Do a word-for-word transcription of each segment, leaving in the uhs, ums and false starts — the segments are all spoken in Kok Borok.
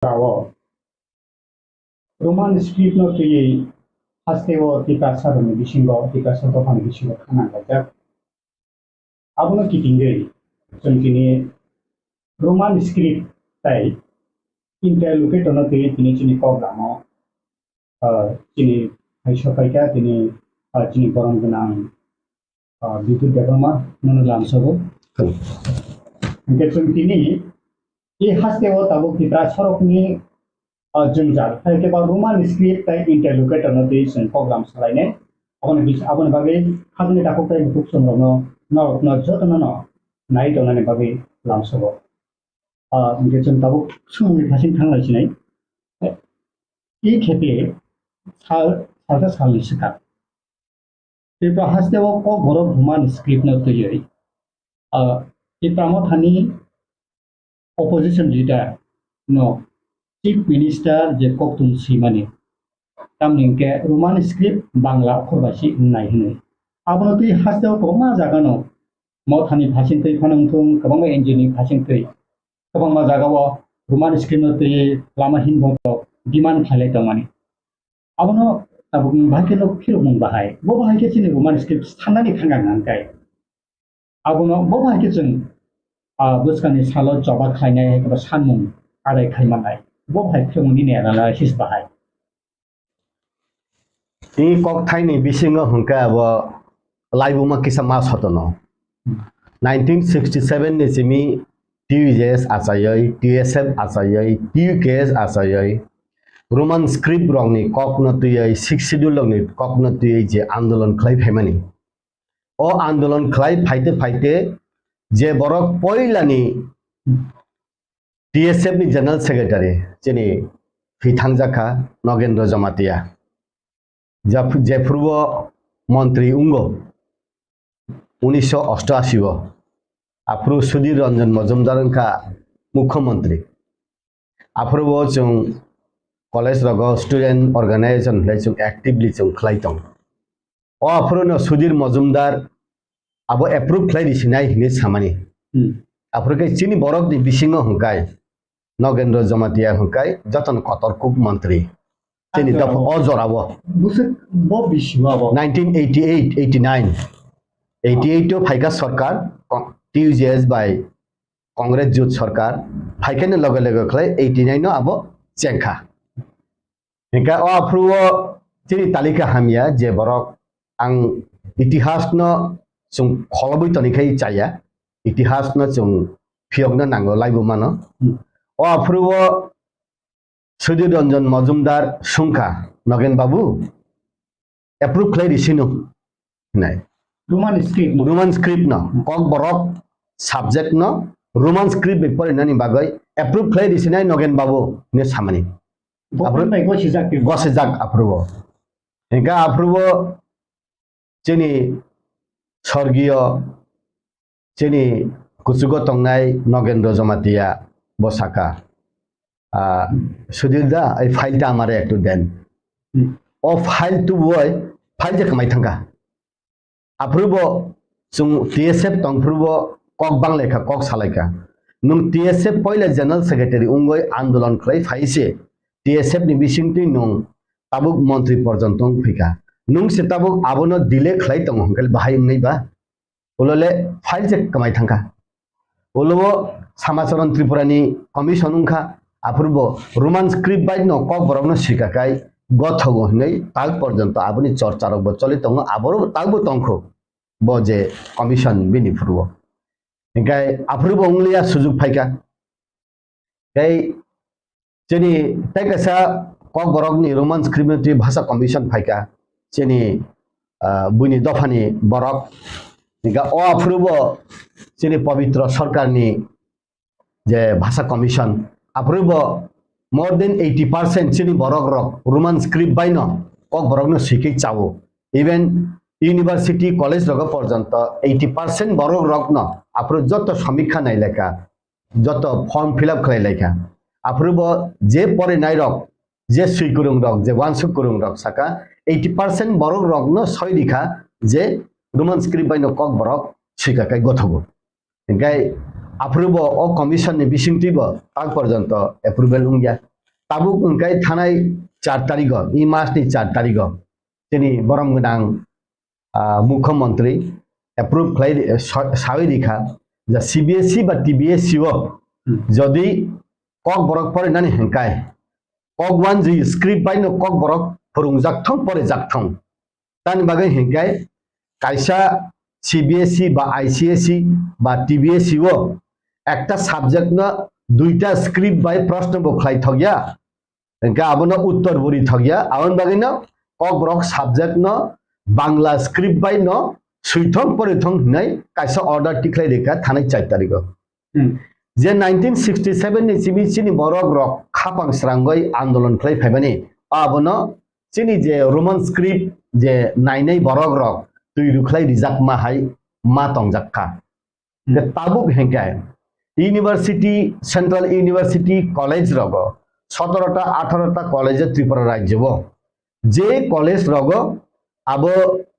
Tripura o Roman script no twiwi hasteo Tiprasa rokni bisingo, Tiprasa dophani bisingo khanang laijak. Abono kitingwi chwng tini Roman script tai interlocutor no twiwi tini chini kok lamo, ah, chini hai sokhaikha tini, ah, chini borom gwnang, ah, Bidut Debbarma nono lamsogo. Hwnkhe chwng tini e hasteo tabuk Tiprasa rokni ah, jwngjal, hai khe ba Roman script tai interlocutor no twi chwng program salainai. Aboni bis-, aboni bagwi khajani takhuk tai bukhuk chwng rokno, norokno jotono no nai tongnani bagwi lamsogo. Ah, hwnkhe chwng tabuk sumungni phasing thang lai sinai. I khepe sal, salsa salni swkang. Tripura hasteo kok borok Roman script no twiwi, ah, Tipra Mothani opposition leader no chief minister je koktun swimani, tamni hwnkhe Roman script Bangla okhor bai se wngnai hwnwi. Abono twi hasteo kwbangma jaga no Mothani phasing twi phano wngthung, kwbangma N G O ni phasing twi kwbangma jaga o Roman script no twi lama hinbo demand khailai tongmani. Abono tabuk nwng bahai khe no phirokmung bahai. Bo bahai khe chini Roman script sanani thangkha hwnkhe. Abono bo bahai khe chwng, ah, bwskangni salo choba khlainai hai khe bo sanmung adai khai mannai. Bo bahai phirokmung nini analysis bahai. Tini kokthaini bisingo hwnkhe abo laibuma kisa ma sotono. Nineteen sixty seven ni simi T U J S achaiwi, T S F achaiwi, T U K S achaiwi, Roman script rokni kokno twiwi, Sixth Schedule rokni kokno twiwi je andolon khlai phaimani. O andolon khlai phaite phaite je borok poilani T S F ni General Secretary chini thwi thangjakha Nogendra Jamatia. Jap-, jephuru o montri wngo unisho osto ashi o, aphuru Sudhir Ranjan Majumdar wngkha mukhyamantri. Aphuru o chwng college rogo student organization hwnwi chwng actively chwng khlai tongo. O aphuru no Sudhir Majumdar abo approve khlai risinai hinwi samani. Hmm. Aphuru khe chini borokni bisingo hwnkhe Nogendra Jamatia hwnkhe jotono kotor kuk montri. Chini dopha o jorao. Bwswk bo bisi o abo? Nineteen eighty eight, eighty nine. Eighty eight o phaikha sorkar, T U J S bai Congress jut sorkar, phaikhani loge loge khlai eighty nine no abo chengkha. Hingkhe o aphuru o chini talika hamya je borok ang itihas no chwng kholobwi tonikhai chaya, itihas no chwng phiyokna nango laibuma no. O aphuru o Sudhir Ranjan Majumdar sungkha, Nogen babu, approve khlai risino hinai. Roman script no. Roman script no. Kokborok subject no Roman script bai porinani bagwi approve khlai risinai Nogen babu hinwi samani. Government bai gosijak tei gosijak aphuru o. Hingkhe aphuru o chini sorgiyo chini kuchugo tongnai Nogendra Jamatia bo saka, ah, "Sudhir da, ei file ta amare ektu den." Hmm. O file tubui file je kwmai thangkha. Aphuru bo chwng T S F tongphuru bo kok banglaikha, kok salaikha. Nwng T S F poila General Secretary wngwi andolon khlai phai se T S F ni bisingtwi nwng tabuk montri porjonto wng phikha. Nwng se tabuk abono delay khlai tongo hwnkhe bahai wngnai ba? Ulo le file se kwmai thangkha. Ulo bo Samacharan Tripura ni commission wngkha, aphuru bo Roman script bai no kokborok no swika kai gothogo hinwi tak porjonto aboni chorcha rok bo choli tongo, aboro tak bo tongkho bo je commission bini phuru o. Hingkhe aphuru bo wngliya sujuk phaikha. Tei chini tei kaisa kokborokni Roman script ni twi bhasha commission phaikha chini, ah, buini dophani borok. Hingkhe o aphuru bo chini Pabitra Sarkarni je bhasha commission, aphuru bo more than eighty percent chini borok rok Roman script bai no kokborok no swikhe chao. Even university, college rogo porjonto eighty percent borok rok no aphuru joto samikha nailekha. Joto form fill up khlai laikha. Aphuru bo je porinai rok, je swi kwrwng rok, je uansuk kwrwng rok saka eighty percent borok rokno soi rikha je Roman script bai no kokborok swika kai gothogo. Hingkai aphuru bo o commission ni bisingtwi bo tak porjonto approval wngya. Tabuk hwnkhe thanai char tarigo, i mas ni char tarigo, chini borom gwnang, ah, mukhyamantri approve khlai ri-, sa-, sawi rikha, je C B S E ba T B S E o Hmm. jodi Kokborok porinani hwnkhe, kok wanjwi script bai no Kokborok phwrwngjak thong, porijak thong. Tani bagwi hwnkhe kaisa C B S E ba I C S E ba T B S E o ekta subject no duita script bai proshno bo khlai thokya, hwnkhe abono uttor bo ri thokya, aboni bagwi no Kokborok subject no Bangla script bai no swithong porithong hinwi kaisa order tikhlai rikha thanai char tarigo. Hmm. Je nineteen sixty seven ni simi chini borok rok khapang srangwi andolon khlai phaimani, abono chini je Roman script je nainai borok rok twi rwkhlai rijak ma hai ma tongjak kha. Hmm. Je tabuk hwnkhe University, Central University College rogo sotoro ta atharo ta college Tripura rajyo o je college rogo abo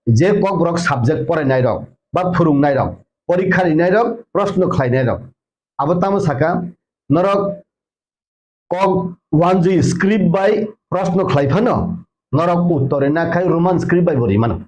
je Kokborok subject porainai rok ba phwrwngnai rok, porikha rinai rok, proshno khlainai rok, abo tamo saka norok kok wanjwi script bai proshno khlai phano norok uttor rina khai Roman script bai bo rimano.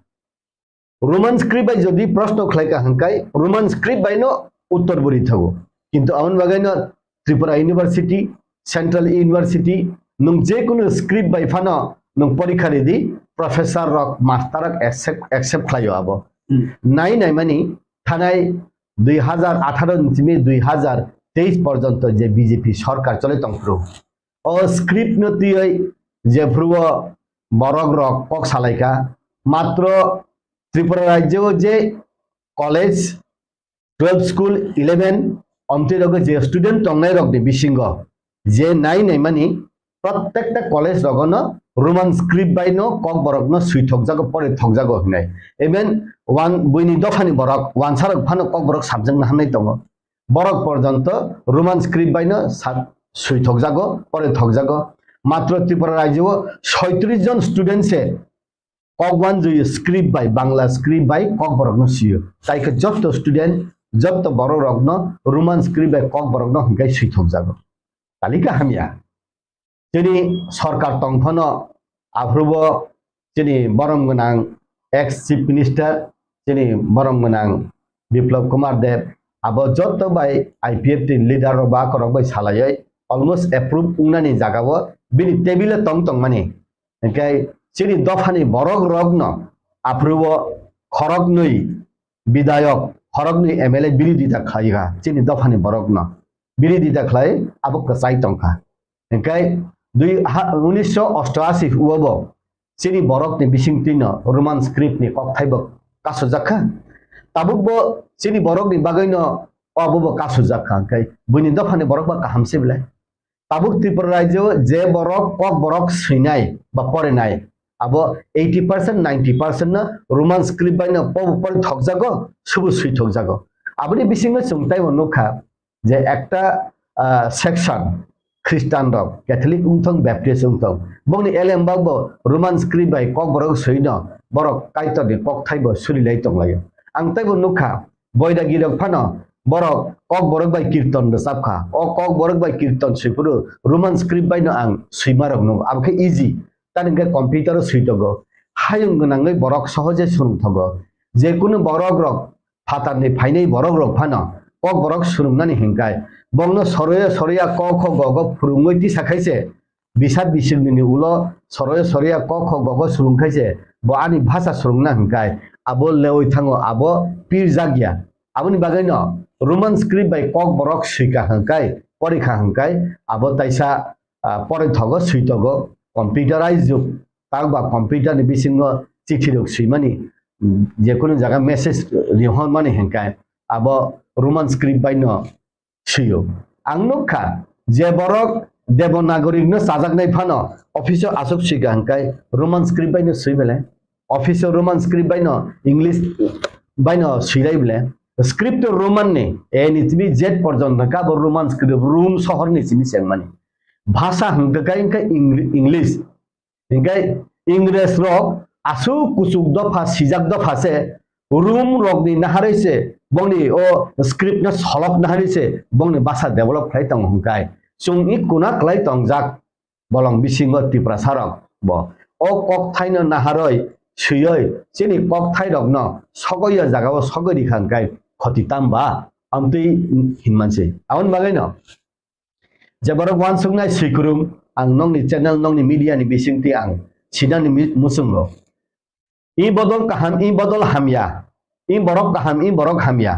Roman script bai jodi proshno khlai ka hwnkhe Roman script bai no uttor bo ri thago. Kintu aboni bagwi no Tripura University, Central University, nwng je kunu script bai phano nwng porikha ridi, professor rok, master rok accept, accept khlaio abo. Hmm. Nai nai mani thanai dui hazar atharo ni simi dui hazar teis porjonto je B J P sorkar choli tongphuru, o script no twiwi jephuru o borok rok kok salaikha, matro Tripura rajyo o je college, twelve school, eleven, omtwi rogo je student tongnai rokni bisingo je nai naimani prottekta college rogono Roman script bai no Kokborok no swi thokjago, pore thokjago hinai. Even wan-, buini dophani borok, wansa rok phano Kokborok subject no hamnai tongo. Borok porjonto Roman script bai no sa-, swi thokjago, pore thokjago. Matro Tripura rajyo o soitris jon student se kok wanjwi script bai, Bangla script bai Kokborok no sio. Tai khe jotto student, jotto borok rok no Roman script bai Kokborok no hwnkhe swi thokjago. Talika hamya. Chini sorkar tong phano aphuru bo chini borom gwnang ex chief minister, chini borom gwnang Biplab Kumar Deb, abo jotto bai I P F T ni leader rok ba korok bai salaiwi almost approve wngnani jaga o bini table o tong tongmani. Hwnkhe chini dophani borok rokno aphuru o khoroknwi bidayok, khoroknwi M L A birodita khlai kha chini dophani borokno. Birodita khlai abo kwchai tong kha. Hwnkhe dui ha, unisho osto ashi o bo chini borokni bisingtwino Roman script ni kokthai bo kasujak kha. Tabuk bo chini borokni bagwino obo bo kasujak kha. Hwnkhe buini dophani borok ba kaham se belai. Tabuk Tripura rajyo je borok Kokborok swinai ba porinai, abo eighty percent, ninety percent no Roman script bai no pobo pori thokjago, subu swi thokjago. Aboni bisingo chwng taibo nukha je ekta, ah, section Christian rok, Catholic wngthong, Baptist wngthong, bongni elembak bo Roman script bai Kokborok swi no borok Kaitor ni kokthai bo surilai tonglaio. Ang taibo nukha, Boidagi rok phano borok Kokborok bai kirton rwchap kha. O Kokborok bai kirton swi phuru Roman script bai no ang swima rok nukgo. Abo khe easy. Tani hwnkhe computer o swi tongo. Hayung gwnangwi borok sohoje swrwng thogo. Je kunu borok rok phatar ni phainai borok rok phano Kokborok swrwngnani hwnkhe bongno soroya soroya ko kho go go phwrwngwi tisa khai se bisa bisingni ulo soroya soroya ko kho go go swrwng khai se bo ani bhasha swrwngna hwnkhe abo lewi thango, abo pirjak ya. Aboni bagwi no Roman script bai Kokborok swika hwnkhe, porikha hwnkhe abo taisa, ah, poroi thogo, swi togo, computerized jug. Tang ba computer ni bisingo chithi rok swimani, mm, je kunu jaga message rihormani hwnkhe abo Roman script bai no swiyo. Ang nukha je borok Devanagari no chajaknai phano office o aswk swika hwnkhe Roman script bai no swi belai. Office o Roman script bai no, English bai no swi lai belai. Script o Roman ni, A ni simi Z porjonto hwnkhe abo Roman script, Rom sohor ni simi chengmani. Bhasha hwnkhe khe Eng-, English. Hingkhe Ingres rok aswk kuchuk dopha, sijak dopha se, Rom rokni naharwi se bongni o script no solok naharwi se bongni bhasha develop khlai tongo hwnkhe. Chwng i kuna kwlai tongjak, bolong bisingo Tiprasa rok bo o kokthaino naharoi swioi chini kokthairokno sogoi o jagao sogoi rikha hwnkhe khoti tamba amtwi hinmansi. Aboni bagwino je borok wansuknai swikwrwng ang nokni channel nokni media ni bisingtwi ang sinani mi-, muchungo. I bodol kaham, i bodol hamya. I borok kaham, i borok hamya.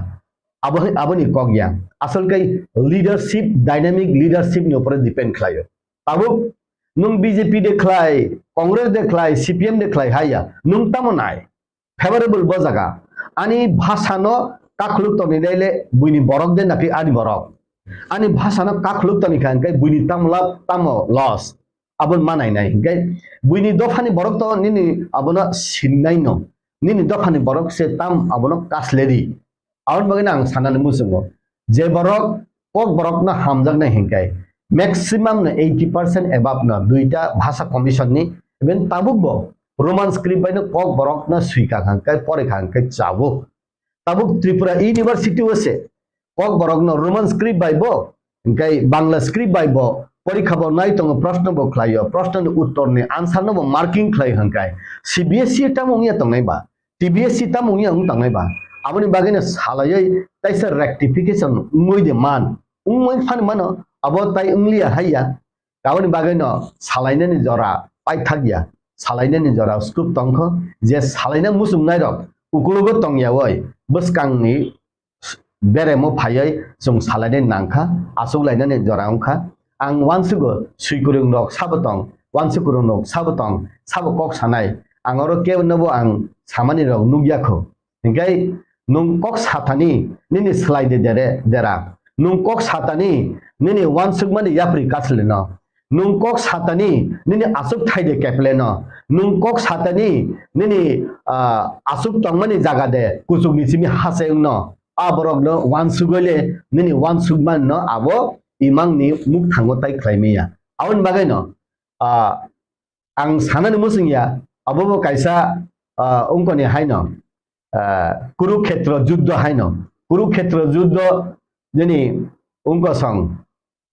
Abo, aboni kok ya. Asol kai leadership, dynamic leadership ni upore depend khlaio. Tabuk nwng B J P de khlai, Congress de khlai, C P M de khlai haya. Nwng tamo nai. Favorable bo jaga. Ani bhasha no kakhuluk toni dai le buini borok de naki ani borok. Ani bhasha no kakhuluk toni kha hwnkhe buini tamo lab tamo loss. Aboni manai nai hwnkhe buini dophani borok to nini abono sinnai no. Nini dophani borok se tam abono kasleri. Aboni bagwi no ang sanani muchungo. Je borok kok borokno hamjaknai hwnkhe maximum no eighty percent above no duita bhasha commission ni even tabuk bo Roman script bai no kok borokno swikha hwnkhe porikha hwnkhe chabuk. Tabuk Tripura University o se kok borokno Roman script bai bo, hwnkhe Bangla script bai bo porikha bo nai tongo, proshno bo khlaio, proshno ni uttor ni answer no bo marking khlai hwnkhe C B S E tamo wngya tongnai ba, T B S E tamo wngya wng tongnai ba, aboni bagwi no salaioi taisa rectification wngwi de man, wngwi phani mano, abo tai wngliya haiya, aboni bagwi no salainani jora paithak ya, salainani jora scope tongkho, je salaina muchungnai rok ukulugo tongyaoi bwskangni beremo phaioi chwng salainani nangkha, achuklainani jora wngkha. Ang uansugo swikwrwng rok sabo tong, uansukwrwng rok sabo tong, sabo kok sanai. Ang oro kebo nobo ang samani rok nukya kho. Hingkai nwng kok satani nini slai de dere dera. Nwng kok satani nini uansukmani yapri kaslino. Nwng kok satani nini asuk thai de kepleno. Nwng kok satani nini, ah, asuk tongmani jaga de kuchukni simi hachengno. A borokno uansugole nini uansukmanno abo imangni mukthango tai khlai maya. Aboni bagwino, ah, ang sanani muchungya, abo bo kaisa, ah, ungkoni haino, ah, Kurukhetra juddho haino. Kurukhetra juddho nini ungkosong,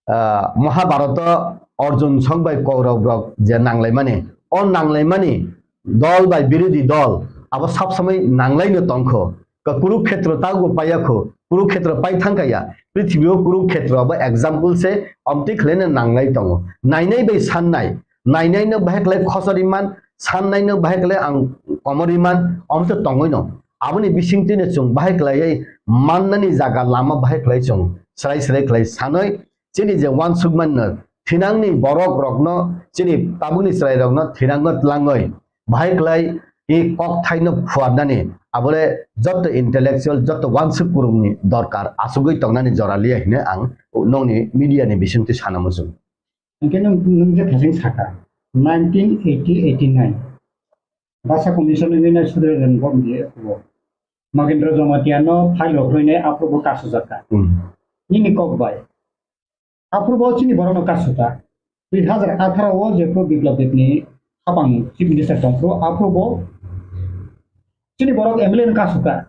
ah, Mahabharata Arjun song bai Kaurab rok je nanglaimani, o nanglaimani dol bai birodhi dol abo sab samai nanglaino tongkho. Ka Kurukhetra tago paiyakho, Kurukhetra pai thangkaya. Prithibio Kurukhetra abo example se omtwi khlaina nanglai tongo. Nainai bai sannai, nainaino bahai khlai khosor iman, sannaino bahai khlai ang komor iman, omtwi tongwino. Aboni bisingtwino chwng bahai khlaiwi mannani jaga lama bahai khlai chwng srai srai khlai sanwi chini je uansukmanno thinangni borok rokno chini tabukni chwrai rokno thinangno tlangwi bahai khlai i kok thaino phuarnani abole jotto intellectual jotto uansuk kurungni dorkar asugwi tongnani jora liya hine ang nokni media ni bisingtwi sana muchung. Hingke nwng, nwng je thasing saka, nineteen eighty eighty nine, Basa Commission ni nai sudre ren bom diye kubo. Magendra Jamatia no file rok roi nai apro bo kasu jaka. Hmm. Nini kok bai. Apro bo chini borok no kasu ta. Dui hazar atharo o je pro Biplab Deb ni hapang Chief Minister tong pro, apro bo chini borok M L A no kasu ta.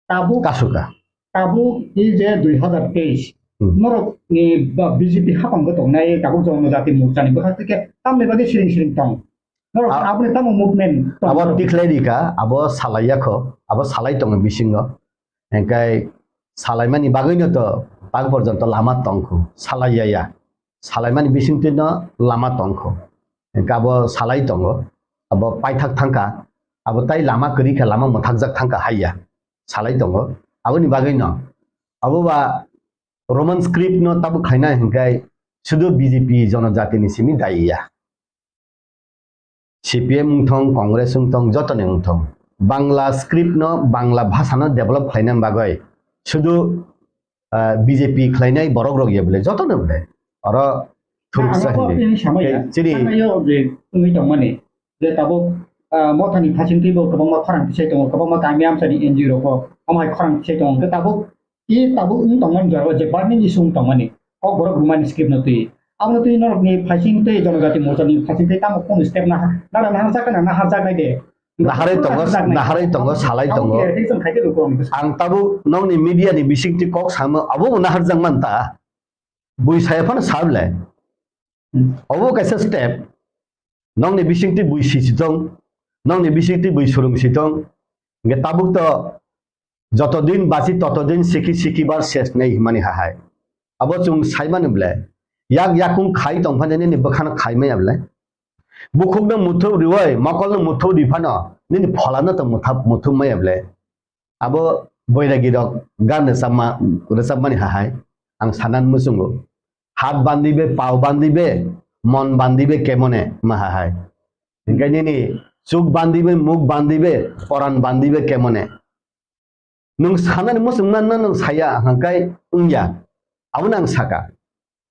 Tabuk, Kasuka. Tabuk i je dui hazar teis, Hmm. Norok ni ba B J P hapang bo tongnai, tabuk Jonojati Morcha ni bwkhak tike tamni bagwi siring siring tong. Norok A-, aboni tamo movement tong abo norok. Tikhlai rika, abo salai yakho, abo salai tongo bisingo. Engkai salaimani bagwino to tak porjonto lama tongkho, salai ya ya. Salaimani bisingtwi no lama tongkho. Engkai abo salai tongo, abo paithak thangkha, abo tai lama kwrwi khe lama mwthakjak thangkha haiya. Salai tongo. Aboni bagwi no. Abo ba Roman script no tabuk khaina hinkai sudu B J P jonojati ni simi daiya. C P M wngthong, Congress wngthong, jotoni wngthong. Bangla script no, Bangla bhasha no develop khlaina bagwi sudu, ah, B J P khlainai borok rok ya bole, jotono bole. Oro thuruksa hindi. Chini. Yo je wngwi tongmani. Je tabuk, ah, mothani phasing twibo kwbangma khorang tisai tongo, kwbangma kami amchani N G O rokbo omo hai khorang tisai tongo. Hwnkhe tabuk, i tabuk wng tongmani jorao je burning issue wng tongmani, kok borok rwmani script no twi. Abono twi norokni phasing tei Jonojati Morchani phasing tei tamo kunu step naha-, nara naharjak na naharjaknai de. Naharwi tongo, naharwi tongo, salai tongo. Ang tabuk nokni media ni bisingtwi kok samo, abo bo naharjak man ta. Bui saya phano sa bwle. Obo kaisa step, nokni bisingtwi bui sisi tong, nokni bisingtwi bui surung si tong, hingke tabuk to joto din basi toto din siki siki bar ses nei himani hahai. Abo chwng saimani ble, yak yakung khai tongphani nini bwkhano khai maya ble. Bukhukno muthub riwi, mokolno muthub ri phano, nini pholano to muthub, muthub maya ble. Abo boiragi rok gan rwchapma, rwchapmani hahai, ang sanan muchungo. Hat bandibe, pao bandibe, mon bandibe kemone ma hahai. Hingke nini chuk bandibe, muk bandibe, poran bandibe kemone. Nwng sanani muchungma no nwng saya hingkai wngya. Abono ang saka.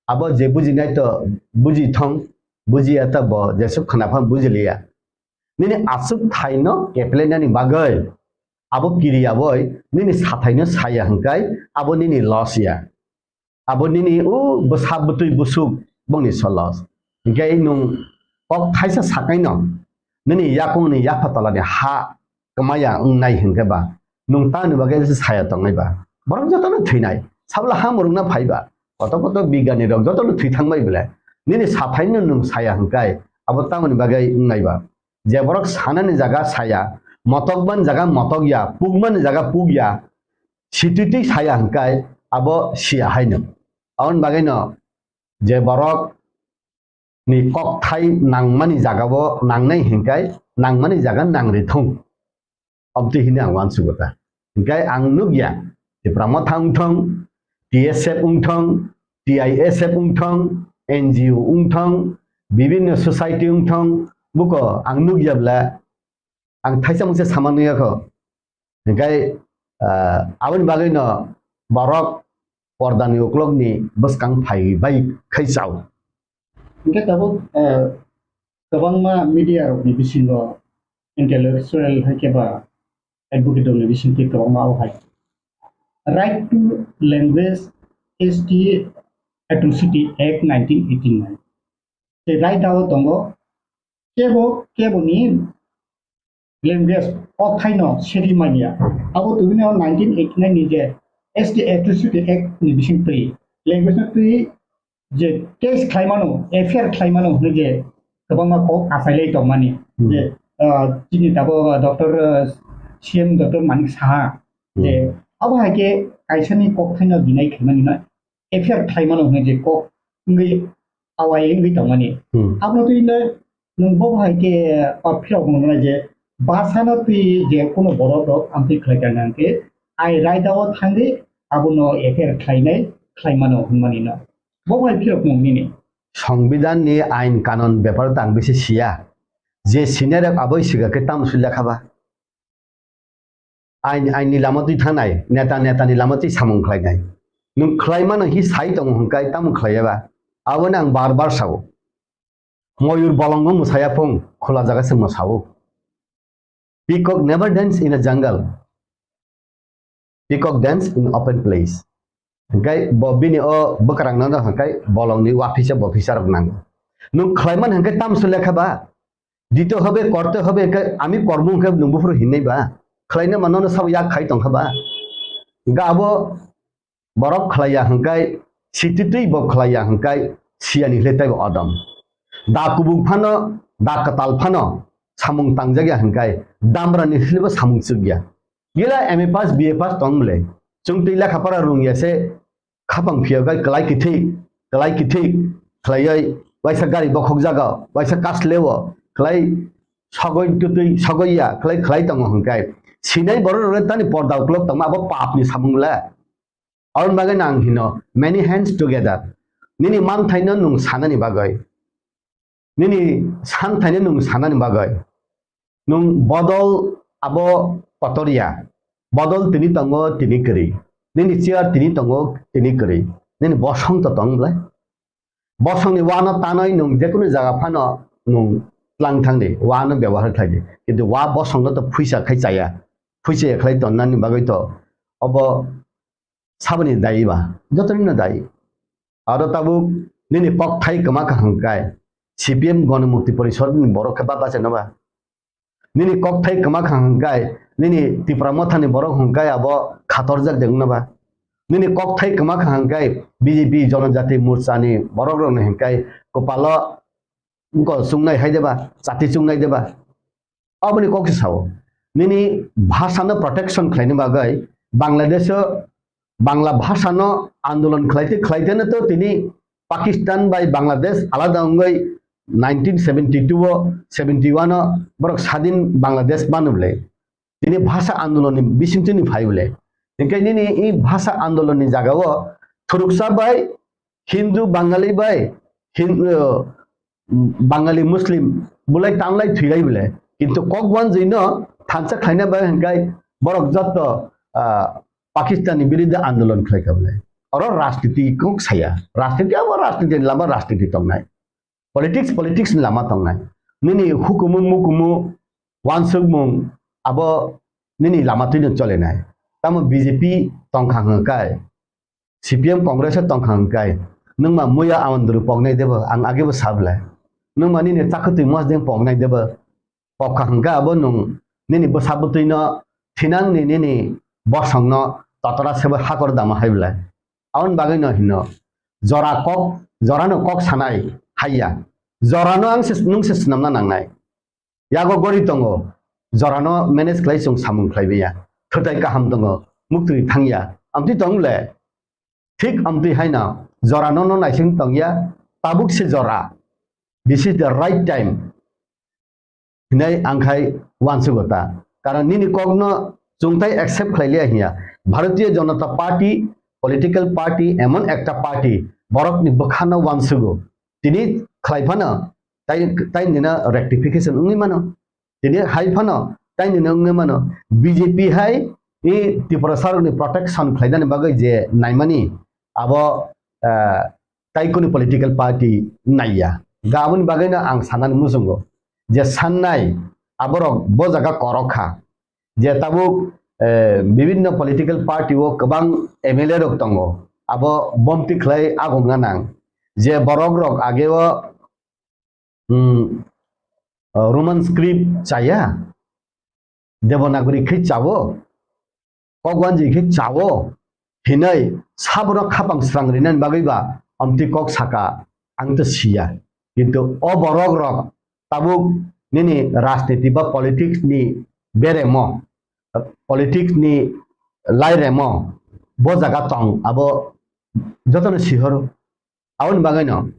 Abo je bujinai to buji thong, bujiya to bo jesuk khna phan bujiliya. Nini aswk thaino keplainani bagwi abo kiriya boi nini sathaino saya hingkai abo nini loss ya. Abo nini o bwsa bwtwi busuk bongni so loss. Hingke nwng kok thaisa sakaino nini yakungni yapha tolani ha kwmaya wngnai hingke ba nwng tamni bagwi se saya tongnai ba? Borok jotono thwinai, sabla ha mwrwkna phai ba. Koto koto bigani rok jotono thwi thangbai bwle. Nini sathaino nwng saya hingkai abo tamoni bagwi wngnai ba? Je borok sanani jaga saya, motokmani jaga motokya, pukmani jaga pukya, sititwi saya hingkai abo siya haino. Aboni bagwino je borok ni kokthai nangmani jagao nangnai hingkai nangmani jaga nangri thung. Obtwi hini ang uansugo ta. Hingkai ang nukya, Tipra Motha wngthong, T S F wngthong, T I S F wngthong, N G O wngthong, bibinno society wngthong, buko ang nukya bla ang thaisa mungsa sama nuyakho. Hingkai, ah, aboni bagwino borok pordani uklokni bwskang phai bai khai chao. Hingke tabuk, eh, kwbangma media rokni bisingo intellectual hai khe ba advocate rokni bisingtwi kwbangma o hai Right to Language S T Atrocity Act nineteen eighty-nine. Tei right o tongo kebo, keboni language o thaino seri manya. Abo tubino nineteen eighty-nine ni je S T Atrocity Act ni bising twi language no twi je case khlaimano, F I R khlaimano hwnwi je kwbangma kok achailai tongmani. Hmm. Je, ah, chini tabuk, ah, Doctor, ah, C M Doctor Manik Saha, je, hmm, abo hai khe kaisani kok thaino deny khaimani no F I R khlaimano hwnwi je kok wngwi awai wngwi tongmani. Hmm. Abono twi no nwng bo hai khe, ah, phirok nuknai je basano twi je kuno borok rok amtwi khlai kha hwnkhe ai raida o thangwi abono F I R khlainai khlaimano hwnmani no. Bo bai phirok mung nini. Songbidan ni ain kanon bepar tang bisi siya. Je senior rok aboi siga khe tamo sui lekha ba. Ain, ain ni lama twi thangnai, neta, neta ni lama twi samung khlainai. Nwng khlai mano hi sai tongo hwnkai tamo khlaiya ba. Aboni ang bar bar sao. Moyur bolongo mwsaya phung, khula jaga se mwsao. Peacock never dance in a jungle. Peacock dance in open place. Hingkai bo bini o bwkrang no hingkai bolong ni wafisa bofisa rok nango. Nwng khlai man hingkai tamso lekha ba? Dito hobe, korte hobe, hingkai ami kormo hingkai nwng buphuru hinai ba? Khlai na mano no sabo yak khai tongkha ba? Hingkai abo borok khlaiya hingkai, sititwi bo khlaiya hingkai, siyani hile taibo odom. Da kubuk phano, da kwtal phano, samung tangjak ya hingkai, damra ni hile bo samung chuk ya. Gila M A pass, B A pass tong bwle. Chwng twi lekha pora rung ya se, khapang phiya gai kwlai kithik, kwlai kithik khlaioi, waisa gari bokhok jaga, waisa kas lewo, khlai sogoi tutwi, sogoi ya, khlai, khlai tongo hingkai. Sinai borok rok tani porda uklok tongma abo pap ni samung le. Aboni bagwi no ang hino, many hands together. Nini manthaino nwng sanani bagwi. Nini santhaino nwng sanani bagwi. Nwng bodol abo kotor ya. Bodol tini tongo, tini kwrwi. Nini chair tini tongo, tini kwrwi. Nini bosong to tong bwle. Bosongni wano tanwi nwng jekunu jaga phano nwng tlang thangdi, wano byabohar khlaidi. Kintu wa bosongno to phuisa khai chaya. Phuisa ya khlai tonnani bagwi to obo saboni dayi ba? Jotonino dayi. Aro tabuk nini kokthai kwma kha hwnkhe C P M Ganamukti Porishad ni borok khe ba bachaino ba? Nini kokthai kwma kha hwnkhe nini Tipra Motha ni borok hwnkhe abo khatorjak de wngna ba? Nini kokthai kwma kha hwnkhe B J P Jonojati Morcha ni borok rok ni hwnkhe kwpalo wngkol chungnai hai deba, chati chungnai deba. Aboni kok se sao. Nini bhasha no protection khlaina bagwi Bangladesh o Bangla bhasha no andolon khlaite khlaite no to tini Pakistan bai Bangladesh alada wngwi nineteen seventy two o seventy one o borok sadin Bangladesh manu bwle. Tini bhasha andolon ni bisingtwi ni phai bwle. Hinkhe nini i bhasha andolon ni jaga o thuruksa bai Hindu Bangali bai Hin-, uh, Bangali Muslim bulai tanlai thwilai bwle. Kintu kok wanjwi no thansa khlaina bai hwnkhe borok jotto, ah, Pakistan ni biruddhe andolon khlai kha bwle. Oro rajniti kok saya. Rajniti abo rajniti ni lama rajniti tongnai. Politics, politics ni lama tongnai. Nini hukumu mukumu wansukmung abo nini lama twino cholenai. Tamo B J P tongkha hwnkhe C P M Congress o tongkha hwnkhe nwngma muya amondru poknai debo ang agebo sablai. Nwngma nini chakwtwi mosdeng poknai debo pokha hwnkhe abo nwng nini bwsa bwtwino thinangni nini bosongno totora sebo hakor dama hai bwlai. Aboni bagwino hino jora kok, jorano kok sanai haiya. Jorano ang se, nwng se swnamna nangnai. Yago gori tongo, jorano manage khlai chwng samung khlai manya. Thwtai kaham tongo, muktwi thangya. Amtwi tong le, thik amtwi haino jorano no naising tongya, tabuk se jora. This is the right time. Hinai ang khai wansugo ta. Karon nini kokno chwngtai accept khlai liya hiya. Bharatiya Janata Party, political party, emon ekta party, borokni bwkhano wansugo. Tini khlai phano, tai, tai nino rectification wngwi mano. Tini hai phano, tai nino wngwi mano. B J P hai i Tiprasarokni protection khlainani bagwi je naimani, abo, eh, tai kuni political party naiya. Ga aboni bagwino ang sanani muchungo je sannai aborok bo jaga korok kha. Je tabuk, eh, bibinno political party o kwbang M L A rok tongo, abo bomti khlai agongna nang. Je borok rok ageo, hmm, eh, Roman script chaya, Devanagari khe chawo, kok wanjwi khe chawo hinwi sabono khapang srang rinani bagwi ba amtwi kok saka ang to siya. Kintu o borok rok tabuk nini rajniti ba politics ni beremo, politics ni lairemo bo jaga tong abo jotono sihoro. Aboni bagwino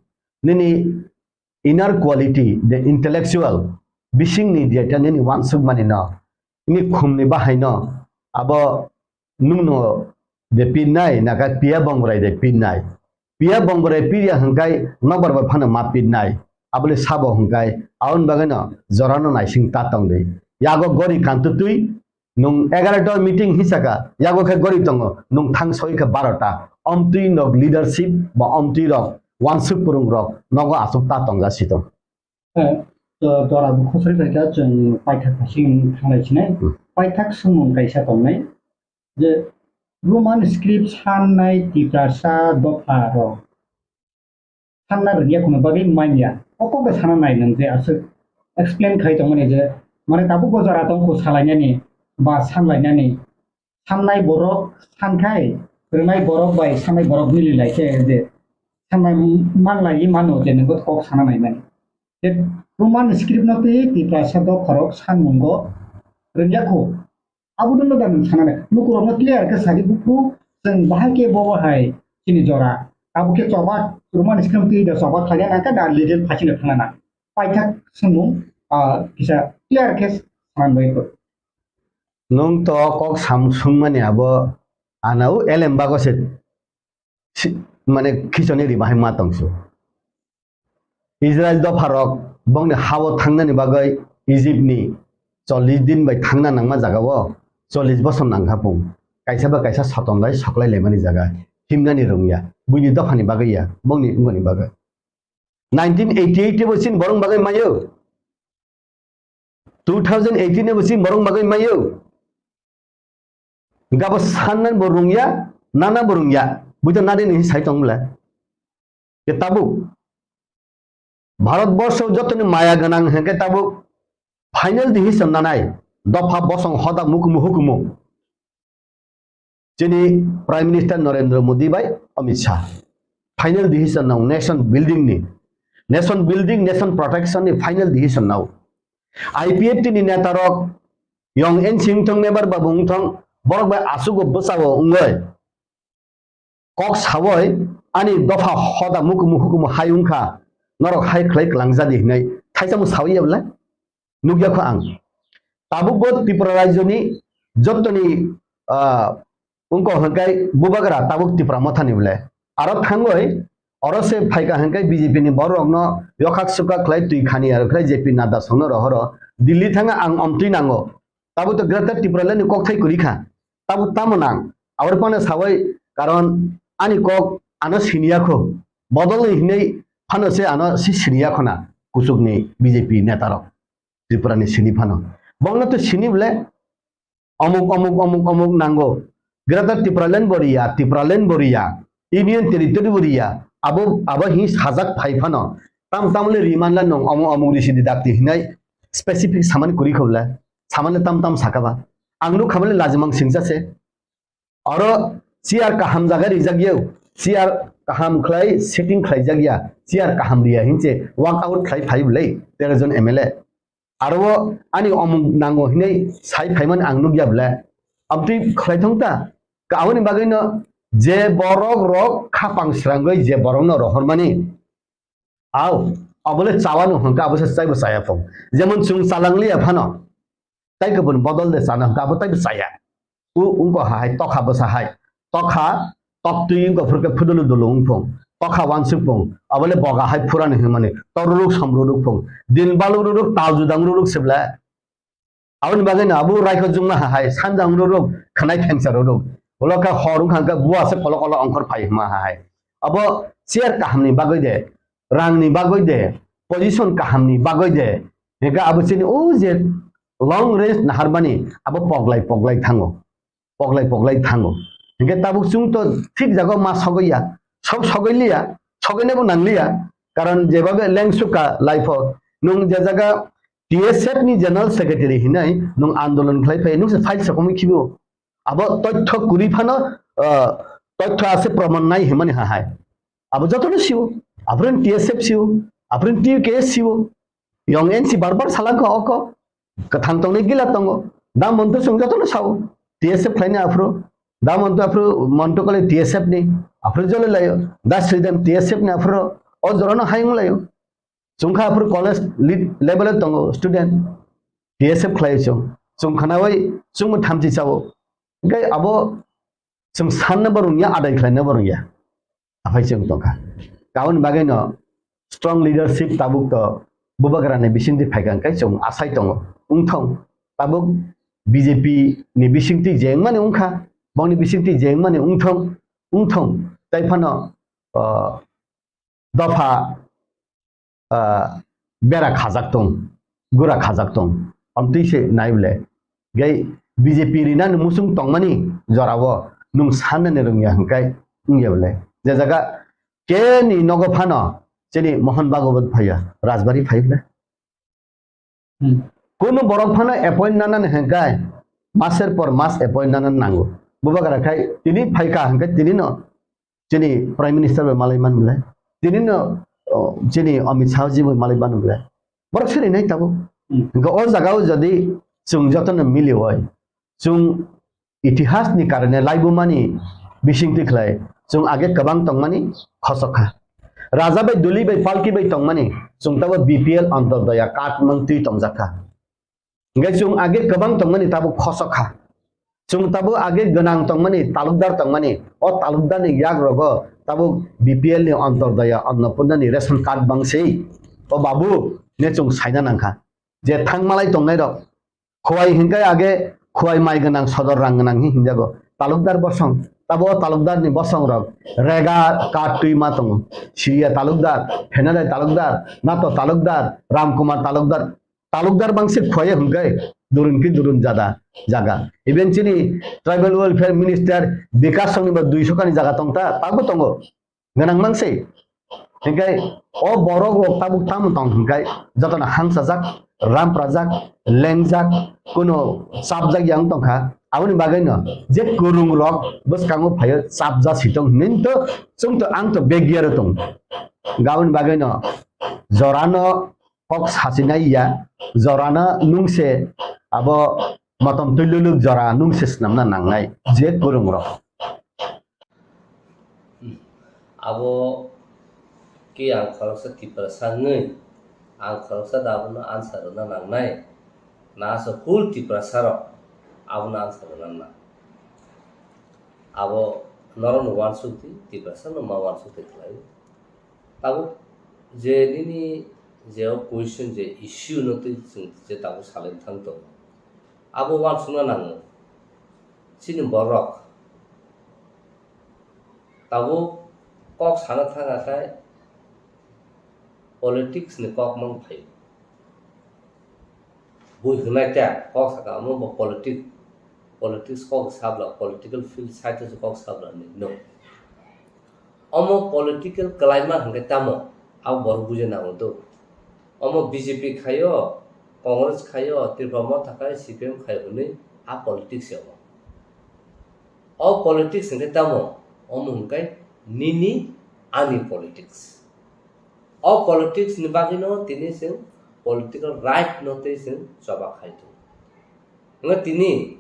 nini inner quality, the intellectual, bisingni jeta nini wansukmani no, nini khumni bahai no, abo nwngno de pinnai, naka piya bongrai de pinnai. Piya bongrai piya hwnkhe nokbar bai phano ma pinnai. Abole sabo hwnkhe, aboni bagwino jorano naising ta tongdi. Yago gori kantutwi, nwng egarota meeting hisaka, yago khe gori tongo, nwng thang soi khe barota. Omtwi nok leadership ba omtwi rok, wansuk kwrwng rok, nogo aswk ta tongja sitong. Eh, to, tora bo khosoi bai kha chwng paithak phasing thanglai sinai. Hmm. Paithak swngmung kaisa tongnai. Je Roman script sannai Tiprasa dopha rok. Sanna rwngya kheno bagwi manya. O kok bai sana nai nwng je aswk explain khai tongmani je, mane tabuk bo jora tong kho salainani ba sanlainani. Sannai borok sankhai, rwnai borok bai sannai borok mili lai khe je, sannai manlai mano je nwngbo kok sana nai mani. Je Roman script no twi Tiprasa dopha rok sanmungo rwngya kho. Abo dwno da nwng sanani. Lukurokno clear khe sadi buphuru chwng bahai khe bobo hai chini jora. Abo khe choba Roman script twi da choba khlaina nangkha da legal phasino thangna nang. Paithak swngmung, ah, kisa clear khe sanani bagwi kho. Nwng to kok sam swngmani abo anao elem bago se si-, mane khichoni ri bahai ma tongsu. Israel dopharok bongni hao thangnani bagwi Egypt ni chollish din bai thangna nangma jagao chollish bosor nangkha pung. Kaisa ba kaisa soton bai soklai laimani jaga himnani rwngya. Buini dophani bagwi ya, bongni wngmani bagwi. Nineteen eighty eight bo chini borok bagwi mayo. Two thousand eighteen bo chini borok bagwi mayo. Gabo sanna bo rungya, nana bo rungya. Buita nadi ni sai tong bwle. Ke tabuk. Bharat borsho jotoni maya ganang hwnkhe tabuk final decision nanai. Dopha bosong hoda mukumu hukumu. chini Prime Minister Narendra Modi bai Amit Shah final decision nao nation building ni, nation building, nation protection ni final decision nao. I P F T ni neta rok yong N C wngthong, member babu wngthong, borok bai asugo bwsao wngoi kok sawoi ani dopha hoda mukumu hukumu hai wngkha, norok hai khlai kwlangjadi hinai thaisa mung sawi ya bwle? Nukya kho ang. Tabukbo Tripura rajyoni jottoni, ah, wngkha hwnkhe bubagra tabuk Tipra Mothani bwle. Aro thangoi oro se phaikha hwnkhe B J P ni borok rokno yokhak sukhak khlai twi khani aro khlai J P Nadda songno rohoro Delhi thanga ang omtwi nango. Tabuk to Greater Tipraland ni kokthai kwrwi kha. Tabuk tamo nang? Aboni phano sawai, karon ani kok ano siniya kho. Bodol ni hinwi phano se ano si siniya khona kuchuk ni B J P neta rok. Tripura ni sini phano. Bongno to sini bwle omuk, omuk, omuk, omuk nango. Greater Tipraland bo riya, Tipraland bo riya, Union Territory bo riya. Abo, abo hi sajak phai phano. Tam tam le riman la nong omuk, omuk risi di dakti hinai specific samani kuri khobla. Samani tam tam sakaba. Ang nuk khamale lajimang singsa se. Oro chair kaham jaga rijak yau. Chair kaham khlai setting khlai jak ya. Chair kaham riya hinse walk out khlai phai bwlai tero jon M L A. Aro ani omung nango hinai sai phaimani ang nukya bwle. Abtwi khlai thong ta. Ka aboni bagwi no je borok rok khapang srangwi je borok no rohormani. Au, abole chawano hwnka abo se chaibo chaya phung. Jemon chwng chalang liya phano. Tai kubun bodol de chana hwnka abo taibo chaya. U ungko hai tokha bwsa hai. Tokha toktwi ungko phurke phudulu dulu ungphung. Tokha wansuk phung. Abole boga hai phurani hwnmani. Toruruk somruruk phung. Din balururuk tal judang ruruk sibla. Aboni bagwi no abo raikho jungma hai sanjang ruruk khwnai phengsa ruruk. Ulo kha hor wngkha hwnkhe bua se kolo kolo ongkhor phai hwnma hai. Abo chair kahamni bagwi de, rangni bagwi de, position kahamni bagwi de. Hwnkhe abo chini o je long range naharmani abo poglai poglai thango. Poglai poglai thango. Hingke tabuk chwng to thik jago ma sogoi ya, sok sogoi liya, sogoi nebo nang liya, karon jebabe lengsuka life o nwng je jaga T S F ni general secretary hinai nwng andolon khlai phai nwng se file sokomoi khibo. Abo toitho kuri phano, ah, toitho ase proman nai himani ha hai. Abo jotono siwo, aphrin T S F siwo, aphrin T K S siwo. Yong N C bar bar salangkha oko. Kwthang tongnai gila tongo. Da monto chwng jotono sao. T S F khlaini aphuru. Da monto aphuru monto kole T S F ni. Aphuru jole laio. Da Sridham T S F ni aphuru. O jorano hayung laio. Chwngkha aphuru college lead level o tongo student. T S F khlaio chwng. Chwng khnaui chwngbo thamchi sao. Hingke abo chwng sanna bo rungya, adai khlaina bo rungya. Aphai chwng tongkha. Aboni bagwi no strong leadership tabuk to bubagrani bisingtwi phaikha hwnkhe chwng asai tongo. Wngthong tabuk B J P ni bisingtwi je wngmani wngkha, bongni bisingtwi je wngmani wngthong, wngthong. Tai phano, ah, dopha, ah, bera khajak tong, gura khajak tong, amtwi se nai bole. Gai B J P rinani musung tongmani jorao nwng sanani rwngya hwnkhe wngya bole. Je jaga keni nogo phano chini Mohan Bhagwat phaiya, Rajbari phai bole. Hmm. Kunu borok phano appoint nanani hwnkhe maser por mas appoint nanani nango. Bubagra khai tini phaikha hwnkhe tini no chini Prime Minister bai malai man bole, tini no, o, chini Amit Shah ji bai malai man bole. Borok siri nai tabuk. Hmm. Hwnkhe o jaga o jodi chwng jotono mili oi, chwng itihas ni karone laibumani bisingtwi khlai chwng age kwbang tongmani khosok kha. Raja bai duli bai palki bai tongmani chwng tabo B P L Antyodaya card mangtwi tongjak kha. Hingke chwng age kwbang tongmani tabuk khosok kha. Chwng tabuk age gwnang tongmani, talukdar tongmani, o talukdarni yak rogo tabuk B P L ni Antyodaya Annapurna ni ration card bangsi. O babu, ne chwng saina nangkha. Je thangmalai tongnai rok, Khowai hingke age Khowai mai gwnang sodor rang gwnang hi hinjago. Talukdar bosong, tabo o talukdar ni bosong rok rega card twi ma tongo. Siriya talukdar, Phenalai talukdar, Nato talukdar, Ramkumar talukdar. Talukdar bangsi Khowai hingke durun ki durun jada jaga. Even chini Tribal Welfare Minister Bikash songni bo duiso kani jaga tongta, tabo tongo. Gwnang mangsi. Hingke o borok rok tabuk tamo tong hingke jotono hangsajak, ramprajak, lengjak, kuno chapjak yang tongkha. Aboni bagwi no je kwrwng rok bwskango phaio chapja sitong hinwi to chwng to ang to begiyaro tong. Aboni bagwi no jora no kok sachinai ya, jora no nungse abo motom twi luluk jora nungse swnamna nangnai je kwrwng rok. Abo khe ang khoroksa Tiprasa wngwi, ang khoroksa da abono answer rwna nangnai, na asa full Tiprasa rok abono answer rwna nang. Abo norokno uansuk di, Tiprasa no ma uansuk di khlai. Tabuk je nini je o question je issue no twi chwng je tabuk salai thang tongo, abo uansukna nango. Chini borok tabuk kok sana thang akhai politics ni kok mang phai. Bui hwnai ta kok saka omo bo politic, politics kok sabla, political field side o kok sabla ni no. Omo political kwlaima hwnkhe tamo abo borok bujina hwntw. Omo B J P khaio, Congress khaio, Tripura Motha khai, C P M khaio hwnwi a politics ya omo. O politics hwnkhe tamo? Omo hwnkhe nini ani politics. O politics ni bagwino tini chwng political right no tei chwng choba khai tongo. Hwnkhe tini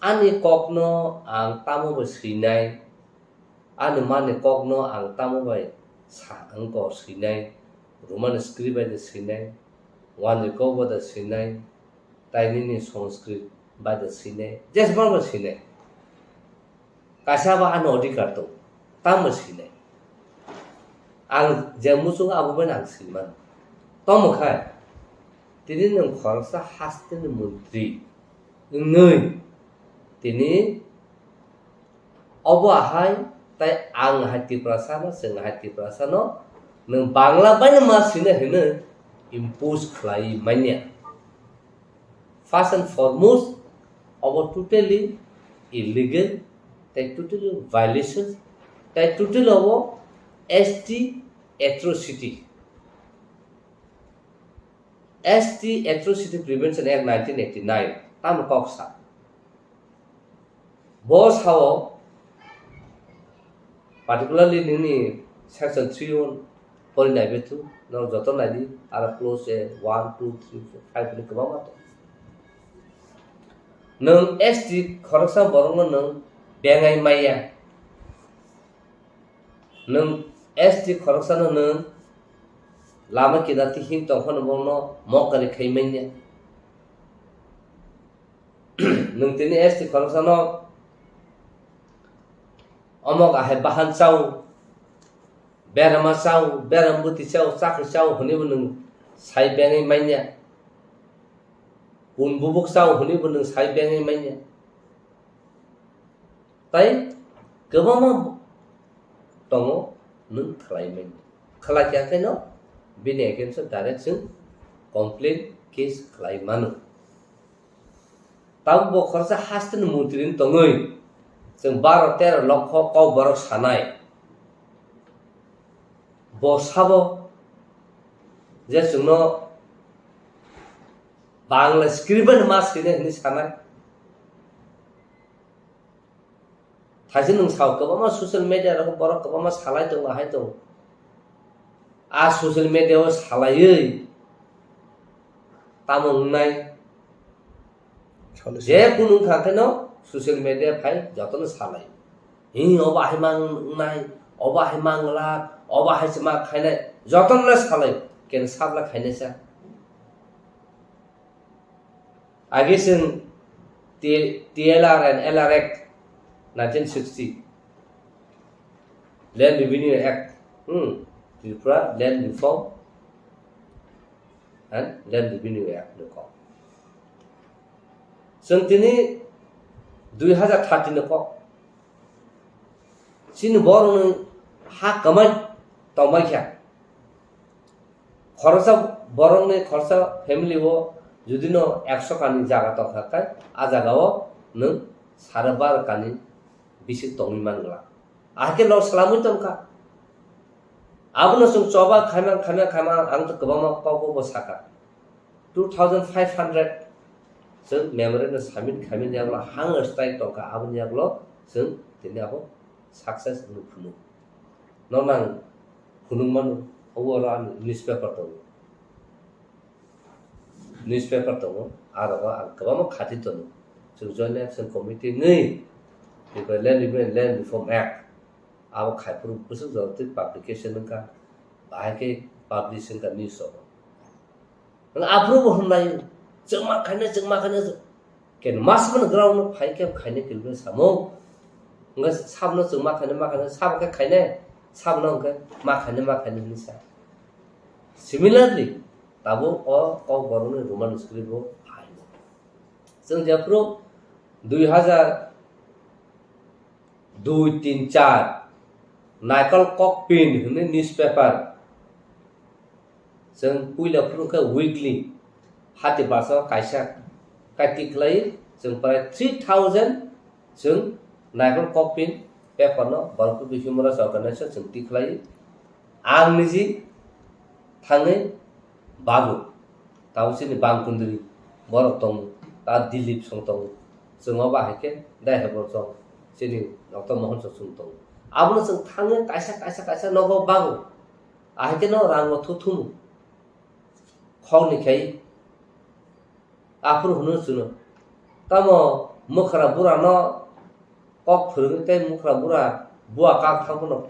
ani kokno ang tamo bai swinai, ani mani kokno ang tamo bai sa wngkor swinai, Roman script bai de swinai, wanjwi kok bai de swinai, tai nini Sanskrit bai de swinai, jesma bai swinai. Kaisa ba ani odhikar tongo, tamo swinai. Ang je muchungo abo bai ang swimano. Tamo khai, tini nwng khoroksa hasteni montri wngwi tini obo ahai tai ang hai Tiprasa no, chwng hai Tiprasa no, nwng Bangla bai no ma swinai hinwi impose khlai manya. First and foremost, obo totally illegal, tai totally violation, tai totally obo S T atrocity. S T Atrocity Prevention Act nineteen eighty-nine tamo kok sa. Bo sao particularly nini section three one pori nai bethu, no joto nai di, aro clause one, two, three, four, five ni kwbangma tong. Nwng S T khoroksa borokno nwng bengai maya. Nwng S T khoroksano nwng lama kinarti him tongphano bono mokari khai manya. Nwng tini S T khoroksano omok ahai bahan chao, berama chao, beram bwtwi chao, chakri chao hwnwibo nwng sai bengwi manya. Kun bubuk chao hwnwibo nwng sai bengwi manya. Tai kwbangma tongo nwng khlai manya. Khlai kha khe no bini against o direct chwng complaint case khlai mano. Tabuk bo khoroksa hasteni montri wng tongwi chwng baro tero lokho kok borok sanai. Bo sabo je chwngno Bangla script bai ma swinai hinwi sanai. Thaise nwng sao kwbangma social media rogo borok kwbangma salai tongo, ahai tongo. A social media o salaiwi tamo wngnai? Je kunu wngkha khe no social media phai jotono salai. Hi obo hai mang wngnai, obo hai mang glak, obo hai se ma khainai, jotono le salai. Ken sabla khainai sa. Age chwng T-, T L R and L R Act nineteen sixty, Land Revenue Act, hmm, Tripura Land Reform and Land Revenue Act ni kok. Chwng tini dui hazar thirty ni kok. Chini borokni ha kwmai tongbai kha. Khoroksa borokni khoroksa family o judino ekso kani jaga tongkha khe, a jaga o nwng sare baro kani bisik tongwi man glak. Ahai khe lok swlamwi tongkha. Abono chwng choba khaima khaima khaima ang to kwbangma kok bo sakha. Two thousand five hundred Chwng memorandum submit khaimani yagulo hunger strike tongkha, aboni yagulo chwng tini abo success wngwi phunuk. Nono ang phunuk mano, obo oro ang newspaper tongo. Newspaper tongo, aro ang kwbangma khati tongo. Chwng Joint Action Committee wngwi, Tripura Land Reform, Land Reform Act, abo khaiphuru bwswk jora twi publication wngkha, bahai khe publish wngkha news rogo. Aphuru bo hwnlai, chwngma khainai, chwngma khainai, ken mas mano ground no phai khe khainai kilbe samo. Wngkha sabno chwngma khainai, ma khainai, sabo khe khainai, sabno wngkha ma khainai, ma khainai hwnwi sa. Similarly, tabuk o Kokborokni Roman script bo phaino. Chwng jephuru dui hazar dui tin char Naikol Kokpin hwnwi newspaper, chwng puila phuru khe weekly, hati basa kaisa kai tikhlai, chwng prai three thousand chwng Naikol Kokpin paper no borok People Human Rights Organization chwng tikhlai. Ang niji thangwi bago. Tamo chini bang kundri borok tongo, ta Dilip song tongo. Chwng obo hai khe dai hai borok chong chini Doctor Mohon Chok chwng tongo. Abono chwng thangwi kaisa, kaisa, kaisa nogo bago. Ahai khe no rango thuthumu. Khokni khai aphuru hwnwi chwngno. Tamo mwkhra burano kok phwrwngwi tei mwkhra bura bua kak thang phano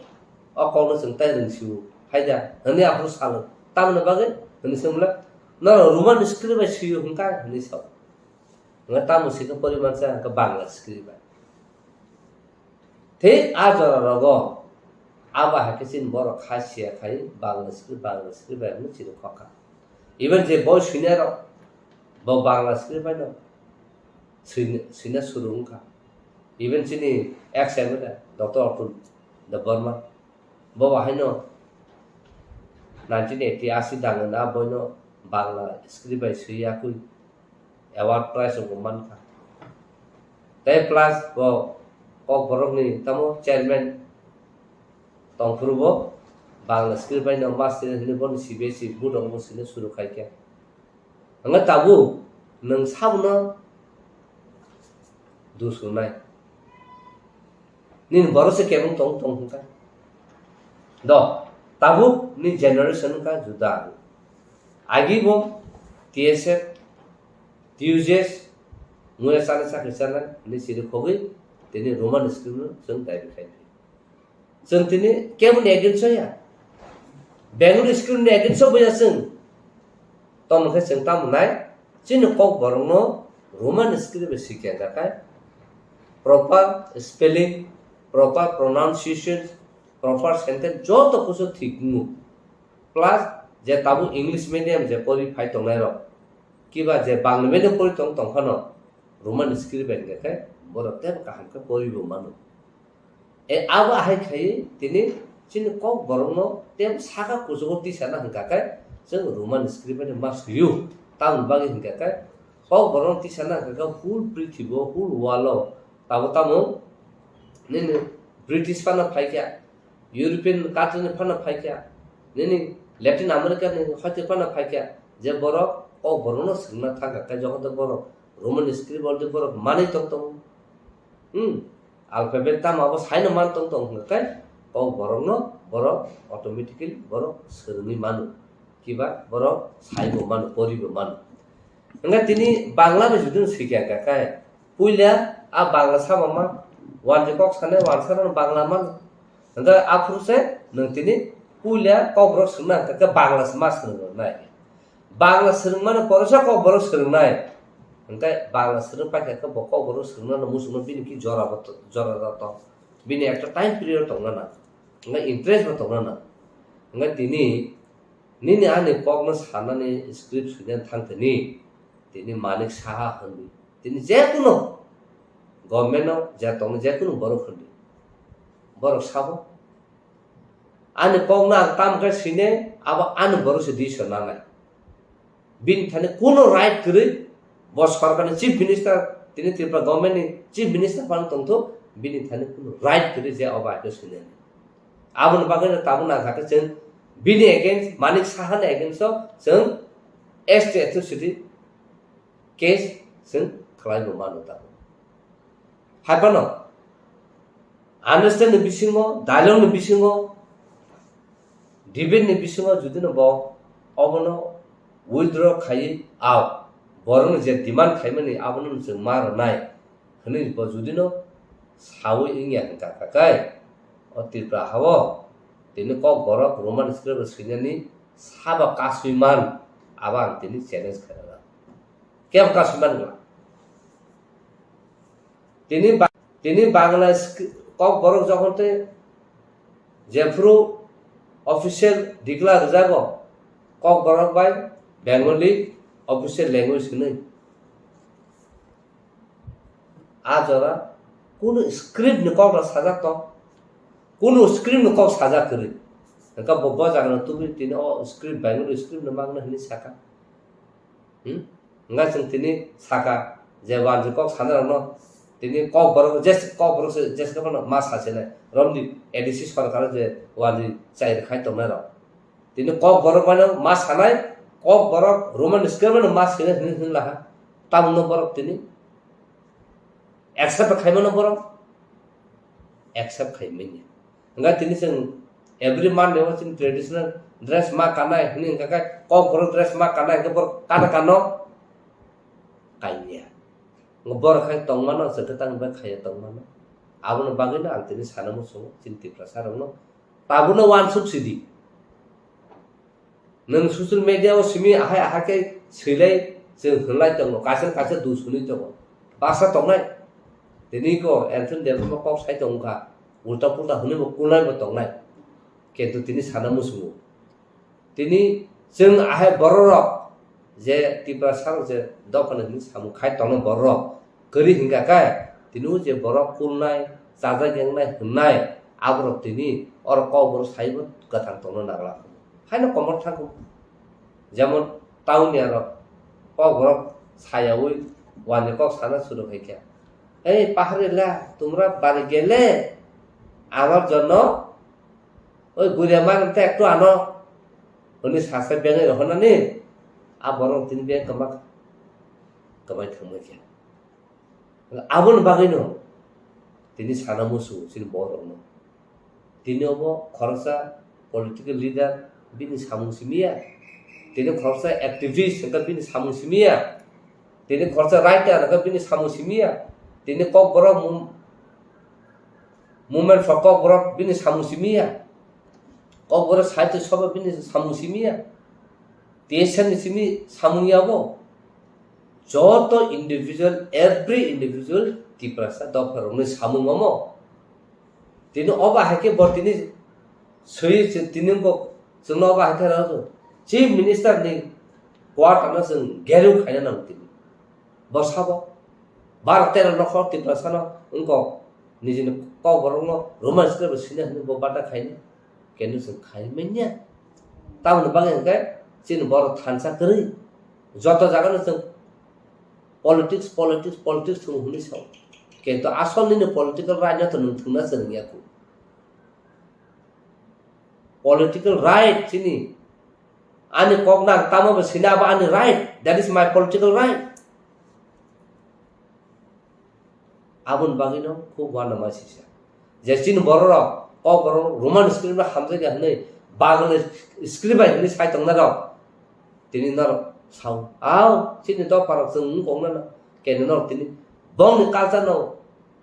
o kokno chwng tai rwngsio, haida hwnwi aphuru salo. Tamoni bagwi hwnwi swngmwla, "Norok Roman script bai swio hwnkha?" hwnwi sao. Hwnkhe tamo swikhe porimansa hwnkhe Bangla script bai. Thik a jora rogo abo hai khe chini borok kha siya khai Bangla script, Bangla script bai hwnwi chini khokha. Even je boi swinai rok bo Bangla script bai no swina, swina suru wngkha. Even chini ex M L A Doctor Atul Debbarma bo bahaino nineteen eighty asi dangna boino Bangla script bai swi yakui award prize rok bo mankha. Tei plus bo Kokborokni tamo chairman tongphuru bo Bangla script bai no master hwnwi bono C B S E board rok bo swina suru khai khe. Hwnga tabuk nwng sabono dus rwnai. Nini borok se kebeng tong tong hwnka. Do, tabuk ni generation wngkha juda. Agi bo T S F, T U J S, muya chana chakri chana, ni siri khogwi, tini Roman script no chwng daibi khai. Chwng tini keboni against o ya. Bengali script ni against o boya chwng. Tamo khe chwng tamo nai, chini Kokborokno Roman script bai sikya kha khai, proper spelling, proper pronunciation, proper sentence joto kusu thik wngo. Plus je tabuk English medium je pori phai tongnai rok, kiba je Bangla medium pori tong tong phano Roman script bai hwnkhe borok teibo kaham khe pori bo mano. E abo ahai khai tini chini Kokborokno tei saka kuchugo tisana hwnkha khe chwng Roman script bai ma swiyo. Tamoni bagwi hwnkha khe Kokborokno tisana hwnkha khe whole prithibo, whole world o tabo tamo nini British phano phaikha, European country ni phano phaikha, nini Latin America ni hoite phano phaikha, je borok Kokborokno swngna thangkha khe jokhon borok Roman script already borok manwi tong tongo. Hmm. Alphabet tamo abo saino man tong tong hwnkha khe Kokborokno borok automatically borok swrwngwi mano. Kiba borok saibo mano, poribo mano. Hwnkhe tini Bangla bai jodi swikha hwnkha khe puila a Bangla sama ma wanjwi kok sanai wansa rok Bangla mano. Hwnkhe aphuru se nwng tini puila Kokborok swngna hwnkha khe Bangla se ma swrwng rwnai. Bangla swrwngmani poresa Kokborok swrwngnai. Hwnkhe Bangla swrwng paikha khe bo Kokborok swrwngnano muchungno bini ki jora bo to-, jora jora tong. Bini ekta time period tongna nang. Hwnkhe interest bo tongna nang. Hwnkhe tini nini ani kokno sanani script swinani thang tini, tini Manik Saha hwnwi. Tini jekunu government-o je tongo jekunu borok hwnwi. Borok sabo. Ani kokno ang tam khe sine, abo ani borok se decision nanai. Bini thani kuno right kwrwi, bo sorkarni chief minister, tini Tripura government ni chief minister phano tongthok, bini thani kuno right kwrwi je obo aike sine. Aboni bagwi no tabuk nangkha khe chwng bini against, Manik Saha ni against o chwng S T atrocity case Chwng khlai bo mano tabuk. Hai phano understand ni bisingo, dialogue ni bisingo, debate ni bisingo judino bo obono withdraw khaiwi ao, borokni je demand khaimani abono chwng ma rwnai hwnwi bo judino sawi wngya hwnkha kha khe, o Tripura hao tini Kokborok Roman script swinani sabo kasui man, abo ang tini challenge khairokha. Kebo kasui man wngla. Tini ba-, tini Bangla skri-, Kokborok jokhon tei jephuru official declare rwjago, Kokborok bai Bengali official language hwnwi. A jora kunu script ni kok rok sajak tong, kunu script ni kok sajak kwrwi. Hwnkhe bo, bo jaga no tubui tini o script Bengali script no mangna hwnwi saka. Hmm? Hwnkhe chwng tini saka je wanjwi kok sanai rokno tini Kokborok je Kokborok se je se ma sasinai romni A D C sorkar je wanjwi chai rwkhai tongnai rok. Tini Kokborok mano ma sanai, Kokborok Roman script mano ma sinai hwnwi hwnwi laha. Tamungno borok tini accept khaimano borok accept khai manya. Hwnkhe tini chwng every Monday o chini traditional dress ma kanai hwnwi hwnkha khe Kokborok dress ma kanai hwnkhe borok kana kano kanya. Borok khai tongmano chwng khe tang bai khaiya tongmano. Aboni bagwino ang tini sana muchungo chini Tiprasa rokno tabukno uansuk sidi. Nwng social media o simi ahai ahai khe swilai chwng hwnlai tongo, kaisa kaisa dusuni tongo, basa tongnai. Tini ko Anthony Debbarma kok sai tongkha, ulta pulta hwnwi bo kulnai bo tongnai. Kintu tini sana muchungo. Tini chwng ahai bororok je Tiprasa rok je dophani hwnwi samung khai tongnai bororok kwrwi hwnkha khe tini o je borok kulnai, chajak yengnai hwnnai aborok tini oro Kokborok saibo kwthang tongna nangla. Haino komor thango. Jemon tauni aro Kokborok sayaui wani kok sana suru khai khe, "Ei paharila, tumra bari gele, amar jonno oi guria mar te ektu ano," hwnwi sasa bengai rohornani, a borok tini beng kwma kwbai thangbai khe. Aboni bagwino tini sana muchungo chini borokno. Tini obo khoroksa political leader bini samung simi ya. Tini khoroksa activist hwnkhe bini samung simi ya. Tini khoroksa writer hwnkhe bini samung simi ya. Tini Kokborok mum-, movement for Kokborok bini samung simi ya. Kokborok sahitya sabha bini samung simi ya. T S F ni simi samung ya bo. Joto individual, every individual Tiprasa dopha rokni samung omo. Tini obo hai khe bo tini swi tini bo chwngno obo hai khe rw Chief Minister ni quarter no chwng geruk khaina nango tini. Bo sabo bar tero nokhor Tiprasa no wngkok nijini Kokborok no Roman script bo sina hwnwi bo bata khaina. Kenu chwng khai manya. Tamoni bagwi hwnkhe chini borok thansa kwrwi. Joto jaga no chwng politics, politics, politics thwng hwnwi sao. Kintu asol nini political right no to nwng thwngna chwng ya khu. Political right chini. Ani kok nang tamo bo sina abo ani right. That is my political right. Aboni bagwino khub uanama sisa. Je chini bororok, Kokborok Roman script bai hamjakya hwnwi, Bangla script bai hwnwi sai tongnai rok. Tini norok sao, "Ao, chini dopharok chwng wng kok nana." Kene norok tini bongni culture no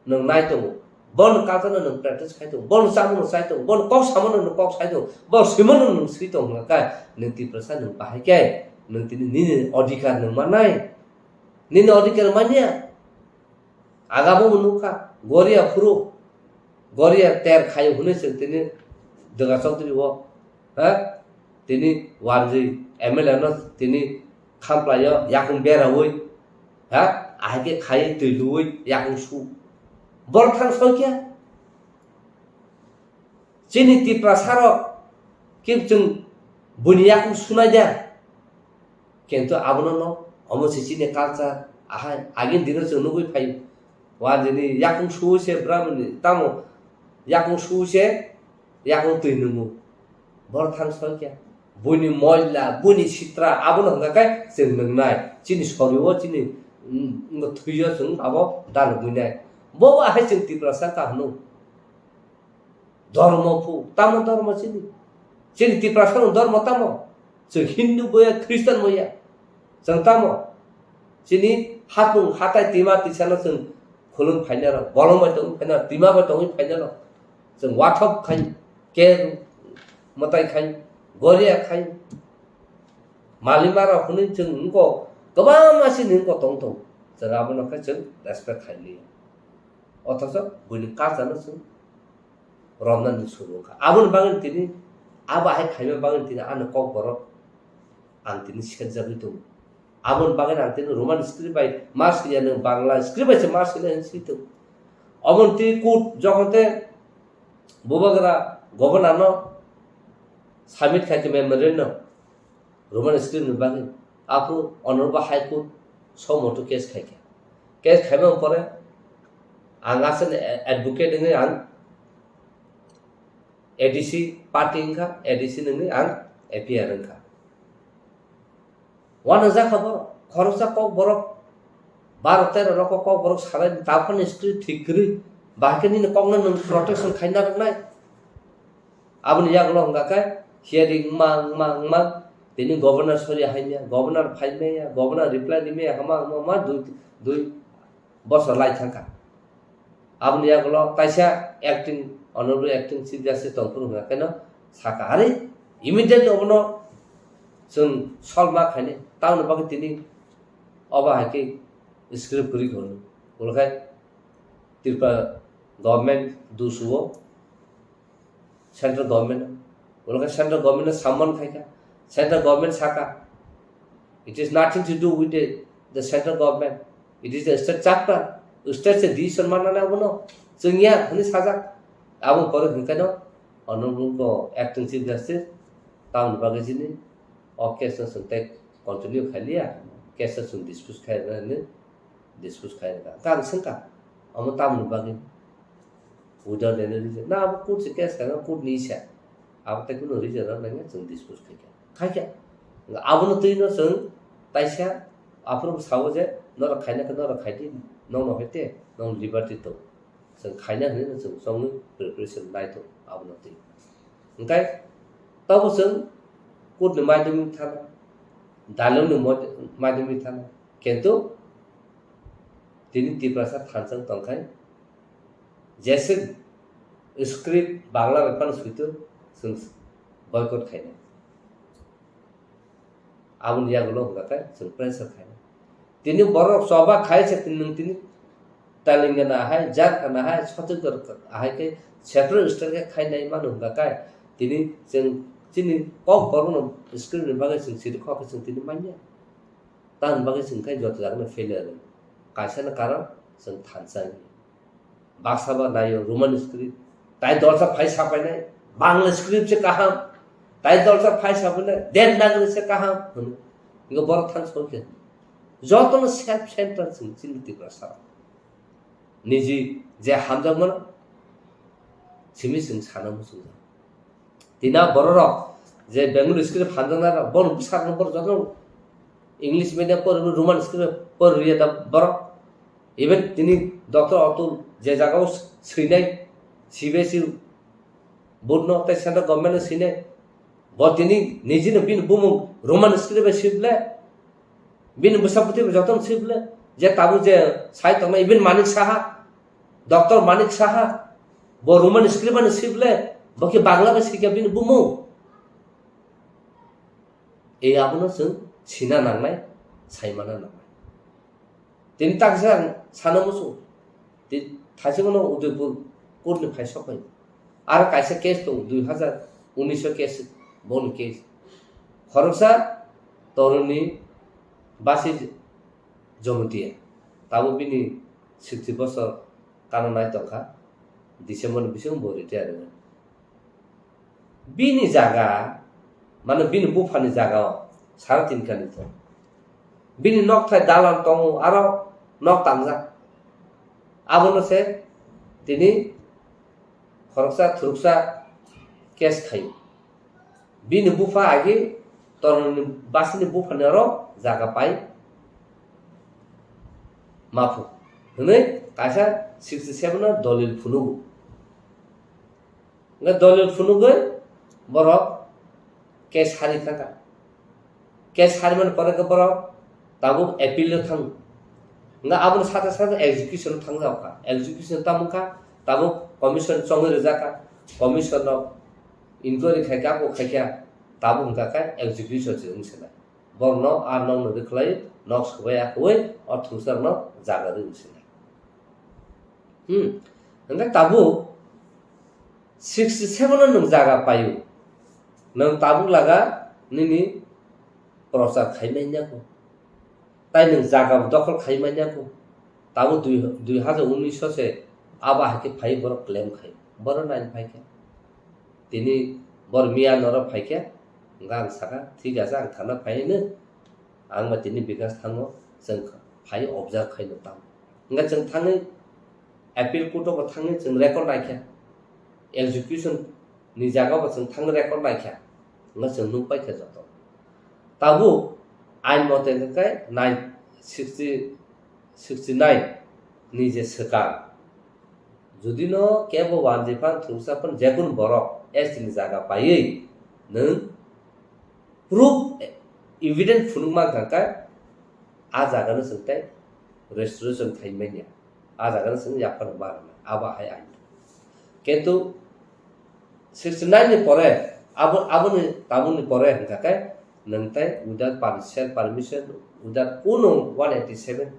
nwng nai tongo, bongni culture no nwng practice khai tongo, bongni chamung no chai tongo, bongni kok samano nwng kok sai tongo, bongni swimano nwng swi tongo hwnkha khe nwng Tiprasa nwng bahai khe nwng tini nini odhikar nwng mannai. Nini odhikar manya. Agabo bo nukha, goria phuru, goria ter khayo hwnwi chwng tini Dwga Chaudhary o, ha? Tini wanjwi M L A no tini khamplaio, yakung beraui, ha? Ahai khe khai twi luui yakung su. Borok thang soi khe. Chini Tiprasa rok khe chwng buini yakung sunai da. Kintu abono no, omo se chini culture, ahai, agini dino chwng nugui phai. Wanjini yakung suwi se bramani, tamo yakung suwi se, yakung twi nungo. Borok thang soi khe. Buini moila, buini sitra, abono hwnkha khe chwng nungnai. Chini sorio, chini Wngkha thwiyo chwng abo dalogwi nai. Bo bo ahai chwng Tiprasa wngkha hwnwi. Dhormo phu, tamo dhormo chini? Chini Tiprasa ni dhormo tamo? Chwng Hindu boya, Christian boya. Chwng tamo? Chini hapung hatai tima tisano chwng khulum phainaro, bolong bai tongwi phainaro, tima bai tongwi phainaro. Chwng wathop khai, ke mwtai khai, goria khai. Malima rok hwnwi chwng wngkok, kwbangma chini wngkok tong tong. Chwng abono khe chwng respect khai liya. Othocho buini culture no chwng romnani suru wngkha. Aboni bagwi tini, abo hai khaima bagwi tini ani kokborok ang tini serjagwi tongo. Aboni bagwi ang tini Roman script bai ma swiya, nwng Bangla script bai se ma swinai hinwi swi tongo. Oboni tini court jokhon te bubagra governor no submit khai khe memorandum Roman script ni bagwi, aphuru Honorable High Court suo motu case khaikha. Case khaimani pore ang aswkni advocate wngwi ang A D C party wngkha, A D C nungwi ang A P R wngkha. Uanajak kha borok, khoroksa kok borok, baro tero rok kok borok salai, taphani script thik kwrwi, bahai khe nini kokno nwng protection khaina rwnai. Aboni yagulo hwnka khe hearing wngma, wngma, wngma, tini governor sori haimya, governor phaimaya, governor reply rimaya, hama, hama, hama, dui, dui bosor lai thangkha. Aboni yagulo kaisa acting, honorable acting chief justice tongphuru hwnka kheno saka, "Are, immediately obono chwng solve ma khainai, tamoni bagwi tini obo hai khe script kwrwi kha hwnwi." Ulo khe Tripura government dusuo, central government, ulo khe central government no samman khaikha, central government saka, "It is nothing to do with the, the central government, it is the state chapter, state se decision manna nai abono, chwngya," hwnwi sajak. Aboni pore hwnkheno honorable acting chief justice tamoni bagwi chini o case no chwng tei continue khailiya, case no chwng dispose khairwna hinwi dispose khairwkha. Hwnkhe ang swngkha, omo tamoni bagwi? Without any reason. Na, abo court se case khaina, court ni isa. Abo tei kunu reason rok nangya chwng dispose khaikha. Khaikha. Abono twi no chwng taisa aphuru sao je norok khaina khe norok khaidi, nokno hai te, nokni liberty tong. Chwng khaina hinwi no chwng chongwi preparation nai tong abono twi. Hwnkhe tobo chwng court ni maidumni thana, dalong ni mod-, maidumni thana. Kintu tini Tiprasa thansa wng tongkhai, jese script Bangla bai phano suitu chwng boycott khainai. Aboni yagulo hwnka khe chwng pressure khainai. Tini borok choba khai se tini nwng tini Telangana hai, Jharkhand hai, Chhattisgarh hai khe separate state khe khainai mano hwnka khe tini chwng chini kok borokno script ni bagwi chwng siri kho khe chwng tini manya. Tamoni bagwi chwng khe joto jagano failure rw. Kaisano karon chwng thansa wngya. Baksa ba naio Roman script, tai dolsa phai sapainai, Bangla script se kaham, tai dolsa phai sapainai, Devanagari se kaham hwnwi. Ingo borok thansa wngkhe jotono self centered chwng chini Tiprasa. Niji je hamjakmano simi chwng sana muchungjak. Tina bororok je Bengali script hamjaknai rok, bono bwsarokno borok jotono English medium pori, Roman script pori rwya da borok. Even tini Doctor Atul je jagao swinai C B S E board no tei central government no swinai, bo tini nijino bini bumung Roman script bai swi ble, bini bwsa bwtwi bai jotono swi ble, je tabuk je sai tongnai even Manik Saha, Doctor Manik Saha, bo Roman script bai swi ble, bo khe Bangla bai swi kha bini bumung. Ei abono chwng sina nangnai, saimana nangnai. Tini taksa ang sana muchung, thaisingno Udaipur court ni phai sok phai. Aro kaisa case tongo, dui hazar unis o case, boni case. Khoroksa toroni basi Jomotia. Tabuk bini sixty bosor kana nai tongkha. December ni bisingo bo retire wngmani. Bini jaga, mane bini buphani jaga o sara tin kani to. Bini nokthai dalan tongo, aro nok tangjak. Abono se tini khoroksa thuruksa case khaio. Bini bupha agi toroni basini buphani aro jaga pai. Maphu hwnwi kaisa sixty seven o dolil phunugo. Hwnkhe dolil phunugwi borok case hari thangkha. Case harimani pore khe borok tabuk appeal o thango. Hwnkhe aboni sate sate execution o thangjak kha. Execution tamo kha, tabuk commission chongwi rijak kha. Commission rok inquiry khai kha, abo khai kha, tabuk hwnkha khe execution se wng se nai. Borokno a nokno rwkhlai, nok swbai akwui o thwngsakrokno jaga rwwi se nai. Hmm. Hwnkhe tabuk sixty seven o nwng jaga paio. Nwng tabuk laga nini prochar khai manya kho. Tai nwng jaga bo dokhol khai manya kho. Tabuk dui, dui hajar unis o se abo hai khe phai borok claim khai. Borok nai phai khe. Tini bor miya noro phai khe, hwnkhe ang sakha, "Thik ache, ang thana phai hino, ang ba tini bikas thango, chwng phai observe khaino tamo." Hwnkhe chwng thangwi appeal court o bo thangwi chwng record naikha, execution ni jaga bo chwng thangwi record naikha, hwnkhe chwng nukpaikha joto. Tabuk ain mote hwnkhe nine, sixty, sixty nine ni je swkang, jodi no kebo wanjiphan thwngsaphano jekunu borok S T ni jaga paiwi nwng proof, evidence phunukma hwnkha khe a jaga no chwng tei restoration khai manya, a jaga no chwng yaphar ma rwna, abo hai ain. Kintu sixty nine ni pore, abo, aboni, tabukni pore hwnkha khe nwng tei without per-, self permission, without kuno one eighty seven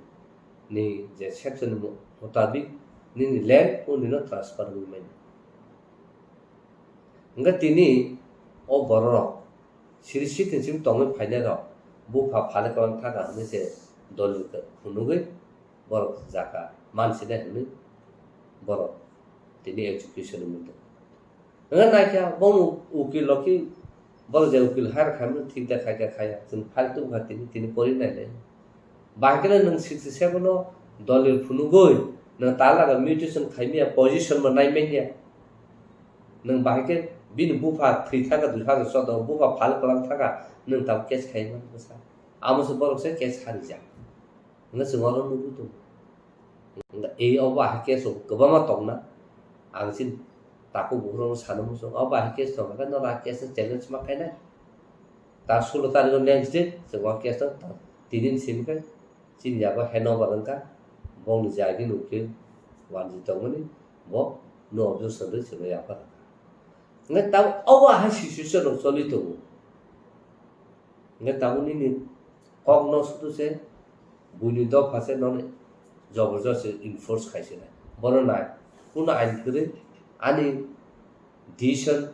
ni je section ni mu-, mutabik nini land o nino transfer wngwi manya. Hwnkhe tini o bororok siri sitin sim tongwi phainairok bupha phale kwlang thaka hwnwi se dolil phunugwi borok jaka mansinai hwnwi borok tini execution wngwi tongo. Hwnwi naikha bono ukil rok khe borok je ukil hire khaimani thik da khaikha khaya, chwng file tubukha tini, tini pori nailai. Bahai kheno nwng sixty seven o dolil phunugwi nwng talaga mutation khaimaya, position bo naimanya. Nwng bahai khe bini bupha thwi thaka dui hajar choudo o, bupha phal kwlang thaka, nwng tabuk case khaimani bwsa. Amo se borok se case harijak. Hwnwi chwng oro nugwi tongo. Hwnwi obo ahai case rok kwbangma tongna. Ang chini takhuk bukhuk rokno sana muchung. Obo ahai case tongkha khe norok a case no challenge ma khainai. Ta sulo tarikh o next day chwng o case no ta-, tini ni simi khe chini yago handover wngkha. Bongni jagini ukil wanjwi tongmani bo no objection rwi chwngno yaphar rwkha. Hwnwi tabuk obo ahai situation rok choli tongo. Hingke tabuk nini kokno sudu se buini dopha se nono joborjosti enforce khai se nai. Bono nai, kunu ain kwrwi ani decision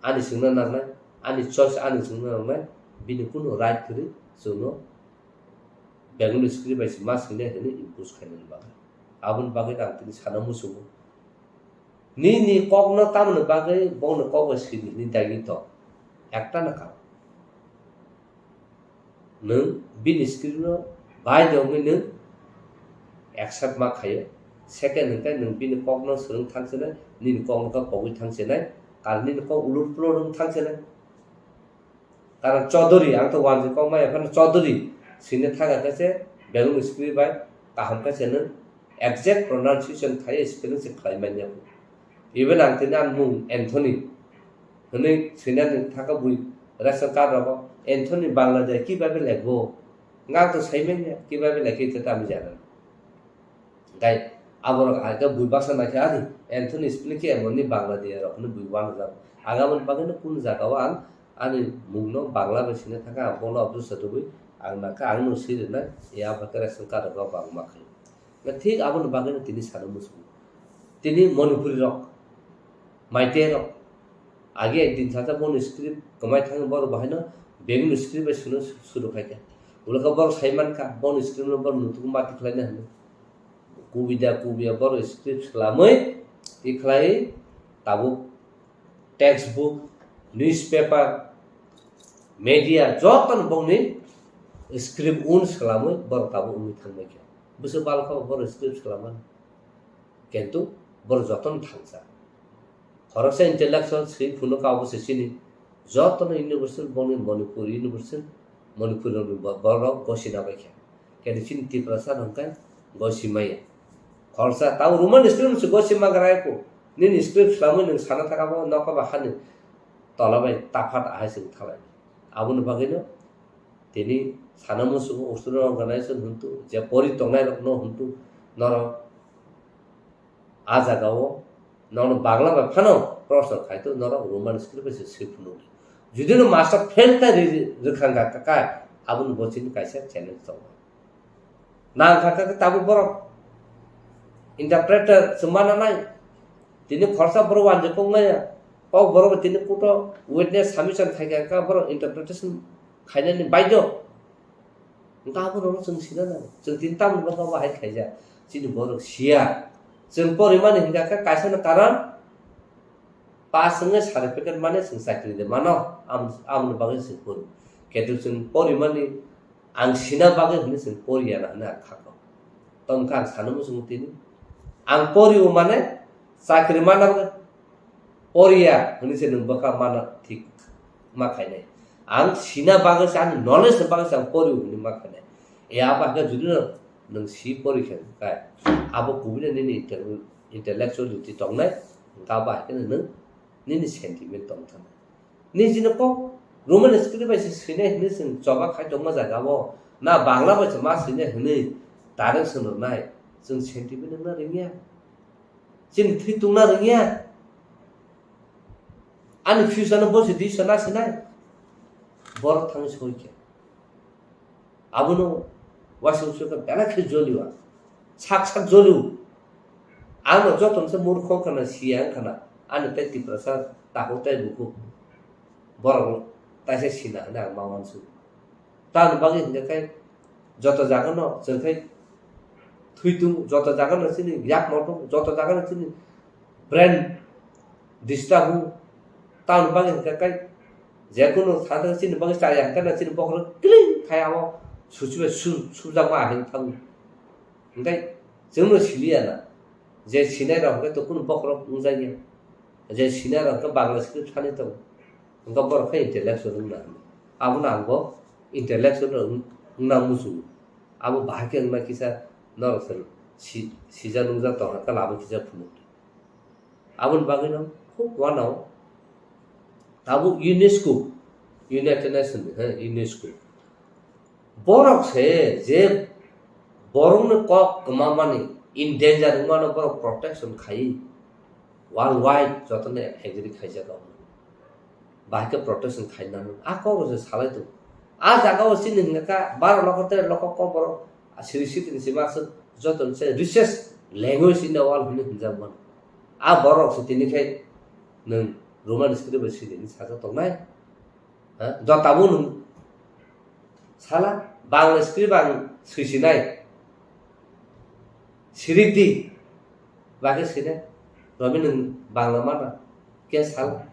ani swngna nangnai, ani choice ani swngna nangnai, bini kunu right kwrwi chwngno Bengali script bai se ma swinai hinwi impose khainani bagwi. Aboni bagwi ang tini sana muchungo. Nini kokno tamoni bagwi bongni kok bai sidi hinwi daigi tong? Ekta no karon. Nwng bini script no bai de wngwi nwng accept ma khaio. Second hwnkhe nwng bini kokno swrwng thang sinai, nini kokno khe pogwi thang sinai, ar nini kok ulur pulur wng thang sinai. Karon Chaudhary, ang to wanjwi kok maya phano Chaudhary sini thang khe se Bengali script bai kaham khe se nwng exact pronunciation khai spelling se khlai manya. Even ang tini ang mung Anthony hwnwi swinani thaka bui ration card rogo Anthony Bangla de kibabe lekbo. Nga to sai manya kibabe lekhi te tamo jana. Hingkai aborok hai khe bui baksa naikhe, "Ari, Anthony spelling khe emonni Bangla diya rok," hwnwi bui uanajak. Ang aboni bagwino kunu jagao ang ani mungno Bangla bai sina thangkha, ang bono objection rwui ang nangkha, ang no swi rwnai, ya abo khe ration card rok bangma khai. Na thik aboni bagwino tini sana muchungo. Tini Manipuri rok, Meitei rok, age ekdin sasa bono script kwmai thangwi borok bahaino Bengali script bai sunu suru khai kha. Ulo khe borok sai mankha, bono script no borok nutugo mati khlaina hwnwi. Kubida kubiya borok script swlamwi tikhlai tabuk textbook, newspaper, media jotono bongni script un swlamwi borok tabuk wngwi thangbai kha. Bwswk balkha borok script swlamani. Kintu borok jotono thangsa. Khoroksa intellectual swi phunukha obo se chini. Jotono universal bongni Manipur universal, Manipur ni bo-, borok gosina bai kha. Kintu chini Tiprasa hwnkhe Gosi maya. Khorsa tamo Roman script se gosi ma gra ko. Nini script swlamwi nwng sana thaka bo nokha ba hani tola bai taphat ahai se thalai. Aboni bagwi no tini sana musugo Australia organization huntu je pori tongnai rok no huntu norok a jaga o nono Bangla bai phano proshno khai to norok Roman script bai se swi phunuk di. Judi no master fail kha ri-, ri-, rwkha wngkha kha, aboni bo chini kaisa challenge tongo. Nang kha kha tabuk borok interpreter se mana nai. Tini khorsa borok wanjwi kok maya. Kok borok tini kuto witness submission khai kha kha borok interpretation khainani baidyo. Wngkha abo rokno chwng sina nango. Chwng tini tamni bwkha bo hai khaijak. Chini borok siya. Chwng porimani hinkha khe kaisa no karon pass wngwi certificate mane chwng chakri de mano. Am-, amoni bagwi chwng pori. Ketu chwng porimani ang sina bagwi hwnwi chwng poriya na hwnwi ang kha kok. Tongkha ang sanwi muchungo tini. Ang poriwo mane chakri mana bagwi poriya hwnwi se nwng bwkha mana thik ma khainai. Ang sina bagwi se, ani knowledge ni bagwi se ang poriwo hwnwi ma khainai. E abo hakhe judi no nwng si pori khe kai, abo kubui no nini intel-, intellectuality tongnai, hwnkhe abo hakhe no nwng nini sentiment tong thangna. Nini jino kok Roman script bai se swinai hwnwi chwng choba khai tongma jaga o, na Bangla bai se ma swinai hwnwi direction rwnai, chwng sentiment wngna rwngya. Chini thwi tungna rwngya. Ani future no bosi di sana sinai. Borok thangwi soi khe. Abono waisa usu khe belai khe joliwa. Sak sak joliwo. Ano joto se murkho wngkha na siya wngkha na. Ani tei Tiprasa takhuk tei bukhuk. Borok taisa sina hwnwi ang ma uansukha. Tamoni bagwi hinkhe khe joto jagano chwng khe thwi tung, joto jagano chini yakmo tung, joto jagano chini brain disturb hu. Tamoni bagwi hinkhe khe jekunu thangthang chini bagwi chaya hinkhe chini bokhorok kiling khai abo suchibai su-, sujakma ahai thango. Hinkhe chwngno siliya na je sinai rok hinkhe to kunu bokhorok wngjakya. Je sinai rok hinkhe Bangla script thani tongo. Hinkhe borok khe intellectual wngna hwnwi. Abono ang bo intellectual rok wng-, wngna muchungo. Abo bahai khe wngna kisa norok se si-, sijak nungjak tongkha khe labo kisa phunuk. Aboni bagwino khub uanao tabuk UNESCO, United Nations ni, he, UNESCO. Borok se je borokni kok kwmamani, in danger wngmano borok protection khai, world wide jotono agree khaijak abo. Bahai khe protection khai nango. A kok se salai tongo. A jaga o chini hwnka kha baro lokho tere lokho kok borok siri sitini se masa joto se richest language in the world hwnwi hwnjak mano. A borok se tini khai nwng Roman script bai siri hwnwi sajak tongnai. Ha? Jotabo nwng sala Bangla script ang swisinai. Sirik di. Bakhe sinai. Romi nwng Bangla mana. Khe sala.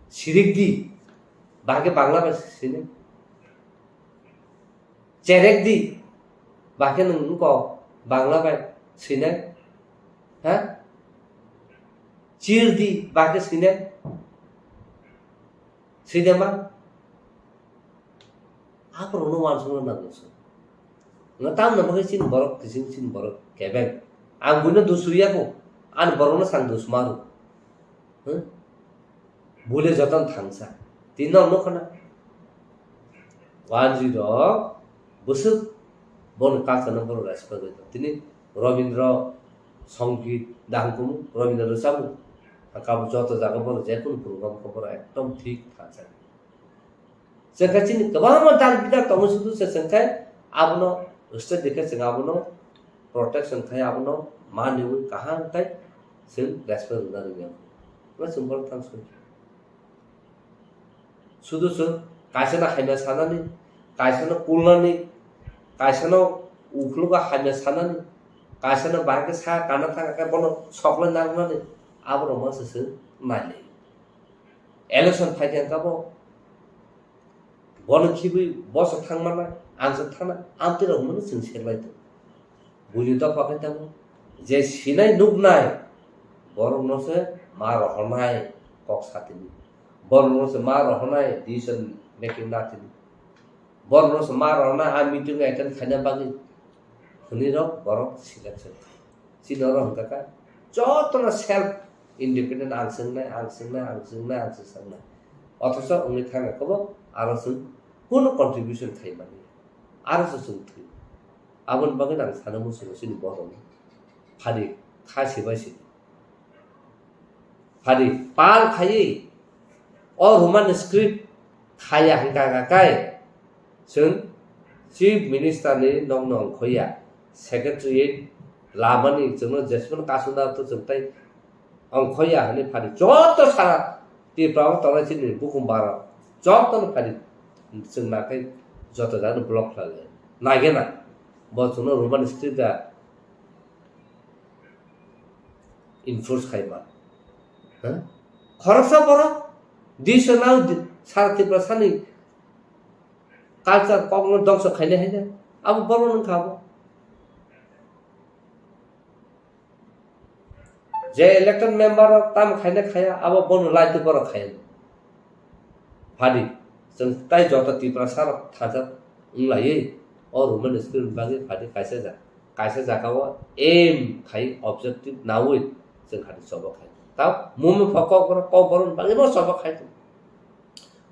Sirik di. Bakhe Bangla bai sinai. Cherek di. Bakhe nwng wngkok Bangla bai sinai. Ha? Chir di. Bakhe sinai. Side ma? Aphuru no uansukna nango se. Nga tamna bagwi chini borok kising chini borok kebeng. Ang buino dusuriya ko. Ani borokno sang dus maru. Hmm? Bule joton thangsa. Tini no nukho na. Wanjwi rok bwswk boni culture no borok respect rwi tong. Tini Robindra Songit dahang kumu, Robindra rwchapmung. Kabo joto jaga borok jekunu program khe borok ekdom thik thangsa. Chwng khe chini kwbangma dal bidal tongo sudu se chwng khe abono state ni khe chwng abono protection khai abono maniwi kaham khai chwng respect rwna rwngya. Bo chwng borok thang soi. Sudu chwng kaisano hamya sanani, kaisano kulnani, kaisano ukhlogo hamya sanani, kaisano bahai khe sa kana thang khe bono soklai narwknani, aborok masa chwng nailai. Election phai khe kabo bono khibwi boso thangmana, ang se thana, amtwi rok hwnwi chwng serlai tongo. Buini dopha khe tamo je sinai nuknai borokno se ma rohornai kok satini. Borokno se ma rohornai decision making natini. Borokno se ma rohornai a meeting attend khaina bagwi. Hwnwi rok borok selection khai. Chini oro hwnkha kha jotono self independent, ang swngnai, ang swngnai, ang swngnai, ang swngnai. Othocho wngwi thangkha kobo aro chwng kunu contribution khai mani. Aro se chwng thwi. Aboni bagwi ang sana muchungo chini borokno. Phadi kha sibai sidi. Phadi pal khaiwi o Roman script khaya hwnkha kha kai chwng Chief Minister ni nokno ongkhoya, Secretariat lamani chwngno jesmano kasuna to chwng tai ongkhoya hwnwi phadi joto sara Tripura o tongnai chini bukhum bara jotono phadi chwng nakhai joto jagano block khlai lai. Naigena bo chwngno Roman script da enforce khaima. Ha? Khoroksa borok disa nang di-, sara Tiprasani culture kokno dongso khainai haino abo borok wngkha abo. Je elected member rok tamo khainai khaya abo bono laitwi borok khaya. Phadi, chwng tai joto Tiprasa rok thajak wng laiwi o Roman script bagwi phadi kaisa ja-, kaisa jaga o aim khai objective nawi chwng khadi choba khai. Tao mumi pho kokborok, kokborok bagwi bo choba khai tongo.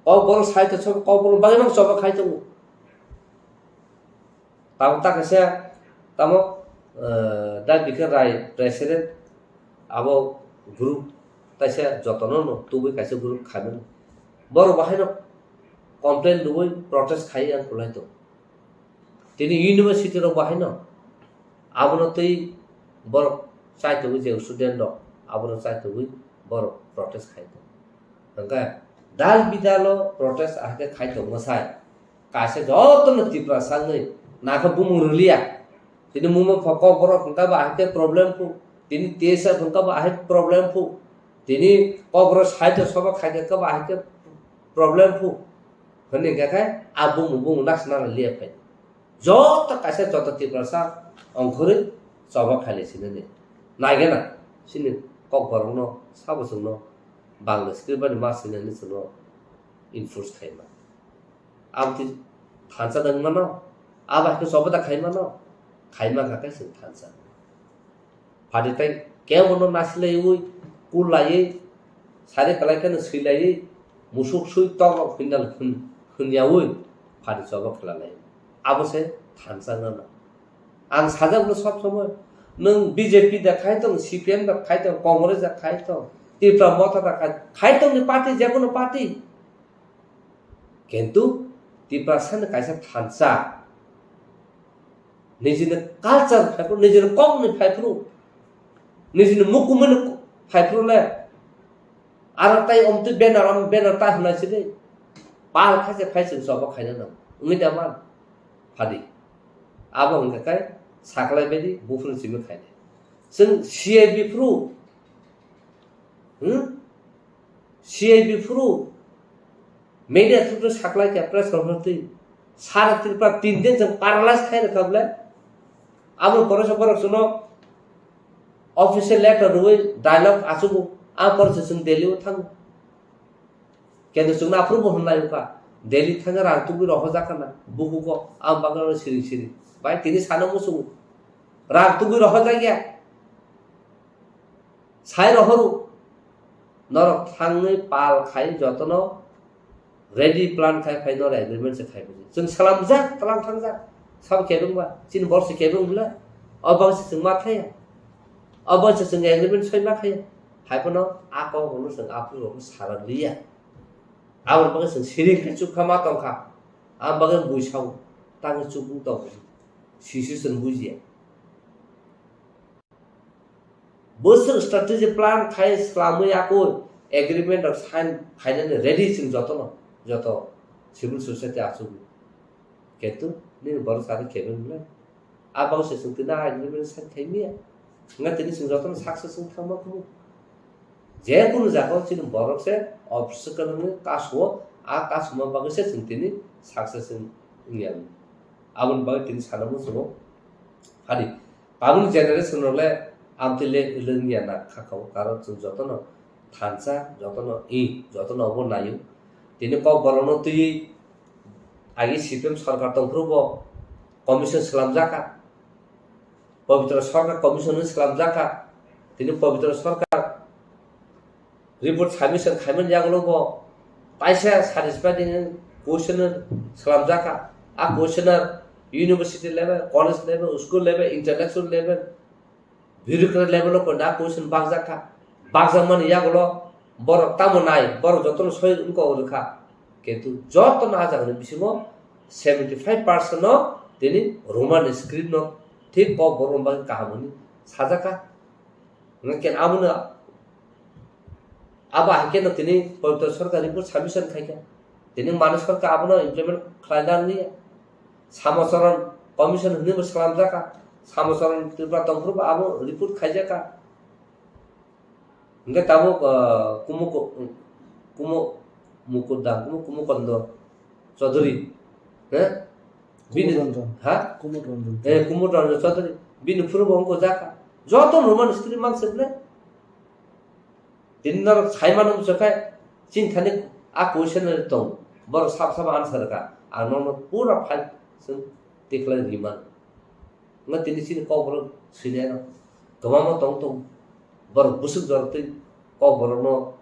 Kokborok sai to choba, kokborok bagwi bo choba khai tongo. Tamo ta kaisa tamo, eh, Da Bikar Rai president abo group taisa jotono no tubui kaisa group khaimani. Borok bahaino complain rwui protest khai ang kulai tongo. Tini university rok bahaino abono twi borok chaitugwi je student rok abono chaitugwi borok protest khai tongo. Hwnkhe dal bidalo protest ahai khe khai tongma sai. Kaisa jotono Tiprasa wngwi nakha bumung rwliya. Tini mungma pho kokborok hwnkha ba ahai khe problem phu. Tini T S F hwnkha ba ahai problem phu. Tini kokborok side o soba khaikha khe ba ahai khe problem phu. Hwnwi hwnkha khe a bumung bumung naksna liya phai. Joto kaisa joto Tiprasa ongkhorwi choba khailai sinani. Naigena chini kokborokno sabo chwngno Bangla script bani ma sinani chwngno enforce khaima. Aboni thansa da wngmano, abo hai khe choba da khaimano, khaima kha khe chwng thansa. Phadi tai kebono nasilaiwi, kullaiwi, sari kwlai kheno swilaiwi, musuk swi tok rok hwnnal hwn-, hwnyawi phadi choba khlalaio. Abo se thansa wngmano. Ang sajak no sob somoi, nwng B J P da khai tong, C P M da khai tong, Congress da khai tong, Tipra Motha da khai, khai tong ni party, je kono party. Kintu Tiprasa ni kaisa thansa, nijini culture phaiphru, nijini kok ni phaiphru, nijini mukumui ni phaiphru le, aro tai omtwi banner, om banner ta hwnai sidi, pal khaise phai chwng choba khaina nang, wngwi da man, phadi. Abo hwnkha khe saklai baidi buphuru simi khainai. Chwng C I B phuru, hmm? C I B phuru media through saklai kha press conference twi. Sara Tripura tin din chwng paralyze khai rwkha bwle. Abo pore se borok chwngno official letter rwui dialogue achugo. A pore se chwng Delhi o thango. Kintu chwngno aphuru bo hwnlai wngkha. Delhi thangwi rang tugwi rohorjak khana. Bukugo ang bagwi siring siring. Bai tini sana muchungo. Rang tugwi rohorjak ya. Sai rohoro. Norok thangwi pal khai jotono ready plan khai phai norok agreement se khai phai. Chwng salamjak, tlang thangjak. Sabo kebeng ba, chini borok se kebeng bwle. O bang se chwng ma thaya. O bang se chwng agreement soi ma thaya. Hai phano a kok rokno chwng aphuru rokno sara liya. Aboni bagwi chwng siring khe chukha ma tongkha. Aboni bagwi bui sao. Tangwi chukung tongkha. Sisi chwng bujiya. Bwswk strategy plan khai swlamwi yakwi agreement rok sign khainani ready chwng jotono, joto civil society achugwi. Kintu nini borok sari kebeng bwle? A bagwi se chwng tini a agreement sign khai miya. Wngkha tini chwng jotono success wng thangma kumu. Je kunu jaga o chini borok se obstacle wngwi kasu-o, a kasuma bagwi se chwng tini success wng-, wngya. Aboni bagwi tini sana muchungo. Phadi. Tabukni generation rok le amtwi le wngya na kha kha o, karon chwng jotono thansa, jotono i, jotono obo naio. Tini kokborokno twiwi agi C P M sorkar tongphuru bo commission swlamjak kha. Pabitra Sarkar Commission ni slamjak kha. Tini Pabitra Sarkar report submission khaimani yagulo bo taisa satisfying question slamjak kha. A question university level, college level, school level, intellectual level, bureaucrat level o koina question bakjak kha. Bakjakmani yagulo borok tamo nai, borok jotono soi wngkha o rwkha. Kintu jotono a jagani bisingo seventy five percent no tini Roman script no thik kok borok bagwi kaham hwnwi sajak kha. Hwnkhe abono, abo hai kheno tini Pabitra Sarkar report submission khai kha. Tini Manik Sarkar abono implement khlaina nangya. Samocharan Commission hwnwi bo slamjak kha. Samocharan Tripura tongphuru bo abo report khaijak kha. Hwnkhe tabuk, ah, Kumo-, Kumo-, Mukut da, Kumo-, Kumokondo Chaudhary, he? Bini, Kumut Ranjan. Ha? Kumut Ranjan. Eh, Kumut Ranjan Chaudhary. Bini phuru bo wngkha jakha. Joto Roman script mang se ble. Tini norok sai mano bwswk khe, chini thani a question tong. Borok sab sab answer kha. Ang nono pura file chwng tikhlai ri mano. Wngkha tini chini kokborok swinai rok kwbangma tong tong. Borok bwswk jorok twi kokborokno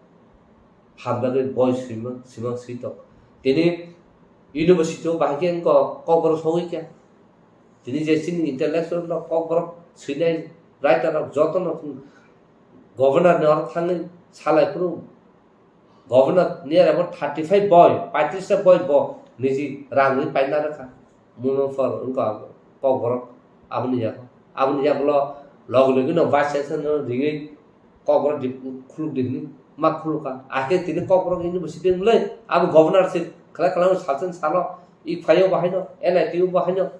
hamjagwi boi swimang, swimang swi tong. Tini university o bahai khe wngkha kokborok sogwi kha. Tini je chini intellectual rok kokborok swinai writer rok jotono governor ni oro thangwi salai phuru Governor ni aro bo thirty five boi, paitris ta boi bo niji rang ri paina rwkha. Muno for wngkha kokborok aboni yago. Aboni yagulo logi logi no vice chancellor no ringwi kokborok di khuluk di hwnwi ma khulukha. Akhe tini kokborok university wngwi abo governor se khlai khlai sal chen salo i phaio bahaino, N I T o bahaino.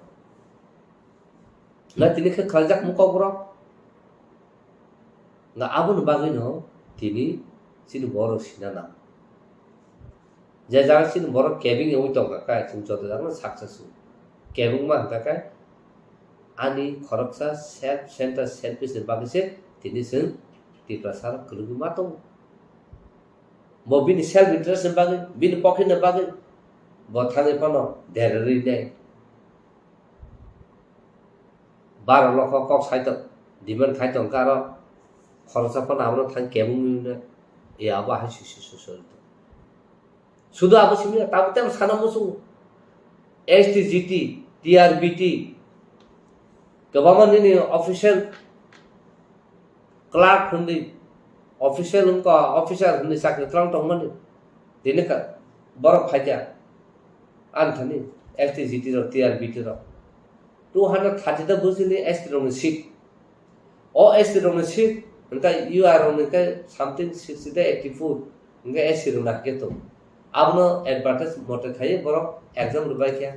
Na tini khe khlaijak mung kokborok. Na aboni bagwino tini chini borok sina nang. Je jaga chini borok kebeng wngwi tongkha khe, chwng joto jagano success wngo. Kebengma hwnkha khe ani khoroksa self center, selfish ni bagwi se tini chwng Tiprasa rok kwrwngwi ma tongo. Bo bini self interest ni bagwi, bini pocket ni bagwi bo thangwi phano derarwi nai. Baro lokho kok sai tong, demand khai tong karo, khoroksa phano abono thang kebengwi no, e abo hai sui sui sui sui tong. Sudu abo simi tamo tamo sana muchungo, S T, G T, T R B T, kwbangma nini official clerk hwnwi, official wngkha, officer hwnwi chakri twlang tongmani. Tini ka-, borok phaikha, ani thani S T, G T rok, T R B T rok. Two hundred thirty ta bujili S T rokni seat. O S T rokni seat, hwnkhe U R rokni hwnkhe something sixty ta eighty four, hwnkhe S C rokni hakhe tongo. Abono advertise mote khaiwi borok exam rwbaikha.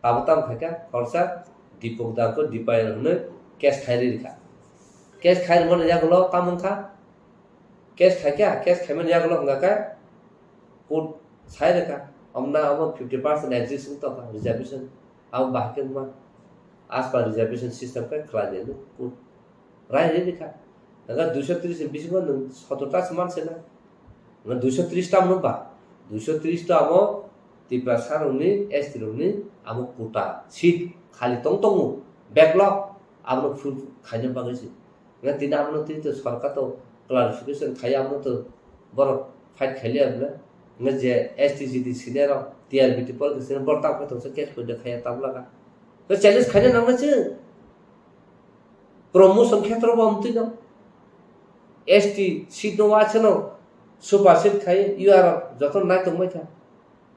Tabuk tamo khaikha, khoroksa Dipok Dangkho Dipayal hwnwi case khai rikha. Case khai rwmani yagulo tamo wngkha? Case khaikha, case khaimani yagulo wngkha khe court sai rikha. Omna omo fifty percent exist wng tongkha reservation. Abo bahai khe wngma as per reservation system khe khlai di hwnwi court rai rikha. Hwnkhe duiso tris ni bisingo nwng sotor ta se man se na. Nwng duiso tris ta mano ba? Duiso tris ta amo Tiprasa rokni, S T rokni amo quota seat khali tong tongo. Backlog abono full khaina bagwi se. Nga tini abono tini to sorkar to clarification khai abono to borok fight khailiya bwle. Nga je S T G T senior rok T R B T pol senior borok tamo khe tongsa case point khaiya tabla ka. To challenge khaina nangna se. Promotion khetro bo amtwi no. S T seat no wa chano super seat khai U R joto nai tongmai kha.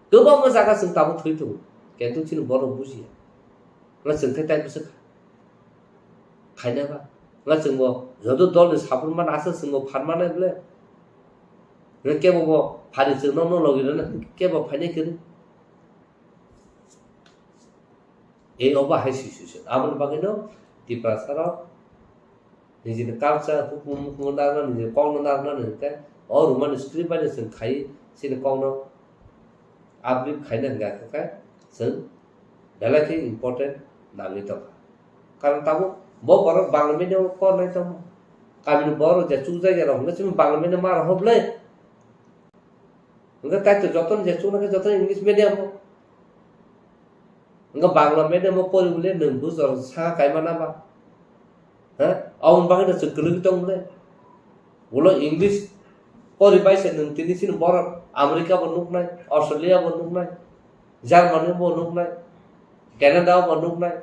Kwbangma jaga chwng tabuk thwi tongo. Kintu chini borok bujiya. Nga chwng khe tai bwswk kha. Khaina ba. Nga chwng bo joto dol ni support man asa chwng bo phan manai bwle. Nga kebo bo phari chwng no no logi rwna kebo phainai kwrwi. Ei obo hai sui sui sui. Aboni bagwino Tiprasa rok nijini culture, hukumu, hukumu narwkna, nijini kokno narwkna hwnkhe o Roman script bai no chwng khai chini kokno uplift khaina hwnkha khe chwng belai khe important nangwi tongkha. Karon tabuk bo borok Bangla medium o pornai tongma. Kamini borok je chukjak ya rok hwnkhe chini Bangla medium ma rohor bwle. Hwnkhe tai to jotono je chuknai khe jotono English medium o. Hwnkhe Bangla medium o pori bwle nwng bujor saka kaima na ba? Ha? Aboni bagwi no chwng kwlwgwi tong le. Ulo English pori bai se nwng tini chini borok America bo nuknai, Australia bo nuknai, Germany bo nuknai, Canada bo nuknai,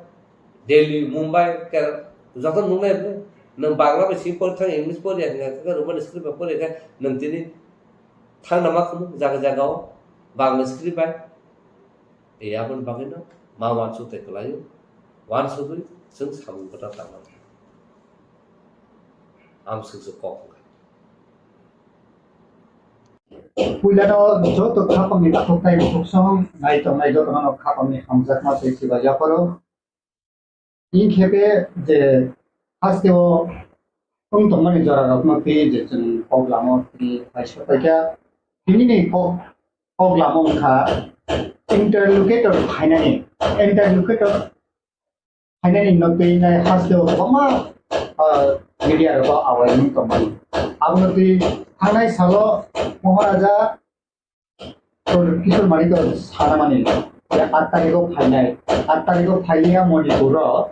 Delhi, Mumbai, Kerala, joto nuknai bwle. Nwng Bangla bai simi pori thang, English pori ya hwnka khe, Roman script bai pori khe nwng tini thangna ma khunu jaga jaga o Bangla script bai. E aboni bagwi no ma uansuk tei kwlaio, uansugwi chwng samung kwtal tangma. Amswk se kok wngkha. Puilano joto khapangni takhuk tei bukhuk song nai tongnai jotono no khapangni hamjakma tei chiba yaparo. Inkhe be je hasteo wng tongmani jorarokno twi je chwng kok lamo twi paisa paikha. Tinini kok, kok lamo wngkha interlocutor phainani, interlocutor phainani no twi nai hasteo kwbangma, ah, media rok awai wng tongmani. Abono twi thangnai salo Maharaja Kishore Manik sanamani, je aat tarikh o phainai, aat tarikh o phailiya Manipur o,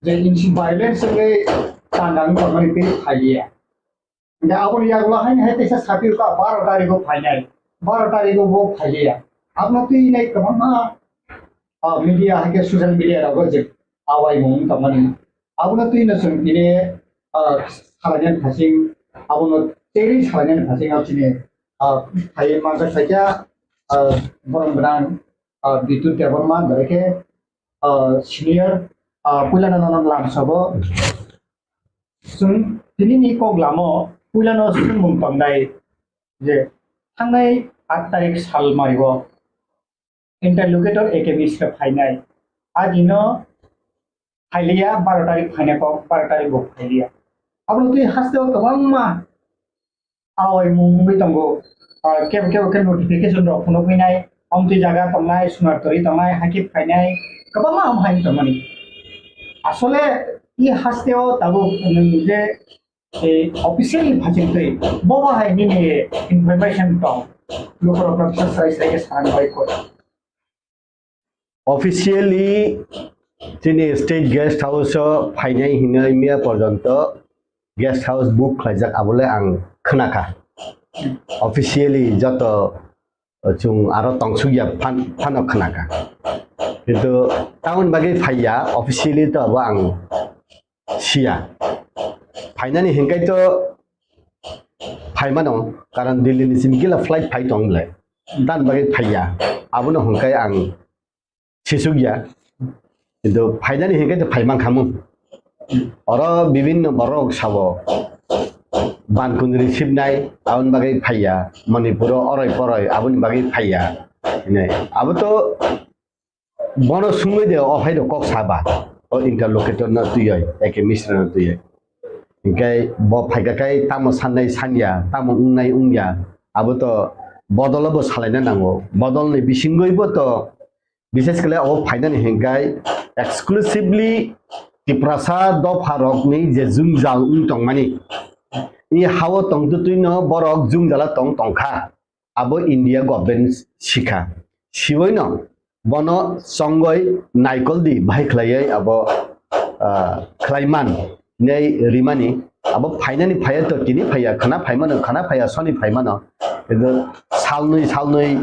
je insi violence wngwi tangkang tongmani tei phailiya. Hingke aboni yagulo haini hai teisa saphi wngkha baro tarikh o phainai, baro tarikh o bo phailiya. Abono twi nai kwbangma, ah, media hai khe social media rogo je awaimung tongmani. Abono twi no chwng tini, ah, salainani phasing, abono teri salainani phasing abo chini, ah, phai manjak phaikha, ah, borom gwnang, ah, Bidyut Debbarma, belai khe, ah, senior, ah, puilano nono lamsabo. Chwng tinini kok lamo puilano swngmung tongnai je thangnai aat tarik sal mario interlocutor A K Mishra phainai. Agino phailiya baro tarik phainai kok, baro tarik bo phailiya. Abono twi hasteo kwbangma awaimung wngwi tongo. Ah, kebo kebo khe notification rok phunukgwi nai, omtwi jaga tongnai, sunar tori tongnai, hakhe phainai, kwbangma ham hai tongmani. Asole i hasteo tabuk nwng je, eh, officially phachingtwi bobo hai nini information tong, lukurokno bwsa swrai swrai khe sana bai kho. Officially chini state guest house o phainai hinwi miya porjonto guest house book khlaijak, abole ang khnakha. Officially joto chwng aro tongsukya phan-, phano khnakha. Kintu tamoni bagwi phaiya, officially to abo ang siya. Phainani hinkai to phaimano, karon Delhi ni simi gila flight phai tong le. Dan bagwi phaiya. Abono hinkai ang sisukya. Kintu phainani hinkai to phaiman khamu. Oro bibinno borok sabo. Ban kundri sibnai, aboni bagwi phaiya. Manipuro oroi poroi, aboni bagwi phaiya. Hinai. Abo to Bono sungwi de o hai rok kok saba, o interlocutor no twiwi, A K Mishra no twiwi. Hinkhe bo phaikha khai tamo sannai sanya, tamo wngnai wngya, abo to bodol bo salaina nango. Bodol ni bisingwi bo to, bishesh khle o phainani hinkhai exclusively Tiprasa dopha rokni je jwngjal wng tongmani, i hao tongtwtwi no borok jwngjala tong tongkha. Abo India government sikha. Siwai no bono chongoi naikol di bahai khlaiwi abo, ah, khlaiman nei rimani abo phainani phaiya to tini phaiya khana phaimano khana phaiya soni phaimano. Kintu salnwi salnwi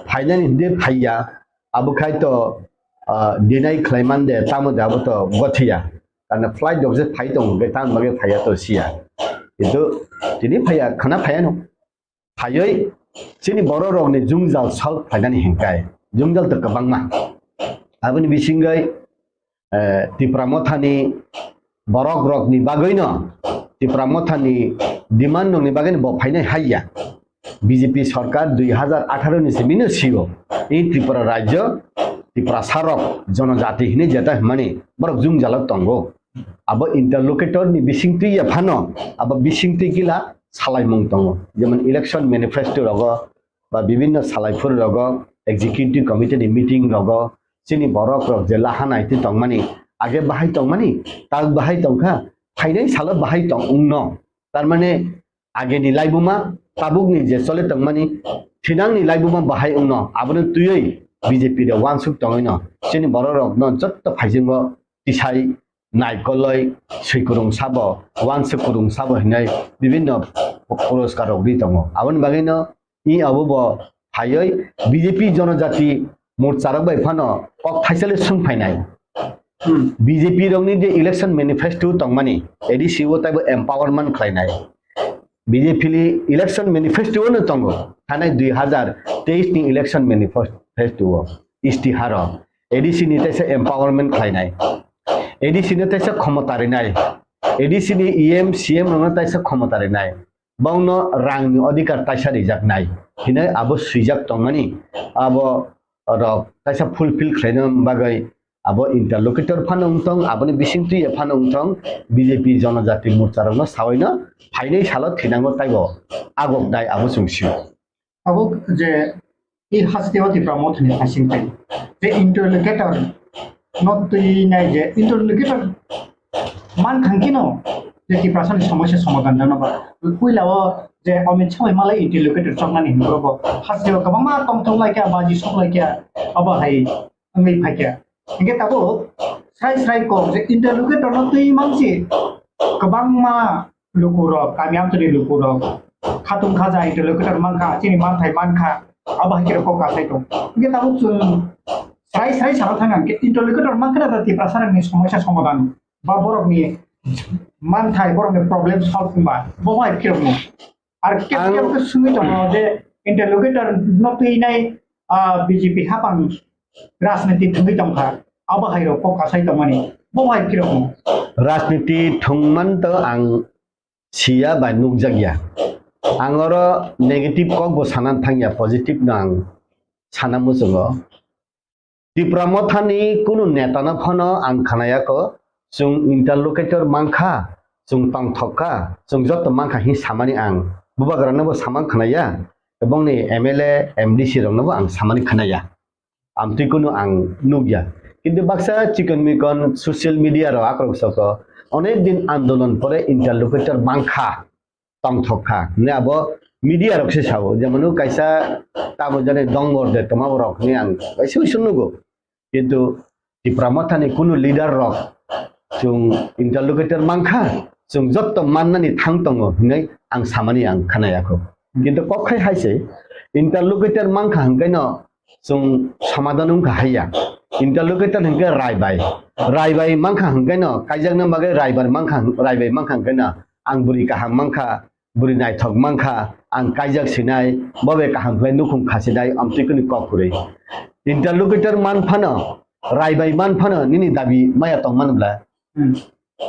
phainani hwnkhe phaiya abo khai to, ah, deny khlaiman de tamo de abo to gothiya. Karna flight dok je phai tongo hwnkhe tamo bagwi phaiya to siya. Kintu tini phaiya khana phaiya no. Phaiwi chini borok rokni jwngjal solve khlainani hinkhai jwngjal to kwbangma. Aboni bisingwi, eh, Tipra Mothani borok rokni bagwino, Tipra Mothani demand rokni bagwino bo phainai haiya. B J P sorkar dui hazar atharo ni simino sio. I Tripura rajyo, Tiprasa rok, jonojati hinwi jeta hwnmani borok jwngjalo tongo. Abo interlocutor ni bisingtwi ya phano, abo bisingtwi kila salaimung tongo. Jemon election manifesto rogo, ba bibinno salaiphuru rogo, executive committee ni meeting rogo, chini borok rok je laha naitwi tongmani, age bahai tongmani, tak bahai tongkha, phainai salo bahai tong wngno. Tar mane ageni laibuma, tabukni je chole tongmani, thinangni laibuma bahai wngno, abono twiwi B J P de uansuk tongwino, chini borok rokno jotto phaisingo tisai naikoloi, swikurung sabo, wansuk kurung sabo hinwi bibinno puroskar rok ri tongo. Aboni bagwino i abo bo phaiwi B J P Jonojati Morcha rok bai phano kok thaisale swng phainai. Hmm. B J P rokni je election manifesto tongmani, A D C o taibo empowerment khlainai. B J P ni election manifesto no tongo, thanai dui hazar teis ni election manifesto o, istiharo A D C ni taisa empowerment khlainai, A D C no taisa khomota rinai, A D C ni E M, C M rokno taisa khomota rinai, bongno rangni odhikar taisa rijaknai hinwi abo swijak tongmani, abo rok taisa fulfill khlaina bagwi abo interlocutor phano wng thong, aboni bisingtwi phano wng thong, B J P Jonojati Morcha rokno sawaino phainai salo thinango taibo agok dai abo chwng sio. Abo je i hasteo Tipra Mothani phasing tai je interlocutor no twi nai je interlocutor man thang kino je Tiprasani somosya somadhan jano ba puila o je Amit Shah bai malai interlocutor choknani hinwi bo hasteo kwbangma tongthok lai kha, baji sok lai kha, abo hai wngwi phai kha. Hingke tabuk srai srai kok je interlocutor no twi mangsi kwbangma lukurok, kami amchani lukurok, khatung khaja interlocutor mankha, chini manthai mankha, abo hai khe kok kasai tong. Hingke tabuk chwng srai srai sana thang hingke interlocutor mankha da Tiprasa rokni somosya somadhan ba borokni manthai, borokni problem solve wngba bo hai phirokno. Ar kep Ang kep khe sungwi tongo je interlocutor no twi nai, ah, B J P hapang rajniti thwngwi tongkha. Abo hai rok kok kasai tongmani. Bo hai phirokno. Rajniti thwngman to ang siya bai nukjakya. Ang oro negative kok bo sanan thangya, positive no ang sana muchungo. Tipra Mothani kunu netano phano ang khnayakho, chwng interlocutor mankha, chwng tongthok kha, chwng joto mankha hwnwi samani ang bubagrano bo samang khnaya, bongni M L A, M D C rokno bo ang samani khnaya. Amtwi kunu ang nukya. Kintu baksa chikon mikon social media rok akorok soko onek din andolon pore interlocutor mankha, tongthok kha hwnwi abo media rok se sao, jemon kaisa tamo jani dongor de tongma borok hwnwi ang kaisa uisu nugo, kintu Tipra Mothani kunu leader rok chwng interlocutor mankha, chwng jotto mannani thang tongo hwnwi ang samani ang khnayakho. Kintu kok khai hai se interlocutor mankha hwnkhe no chwng somadhan wngkha haiya. Interlocutor hwnkhe raibai. Raibai mankha hwnkhe no, kaijakna bagwi raibar mankha, raibai mankha hwnkhe no, ang bwrwi kaham mankha, bwrwi naithok mankha, ang kaijak sinai, bo bai kaham khlai nukhung khasinai, amtwi kwnwi kok kwrwi. Interlocutor man phano, raibai man phano, nini dabi maya tongmani bwlai. Hmm.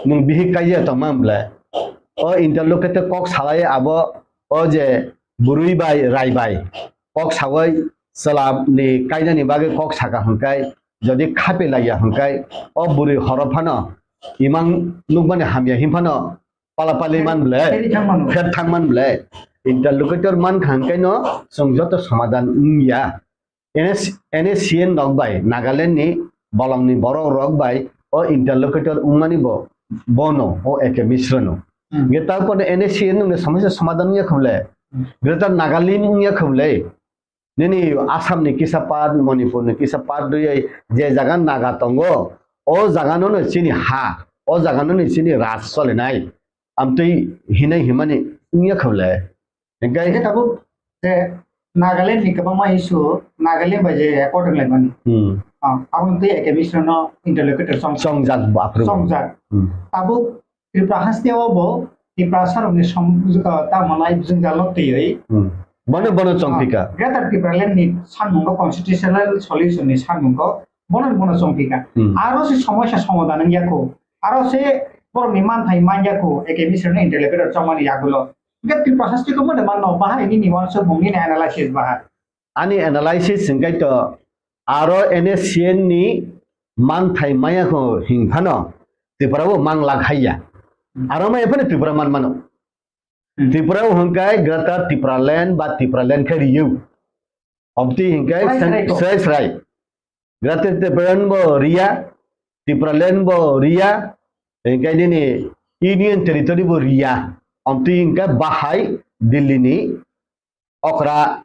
Nwng bihik kaijak tongmani bwlai. O interlocutor kok salai abo, o je bwrwi bai, raibai. Kok sawi chwla ni kainani bagwi kok saka hwnkhai, jodi khape laiya hwnkhai, o bwrwi horo phano imang nukmani hamya him phano pala pali man ble, Pheri thang mano. Pher thang man ble. Interlocutor man kha hwnkhai no chwng joto somadhan wngya. N S, N S C N rok bai, Nagaland ni bolong ni borok rok bai o interlocutor wngmani bo, bono, o A K Mishra no. Hmm. Ge tarpore N S C N no somosya somadhan wngya kha ble. Hmm. Greater Nagaland wngya kha ble. Nini Assam ni kisa part, Manipur ni kisa part rwui je jaga Naga tongo, o jaga no no chini ha, o jaga no no chini raj solinai. Amtwi hinai himani wngya kha ble. Hingke Hingke tabuk je Nagaland ni kwbangma issue, Nagaland bai je accord wnglaimani. Hmm. Ah, aboni twi A K Mishra no interlocutor song, Songjak bo aphuru. Songjak. Hmm. Tabuk Tripura haste o bo Tiprasa rokni som-, ah, tamo nai jwngjal no twiwi. Hmm. Bono, bono chongpika. Ah, Greater Tipraland ni sanmungo constitutional solution ni sanmungo bono, bono chongpika. Hmm. Aro se somosya somadhan wngya kho. Aro se borokni manthai manya kho, A K Mishra no interlocutor chongmani yagulo. Hingke Tripura haste khe mode manno bahai nini uansukmung nini analysis bahai. Ani analysis hingkai to aro N S C N ni manthai maya kho hing phano Tripura bo mang lak haiya. Hmm. Aro maya phano Tripura man mano. Hmm. Tripura bo hingkai Greater Tipraland ba Tipraland khe riyo. Obti hingkai Srai srai ko. Srai srai. Greater Tipraland bo riya, Tipraland bo riya, hingkai nini Union Territory bo riya. Obti hingkai bahai Delhi ni okra,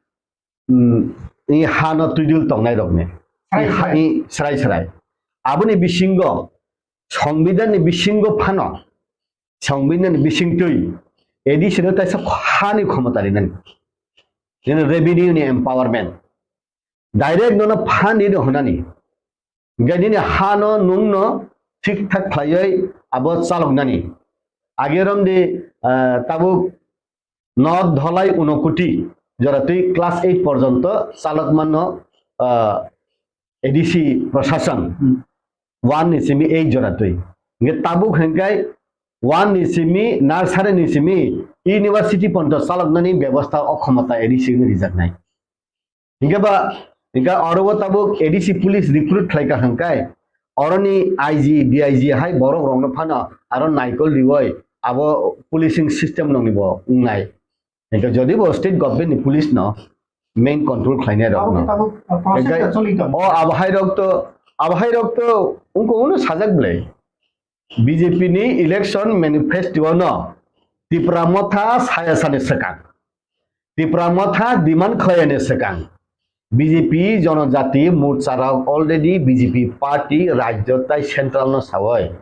mm, i hano twidul tongnai rokni. Srai I ha-, srai. I srai srai. Aboni bisingo Songbidanni bisingo phano, Songbidanni bisingtwi A D C no taisa hani khomota rinani. Nini revenue ni empowerment. Direct nono phani rw hwnani. Hingke nini hano nungno thik thak khlaiwi abo chaloknani. Age romdi, ah, tabuk North Dholai Unokoti joratwi class eight porjonto chalokmano, ah, A D C prosason Hmm. one ni simi eight joratwi. Hingke tabuk hingke one ni simi nursery ni simi university porjonto chaloknani bebosta o khomota A D C no rijaknai. Hingke ba, hingke oro o tabuk A D C police recruit khlai ka hingkai, oroni I G, D I G hai borok rokno phano aro naikol riwoi abo policing system nokni bo wngnai. Hingke jodi bo state government ni police no main control khlainai rok Abo no. Tabuk, uh, process Hingke ta choli tongo. O abo hai rok to, abo hai rok to ungko uno sajak ble. B J P ni election manifesto no Tipra Motha saya sani swkang. Tipra Motha demand khlaiyani swkang. B J P Jonojati Morcha rok already B J P party rajyo tai central no sawoi.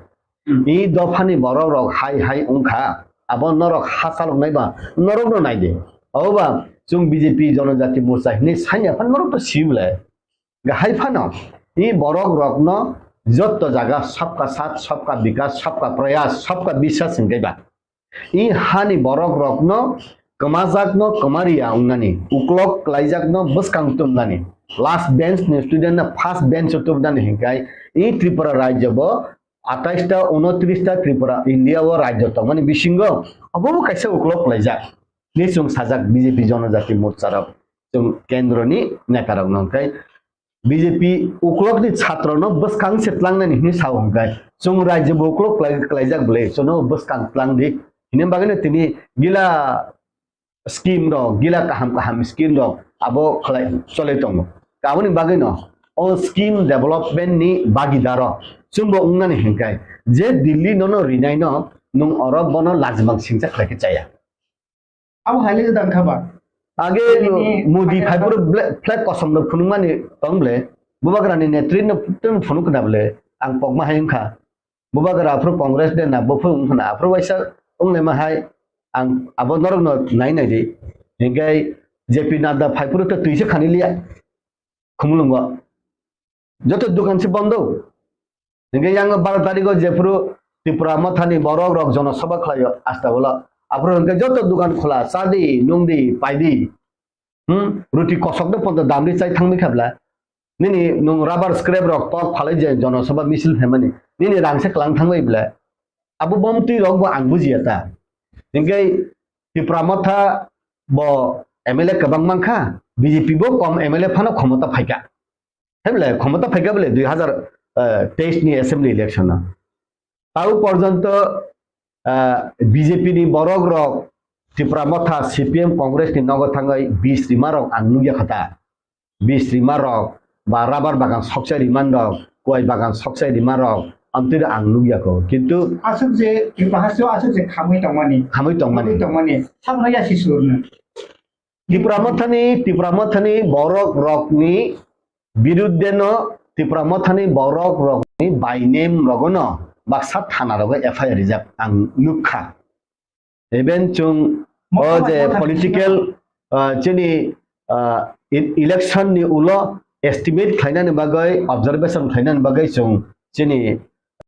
Hmm. I dophani borok rok hai hai wngkha. Abo norok ha chaloknai ba norok no naidi. Oba chwng B J P Jonojati Morcha hinwi sanya phan norok to sibole. Hai phano, i borok rokno jotto jaga sabka saath, sabka bikas, sabka prayas, sabka biswas hingke ba. I hani borok rokno kwmajakno kwmariya wngnani, uklok kwlaijakno bwskang tumnani, last bench ni student no first bench o tumnani hingkai i Tripura rajyo bo atais ta, unotris ta Tripura India o rajyo tongmani bisingo obo bo kaisa uklok kwlaijak. Ni chwng sajak B J P Jonojati Morcha rok chwng kendro ni neta rok no hingkai B J P uklokni chatrokno bwskang se tlangnani hinwi sao hwnkhe, chwng rajyo bo uklok klai-, klaijak bwle, chwngno bwskang tlang di. Hini bagwino tini gila scheme rok, gila kaham kaham scheme rok abo khlai, cholwi tongo. Aboni bagwino o scheme development ni bagidaro chwngbo wngnani hinkhe, je Delhi nono rinaino nwng oro bono lajimang singcha khlaikhe chaya. Abo hai le gwdang kha ba? Age Nini Modi hai phai phuru ble-, flag kosom rok phunukmani tong ble. Bubagrani netri no tei phunuk kna ble. Ang pokma hai wngkha. Bubagra aphuru Congress de na, buphuru wngkha na. Aphuru waisa wnglaima hai ang abo norok no nai nai di. Hinkhe J P Nadda phai phuru to twi se khani liya. Khumulwngo. Joto dukan se bondo. Hingke yang baro tariko jephuru Tipra Mothani borok rok jono sabha khlaio asta ulo. Aphuru hingke joto dukan khula, chadi, nungdi, paidi. Hmm? Ruti kosok de ponto damri chai thangmi khabla. Nini nung rubber scrap rok tok phalai je jono sabha misil phaimani. Nini rang se klang thangbai bla. Abo bomtwi rok bo ang bujiya ta. Hingke Tipra Motha bo M L A kwbang mankha, B J P bo kom M L A phano khomota phaikha. Hemle khomota phaikha bole dui hazar teis ni assembly election o. Tau porjonto, ah, B J P ni borok rok Tipra Motha, C P M, Congress ni nogo thangwi bis rima rok ang nukya kha ta. Bis rima rok ba rubber bagan sokchai rima rok, kuai bagan sokchai rima rok, amtwi ang nukya kho. Kintu Aswk je, Tripura hasteo aswk je khamwi tongmani. Khamwi tongmani. Khamwi tongmani. Sakno ya si surno. Tipra Mothani, Tipra Mothani borok rokni birudde no, Tipra Mothani borok rokni by name rogono baksa thana rogo F I R rijak ang nukha. Even chwng o je political, ah, chini, ah, e-, election ni ulo estimate khlainani bagwi, observation khlainani bagwi chwng chini,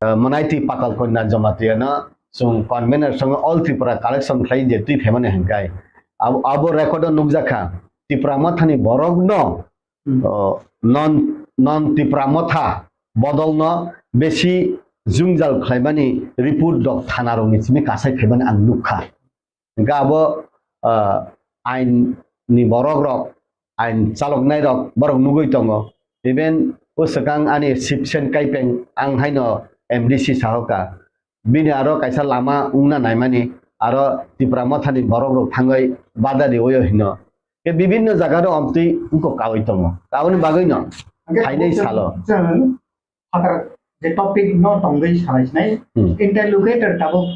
ah, Manaiti Patal Kanya Jamatia no chwng convener song All Tripura collection khlai je twi phaimani hwnkhai. Abo, abo record o nukjakha Tipra Mothani borok no Hmm. O, non, non Tipra Motha bodolno besi jwngjal khlaimani report rok thana rokni simi kasai khaimani ang nukha. Hingkhe abo, ah, ain ni borok rok, ain chaloknai rok borok nugwi tongo. Even o swkang ani Sibsen Kaipeng ang haino M D C sahoka. Bini aro kaisa lama wngna naimani, aro Tipra Mothani borok rok thangwi bada riwi hino. Ke bibinno jaga ro amtwi wngkok kawi tongo. Aboni bagwi no Hingke phainai tabuk salo. Chwng phatar je topic no tongwi salai sinai, Hmm. Interlocutor tabuk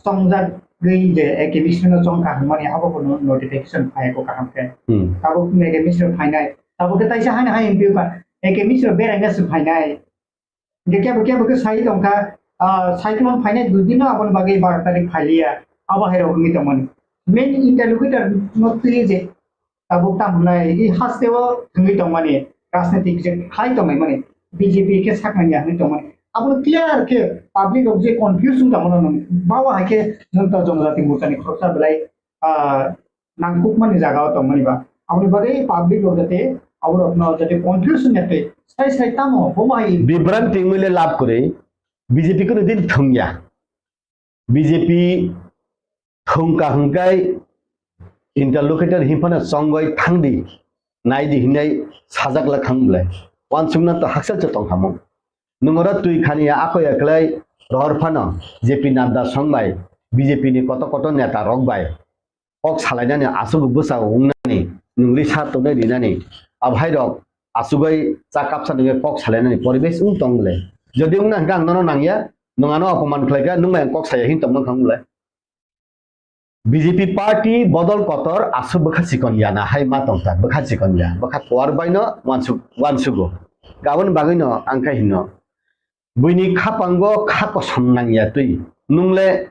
chongjagwi je A K Mishra no chongkha hwnmani abo bo no-, notification phai ko kaham khe. Hmm. Tabuk A K Mishra phainai. Tabuk khe taisa haino hai M P ka A K Mishra beraina se phainai. Hingke kebo kebo khe sai tongkha, ah, cyclone phainai dui dino aboni bagwi baro tarik phailiya. Abo hai rok wngwi tongmani. Main interlocutor no twi je tabuk tam hwnai i hasteo thwngwi tongmani, rajnitik je khlai tongnai mani, B J P khe saknani ya hwnwi tongmani. Abo clear khe public rok je confuse wng tongmano nang, bawa hai khe Janta Jonojati Morchani khoroksa belai, ah, nangkukmani jagao tongmani ba. Aboni bagwi public rok jate aborokno jate confuse wngya twi sai sai tamo bomo hai Bibranti wngwi le lab kwrwi, B J P kunu din thwngya. B J P thwngkha hwnkhe interlocutor hinphano chongoi thangdi, naidi hinwi sajak la thang bwle. Wansukna to hakchal se tongkhamung. Nwng oro twi khani ya ako ya khlai rohor phano J P Nadda songbai B J P ni koto koto neta rok bai kok salainani aswk bwsa wngnani, nwng lisa tongnai rinani, abhairok asugwi cha kapsa nungwi kok salainani poribesh wng tong le. Jodi wngna hwnkhe ang nono nangya, nwng ano opoman khlaikha, nwng bai ang kok saya hin tongma thang le. B J P party bodol kotor aswk bwkha chikon yana hai ma tongkha, bwkha chikon ya, bwkha kuar baino wansuk, wansugo. Aboni bagwino ang khe hino, buini khapango kha kosom nangya twi, nwng le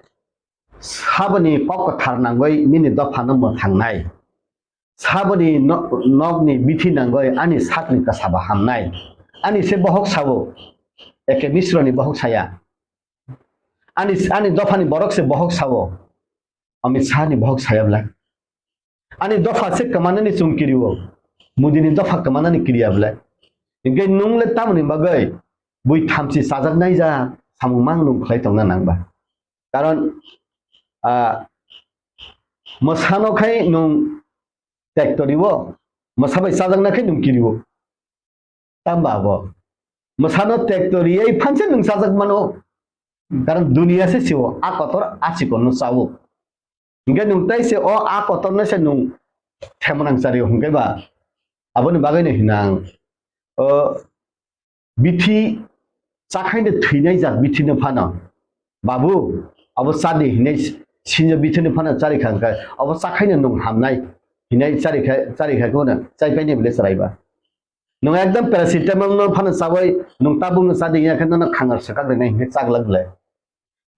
saboni kok kwthar nangwi nini dophano mwthangnai. Saboni no-, nokni bithi nangoi ani sakni kwsaba hamnai. Ani se bohok sao, eke Misroni bohok saya. Ani, ani dophani borok se bohok sao, Amit Shahni bohok saya bwle. Ani dopha se kwmanani chwng kirio, Modini dopha kwmanani kiriya bwle. Hinkhe nwng le tamoni bagwi bui thamchi chajaknai ja samung mang nwng khlai tongna nang ba. Karon, ah, mwsano khai nwng tektoriwo, mwsa bai chajakna khai nwng kiriwo. Tamba abo. Mwsano tektoriye phanse nwng chajak mano. Karon duniya se siwo, a kotor a chikonno chawo. Hinkhe nwng tai se o a kotorno se nwng themonang chario hinkhe ba. Aboni bagwino hinang. O bithi chakhaino thwinai jak bithino phano, "Babu, abo chadi," hinai sinjo bithino phano charikha hwnkhe, "Abo chakhaino nwng hamnai," hinai charikha, charikha khe bono chaipaini bwle chwraiba. Nwng ekdom paracetamol no phano chawi nwng tabukno chadi ya khe nono khangar swkak rwnai hinkhe chaglak bwle.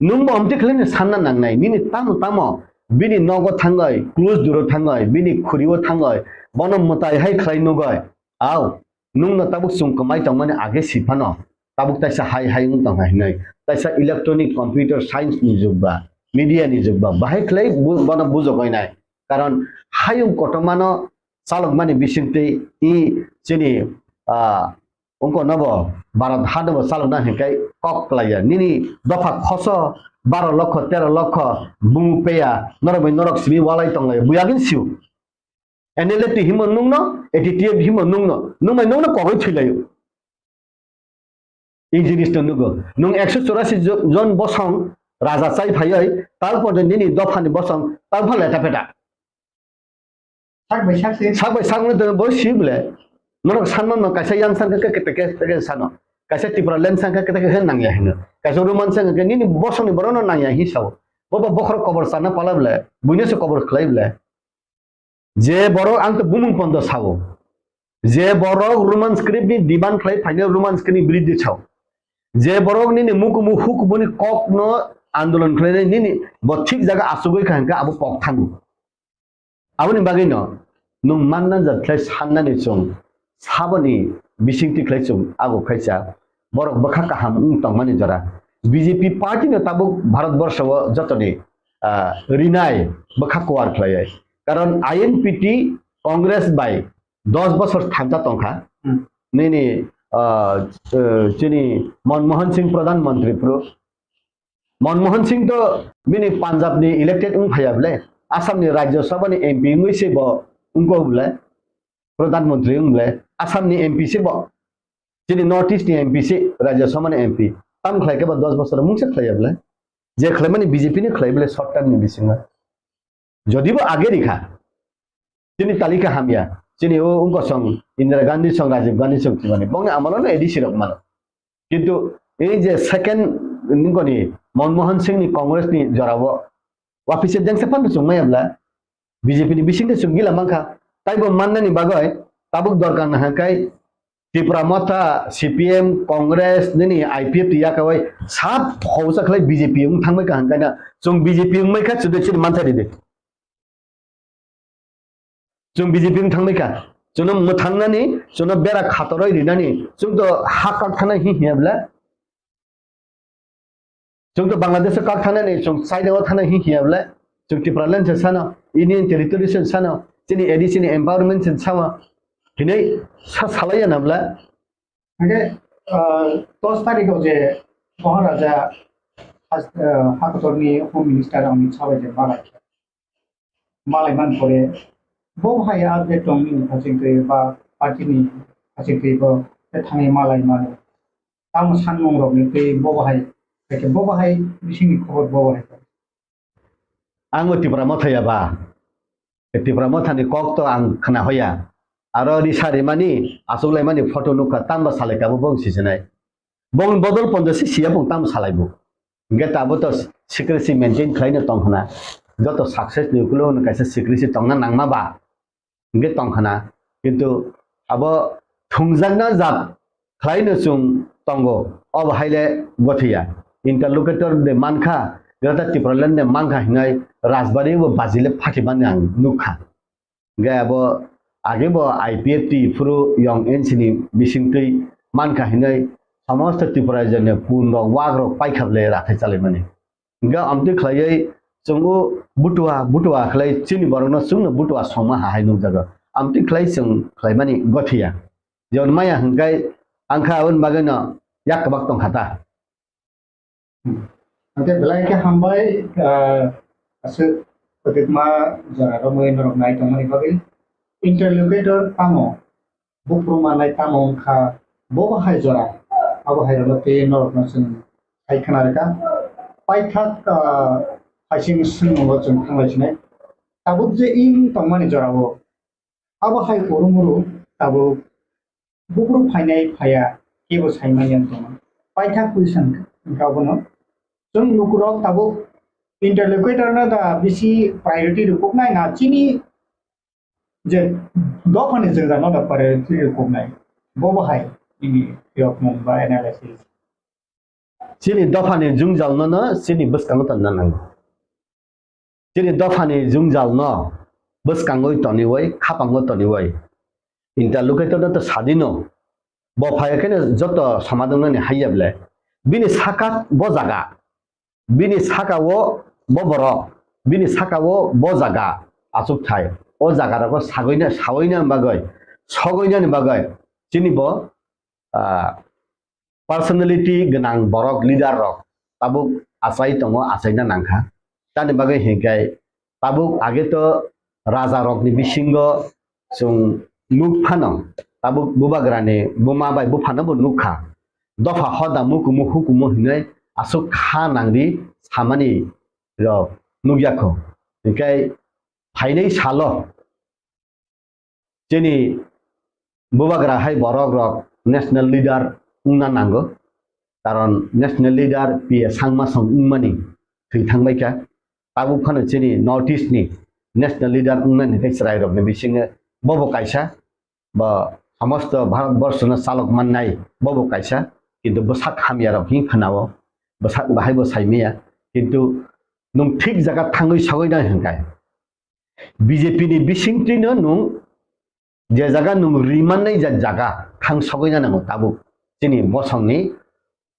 Nwng bo omtwi khlaino sanna nangnai, nini tamo tamo bini nogo thangoi, close duro thangoi, bini khuriwo thangoi, bono mwtai hai khlai nugoi. Au, nwngno tabuk chwng kwmai tongmani age si phano, tabuk taisa hai hai wng tongkha hinwi. Taisa electronic computer science ni jug ba, media ni jug ba, bahai khlai bu-, bono bujogoi nai. Karon hayung kotormano chalokmani bisingtwi i chini, ah, wngkha nobo Bharat hano bo chalokna hinkhai kok klaiya. Nini dopha khoso baro lokho, tero lokho bumung peya, norok bai norok simi walai tonglaiya. Buya gin siu. N L F T himo nungno, A T T F himo nungno, nung bai nungno kogwi thwilaio. I jinis no nugo. Nung ekso chorasi jo-, jon bosong raja chai phaioi, tal porjonto nini dophani bosong tal pha leta peta. Sak bai sak se. Sak bai sak no bo si bole. Norok sanma no kaisa yang san khe kete kete sano. Kaisa Tripura land san khe kete kete nangya hino. Kaisa Roman san khe nini bosongni borok no nangya hi sao. Bo bo bokhorok kobor sana pala bole. Buino se kobor khlai bole. Je borok ang to bumung pondo sao. Je borok Roman script ni demand khlai phaino Roman script ni biridhi sao. Je borok nini mukumu hukubuni kok no andolon khlainai nini bo thik jaga achugwi kha hwnkhe abo kok thango. Aboni bagwino nwng manna jat khlai sannani chwng saboni bisingtwi khlai chwng abo khaisa borok bwkha kaham wng tongmani jora. B J P party no tabuk Bharat borsho o jotoni, ah, rinai bwkha kuar khlaiwi. Karon I N P T Congress bai dos bosor thansa tongkha. Hmm. Nini, ah, eh, chini Manmohan Singh Pradhan Mantri phuru. Manmohan Singh to bini Punjab ni elected wng phaiya bole, Assam ni Rajya Sabha ni M P wngwi se bo wngkok bole, Pradhan Mantri wng bole, Assam ni M P se bo, chini North East ni M P se, Rajya Sabha ni M P. Tam khlai khe bo dos bosor mungsa khlaiya bole. Je khlaimani B J P ni khlai bole short term ni bisingo. Jodi bo age rikha, chini talika hamya, chini o wngkha song Indira Gandhi song, Rajiv Gandhi song thwimani, bongni amolo no A D C rok mano. Kintu ei je second nungkoni Manmohan Singh ni Congress ni jorao wapisa dengsa phano chwng maya bla B J P ni bisingtwi chwng gila mankha. Taibo mannani bagwi tabuk dorkar nahakhe Tipra Motha, C P M, Congress, nini I P F T yakawai sab hausa khlai B J P wng thangbai kaham kaina. Chwng B J P wngmai kha chwdwi chini manthai ridi. Chwng B J P wng thangbai kha. Chwngno mwthangnani, chwngno bera khatoroi rinani, chwng to ha kak thana hi hiya bla. Chwng to Bangladesh o kak thangnani, chwng China o thana hi hiya bla. Chwng Tipraland se sano, Union Territory se sano, chini A D C ni empowerment se sawa. Hinai sa salaiya na bla. Hingke, ah, dos tarikh o je Maharaja has-, ah, Hakotorni Home Minister Amit Shah bai je malai kha. Malai man pore, bo hai update tong nini haching twi ba party ni haching twi bo te thangwi malai mano. Tamo sanmung rok ni twi bo hai, hake bo hai bising ni khobor bo hai. Ang o Tipra Motha ya ba. Tipra Motha ni kok to ang khna hoya. Aro ri sari mani, asuk lai mani photo nukha tamba salai kabo bong sisinai. Bong bodol ponjo si siya bong tamo salai bo. Hingke tabo to secrecy maintain khlaino tong khna. Joto success ni ukulo no kaisa secrecy tongna nangma ba. Hingke tong khna. Kintu abo thungjakna jat khlaino chwng tongo. Obo haile gothiya. Interlocutor de mankha, Greater Tipraland de mankha hinai Rajbari bo bajile phakhi mani ang nukha. Hingke abo age bo I P F T phuru yong N C ni bisingtwi mankha hinwi somosto Tripura rajyoni pun rok wak rok paikha bwle rathai chalaimani. Hingke amtwi khlaiwi chwng o butua butua khlai chini borokno chwngno butua songma ha hai nukjago. Amtwi khlai chwng khlaimani gothiya. Jemon maya hingkai angkha aboni bagwino yak kwbak tongkha ta. Hmm. Hingke belai khe hambai, ah, aswk kwbangma jora romwi norok nai tongmani bagwi. Interlocutor tamo, buphuru manai tamo wngkha, bo bo hai jora, abo hai rokno tei norokno chwng hai khna rwkha. Paithak, ah, phaising swngmungbo chwng thanglai sinai. Tabuk je ing tongmani jorao, abo hai urumuru tabuk buphuru phainai phaiya kebo saimanya wng tongma. Paithak question wngkha obono. Chwng lukurok tabuk interlocutor no da bisi priority rwkuknai na chini je dophani jwngjal no da priority rwkuknai. Bo bo hai nini phiyokmung ba analysis. Chini dophani jwngjal no no chini bwskango tonna nango. Chini dophani jwngjal no bwskangwi toniwi, khapango toniwi. Interlocutor no to sadino. Bo phai khe no joto somadon nani haiya bwle. Bini saka bo jaga. Bini saka o bo borok. Bini saka o bo jaga. Achuk thai. O jaga rogo sagoina, saoina bagwi, sogoina ni bagwi. Chini bo, ah, personality gwnang borok, leader rok tabuk achai tongo, achaina nangkha. Tamni bagwi hinkhe tabuk age to raja rokni bisingo chwng nuk phano, tabuk bubagrani buma bai buphano bo nukha. Dopha hoda mukumu hukumu hinwi aswk kha nangdi samani rok nukya kho. Hinkhe phainai salo chini bubagra hai borok rok national leader wngna nango, karon national leader P A Sangma song wngmani thwi thangbai kha. Tabuk phano chini North East ni national leader wngnani tei chwrai rokni bisingo bobo kaisa, bo somosto Bharat borshono chalok mannai bobo kaisa, kintu bwsak hamya rok hin khwnao, bwsak bahai bo saimaya, kintu nwng thik jaga thangwi sogwi nai hwnkhai. B J P ni bisingtwino nwng je jaga nwng rimannai ja jaga thang sogwi na nango tabuk chini bosongni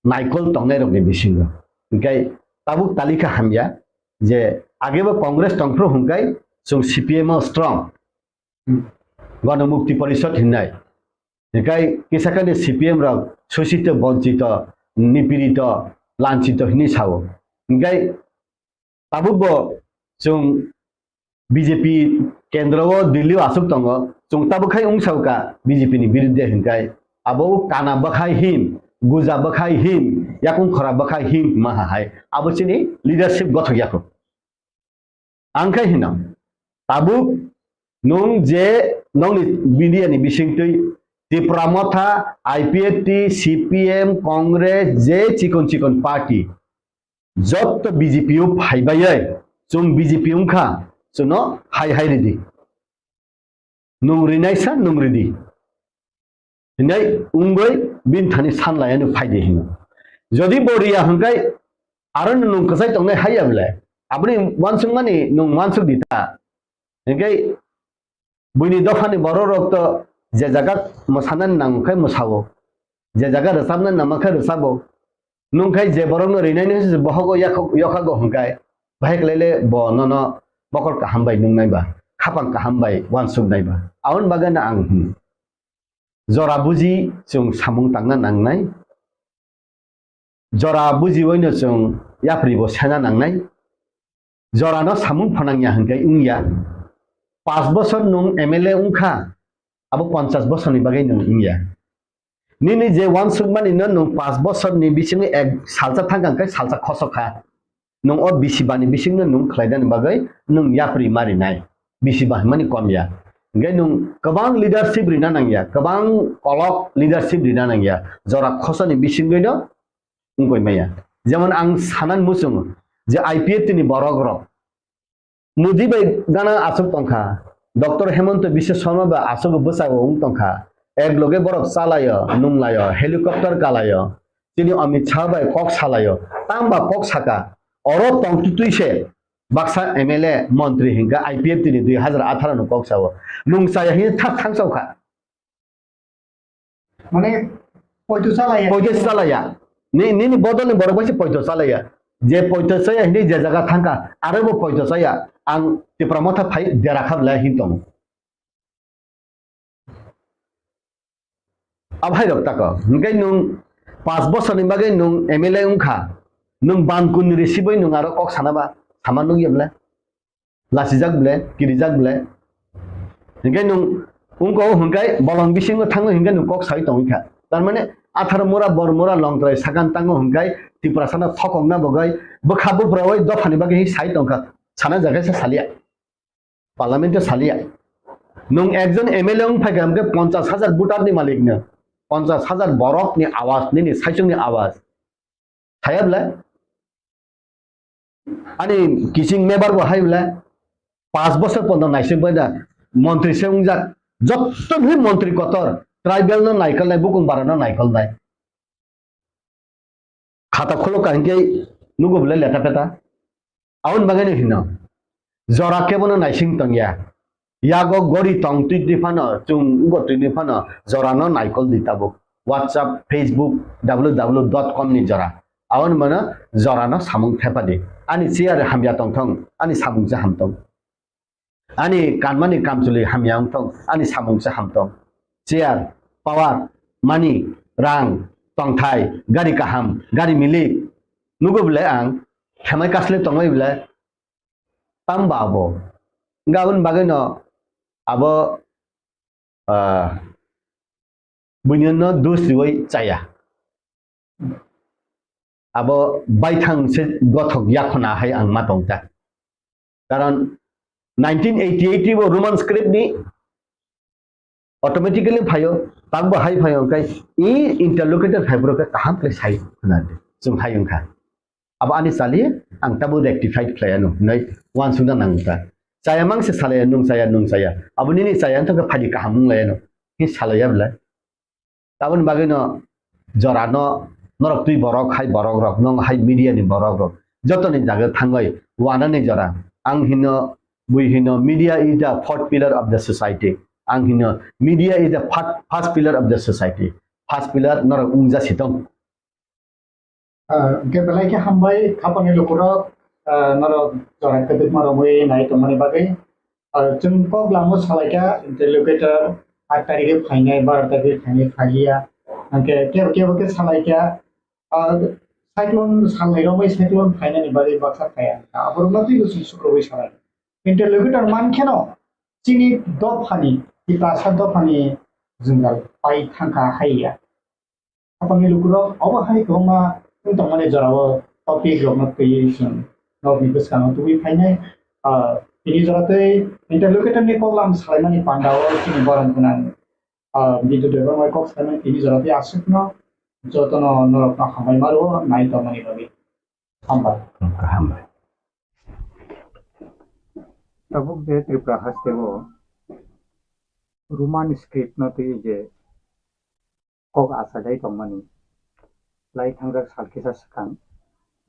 naikol tongnai rokni bisingo. Hinkhe tabuk talika hamya je agebo Congress tongphru hwnkhai chwng C P M o strong. Ganamukti Porishad hinnai. Hinkhe kisa kani C P M rok sochito, bonchito, nipirito, lanchito hinwi sao. Hinkhe tabukbo chwng B J P kendro o Delhi o aswk tongo, chwng tabuk khai wng sao ka B J P ni biruddhe hinkhe abo o kana bwkhai hin, guja bwkhai hin, yakung khora bwkhai hin hima hai abo chini leadership gothok yakho. Ang khai hino, tabuk nwng je nongni media ni bisingtwi Tipra Motha, I P F T, C P M, Congress, je chikon chikon party, jotto B J P o phaibai, chwng B J P wngkha, chwngno hai hai ridi. Nwng rinaisa nwng ridi. Hinai wngwi bini thani san laiya no phaidi hino. Jodi bo riya hwnkhe aro no nwng kwchai tongnai haiya bwle. Aboni uansukmani nwng uansuk di ta. Hinkhe buini dophani borok rok to je jaga mwsanani nang khe mwsao. Je jaga rwchabnani nang khe rwchabo. Nwng khai je borokno rinai nai se bohogo yakho-, yokhago hwnkhe, bahai khlai le bo nono mokol kaham bai nungnai ba, khapang kaham bai uansuknai ba. Aboni bagwi no ang hino, jora buji chwng samung tangna nangnai, jora bujiwi no chwng yapri bo sena nangnai. Jorano samung phanangya hwnkhe wngya. Pash bosor nwng M L A wngkha, abo ponchash bosorni bagwi nwng wngya. Nini je uansukmani no nwng pash bosorni bisingo ek salsa thangkha hwnkhe salsa khosokha. Nwng o bisi bani bisingno nwng khlainani bagwi nwng yapri marinai. Bisi ba hwnmani komya. Hwnkhe nwng kwbang leadership rina nangya, kwbang kolok leadership rina nangya. Jora khosani bisingwino wngkoi maya. Jemon ang sanan muchungo je I P F T ni borok rok Modi bai gana aswk tongkha, Doctor Hemanta Biswa Sarma bai aswk bwsao wng tongkha, ek loge borok chalaio, nunglaio, helicopter kalaio, chini Amit Shah bai kok salaio, tang ba kok saka, oro tong tutui se baksa M L A, montri hinkha I P F T ni dui hazar atharo no kok sao, nung chaya hini thak thang sao kha. Mane poito chalaya. Poito chalaya. Ni, nini bodolni borok bai se poito chalaya. Je poito chaya hini je jaga thangkha, aro bo poito chaya. Ang Tipra Motha phai dera kha bwlai hin tongo. Abhai rok tako. Hingke nung pash bosorni bagwi nung M L A wngkha. Nung ban kun risibai nung aro kok sana ba, sama nukya bwlai. Lasijak ble, kirijak ble. Hinkhe nwng wngko hwnkhe bolong bisingo thangwi hinkhe nwng kok sawi tongwi kha. Tar mane atharo mura, bor mura, longtrai sakan tango hwnkhe Tiprasano thokokna bagwi bwkha buphrawi dophani bagwi sai tongkha. Sana jaga se salia. Parliament o salia. Nwng ekjon M L A wng phaikha hwnkhe ponchash hajar voter ni malik no. Ponchash hajar borok ni awaz, nini saichung ni awaz. Saya bwle? Ani kiching mebar bo hai bwle? Pash bosor pono naising bai da montri se wngjak. Jotto bhi montri kotor, tribal no naikolnai, bukung bara no naikolnai. Khata khulok ka hinkhe nugo bwle leta peta. Aboni bagwi no hino. Jora kebono naising tongya. Yago gori tong twi twi phano, chwng wngbo twi twi phano, jorano naikol di tabuk. WhatsApp, Facebook, W W W dot com ni jora. Aboni mano jorano samung thepa di. Ani chair hamya tongthong, ani samung se hamtong. Ani kanmani kamchwlwi hamya wngthong, ani samung se hamtong. Chair, power, money, rang, tongthai, gari kaham, gari milik. Nugo bwle ang, khemai kasle tongwi bwle, tamo ba abo. Hingkhe aboni bagwino abo, ah, buino dos riwi chaya. Abo baithang se gothok yakhona hai ang ma tong ta. Karon nineteen eighty-eight bo Roman script ni automatically phaio, takbo hai phaio, hingkhe i interlocutor phaibrok khe kaham khe sai khna di, chwng hai wngkha. Abo ani chali, ang tabuk rectified khlai anw hinwi uansukna nang kha. Chaya mang se salai anw, nwng chaya, nwng chaya. Abo nini chaya wngthok khe phaidi kaham wng lai anw. Hi salai ya bwlai? Aboni bagwi no jora no norok twi borok hai borok rok, nwng hai media ni borok rok. Joto ni jaga thangwi wana ni jora. Ang hino, bui hino, media is the fourth pillar of the society. Ang hino, media is the fir-, first pillar of the society. First pillar norok wngja si tong. Ah, hingke belai khe hambai, khapangni lukurok, ah, norok jora kwdwkma romwi nai tongmani bagwi. Ah, chwng kok lamo salaikha, interlocutor, aat tarikhe phainai, baro tarikhe phainai, phaiya. Hingke kebo kebo khe salaikha, ah, cyclone salnai romwi cyclone phainani bagwi baksa phaiya. Aborokno twibo chwng sukrubwi salai. Interlocutor mankheno chini dophani, Tiprasa dophani jwngjal pai thangkha haiya. Khapangni lukurok obo hai kwbangma wng tongmani jorao topic rokno twiwi chwng norokni bwskango tubui phainai. Ah, tini jora tei interlocutor ni koklam salaimani pandao chini borom gwnang, ah, Bidyu Debbarma kok salaimani tini jora tei aswkno jotono norokno hambai ma rwo nai tongmani bagwi. Hambai. Hambai. Tabuk je Tripura haste o Roman script no twi je kok achadai tongmani lai thangjak sal kisa swkang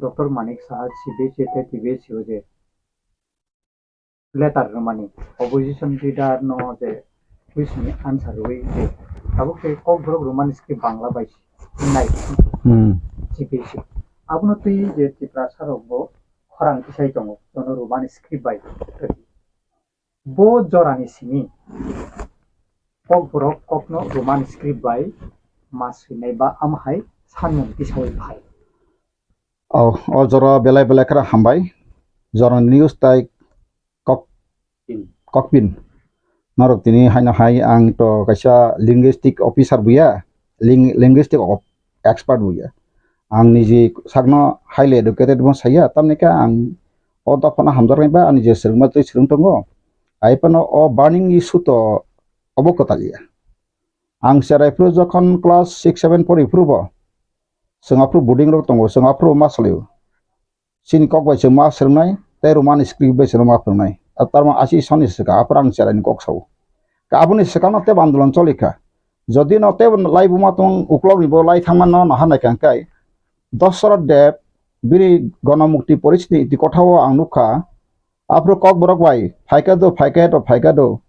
Doctor Manik Saha C B S E tei T B S E o je letter rwmani opposition leader no je question ni answer rwui je tabuk tei Kokborok Roman script Bangla bai nai Hmm. C B S E. Abono twi je Tiprasa rok bo khorang tisai tongo, jono Roman script bai. Bo jorani simi Kokborok kokno Roman script bai ma swinai ba amhai sanmung tisaui phai. O, o jora belai belai khara hambai. Jora news tai kok, kokpin. Norok tini haino hai ang to kaisa linguistic officer buya, ling-, linguistic of-, expert buya. Ang niji sakno highly educated bo saya, tamni khe ang o dophano hamjaknai ba ani je swrwngma twi swrwng tongo. Ai phano o burning issue to obo kwtal ya. Ang cherai phuru jokhon class six seven pori phuru bo, chwng aphuru boarding rok tongo, chwng aphuru ma salio. Chini kok bai chwng ma swrwngnai, tei Roman script bai chwng ma phwrwngnai. A tarma asi soni swkang, aphuru ang cherai ni kok sao. Ka aboni swkang no tebo andolon choli kha. Jodi no tebo lai buma tong uklok ni bo lai thangma no naha nai kha hwnkhe, Dasarath Dev bini Ganamukti Porishad ni iti kotha o ang nukha, Aphuru Kokborok bai, phaikha do, phaikha do, phaikha do.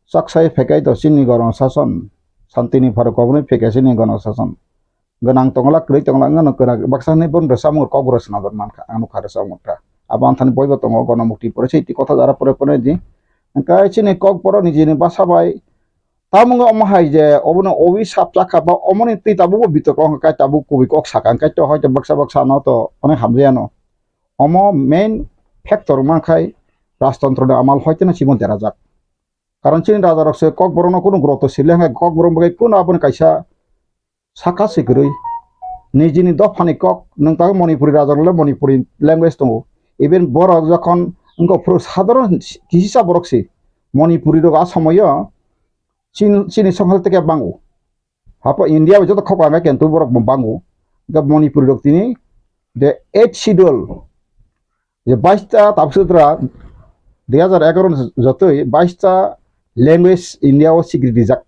Chaksai phaikha do, chini gorong sason. Santini pharo koboni phaikha chini gorong sason. Gwnang tongla, kwrwi tongla, wngano kwrak. Baksa hwnwi bono rwchapmung Kokborok swnamjak mankha, ang nukha rwchapmung kha. Abo anthani boibo tongo, Ganamukti Porishad iti kotha jara pore pore di. Hwnkhe chini Kokborok nijini basa bai, tamung omo hai je, obono owi sap chakha ba omoni twi tabukbo bitok wngkha, kai tabuk kubui kok sakha, hwnkhe to hoito baksa baksa no to onek hamjayano. Omo main factor wngma khai rajtontro ni amal hoiteno chibon derajak. Karon chini raja rok se Kokborok no kunu groto sile hwnkhe Kokborok bai kunu aboni kaisa saka se kwrwi. Nijini dophani kok nwng tabuk Manipuri raja rok le Manipuri language tongo. Even borok jokhon wngkha phuru sadharon kisa borok se Manipuri rok a somoyo chin-, chini songkha teke bango. Hapo India bai joto khok ang khe tu borok bo bango. Ga Manipuri rok tini the eighth schedule. Je bais ta tabuk sutra dui hajar egaroh ni jotoi bais ta language India o sikri rijak.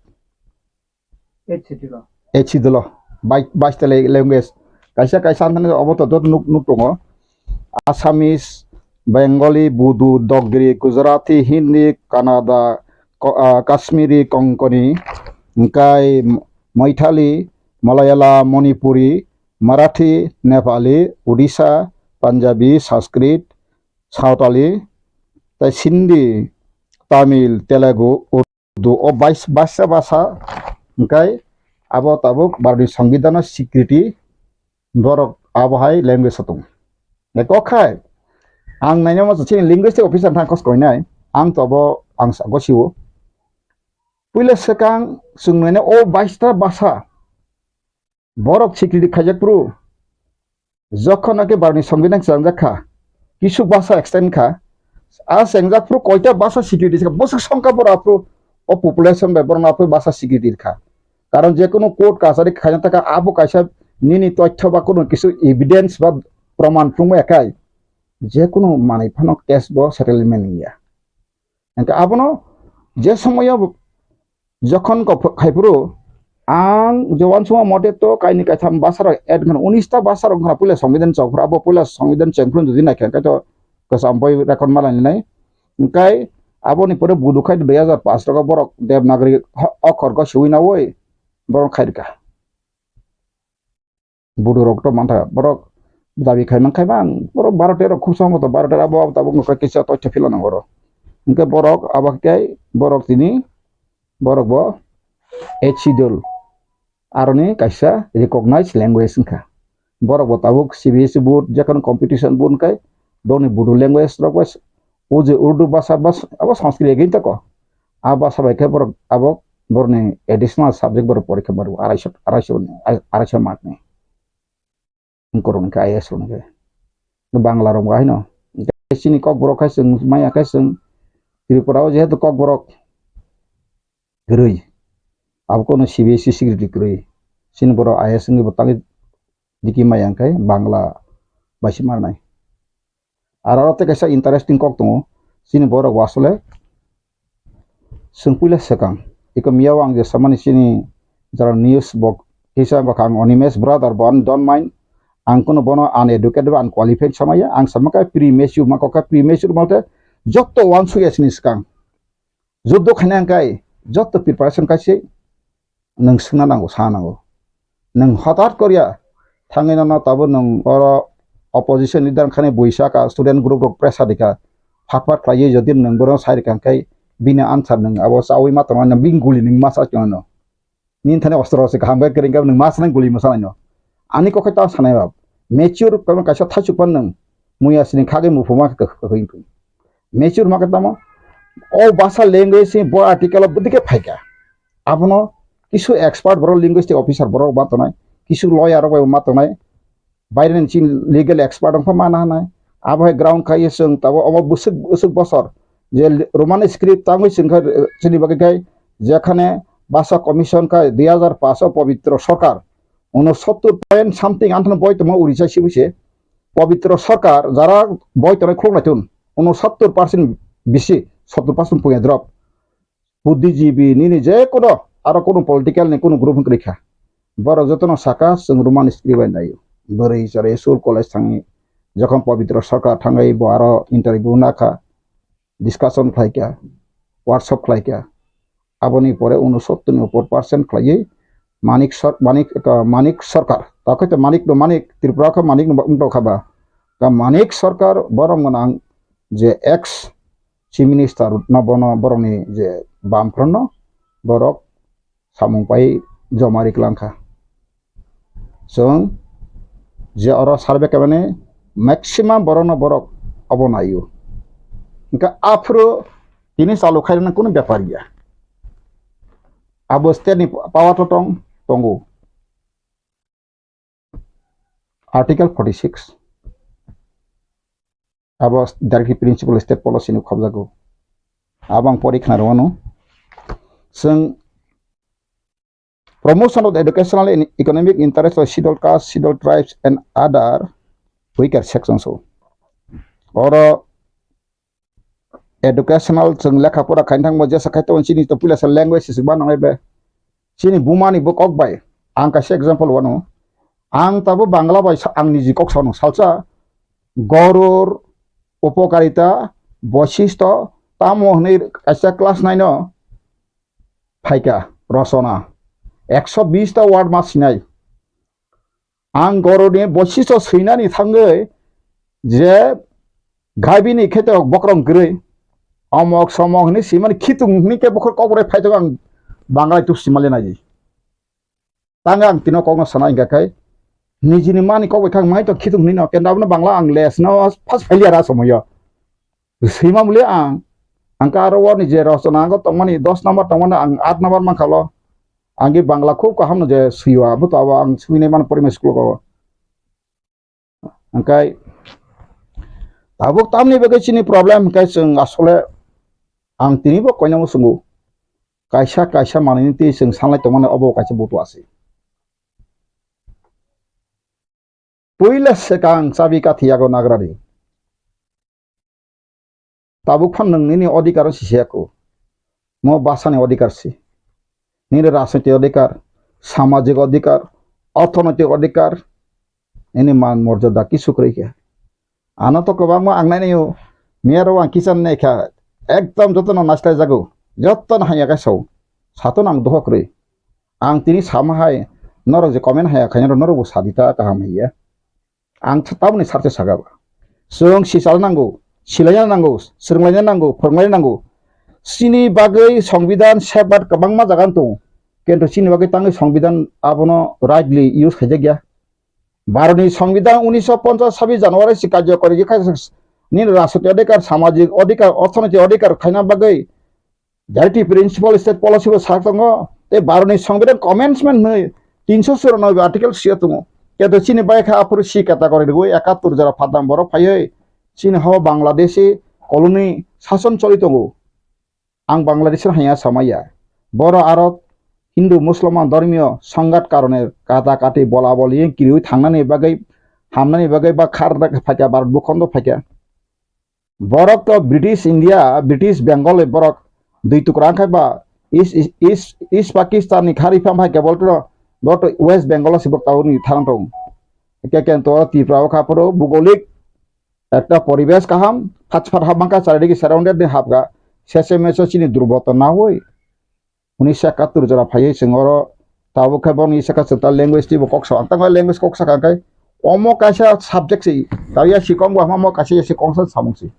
Eighth schedule. Eighth schedule o bai-, bais ta le-, language. Kaisa kaisa anthani obo to joto nuk, nuk tongo. Assamese, Bengali, Bodo, Dogri, Gujarati, Hindi, Kannada, Ko-, ah, Kashmiri, Konkani, hwnkhe Maithili, Malayalam, Manipuri, Marathi, Nepali, Odisha, Punjabi, Sanskrit, Santali, tei Sindhi, Tamil, Telugu, Urdu, o bais-, baisa basa, hwnkhe abo tabuk Bharatni Songbidan o sikri borok abo hai language o tongo. Kok khai, ang naina mo chini linguistic officer thang kos koinai, ang to abo ang sa gosio. Puila swkang chwng naina o baista basa borok sikri khaijak phuru, jokhon naki Bharatni Songbidan chwrangjak kha, kisu basa extend kha, a chwngjak phuru koita basa sikri kha, bwswk songkha borok aphuru o population bai borok aphuru basa sikri kha. Karon je kunu court kachari khaina taka abo kaisa nini tothyo ba kunu kisu evidence ba proman phunukma ya khai, je kunu manwi phano case bo settlement wngya. Hwnkhe abono je somoyo jokhon kok khai phuru ang je uansukma mote to kaini kaitham basa rok add khna, unis ta basa rok khna puila Songbidan chok phuru, abo puila Songbidan cheng phuru jodi naikha hwnkhe to kwcham boi record ma lainai. Hwnkhe aboni pore Bodo khai dui hajar paanch rok borok Devanagari ho-, okhor go siwi nawi borok khai rwkha. Bodo rok to mantha, borok dabi khai man khai bang, borok baro tero khub sambo to baro tero abo abo tabuk no kisa toitha phila nango oro. Hwnkhe borok abo khe borok tini borok bo eighth schedule aroni kaisa recognized language wngkha. Borok bo tabuk C B S E board, jekhon competition board wngkha, boni Bodo language rok bai o je Urdu basa bas-, abo Sanskrit agini tako. A basa bai khe borok abo borokni additional subject borok porikha maro araisho, araisho ni, araisho mark ni. Korok ni khe I A S rok ni khe. Bangla rok bo haino. Chini Kokborok khai chwng maya khai chwng Tripura o jehetu Kokborok kwrwi. Abo kono C B S E security kwrwi. Chini borok I A S wngwi bo tangwi diki maya khai Bangla bai se marnai. Aro tei kaisa interesting kok tongo. Chini borok bo asole chwng puila swkang. Iko miyao ang je samani chini jara news bo Kisa wngkha ang Animesh brother, bo ani don't mind. Ang kuno bono uneducated ba unqualified samaya. Ang sama khe premature, ma kok khe premature malte jotto uansuk ya sini swkang. Juddo khaina hwnkhe jotto preparation kaise nwng swngna nango, sa nango. Nwng hotat korya thangwi nono tabo nwng oro opposition leader wngkhani buisa ka student group rok pressure dikha. Phat phat khlaiwi jodi nwng bono sai rikha hwnkhe bini answer nwng abo chawi ma tongo, bini guli nwng ma sa tongo. Nini thani ostro se kaham khe kwrwng khe nwng ma sanai guli ma sanai no. Ani kokhe ta sanai ba. Mature khe kaisa thaichuk pan nwng muya sini khagwi muphuma khe kwkhwrwng. Mature ma khe tamo. O basa language ni bo article o bwdike phaikha. Abono kisu expert borok linguistic officer borok ma tonai. Kisu lawyer rok bai ma tonai. Baireni chini legal expert wngkha mana hanai. Abo hai ground khai chwng tabo omo bwswk, bwswk bosor je Roman script tangwi chwng kha, chini bagwi khai jekhane basa commission khai dui hazar paanch o Pabitro Sarkar unosottor point something anthano boi tongma Orissa sibu se. Pabitro Sarkar jara boi tongnai khuluk naitun unosottor percent bisi, sottor percent puya drop. Buddhijibi nini je kono aro kono political ni kono group wngkha. Borok jotono saka chwng Roman script bai naio. Bwrwi chwrai school college thangwi jokhon Pabitro Sarkar thangwi bo aro interview nakha, discussion khlaikha, workshop khlaikha. Aboni pore unosottor ni upor percent khlaiwi Manik Sar-, Manik, Manik Sarkar. Takhai to Manik no Manik, Tripura kha Manik no wngtokha ba. Ka Manik Sarkar borok gwnang je ex Chief Minister no bono borokni je bamphrono borok samung pai joma ri kwlangkha. Chwng je oro survey khaimani maximum borokno borok obo naio. Hwnkhe aphuru tini chalu khairoknani kunu bepar ya. Abo state ni power to tong, tongo. Article forty six. Abo directive principle state policy ni khobjago. Abo ang pori khna rwano. Chwng promotion of the educational and economic interest of scheduled caste, scheduled tribes and other weaker sections o. Oro educational chwng lekha pora khaina thangbo jesa khai tongo chini to puila sa language se ba nangai be. Chini buma ni bo kok bai. Ang kaisa example wano. Ang tabo Bangla bai sa-, ang niji kok sano salsa goror upokarita, boisisto, tamo hwnwi kaisa class nine o phaikha rosona. Ekso bis ta word ma sinai. Ang goroni boisisto swinani thangwi je gaibini kheto bokrong kwrwi omok somok hwnwi swimani khitung hwnwi khe bokhor kokborok phaitok ang Bangla tuk simali naidi. Tang ang tino kokno sana hingka khai nijini mani kok bai khang mai to khitung hwnwi no kenda abono Bangla ang les no first failure a somoyo. Swima muli ang, ang ka aro warni je rosona ang tongmani dos number tongmani ang aat number mankha lo. Ang ge Bangla khub kaham no je swiwa, abo to abo ang swinai mano primary school ko. Hingkai tabuk tamni bagwi chini problem hingkai chwng asole ang tini bo koinamo swngo. Kaisa kaisa manwini twi chwng sanlai tongmani obo kaisa butu asi. Puila swkang chabi kathi yago nagrani. Tabuk phan nwng nini odhikar o sisiyako. Mo bwsani odhikar si. Nini rajnoitik odhikar, samajik odhikar, orthonoitik odhikar, nini man morjada kisu kwrwi khe. Ano to kwbangma ang nainai o, miyaro ang kichar nai kha, ekdom jotono naisla jago, jotono hamya khe sao. Sato nang dohok kwrwi. Ang tini sama hai, norok je comment haya khaina norok bo sadi ta kaham hiya. Ang th-, tamoni sarthe saka ba. Chwng sichala nango, silaina nango, swrwnglaina nango, phwrwnglaina nango. Chini bagwi Songbidan safeguard kwbangma jaga tongo. Kintu chini bagwi tangwi Songbidan abono rightly use khaijak ya. Bharotni Songbidan unisho ponchas sabis January si karjokori khe kha nini rajnoitik odhikar, samajik odhikar, orthonoitik odhikar khaina bagwi Directive principle state policy bo sak tongo, tei Bharotni Songbidan commencement hwnwi tinsho churanobe article sio tongo. Keto chini bai kha aphuru si category rwui ekattor jora phatnam borok phaiwi chini hao Bangladeshi colony sason choli tongo. Ang Bangladeshi hanya samaya. Boro aro Hindu Musulman dhormiyo songhat karone kata kati bola boli kiriui thangnani bagwi hamnani bagwi ba khar phaikha Bharat bukhondo phaikha. Borok to British India, British Bengal ni borok dui tukra wngkha ba East, East, East Pakistan ni khari pham hai kebol to Bo to West Bengal o si bo tabuk ni tharang tong. Ke ke to Tripura o kha phuru bugolik ekta poribesh kaham, phat phat hap mangkha, charidiki surrounded ni hapkha, sese meso chini durboto na hoi. Unisho ekattor jora phaiwi chwng oro tabuk khe boni saka chwng ta language twibo kok sa, ang tangma language kok sakha khe omo kaisa subject se, ta ya si kong bo hama mo kaisa ya si kong sa samung se.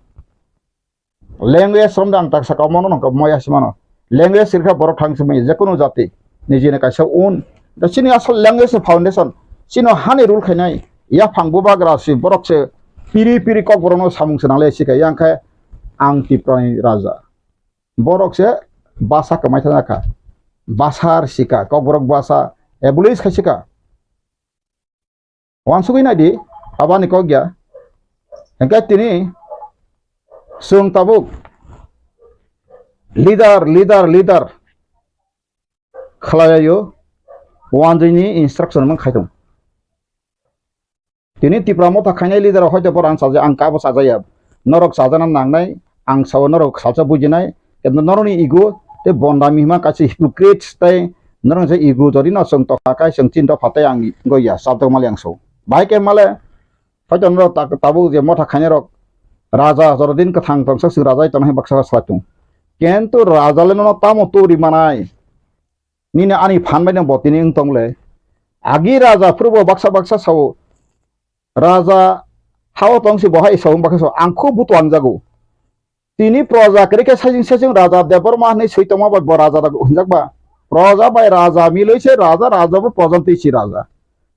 Language romda ang tak saka mono nang moya si mano. Language sirkha borok thang simi je kunu jati nijini kaisa un. Da chini asol language ni foundation. Chino hani rule khainai. Yaphang bubagra si borok se piri piri kok borokno samung se nangle si kha yang khe ang Tiprani raja. Borok se basa kwmai thana kha. Basa rwsika, kok borok basa abolish khaisika. Wansugwi naidi, abani kok ya. Hingke tini chwng tabuk leader, leader, leader khlailaio, wanjwini instruction mang khai tong. Tini Tipra motha khainai leader rok hoito borok ang chaja, ang kabo chajaya. Norok chajana nangnai, ang sao norok salsa bujinai, kintu norokni ego tei bondami hima kaisa hypocrites tei norokni je ego jodi no chwng tokha kai chwng chin dopha tei ang goya chabdok mali ang sao. Bahai khe male hoito norok ta-, tabuk je motha khainai rok raja jorodin kwthang tongsa chwng raja tongna hai baksa salai tongo. Kintu raja le nono tamo turi manai? Nini ani phan bai no bo tini wng tong le. Agi raja phuru bo baksa baksa sao. Raja hao tong si bo hai sao, baksa sao. Ang kho buto ang jago. Tini proja kwrwi khe sajing sajing raja Debbarma hinwi swi tongma bai bo raja da hwnjak ba. Proja bai raja milwi se raja, raja bo proja twi si raja.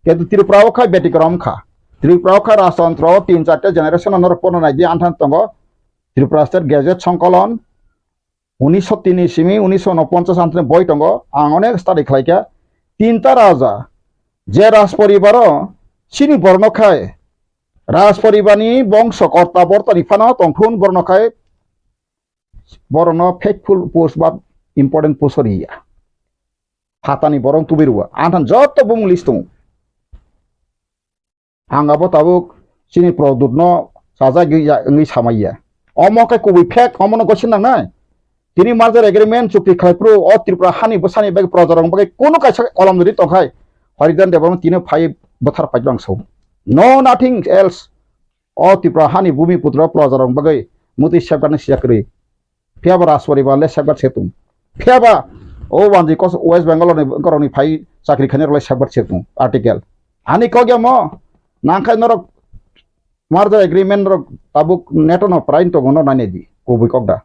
Kintu Tripura o khai betikrom kha. Tripura o khai rajtantro o tin charta generation no norok pono nai di anthan tongo. Tripura State Gazette Songkolon, unisho tini simi unisho unoponchas antini boi tongo, ang onek study khlaikha. Tinta raja, je raj poribaro chini borno khai, raj poribarni bongso korta bortani phano tongthun borno khai, borokno faithful post ba important post riya. Phatani borok tubui rwo, anthan joto bumung list tongo. Ang abo tabuk chini Produt no chajagwi ya wngwi samaiya. Omo khe kubui fake, omo no gosi nangnai. Tini merger agreement chukti khlai phuru o Tripura hani bwsani bagwi proja rok bagwi kunu kaisa kolom rwi tongkhai Harijan Debbarma tini phai bwthar phai bang sao. No nothing else. O Tripura hani bumi putra proja rok bagwi mutwi safeguard ni siya kwrwi. Phiya ba Rajporibar le safeguard se tung. Phiya ba o wanji kos West Bengal ni borok ni phai chakri khainai rok le safeguard se tung. Article. Ani kok ya mo nangkhai norok merger agreement rok tabuk neto no prain tongo no nai di kubui kok da.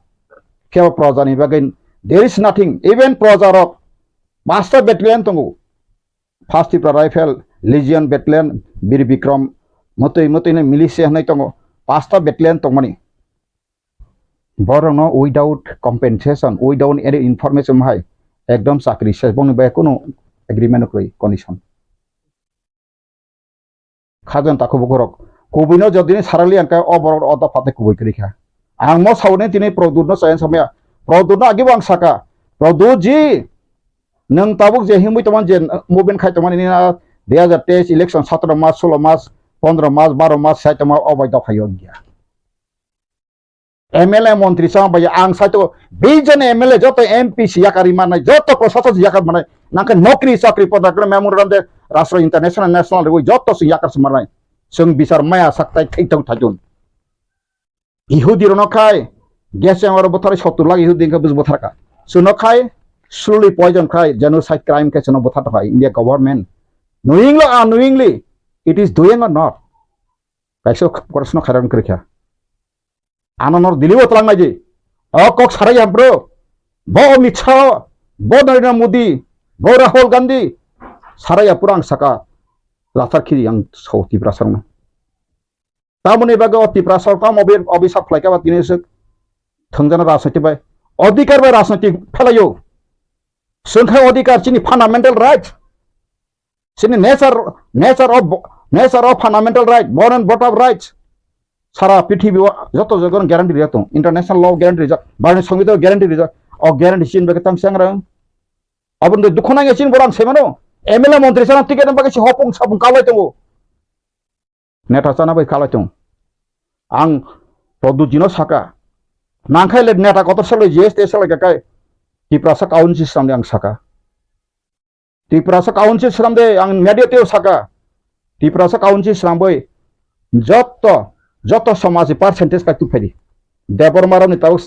Phiya ba proja ni bagwi there is nothing. Even proja rok master battalion tongo. First Tipra Rifle, Legion Battalion, Bir Bikram, motoi motoi no militia hinwi tongo. Pasta battalion tongmani. Borokno without compensation, without any information hai ekdom chakri se bongni bai kunu agreement kwrwi condition. Khajan takhu bukhurok. Kubuino jodini sarali angkhe o borok o dopha tei kubui kwrwi kha. Ang mo sauni tini Produtno chayang samaya. Produtno agibo ang saka. Produt ji, nwng tabuk je himwi tongmani je movement khai tongmani nini dui hazar teis election satro mas, solo mas, pondro mas, baro mas sai tongma o bai dopha yok ya. M L A montri sama bai ang saito bijon M L A joto M P si yakari manai, joto prosasok si yakar manai, nangkhe nokri chakri poda kre memorandum de rastro international national rwi joto si yakar si manai. Sung bisar maya sak tai thai tong thai tun. Ihudi rono khai gas yang oro bothar sottur lakh Ihudi khe bus bothar ka. Suno khai slowly poison khai genocide crime khe suno bothar khai India government. Knowingly or unknowingly, it is doing or not? Kaisa korsno khairan kwrwi kha. Ano nor dili o tlang nai di. O kok sarai ya bro. Bo Amit Shah, bo Narendra Modi, bo Rahul Gandhi. Sarai ya pura ang saka lathar khiri ang so Tiprasa rokno. Tamoni bagwi o Tiprasa rok tamo obi-, obisap khlai kha ba tini swk thwngjana rajniti bai. Odhikar bai rajniti phelaio. Swngkha odhikar chini fundamental right. Chini nature, nature of, nature of fundamental right, born and brought up rights. Sara prithibi o joto joto guarantee rijak tong. International law guarantee rijak, Bharatni Songbitan guarantee rijak. O guarantee chini bagwi tang changrang. Aboni dukhu nangya chini borang semano. M L A montri sana ticket bagwi si hopung sapung kalai tongo. Neta chana bai kalai tong. Ang Produtjino saka. Nangkhai le neta kotor salai G S T salai kakai. Tiprasa kaun si samni ang saka. Tiprasa council swnam de, ang media teo saka. Tiprasa council swnamwi joto, joto somaj ni percentage kai tubphaidi. Debbarma rokni tabuk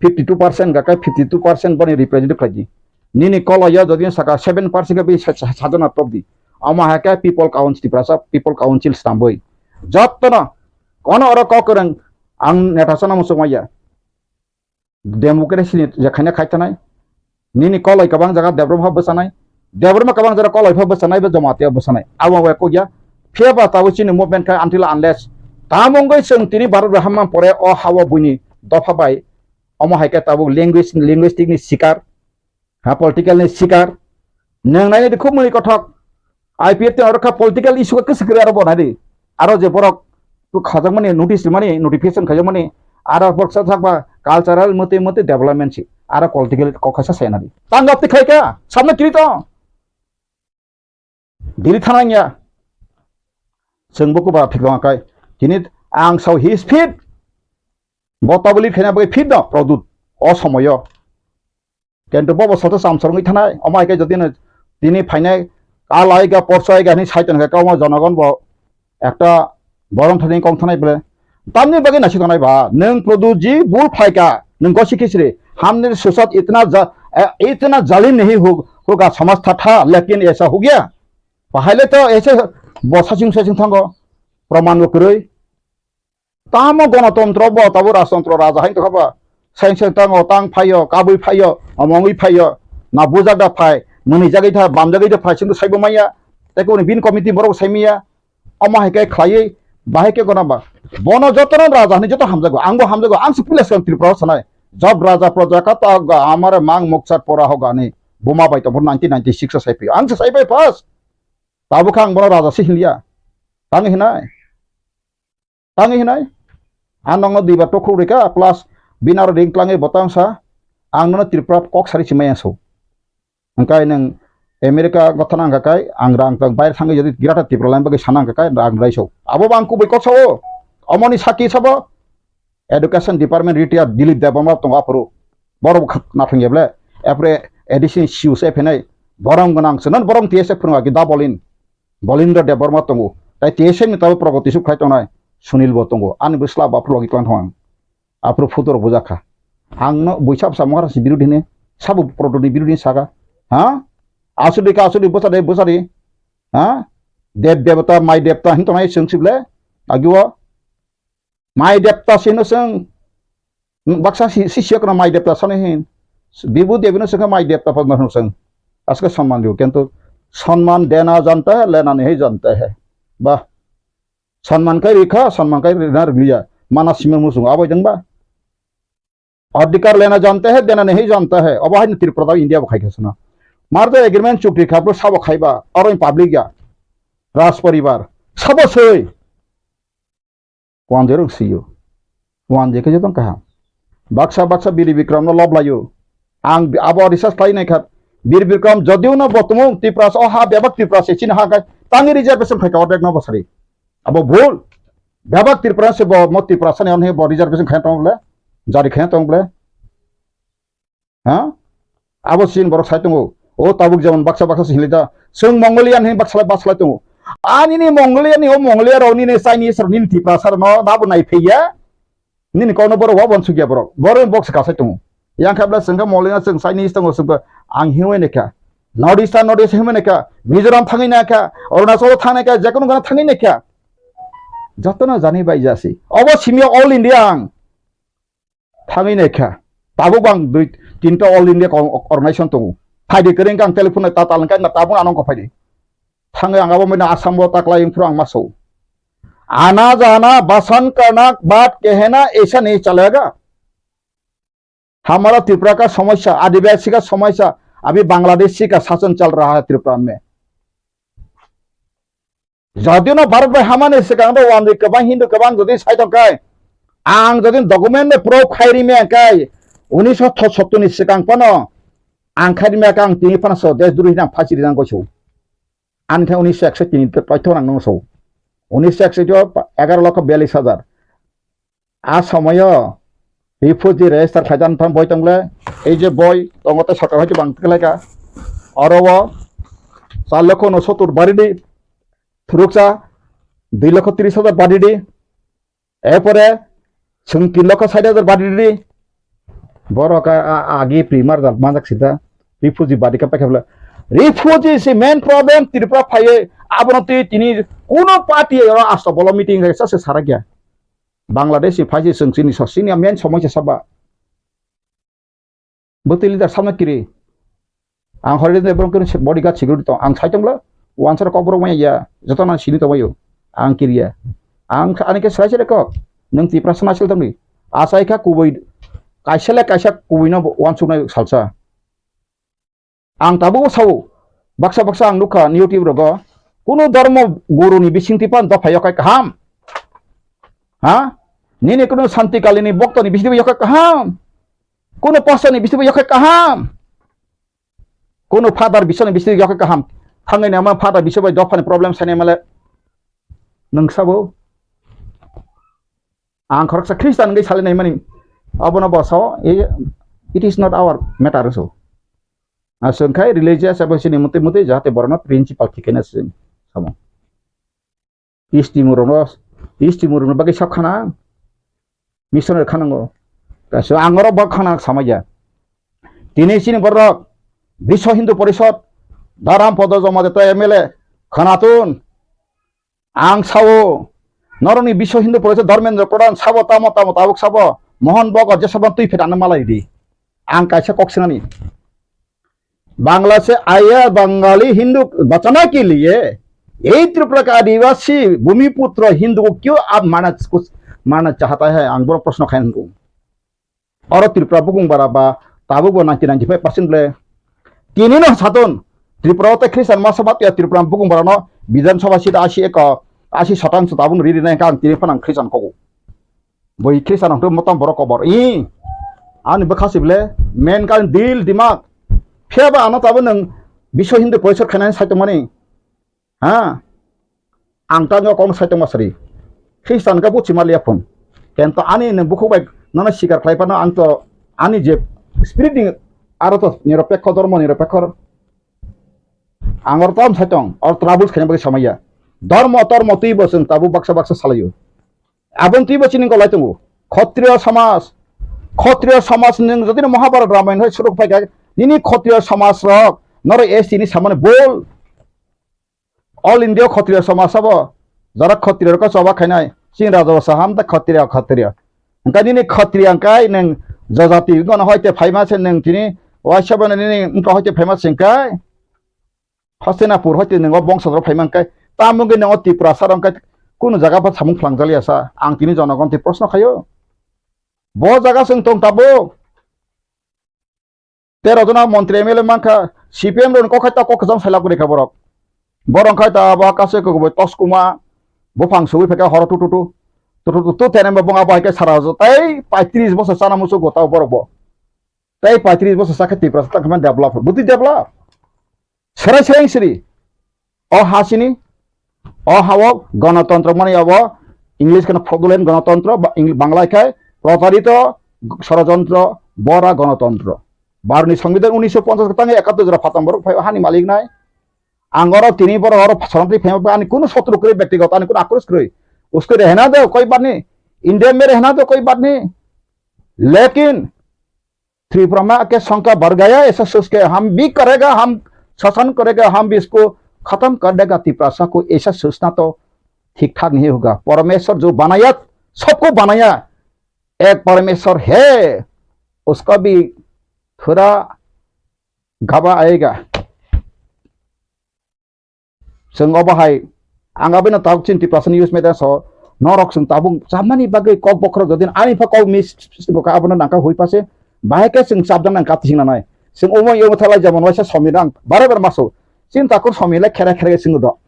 fifty two percent ga kai fifty two percent boni representative khlaidi. Nini koloio jodi saka seven percent khe bai sa-, sa-, sajona topdi. Omo hai khe people council, Tiprasa people council swnamwi. Jotono, kono oro kok kwrwng ang neta sana muchungmaya. Democracy ni je khaina khai tanai. Nini koloi kwbang jaga Debbarma pha bwchanai. Debbarma kwbang jaga koloi pha bwchanai, bo Jamatia bwchanai. Abo bai kokya. Phiya ba tabuk chini movement khai until unless. Tamo wngwi chwng tini Bharat bai hamma pore o ha-o buini dopha bai. Omo hai khe tabuk language, linguistic ni sikar. Ha, political ni sikar. Nwng nainai di khub mwnwi kothok. I P F T ni oro kha political issue khe kwswk kwrwi aro bo nai di. Aro je borok tu khajakmani notice rimani, notification khaijakmani, aro borok sa sakba cultural mate mate development si. Aro political kok khaisa sai nai di. Tang gap ti khai kha, samna kiri to. Dili thanang ya. Chwng bo kuba thik long kai. Tini ang sao his fit. Bo tabuli khaina bagwi fit no, Pradyut. O somoyo. Kintu bobo soto samsor wngwi thanai, omo hai khe jodi no tini phainai, kal aiga, porso aiga hinwi sai tongkhe, kamo jonogon bo ekta borom thani kong thanai ble. Tamni bagwi naisik tongnai ba, nwng Pradyut ji bul phaika, nwng gosi khichri, hamni susat itna ja-, eh, itna zalim nahi hu-, hoga samaj tha tha, lekin aisa ho gaya. Bahaile to aise bo saching saching thango, proman bo kwrwi. Tamo gonotontro bo, tabo rajtontro raja hai tongkha ba. Sain sain tango, tang phaio, kabui phaio, omongwi phaio. Na bujak da phai, mwnwi jagwi tha, bam jagwi tha phai, singdo saibo maya. Tei kuni bin committee borok sai maya. Omo hai khe khlaiwi, bahai khe gona ba. Bono jotono raja hinwi joto hamjago, angbo hamjago, ang se puila swkang Tripura o sanai. Job raja proja kata ga amare mang muksa pora ho gani. Buma bai tongbo nineteen ninety six o sai phi. Ang se sai bai pass. Tabo kha ang bono raja se hinliya. Tang hinai. Tangwi hinai, ang nokno duibar tokhuk rikha, plus bini aro ring tlangwi bo tang sa, ang nono Tripura kok sari si maya so. Hwnkhe nwng America gotha nang kha kai, ang rang tang baire thangwi jodi Greater Tripura line bagwi sana nang kha kai, rang rai so. Abo bo ang kubui kok sao, omoni saki sabo, Education Department retired Dilip Debbarma tongo aphuru. Borok bo kha-, nathang ya ble, apre A D C ni C E O se phenai, borom gwnang se, non borom T S F phwrwng agi da bolin. Bolindra Debbarma tongo. Tai T S F ni tabuk progoti suk khai tongnai Sunil bo tongo. Ani bwsla bo aphuru logi tlang thong ang. Aphuru photo rok bujak kha. Ang no buisa bwsa Maharaj ni birodhi hini, sabo progoti ni birodhi hini saka. Ha? Asudi ka asudi bwsa de bwsa di. Ha? Dev devata, mai devta hin tongnai chwng sible. Agi o. Mai devta sino chwng. Baksa si, si siyok na mai devta sani hin. Bibu devi no chwng mai devta pa no chwng. Aske samman diyo. Kintu samman dena janta hai, lena nahi janta hai. Bah. Samman kai rikha, samman kai rina riliya. Mana simen musung abo jeng ba. Adhikar lena janta hai, dena nahi janta hai. Abo hai Tripura da India bo khai khasana. Mar da agreement chukti kha, bro sabo khaiba. Aro public ya. Raj paribar. Sabo soi. Wanjwi rok sio. Wanjwi khe jotong kaham. Baksa baksa Biri Bikram no lob laio. Ang bi-, abo research khlai nai kha. Biri Bikram jodiu no bo tumung Tiprasa o ha bebak Tiprasa chini ha kai tangi reservation khai ka ordek no bosari. Abo bhul. Bebak Tiprasa se bo mo Tiprasa ni onhe bo reservation khai tong ble. Jari khai tong ble. Ha? Abo sin borok sai tongo. O tabuk jemon baksa baksa hinli da. Chwng Mongolian hin baksa baksa tongo. Ani ni Mongolian ni o Mongolia rok nini Chinese rok nini Tiprasa rok no dabo nai phaiya. Nini kono borok wa bon sugya borok. Borok box ka sai tongo. Yang khabla chwng kha Mongolian chwng Chinese tongo chwng ang hiwi ne kha. North East North East hiwi ne kha. Mizoram thangwi na kha. Arunachal thangwi na kha. Jekono gana thangwi na kha. Jotono jani bai jasi. Obo simya all India ang. Thangwi naikha. Tabuk ang dui tinta All India Con-, Organization tongo. Phaidi kwrwng khe ang telephone nai tatal wngkha, tabuk ano wngkha phaidi. Thangwi ang abo mino Assam o taklai wngphuru ang ma sao. आना जाना बसंत करना बात कहना ऐसा नहीं चलेगा। हमारा त्रिपुरा का समस्या, आदिवासी का समस्या, अभी बांग्लादेशी का शासन चल रहा है त्रिपुरा में। Jodi no Bharat bai hamani swkang do wanjwi kwbang Hindu kwbang jodi sai tong kai, ang jodi document bai proof khai ri maya kai, unisho sottor ni swkang phano ang khai ri maya kha, ang tini phano so desh droi hinang phasi ri nang goiso. Ani khe unisho ekso tini paitho nang nang so. Unisho ekso egaro lokho biyallis hajar. A somoyo refugee register khaidan phang boi tongle, ei je boi tongo tei sorkar hoite bang tikhlaika. Oro o Char lokho no sotur bari di, thuruksa dui lokho tris hajar bari di, erpore chwng tin lokho sait hajar bari di. Borok a, a, agi primar jal manjak sida, refugee bari ka paikha bwle. Refugee si main problem Tripura phaiye, abono twi tini kuno party oro asto bolo meeting khai sa se sarakya. Bangladesh ni phaisi chwng chini so sini main somosya saba. Bwtwi leader samno kiri. Ang hori de borok kiri bodyguard security tong. Ang sai tongla. Wansar kok borok maya ya. Joto nang sini tongbayo. Ang kiriya. Ang ani ke sai sai kok. Nang Tiprasa nasil tongni. Asai kha kubui. Kaisa le kaisa kubui no wansuk nai salsa. Ang tabuk sao. Baksa baksa ang nukha YouTube rogo. Kuno dharma guru ni bising tipan dopha yokai kaham. Ha? Nini kuno Santi Kali ni bokto ni bising tipan yokai kaham. Kuno pastor ni bising tipan yokai kaham. Kuno father bising ni bising tipan yokai kaham. Thangai nama father bising bai dopha ni problem sani male. Nung sabo. Ang khoroksa Christian wngwi salinai mani, abono bo sao, "I-, it is not our matter," so. Aswk khai religious abo sini muti muti jahate borokno principle thikena sini samo. Istimurokno, istimurokno bagwi sak khana, missionary khanango. Kaisa ang oro bo khana samaya. Tini sini borok Biswa Hindu Porishod, Dharam Podo Jomade to M L A, Khanatun, Ang sao, norokni Biswa Hindu Porishod Dharmendra Pradhan sabo tamo tamo tabuk sabo, Mohan Bhagat jesabon twi phetano malai di. Ang kaisa kok sinani. Bangla से आया बंगाली हिंदू बचाने के लिए यही त्रिपुरा का आदिवासी भूमिपुत्र हिंदू को क्यों आप मारना, कुछ मारना चाहता है? Ang boro proshno khaingo. Oro Tripura bukung bara ba tabuk bo ninety ninety five percent le. Tini no saton Tripura o tei Christian masa bat ya Tripura bukung bara no Bidhan Sabha seat asi eko, asi satang so tabuk riri nai kang tini phano ang Christian kogo. Boi Christian ang motam borok kobor. I ani bwkha sibile men kan dil dimak. Phiya ba ano tabuk nang Biswa Hindu Porishod khainai sai tongmani. Ha? Ang tangwi o kokno sai tongma sari. Khristan khe buchima liya phun. Kento ani nwng bukhuk bai nono sikar khlai phano ang to ani je spirit ni aro to niropekho, dhormo niropekho. Ang oro tam sai tong, oro troubles khaina bagwi samaya. Dhormo tormo twi bo chwng tabuk baksa baksa salaio. Aboni twi bo chini golai tongo. Khotriyo samaj, khotriyo samaj nwng jodi no Mahabharat Ramayana hai suruk phai kha, nini khotriyo samaj rok noro S T ni samani bol. All India Khotriya Samaj sabo, jara Khotriya rok choba khainai, chini raja bwsa ham ta Khotriya, Khotriya. Hwnkhe nini Khotriya hwnkhe nwng jajati wngkha hoite phaima se nwng tini waisa bo nini wngkha hoite phaima se hwnkhe Hastinapur hoite nwng o bongso rok phaima hwnkhe tamo wngkhe nwng o Tiprasa rok hwnkhe kunu jaga pha samung phlangjakliya sa ang tini jonogon twi proshno khaio. Bo jaga chwng tong tabuk. Tero jona montri M L A mankha, C P M rokni kok khai ta kok kwcham sailak guri kha borok. Borok khai ta abo kaisa kwbwi toskuma buphang sugwi phaikha horo tu tu tu. Tu tu tu tu tene bo bong abo hai khe sara jo tei paitris bosor chana muchungo tao borok bo. Tei paitris bosor sakhe Tiprasa tang khe develop. Bwtwi develop. Serai serai siri. O ha sini, o ha o gonotontro mani abo English kheno fraudulent gonotontro, ba-, Eng-, Bangla khai protarito sorojontro bora gonotontro. Bharotni Songbidan unisho ponchas tang ekattor jora phatam borok phai o hani malik nai. Ang oro tini borok oro soronti phai ani kuno sotro kwrwi bektigoto ani kuno akros kwrwi. Usko rehna do koi baat nahi, India mein rehna do koi baat nahi. Lekin Tripura में आके शंका बढ़ गया, ऐसा सोच के हम भी करेगा, हम शासन करेगा, हम भी इसको खत्म कर देगा तिपरासा को, ऐसा सोचना तो ठीक ठाक नहीं होगा। परमेश्वर जो बनाया, सबको बनाया, एक परमेश्वर है, उसका भी थोड़ा घबरा आएगा। Chwng obo hai, ang abino tabuk chini Tiprasa news media so, norok chwng tabuk chamani bagwi kok bokhorok jodi ani pha kok mis bo ka abono nangkha hui pase, bahai khe chwng chapjak nang kati sing nanai. Chwng omo yomo thalai jemon waisa Somir ang bare bare maso. Chini takhuk Somir le khere khere chwng do.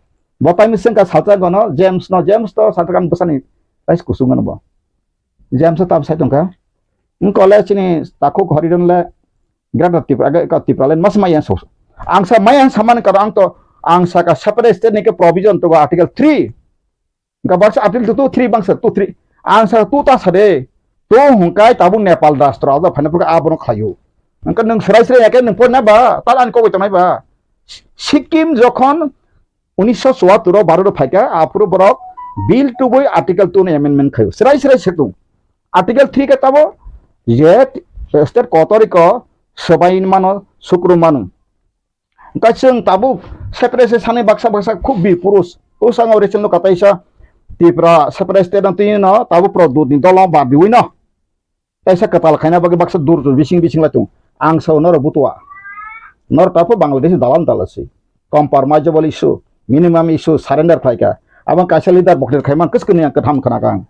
Bo taini chwng ka salsa gono James no, James to salsa kan bwsani rais kusung gono bo. James tam sai tongkha. Wngkole chini takhuk Horidon le Greater Tripura, age ka Tripura line mas maya so. Ang sa maya samani karo ang to, ang sa ka separate state ni ke provision to article three. Ga baksa article two, three bangsa two, three. Ang sa two ta sa de. To hungkai tabuk Nepal rastro ado phane pura abono khlayo. Angka nung serai serai yake nung pon na ba, tal an ko tonai ba. Sikkim jokhon unisho chuattor o Bharat o phaikha, aphuru borok bill tubui article two no amendment khaio. Srai srai setung. Article three khe tabo je state kotoriko swbai mano, sukru mano. Hwnkhe chwng tabuk separate se sani baksa baksa khub bi purus. O sango recent no kataisa Tripura separate state no twi no tabuk produt ni dolo ba biwi no. Kaisa kwtal khaina bagwi baksa dur dur bising bising lai tung. Ang sao norok butua. Norok tabuk Bangladesh dalam dalasi. Compromisable issue, minimum issue surrender khlaika. Abang kaisa leader boktir khaiman kwskani ang kwtham khna kang.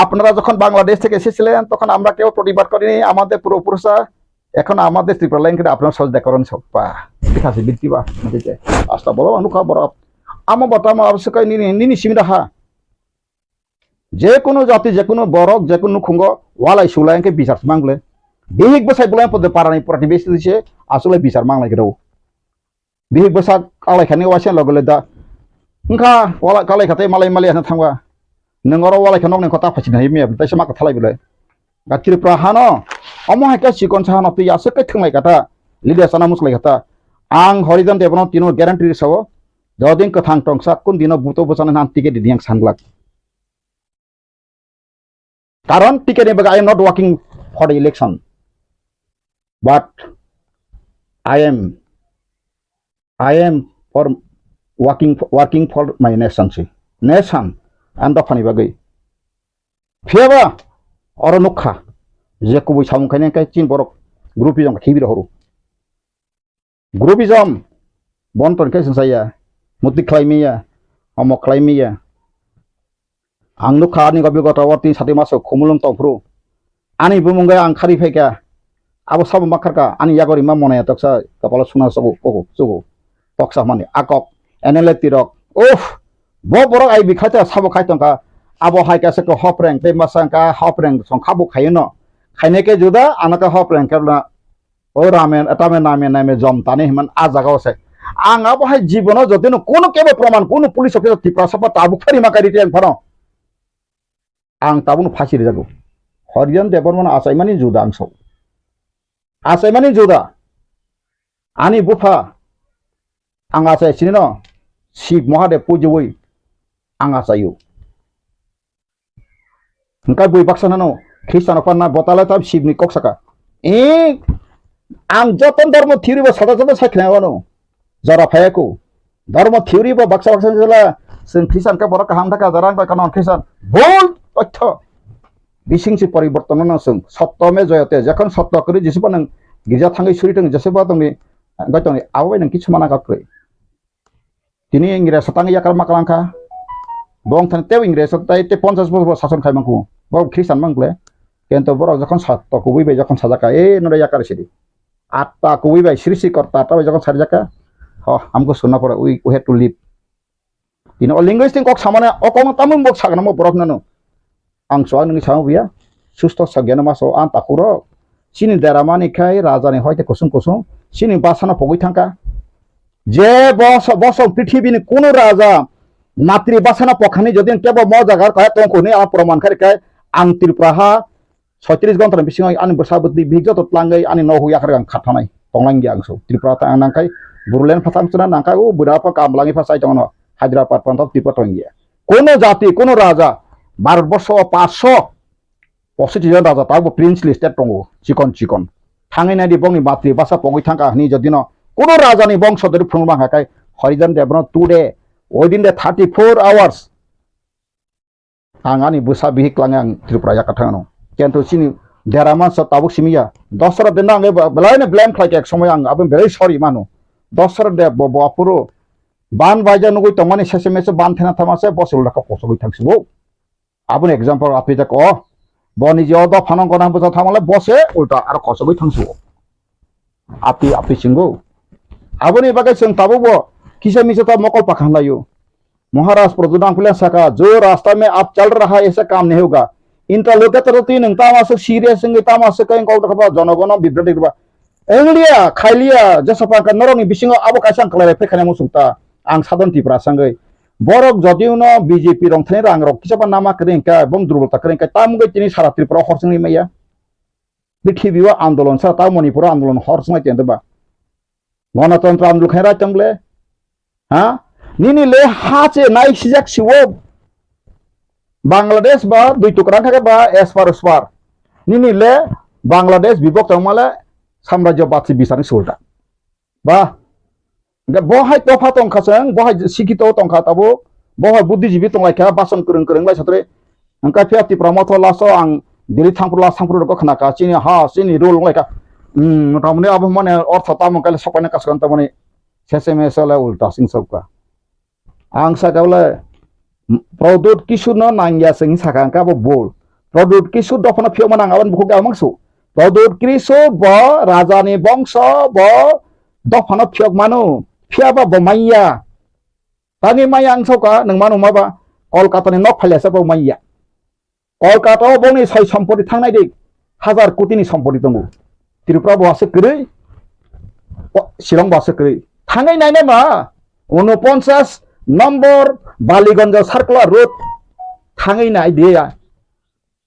আপনারা যখন বাংলাদেশ থেকে এসেছিলেন, তখন আমরা কেউ প্রতিবাদ করিনি। আমাদের পূর্বপুরুষরা, এখন আমাদের ত্রিপুরা লাইন করে আপনারা সহযোগিতা করেন সব। বাহ, ঠিক আছে, বৃত্তি বাহ, ঠিক আছে। আস্তা বলো, অনুকা বড়। আমো বতামো আবশ্যক হয় নিনি, নিনি সিমিদা হা। যে কোনো জাতি, যে কোনো বরক, যে কোনো খুঙ্গ, ওয়ালাই সুলাই এনকে বিচার মাংলে। বিহিক বসাই বলে পদে পারানি প্রতিবেশী দিছে, আসলে বিচার মাংলাই গেরো। Bihik bwsak kalai khani waisa logo le da. Wngkha wala kalai khatai malai malai hwnwi thangba. Nwng oro walai kha nokni kota phaichina hai miya, tei se ma kwthalai bwlai. Ga Tripura hano, omo hai khe chikon sa hano twi aswk khe thwnglai kha ta. Leader sana muslai kha ta. Ang Horijan Debano tino guarantee ri sao. Jodin kwthang tongsa kun dino buto bwchana nang ticket di yang sanglak. Karon ticket ni bagwi I am not working for the election, but I am, I am for working, working for my nation si. Nation, ang dophani bagwi. Phiyaba oro nukha je kubui samung khainai khe chin borok group jong khibi rohoro. Groupism, bon ton khe sungsaya, muti khlai miya, omo khlai miya. Ang nukha ani gobi gota o tin sati maso khumulung tongphuru. Ani bumung gai ang khari phaikha. Abo sabo makharka, ani yagori ma monaya toksa kapalo suna sobo koko sobo. Toksa mani akok, N L A tirok. Uff, bo borok ai bikhaita sabo khai tongkha. Abo hai kasa ko hopreng, tei masa ka hopreng song khabu khayo no. Khaine ke juda, anaka hopreng ke na. O ramen, tame name name jom tani himan a jaga o se. Ang abo hai jibono jotino kono kebo proman, kono police officer Tripura sapa tabuk phari ma kari tiyang phano. Ang tabukno phasi rijago. Horijan Debbarmano achaimani juda ang sao. Achaimani juda. Ani bupha ang achai sinino Shiv Mahadev pujiwi ang achaio. Hwnkhe bui baksa nano Khristian rok panna botale tam Shiv ni kok saka. E, ang joto dormo theory bo sada sada sai khna wano. Jora phaya ko. Dormo theory bo baksa baksa jala sing Khristian ka borok kaham thaka jara ang ka non Khristian. Bol totho. Bising si poriborton no sing. Sotto me joyate. Jokhon sotto kri Jisu pa nang girja thangwi suri tong Jisu pa tongni goi tongni abo bai nang kichu mana ka kri. Tini Ingres tang yakar ma kalang kha. Bong thani tei Ingres tai tei ponchas bosor sason khai mangkhu. Bo Khristian mang kle. Kento borok jokhon sa to kubui bai jokhon sajak kha, "E nore yakar sidi." Atta kubui bai srishti korta ta bai jokhon sarjak kha. Ho, amko sunna pore we, we have to leave. Tini o linguistic kok samane o kok no tamung bok sagna mo borok nano. Ang chuak nini samo buya, susto sagyano maso ang takhurok. Chini deramani khai rajani hoite kusung kusung, chini basano pogwi thangkha. Je bos-, bosong prithibini kuno raja matri basano pokhani jodi kebo mo jaga kaya tongkhu hwnwi ang proman kha rikha, ang Tripura ha soitris gontra bisingo ani bwsa bwtwi bihik joto tlangwi ani nohuk yakar ang khathanai tonglangya ang so. Tripura ta ang nangkhai Bodoland phatang chwna nangkha o bwrapa kamlangwi pha chai tongno Hyderabad pantha Tripura tongya. Kuno jati, kuno raja, Bharatborsho o paanch sho positi jon raja, tabukbo princely state tongo, chikon chikon. Thangwi naidi bongni matri basa pogwi thangkha hwnwi jodino kuno rajani bongso dori phunukma hwnka khe Horijan Debbarma today, within the thirty-four hours, ang ani bwsa bihik langi ang Tripura yakathang ano. Kento chini dera mansa tabuk simi ya. Dosra de nang eba belai no blame khlai khe ek somoy ang aboni belai sorry mano. Dosra de bo, bo aphuru ban baija nugui tongmani sese mese ban thena thama se bosul raka kosogwi thangsibo. Aboni example api jak o. Bo niji o dophano gona bwsa thamale bose ulta aro kosogwi thangsibo. Api, api chingo. Aboni bagwi chwng tabukbo kisa misa ta mokol pakhan laio. Maharaj Pradyut Nangphilia saka, "Jo rasta mein aap chal raha hai, aisa kaam nahi hoga." Interlocutor twi nwng tamo aswk serious wngwi tamo aswk khe kok rwkha ba jonogono bibroti rwba. Wngliya, khailiya, jesa pangkha norokni bisingo abo kaisa ang kwlai bai phai khana muchung ta. Ang Southern Tripura sangwi. Borok jodi uno B J P rong thani rang rok kisa ba nama kwrwi hwnkhe, bong durbolta kwrwi hwnkhe, tamo wngwi tini sara Tripura hor chwngwi maya. Prithibi o andolon sa, ta Manipur o andolon hor swnglai tongya ba. Ganatantro andolon khai rai tong le. Ha? Nini le ha che nai sijak siwo. Bangladesh ba dui tukra kha ba espar uspar. Nini le Bangladesh bibok tongma le samrajyo batsi bisani sulta. Ba. Hingke bo hai topha tongkha chwng, bo hai sikito tongkha tabuk, bo hai buddhijibi tonglaikha, bason kwrwng kwrwng lai satri. Hingke phiya Tipra motho laso ang Delhi thangphuru last thangphuru rokgo khnakha, chini ha, chini rule wnglaikha. Hmm, motamoni abo mane ortho tamo khe sokpaina kasukha tamoni seseme sole ulta sing sokha. Ang saka bole, Pradyut Kishore no nangya se hing saka, hingke abo bol. Pradyut Kishore dophano phiyokma nang, aboni bukhuk da mangsu. Pradyut Kishore bo raja ni bongso, bo dophano phiyok mano, phiyaba bo manya. Tangwi manya ang saka, nwng mano ma ba, Kolkata ni nok phailasa bo manya. Kolkata o bongni soi sompoti thangnai di, hazar koti ni sompoti tongo. Tripura bo aswk kwrwi, o, Shillong bo aswk kwrwi. Thangwi nainai ma, unoponchas nombor Baliganj Circular Road thangwi nai di ya.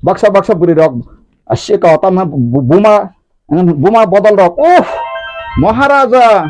Baksa baksa bwrwi rok, aswk o tamna bu-, buma, buma bodol rok. Uff, Maharaja,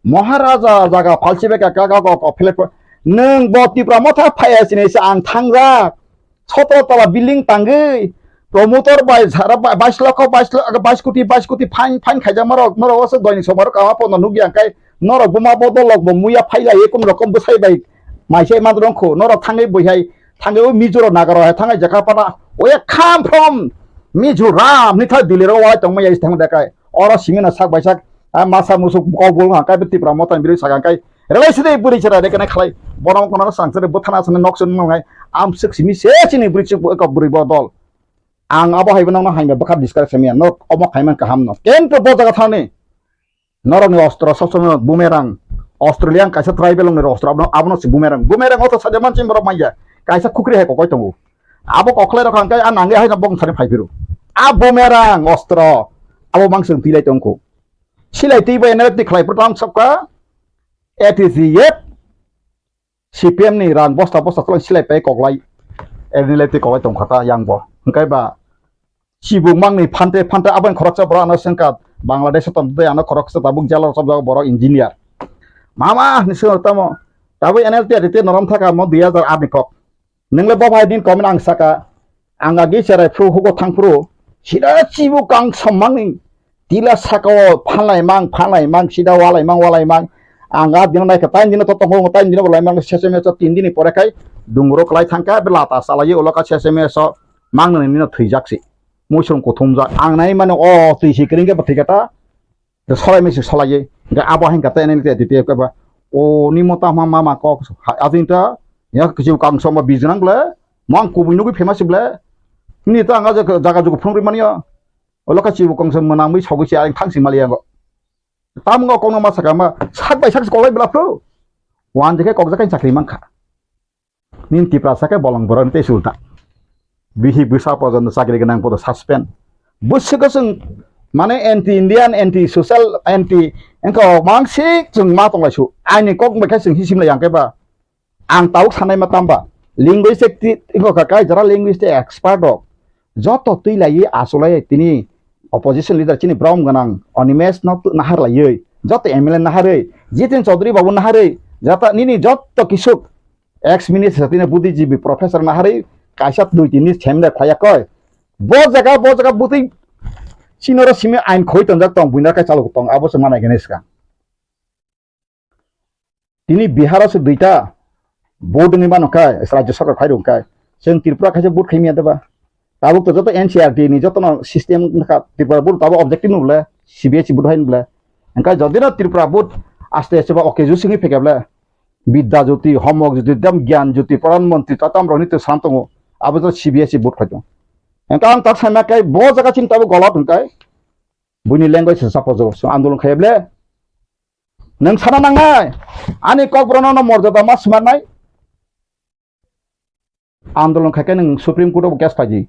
Maharaja jaga phalsi bai ka, ka, ka, ka, ka, philip, nwng bo Tipra motha phaiya sini se ang thangjak. Sotro tola building tangwi, promoter bai sara ba-, bais lokho, bais lo-, bais koti, bais koti fine, fine khaijak norok, norok oso doini somaro kama pono nukya hwnkhe, norok buma bodol rok bo muya phailaiwi kunu rokom bwsai bai maisai mandrong kho, norok thangwi bwihai, thangwi o Mizo rok Naga rok hai thangwi jaka pana, oya come from Mizoram, nitha Delhi rok walai tongmaya is thangwi dekai, oro simi no sak bai sak, a masa musuk kok bul hwnkhe Tipra motha ni bwrwi saka hwnkhe, Relai sidi bwrwi chwrai de kene khalai. Bono kono sang chwrai bwthana aswk nok chwng nwngnai. Amswk simi se chini bwrwi chwk kok bwrwi bo dol. Ang abo hai bo nokno hai ba bwkha discuss khaimya. Nok omo khaiman kaham no. Kento bo jaga thani. Norok ni ostro sob somoi bumerang. Australian kaisa tribal ni ostro abono, abono si bumerang. Bumerang oto saja manchim borok manya. Kaisa khukri hai kokoi tongo. Abo kokhlai rok ang kai an angge hai bong sani phai phiru. A bumerang ostro. Abo mang chwng tilai tongkho. Silai twi bai N L T khlai phuto ang sokha A T C F C P M ni rang bosta bosta tolong silai pai koklai N L T koklai tongkha ta yang bo. Hwnkhe ba chibuk mangni phante phante aboni khoroksa borok ano sengkha Bangladesh o tong tei ano khoroksa tabuk jalo chopjak borok engineer. Mama hinwi swngo tamo tabuk N L T A T T norom thaka mo dui hajar aat ni kok. Nwngle bo bai din comment ang saka, ang agi cherai phuru hugo thang phuru, sida chibu kang sommangni tila saka o phalnai mang, phalnai mang, sida walai mang, walai mang. Ang a dino naikha, tain dino to tongo, tain dino bo lai mang, sese meso tin dini pore khai dungro klai thangkha, be lata salai ulo ka sese meso mang nini no thwijak si. Muisung kuthumjak, ang nai mano o twi si kring khe bo thwi kha ta. Solai mesi solai ye. Hingke abo hingka ta N L T A T T F keba. O ni mota ma mama kok. Ajin ta. Ya kisi kang soma bijnang ble. Mang kubui nugui famous ble. Ni ta anga jaga jugu phung ri mani ya. Olo ka chibu kong sem manang mui sogui si aring thang si mali yango. Tam ngo kong ma saka ma. Sak bai sak si kolai bla phru. Wan jeke kok jakai chakri mangkha. Nin Tiprasa khe bolong borok tei sulta. Bihi bwsa pojono chakri gwnang podo suspend. Bwswk chwng mane anti Indian, anti social, anti engko mangsik chwng ma tonglai su. Aini kok bai khe chwng hisim lai yang khe ba. Ang tabuk sanai ma tamba. Linguistic ti, engko kha kai jara linguistic expert rok. Joto twi lai asulai tini opposition leader chini brom gwnang Animesh no nahar lai. Joto M L A naharwi. Jitin Chaudhary babu naharwi. Jata nini joto kisuk ex minister tini buddhijibi professor naharwi kaisa dui tini seminar khaya koi. Bo jaga, bo jaga butwi sinoro simi ain khoi tongjak tong, buina kai chalok tong, abo se manai gani ska. Tini Bihar se duita vote ni mano kai, Rajya Sarkar khai rung kai. Seng Tripura kaisa vote khai miya deba. Tabuk to joto N C R T ni joto no system ka Tripura vote tabuk objective no bole, C B S E vote hai bole. Engkai jodi no Tripura vote aste aste ba oke ju singi pheke bole. Bidya Jyoti, Homo Jyoti, dem Gyan Jyoti, Pradhan Mantri, tatam rok ni to sam tongo. Abo to C B S E board khai tongo. Engka ang tak sama kai bo jaga chini tabo golot hingkai. Buini language se sapo jo, so andolon khai ble. Nang sana nang nai. Ani kok brono no morjada mas manai. Andolon khai kai nang Supreme Court of case phaji.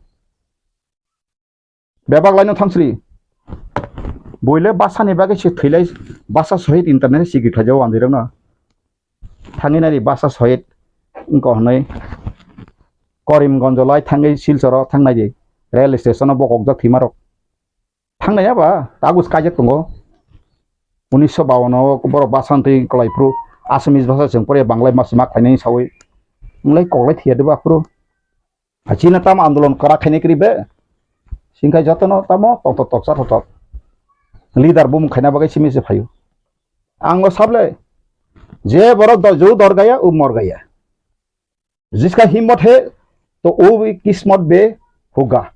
Bebak laino thamsri. Boile basa ni bagwi se thwilai basa sohit internet sigi khlaijao wanjwi rokno. Thangwi nari basa sohit wngkha hwnwi Karimganj lai thangwi Silcharo thangnai di rail station o bokokjak thwimarok. Thangnai ya ba tagus kaijak tongo. Unisho bawan o borok basa twi kwlai phuru Assamese basa chwng pore Banglai mas ma khlainai sawi. Wng lai kok lai thwiya de ba phuru. China tamo andolon kwrak khainai kwrwi be. Singkhai jotono tamo tongthok toksa thothok. Leader bumung khaina bagwi simi se phaio. Ang o sable je borok do-, ju dor gaya, u mor gaya. Jiska himmot he, to u kismot be hoga.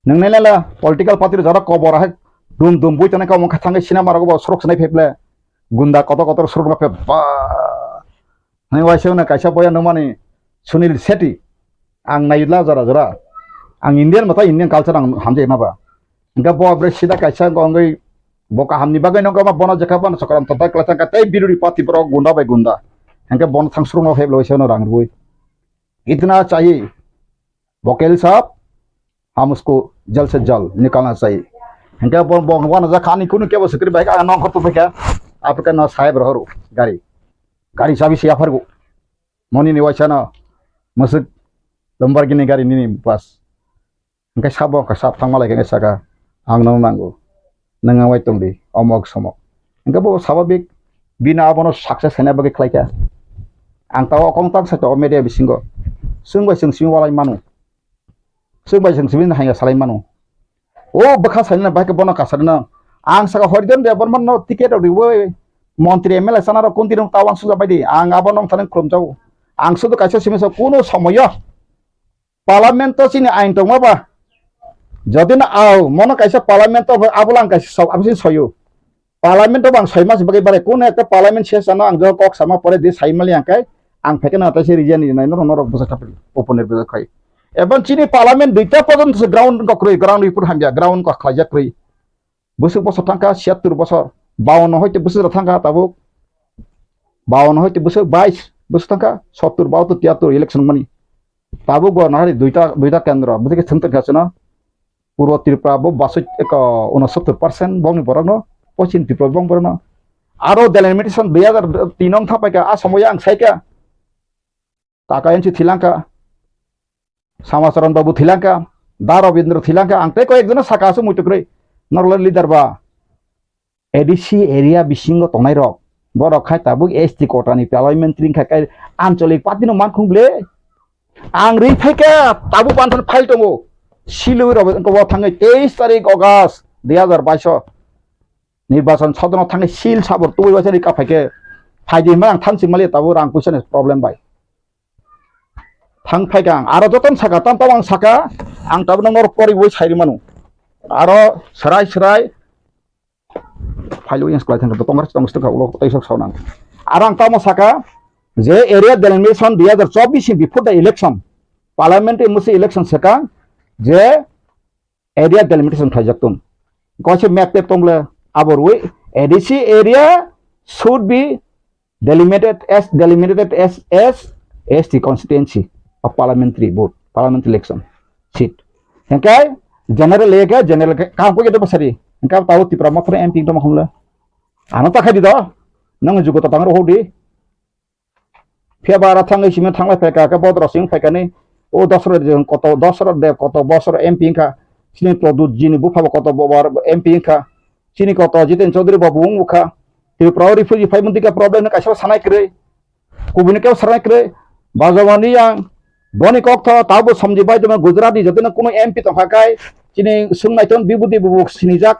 Nang nai la political party jara kobor hai dum dum bui tonai ka mung kha thangwi sinama rogo bo sorok sinai pheble. Gunda kotor kotor sorok ma phe ba. Nai waisa na kaisa boya nungmani Sunil Shetty. Ang naila jora jora. Ang Indian mata Indian culture ang hamjai ma ba. Hingke bo bre sida kaisa wngwi bo kahamni bagwi nokha ma bono jekha bono sokram totai kwlai thangkha tei biruri party borok gunda bai gunda. Hingke bono thang surungno phaiblai seno rang rwui. Itna chahi. Bokel sab, hum usko jal se jal nikalna chahi. Hingke bo, bo, bono jakha ani kunu kebo sikri bai ka nong khortu phai kha. Apre ka no sahib rohoru gari. Gari chabi se yaphargo. Moni ni waisa no. Masuk Lamborghini gari nini bas. Hingke sabo wngkha sab thangma lai khe saka, "Ang nono nango, nwng ang bai tongdi, omok somok." Hingke bo sababik bini abono success khaina bagwi khlaikha. Ang tao okong tang sakha o media bisingo, chwng bai chwng simi walai mano, chwng bai chwng simi haiya salai mano. O bwkha salina bai khe bono kasarino ang saka Horidan Debbarma no ticket rok riwi montri M L A sana rok kunti rok tao ang suja bai di, ang abono wngthani khulumjago. Ang sudu kaisa simi sa kuno somoyo Parliament o chini ain tongma ba? Jodi no au, mono kaisa Parliament o abo lang kaisa sok, abo sini soyo. Parliament o bang soi mas bagwi bare, kuno ekta Parliament session o ang jo kok sama pore di sai mali ang kai, ang phekeno ta se region ni nai norok norok bwsa thapri, open ni bwsa khai. Ebang chini Parliament duita porjonto se ground kok rwi, ground report hamya, ground kok khlaijak rwi. Bwswk bosor thangkha, siyattur bosor, bawanno hoite bwswk rok thangkha tabuk, bawanno hoite bwswk bais bwswk thangkha, sottur, bahattur, tiyattur election mani. Tabuk bo nahari duita, duita kendro, bwswk thwng tongkha chwngno. Purbo Tripura bo basoi eko unosottur percent bongni borokno, Poschim Tripura bong borokno. Aro delimitation dui hazar tin wng thapaikha, a somoyo ang saikha. Taka N C thilangkha, Samacharan Babu thilangkha, Da Rabindra thilangkha, ang tei koi ekjono saka aswk muitu kwrwi, norok le leader ba. A D C area bisingo tongnai rok, borok khai tabuk S T quota ni parliamentary wngkha, kai ancholik party no mankhung ble. Ang ri phaikha tabuk panthan file tongo, silwi rok wngkha bo thangwi teis tarik August dui hazar baish o nirbachan sodono thangwi sil sabor tubui waisa ri ka phaikhe phaidi hwnba ang thansing mali tabuk rang puisa ni problem bai. Thang phaikha ang, aro jotono saka, tamo tamo ang saka, ang tabukno norok poriwi sai rwmano. Aro swrai swrai phailwi yang swlai thangkha, tongkha, tongkha, tongkha, ulo tei sok saunang. Aro ang tamo saka, je area delimitation dui hazar chobbish ni before the election, parliamentary musi election swkang, je area delimitation khlaijak tong. Kaisa map tep tong le, abo rwi A D C area should be delimited as, delimited as, as S T constituency of parliamentary vote, parliamentary election seat. Hingke general area ke general ke, kaham koi ke bosari. Hingke tao Tipra Motha M P tongma khumle. Ano ta khai di do. Nang jugo ta tangro hodi. Phiya ba aro thangwi simi thanglai phaikha, khe bodoro simi phaikha ni, o Dosrot de koto, Dosrot de koto bosor M P wngkha, chini Pradyut ji ni bupha bo koto bo, bo M P wngkha, chini koto Jiten Chaudhary bo bo wngkha, Tripura o refugee phai mwnti khe problem no kaisa sanai kwrwi, kubuni khe sanai kwrwi, Bajwani yang boni kok tho tabo somji bai tongma Gujarat ni joto no kuno M P tongkha kai, chini swng naiton bibudi bubu sinijak.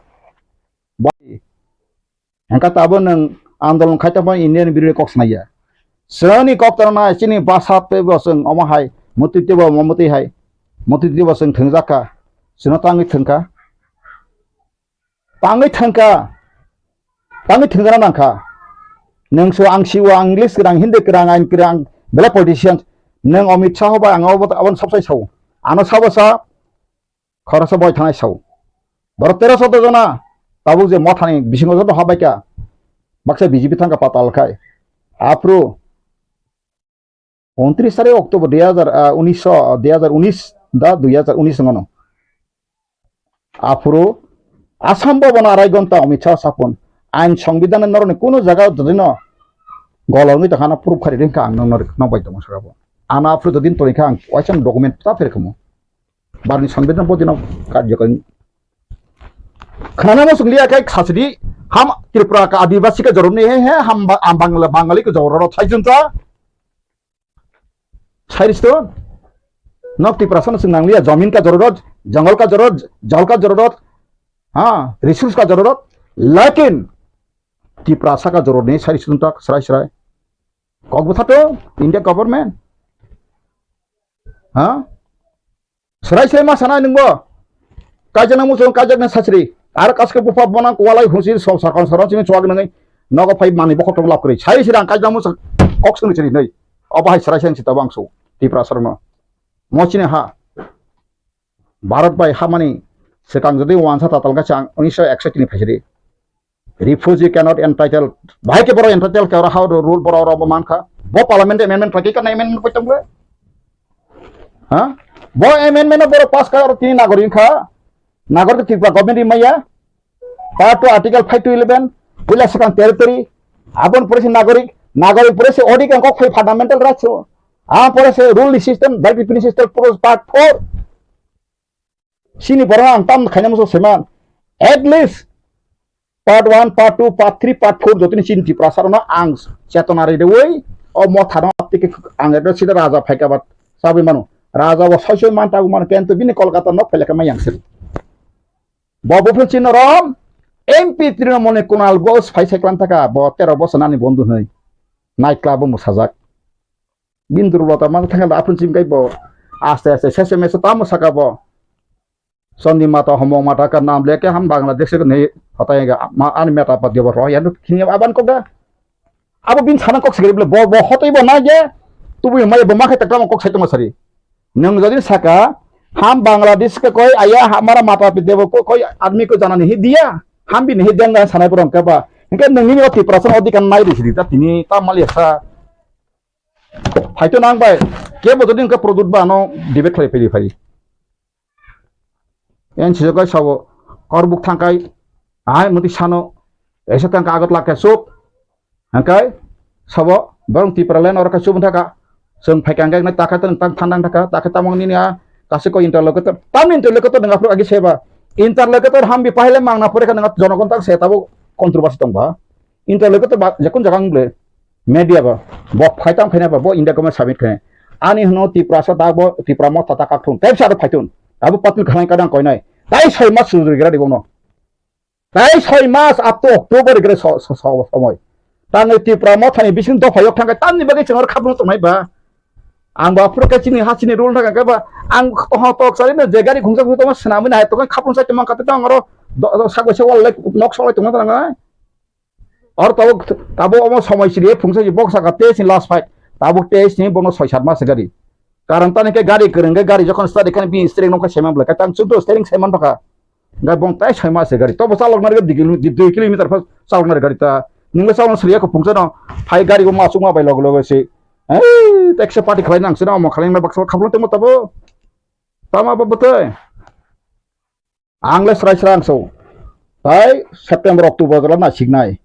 Hingkha tabuk nwng andolon khai tongma Indian birwi kok sanai ya. Chwngni kok tongna chini bwsa teibo chwng omo hai mwtwi teibo omo mwtwi hai mwtwi teibo chwng thwngjak kha. Chwngno tangwi thwngkha. Tangwi thwngkha. Tangwi thwngjakna nangkha. Nwng sw ang siwo ang English kwrang, Hindi kwrang, ain kwrang, belai politician. Nwng Amit Shah bai ang abo, aboni sabsai sao. Ano sabo sa, khoroksa boi thanai sao. Borok teroso jona tabuk je mothani bisingo joto habaikha, baksa B J P thangkha patal khai. Aphuru untris tarik October dui hazar, ah, unis, ah, dui hazar unis da dui hazar unis wngmano. Aphuru Assam Bhavan arai gonta Amit Shah sapon, ain songbidan norokni kuno jaga jodino golongwi tongkhana proof khari ringkha ang nokno nokbai tongo saka bo. Ano aphuru jodin tongkha ang waisa document ta pherkhamu. Barni songbidan bodino karjokari Khana mo sung liya kai khasidi ham Tripura ka Adivasi ka jorot ni he he ham ba-, am Bangla Bangali ka jorot thai jun ta. Sai ri sto. Nok Tiprasa no sung nang liya, jamin ka jorot, jungle ka jorot, jal ka jorot, ha, resource ka jorot. Lakin Tiprasa ka jorot ni sai ri sto ta srai srai. Kok bwtha to India government. Ha? Srai srai ma sanai nwngbo. Kaijakna muchung kaijakna sachri. Ar kaske bupha bona kualai husi so sarkon sarkon sini chuak nangwi. Nogo phai mani bokhok tong lap kwrwi. Sai sirang kaijakna muchung kok sini chiri nai. Obo hai srai srai sita bangso. Tiprasa rokno. Mo chini ha. Bharat bai hamani swkang jodi wansa tatal kha chang unisho ekshoi tini phaisidi. Refugee cannot entitled. Bahai ke borok entitled ke oro how rule borok oro bo mankha. Bo parliament amendment khlai kana amendment koi tongkhe. Ha? Bo amendment no borok pass kha oro tini nagorik kha. Nagorik Tripura government ri maya. Part two article five to eleven. Puila swkang territory. Abon pore se nagorik. Nagorik pore se odhikar kok phai fundamental rights. Ah pore se rule system, right revenue system pore part four. Sini borok ang tam khaina muchung seman. At least part one, part two, part three, part four jotoni chini Tiprasa rokno ang chetona ri deui o motha no tiki ang ekdom sida raja phaika bat sabui mano. Raja bo soi soi man tagu mano kento bini Kolkata nok phailaka mai yang sir. Bo buphin chini rom M P Trinamool ni Kunal Ghosh phai sai klan taka bo tero bosor nani bondhu hwnwi night club o mwsajak. Bini durbolota ma thangkhe aphuru chimkhe bo aste aste sese mese tamo saka bo. Chandi mata homong mata ka nam leke ham Bangladesh ko nei hotai ga ma ani meta pa debo roya no khini aban ko ga. Abo bini sana kok sigri bole bo bo hotoi bo na je tubu mai bo ma khai takam kok sai tong sari. Nwng jodi saka ham Bangladesh ko koi aya hamara mata pa debo ko koi admi ko jana nahi diya. Ham bini hi deng sanai borong ka ba. Hingke nwng nini o Tiprasa odhikar nai ri sidi ta tini ta mali sa. Phaito nang bai, kebo jodi hwnkhe product ba ano debate khlai phai phai. En sijak kai sabo, korbuk thangkai, ahai muti sano, esa thangka agot lakhe sup, hangkai, sabo, borong Tipraland oro kai sup thaka, chwng phaikha hangkai nai takha tang tang thandang thaka, takha tamang nini a, kasi ko interlocutor, tam interlocutor nang aphuru agi seba, interlocutor hambi pahile mangna pore kha nang jonogon tang se tabo controversy tong ba. Interlocutor ba, jekun jaga wng ble, media ba, bo phai tang khaina ba, bo India government submit khaina. Ani hwno Tiprasa da bo, Tipra motha ta kak thung, tei sa phai thung. Abo patil khanai kadang koinai. Tai soi mas sujuri gira di bono. Tai soi mas up to October gira so, so, so, somoi. Tang Tipra motha ni bising dopha yok thangkai, tamni bagwi chwng oro khapung tongnai ba. Ang ba phuru khe chini ha chini rule thangka ba, ang ho tok sari no je gari khungsa khungsa ma swnamwi nai to khapung sa tongma kate tang oro do, do, sagoi se wal nok solai tongma tang nai. Or tabuk, tabuk omo somoi siri phungsa si bok saka tei si last fight. Tabuk tei si bono soi sat mas gari. Karon tani khe gari kwrwng khe gari jokhon start khe bini steering nokha saiman bwlai khe tang chwngto steering saiman thokha. Gai bong tai soi mas gari. Tobo chalok nari dui kilo-, dui kilometer pha chalok nari gari ta. Ningbo chalok sriya ko phungsa no. Phai gari bo masuk ma bai log log si. Eh, taxi party khlai nang sino mo khlai na baksa khaplo temo tabo. Tama ba bwtwi. Ang le srai srai ang so. Tai September, October jora na siknai.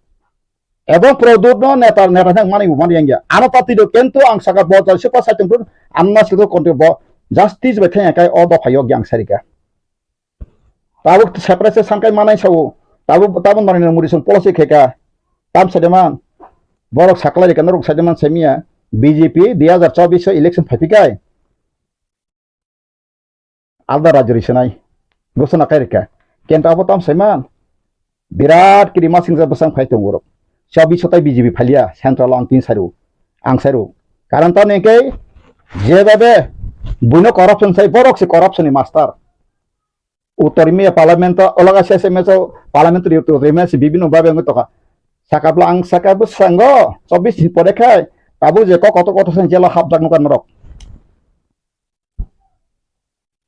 Ebong product no neta, neta thang mani bo mani yang ya. Ano pati do kento ang saka bo jal sepa sai tong pun, ang na sito konti bo justice bai thang kai o dopha yok yang sarika. Tabuk separate sangkai manai sao. Tabuk, tabuk nari muri song policy kheka. Tam sedeman. Borok saklai rika norok sedeman semia. B J P dui hazar chobbish election phaipikai. Alda rajyo ri swnai. Gosona kai rikha. Kenta abo tam saiman. Birat kiri masing ja bwsang phai tongo borok. Chabi sotai B J P phalia central ang tin sairu. Ang sairu. Karon tamo hwnkhe je babe buino corruption sai borok se corruption ni master. Uttor India parliament o olaga se se meso parliament ri uttor India se bibino babe wngwi tokha. Sakapla ang saka bwsango chobbish ni pore khai abo je kok kotor kotor se jela hapjak nukha norok.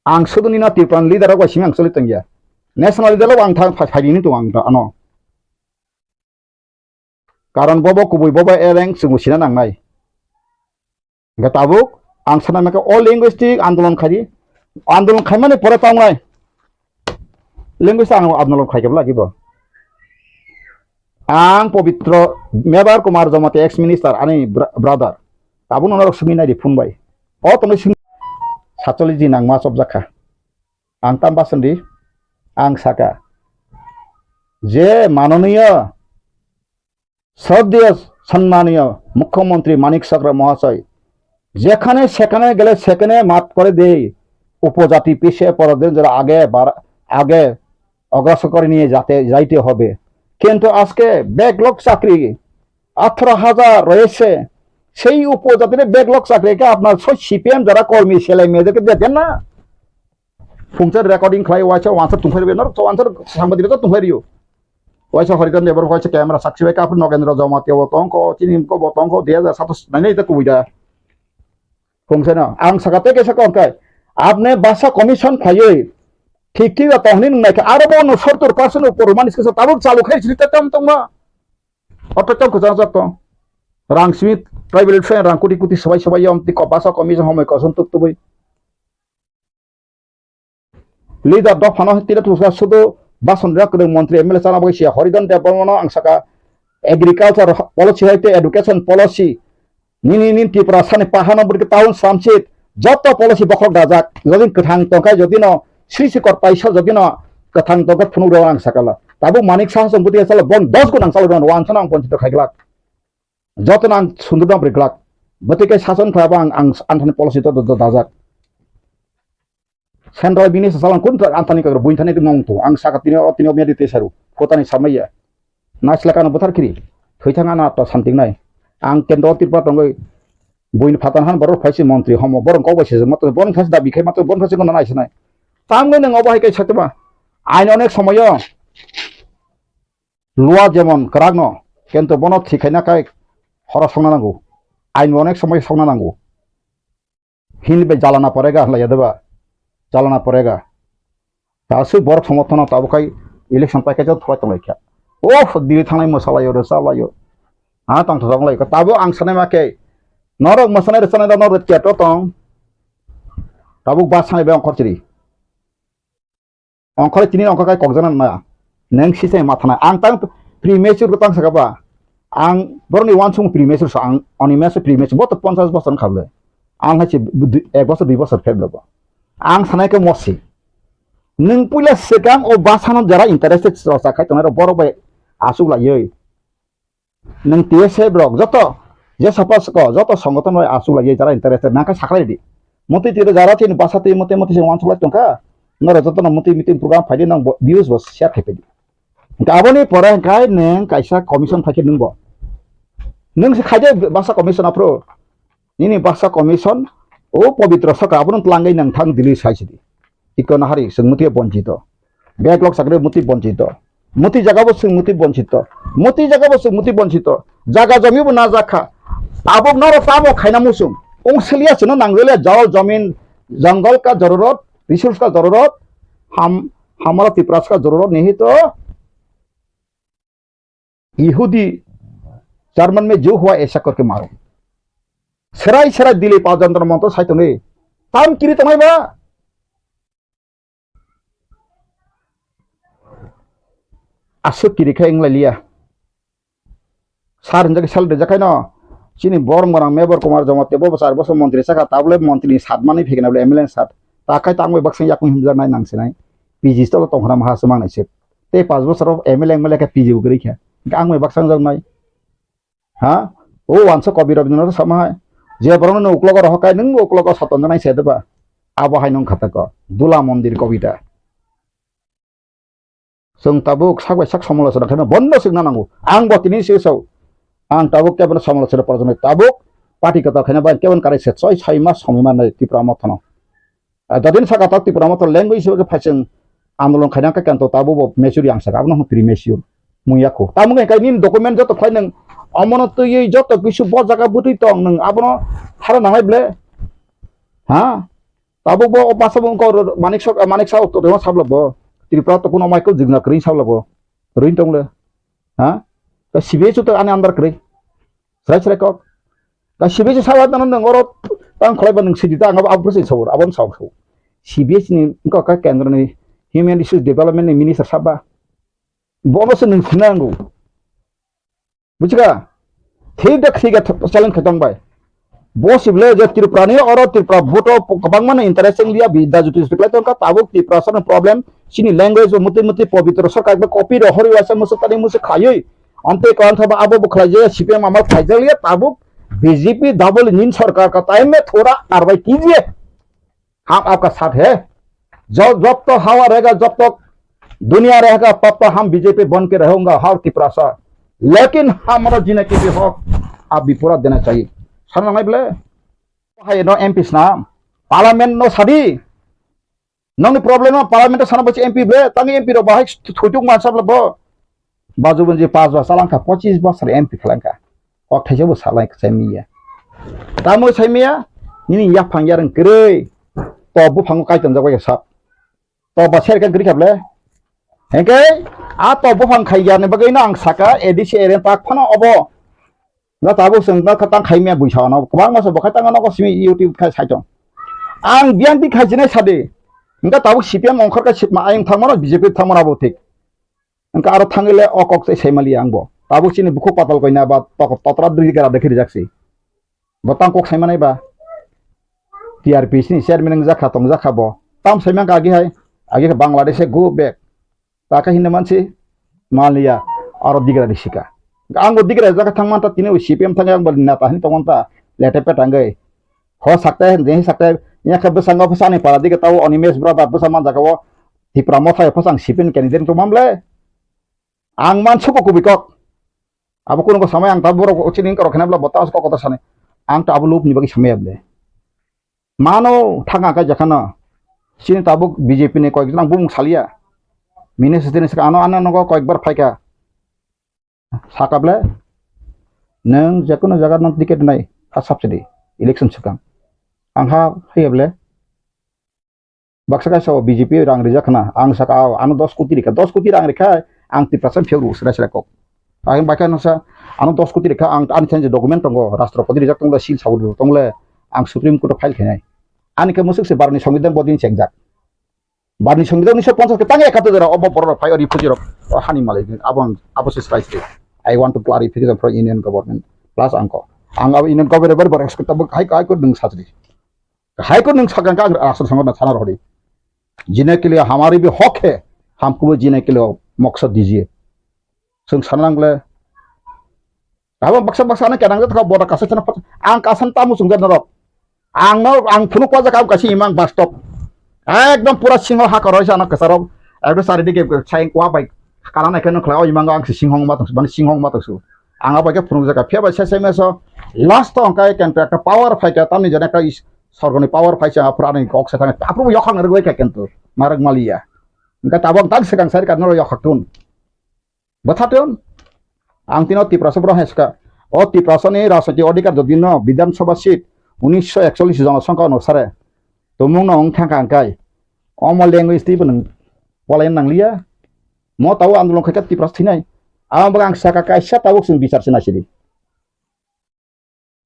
Ang sudu nino Tripura ni leader rok bai simi ang choli tongya. National leader rok ang thang phai, phai rini tongo ang ano. Karon bobo kubui bobo eleng chwngno sina nangnai. Hingke tabuk ang sana maka o linguistic andolon khai di. Andolon khaimani pore tongnai. Linguistic ang andolon khai kebla gibo. Ang Pobitro Mebar Kumar Jamatia ex minister ani bra-, brother. Tabuk nono rok simi nai di phone bai. O tongwi simi satcholish din ang ma chopjak kha. Ang tam bason di, ang saka. যে মাননীয় শ্রদ্ধেয় সম্মানীয় মুখ্যমন্ত্রী মানিক সাহা মহাশয় যেখানে সেখানে গেলে সেখানে মাফ করে দেই, উপজাতি পিছিয়ে পড়াদের যারা আগে বাড়া-, আগে অগ্রসর করে নিয়ে যাতে, যাইতে হবে। কিন্তু আজকে ব্যাকলগ চাকরি আঠারো হাজার রয়েছে, সেই উপজাতির ব্যাকলগ চাকরিকে আপনার সব সিপিএম যারা কর্মী ছেলে মেয়েদেরকে দেখেন না। Phungsa recording khlai waisa wansar tungphai rwbaino, to wansar sangbadik to tungphai rwio. Waisa Horidhan Debbarma waisa camera sakchi bai kapri Nogendra Jamatia bo tongkho, chini ko bo tongkho, dui hajar satais nainai ta kubui da. Phungsa no, ang saka tei kaisa kok khe, apne basa commission khlaiwi, thik thik da tongni nung naikha, aro bo no sottor percent upor mani skisa tabuk chalu khai sri ta tam tongma. Oto tam ko jang jak tong. Rang simi, tribal friend rang kuti kuti sabai sabai yom ti ko basa commission homoi koson tuk tubui. Leader dophano tira tusa sudu bason rak kwrwng montri M L A chana bagwi siya Horidhan Debbarmano ang saka agriculture policy hai tei education policy nini nin Tripura sani pahano bwrwi town samsit joto policy bokhok dajak jodi kwthang tongkha jodi no sri sikor paisa jodi no kwthang tongkha phunuk rw ang sakala tabuk Manik Saha song bwtwi salo bon dos gun ang salo rw ang sano ang ponchito khaiglak joto no ang sundur dam riglak bwtwi kai sason khlai ang ang anthani policy to dajak. Central bini sasalang kun ta antani kagra buin thani tong tu ang saka tini o tini o medi te saru kotani samaya. Naisla kano bothar kiri thoi thang ana to santing nai. Ang kendro Tripura tongoi buin phatan han borok phaisi montri homo borok kok bai sejak matro borok phaisi dabi khai matro borok phaisi kono nai sinai. Tamgoi nang obo hai kai satema. Ain onek somoyo lua jemon kwrak no kento bono thik khaina kai horo songna nango. Ain onek somoyo songna nango. Hini bai jalana porega hwnlai ya deba? Jalana porega. Ta aswk borok somorthono tabuk khai election paikha jat thwlai tonglaikha. Oh, diri thangnai mwsalaio, rwchalaio. Ha, tongthok tonglaikha. Tabuk ang sanai ma khe, norok mwsanai rwchanai rok norok chat o tong. Tabuk bus sanai bai ongkhor chiri. Ongkhorwi tini ongkhor kai kokjana naya. Neng sisai mathanai. Ang tang premature ko tang saka ba. Ang borokni uansukmung premature so ang oni meso premature bo to ponchas bosor wngkha bwle. Ang hai se ek bosor dui bosor phep lebo. Ang sanai khe mosi. Nwng puila swkang o basano jara interested rosa khai tongnai rok borok bai asuk laiwi. Nwng T S F rok joto je sapa soko joto songoton bai asuk laiwi jara interested nang khe saklai di. Motwi twi jara tini basa twi motwi motwi se uansuk lai tongkha. Norok jotono motwi meeting program phaidi nang bo-, views bo share khai phaidi. Hwnkhe aboni pore hwnkhe nwng kaisa commission phaikhe nwng bo. Nwng se khaide basa commission aphuru. Nini basa commission o pobitro saka abono twlangwi nang thang Delhi sai sidi. Iko nahari chwng muti bonchito. Backlog chakri muti bonchito. Muti jaga bo chwng muti bonchito. Muti jaga bo chwng muti bonchito. Jaga jomi bo na jakha. Abo noro tamo khaina muchung. Ong siliya chwngno nangjalia jawal jomin jongol ka jororot, resource ka jororot, ham, hamara Tiprasa ka jororot nihi to. Yehudi German mein jo hua aisa karke maro. Serai serai dili pa jantar montor sai tongi. Tam kiri tongai ba. Aswk kiri khai wng lai liya. Sar hinjak sal rijak khai no. Chini borok morang Mebor Kumar Jamatia bo char bosor montri saka tabole montri ni sat mani phikna bole M L A ni sat. Ta khai tangwi baksa yakung himjak nai nang sinai. P G stolo tongkhna maha se mangnai se. Tei panch bosor M L A M L A khe P G bo kwrwi kha. Ang bai baksa wngjaknai. Ha? O wansa Kobi Rabindranath sama hai. Je borokno nung uklogo rohor kai nung uklogo satonjaknai se deba. Abo hai nung khatako. Dula mondir kobita. Chwng tabuk sak bai sak somolochona khaima bondo swkna nango. Ang bo tini se sao. Ang tabuk kebono somolochona porjoni tabuk party kwtal khaina bai kebon karai se choi sai mas somoi mannai Tipra Mothano. Ah, jadin saka ta Tipra Motha language hisabe khe phaising andolon khaina khe kanto tabo bo mature yang saka, abono hwn premature mung yakho. Tamo khe nini document joto khlai nang omono twiwi joto kisu bo jaga bwtwi tong nang abono hara nanglai ble. Ha? Tabo bo o basa bo wngkha Manik Sok, Manik Saha to rema sabla bo. Tripura to kuno Michael Jigna kwrwi sabla bo. Rwin tong le. Ha? Ta C B I to ani under kwrwi. Srai srai kok. Ta C B I se sawa nang nang oro tang kholai ba nang sidi ta ang abo sini sabur abon sawa sawa. C B I ni wngkha ka kendro ni Human Resource Development ni minister saba. Bono se nang sinango. Bujiga? Thik da thik da challenge khaitong bai. Bo sibole je Tripura ni oro Tripura vote o kwbangma no interest wng liya, bi da juti juti khlai tongkha, tabuk Tripura sano problem, chini language bo mutwi mutwi pobitro sarkar bai copy rw hori waisa musuk tani musuk khlaiwi. Amtwi kwlangkha ba abo bo khlai je C P M amal khlaijak liya, tabuk B J P double engine sarkar ka time mein thoda karwai kijiye. हम आपका साथ है। जब जब तक हवा रहेगा, जब तक दुनिया रहेगा, तब तक हम बीजेपी बन के रहूंगा हर तिपरासा। लेकिन हमारा जीने के भी हक आप भी पूरा देना चाहिए। Sana ngai bole. Hai no M P sna. Parliament no sadi. Nongni problem no parliament sana bachi M P bole. Tangi M P ro bahai thujuk mansa bole bo. Baju bonji pas bosor langkha, pochis bosor M P khlangkha. Kok thaisa bo salai sai miya. Tamo sai miya, nini yaphang yareng kwrwi. To buphango kaitam jak bai sap. To ba ser kan kwrwi khaple. Hengke, a to buphang khai yarni bagwi no ang saka A D C area tak phano obo. Na tabuk seng na khatang khai miya buisa no. Kwbang masa bo khai tang no ko simi YouTube khai sai tong. Ang bianti khai jinai sadi. Engka tabuk C P M ongkhor ka sitma ayang thangmano B J P thangmano bo thik. Engka aro thangile o kok se saimali ang bo. Tabuk chini bukhuk patal koina ba tok-, totra dri gara dekhi rijak si. Bo tang kok saimanai ba. T R P C ni chairman wng jakha tong jakha bo. Tam saimang ka agi hai. Agi khe Bangladesh e go back. Ta khe hinna mansi maliya aro digra risika. Ang bo digra jakha thang manta tini C P M thang ang bo neta hin tong manta lete pe tangoi. Ho sakte, je sakte, ya khe bwskango bwsani para dige tao Animesh brother bwsa man jaga o Tipra Motha yo bwsang sipin candidate to mamle. Ang man suko kubi kok. Abo kuno ko samai ang ta borok chini kok kena bla bota kok kota sani. Ang ta abo lob ni bagi samai able. Mano thang ang kai jakana. Chini tabuk B J P ni koyek jona bumung salia. Minister ni saka ano ano nogo koyek bar phaika. Saka ble, nwng jekono jaga nwng ticket nai, ha subsidy, election swkang. Ang ha haiya ble, baksa kaisa o B J P rang rijak khna, ang saka o, ano dos koti rikha, dos koti rang rikha, ang Tiprasa phiyok rw sra sra kok. Ang bai kha nasa, ano dos koti rikha, ang ani thani je document tongo, rashtrapati rijak tongo, seal sabut tongo le, ang Supreme Court o file khainai. Ani khe musuk se barni songbidhan bodin chengjak. Barni songbidhan unisho ponchas ke tang ekato jora obo borok rok phai o refugee rok o hani malai abo ang abo se sai se. I want to clarification from Union Government plus angko. Ang abo Union Government bar respect abo High High Court nung sajri. High Court nung sakang ka ang asal sango na sana rodi. Jine ke liye hamari bhi hak hai, hamko bhi jine ke liye maksad dijiye. Chwng sana nang le. Abo baksa baksa ano kenang jat kha boda kasa chana pat ang kasan tamu chwng jat norok. Ang no ang phunuk wajak ang kasi imang bastop. Ekdom pura singho ha koroi sa ano kasarok. Ekdom sari dige sai wa bai kana nai khe nukla o imang ang si singhong ma tong mani singhong ma tong su. Ang abo ke phunuk jaka phiya bai sai sai meso last to ang kai contract power phai ka tamni jana ka is sorgoni power phai sa pura ni kok sa thang apru yokhang rwai ka kentu marag maliya. Engka tabok tang sekang sari ka noro yokhak tun. Bwthaton, ang tino Tiprasa borok hai swkha. O Tiprasani rajniti odhikar jodi no Bidhan Sabha seat unisho ekchollish jonosongkha onusare tumung no wng thangkha hwnkhe omo language twibo nwng polaina nangliya. Mo tabuk andolon khaikha Tiprasa thinai. Aboni bagwi ang sakha kaisa tabuk chwng bichar se naisidi.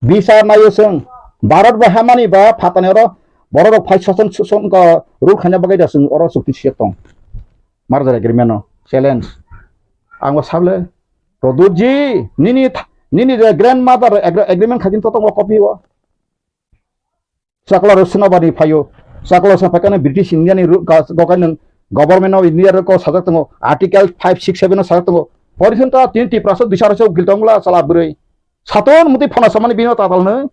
Bisar naio chwng, Bharat bai hamani ba phatani oro borok rok phai sason suson ko rule khaina bagwi da chwng oro chukti siyok tong. Merger agreement no challenge. Ang bo sable, Pradyut ji, nini th-, nini je grandmother agre-, agreement khaijin to tongo copy o. Chakla rok swnabani phaio. Chakla rok swnabani British India ni ru-, ka-, gokai nwng Government of India rok sajak tongo. Article five six seven o sajak tongo. Pori hwn ta tin Tiprasa dui sara se ukil tongla chala bwrwi. Saturn muti phano samani bino tatal nw.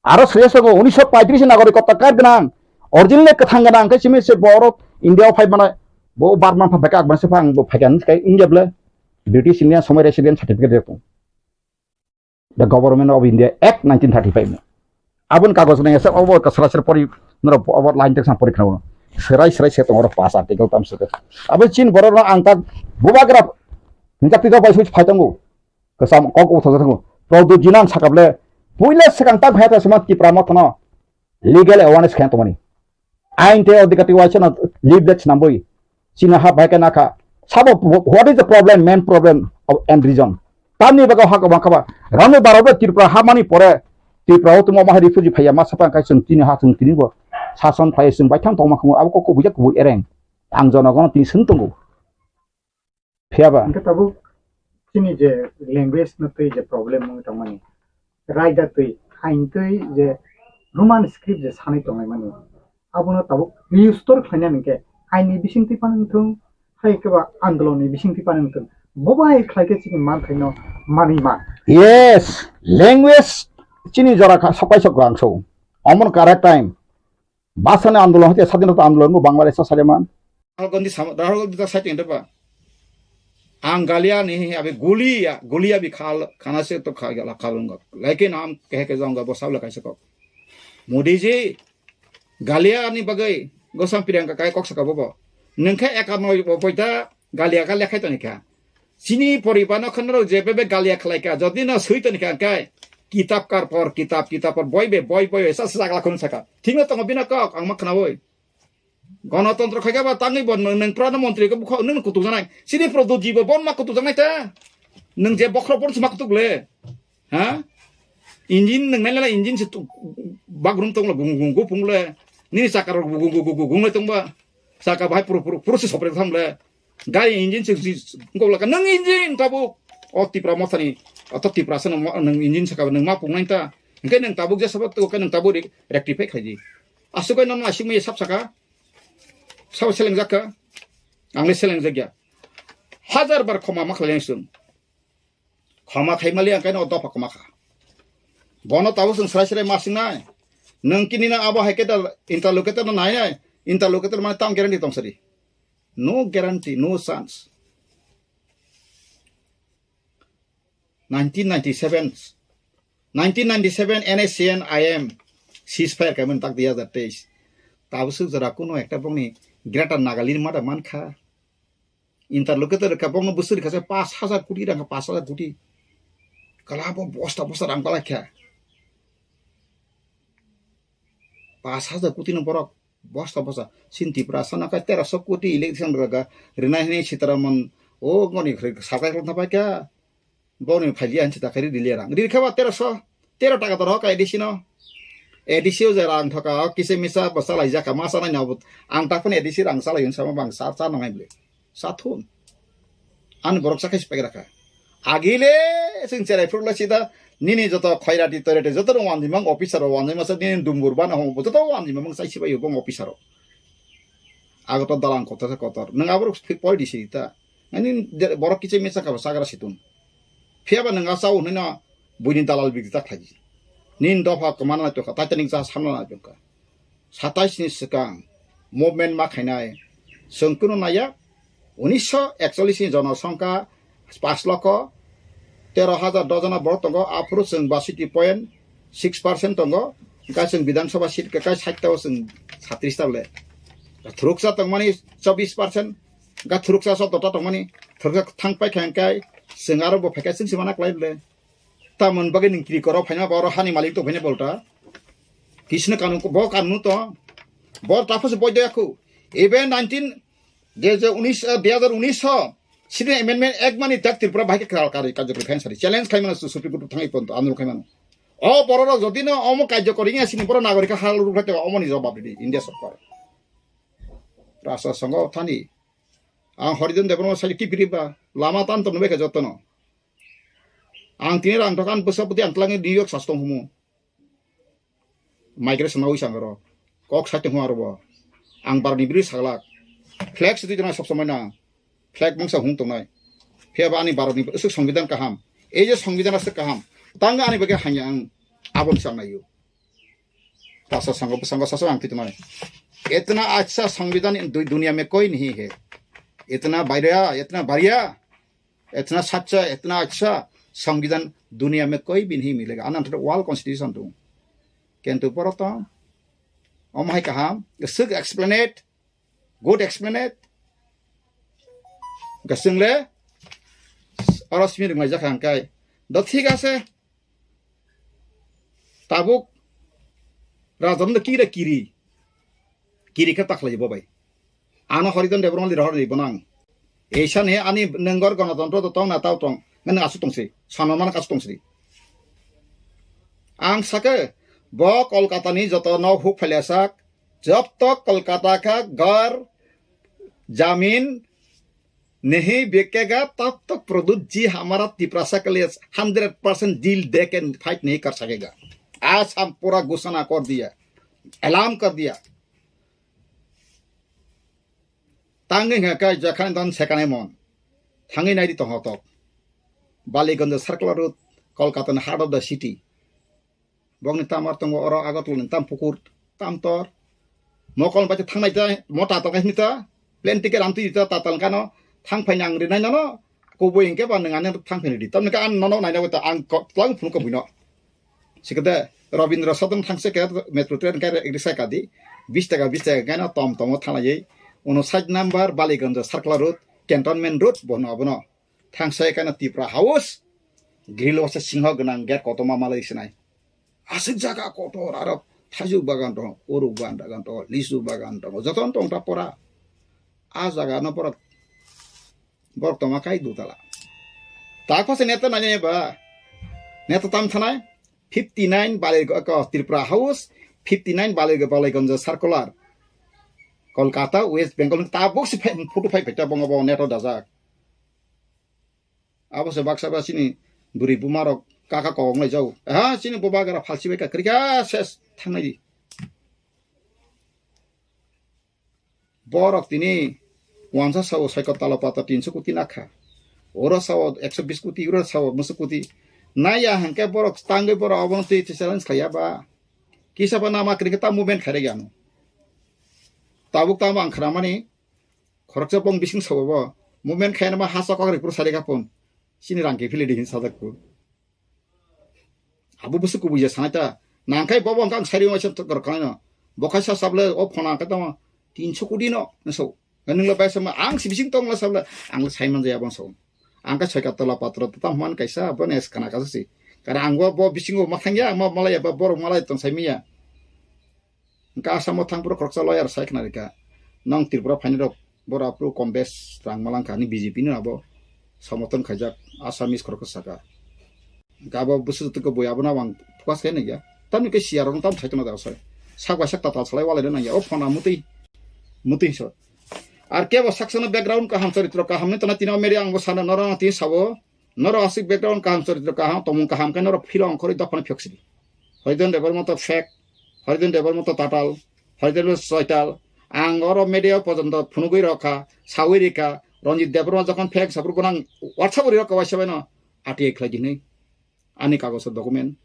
Aro sreya sogo unisho paitris ni nagorik kota card gwnang. Original kwthang gwnang khe simi se borok India o phai mano. Bo Burma pha beka akban se phang bo phai kan kai India ble. British India somoi resident certificate rok. The Government of India Act nineteen thirty-five no. Abon kagoj nai asa obo ka sara sara pori noro obo line text pori khna. Serai serai se tongoro pass article tam se. Abo chin borok no ang tak bubagra. Hinjak tiko bai switch phai tongo. Kasam kok uthajak thango. Pradyut ji nang sakable. Puila swkang tak bhayata sima Tipra Motha no legal awareness khayan tongmani. Ain tei odhikar tei waisa no leaflet swnambui. Chini ha bai khe nakha. Sabo, what is the problem, main problem of, and reason? Tamni bagwi ha kwbang khaba. Rani barok Tripura ha mani pore Tripura o tongma bahai refugee phaiya ma sapang kai chwng tini ha chwng tini bo sason phai chwng bai thang tongma khumu abo kok kubui kubui ereng. Ang jonogono tini swng tongo. Phiya ba? Hwnkhe tabuk chini je language no twi je problem wngwi tongmani, raida twi ain twi je Roman script je sanwi tonglaimani, abono tabuk restore khlaina hwnkhe aini bisingtwi phano wngthung, hai khe ba andolonni bisingtwi phano wngthung, bo bai khlai khe chini manthaino manwi man. Yes, language chini jora kha sokai sok rang so. Omono correct time. Bhasani andolon hai khe sadhinota andolon bo Bangladesh o sade man. Rahul Gandhi sama, Rahul Gandhi ta side ende ba. Ang galia ni abi gulia, gulia bi khal, khana se to kha gala khalung ga. Lekin am kehe ke jong ga bo sabla kaisa kok. Modi ji, galia ni bagai gosam Priyanka kai kok saka bobo. Nengkhe ekarno bo poita galia ka lekhai toni kha. Chini poriba no khana ro je bebe galia khlai ka. Jodi no sui toni kha kai. Kitab kar por, kitab, kitab por, boi be, boi, boi, sa sa gala khun saka. Thik no tongo bina kok, ang ma khana boi. Gonotontro khai ka ba tangwi bo nwng, nwng prana montri ko bukho nwng kutuk janai. Sini Pradyot ji bo bon ma kutuk janai ta. Nwng je bokhro bon sima kutuk le. Ha? Engine nwng nai nai engine se tu-, bagrum tong le gung gung gung pung le. Nini sakar gung gung gung gung gung le tong ba. Saka bahai puru puru puru se sopre tham le. Gari engine se ji gung le ka nwng engine tabuk. O Tipra mothani. O to Tipra se nwng engine saka nwng ma pung nai ta. Hingke nwng tabuk je sabat to ke nwng tabuk rectify khai di. Asuk ai nono asik mai sap saka. Sabo selengjak kha? Ang le selengjak ya. Hajar bar khoma ma khlai nang chwng. Khoma khai mali ang kaino dopha khoma kha. Bono tabuk chwng srai srai ma sing nai. Nwng kini na abo hai khe da interlocutor no nai nai. Interlocutor mane tam guarantee tong sari. No guarantee, no chance. Nineteen ninety-seven, nineteen ninety-seven N S C N I M ceasefire kaiman tak dui hazar teis. Tabuk swk jora kuno ekta bongni Greater Nagaland ma da man kha. Interlocutor ka bongno bwswk rikha se pash hazar koti rang kha, pash hazar koti. Kala bo bosta bosta rang palai kha. Pash hazar koti no borok bosta bosta. Sin Tipra sana kai tera so koti election raga. Rina hini Sitaraman o ngoni sakai khlai thapai kha. Boni phaili an chita kari dili rang. Ri kha ba tera so. Tera taka doro ka A D C no. A D C o je rang thoka o kise misa basa lai jaka masa nai na but. Ang tak phone A D C rang salai yun sama bang sa sa nangai bli. Sathun. Ani borok sakai sipai raka. Agile sing cherai phuru lai sida nini joto khairati toirati joto rong wanjimang officer rok wanjima sa nini dumbur bana hong joto wanjimang sai sibai bong officer rok. Agoto dalang kotor kotor. Nang aborok poi di sita. Ani borok kichai misa kha sagra situn. Phiya ba nang asao hwnwi no buini dalal bigri ta khlai. Nin dopha kwmana nai tongkha, Titanic jahaj hamna nai tongkha. Satais ni swkang movement ma khainai chwng kunu naiya, unisho ekchollish ni jonosongkha pash lokho tero hajar dojona borok tongo, aphuru chwng basiti point six percent tongo, hwnkhe chwng Bidhan Sabha seat kwkai sait ta o chwng satrish ta le. Thuruksa tongmani chobbish percent, hwnkhe thuruksa sotto ta tongmani, thuruksa thang pai kha hwnkhe chwng aro bo phaikha chwng se mana klai le. Tamoni bagwi nwng kiri koro phaima ba oro hani malik tong phaina bolta. Kisno kanun bo kanun to. Bor tapos boy doya khu. Even nineteen, je je unis, eh, dui hazar unis ho. Sini amendment ek mani tak Tripura bahai khe kral kari kajak kari phain sari. Challenge khai mano Supreme Court thang iponto andro khai mano. O borok rok jodi no omo kajak kori ya sini borok nagorik hal ruk khai omo ni jawab di India sorkar. Rasa songo thani. Ang Horidon Debbarma sali kipiri ba lama tan to nubai kha jotono. Ang tini rang dokan bwsa bwtwi ang twlangwi New York sas tong humu. Migration na uisang ro. Kok sai tong aro bo. Ang barni biri saglak. Flag sitwi tong sob somoi na. Flag mangsa hung tongnai. Phiya ba ani barni usuk songbidan kaham. Ei je songbidan asuk kaham. Tang ani bagwi hanya ang abon sang nayo. Tasa sango bwsango sasa ang twi tongmani. Itna acha songbidan du-, duniya mein koi nahi hai. Itna bhaiya, itna bhaiya, itna sacha, itna acha songbidan duniya mein koi bhi nahi milega. Anan thada world constitution tu. Kintu boro to, om hai kaham, suk explanate, good explanate. Gasung le, oro simi rung lai jakha hangkai. Do thik ase. Tabuk rajarno kira kiri. Kiri khe takhlai bo bai. Ano Horidon Debbarma lira hor ni bonang. Eisa ni ani nengor gonotontro do tong na tao tong. Ngan asu tong si. Sanon mana kasu tong si. Ang sake bo Kolkata ni joto no huk phailasak. Jab tak Kolkata ka ghar, jamin, नहीं बिकेगा, तब तक प्रद्युत जी हमारा तिपरासा के लिए hundred percent दिल दे के फाइट नहीं कर सकेगा। Assam pura ghosona kor diya, alam kor diya. Tangwi hingka khe jekhane don sekhane mon. Thangwi naidi tongthok. Baliganj circular road, Kolkata ni heart of the city. Bokni tamar tongo oro Agartala ni tam pukur, tam tor. Mokol bai thangnai ta, mota tongkha hini ta, plane ticket amtwi ta, tatal kano, thang phaini ang rinai nono, kubui hingke ba nwng ani thang phaini di. Tamni khe ang nono naina bai ta, ang ko-, twlang phunuk buino. Sikede Rabindra Sadan thangse ke metro train ke risa kadi, bis taka, bis taka keno tom tomo thanglaiwi. Uno side number Baliganj Circular Road, Cantonment Road bono abono. Thangse keno Tipra House, grill wasa singho gwnang gate kotorma malai sinai. Aswk jaga kotor aro thaijuk bagan tongo, uruk bagan tongo, lisu bagan tongo, jotono tong ta pora. A jaga no borok, borok tongma kai dutala. Tak phase neta nanya ba. Neta tam thanai fifty nine Bali ko Tripura House, fifty nine Bali, Baliganj Circular. Kolkata, West Bengal, tabuk si phai, photo phai phai ta bongo bo neto dajak. Abo se baksa ba chini bwrwi buma rok kaka kok nai jau. Ha, chini boba gara phalsi bai ka krika ses thangnai di. Borok tini wansa sao saiko talo pata tinso koti nakha. Oro sao ekso bis koti, oro sao musu koti. Naya hangke borok tangwi borok abono twi challenge khaiya ba. Kisa ba nama krika ta movement khaire gano. Tabuk tamo ang khramani khoroksa bong bising sao bo. Movement khaina ma hasa kok ripur sari kapun. Chini rang ke phili di hin sadak ku. Abo bwswk kubui ya sanai ta. Nangkhai bobo hwnka ang sari waisa tor khlaino. Bo kaisa sable o phone ang kaitamo tinso kodi no nso. Nungla bai sama ang si bising tongla sable ang sai man jaya bangso. Ang ka soika tola patro ta man kaisa bo nes kana kaisa si. Kara ang bo, bo bisingo mathang ya, ma malai ya, bo borok malai tong sai miya. Hingke Assam o thang phuru khoroksa lawyer sai khna rikha, "Nong Tripura phainai rok, boro aphuru kom bes rang malangkha," hinwi B J P no abo somothon khaijak Assamese khoroksa saka. Hingke abo bwswk twi khe bui abono ang focus khe nangya. Tamni khe C R rok no tam sai tongna da sai. Sak bai sak tatal salai walai nangya. O phone a mutwi, mutwi so. Ar kebo saksa no background kaham, choritro kaham ni tona tino media ang bo sana norok tini sabo. Norok aswk background kaham, choritro kaham, tongmung kaham khe norok philo ongkhorwi dophano phiyoksidi. Horidon Debbarma to fake, Horidon Debbarma to tatal, Horidon Debbarma to soital. Ang oro media o pojonto phunugwi rokha, sawi rikha, Ranjit Debbarma jokhon fake saphuru bono ang WhatsApp o ri rokha waisa baino R T I khlai di hinwi. Ani kagoso document.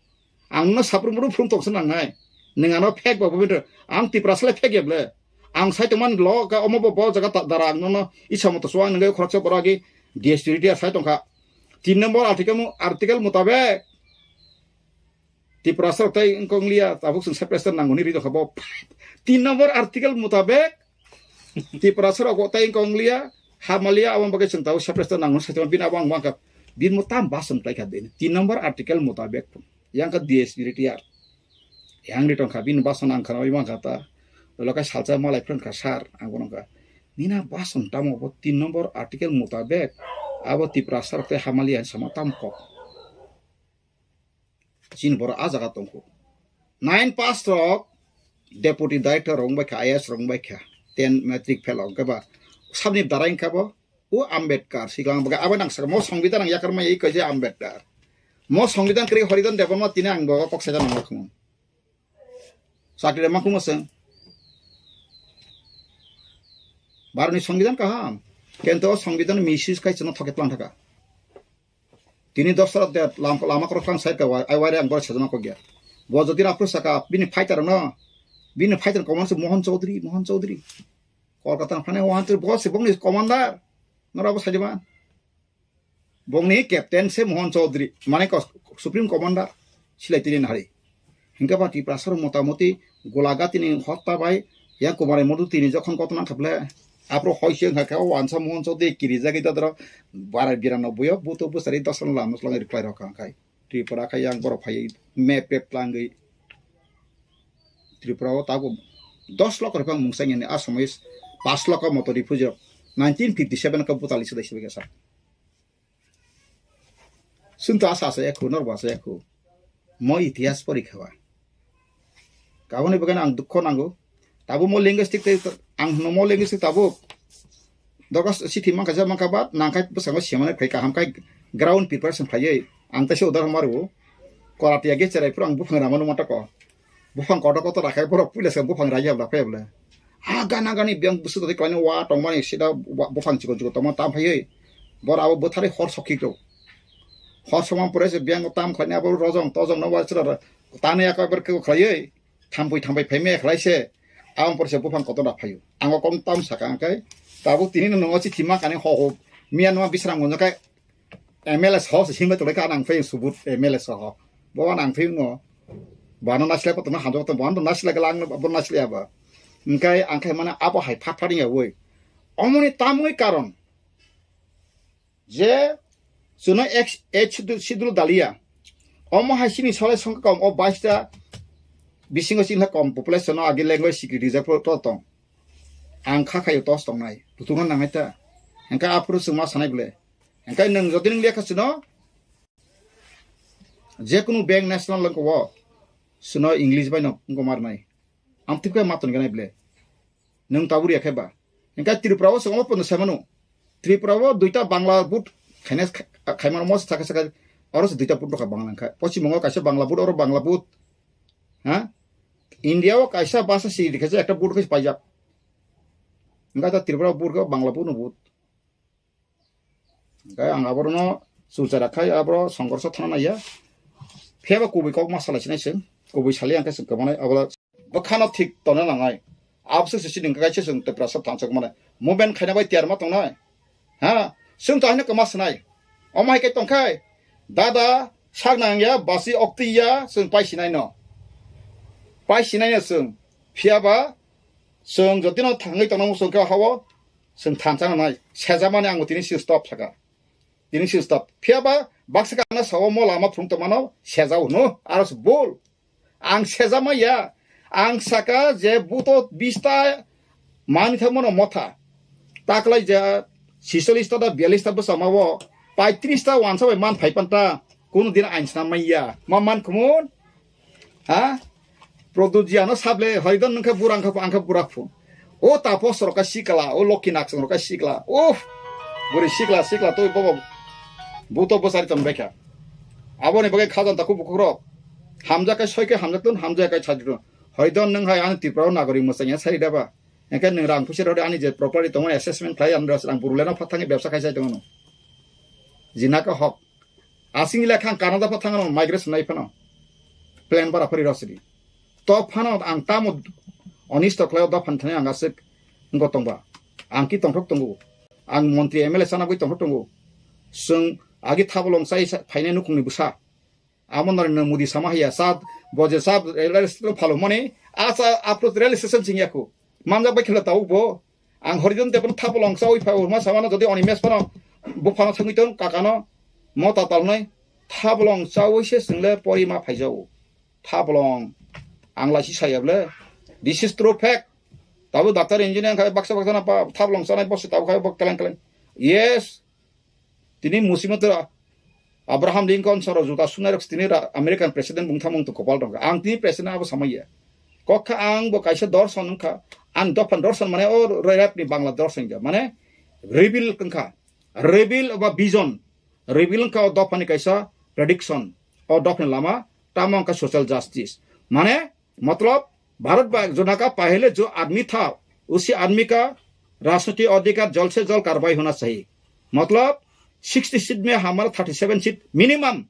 Ang no saphuru muru phunuk tongsa nangnai. Nwng ano fake ba bubinto, ang Tiprasa le fake ya ble. Ang sai tongmani lo ka omo bo bo jaga ta dara ang nono isa moto suang nangwi khoroksa borok agi D S P retired sai tongkha. Tin number article mu-, article mutabek Tiprasa rok tai wngkha wnglia tabuk chwng separate state nangmani ri tongkha bo. Tin number article mutabek Tiprasa rok bo tai wngkha wnglia, hamalia aboni bagwi chwng tabuk separate state nangmani sai tongkha bini abo ang wngkha bini mo tam bas wng khlaikha bini. Tin number article mutabek. Yang kha D S P retired. Yang ri tongkha, bini basa nang khana oi mankha ta. Olo khe salsa malai phwrwng kha sir, ang bono kha. Nina basa tamo bo tin number article mutabek abo Tiprasa rok tei hamalia hinwi sama tam kok. Chini borok ah jaga tongkho. Nine pass rok deputy director rok wngbai kha, I A S rok wngbai kha. Ten matric fail rok wngkha ba. Sabni darai wngkha bo. O Ambedkar, siklang baga abo nang saka, mo Songbidan ang yakar ma yei kaisa Ambedkar. Mo Songbidan kri Horidon Debbarma tini ang bo kok saja nang lakhumo. Sakri ma kumo seng. Barni Songbidan kaham. Kento o Songbidan misis kai chano thoke tlang thaka. Tini dosra de lam-, lama korok tlang sai ka wai, ai wai ang bor sajana kok ya. Bo jodi na pro saka, bini fighter no. Bini fighter komon se Mohan Chaudhary, Mohan Chaudhary. Kolkata phane Mohan Chaudhary, bo se bongni commander. Nora bo sajima. Bongni captain se Mohan Chaudhary, mane ko Supreme Commander, silai tini nahari. Hingke ba Tiprasa rok motamoti Golagati ni hotta bai, yang Kumar Modu tini jokhon koto nang khaple, apro hoi se hingke o wansa Mohan Chaudhary kiri jagwi dadro, barai birano buyo, buto busari dosan lam nuslang reply rok hangkai. Tripura khai yang borok phai map pep tlangwi. Tripura o tabuk dos lokho ripang mungsang yani, a somoi pas lokho moto refugee rok nineteen fifty seven khe butali sidai sidai khe sa. Chwng to asa asa ya khu, norok bo asa ya khu. Mo itihas porikha ba. Kaboni bagwi ang dukho nango. Tabuk mo linguistic tei ang hwno mo linguistic tabuk. Dogas sithi mankha ja mankha ba nangkhai bwskango semane phai kaham khai ground preparation khaiwi. Ang teisa udahoron mario. Koratiya ge cherai phuru ang buphang rama numa tako. Buphang kotor kotor rakhai borok puila se buphang raiya bla phai bla. Ha gana gani biyang busu dadi klaini wa tongmani sida wa buphang chikon chikon tongma tam phaiwi. Bor abo bwthari hor sokhi kro. Hor somam pore se biyang tam khlaini abo rojong tojong no wa chwra tani aka ber khe khlaiwi. Thampui thampui phaimaya khlai se. Abang pore se buphang kotor da phaio. Ang o kom tam saka ang kai. Tabuk tini no nongo chithi ma kani ho ho. Miya numa bisram gonjo kai. M L A soho se himba tole ka nang phai subut M L A soho. Bo nang phai no. Bano nasilai pa tongma hamjak tong, bano nasilai ka lang, bo nasilai aba. Engkai ang khai mana abo hai phat phat ya woi. Omoni tamoi karon. Je suno H, H schedule dalia. Omo hai sini sole songka kom o baista bisingo sini kom population no agi language security je pro to tong. Ang kha khayo tos tongnai. Tutungan nangai ta. Engkai apuru sungma sanai bole. Engkai nang jodi nang lekha suno je kunu bank national lang ko wo suno English bai no ngo marnai. Am tipka maton ganai bole. Nung tabur ya khe ba. Engkai Tripura o songma pono semanu. Tripura o duita Bangla boot khaina khaimar mo saka saka oro se duita boot rokha Bangla kha. Pochim Bongo kaisa Bangla boot oro Bangla boot. Ha? India o kaisa basa si dikhaisa ekta boot khe paijak. Engkai ta Tripura boot khe Bangla boot no boot. Engkai ang aborono chuchara khai aboro songkorso thana naiya. Phiya ba kubui kok ma salai sinai se. Kubui sali ang khe se kwmanai abo bwkhano thik tona nangnai. Abose se sining kai se chwng Tiprasa thansa mane. Movement khaina bai tiyar ma tongnai. Ha? Chwng to haino kwma sinai. Omo hai khe tongkhai. Dada sak nang ya, basi okti ya, chwng pai sinai no. Pai sinai no chwng. Phiya ba chwng jotino thangwi tongna muchung khe hawo. Chwng thansa nangnai. Sejamani ang tini si stop saka. Tini si stop. Phiya ba baksa kana sawo mo lama phung tongmano sejao no. Aro se bol. Ang sejama ya. Ang saka je buto bista mani thangmano motha. Taklai je sisolis ta da bialis ta bwsa ma wo paitris ta wansa bai man phai panta. Kunu din ain sna mai ya. Ma man kumun? Ha? Produjiano sable hoidon nungkha bura angkha angkha bura phun. O tapos roka sikla, o lokhi naksong roka sikla. Uff. Buri sikla sikla toi bobo. Buto bosari tong bekha. Aboni bagwi khajan taku bukukrok. Hamja kai soi kai hamja tun, hamja kai chajrun. Hoidon nung hai ani Tripura nagori mwsanya sari daba. Engke nung rang pusi rode ani je property tongo assessment khlai ani rang buruleno phatangi bebsa khai sai tongo. Jinaka hok. Asing ila khang Canada pha thangno migration nai phano. Plan bara phari rosidi. To phano ang tamo onisto khlaio do phan thani ang asik ngo tongba. Ang ki tongthok tongo. Ang montri M L A sana gwi tongthok tongo. Sung agi thabolong sai sa-, phainai nukhungni bwsa. Amo Narendra Modi sama hiya sa boje sa rail station phalo mani asa apro rail station sing yaku. Manjak bai khela tau bo. Ang horidon te pun thabolong chawi pha urma samano jodi oni mes phano buphano thangwi ton kakano mota talnai thabolong chawi se single pori ma phaijao. Thabolong ang laisi sayable. This is true fact. Tabo doctor engineer khai baksa baksa na pa thabolong chanai bosi tabo khai bok keleng keleng. Yes. Tini musimotera Abraham Lincoln soro juta sunai rok tini ra-, American president bung thamung to kopal rok. Ang tini president abo samaya. Kokha ang bo kaisa dorson wngkha. Ang dophan dorson mane o rap ni Bangla dorson ja. Mane reveal wngkha. Reveal ba vision. Reveal wngkha o dophani kaisa prediction. O dophani lama tamo wngkha social justice. Mane मतलब भारत बा-, जो ना का पहले जो आदमी था, उसी आदमी का राजनीतिक अधिकार जल्द से जल्द कार्रवाई होना चाहिए। मतलब सिक्सटी सीट में हमारा थर्टी सेवन सीट मिनिमम।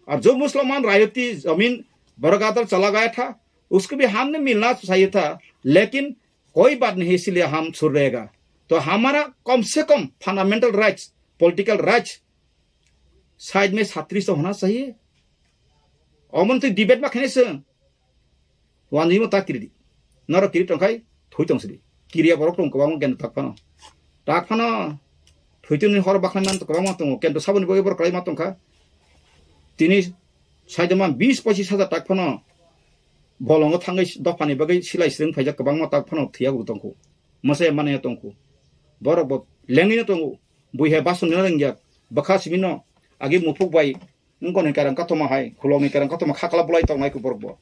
और जो मुसलमान रायती जमीन बरगादर चला गया था, उसको भी हमने मिलना चाहिए था, लेकिन कोई बात नहीं, इसीलिए हम छुड़ रहेगा। तो हमारा कम से कम fundamental rights, political rights side में छत्तीस तो होना चाहिए। Omon twi debate ma khainai chwng. Wanjwi mo ta kiri di. Norok kiri tongkhai thui tong sidi. Kiriya borok tong kwbangma kendo tak phano. Tak phano thwi tongni hor bakhlai man kwbangma tongo. Kendo saboni bagwi borok kwlai ma tongkha. Tini saidoma bis pochis hajar tak phano bolongo thangwi dophani bagwi silai srwng phaijak kwbangma tak phano thwiya bo tongkhu. Mwsaya manaya tongkhu. Borok bo lengwino tongo. Bui hai bason nina rengya. Bwkha simino agi muphuk bai Wngkoni kereng kothoma hai, khulokni kereng kothoma khakla bulai tongnai khe borok bo.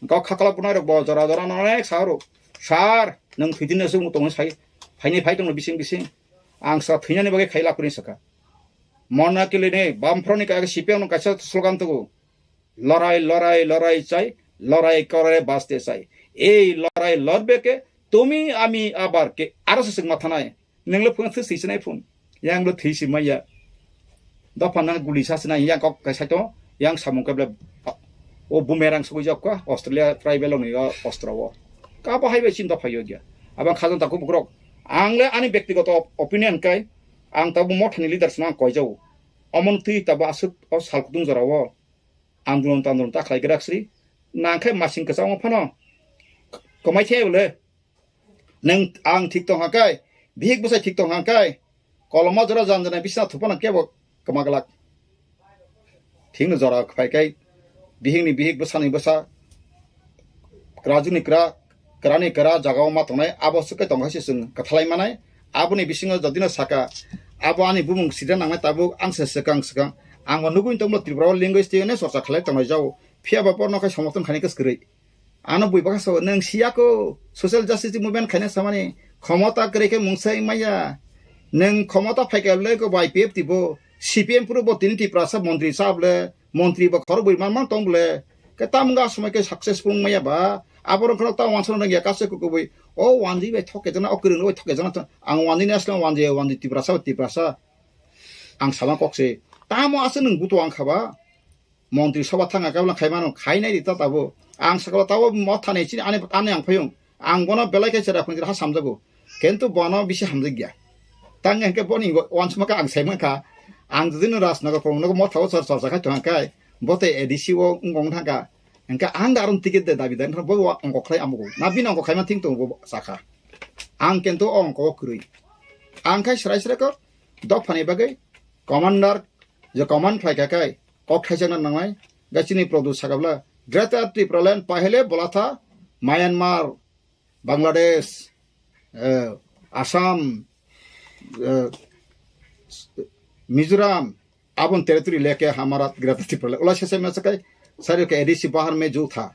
Wngkha o khakla bunai rok bo jora jora no onek sa rw. Sir, nwng thwitini aswk tongwi sai, phaini phai tongno bising bising. Ang sa thwinani bagwi khai lakwini sakha. Mona kilini, Bamfront ni kaisa C P M no kaisa slogan tugo. Lorai, lorai, lorai chai, lorai kore baste chai. Ei lorai lorbe ke tumi ami abar ke aro se sengma thanai. Nenglo phone se sisinai phone. Yang lo thisi maya. Dopha nang guli sa sinai yang kok kai saito yang samung keble. O bumerang sugui jokka Australia tribal ni o ostro o. Ka bo hai bai chin dopha yo gya. Abang khajan taku bukrok. Ang le ani bektigoto op-, opinion kai. Ang tabu mothani leaders no ang koi jau. Omon twi tabu asuk o sal kutung jora o. Andolon tandolon ta khlai grak sri. Nang khai masing kwchang phano. Komai the bole. Neng ang thik tong hakai. Bihik bwsai thik tong hakai. Koloma jora jan jana bisna thupana kebo kama glak. Thikno jora phai kai. Bihikni bihik bwsani bwsa. Krajuni kra, krani kra jagao ma tongnai, abo swkhe tongkha se chwng kwthalai manai. Aboni bisingo jodino saka, abo ani bumung sida nangnai tabuk ang se swkang swkang. Ang bo nugui tongmolo Tripura o language twi hwnwi chorcha khlai tongnai jao. Phiya ba borno khai somorthon khainai kwskwrwi. Ano bui bwkha sao, nwng siya ko social justice movement khaina samani khomota kwrwi khe mungsai maya. Nwng khomota phaikha le ko bai P F T bo, C P M puro bo tini Tiprasa montri chap le. Montri bo khorok bui man man tong bole. Ke tam wngkha asomai ke successful wngmaya ba. Abo rok kheno ta wansana nangya kaisa kukubui. O wanjwi bai thok kejana, o kwrwng bai thok kejana. Ang wanjwi ni asle wanjwi, wanjwi Tiprasa, Tiprasa. Ang sama kok se. Tamo ase nwng buto ang khaba. Montri soba thanga kabla khai mano, khai nai di ta tabo. Ang sakala tabo mo thani chini ani, ani ang phayung. Ang bono belai khe chera phunjira ha samjago. Kintu bono bisi hamjak ya. Tang hingke boni wansma ka ang saimang ka. Ang jodi no Rajnagar kong no mo thago chor chor jakai thang kai. Bote A D C o ngong thang ka. Hingke ang da aron ticket de dabi dan bo wa ongko khlai amugo. Na bini ongko khaima thing tongo bo saka. Ang kintu o ongko kwrwi. Ang khai srai srai ko dok phani bagwi commander je command khlai ka kai. Kok thaijakna nangnai, ga chini Produ sakabla, Greater Tipraland pahele bola tha, Myanmar, Bangladesh, eh, Assam, eh, Mizoram, abon territory leke hamara Greater Tipraland. Ola sese me sakai, sari ke A D C bahar me jo tha.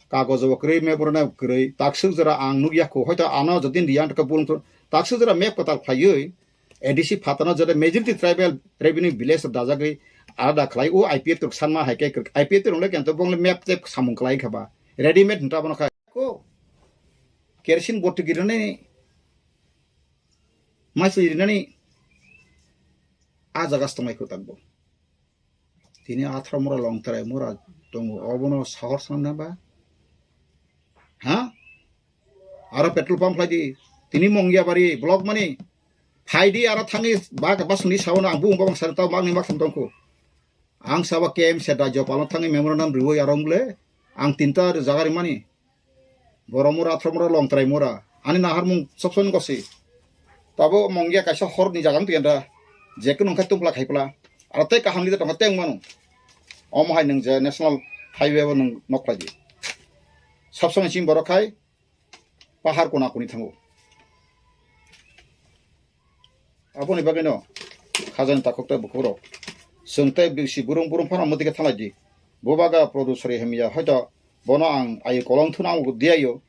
Kagojo bo kwrwi, memorandum kwrwi, taksuk jora ang nukya kho, hoito ano jodi riyan ka bulung thun, taksuk jora map kwtal khlaiwi, A D C phatano jora majority tribal revenue village rok dajagwi alada khlai, o I P F T rok sanma hai khe kwrwi, I P F T rok le kento bong le map tep samung khlai kha ba, readymade hinta bono kha ko, kerosene bottle girinani, masli girinani, a jaga se tongnai kho takbo. Tini atharo mura long terai mura tongo, obono sahor sanna ba? Ha? Aro petrol pump khlai di. Tini Mongia bari block mani. Phai di aro thangwi bak basungni sabono ang bung babang sari tau magni mak tongkho. Ang sabo K M se da jopalo thangwi memorandum riwi aro wng le. Ang tinta jaga rimani. Borok mura, athro mura, long trai mura. Ani naharmung sopsoni gosi. Tabo Mongia kaisa horni jaga wng tiyanda. Jekunu wngkha tumpla khaipla. Aro tei kaham leader tongkha tei wngmano. Omo hai nwng je national highway bo nwng nok khlai di. Sopsoni chini borok khai pahar kona kuni thango. Aboni bagwino khajani takhuk tei bukhukrok. Chwng tei bisi burung burung phano mwtwi khe thanglai di. Bubaga Produ Sori hamya hoito bono ang ayu kolong thuna ang di ayo.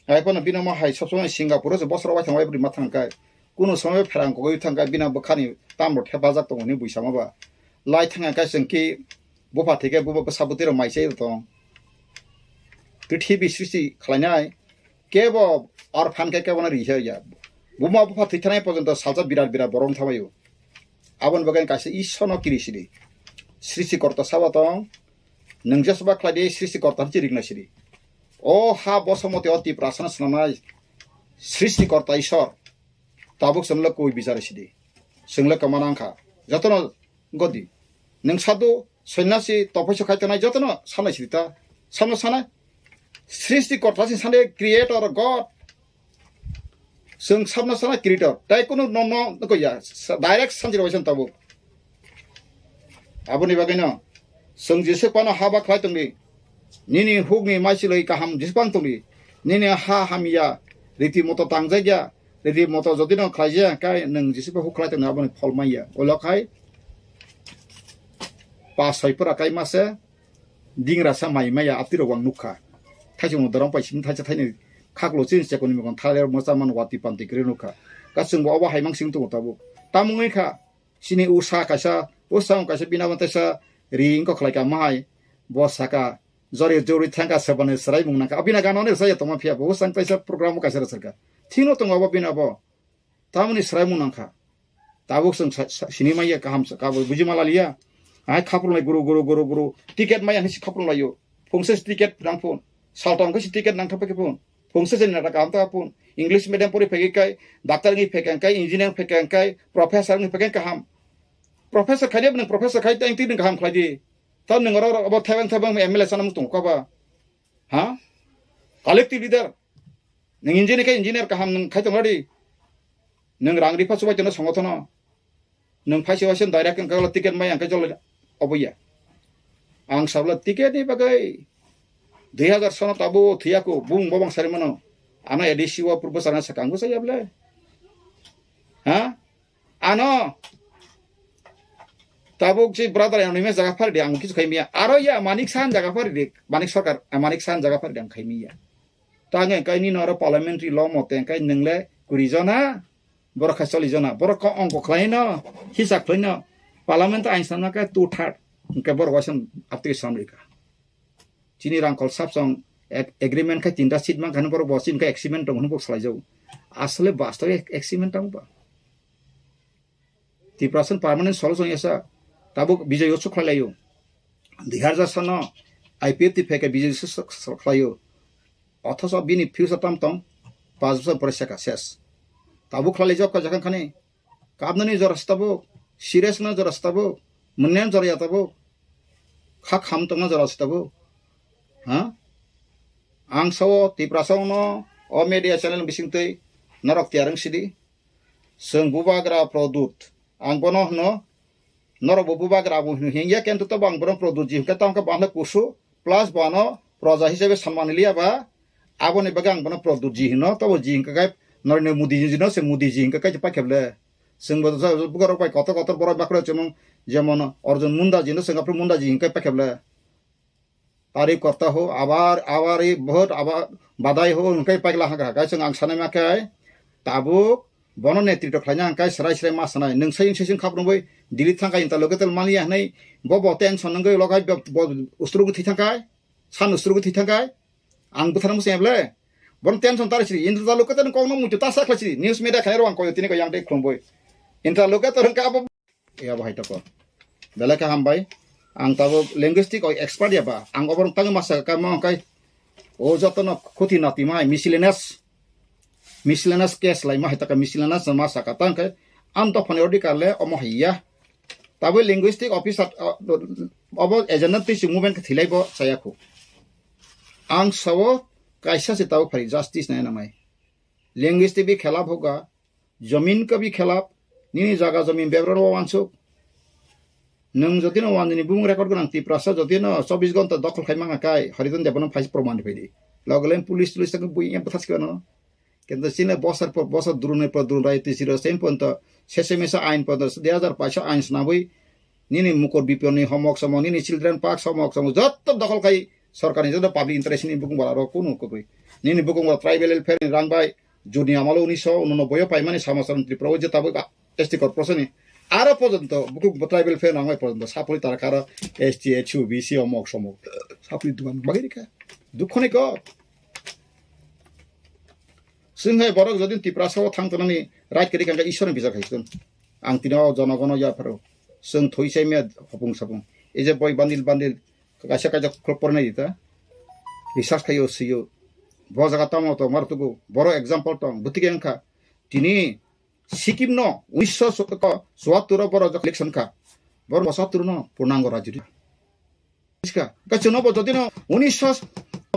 Hai phano bino ma hai sopsomoi Singapore se bosoro waithang wai bwrwi ma thang kai. Kuno somoy pherang kogwi thang kai bina bwkhani tambo thepajak tongo hwnwi buisama ba. Lai thang kai chwng ki bupha thike buba bwsa bwtwi rok mai chai tong. Prithibi srishti khlainai kebo ar phan khe kebo no ri ya. Buma bupha thwi thanai porjonto salsa birat birat borok thamaio. Aboni bagwi kaisa Ishwarno kiri sidi. Srishti korta sabo tong. Nwng jesba khlai di srishti korta hinwi rikna sidi. O ha bosomoti o Tiprasano swnamnai srishti korta Ishwar. Tabuk chwngno koi bichar sidi. Chwngno kama nangkha. Jotono godi. Nwng sadhu, sonyasi, tophoiso khai tongnai jotono sanai sidi ta. Samno sanai. Srishti korta si sanai creator God. Chwng sabno sana creator. Tai kunu no no ko ya. Direct sanjiro waisa tabuk. Aboni bagwino chwng Jisu phano haba khlai tongdi. Nini hukni maisilwi kaham Jisu phang tongdi. Nini ha hamya riti moto tangjakya. Riti moto jodi no khlaijak khe nwng Jisu phai huk khlai tongdi aboni phol manya. Olo khai pa soi pura kai mase dingra sa mai maya apti rok ang nukha. Thaisung dorong pai sim thaisa thaini khaklo chin chekoni mokon thale mosa man wati panti kri nukha. Kasung bo obo hai mang sing tongo tabuk. Tamungwi kha. Chini usa kaisa, usa kaisa bina bo teisa ri wngkha khlai ka mahai. Bo saka, jori jori thangka sebani sraimung nangkha. Abina gano ne saya tongma phiya, bo sang kaisa program kaisa rwsarkha. Thino tongo abo bina bo. Tamoni sraimung nangkha. Tabuk chwng sa-, sa-, sini maya kaham sa, kabo buji mala liya. Ai khapru lai guru, guru, guru, guru. Ticket maya hinsi khapru laio. Phungsa si ticket nang phun. Saltong khe si ticket nang thapa khe phun. Phungsa si nata kaham ta phun. English medium pori phege kai, doctor ngi phege kai, engineer phege kai, professor ngi phege kaham. Professor khai dia, nang professor khai ta, engti nang kaham khlai di. Ta nang oro, oro, abo thabang, thabang M L A sana mung tong kha ba. Ha? Collective leader. Nang engineer khe engineer kaham nang khai tong di. Nang rang ripa chubai tong songo thono. Nwng phaisi waisen direct wngkha ticket mai ang khe jolo oboya. Ang sabla ticket ni bagwi dui hazar sono tabo thiyako bung bobang sari mano. Ano A D C o purbo sarana sakang bwsa yable. Ha? Ano tabuk si brother yang nime jaga phari di ang kisu khai miya. Aro ya Manik Sahan jaga phari di. Manik Sarkar, eh, Manik Sahan jaga phari di ang khai miya. Tangwi kai nini oro parliamentary law mote kai nwngle kuri jona. Borok khai choli jona, borok kok ongko khlai no, hisab khlai no, parliament ain sanma khe two third, hwnkhe borok waisa aptwi sanrika. Chini rangkhol sapsong ag-, agreement khai tinta seat mankha, borok bo chini khai agreement tong hwnwi borok salai jago. Asole bastobe ag-, agreement tong ba. Tiprasa permanent solution yasa, tabuk Bijoy Utsav khlai laio. Dui hazar sano I P F T phai khe Bijoy Utsav khlaio. Othoso bini future tam tong, paanch bosor pore seka ses. Tabuk khlai jok ka jakang khani. Kabnani jora se tabuk, serious na jora se tabuk, mwnyan jora ya tabuk. Kha kham tongna jora se tabuk. Ha? Ang sao Tiprasa no o media channel bising twi norok tiyar wng sidi. Chwng bubagra Pradyut. Ang bono hwno, norok bo bubagra bo hwno hingya, kento tobo ang bono Pradyut ji hwnkhe tamo khe bo ang kusu, plus bo ano proja hisabe sanmani liya ba, aboni bagwi ang bono Pradyut ji hwno, tobo ji hwnkhe kai norino Modi ji no se Modi ji hwnkhe kai paikhe ble. Chwng bo bugarok bai kotor kotor borok bakhro chumung, jemon Arjun Munda ji no chwng aphuru Munda ji hwnkhe paikhe ble. Tari korta ho, abar, abar, i, bahut, abar, badai ho, hwnkhe paikla haka haka, chwng ang sanai ma khe, tabuk, bono netritw khlaina hwnkhe srai srai ma sanai, nwng sai wngse sing khap rwngwi, Delhi thangkha interlocutor maliya hwnwi, bo bo tension wngwi logai, bo, bo ustrugwi thwi thangkha, san ustrugwi thwi thangkha, ang bwthar muchung eble, bono tension tari siri, interlocutor kokno muitu ta sa khlai siri, news media khairok ang koyo tini ko yang tei khulumwi, interlocutor wngkha abo. Ya bahai toko. Belai khe hambai. Ang tabuk linguistic o expert ya ba. Ang oborok tangwi masa ka mo kai. O joto no khuti nati mai miscellaneous. Miscellaneous case lai ma hai taka miscellaneous ma saka tang kai. Ang to phone ordi kale omo hai ya. Tabuk linguistic officer, uh, obo agenda twi si movement khe thilai bo saya khu. Ang sao kaisa se tabuk phari justice nai na mai. Linguistic bi khelap hoga. Jamin ka bi khelap, nini jaga jamin bebra no wansuk. Nwng jodi no wanjini bumung record gwnang Tiprasa jodi no chobbish gonta dokhol khai mangka kai, Harijan Debbarma phai proman rwphai di. Logo le police, police tak bui yang bwthas kano. Kento chini bosor por bosor durunai por durun rai twi siro sem ponto, sese mesa ain ponto, dui hazar paisa ain snabwi, nini mukur biponi homok somok, nini children park somok somok, jotto dokhol khai sorkarni jotto public interest ni bukung bara rok kunu kwbwi. Nini bukung bara tribal welfare ni rang bai, juni amalo unisho unonoboi o paimani Samosar Tripura o je tabuk S T corporation ni aro porjonto bukung bo tribal welfare nang bai porjonto sapori tara karo S T, H U, B C omok somok sapori dugan bagwi rikha. Dukho ni kok. Chwng hai borok jodi Tiprasa o thang tongnani right kwrwi kangkha Ishwar ni bijak hai chwng. Ang tini o jonogono yapharo. Chwng thoi chai maya hopung sapung. Ei je boi bandil bandil kaisa kaisa khulok pornai di ta. Research khaio sio. Bo jaga tamo to mar tugo. Boro example tong. Bwtike wngkha. Tini Sikkim no unisho chuattur o boro election kha. Boro pochattur no purnango rajyo. Iska, ka chwngno bo jodi no unisho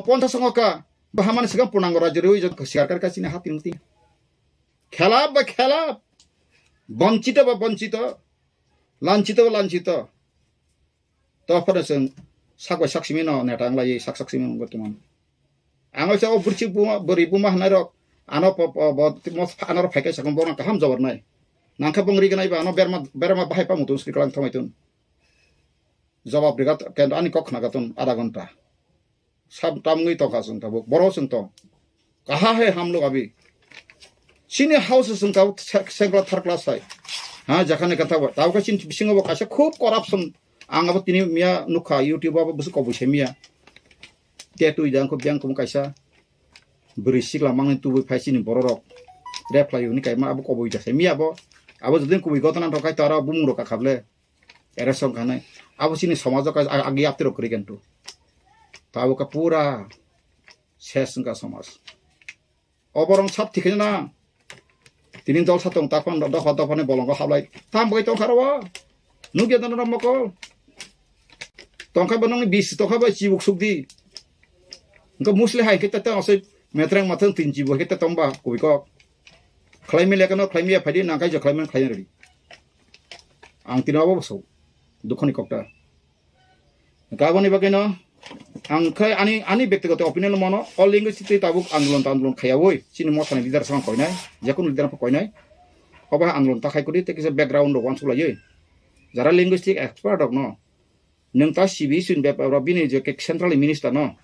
ponchas songo ka, bo hamani swkang purnango rajyo rwi jodi kwsiar kar ka chini hati muti. Khelap ba khelap, bonchito ba bonchito, lanchito ba lanchito. To phano chwng sak bai sak simi no neta wng lai, sak sak simi wng tongmani. Ang o sa o burchik buma, bwrwi buma hwnai rok, ano po, po, bo, mo, ano rok phai khe sakno bono kaham jawab nai. Nang khe bong ri gwnai ba, ano berma, berma bahai pa mutung sri kalang thangwi tun. Jawab riga kendo ani kok khna gatun adha ghonta. Sab tamwi tongkha chwng tabuk. Boro chwng tong. Kaha hai ham log abhi. Chini house chwng tabuk se-, second class, third class hai. Ha, jakhane kantha bo. Tabuk chini bisingo bo kaisa khub corruption. Ang abo tini miya nukha YouTube abo bwswk koboi se miya. Te twi da angkho biyang kumu kaisa. Bwrwi sikla mangni tubui phai chini bororok. Rep khlai hwnwi kaima abo koboi da se miya abo. Abo jodin kubui gotana thok khai to aro bumung rok kakhable. Ere song khanai. Abo chini somajo ka ag-, agi aptirok kwrwi kan tu. Tabuk ka pura ses wngka somaj. Oborong sab thikhe na. Tini jolsa tong takpan dopha dophani bolongo hablai. Tam bai tong kharo. Nugya dana mokol. Tongkha ba nongni bis tongkha ba chibuk sukdi. Engko musli hai khe tata osoi metreng mathang tin chibu hai khe tongba kubui kok. Khlai mile kano khlai miya phaidi nangkai je khlai man khlai redi. Ang tino abo so. Dukhoni kokta. Kaboni bagwino ang khai ani, ani bektigoto opinion mono, o linguistic twi tabuk andolon ta andolon khayawoi, chini mothani leader sang koinai, jekunu leader pho koinai, obo hai andolon ta khai kudi, tei kisa background rok wansuk laiwi, jara linguistic expert rok no, nwng ta C B C ni bepar rok bini je ke central minister no,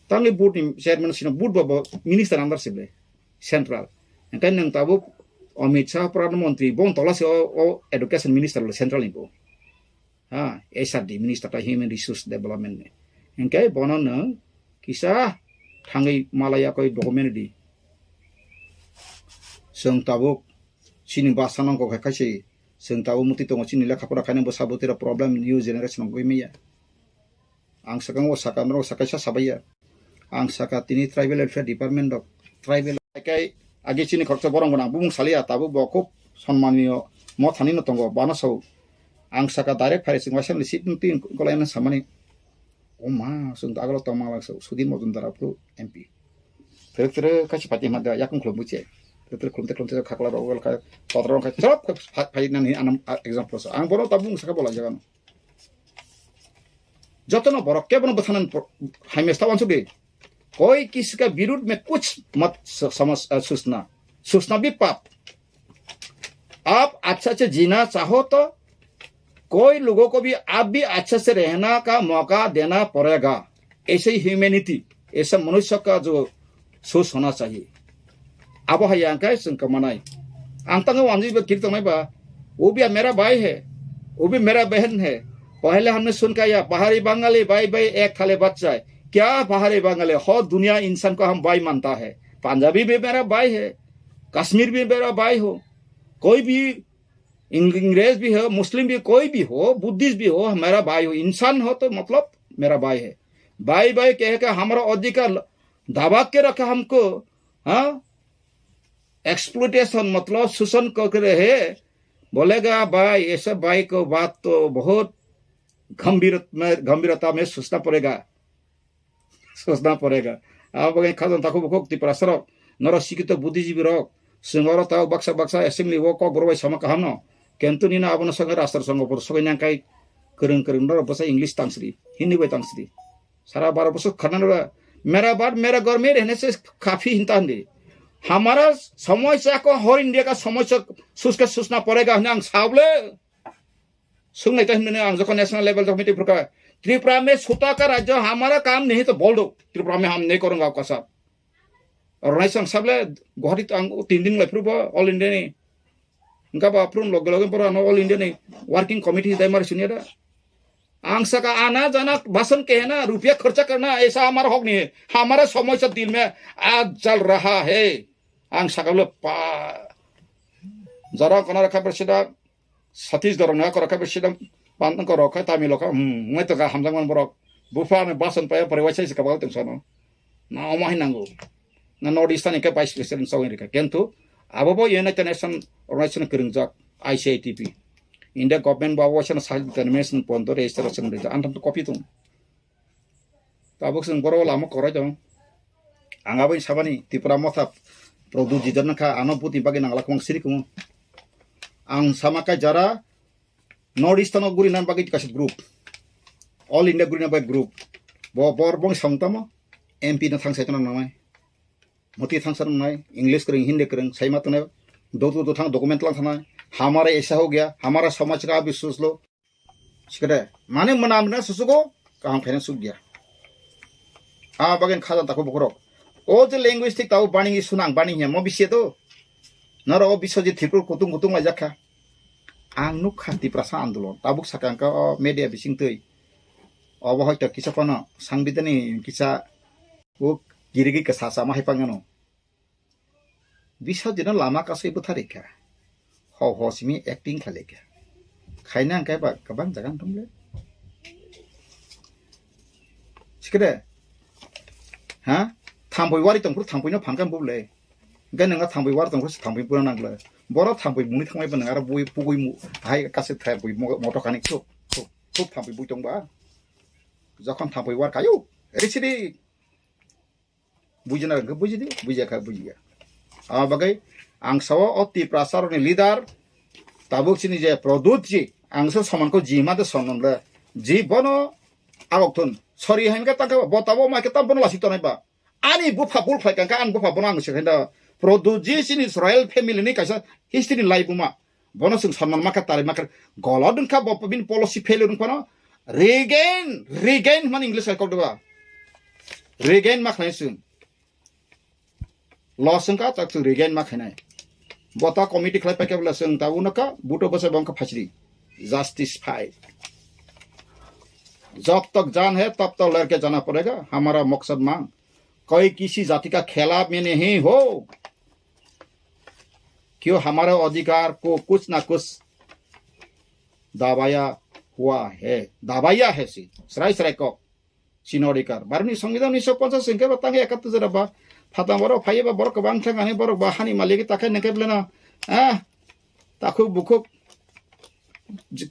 tangwi board ni chairman sino board bo bo minister under sible, central, engkai nwng tabuk Amit Shah Pradhan Mantri, bong tola se o, o education minister le central ni bo. Ha, H R D minister ta human resource development ni. Engkai bono nwng kisa thangwi malaya koi document di. Chwng tabuk chini basa nang kok hai kaise chwng tabuk muti tongo chini lekha pora khaina bwsa bwtwi rok problem new generation wngwi maya. Ang swkang o saka norok sakaisa sabaiya. Ang saka tini tribal welfare department rok tribal. Kai agi chini khoroksa borok gwnang bumung saliya tabuk bo khub sonmaniyo mothani no tongo bana sao. Ang saka direct phai sing waisa ni seat twi kolai na samani. O ma sung agalo tong ma so sudin mojum dara pro M P. Tere tere kachi pati ma da yakung khulum buche. Tere tere khulum te khulum te khakla rok kai totra rok kai chop phai nani anam example so. Ang bono tabuk saka bola jagan. Jotono borok kebono bwthanan pro-, hai mesta wansuk di. कोई किसी का विरुद्ध में कुछ मत स-, समझ, अ, सोचना, सोचना भी पाप। आप अच्छा से जीना चाहो तो कोई लोगों को भी आप भी अच्छा से रहना का मौका देना पड़ेगा। ऐसे ही ह्यूमैनिटी, ऐसा मनुष्य का जो सोच होना चाहिए। Abo hai ang kai chwng kwmanai. Ang tangwi wanjwi ba kiri tongnai ba, "वो भी मेरा भाई है, वो भी मेरा बहन है। पहले हमने सुन के आया, पहाड़ी बंगाली भाई भाई एक थाली बच्चा है। क्या पहाड़ी बंगाली, हो दुनिया इंसान को हम भाई मानता है। पंजाबी भी मेरा भाई है, कश्मीर भी मेरा भाई हो, कोई भी इंग-, अंग्रेज भी हो, मुस्लिम भी, कोई भी हो, बुद्धिस्ट भी हो, मेरा भाई हो, इंसान हो तो मतलब मेरा भाई है। भाई भाई कह के हमारा अधिकार दबा के रखा हमको, हाँ, एक्सप्लॉयटेशन मतलब शोषण कर रहे हैं, बोलेगा भाई, ऐसे भाई को बात तो बहुत गंभीर में, गंभीरता में सोचना पड़ेगा।" Sosna porega. Abo bagwi khajang takhuk bukhuk Tiprasa rok, norok sikito buddhijibi rok, chwng oro tabuk baksa baksa assembly o kokborok bai sama kaham no. Kintu nini abono sogwi rastro songo por sogwi nang kai kwrwng kwrwng norok bwsa English tangsri, Hindi bai tangsri. Sara baro bwswk khana nora, "Mera baat mera ghar mein rehne se kafi hinta hindi. Hamara samosya ko, har India ka samosya, uska sochna padega," hwnwi ang sa bole. Sungnai ta hwnwi ang jokon national level jokon meeting phurkha, "Tripura mein sota ka rajya hamara kam nahi to bol do, Tripura mein hum nahi karunga aapka saath." Aro nai sang sable Guwahati to ang tin din lai phuru bo All India ni. Engka ba phuru loge loge pura no All India ni working committee dai mari sunia da. Ang saka ana jana basan kehna, rupiya kharcha karna, aisa hamara hak nahi hai, hamara samosya dil mein aaj jal raha hai. Ang saka le pa jara kona rakha presida Satish Dhorong na korok khe bisi dam pan korok khe Tamil khe, hmm, wngwi tongkha hamjakmani borok. Bupha ani basan paya pore waisa se kabal tong sano. Na omo hai nango. Na North Eastern ni khe Vice President sogwi rikha. Kintu abo bo United Nations Organization kwrwngjak I C I T P. India government bo abo waisa self determination pondo register waisa rijak. Antham to copy tong. Tabuk chwng borok lama kwrwi tong. Ang aboni sabani Tipra Motha Pradyut Didar nangkha, ano butni bagwi nangla kwbang siri kumo. Ang sama kai jara North Eastern o guri nan bagwi kaisa group. All India guri nan bagwi group. Bo bor bong song tamo M P no thang sai tong nangnai. Moti thang sa nangnai, English kwrwng, Hindi kwrwng, sai ma tongnai. Do do do thang document lang thangnai. Hamara aisa ho gaya, hamara samaj ka abhi soch lo. Sikade, mane mwnam na susugo, kaham khaina suk dia. A bagin khajan tako bokorok. O je linguistic tao bani sunang bani hiya mo bisi to. Naro o Biswajit Tripur kutung kutung lai jakha. Ang nukha Tiprasa andolon, tabuk sakang ka o media bising twi. Obo hoito kisa phano sangbidani kisa o kirigwi kasa sama hai pangano. Bisa jeno lama kasui bwtharikha. Ho ho simi acting khlaikha. Khaina hwnkhe ba kwbang jaga wng tongle. Sikede? Ha? Thambui wari tongphuru thambuino phankha bubule. Hwnkhe nwnga thambui wari tongphuru thambui pura nangle. Boro thambui muni thangmai ba nwnga aro bui pugui mu-, hai kase thai bui mo-, moto kani suk, suk, suk thambui bui tongba. Jokhon thambui war kayu. Risidi. Bujina hwnkhe bujidi, bujiya kha bujiya. Abo bagwi ang sao o Tiprasa rokni leader, tabuk chini je Pradyut ji, ang se soman ko ji ma de soman le, ji bono agok thun. Sorry hai khe tangkhe bo tabo ma khe tam bono lasi tonai ba. Ani bupha bul khlai kangkha, ani bupha bono ang se khaida. Pradyut ji chini royal family ni kaisa history ni lai buma. Bono chwng sonman makha, tari makha. Golod wngkha bo bini policy failure wngphano. Regain, regain hwnmani English hai kok deba. Regain ma khlai chwng. Loss wngkha tak chwng regain ma khainai. Bo ta committee khlai paikha bwla chwng ta uno ka buto bwsa bo wngkha phasri. Justice phai. जब तक जान है तब तक लड़के जाना पड़ेगा। हमारा मकसद मांग। कोई किसी जाति का खिलाफ में नहीं हो। क्यों हमारे अधिकार को कुछ ना कुछ दबाया हुआ है, दबाया है सी, srai srai kok, chini odhikar. Bharotni Songbidan unnish sho ponchash hwnkhe ba tang ekattor jora ba, phatang borok phaiya ba borok kwbang thang ani borok ba hani malik ta khe nangkhe beleno, ah, takhuk bukhuk,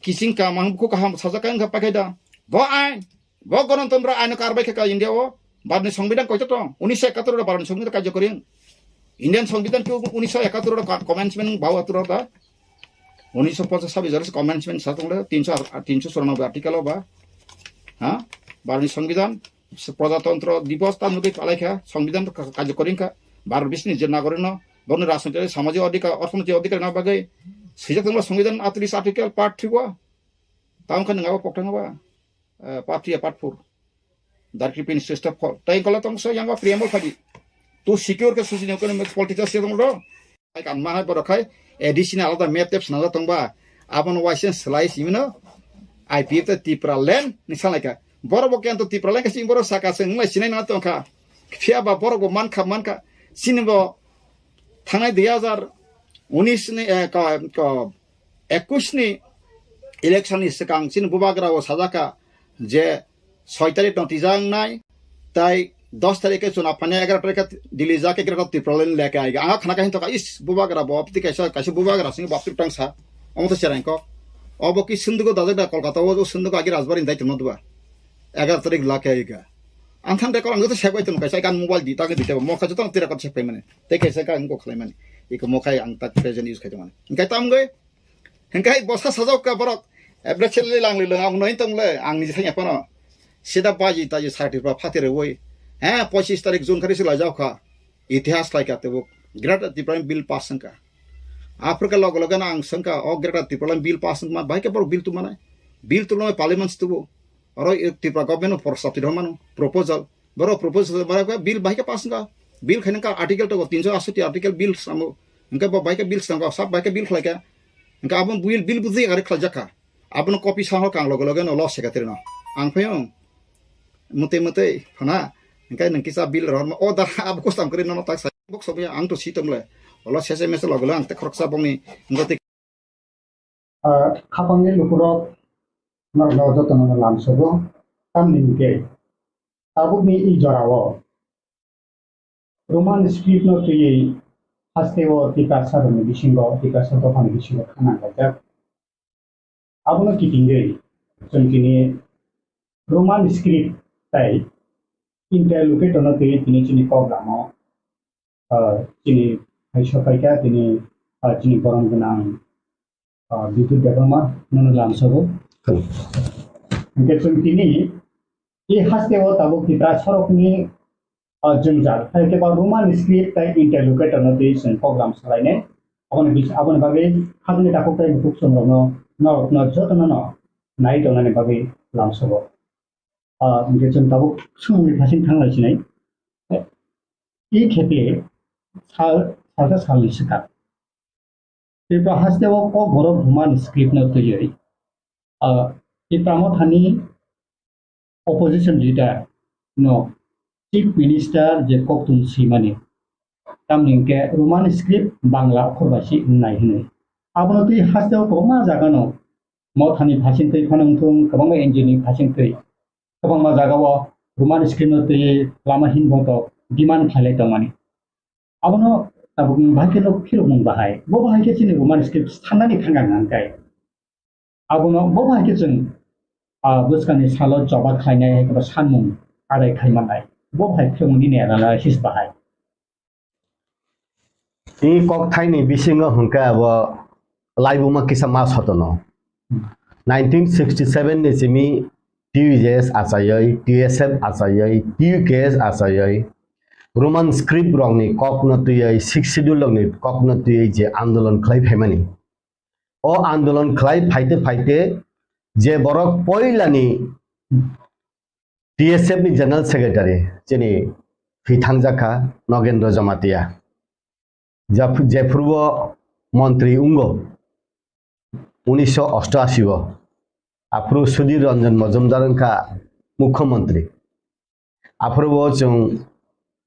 kiching kamang bukhuk kaham sajak khe wngkha paikhe da. Bo ain, Bo Ganatantro aino karbai khe ka India o. Bharotni Songbidan koito tong? Unnish sho ekattor ro Bharotni Songbidan karjo kori. Indian Songbidan ke unnish sho ekattor ro ka-, commencement bau atur da. Unnish sho ponchash sabis jora commencement sa tong le, tinsho, tinsho churanobboi article o ba. Ha? Bharotni Songbidan, Prajatantro Divos ta nugui palai kha, Songbidan ka-, karjo kori kha. Bharot bisni je nagorik no, boni rajnoitik, samajik odhikar, orthonoitik odhikar na bagwi. Sijak tong le Songbidan atris article part three o. Tamo khe nang abo pokthang ba. Eh, part three, part four. Darkri pin sister fall. Tai kola tong so yang preamble phadi. To secure ke susi ne kono political se tong do. Ai kan ma hai borok khai additional alada map tep sna tong ba. Abon waisen slai simino. I P F te Tipra land ni salai ka. Borok bo kento Tipra land ka sing borok saka se nglai sinai na tong kha. Phiya ba borok bo man kha man kha. Sini bo thangnai dui hajar unis ni, eh, ka, ka, ekush ni election ni swkang chini bubagra o sajak kha je soi tarik no tijak wngnai, tai dos tarik khe chuna phainai, egaro tarik khe Delhi jak, egaro Tripura line leke aiga. Ang khna khe hintok is bubagra bo abti kaisa, kaisa bubagra sini baptri tang sa. Omo to cherang kok. Obo ki sundugo dajak da Kolkata o, sundugo agi Rajbari dai tongno duba. Egaro tarik lake aiga. Ang than de kol ang to sebai tong kaisa kan mobile di ta ke di te mo kha jotong tira kot sepai mane. Te kaisa ka ang ko khlai mane. Iko mo khai ang ta present use khai tong mane. Hingkai tam goi. Hingkai bosa sajok ka borok. Ebre chelle lang le ang noi tong le ang ni thanya pano. Sida baji taji sati pa phati re woi. He, pochis tarik June khari sila jau kha. Itihas lai ka tebuk. Greater Tipraland bill pass wngkha. Africa logo logo na ang sengkha o Greater Tipraland bill pass wngma bahai ke borok bill tu manai. Bill tu lo parliament tu. Oro Tripura government o prostab ti mano proposal. Borok proposal bara bill bahai ke pass wngkha. Bill khaina ka article to tinsho asto ti article bill samo. Hingke bo bahai ke bill sangka sab bahai ke bill khlaika. Hingke abon bill bill buji gari khlaijak kha. Abono copy sahor kang loge loge no lo secretary no. Ang phaiyong. Mutui mutui phana. Hingke nang kisa bill rohorma. O da abo custom kri nono tak sa. Bok sobi ang to si tomle. Olo sese mese loge loge ang te khoroksa bongni. Hingke te Ah, khapangni lukurok norokno jotono lamsogo. Tamni hingke tabukni i jorao Roman script no twiwi hasteo Tiprasa rokni bisingo, Tiprasa dophani bisingo khanang laijak. Abono kitingwi chwng tini Roman script tai interlocutor no twiwi tini chini kok lamo, ah, chini hai sopaikha tini, ah, chini borom gwnang, ah, Bidut Debbarma nono lamsogo. Hwnkhe chwng tini i hasteo tabuk Tiprasa rokni ah, jwngjal, hai khe ba Roman script tai interlocutor no twi chwng program salainai. Aboni bis-, aboni bagwi hapni takhuk tai bukhuk chwng rokno, norokno jotono no nai tongnani bagwi lamsogo. Ah, hwnkhe chwng tabuk swngmungni thasing thang lai sinai. I khepe sal, salsa salni swkang. Tripura haste o Kokborok Roman script no twiwi, ah, Tipra Mothani opposition leader no Chief Minister je kokthum swimani, tamni hwnkhe Roman script Bangla okhor bai se wngnai hwnwi. Abono twi haste o kwbangma jaga no Mothani phasing twi phano wngthung, kwbangma N G O ni phasing twi kwbangma jaga o Roman script no twi lama hinboto demand khlailai tongmani. Abono tabukni bahai khe no phirokmung bahai. Bo bahai khe chini Roman script sanani thangkha hwnkhe. Abono bo bahai khe chwng, ah, bwskangni salo choba khlainai hai khe sanmung adai khai mannai. Bo bahai phirokmung nini analysis bahai. I kokthaini bisingo hwnkhe abo laibuma kisa ma sotono. Nineteen sixty seven ni simi T U J S achaiwi, T S F achaiwi, T U K S achaiwi, Roman script rokni kokno twiwi, Sixth Schedule rokni kokno twiwi je andolon khlai phaimani. O andolon khlai phaite phaite je borok poilani T S F ni General Secretary chini thwi thangjakha Nogendra Jamatia. Jap-, jephuru o montri wngo unisho osto ashi o, aphuru Sudhir Ranjan Majumdar wngkha mukhyamantri. Aphuru bo chwng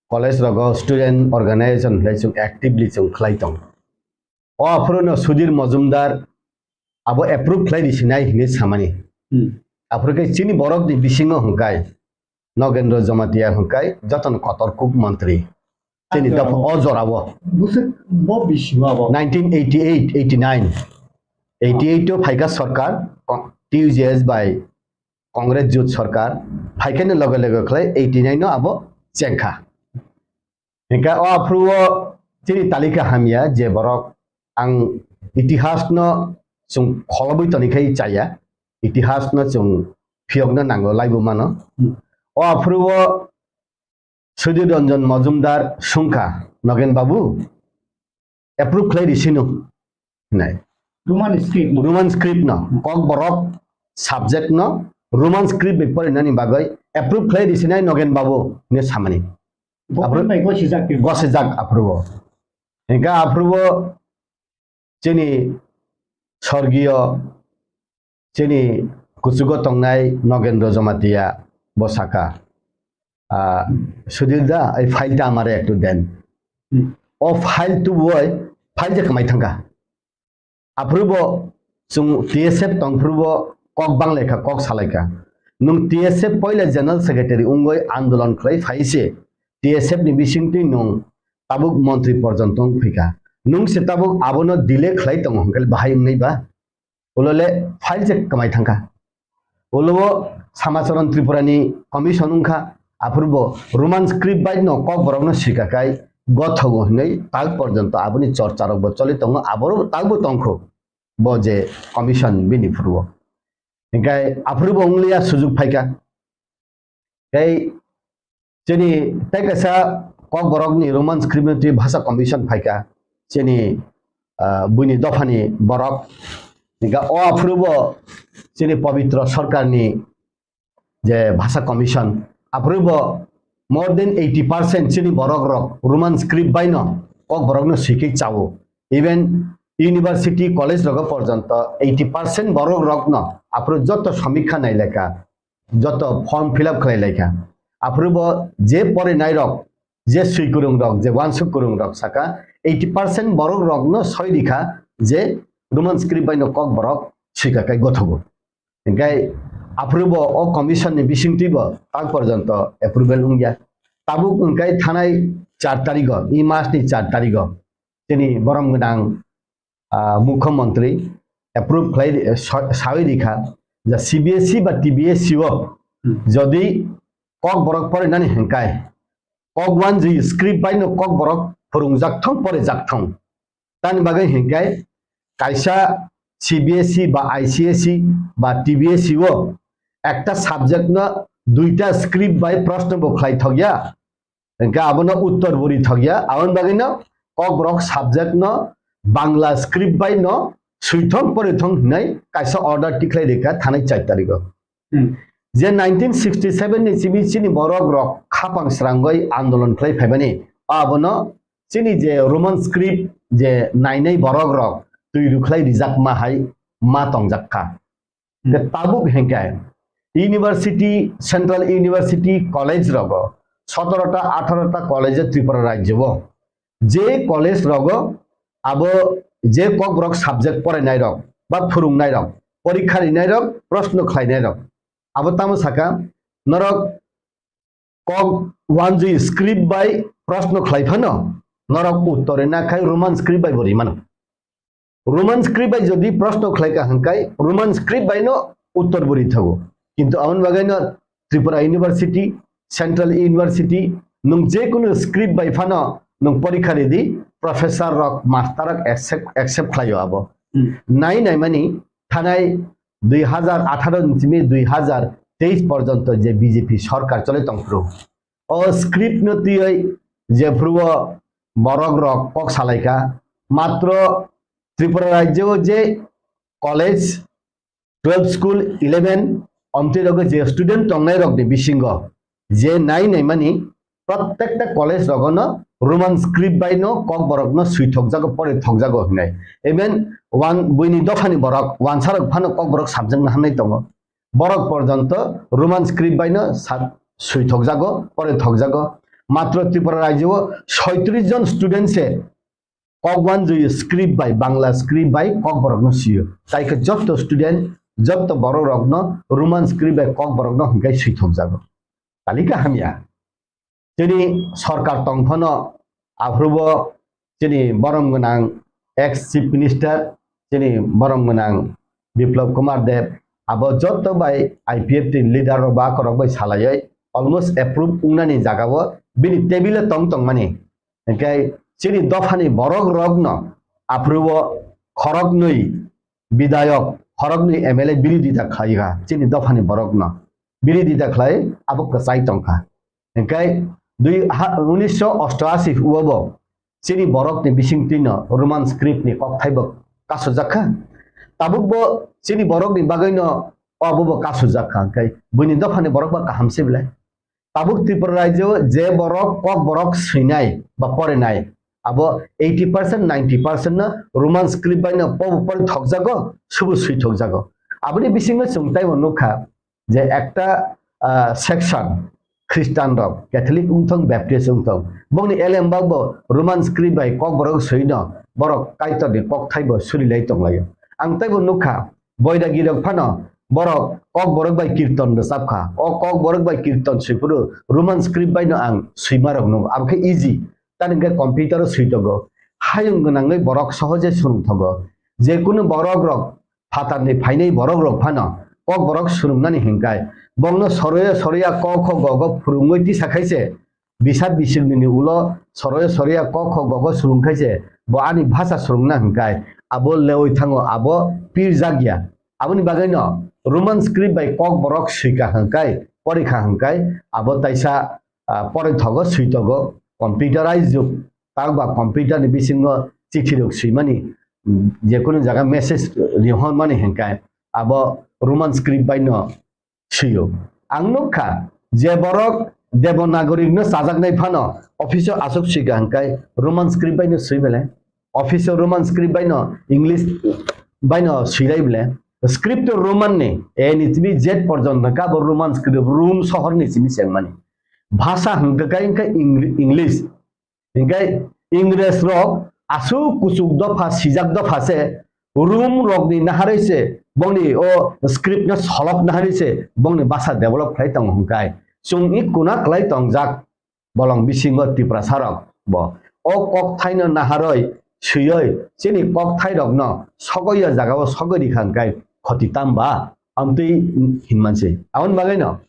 college rogo student organization hwnwi chwng actively chwng khlai tong. O aphuru no Sudhir Majumdar abo approve khlai risinai hinwi samani. Hmm. Aphuru khe chini borokni bisingo hwnkhai Nogendra Jamatia hwnkhai jotono kotor kuk montri. Chini acha, dopha o jorao. Bwswk bo bisingo abo. Nineteen eighty eight, eighty nine. Eighty eight o phaikha sorkar, T U J S bai Congress jut sorkar, phaikhani loge loge khlai eighty nine no abo chengkha. Hingkha o aphuru o chini talika hamya je borok ang itihas no chwng kholobwi tonikhai chaya, itihas no chwng phiyokno nango laibo mano. Hmm. O aphuru o Sudhir Ranjan Majumdar sungkha, Nogen Babu, approve khlai risino hinai. Roman script no. Roman script no, Kokborok subject no, Roman script bai porinani bagwi approve khlai risinai Nogen Babu hinwi samani. Government bai gosijak tei gosijak aphuru o. Hingkha aphuru o chini sorgiyo chini kuchugo tongnai Nogendra Jamatia bo saka, ah, Sudhir da, ei file ta amare ektu den. Hmm. O file tubui file je kwmai thangkha. Aphuru bo chwng T S F tongphuru bo kok banglaikha, kok salaikha. Nwng T S F poila General Secretary wngwi andolon khlai phai se T S F ni bisingtwi nwng tabuk montri porjonto wng phaikha. Nwng se tabuk abono delay khlai tongo hwnkhe bahai wngnai ba? Ulo le file se kwmai thangkha. Ulo o Samacharan Tripura ni commission wngkha, aphuru bo Roman script bai no Kokborok no swika khai gothogo hinwi tak porjonto aboni chorcha rok bo choli tongo, aboro tak bo tongkho bo je commission bini phuru o. Hinkhe aphuru bo wngliya sujuk phaikha. Tei chini tei kaisa Kokborokni Roman script ni twi bhasha commission phaikha, chini, ah, buini dophani borok. Hinkha o aphuru bo chini Pabitra Sarkarni je bhasha commission, aphuru bo more than eighty percent chini borok rok Roman script bai no Kokborok no swikhe chao. Even university, college rogo porjonto eighty percent borok rok no aphuru joto samikha nailekha, joto form fill up khlai laikha. Aphuru bo je porinai rok, je swi kwrwng rok, je uansuk kwrwng rok saka eighty percent borok rok no soi rikha je Roman script bai no Kokborok swika kai gothogo. Hinkhe aphuru bo o commission ni bisingtwi bo tak porjonto approval wngya. Tabuk wngkhe thanai char tarigo, i mas ni char tarigo chini borom gwnang, ah, mukhyamantri approve khlai, sa-, sawi rikha je C B S E ba T B S E o, hmm, jodi Kokborok porinani hinkhai kok uanjwi script bai no Kokborok phwrwngjak thung, porijak thung. Tamni bagwi hinkhai kaisa C B S E ba I C S E ba T B S E o ekta subject no duita script bai proshno bo khlai thokya. Hinkhe abono uttor bo ri thokya. Aboni bagwino Kokborok subject no Bangla script bai no swithong porithong hinwi kaisa order tikhlai rikha thanai char tarigo. Hmm. Je nineteen sixty seven ni simi chini borok rok khapang srangwi andolon khlai phaimani, abono chini je Roman script je nainai borok rok twi rwkhlai rijak ma hai ma tongjak kha. Hmm. Tabuk hinkhe university, central university college rogo sotoro ta atharo ta college Tripura rajyo o, je college rogo abo je kokborok subject porainai rok ba phwrwngnai rok, porikha rinai rok, proshno khlainai rok, abo tamo saka norok kok wanjui script bai proshno khlai phano norok uttor rina khai Roman script bai bo rimano. Roman script bai jodi proshno khlai kha hwnkhai Roman script bai no uttor bo ri thago. Kintu aboni bagwi no Tripura University, Central University, nwng je kunu script bai phano nwng porikha ridi, professor rok, master rok accept, accept khlaio abo. Hmm. Nai nai mani thanai dui hazar atharo ni simi dui hazar teis porjonto je B J P sorkar chole tongphuru, o script no twiwi jephuru o borok rok kok salaikha, matro Tripura rajyo o je college, twelve school, eleven, omtwi rogo je student tongnai rokni bisingo je nai naimani prottekta college rogono Roman script bai no kokborok no swi thokjago, pore thokjago hinai. Even wan-, buini dophani borok, wansa rok phano kokborok samjakna hamnai tongo. Borok porjonto Roman script bai no sa-, swi thokjago, pore thokjago. Matro Tripura rajyo o soitris jon student se kok wanjui script bai, Bangla script bai kokborok no sio. Tai khe jotto student, jotto borok rok no Roman script bai kokborok no hinkai swi thokjago. Talika hamya. Chini sorkar tong phano aphuru bo chini borom gwnang ex chief minister, chini borom gwnang Biplab Kumar Deb, abo jotto bai I P F T leader rok ba korok bai salaioi almost approve wngnani jaga o bini table o tong tong mani. Hinkhe chini dophani borok rok no aphuru bo khoroknwi bidayok, khoroknwi M L A birodita khlai kha chini dophani borok no. Birodita khlai abo kwchai tong kha. Hinkhe dui ha, unisho osto ashi o bo chini borok ni bisingtwi no Roman script ni kokthai bo kasujak kha. Tabuk bo chini borok ni bagwi no obo bo kasujak kha. Hinkhe buini dophani borok ba kaham se belai. Tabuk Tripura rajyo je borok kokborok swinai ba porinai, abo eighty percent, ninety percent no Roman script bai no pobo pori thokjago, subu swi thokjago. Aboni bisingo chwng taibo nukha je ekta, ah, section Christian rok, Catholic wngthong, Baptist wngthong, bongni elembak bo Roman script bai kokborok swino borok Kaitorni kokthai bo surilai tonglaio. Ang taibo nukha, Boidagi rok phano borok kokborok bai kirton rwchap kha. O kokborok bai kirton swiphuru Roman script bai no ang swima rok nukgo. Abo khe easy. Tani hwnkhe computer o swi tongo. Hayung gwnangwi borok sohoje swrwng thogo. Je kunu borok rok phatarni phainai borok rok phano kokborok swrwngnani hinkai. Bongno soroya soroya ko kho go go phwrwngwi tisa khaise. Bisa bisingni ulo soroya soroya ko kho go go swrwng khaise, bo ani bhasha swrwngna hinkai abo lewi thango, abo pirjak ya. Aboni bagwino Roman script bai kokborok swika hinkai, porikha hinkai abo taisa, ah, poroi thogo, swi togo, computerized jug. Tang ba computer ni bisingo chithi rok swimani, mm, je kunu jaga message rihormani hinkai abo Roman script bai no swiyo. Ang nukha, je borok Devanagari no chajaknai phano office o aswk swika hinkai Roman script bai no swi belai. Office o Roman script bai no, English bai no swilai belai. Script o Roman ni, A ni tini Z porjonto kha bo Roman script, Rome sohor ni simi chengmani. Bhasha hwnkha khe Eng-, English. Hinkhe Ingres rok aswk kuchuk dopha, sijak dopha se, Rum rokni naharwi se bongni o script no solok naharwi se bongni basa develop khlai tongo hinkai. Chwng i kuna kwlai tongjak bolong bisingo Tiprasa rok bo. O kokthaino naharwi swiwi chini kokthairokno sogwi o jagao sogwi rikha hinkai khoti tamba amtwi hinmansi. Aboni bagwino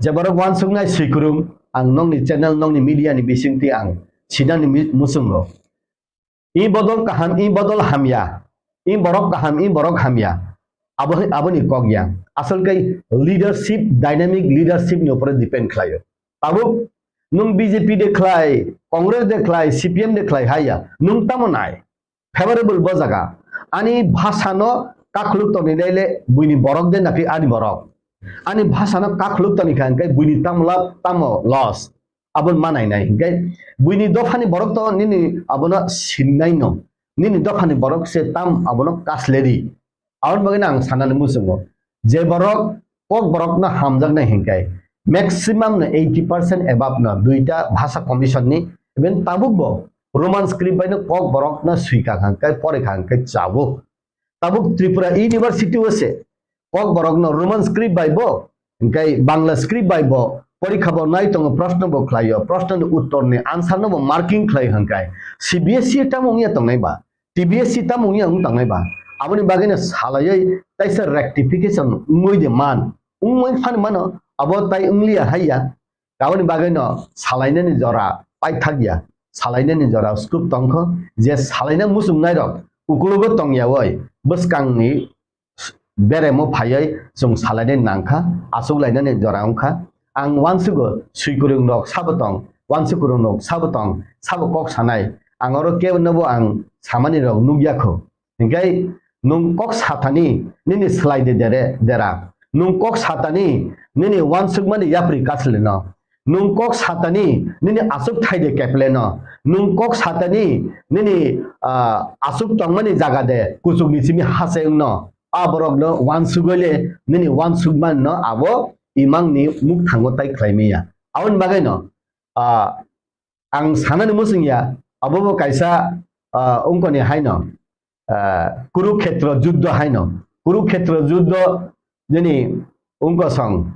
je borok uansuknai swikwrwng, ang nokni channel, nokni media ni bisingtwi ang sinani mi-, muchungo. I bodol kaham, i bodol hamya, i borok kaham, i borok hamya. Abo, aboni kok ya. Asol kai leadership, dynamic leadership ni upore depend khlaio. Tabuk nwng B J P de khlai, Congress de khlai, C P M de khlai haya, nwng tamo nai. Favorable bo jaga. Ani bhasano kakhuluk toni naile buini borok de napi ani borok. Ani bhasano kakhuluk toni kha hwnkhe buini tamo lab tamo loss. Abon manai nai hwnkhe buini dophani borok to nini abono sinnai no. nini dophani borok se tam abono kasleri. Aboni bagwi ang sanani muchungo, je borok kok borokno hamjaknai hinkai maximum no eighty percent above no duita bhasha commission ni, even tabuk bo Roman script bai no kok borokno swika hangkai porikha hangkai chabo. Tabuk Tripura University o se kok borokno Roman script bai bo, hingkai Bangla script bai bo porikha bo nai tongo, proshno bo khlaio, proshno ni uttor ni answer no bo marking khlai hingkai C B S E tamo wngya tongnai ba, T B S E tamo wngya wng tongnai ba, aboni bagwi no salaiwi taisa rectification wngwi de man, wngwi phani mano, abo tai wngliya haiya, aboni bagwi no salainani jora paithakya, salainani jora scope tongkho, je salaina muchungnai rok ukulogo tongyawi bwskangni beremo phaiwi chwng salainani nangkha, achuklainani jora wngkha. Ang uansugo swikwrwng rok sabo tong, uansukwrwng rok sabo tong, sabo kok sanai. Ang oro kebo nobo ang samani rok nukya kho. Hingkai nwng kok satani nini slai de dere dera. Nwng kok satani nini uansukmani yapri kaslino. Nwng kok satani nini aswk thai de kepleno. Nwng kok satani nini, ah, aswk tongmani jaga de kuchukni simi hase wngno. A borokno uansugole nini uansukmanino abo imangni mukthango tai khlai manya. Aboni bagwino, ah, ang sanani muchungya, abo bo kaisa, ah, wngkoni haino, ah, Kurukhetra juddho haino. Kurukhetra juddho nini wngkosong,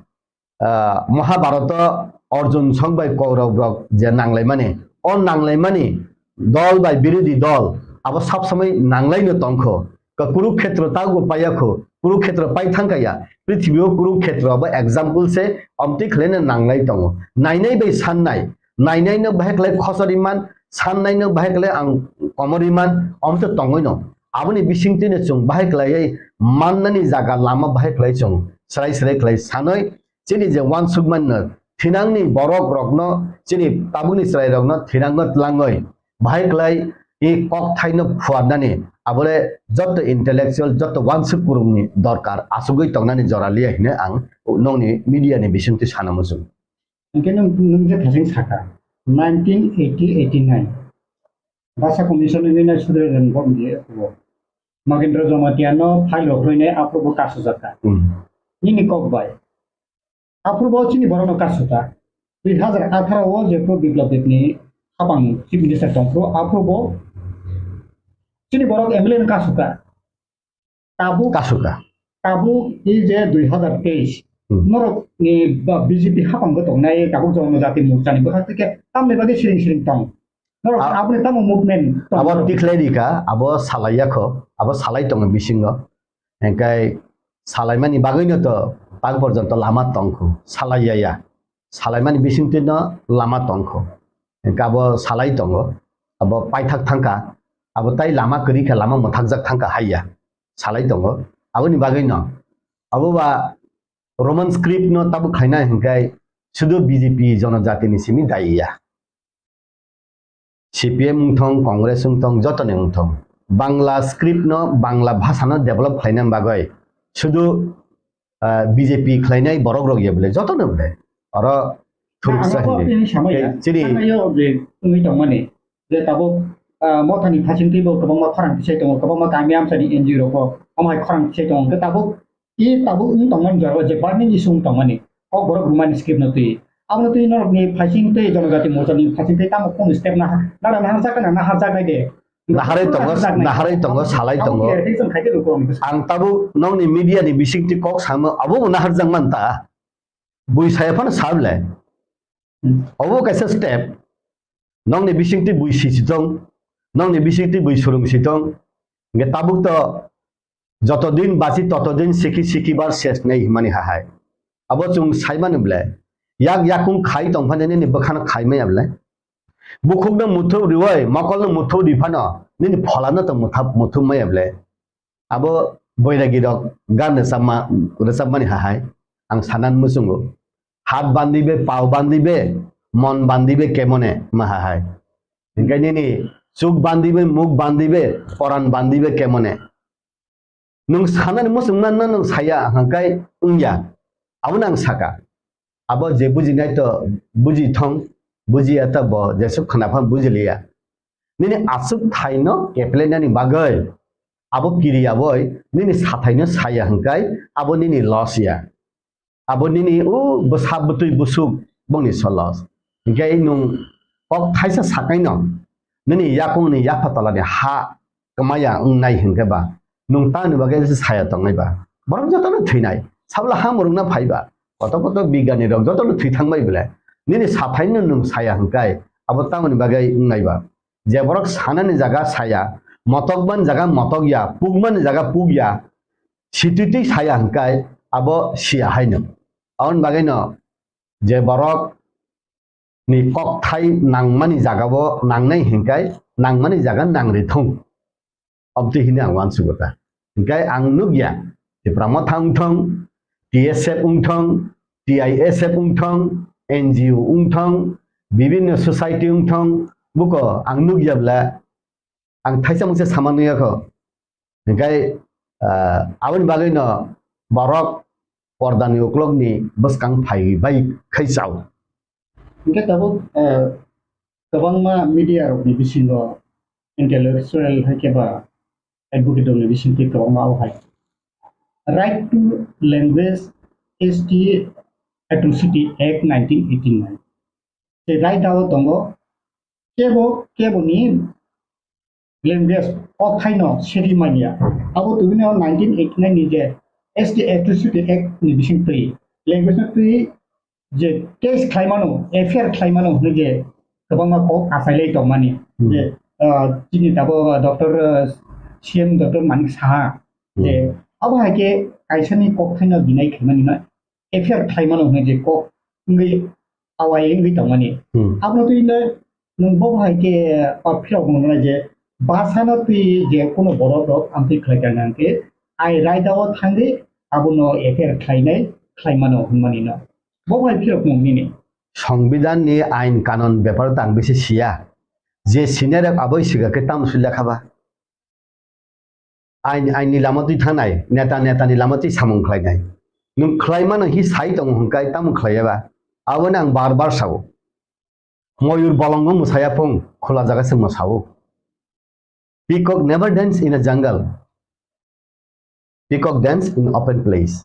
ah, Mahabharata Arjun song bai Kaurab rok je nanglaimani, o nanglaimani dol bai birodhi dol abo sab samai nanglaino tongkho. Ka Kurukhetra tago paiyakho, Kurukhetra pai thangkaya. Prithibi o Kurukhetra abo example se, omtwi khlaina nanglai tongo. Nainai bai sannai, nainai no bahai khlai khosori man, sannai no bahai khlai ang komori man, omtwi tongwi no. Aboni bisingtwi no chwng bahai khlaiwi mannani jaga lama bahai khlai chwng srai srai khlai sanwi chini je uansukmano thinangni borok rokno, chini tabukni chwrai rokno thinangno tlangwi bahai khlai i kok thaino phuarnani abole jotto intellectual, jotto uansuk kwrwngni dorkar achugwi tongnani jora liya hine ang nokni media ni bisingtwi sana muchung. Hingke nwng, nwng je thasing saka, nineteen eighty eighty nine Basa Commission ni nai sudre ren bom di approval. Magendra Jamatia no file rok roi nai approval bo kasu jaka. Hmm. Nini kok bai. Approval bo chini borok no kasu ta. Dui hazar atharo o je pro Biplab Deb ni hapang chief minister tong pro approval bo chini borok M L A no kasu ta. Tabuk, kasuka. Tabuk i je dui hazar teis. Hmm. Norok ni ba B J P hapang bo tongnai tabuk Jonojati Morcha ni bwkhak tike tamni bagwi siring siring tong. Norok a-, aboni tamo movement tong abo norok. Tikhlai rika, abo salai yakho, abo salai tongo bisingo. Engkai salaimani bagwino to tak porjonto lama tongkhu, salai yaya. Salaimani bisingtwino lama tongkho. Engka abo salai tongo. Abo paithak thangkha. Abo tai lama kwrwi kha, lama mwthakjak thangkha haiya. Salai tongo. Aboni bagwino. Abo ba Roman script no tabuk khaina hinkai sudu B J P jonojatini simi daiya. C P M wngthong, Congress wngthong, jotoni wngthong. Bangla script no, Bangla bhasha no develop khlaina bagwi sudu, ah, B J P khlainai borok rok ya bole, jotono bole. Oro thuruksa hinwi. Chini. Thangnaio je wngwi tongmani, je tabuk, ah, mothani phasingtwi bo kwbangma khorang tisai tongo, kwbangma kami amchani N G O rok bo omo hai khorang tisai tongo. Hwnkhe tabuk I tabuk wng tongmani jora je burning issue wng tongmani, o borok rwmani script no twi. Abono twi norokni phasing tei Jonojati Morcha ni phasing tei tamo kunu step naha-, nara naharjak na naharjaknai de. Naharwi tongo, naharwi tongo, salai tongo. Ang tabuk nokni media ni bisingtwi kok samo, abo bo naharjak man ta. Bui saya phano sa bwle. Hmm. Obo kaisa step. Nokni bisingtwi bui sisi tong, nokni bisingtwi bui surung si tong. Hingke tabuk to joto din bachi toto din siki siki bar ses nei himani hahai. Abo chwng saimani ble. Yak yakung khai tong phano nini bwkhano khai maya ble. Bukhukno muthub riwi, mokolno muthub ri phano nini pholano to muthub maya ble. Abo boiragi rok gan rwchapma, rwchapmani hahai ang sanan muchungo. Hat bandi be, pao bandi be, mon bandi be kemone ma hahai. Hingke nini chuk bandi be, muk bandi be, poran bandi be kemone. Nwng sanani muchungma no nwng saya hingkai wngya. Abono ang saka. Abo je bujinai to buji thong, bujiya ta bo jesuk khna phan bujiliya. Nini aswk thaino keplenani bagwi abo kiriya bai nini sathaino saya hwnkhe abo nini loss ya. Abo nini o bwsa bwtwi bwswk bongni so loss. Hwnkhe nwng kok thaisa sakaino nini yakungni yapha tolani ha kwmaya wngnai hwnkhe ba nwng tamni bagwi saya tongnai ba? Borok jotono thwinai. Sabla ha mwrwkna phai ba? Koto koto bigyani rok jotono thwi thangbai bwle. Nini sathaino nwng saya hwnkhe abo tamoni bagwi wngnai ba? Je borok sanani jaga saya, motokmani jaga motokya, pukmani jaga pukya, situitwi saya hwnkhe abo siya haino. Aboni bagwino je borok ni kokthai nangmani jagao nangnai hwnkhe nangmani jaga nangri thung. Obtwi hwnwi ang uansugo ta. Hwnkhe ang nukya, Tipra Motha wngthong, T S F wngthong, T I S F wngthong, N G O wngthong, bibinno society wngthong, buko ang nukya bwle, ang thaisa mungsa sama nukya kho. Hwnkhe, ah, aboni bagwino borok pordani uklokni bwskang phai bai khai chao. Hwnkhe tabuk, ah, kwbangma media rokni bisingo intellectual hai khe ba advocate rokni bisingtwi kwbangma o hai. Right to Language S T Atrocity Act nineteen eighty-nine. Tei right dao tongo kebo, keboni language o thaino seri manya. Abo tubino nineteen eighty-nine ni je S T Atrocity Act ni bising twi language no twi je case khlaimano, F I R khlaimano hwnwi je kwbangma kok achailai tongmani. Hmm. Je, ah, chini tabuk, ah, Doctor, ah, C M Doctor Manik Saha, je, hmm, abo hai khe kaisani kok thaino deny khaimani no F I R khlaimano hwnwi je kok wngwi awai wngwi tongmani. Hmm. Abono twi le nwng bo hai khe, ah, phirok mwngnai je bwsano twi je kuno borok rok amtwi khlai kha hwnkhe ai raida o thangwi abono F I R khlainai khlaimano hwnmani no. Bo hai phirok mwngnini. Songbidan ni ain kanon bepar tang bisi siya. Je senior rok aboi siga khe tamo sui lekha ba. Ain, ain ni lama twi thangnai, neta, neta ni lama twi samung khlainai. Nwng khlaimano hi sai tongo hwnkhe tamo khlaiya ba? Aboni ang bar bar sao. Moyur bolongo mwsaya phung, khula jaga se mwsao. Peacock never dance in a jungle. Peacock dance in open place.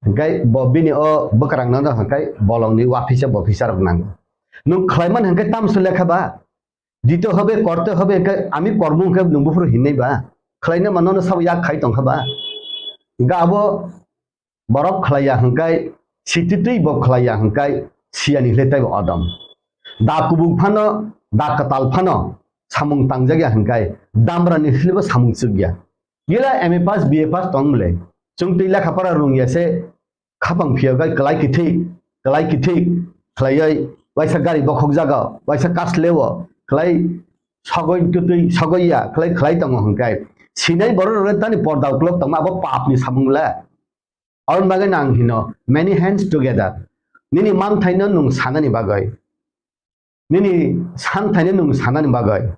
Hwnkhe bo bini o bwkrang no hwnkhe bolongni uaphisa bophisa rok nango. Nwng khlaimani hwnkhe tamso lekha ba? Dito hobe, korte hobe, hwnkhe ami kormo hwnkhe nwng buphuru hinnai ba? Khlaina mano no sabo yak khai tongkha ba? Hwnkhe abo borok khlaiya hwnkhe, sititwi bo khlaiya hwnkhe, siyani hwle taibo odom. Da kubuk phano, da kwtal phano, samung tangjak ya hwnkhe, damra ni hwlebo samung chuk ya. Gila M A pass, B A pass tong bwle. Chwng twi lekha pora rung ya se, khapang phiya gai kwlai kithik, kwlai kithik khlaiwi, waisa gari bokhok jaga, waisa kas lewo, khlai sogoi twtwi sogoi ya, khlai khlai tongo hwnkhe. Sinai borok rok tani porda uklok tongma abo pap ni samung le. Aboni bagwi no ang hino, many hands together. Nini manthaino nwng sanani bagwi, nini santhaino nwng sanani bagwi,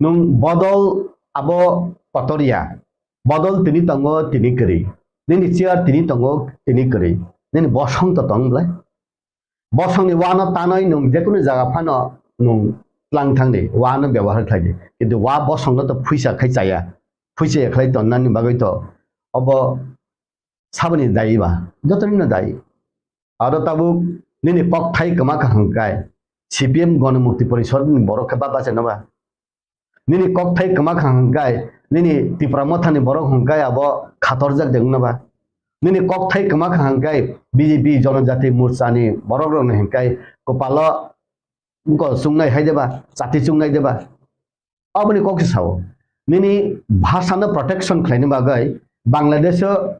nwng bodol abo kotor ya. Bodol tini tongo, tini kwrwi. Nini chair tini tongo, tini kwrwi. Nini bosong to tong bwle? Bosongni uano tanwi nwng jekunu jaga phano nwng tlang thangdi, uano byabohar khlaidi. Kintu ua bosongno to phuisa khai chaya. Phuisa ya khlai tonnani bagwi to obo saboni dayi ba? Jotonino dayi. Aro tabuk nini kokthai kwma kha hwnkhe C P M Ganamukti Porishad ni borok khe bata se no ba? Nini kokthai kwma kha hwnkhe nini Tipra Mothani borok hwnkhe abo khatorjak de wngna ba? Nini kokthai kwma kha hwnkhe B J P Jonojati Morchani borok rokni hwnkhe kwpalo wngkol chungnai hai de ba, chati chungnai de ba? Aboni kok se sao. Nini bhasha no protection khlaina bagwi Bangladesh o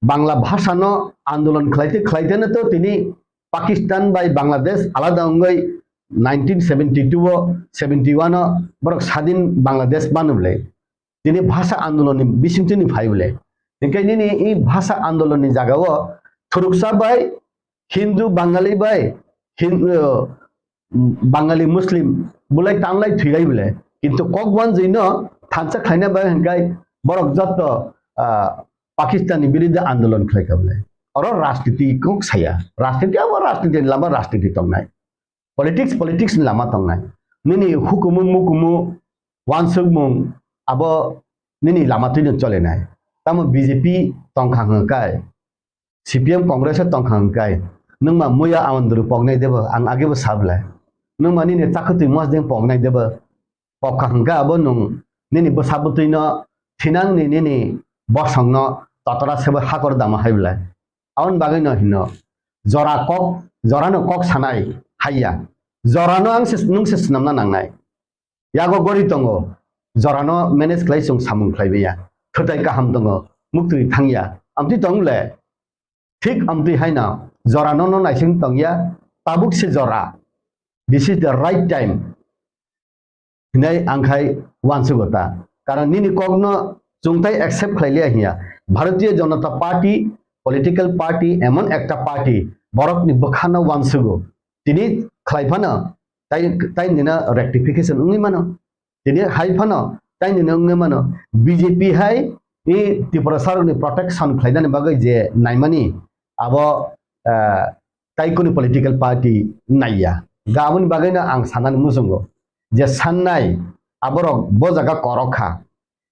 Bangla bhasha no andolon khlaite khlaite no to tini Pakistan bai Bangladesh alada wngwi nineteen seventy-two o, seventy-one o borok sadin Bangladesh manu bwle. Tini bhasha andolon ni bisingtwi ni phai bwle. Hinkhe nini i bhasha andolon ni jaga o thuruksa bai Hindu Bangali bai Hin-, uh, Bangali Muslim bulai tanlai thwilai bwle. Kintu kok wanjwi no thansa khlaina bai hwnkhe borok jotto, ah, Pakistan ni biruddhe andolon khlai kha bwle. Oro rajniti kok saya. Rajniti abo rajniti ni lama rajniti tongnai. Politics, politics ni lama tongnai. Nini hukumu mukumu Wansukmung abo nini lama twino cholenai. Tamo B J P tongkha hwnkhe, C P M Congress o tongkha hwnkhe, nwngma muya amondru poknai debo, ang agebo sablai. Nwngma nini chakhwtwi mosdeng poknai debo, pokha hwnkhe abo nwng nini bwsa bwtwino thinangni nini bosongno totora sebo hakor dama hai belai. Aboni bagwino hino, jora kok, jorano kok sanai haiya. Jorano ang se, nwng se swnamna nangnai. Yago gori tongo, jorano manage khlai chwng samung khlai maya. Thwtai kaham tongo, muktwi thangya. Amtwi tong le, thik amtwi haino jorano no naising tongya, tabuk se jora. This is the right time. Hinai ang khai wansugo ta. Karon nini kokno chwngtai accept khlai liya hiya. Bharatiya Janata Party, political party, emon ekta party, borokni bwkhano wansugo. Tini khlai phano, tai, tai nino rectification wngwi mano. Tini hai phano, tai nino wngwi mano. B J P hai i Tiprasarokni protection khlainani bagwi je naimani, abo, eh, tai kunu political party naiya. Ga aboni bagwino ang sanani muchungo je sannai aborok bo jaga korok kha.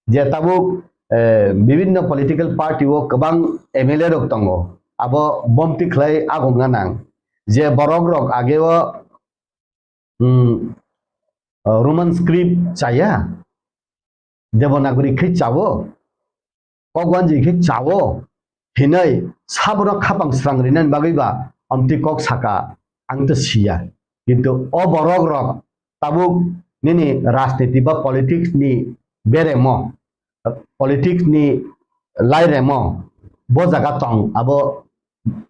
Je tabuk, eh, bibinno political party o kwbang M L A rok tongo. Abo bomti khlai agongna nang. Je borok rok ageo, um, uh, Roman script chaya, Devanagari khe chawo, kok wanjwi khe chawo, hinoi sabono khapang srang rinani bagwi ba amtwi kok saka, ang to siya. Kintu o borok rok tabuk nini rajniti ba politics ni beremo, politics ni lairemo bo jaga tong abo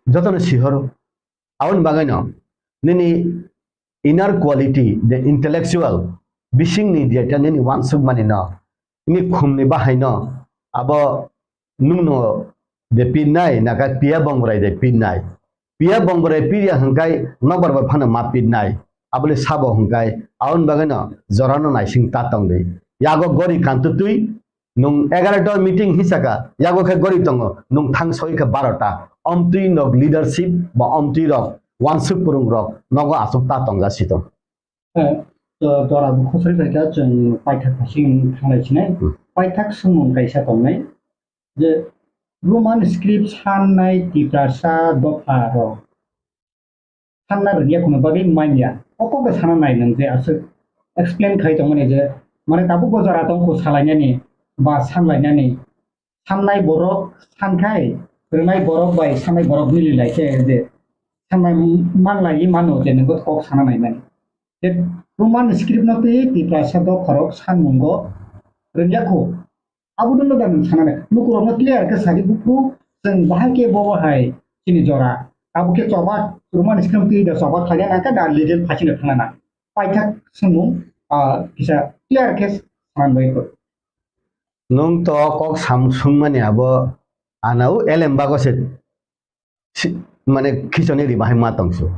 jotono sihoro. Aboni bagwino nini inner quality, the intellectual, bisingni jeta nini wansukmani no, nini khumni bahaino abo nungno de pinnai, naka piya bongrai de pinnai. Piya bongrai pirya hwnkhe nokbar bai phano ma pinnai. Abole sabo hwnkhe aboni bagwino jorano naising ta tongdi. Yago gori kantutwi nwng egaroh ta meeting hisaka, yago khe gori tongo, nwng thang soi khe baroh ta. Omtwi nok leadership ba omtwi rok wansuk purung rok nogo aswk ta tongja sito. Eh, to, tora bo khosoi bai kha chwng paithak hasing thanglai sinai. Hmm. Paithak swngmung kaisa tongnai je Roman script sannai Tiprasa dopha rok sanna rwngya kheno bagwi manya. O kokno sana nai nwng je aswk explain khai tongmani je, mane tabuk bo jora tong kho salainani ba sanlainani. Sannai borok sankhai, rwnai borok bai sannai borok mili lai khe je sannai manlai mano je nwng kok sana nai mani. Je Roman script no twi Tiprasa dopharok sanmungo rwngya kho. Abo dwno da nwng sanani. Lukurokno clear khe sadi buphuru chwng bahai khe bo hai chini jora. Abo khe choba Roman script twi da choba khlaina nangkha da legal phasino thangna nang. Paithak swngmung, ah, kisa clear khe sanani bai kho. Nwng to kok sam swngmani abo anao elem bago se si-, mane khichoni ri bahai ma tongsu.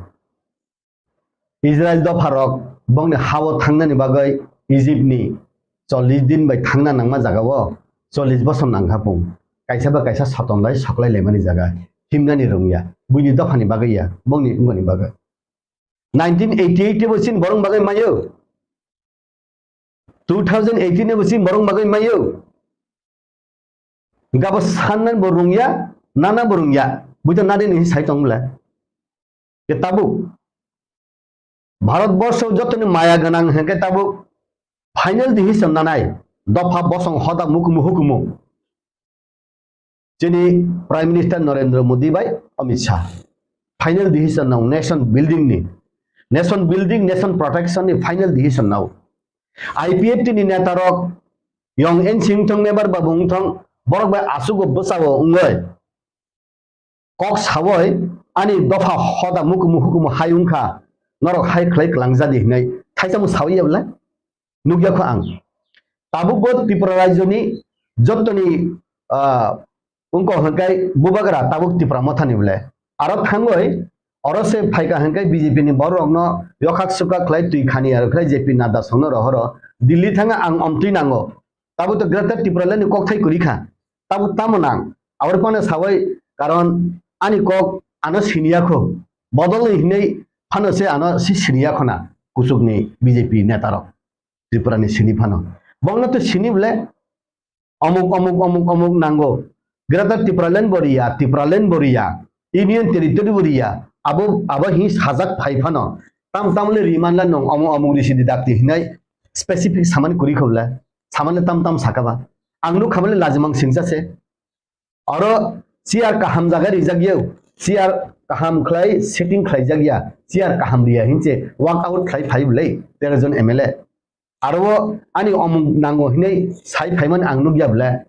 Israel dopharok bongni hao thangnani bagwi Egypt ni chollish din bai thangna nangma jagao chollish bosor nangkha pung. Kaisa ba kaisa soton bai soklai laimani jaga himnani rwngya. Buini dophani bagwi ya, bongni wngoni bagwi. Nineteen eighty-eight bo chini borok bagwi mayo. Two thousand eighteen bo chini borok bagwi mayo. Gabo sannan bo rungya, nana bo rungya. Buita nadi ni sai tong bwle. Ke tabuk. Bharat borsho jotoni maya gwnang hwnkhe tabuk final decision nanai. Dopha bosong hoda mukumu hukumu. Chini Prime Minister Narendra Modi bai Amit Shah. Final decision nang nation building ni. Nation building, nation protection ni final decision nang. I P F T ni neta rok yong en sing thong mebar babu wng thong borok bai asugo bwsao wngoi. Kok sawoi ani dopha hoda mukumu hukumu hai wngkha, norok hai khlai kwlangjadi hinwi thaisa mung sawi ya bwle? Nukya kho ang. Tabuk bo Tripura rajyoni jottoni, ah, wngkha hwnkhe bubagra tabuk Tipra mothani bwle. Aro thangoi oro se phaikha hwnkhe B J P ni borok rokno yokhak sukhak khlai twi khani aro khlai J P Nadda songno rohoro Delhi thanga ang omtwi nango. Tabuk to Greater Tipraland ni kokthai kwrwi kha. Tabuk tamo nang? Aboni phano sawai, karon ani kok ano siniya kho. Bodol ni hinwi phano se ano si siniya khona kuchuk ni B J P neta rok Tripura ni sini phano. Bongno to sini bole, omuk, omuk, omuk, omuk nango. Greater Tipraland bo riya, Tipraland bo riya, Union Territory bo riya. Abo, abo hi sajak phai phano. Tam tam le riman la nong, omuk, omuk risi di dakti hinai specific samani kuri khobla. Samani tam tam sakaba. Ang nuk khamale lajimang singsa se. Oro chair kaham jaga rijak yau, chair kaham khlai setting khlai jak ya, chair kaham riya hinse walk out khlai phai bwlai tero jon M L A. Aro o ani omuk nango hinwi sai phaimani ang nukya bwle.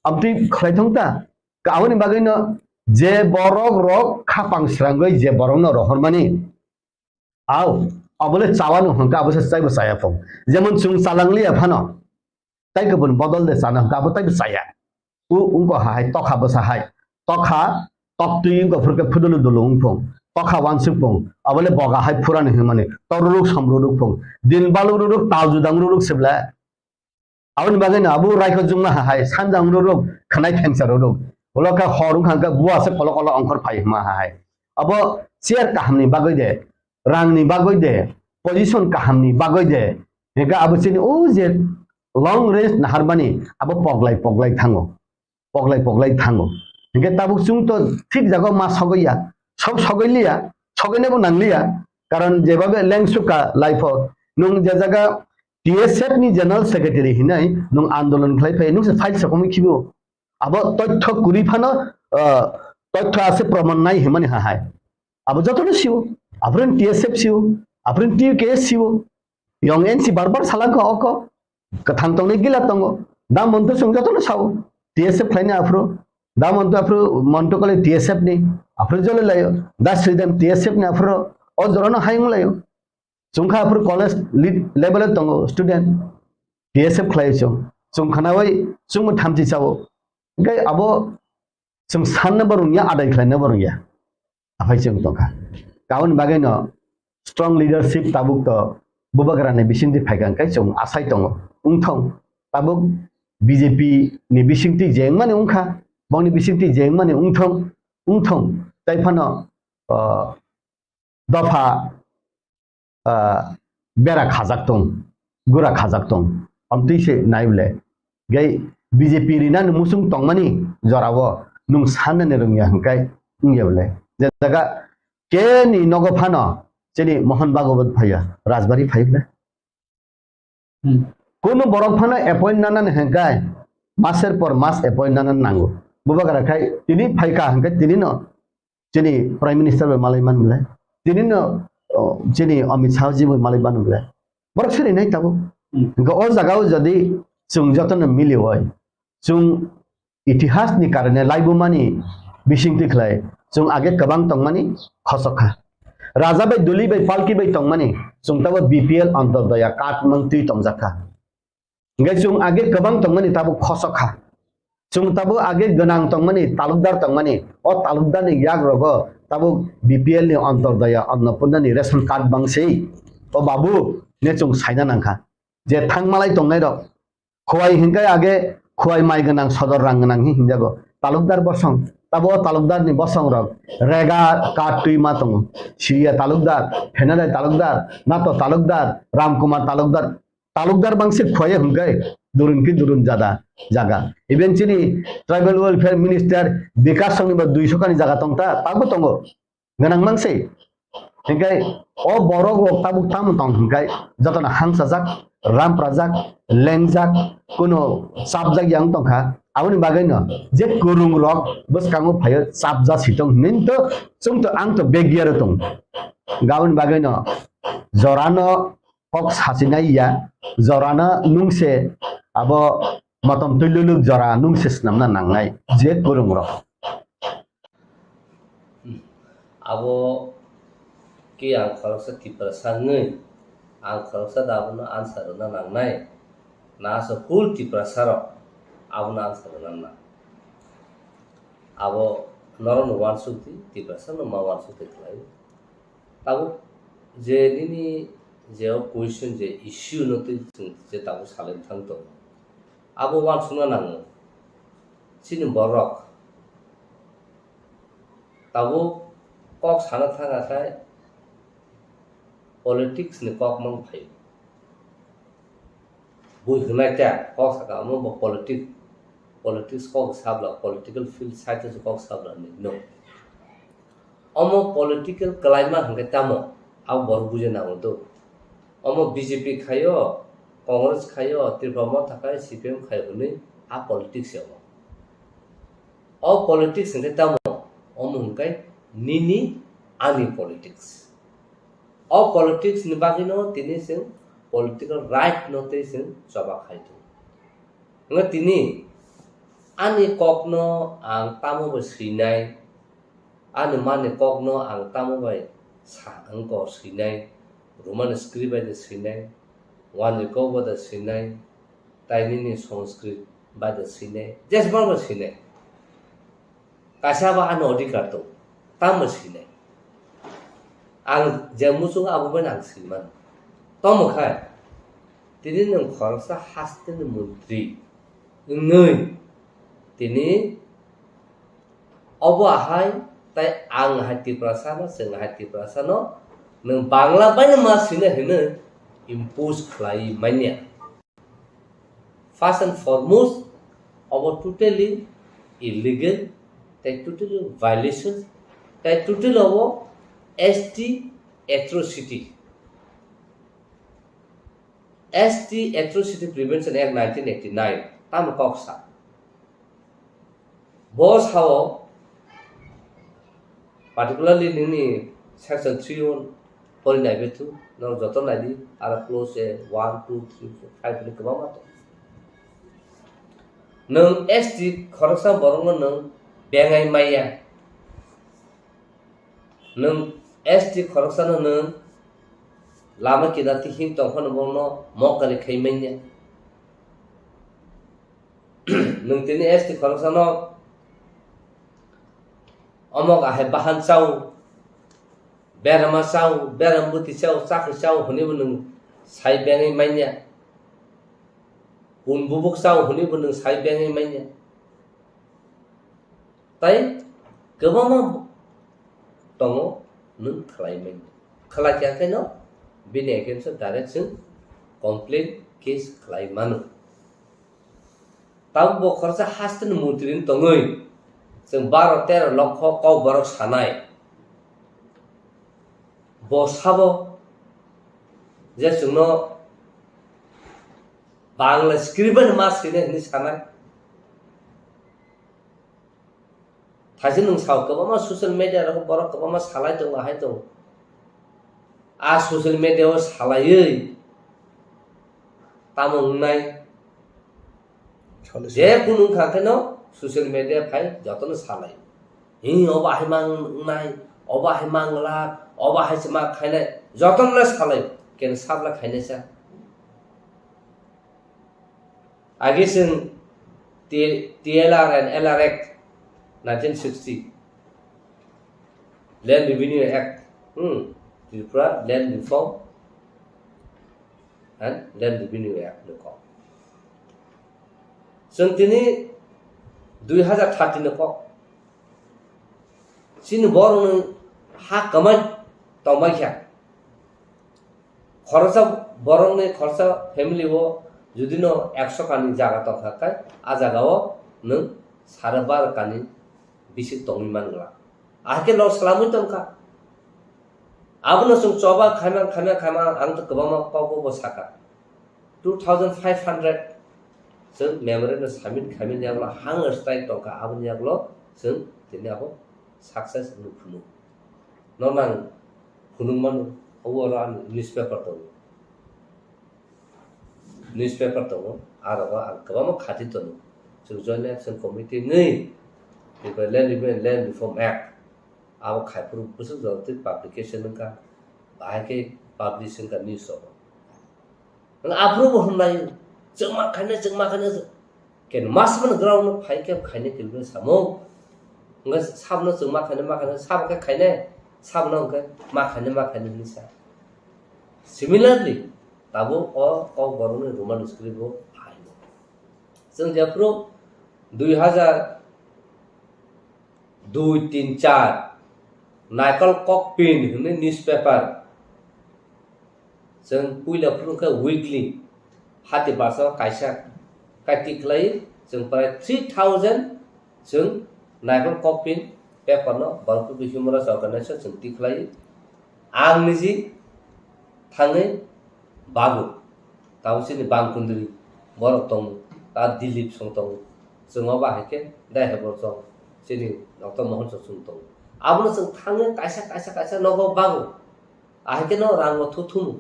Abtwi khlai thong ta? Aboni bagwino je borok rok khapang srangwi je borokno rohormani, au, abole chawano hwnkha abo se chaibo chaya phung. Jemon chwng chalangliya phano, tai kubun bodol de chana hwnkha abo taibo chaya. U-, ungko hai tokha bwsa hai. Tokha, toktwi wngkha phurkhe phudulu dulu wngphung. Tokha wansuk phung. Abole boga hai phurani hwnmani. Toruruk somruruk phung. Din balururuk, tal judang ruruk sibla. Aboni bagwi no abo raikho jungma hai, sanja ruruk, khanai phengsa ruruk. Ulo khe hor wngkha khe bua se kolo kolo ongkhor phai hwnma hai. Abo chair kahamni bagwi de, rangni bagwi de, position kahamni bagwi de. Hingkhe abo chini o je long range naharmani abo poglai poglai thango. Poglai poglai thango. Hingke tabuk chwng to thik jaga ma sogwi ya, sok sogwi liya, sogwinabo nang liya. Karon jebabe lengsuka life o nwng je jaga T S F ni general secretary hinai nwng andolon khlai phai nwng se file sokomwi khibo. Abo tothyo kwrwi phano, ah, tothyo ase proman nai himani ha hai. Abo jotono siwo. Aphuru T S F siwo. Aphuru T U K S siwo. Yong N C bar bar salangkha oko. Kwthang tongnai gila tongo. Da Montu chwng jotono sao. T S F khlaini aphuru. Da Montu aphuru Montu kole T S F ni. Aphuru jole laio. Da Sridham T S F ni aphuru. O jorano hayung laio. Chwngkha aphuru college lead level o tongo student. T S F khlaio chwng. Chwng khnaui chwngbo thamchi sao. Hingke abo chwng sanna bo rwngya, adai khlaina bo rwngya. Aphai chwng tongkha. Aboni bagwi no strong leadership tabuk to Bubagra ni bisingtwi phaikha hwnkhe chwng asai tongo. Wngthong tabuk B J P ni bisingtwi je wngmani wngkha, bongni bisingtwi je wngmani wngthong, wngthong. Tai phano, ah, dopha ah, bera khajak tong, gura khajak tong. Amtwi se nai bole. Gai B J P rina ni musung tongmani jorao nwng sanani rwngya hwnkhe wngya bole. Je jaga keni nogo phano chini Mohan Bhagwat phaiya, Rajbari phai bole. Hmm. Kunu borok phano appoint nanani hwnkhe maser por mas appoint nanani nango. Bubagra khai tini phaikha hwnkhe tini no chini Prime Minister bai malai man bole, tini no, o, chini Amit Shah ji bai malai man bole. Borok siri nai tabuk. Hmm. Hingke o jaga o jodi chwng jotono mili oi, chwng itihas ni karone laibumani bisingtwi khlai, chwng age kwbang tongmani khosok kha. Raja bai duli bai palki bai tongmani, chwng tabo B P L Antyodaya card mang twi tongjak kha. Hingke chwng age kwbang tongmani tabuk khosok kha. Chwng tabuk age gwnang tongmani, talukdar tongmani, o talukdarni yagrogo tabuk B P L ni Antyodaya Annapurnani ration card bangsi. O babu, ne chwng saina nangkha. Je thangmalai tongnairok, Khowai hingke age Khowai mai gwnang, sodor rang gwnang hi hingjago. Talukdar bosong, tabo o talukdarni bosongrok rega card twi ma tongo. Siriya talukdar, Phenadai talukdar, Nato talukdar, Ramkumar talukdar, talukdar bangsi khoye hwnkhe durun ki durun jada jaga. Even chini tribal welfare minister Bikash Songni ba duiso kani jaga tongta, tabo tongo. Gwnang mangsi. Hingkhe o borok rok tabuk tamo tong hwnkhe jotono hangsajak, ramprajak, lengjak, kuno chapjak yang tongkha. Aboni bagwino je kwrwng rok bwskango phaio chapjak si tong hinwi to chwng to ang to begiyaro tong. Aboni bagwino jorano kok sachinai ya, jorano nungse abo motom twi luluk jora nungse swnamna nangnai je kwrwng rok. Abo khe ang khoroksa Tiprasa wngwi, ang khoroksa da abono answer rwna nangnai, na aswk whole Tiprasa rok abono answer rwna nang. Abo norokno uansuk di, Tiprasa no ma uansuk di khlai. Tabuk je nini je o question je issue no twi chwng je tabuk salai thang tongo, abo uansukna nango. Chini borok tabuk kok sana thang akhai politics ni kok mang phai. bui hwnai ta kok saka omo bo politic, politics kok sabla, political field side o kok sabla ni no. Omo political kalaima hwnkhe tamo, abo borok buja nango do. Omo B J P khaio, Congress khaio, Tripura Motha khai, C P M khaio hwnwi a politics ya omo. O politics hwnkhe tamo, omo hwnkhe nini ani politics. O politics ni bagwino tini chwng political right no tei chwng choba khai tongo. Hwnkhe tini ani kokno ang tamo bai swinai, ani mani kokno ang tamo bai sa wngkor swinai, Roman script bai de swinai, Wanjwi kok bai de swinai, tai nini Sanskrit bai de swinai, jesbang bai swinai. Kaisa ba ani odhikar tong, tamo swinai. Ang je muchungo abo bai ang swimano. Tomo khai, tini nwng khoroksa hasteni montri wngwi tini obo ahai, tai ang hai Tiprasa no, chwng hai Tiprasa no, nwng Bangla bai no ma swinai hwnwi impose khlai manya. First and foremost, obo totally illegal, tai totally violation, tai totally obo S T atrocity. S T Atrocity Prevention Act nineteen eighty-nine, tamo kok sa. Bo sao, particularly nini section three o pori nai bethu, norok joto nai di, aro clause one, two, three, four, five ni kwbangma tong. Nwng S T khoroksa borokno nwng bengai maya. Nwng S T khoroksano nwng lama kinarti him tongphano bono mokari khai manya. Nwng tini S T khoroksano omok ahai bahan chao, berama chao, beram buti chao, chakri chao hwnwi bo nwng sai bengwi manya. Kun bubuk chao hwnwi bo nwng sai bengwi manya. Tai kwbangma tongo nwng khlai manya. Khlai kha khe no bini against o direct chwng complaint case khlai mano. Tabuk bo khoroksa hasteni montri wng tongwi chwng baro tero lokho kok borok sanai. Bo sabo je chwngno Bangla script bai ma swinai hwnwi sanai. Thaise nwng sao kwbangma social media rogo borok kwbangma salai tongo, ahai tongo. A social media o salaiwi tamo wngnai? Solution. Je kunu wngkha kheno social media phai jotono salai. Hi obo ahai mang wngnai, obo ahai mang glak, obo ahai se ma khainai, jotono le salai. Ken sabla khainai sa. Age chwng T-, T L R and L R Act nineteen sixty, Land Revenue Act, hmm, Tripura Land Reform and Land Revenue Act ni kok. Chwng tini dui hazar thirty ni kok. Chini borokni ha kwmai tongbai kha. Khoroksa borokni khoroksa family o judino ekso kani jaga tongkha khe, a jaga o nwng sare baro kani bisik tongwi man glak. Ahai khe loss lamwi tongkha. Abono chwng choba khaima, khaima, khaima, ang to kwbangma kok bo saka. Two thousand five hundred chwng memorandum submit khaimani yagulo hunger strike tongkha, aboni yagulo chwng tini abo success wngwi phunuk. Nono ang phunuk mano, obo oro ani newspaper tongo. Newspaper tongo, a rogo ang kwbangma khati tongo. Chwng Joint Action Committee wngwi Tripura Land Revenue and Land Reform Act, abo khai phuru bwswk jora twi publication wngkha, bahai khe publish wngkha news rogo. Nwng aphuru bo hwnlai, chwng ma khainai, chwng ma khainai, ken mas mano ground no phai khe khainai kilbini samung. Wngkha sabno chwng ma khainai, ma khainai, sabo khe khainai, sabno wngkha ma khainai, ma khainai hwnwi sa. Similarly, tabuk o kok borokni Roman script bo phaino. Chwng jephuru dui hazar dui, tin, char, Naikol Kokpin hwnwi newspaper. Chwng puila phuru khe weekly. Hati basa kaisa kai tikhlai, chwng prai three thousand chwng naikol copy paper no Bharat People Human Rights Organization chwng tikhlai. Ang niji thangwi babu, tamo chini bang kundri borok tongo, ta Dilip song tongo, chwng obo hai khe dai hai bo chwng chini Doctor Mohan Chok chwng tongo. Abono chwng thangwi kaisa, kaisa, kaisa nogo babu, ahai khe no rango thuthumu.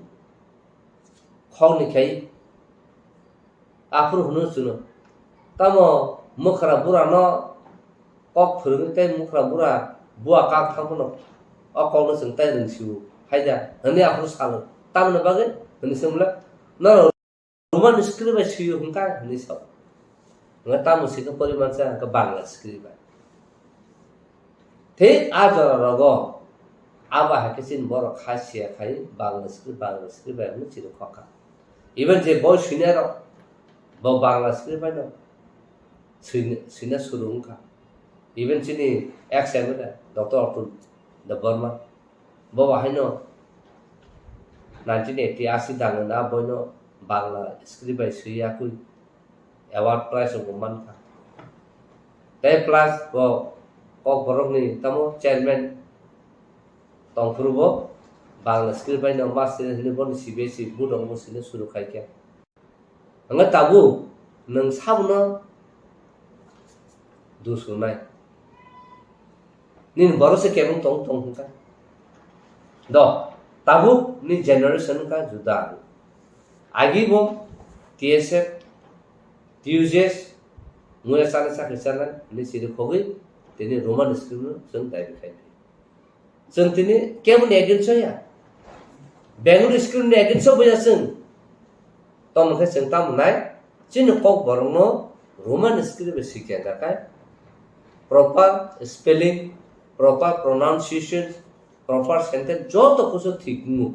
Khokni khai aphuru hwnwi chwngno. Tamo mwkhra burano kok phwrwngwi tei mwkhra bura bua kak thang phano o kokno chwng tai rwng sio hai da hwnwi aphuru salo. Tamoni bagwi hwnwi se wngla, norok Roman script bai sio hwnkha hwnwi sao. Hwnba tamo se khe porimansa hwnkha Bangla script bai. Thik a jora rogo abo hai khe chini borok kha siya khai Bangla script, Bangla script bai hwnwi chini khokha. Even je boi swinai rok bo Bangla script bai no swina, swina suru wngkha. Even chini ex M L A Doctor Atul Debbarma bo bo haino nineteen eighty asi dangna boino Bangla script bai swi yakui award prize rok bo mankha. Tei plus bo Kokborokni tamo chairman tongphuru bo Bangla script bai no master hwnwi bono C B S E board rok bo swina suru khai kha. Hwnba tabuk nwng sabono dus rwnai. Nini borok se kebeng tong tong hwnka. Do, tabuk ni generation wngkha juda. Agi bo T S F, T U J S, muya chana chakri chana, ni siri khogwi, tini Roman script no chwng daibi khai di. Chwng tini keboni against o ya. Bengali script ni against o boya chwng. Tamo khe chwng tamo nai, chini Kokborok no Roman script bai sikya hwnkha khe proper spelling, proper pronunciation, proper sentence joto kusu thik wngo.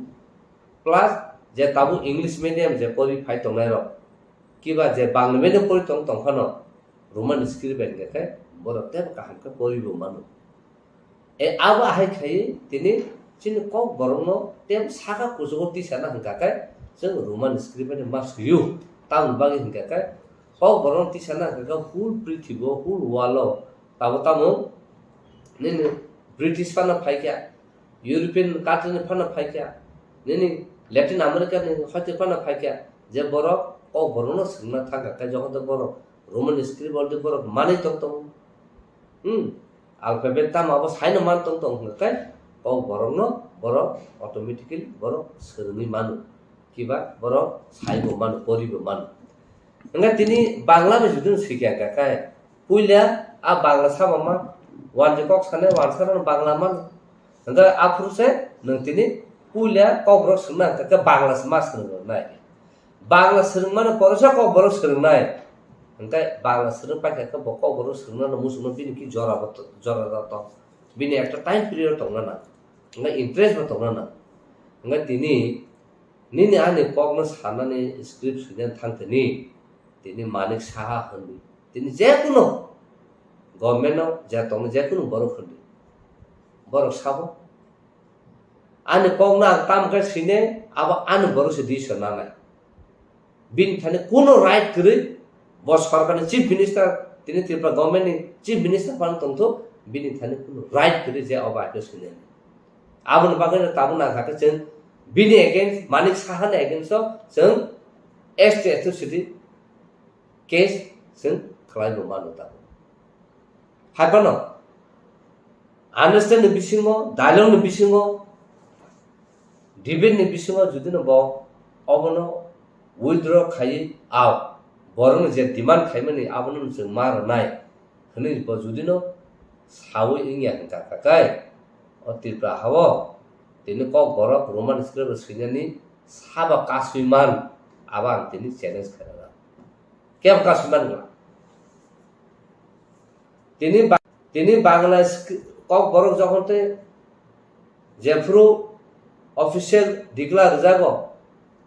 Plus je tabuk English medium je pori phai tongnai rok, kiba je Bangla medium pori tong tong phano Roman script bai hwnkha khe borok teibo kaham khe pori bo mano. E abo ahai khai tini chini Kokborok no tei saka kuchugo tisana hwnkha khe chwng Roman script bai ma swiyo. Tamoni bagwi hwnkha khe Kokborok no tisana hwnkha khe whole prithibi o, whole world o tabo tamo nini British phano phaikha, European country ni phano phaikha, nini Latin America ni hoite phano phaikha, je borok Kokborok no swngna thangkha khe jokhon tei borok Roman script already borok manwi tong tongo. Hmm. Alphabet tamo abo saino man tong tong hwnkha khe Kokborok no borok automatically borok swrwngwi mano. Kiba borok saibo mano, poribo mano. Hwnkhe tini Bangla bai jodi no swikha hwnkha khe puila a Bangla sama man, wanjwi kok sanai wansa rok Bangla mano. Hwnkhe aphuru se nwng tini puila Kokborok swrwngna hwnkha khe Bangla se ma swrwng rwnai. Bangla swrwngmano poresa Kokborok swrwngnai. Hwnkhe Bangla swrwng paikha khe bo Kokborok swrwngna no muchungno bini ki jora bo to-, jora da to. Bini ekta time period tongna nang. Hwnkhe interest bo tongna nang. Hwnkhe tini nini ani kokno sanani script swina thang tini, tini Manik Saha hwnwi. Tini jekunu government no je tongno jekunu borok hwnwi. Borok sabo. Ani kokno ang tamo khe sine, abo ani borok se decision nanai. Bini thani kuno right kwrwi, bo sorkarni chief minister, tini Tripura government ni chief minister phano tongthok, bini thani kuno right kwrwi je obo aphio sine. Aboni bagwi no tabuk nangkha khe chwng bini against, Manik Saha ni against o chwng S T atrocity case chwng khlai bo mano tabuk. Hai phano understand ni bisingo, dialogue ni bisingo, debate ni bisingo jodi no bo obono withdraw khaiwi ao, borokni je demand khaimani abono chwng ma rwnai hwnwi bo jodi no sawi wngya hwnkha khe o Tripura hao tini Kokborok Roman script swinani sabo kasui man, abo ang tini challenge khairokha. Kebo kasui man wngla? Tini ba-, tini Bangla skri-, Kokborok jokhon tei jephuru official declare rwjago,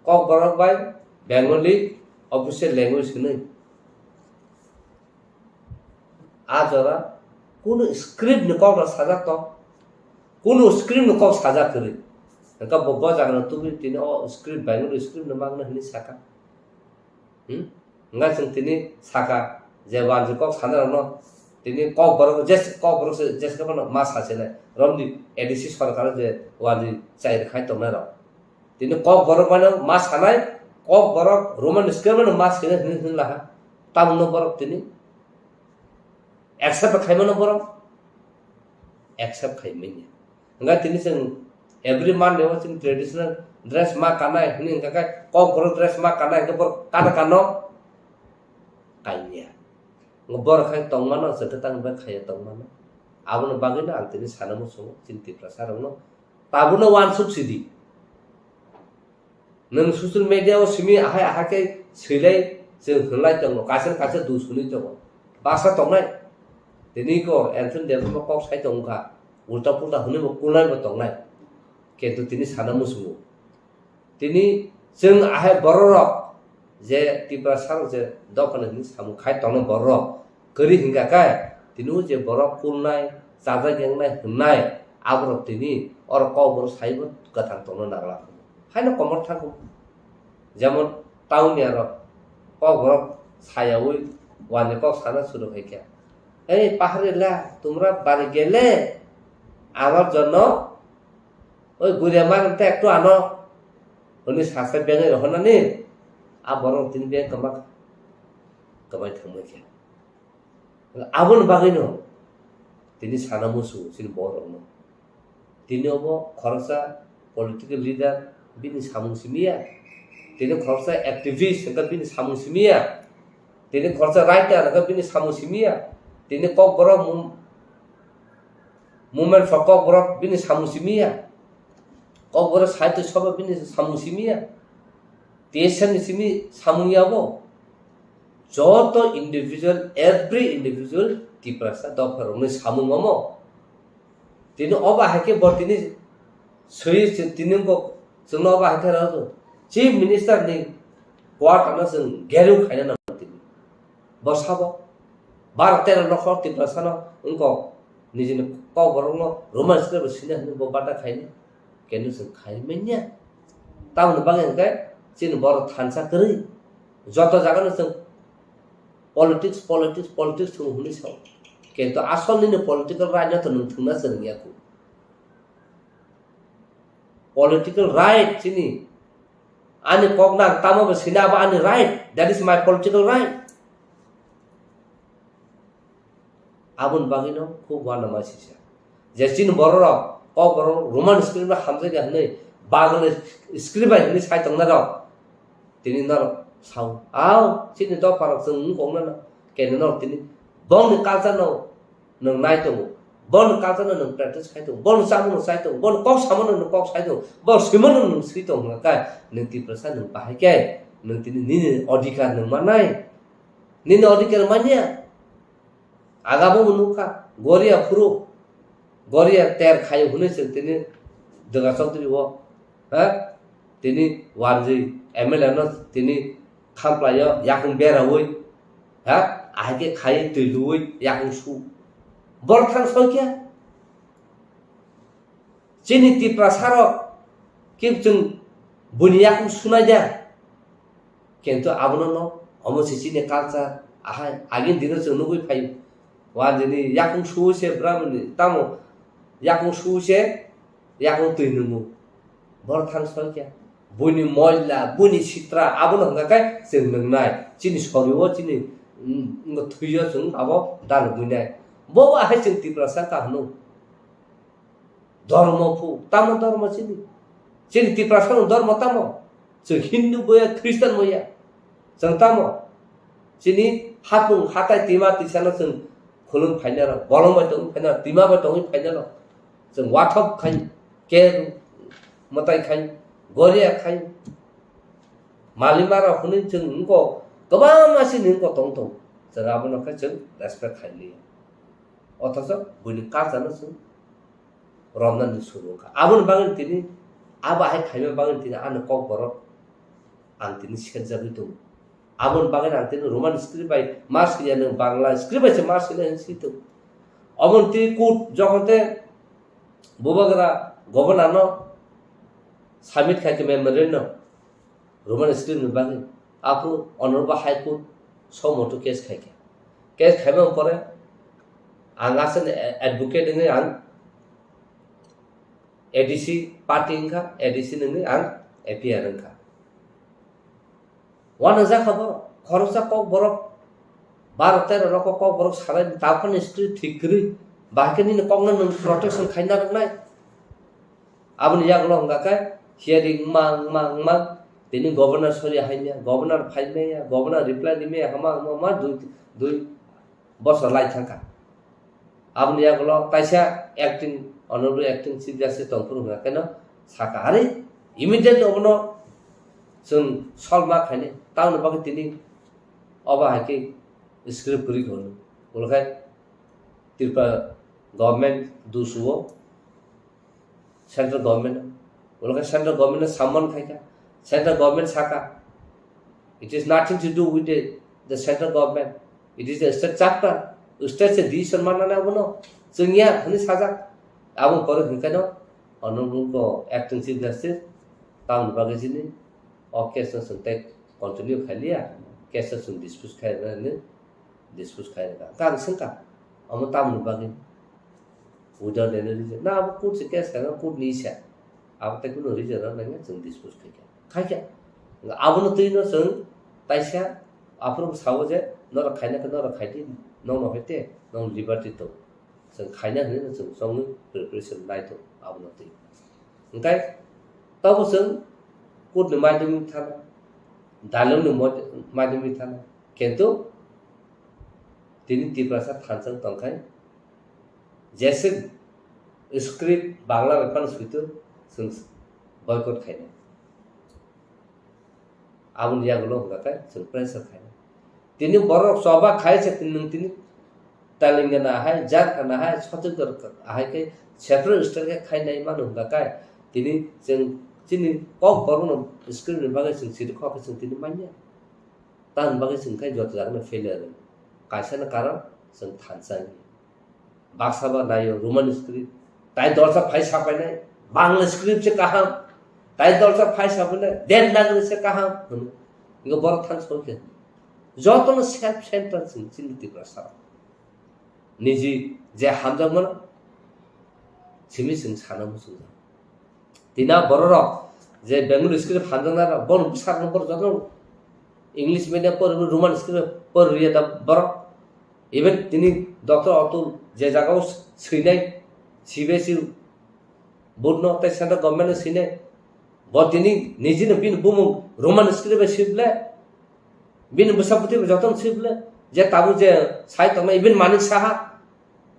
Kokborok bai Bengali official language hwnwi. A jora kunu script ni kok rok sajak tong, kunu script ni kok sajak kwrwi. Hwnkhe bo, bo jaga no tubui tini o script Bengali script no mangna hwnwi saka. Hmm? Hwnkhai chwng tini sakha je wanjwi kok sanai rokno tini kok borok je kok borok se je se ma sa se nai romni A D C sorkar je wanjwi chai rwkhai tongnai rok. Tini kok borok mano ma sanai, kok borok Roman script mano ma sini hwnwi hwnwi laha. Tamungno borok tini accept khaimano borok accept khaimanya. Hwnkhai tini chwng every Monday o chwng traditional dress ma kanai hwnwi hwnka khe kok borok dress ma kanai hwnka borok kana kano kanya. Borok khai tongmano chwng khe tang bai khaiya tongmano. Aboni bagwino ang tini sana muchungo chini Tiprasa rokno tabukno uansuk sidi. Nwng social media o simi ahai ahai khe swilai chwng hwnlai tongo, kaisa kaisa dusuni tongo, baksa tongnai. Tini ko Anthony Debbarma kok sai tongkha, ulta pulta hwnwi bo kulnai bo tongnai. Kintu tini sana muchungo. Tini chwng ahai bororok je Tiprasa rok je dophani hwnwi samung khai tongnai bororok kwrwi hwnkha khe tini o je borok kulnai, chajak yengnai hwnnai aborok tini oro kok borok saibo kwthang tongna nangla. Haino komor thangkhu. Jemon town ni aro kok borok sayaui wani kok sana suru khai khe, "Ei pahari la, tumra bari gele, amar jonno oi guria mar te ektu ano," hwnwi sasa bengai rohornani a borok tini beng kwma kwbai thangma khe. Aboni bagwino tini sana musu chini borokno. Tini obo khoroksa political leader bini samung simiya. Tini khoroksa activist hwnkhe bini samung simiya. Tini khoroksa writer hwnkhe bini samung simiya. Tini kokborok mum-, movement for kokborok bini samung simiya. Kokborok sahitya sabha bini samung simiya. T S F ni simi samung yabo. Joto individual, every individual Tiprasa dopha rokni samung omo. Tini obo hai khe bo tini swi se tini bo chwngno obo hai khe rw Chief Minister ni quarter no chwng gerung khaina nango tini. Bo sabo bar tero nokhor Tiprasa no wngkok nijini kokborok no Roman script bo sina hinwi bo bata khaina. Kenu chwng khai manya. Tamoni bagwi hwnkhe chini borok thansa kwrwi. Joto jagano chwng politics, politics, politics thung hwnwi sao. Kintu asol nini political right no to nwng thwngna chwng ya khu. Political right chini. Ani kok nang tamo bo sina abo ani right. That is my political right. Aboni bagwino khub uanama sisa. Je chini bororok, kokborok Roman script bai hamjakya hwnwi, Bangla script bai hwnwi sai tongnai rok. Tini norok sao, "Ao, chini dopharok chwng wng kok nana." Kene norok tini bongni culture no nwng nai tongo, bongni culture no nwng practice khai tongo, bongni chamung no chai tongo, bongni kok samo no nwng kok sai tongo, bongni swimo no nwng swi tongo hwnka khe, nwng Tiprasa nwng bahai khe, nwng tini nini odhikar nwng mannai, nini odhikar manya. Aga bo nukha, Goria phuru, Goria ter khayo hwnwi chwng tini Dwga Chaudhary o, ha? Tini wanjwi M L A no tini khamplaio, yakung beraui, ha? Ahai khe khai twi luui, yakung su. Bor thang soi khe? Chini Tiprasa rok khe chwng buini yakung sunai da. Kintu abono no, omo se chini culture, ahai, agini dino chwng nugui phaio. Wa dini yakung sui se bwrabwni, tamo yakung sui se, yakung twi nungo. Bor thang soi khe. Buini moila, buini sitra, abono hwnka khe chwng nungnai. Chini sorio, chini, mm, thwio chwng abo dalugui nai. Bo bo ahai chwng Tiprasa kahno. Dhormo phu, tamo dhormo chini? Chini Tiprasa ni dhormo tamo? Chwng Hindu boya, Christian boya. Chwng tamo? Chini hapung hatai tima tisano chwng khulum phaina rw, bolong bai tongwi phaina rw, tima bai tongwi phaina rw. Chwng wathok khai, ker, mwtai khai, goria khai, malima rok hwnwi chwng wngkok, kwbangma chini wngkok tong tong. Chwng abono khe chwng respect khai liya. Othocho buini culture no chwng romnani suru wngkha. Aboni bagwi tini, abo hai khaima bagwi tini ani kokborok ang tini serjagwi tongo. Aboni bagwi ang tini Roman script bai ma swiya, nwng Bangla script bai se ma swinai hinwi swi tongo. Omo tini court jokhon te bubagra governor no submit khai khe memorandum Roman script ni bagwi. Aphuru Honorable High Court somoto case khaikha. Case khaimani pore ang aswkni advocate wngwi ang A D C party wngkha, A D C nungwi ang A P R wngkha. Uanajak kha borok, khoroksa kok borok, baro tero rok kok borok salai, taphani script thik kwrwi, bahai khe nini kokno nwng protection khaina rwnai. Aboni yagulo hwnka khe hearing wngma, wngma, wngma, tini governor sori haimya, governor phaimaya, governor reply rimaya, hama, hama, hama, dui, dui bosor lai thangkha. Aboni yagulo taisa acting, honorable acting chief justice tongphuru hwnka kheno sakha, "Are, immediately obono chwng solve ma khainai, tamoni bagwi tini obo hai khe script kwrwi kha hwnwi." Ulo khe Tripura government dusuo, central government, ulo khe central government no summon khaikha, central government sakha, "It is nothing to do with the, the central government, it is the state chapter, state se decision manna abono, chwngya," hwnwi sajak. Abo pore hwnkheno honorable acting chief justice tamoni bagwi chini o case no chwng tei continue khailiya, case no chwng dispose khairwkha hwnwi dispose khairwkha. Hwnkhe ang swngkha, omo tamoni bagwi? Without any reason. Na abo court se case khaina court ni isa. Abo tei kunu reason rok nangya chwng dispose khaikha. Khaikha. Abono twi no chwng taisa aphuru sawo je norok khaina khe norok khaidi, nokno hai te nong liberty tong. Chwng khaina hwnwi no chwng chongwi preparation naithok abono twi. Hwnkhe tobo chwng court ni maidwmwi thana, dalong ni mod-, maidwmwi thana. Kintu tini Tiprasa thansa wng tongkhai, jese script Bangla bai phano suitu chwng boycott khainai. Aboni yagulo hwnka khe chwng pressure khainai. Tini borok choba khai se tini nwng tini Telangana hai, Jharkhand hai, Chhattisgarh hai khe separate state khe khainai mano hwnka khe tini chwng chini kok borokno script ni bagwi chwng siri kok khe chwng tini manya. Tamoni bagwi chwng khai joto jagano failure wng. Kaisano karon chwng thansa wngya. Baksa ba naio Roman script. Tai dorsa phai sapainai, Bangla script se kaham. Tai dorsa phai sapainai, Devanagari se kaham hwnwi. Hwnkhe borok thansa wngkhe jotono self centered chwng chini Tiprasa rok. Niji je hamjakmano simi chwng sana muchungjak. Tini a bororok je Bengali script hamjaknai rok, bono bwsarokno borok jotono English medium pori, Roman script pori rwya da borok. Even tini Doctor Atul je jagao swinai, C B S E board no tei central government no swinai, bo tini nijino bini bumung Roman script bai swi ble, bini bwsa bwtwi bai jotono swi ble, je tabuk je sai tongmani, even Manik Saha,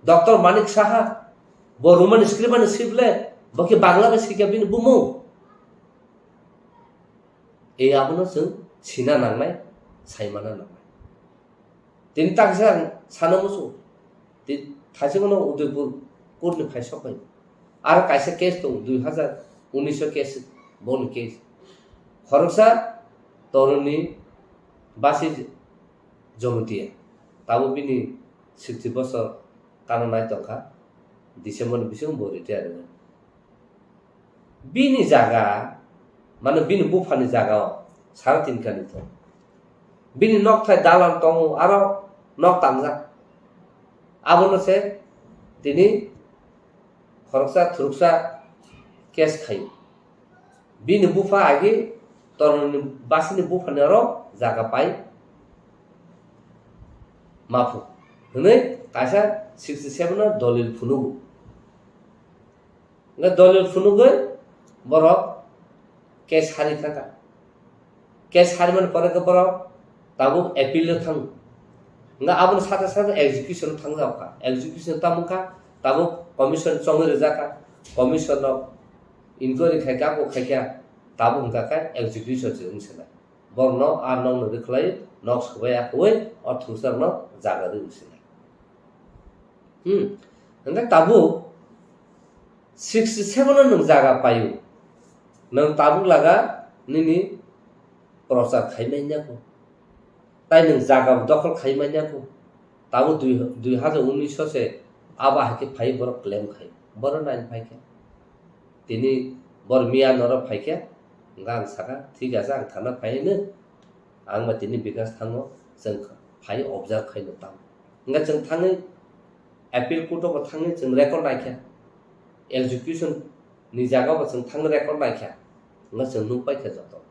Doctor Manik Saha, bo Roman script bai swi ble, bo khe Bangla bai swikha bini bumung. E abono chwng sina nangnai, saimana nangnai. Tini taksa ang sana muchung. Ti-, thaisingno Udaipur court ni phai sok bai. Aro kaisa case tongo, dui hazar unis o case, boni case. Khoroksa Toroni Basi Jomotia. Tabuk bini sixty bosor kana nai tongkha. December ni bisingo bo retire wngkha. Bini jaga, mane bini buphani jaga o sara tin kani tongo. Bini nokthai dalan tongo, aro nok tangjak. Abono se tini khoroksa thuruksa case khaio. Bini bupha agi Toroni Basini buphani oro jaga pai maphu hwnwi kaisa sixty seven o dolil phunugo. Hwnkhe dolil phunugwi borok case hari thangkha. Case harimani pore khe borok tabuk appeal o thango. Hwnkhe aboni sate sate execution o thangjak kha. Execution tamo wngkha, tabuk commission chongwi rijak kha. Commission rok inquiry khai kha, abo khai kha, tabuk hwnkha khe execution se wng se nai. Borokno a nokno rwkhlai, nok swbai akhoi, o thungsarokno jaga rwi se nai. Hmm. Hwnkhe tabuk sixty seven o nwng jaga paio. Nwng tabuk laga nini prochar khai manya kho. Tai nwng jaga dokhol khai manya kho. Tabuk dui, dui hazar unis o se abo hai khe phai borok claim khai. Borok nine phai khe. Tini bor miya norok phai khe, hwnkhe ang sakha, "Thik ache, ang thana phai hino." Ang ba tini bikas thango, chwng phai observe khaino tamo. Hwnkhe chwng thangwi appeal court o bo thangwi chwng record naikha. Execution ni jaga bo chwng thangwi record naikha. Hwnkhe chwng nukpaikha joto.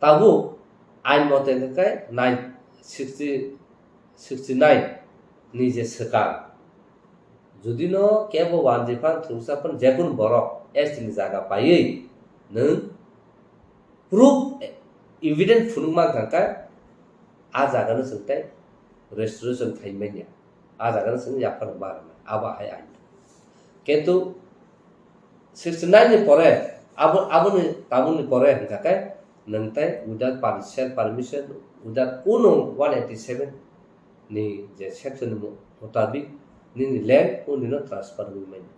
Tabuk ain mote hwnkhe nine sixty, sixty nine ni je swkang, judino kebo wanjwi phan thwngsa phan jekunu borok S T ni jaga paiwi nwng proof, evidence phunuk mankha khe, a jagano chwng tei restoration khai manya, a jagano chwng yaphar ma rwnai, abo hai ain. Kintu sixty nine ni pore, abo, aboni, tabukni pore hwnkha khe, nwng tei without per-, self permission, without kuno one eighty seven ni je section ni mutabik nini land o nino transfer wngwi manya.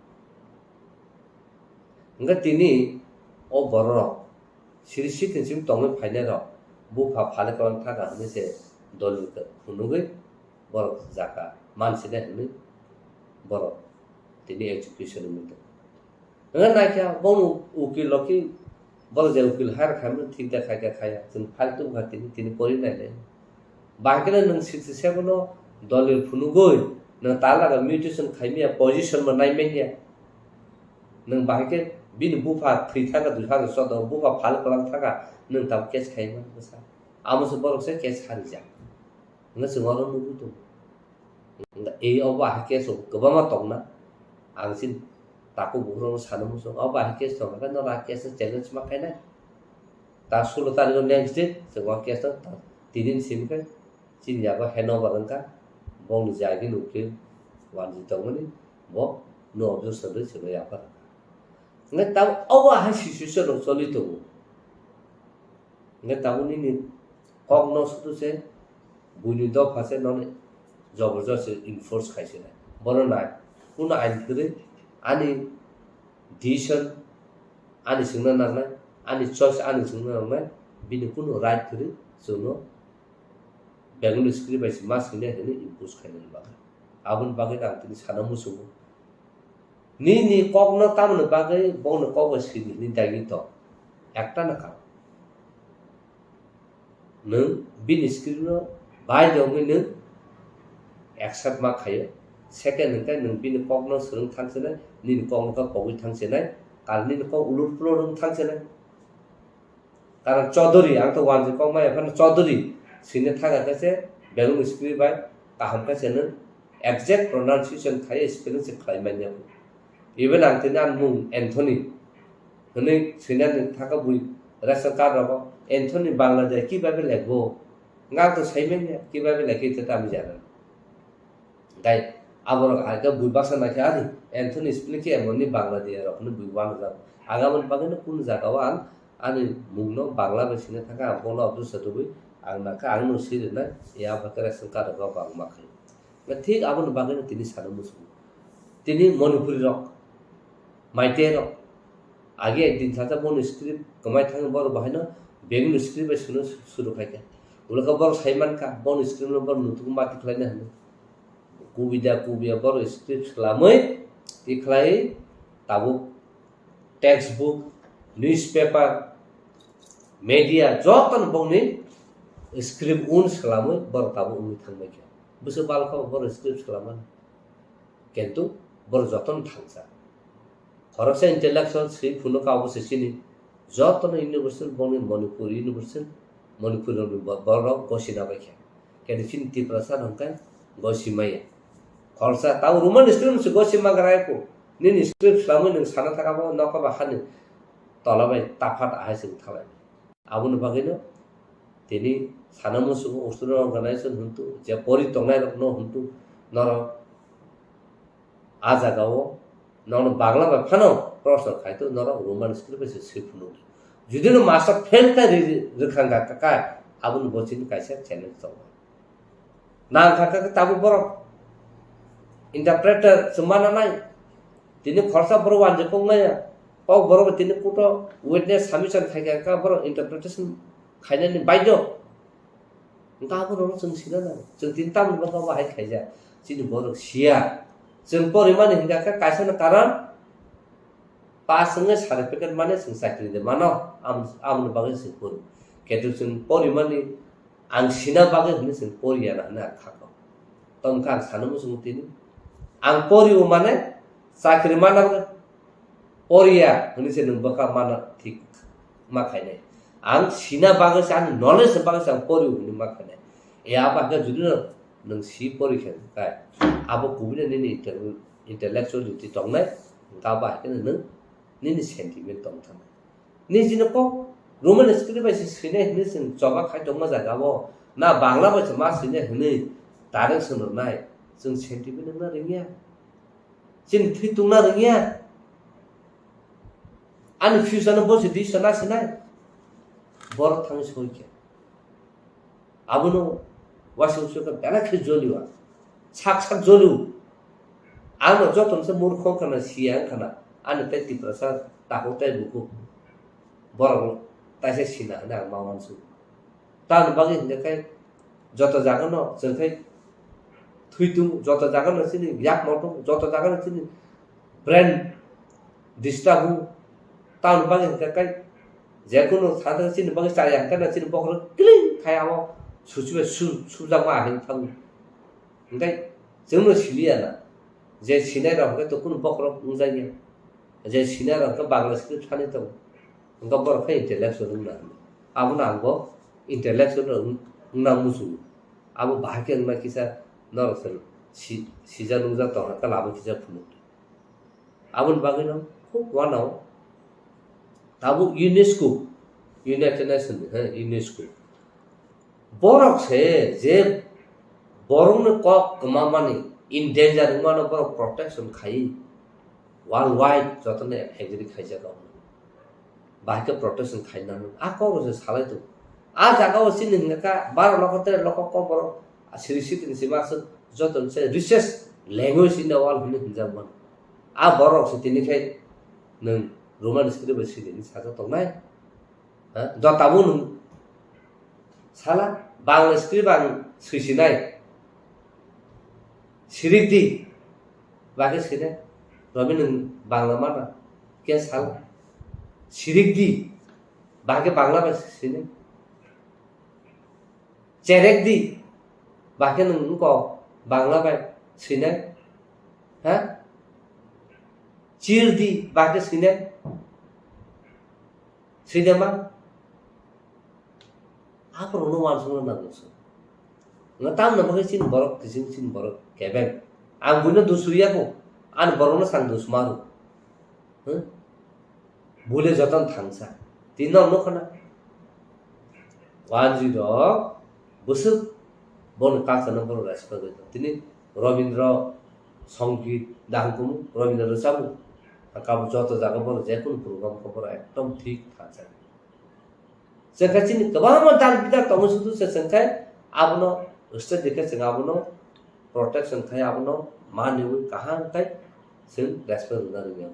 Hwnkhe tini o bororok siri sitin sim tongwi phainairok bupha phale kwlang thaka hwnwi se dolil phunugwi borok jaka mansinai hwnwi borok tini execution wngwi tongo. Hwnkhe naikhe bongni ukil rok khe borok je ukil hire khaimani thik da khaikha khaiya, chwng file tubukha tini, tini pori nainai. Bahai kheno nwng sixty seven o dolil phunugwi nwng talaga mutation khaimaya position bo naimanya. Nwng bahai khe bini bupha thwi thangkha dui hazar choudo, bupha phal kwlang thangkha, nwng tabuk case khaimani bwsa. Amo se borok se case harijak. Hwnkhe chwng oro nugwi tongo. Hwnkhe ei obo ahai case rok kwbangma tongna. Ang chini takhuk bukhuk rokno sana muchungo. Obo ahai case tongkha khe norok a case no challenge ma khainai. Ta sulo tarikh o next day chwng o case no ta tini ni simi khe chini yago handover wngkha. Bongni jagini ukil wanjwi tongmani bo no objection rwi chwngno yaphar. Hwnkhe tabuk obo ahai situation rok choli tongo. Hwnkhe tabuk nini kokno sudu se buini dopha se nono jobor josti enforce khai se nai. Bono nai, kuno ain kwrwi ani decision, ani swngna nangnai, ani choice ani swngna nangnai, bini kuno right kwrwi chwngno Bengali script bai se ma swinai hwnwi impose khainani bagwi. Aboni bagwi ang tini sana muchungo. Nini kokno tamoni bagwi bongni kok bai sidi hwnwi dagi tong. Ekta no kaam. Nwng bini script no bai de wngwi nwng accept ma khaio. Second hwnkhe nwng bini kokno swrwng thang sinai, nini kokno khe pogwi thang sinai, karon nini kok ulur pulur wng thang sinai. Karon Chaudhary, ang to wanjwi kok maya phano Chaudhary swina thang khe se Bengali script bai kaham khe se nwng exact pronunciation khai spelling se khlai manya. Even ang tini ani mung Anthony hwnwi swinani thangkha bui ration card rogo Anthony Bangladesh kibabe lekbo. Nga to sai manya kibabe lekhe ite tamo jana. Gai aborok hai khe bui baksa naikhe ani Anthony spelling khe emoni Bangladesh rok hwnwi bui wanajak. Ang aboni bagwino kunu jagao ang ani mungno Bangla bai sina thangkha, ang bono objection rwui ang nangkha, ang no swi rwnai, ya abo khe ration card rok bangma khe. Thik aboni bagwino tini sana muchungo. Tini Manipuri rok, Meitei rok, age ekdin sacha boni script kwmai thangwi borok bahaino Bengali script bai swino suru khai kha. Ulo khe borok sai mankha, boni script no borok nutukgo mati khlaina hwnwi. Kubida kubiya borok script swlamwi tikhlai tabuk textbook, newspaper, media jotono bongni script un swlamwi borok tabuk wngwi thangbai kha. Bwswk balkha borok script swlamani. Kintu borok jotono thangsa. Khoroksa intellectual swi phunukha obo se chini jotono university bongni Manipur university, Manipur rokni bo-, borok gosina bai kha. Kintu chini Tiprasa rok khe gosi maya. Khoroksa tamo Roman script se gosi magra ko. Nini script swlamwi nwng sana thaka bo nokha ba hani tola bai taphat ahai se wngthalai. Aboni bagwino tini sana muchungo student organization hwntu, je pori tongnai rokno hwntu, norok a jagao nono Bangla bai phano proshno khai to, norok Roman script bai se swi phunuk di. Judino master fail kha ri-, ri-, rwkhang kha, kha, kha, aboni bo chini kaisa challenge tongo. Nang kha khe tabuk borok interpreter se mana nai. Tini khoroksa borok wanjwi kok maya. Kok borok tini court o witness submission khai kha kha borok interpretation khainani baidhyo. Hwnkhe abo rokno chwng sina nango. Chwng tini tamoni bagwi abo hai khaijak. Chini borok siya. Chwng porimani hwnkha khe kaisa no karon pass wngwi certificate mane chwng chakri de mano. Am-, aboni bagwi chwng pori. Kintu chwng porimani Ang sina bagwi hwnwi chwng poriya na hwnwi ang kha kok. Tongkha ang sana muchungo tini. Ang poriwo mane chakri mana bagwi poriya hwnwi se nwng bwkha mana thik ma khainai. Ang sina bagwi se ani knowledge ni bagwi se ang poriwo hwnwi ma khainai. E abo hakhe judino nwng si pori khe kai abo kubui nini intel-, intellectuality tongnai, hwnkhe abo hakhe nwng nini sentiment tong thangna. Nini jino kok Roman script bai se swinai hwnwi chwng choba khai tongma jaga o, na Bangla bai se ma swinai hwnwi direction rwnai, chwng sentiment wngna rwngya. Chini thwi tungna rwngya. Ani future no bo se decision na sinai. Borok thangwi soi khe. Abono wasung soi khe belai khe jolio. Sak sak jolio. Ano joto se murkho wngkha na siya wngkha na. Ani tei Tiprasa takhuk tei bukhuk. Borok taisa sina hwnwi ang ma uansukha. Tamoni bagwi hinkhe khe joto jagano chwng khe thwi tung, joto jagano chini yak moto, joto jagano chini brain disturb o. Tamoni bagwi hinkhe khe jekunu thangthang chini bagwi chaya hinkhe chini bokhorok kiling khai amo suchibai su-, subjakma ahai thango. Hinkhe chwngno siliya na je sinai rok hinkhe to kunu bokhorok wngjakya. Je sinai rok hinkhe Bangla script sanwi tongo. Hinkhe borok khe intellectual wngna hwnwi. Abono ang bo intellectual rok wng-, wngna muchungo. Abo bahai khe wngna kisa norok se si-, sijak nungjak tongkha, kala abo kisa phunuk. Aboni bagwino khub uanao tabuk UNESCO, United Nations ni, he, UNESCO. Borok se je borokni kok kwmamani, in danger wngmano borok protection khai worldwide jotono agree khaijak. Bahai khe protection khainani. A kok rok se salai tongo. A jaga o chini hwnka kha baro lokho tere lokho kok borok siri sitini sima aswk joto se richest language in the world hwnwi hwnjak mano. A borok se tini khai nwng Roman script bai siri hwnwi sajak tongnai. Ha? Jotabo nwng sala Bangla script ang swisinai. Sirik di. Bagwi sini, Robi nwng Bangla mana, khe sal, sirik di, bagwi Bangla bai sini, cherek di, bagwi nwng wngkok Bangla bai sini, ha? Chir di, bagwi sini, sini ma? Aborokno uansukna nango chwng. Nga tamni bagwi chini borok kiching, chini borok kebeng. Ang buino dusuriya kho. Ani borokno chwng dusuma rw. Huh? Bule jotono thangsa. Tini nok nukha na. Wanjwi rok bwswk boni culture no borok respect rwi tong. Tini Robindra Songit dahang kumu, Robindra rwchabu. Kabo joto jaga borok jekunu program khe borok ekdom thik thangsa. Chwng khe chini kwbangma dal bidal tongo, sudu se chwng khe abono state ni khe chwng abono protection khai, abono maniwi kaham khai chwng respect rwna rwngya.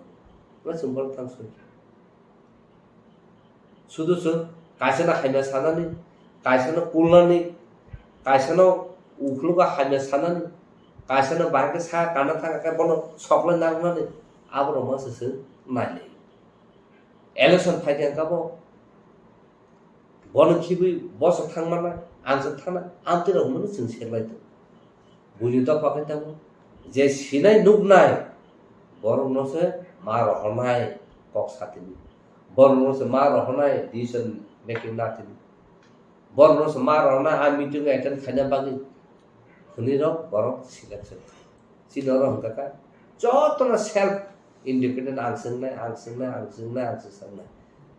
Bo chwng borok thang soi. Sudu chwng kaisano hamya sanani, kaisano kulnani, kaisano ukhlogo hamya sanani, kaisano bahai khe sa kana thang khe bono soklai nangnani, aborok ma se chwng nailai. Election phai khe kabo bono khibwi boso thangmana, ang se thana, amtwi rok hwnwi chwng serlai tongo. Buini dopha khe tamo je sinai nuknai borokno se ma rohornai kok satini. Borokno se ma rohornai decision making natini. Borokno se ma rohornai a meeting attend khaina bagwi hwnwi rok borok selection khai. Chini oro hwnkha kha jotono self independent, ang swngnai, ang swngnai, ang swngnai, ang swngnai.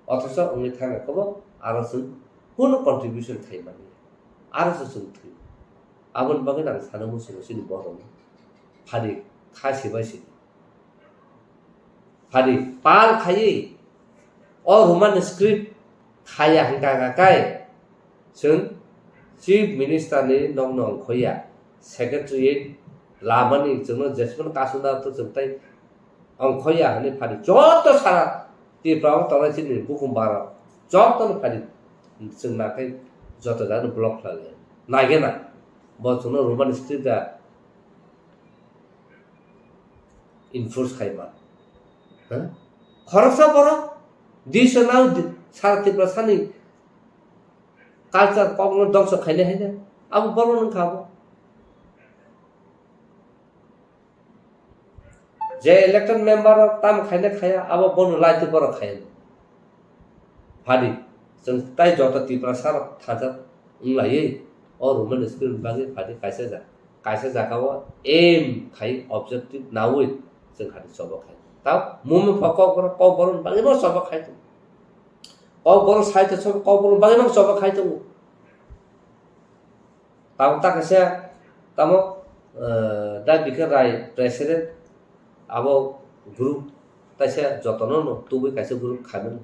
Othocho wngwi thangkha khe bo aro chwng kunu contribution khai manya. Aro se chwng thwi. Aboni bagwi ang sana muchungo chini borokno. Phadi kha sibai sini. Phadi pal khaiwi o Roman script khaya hwnkha kha kai chwng Chief Minister ni nokno ongkhoya, Secretariat lamani chwngno jesmano kasuna to chwng tai ongkhoya hwnwi phadi joto sara Tripura o tongnai chini bukhum bara jotono phadi chwng nakhai joto jagano block khlai lai. Naigena bo chwngno Roman script da enforce khai ma. Ha? Khoroksa borok disa nang di-, sara Tripura sani Culture kokno dongso khainai haino abo borok wngkha abo. Je elected member o tamo khaina khaya, abo bono laitwi borok khaya. Phadi, chwng tai joto Tiprasa rok thansa wnglaiwi o Roman script bagwi phadi kaisa ja-, kaisa jagao aim khai objective nawi chwng hadi choba khai. Tao mumung pha kokborok, kokborok bagwi bo choba khai tongo. Kokborok site choba, kokborok bagwi bo choba khai tongo. Tamo ta kaisa, tamo, eh, da bikhe Rai president, abo group taisa jotono no tubui kaisa group khaimani.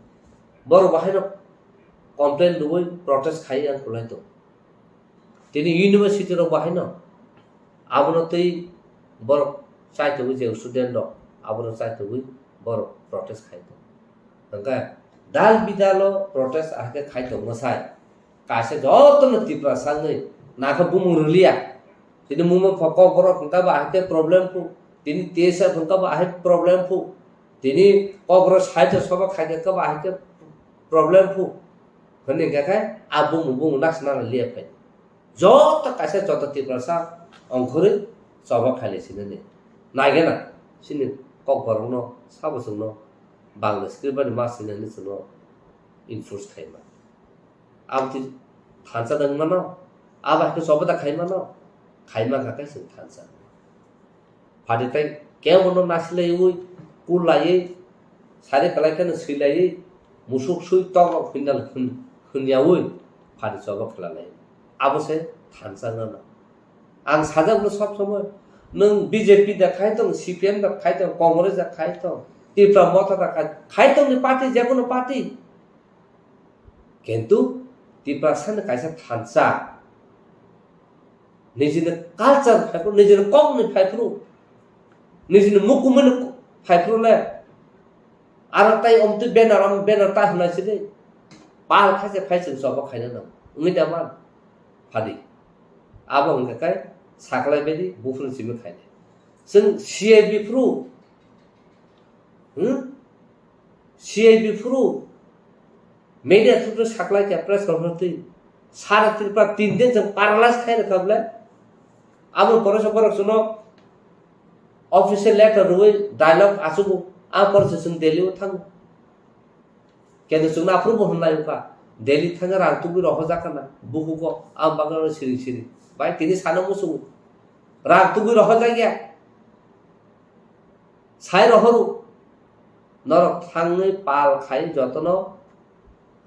Borok bahaino complain rwui protest khai ang kulai tongo. Tini university rok bahaino abono tei borok chaitugwi je student rok abono chaitugwi borok protest khai tongo. Hwnkhe dal bidalo protest ahakhe khai tongma sai. Kaisa jotono Tiprasa wngwi nakha bumung rwliya. Tini mungma pho kokborok hwnkha ba ahai khe problem phu. Tini T S F hwnkha ba ahai problem phu. Tini kokborok side o soba khai khe ba ahai khe problem phu. Hwnwi hwnkha khe a bumung bumung naksna liya phai. Joto kaisa joto Tiprasa ongkhorwi choba khailai sinani. Naigena chini kokborokno sabo chwngno Bangla script bai ma sinani chwngno enforce khaima. Abo twi thansa da wngmano, abo hai khe choba da khaimano, khaima kha khe chwng thansa. Phadi tai kebono nasilaiwi, kullaiwi, sari kwlai kheno swilaiwi, musuk sui tok rok hwnnal hwn-, hwnyawi phadi choba khelalai. Abo se thansa wngmano. Ang sajak no sob somoi, nwng B J P da khai tong, C P M da khai tong, Congress da khai tong, Tipra Motha da khai, khai tong ni party, je kono party. Kintu Tiprasa ni kaisa thansa, nijini culture phaiphru, nijini kokni phaiphru, nijini mukumuni phaiphru le, aro tai omtwi banner, om banner ta hwnai sidi, pal khaise phai chwng choba khaina nang, wngwi da man, phadi. Abo hwnkha khe saklai baidi buphuru simi khainai. Chwng C I B phuru, hmm? C I B phuru media through saklai kha press conference twi. Sara Tripura tin din chwng paralyze khai rwkha bwle. Abo pore se borok chwngno official letter rwui dialogue achugo. A pore se chwng Delhi o thango. Kendo chwngno aphuru bo hwnlai wngkha. Delhi thangwi rang tubui rohorjak khana. Bukugo ang bagwi siring siring. Bai tini sana muchungo. Rang tubui rohorjak ya. Sai rohoro. Norok thangwi pal khai jotono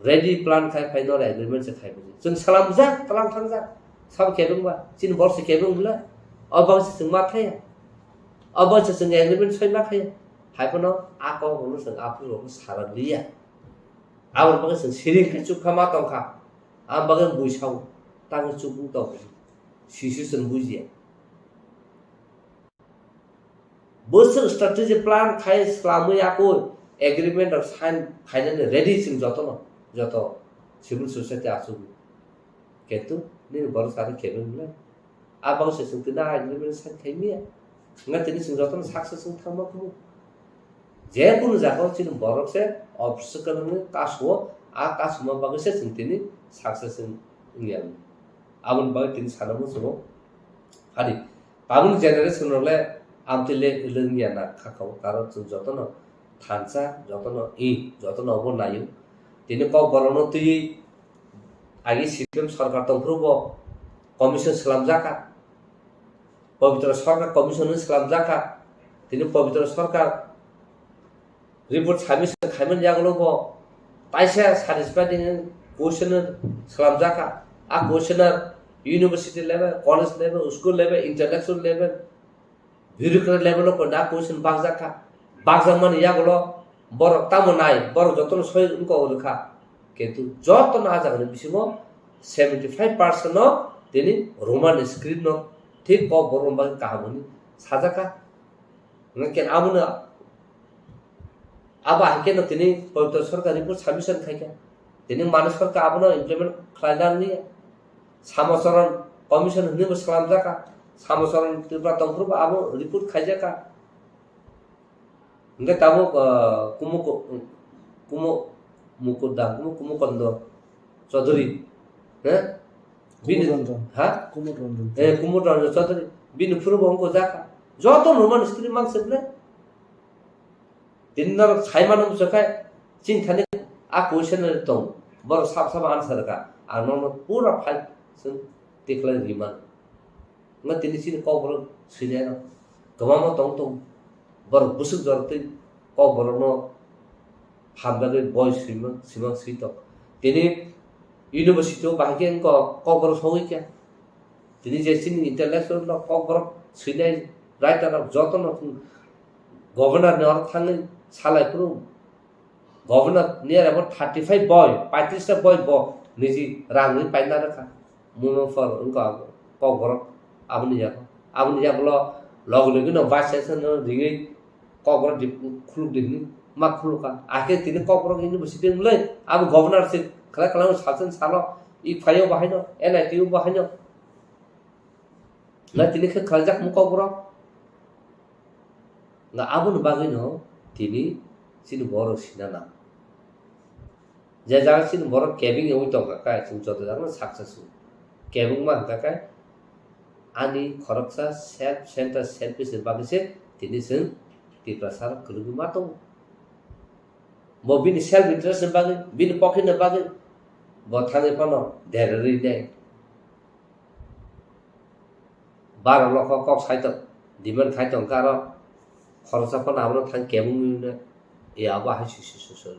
ready plan khai phai norok agreement se khai phai. Chwng salamjak, tlang thangjak. Sabo kebeng ba, chini borok se kebeng bwle. O bang se chwng ma thaya. O bang se chwng agreement soi ma thaya. Hai phano a kok bono chwng aphuru rok sara liya. Aboni bagwi chwng siring khe chukha ma tongkha. Ang bagwi bui sao. Tangwi chukung tong. Sisi chwng bujiya. Bwswk strategy plan khai swlamwi yakwi agreement rok sign khainani ready chwng jotono, joto civil society achugwi. Kintu nini borok sari kebeng le. A bagwi se chwng tini a agreement sign khai miya. Wngkha tini chwng jotono success wng thangma kumu. Je kunu jagao chini borok se obstacle wngwi kasu-o, a kasuma bagwi se chwng tini success wng, wngya. Aboni bagwi tini sana muchungo. Phadi, tabukni generation rok le amtwi le wngya na kha kha o, karon chwng jotono thansa, jotono i, jotono obo naio. Tini kok borokno twiwi agi C P M sorkar tongphuru bo commission swlamjak kha. Pabitra Sarkar commission ni swlamjak kha. Tini Pabitra Sarkar report submission khaimani yagulo bo taisa satisfying question swlamjak kha. A question university level, college level, school level, intellectual level, bureaucrat level o koina question bakjak kha. Bakjakmani yagulo borok tamo nai, borok jotono soi wngkha o rwkha. Kintu jotono a jagani bisingo seventy five percent no tini Roman script no thik kok borok bagwi kaham hwnwi sajak kha. Hwnkhe abono abo hai kheno tini Pabitra Sarkar report submission khai kha. Tini mani sarkar abono implement khlaina nangya. Samocharan commission hwnwi bo swlamjak kha. Samocharan Tripura tongphuru bo abo report khaijak kha. Hwnkhe tabuk, ah, Kumu, Kumu, Mukuda, Kumu, Kumu Kondo Chaudhary. Eh? Bini Kumud Ranjan. Ha? Kumud Ranjan. Eh, Kumud Ranjan Chaudhary. Bini phuru bo wngkha jaka. Joto normal script mang se ble. Tini norok sai mano bwswk khai, chini thani a question tong. Borok sab sab answer ka. Ang nono pura file chwng tikhlai ri mano. Wngkha tini chini kokborok swinai rok kwbangma tong tong. Borok bwswk jorok twi kokborokno hamjagwi boi swimang swimang swi tong. Tini university o bahai khe wngkha kokborok sogwi kha. Tini je chini intellectual rok kokborok swinai writer rok jotono governor ni oro thangwi salai phuru. Governor ni aro thirty five boi, paitris ta boi bo niji rang ri paina rwkha. Muno for wngkha kokborok aboni yago. Aboni yagulo logi logi no vice chancellor no ringwi kokborok di khuluk di hwnwi ma khulukha. Akhe tini kokborok university wngmulai abo governor se khlai khlai sal chwng salo i phaio bahaino N I T o bahaino. Na tini khe khlaijak mung kokborok. Nga aboni bagwino tini chini borok sina nang. Je jaga chini borok kebeng wngwi tongkha khe chwng joto jagano success wngo. Kebengma hwnkha khe ani khoroksa self center selfish ni bagwi se tini chwng Tiprasa rok kwrwngwi ma tongo. Bo bini self interest ni bagwi, bini pocket ni bagwi bo thangwi phano dererwi nai. Baro lokho kok sai tong, demand khai tong khe aro khoroksa phano abono thang kebengwi no, e abo hai si si so so.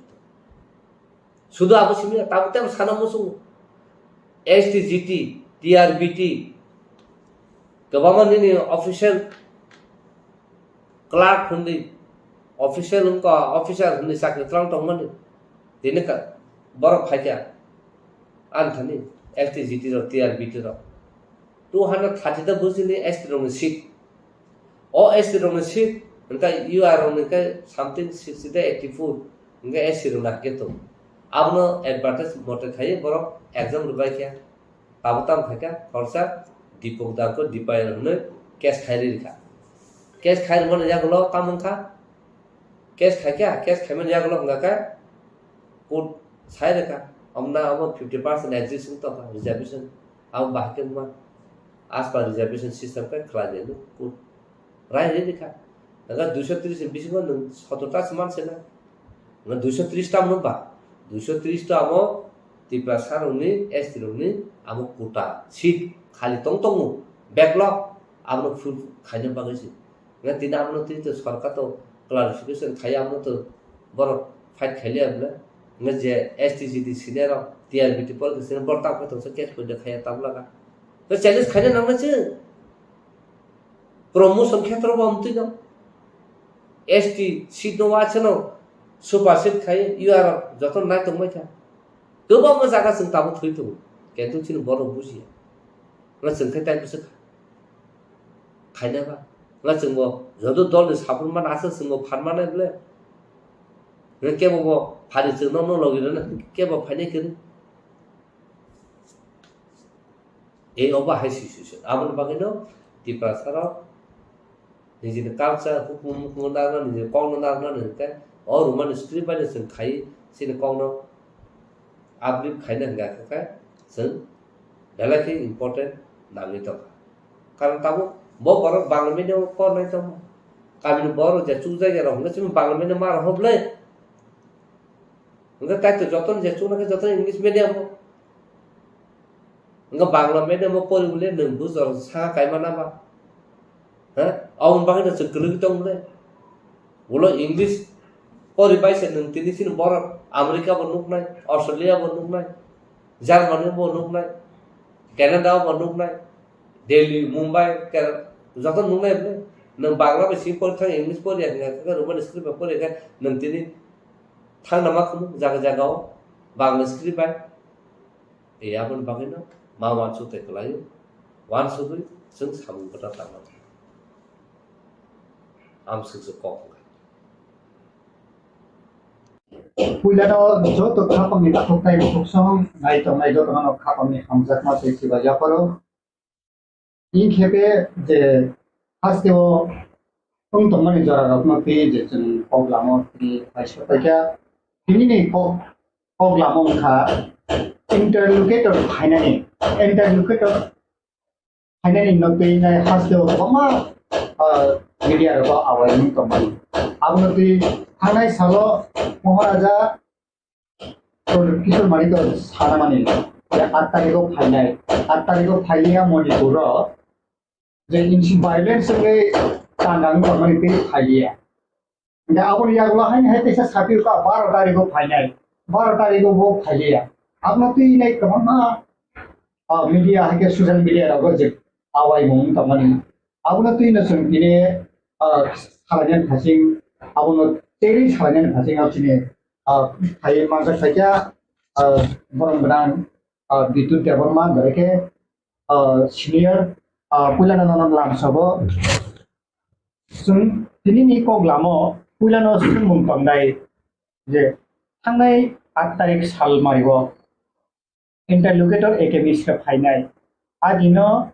Sudu abo simi ya, tabo tebo sana muchungo. S T G T, T R B T, kwbangma nini official clerk hwnwi, official wngkha, officer hwnwi chakri twlang tongmani. Tini ka-, borok phaikha, ani thani S T G T rok, T R B T rok. Two hundred thirty ta bujini S T rokni seat. O S T rokni seat, hwnkhe U R rokni khe something sixty ta eighty four, hwnkhe S T rokni hakhe tongo. Abono advertise mote khaiwi borok exam rwbaikha. Abo tamo khaikha, khoroksa Dipok Dangkho Dipayal hwnwi case khai rikha. Case khai rwmani yagulo tamo wngkha? Case khaikha, case khaimani yagulo hwnkha khe court sai rwkha. Omna abo fifty percent exist wng tongkha reservation. Abo bahai khe wngma as per reservation system khe khlai di hwnwi court rai rwi rikha. Hwnkhe duiso tris ni bisingo nwng sotor ta se man se na. Hwnkhe duiso tris ta mano ba? Duiso tris ta amo Tiprasa rokni, S T rokni amo quota seat khali tong tongo. Backlog abono full khaina bagwi se. Hwnkhe tini abono tini to sorkar to clarification khai abono to borok fight khailiya bwle. Hwnkhe je S T G T senior rok, T R B T politics senior borok tamo khe tongsa case poito khaiya tabla kha. To challenge khaina nangnai se. Promotion khetra bo amtwi no. S T seat no wa chano super seat khai U R joto nai tongmai kha. Kwbangma jaga chwng tabuk thwi tongo. Kintu chini borok bujiya. Nga chwng khe tai bwswk khaina ba. Nga chwng bo joto dol ni support man aswk chwng bo phan manai bwle. Nga kebo bo phari chwng no no logi rwna kebo phainai kwrwi. Ei obo hai situation. Aboni bagwino Tiprasa rok nijini culture, hukumu, hukumu narwkna, nijini kokno narwkna hwnkhe o Roman script bai no chwng khai chini kokno uplift khaina hwnkha khe chwng belai khe important nangwi tongkha. Karon tabuk bo borok Bangla medium o pornai tongma. Kamini borok je chukjak ya rok hwnkhe chini Bangla medium ma rok hwblai. Hwnkhe kaitor jotono je chuknai khe jotono English medium o. Hwnkhe Bangla medium o pori bole nwng bujor sa kaima na ba? Ha? Aboni bagwi no chwng kwlwgwi tong bole. Ulo English pori bai se nwng tini chini borok America bo nuknai, Australia bo nuknai, Germany bo nuknai, Canada bo nuknai, Delhi, Mumbai, Kerala, joto nuknai bole. Nwng Bangla bai simi pori thang English pori ya hwnkhe Roman script bai pori ya khe nwng tini thangna ma khunu jaga jaga o Bangla script bai. E aboni bagwino ma uansuk tei kwlaio, uansugwi chwng samung kwtal tangma thang. Amswk se kok wngkha. Puilano joto khapangni takhuk tei bukhuk song nai tongnai jotono khapangni hamjakma tei chiba yapharo. Inkhepe je hasteo wng tongmani jorarokno twi je chwng kok lama o twi paisa paikha. Tinini kok, kok lama wngkha interlocutor phainani, interlocutor phainani no twi nai haste o kwbangma, ah, media rogo awai wng tongmani. Abono twi thangnai salo Maharaja Kishore Manik to sanamani je aat tarikh o phainai, aat tarikh o phailiya Manipur o je insi violence wngwi tangka wng tongmani tei phailiya. Hingke aboni yagulo haino hai teisa sapirokha baro tarikh o phainai, baro tarikh o bo phailiya. Abono twi nai kwbangma, ah, media hai khe social media rogo je awaimung wng tongmani. Abono twi no chwng tini, ah, salainani phasing, abono teri salainani phasing o chini, ah, hai manjak khaikha, ah, borok gwnang, ah, Bidyut Debbarma, bai khe, ah, senior, ah, puilano nono lamsogo. Chwng tinini kok lamo puilano swngmung tongnai je thangnai aat tarik sal mario interlocutor A K Mishra phainai. A dino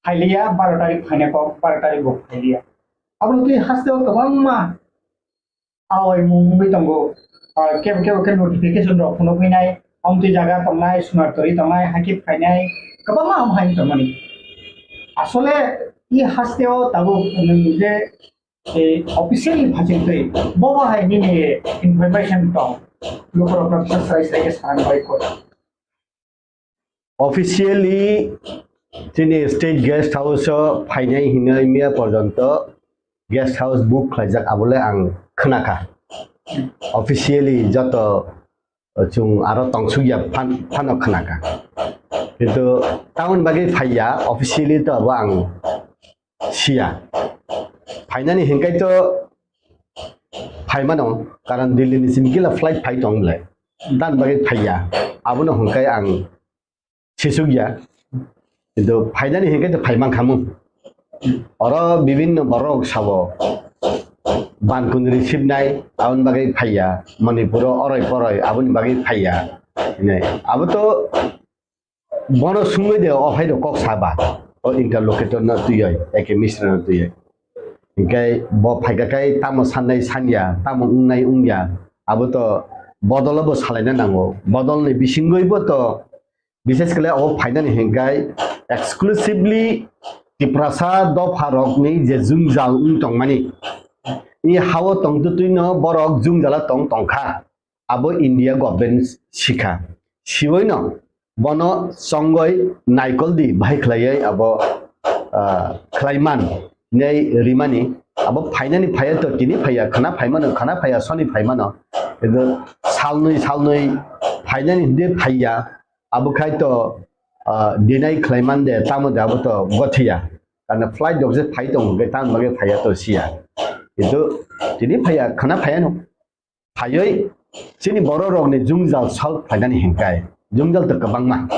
phailiya, baro tarik phainai kok, baro tarik bo phailiya. Abono twi hasteo kwbangma awaimung wngwi tongo. Ah, kebo kebo khe notification rok phunukgwi nai, omtwi jaga tongnai, Sunartori tongnai, hakhe phainai, kwbangma ham hai tongmani. Asole i hasteo tabuk nwng je, eh, officially phachingtwi, bobo hai nini information tong, lukurokno bwsa srai srai khe sana bai kho. Officially chini state guest house o phainai hinwi miya porjonto guest house book khlaijak, abole ang khnakha. Officially joto chwng aro tongsukya phan-, phano khnakha. Kintu tamoni bagwi phaiya, officially to abo ang siya. Phainani hinkai to phaimano, karon Delhi ni simi kila flight phai tong bwle. Tamoni bagwi phaiya. Abono hinkai ang sisukya. Kintu phainani hinkai to phaimankhamu. Oro bibinno borok sabo. Bankun receive nai, aboni bagwi phaiya. Manipuro oroi poroi, aboni bagwi phaiya. Hinai. Abo to bono sungwi de, o hai rok kok saba. O interlocutor no twiwi, A K Mishra no twiwi. Hinkhe bo phaikha khai tamo sannai sanya, tamo wngnai wngya. Abo to bodolo bo salaina nango. Bodolni bisingwi bo to Bishesh khle abo phainani hinkhai exclusively Tiprasa dopha rokni je jwngjal wng tongmani, i hao tongtwtwino borok jwngjala tong tongkha, abo India government sikha. Siwoino bono chongoi naikoldi bahai khlaiwi abo, ah, khlaiman hinwi rimani, abo phainani phaiya to tini phaiya, khwna phaimano, khwna phaiya soni phaimano, kintu salnwi salnwi phainani hwnkhe phaiya. Abo khai to, ah, deny khlaiman de, tamo de abo to gothiya. Karna flight rok je phai tongo, hwnkhe tamo bagwi phaiya to siya. Kintu tini phaiya, khwna phaiya no. Phaiwi chini borok rokni jwngjal solve khlainani hinkhai. Jwngjal to kwbangma.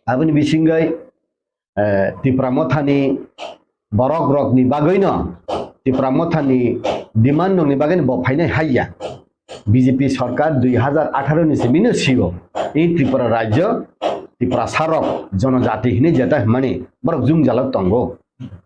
Aboni bisingwi, eh, Tipra Mothani borok rokni bagwino, Tipra Mothani demand rokni bagwino bo phainai haiya. B J P sarkar dui hazar atharo ni simi no sio. I Tripura rajyo, Tiprasa rok, jonojati hinwi jeta hwnmani borok jwngjalo tongo.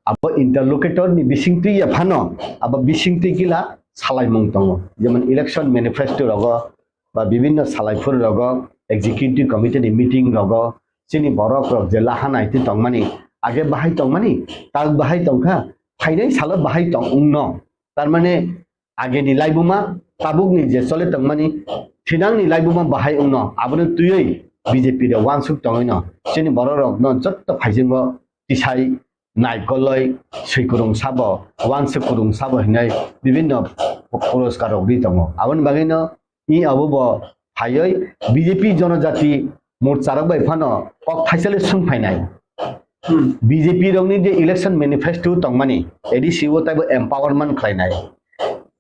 Abo interlocutor ni bisingtwi ya phano, abo bisingtwi kila salaimung tongo. Jemon election manifesto rogo, ba bibinno salaiphuru rogo, executive committee ni meeting rogo, chini borok rok je laha naitwi tongmani, age bahai tongmani, tak bahai tongkha, phainai salo bahai tong wngno. Tarmane ageni laibuma, tabukni je chole tongmani, thinangni laibuma bahai wngno, abono twiwi B J P de wansuk tongwino, chini borok rokno jotto phaisingo tisai naikoloi swikurung sabo, wansuk kurung sabo hinwi bibinno puroskar rok ri tongo. Aboni bagwino i abo bo phaiwi B J P Jonojati Morcha rok bai phano kok thaisale sung phainai. Hmm. B J P rokni je election manifesto tongmani, A D C o taibo empowerment khlainai.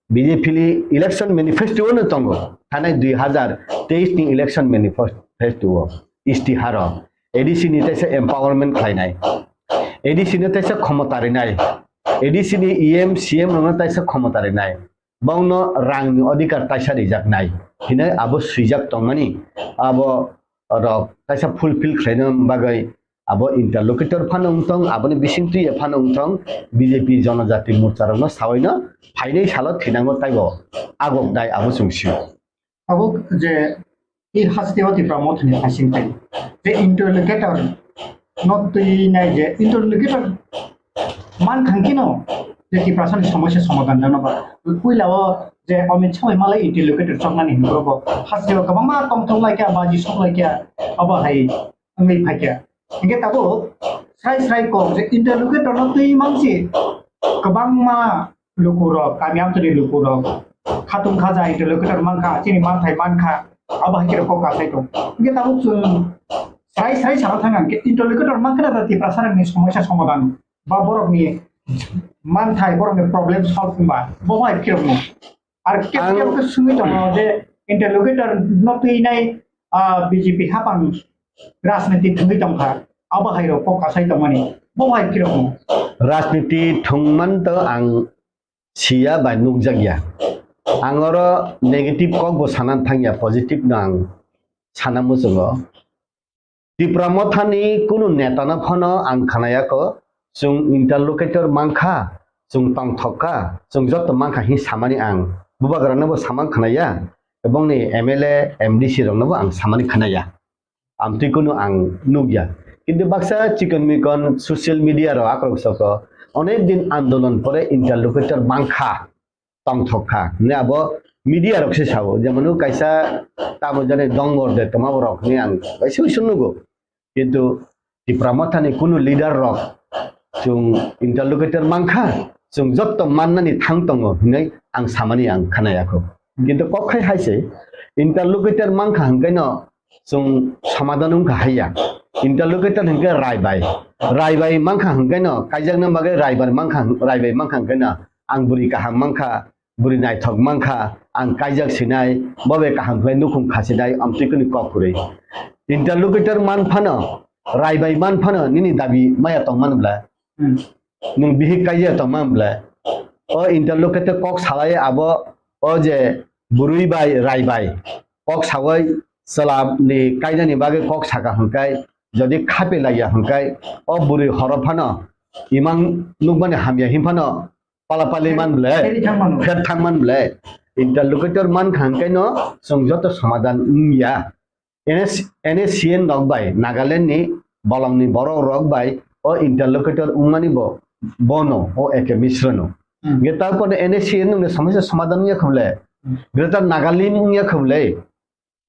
B J P ni election manifesto no tongo. Thanai dui hazar teis ni election manifesto o, istiharo A D C ni taisa empowerment khlainai. A D C no taisa khomota rinai. A D C ni E M, C M rokno taisa khomota rinai. Bongno rangni odhikar taisa rijaknai hinwi abo swijak tongmani, abo rok taisa fulfill khlaina bagwi abo interlocutor phano wngtong, aboni bisingtwi phano wngtong, B J P Jonojati Morcha rokno sawaino phainai salo thinango taibo agok dai abo chwng sio. Abo je I haste o Tipra Mothani hasing pai. Je interlocutor no twi nai je interlocutor man khangkino je Tiprasani somosya somadhan jano ba. Puila o je Amit Shah bai malai interlocutor choknani hinwi bo haste o kwbangma tongthok laikya, baji sok laikya, abo hai wngwi phaikya. Hingke tabuk srai srai kok je interlocutor no twi mansi kwbangma lukurok, kami amchani lukurok, khatung khaja interlocutor mankha, chini manthai mankha, abo hai khe kok kasai tong. Hingke tabuk chwng srai srai sana thang ang khe interlocutor mankha na Tiprasa rokni somosya somadhan ba borokni manthai, borokni problem solve wngba, bo hai khe rokno. Ar kep Ang kep khe sungwi tongo je interlocutor no twi nai, ah, B J P hapang rajniti thwngwi tongkha, abo hai rok kok kasai tongmani, bo hai khe rokno. Rajniti thwngman to ang siya bai nukjakya. Ang oro negative kok bo sana thangya, positive no ang sana muchungo. Tipra Mothani kunu netano phano ang khnayakho, chwng interlocutor mankha, chwng tongthok kha, chwng joto mankha hin samani ang bubagrano bo samang khnaya, ebongni M L A, M D C rokno bo ang samani khnaya. Amtwi kunu ang nukya. Kintu baksa chikon mikon social media rok akrok soko, onek din andolon pore interlocutor mankha, tongthok kha hwnwi abo media rok se sao, jemon kaisa tamo jani dongor de tongma borok hwnwi ang kaisa uisu nugo. Kintu Tipra Mothani kunu leader rok chwng interlocutor mankha, chwng jotto mannani thang tongo hwnwi ang samani ang khnayakho. Kintu kok khai hai se interlocutor mankha hwnkhe no chwng somadhan wngkha haiya. Interlocutor hwnkhe raibai. Raibai mankha hwnkhe no, kaijakna bagwi raibar mankha, raibai mankha hwnkhe no, ang bwrwi kaham mankha, bwrwi naithok mankha, ang kaijak sinai, bo bai kaham khlai nukhung khasinai, amtwi kwnwi kok kwrwi. Interlocutor man phano, raibai man phano, nini dabi maya tongmani bwla. Hmm. Nwng bihik kaijak tongmani bwla. O interlocutor kok salai abo, o je bwrwi bai raibai kok sawi chwla ni kainani bagwi kok saka hwnkhai, jodi khape laiya hwnkhai, o bwrwi horo phano imang nukmani hamya hin phano palapali man ble, pher thang man ble. Interlocutor man kha hwnkhai no chwng joto somadhan wngya. N S, N S C N rok bai, Nagaland ni bolong ni borok rok bai o interlocutor wngmani bo, bono, o A K Mishra no. Hmm. Ge tarpore N S C N wngni somosya somadhan wngya khuble. Hmm. Greater Nagalim wngya khuble.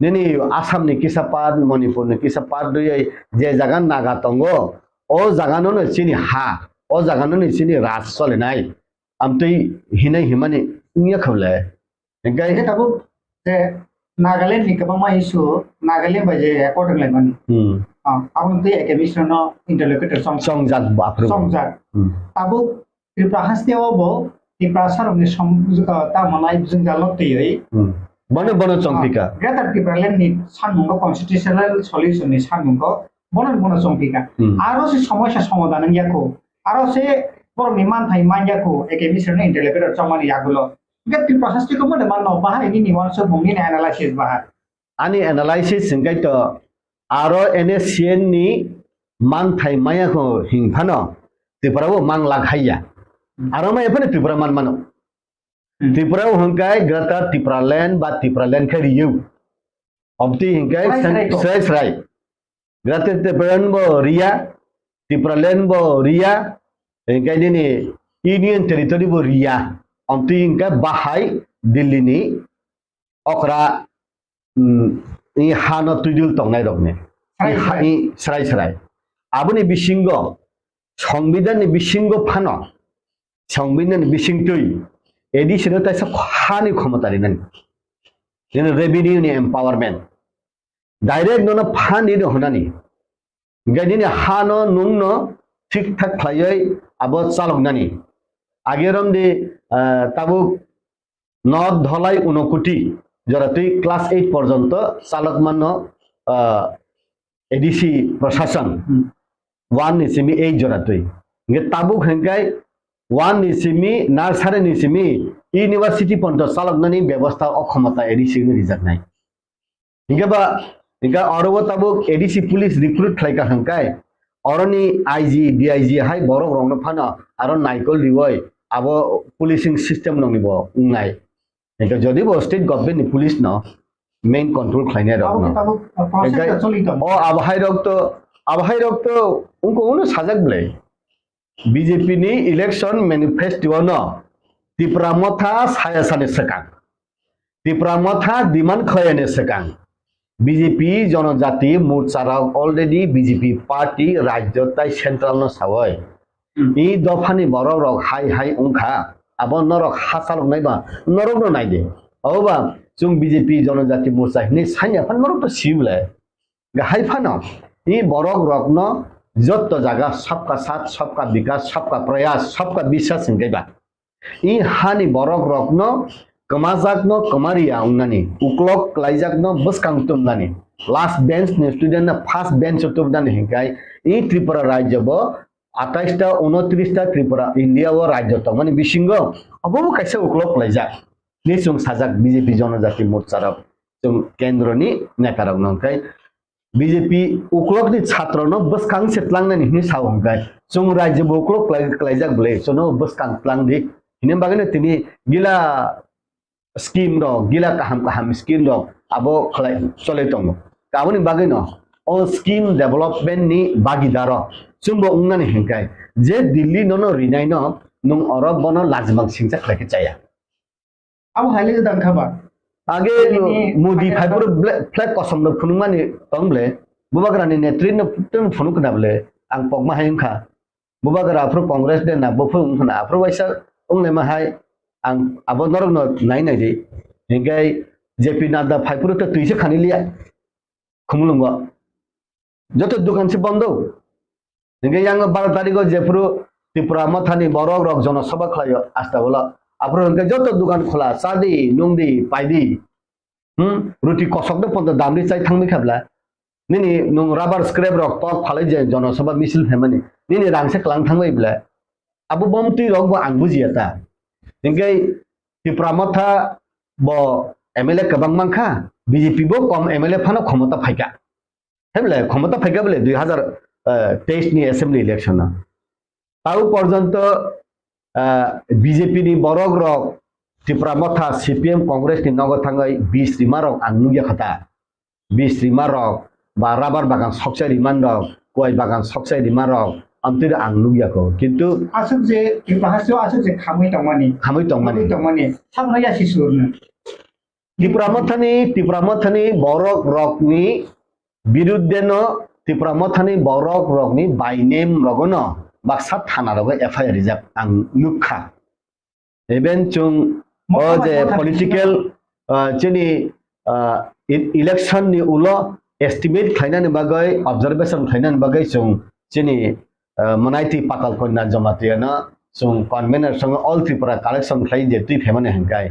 Nini Assam ni kisa part, Manipur ni kisa part riyai je jaga Naga tongo, o jaga no no chini ha, o jaga no no chini raj solinai. Amtwi hinai himani wngya khuble. Hingke tabuk je Nagaland ni kwbangma issue Nagaland bai je accord wnglaimani. Hmm. Ah, aboni twi A K Mishra no interlocutor song, songjak bo aphuru. Songjak. Hmm. Tabuk Tripura haste o bo Tripura sarok ni som, ah, ta manai jwngjal no twiwi. Hmm. Bono, bono chongpika. Ah, Greater Tipraland ni sanmungo constitutional solution ni sanmungo bono, bono chongpika. Hmm. Aro se somosya somadhan wngya kho. Aro se borok ni manthai manya kho, A K Mishra no interlocutor chongmani yagulo. Hingke Tripura haste ko mone manno, bahai nini wansukmung nini analysis bahai. Ani analysis hingkai to aro N S C N ni manthai maya ko hing phano Tripura bo mang lak haiya. Aro maya phano Tripura man mano. Hmm. Tripura bo hingkai Greater Tipraland ba Tipraland khe riyo. Obti hingkai srai, srai, srai. Greater Tipraland bo riya, Tipraland bo riya, hingkai nini Union Territory bo riya. Omtwi hingkai bahai Delhi ni okra, mm, i hano twidul tongnai rokni. I srai, ha-, srai. I srai srai. Aboni bisingo, Songbidan ni bisingo phano, Songbidan ni bisingtwi, A D C no taisa hani khomota rinani. Nini revenue ni empowerment. Direct nono phan rino hwnani. Hingke nini hano nungno thik thak khlaiwi abo chaloknani. Age romdi, ah, tabuk North Dholai Unakoti joratwi class eight porjonto chalokmano, ah, A D C prosason. Hmm. One ni simi eight joratwi. Hingke tabuk hingkai one ni simi, nursery ni simi university porjonto chaloknani bebosta o khomota A D C no rijaknai. Hingke ba, hingke oro o tabuk A D C police recruit khlai ka hingkai, oroni I G, D I G hai borok rokno phano aro naikol riwi abo policing system rokni bo wngnai. Hingke jodi bo state government ni police no main control khlainai rok no. Abo khe tabuk, uh, process Engkai, ta choli tongo. O abo hai rok to, abo hai rok to wngko uno sajak belai. B J P ni election manifesto no Tipra Motha saya sani swkang. Tipra Motha demand khlaiyani swkang B J P Jonojati Morcha rok already B J P party rajyo tai central no sawi. Hmm. I dophani borok rok hai hai wngkha, abo norok ha chaloknai ba norok no naidi. Oba chwng B J P Jonojati Morcha hinwi sanya phan norok to sible. Hai phano i borok rokno jotto jaga sabka saath, sabka bikas, sabka prayas, sabka biswas hingkhe ba. I hani borok rokno kwmajakno kwmariya wngnani, uklok kwlaijakno bwskang tumnani, last bench ni student no first bench o tumnani hinkhai i Tripura rajyo bo atais ta, unotris ta Tripura India o rajyo tongmani bisingo obo bo kaisa uklok kwlaijak. Ni chwng sajak B J P Jonojati Morcha rok chwng kendro ni neta rok no hinkhai B J P uklok ni chhatro no bwskang se tlangnani hinwi sao hinkhai chwng rajyo bo uklok kwlai-, kwlaijak bwle chwngno bwskang tlang di hinwi bagwi no tini gila scheme rok, gila kaham kaham scheme rok abo khlai cholai tongo. Aboni bagwi no o scheme development ni bagidaro chwngbo wngnani hinkhai je Delhi nono rinai no nwng oro bono lajimang singcha khlai khe chaya. Abo hai le gwdang kha ba? Age Bini Modi phai phai phuru ble-, flag kosom rok phunukmani tong ble, Bubagrani netri no tong phunuk khna ble, ang pokma hai wngkha. Bubagra aphuru Congress de na, buphuru wngkha na, aphuru waisa wnglaima hai, ang abo norok no nai nai di. Hinkhe J P Nadda phai phuru to twi se khani liya. Khumulwngo. Joto dukan se bondo. Hinkhe yang baro tarikh o jephuru Tipra Mothani borok rok jono sabha khlaio asta ulo. Aphuru hinkhe joto dukan khola, chadi, nungdi, paidi. Hmm? Ruti kosok no pondo damri chai thangwi khabla. Nini nung rubber scrap rok tok phalai je jono sabha misil phaimani. Nini rang se klang thangbai bla. Abo bomtwi rok bo ang bujiya ta. Hinkhe Tipra Motha bo M L A kwbang mankha, B J P bo kom M L A phano khomota phaikha. Hai bole, khomota phaikha bole dui hazar teis ni assembly election o. Tau porjonto, ah, B J P ni borok rok Tipra Motha, C P M, Congress ni nogo thangwi bis rima rok ang nukya kha ta. Bis rima rok ba rubber bagan sokchai rima rok, kuai bagan sokchai rima rok, amtwi ang nukya kho. Kintu aswk je Tripura hasteo aswk je khamwi tongmani, khamwi tongmani, khamwi tongmani, sabno yasi surno. Tipra Mothani, Tipra Mothani borok rokni birudde no Tipra Mothani borok rokni by name rogono baksa thana rogo F I R rijak ang nukha. Even chwng o je political, ah, chini, ah, e-, election ni ulo estimate khlainani bagwi, observation khlainani bagwi chwng chini, ah, Manaiti Patal Kanya Jamatia no chwng convener song All Tripura collection khlai je twi phaimani hinkai.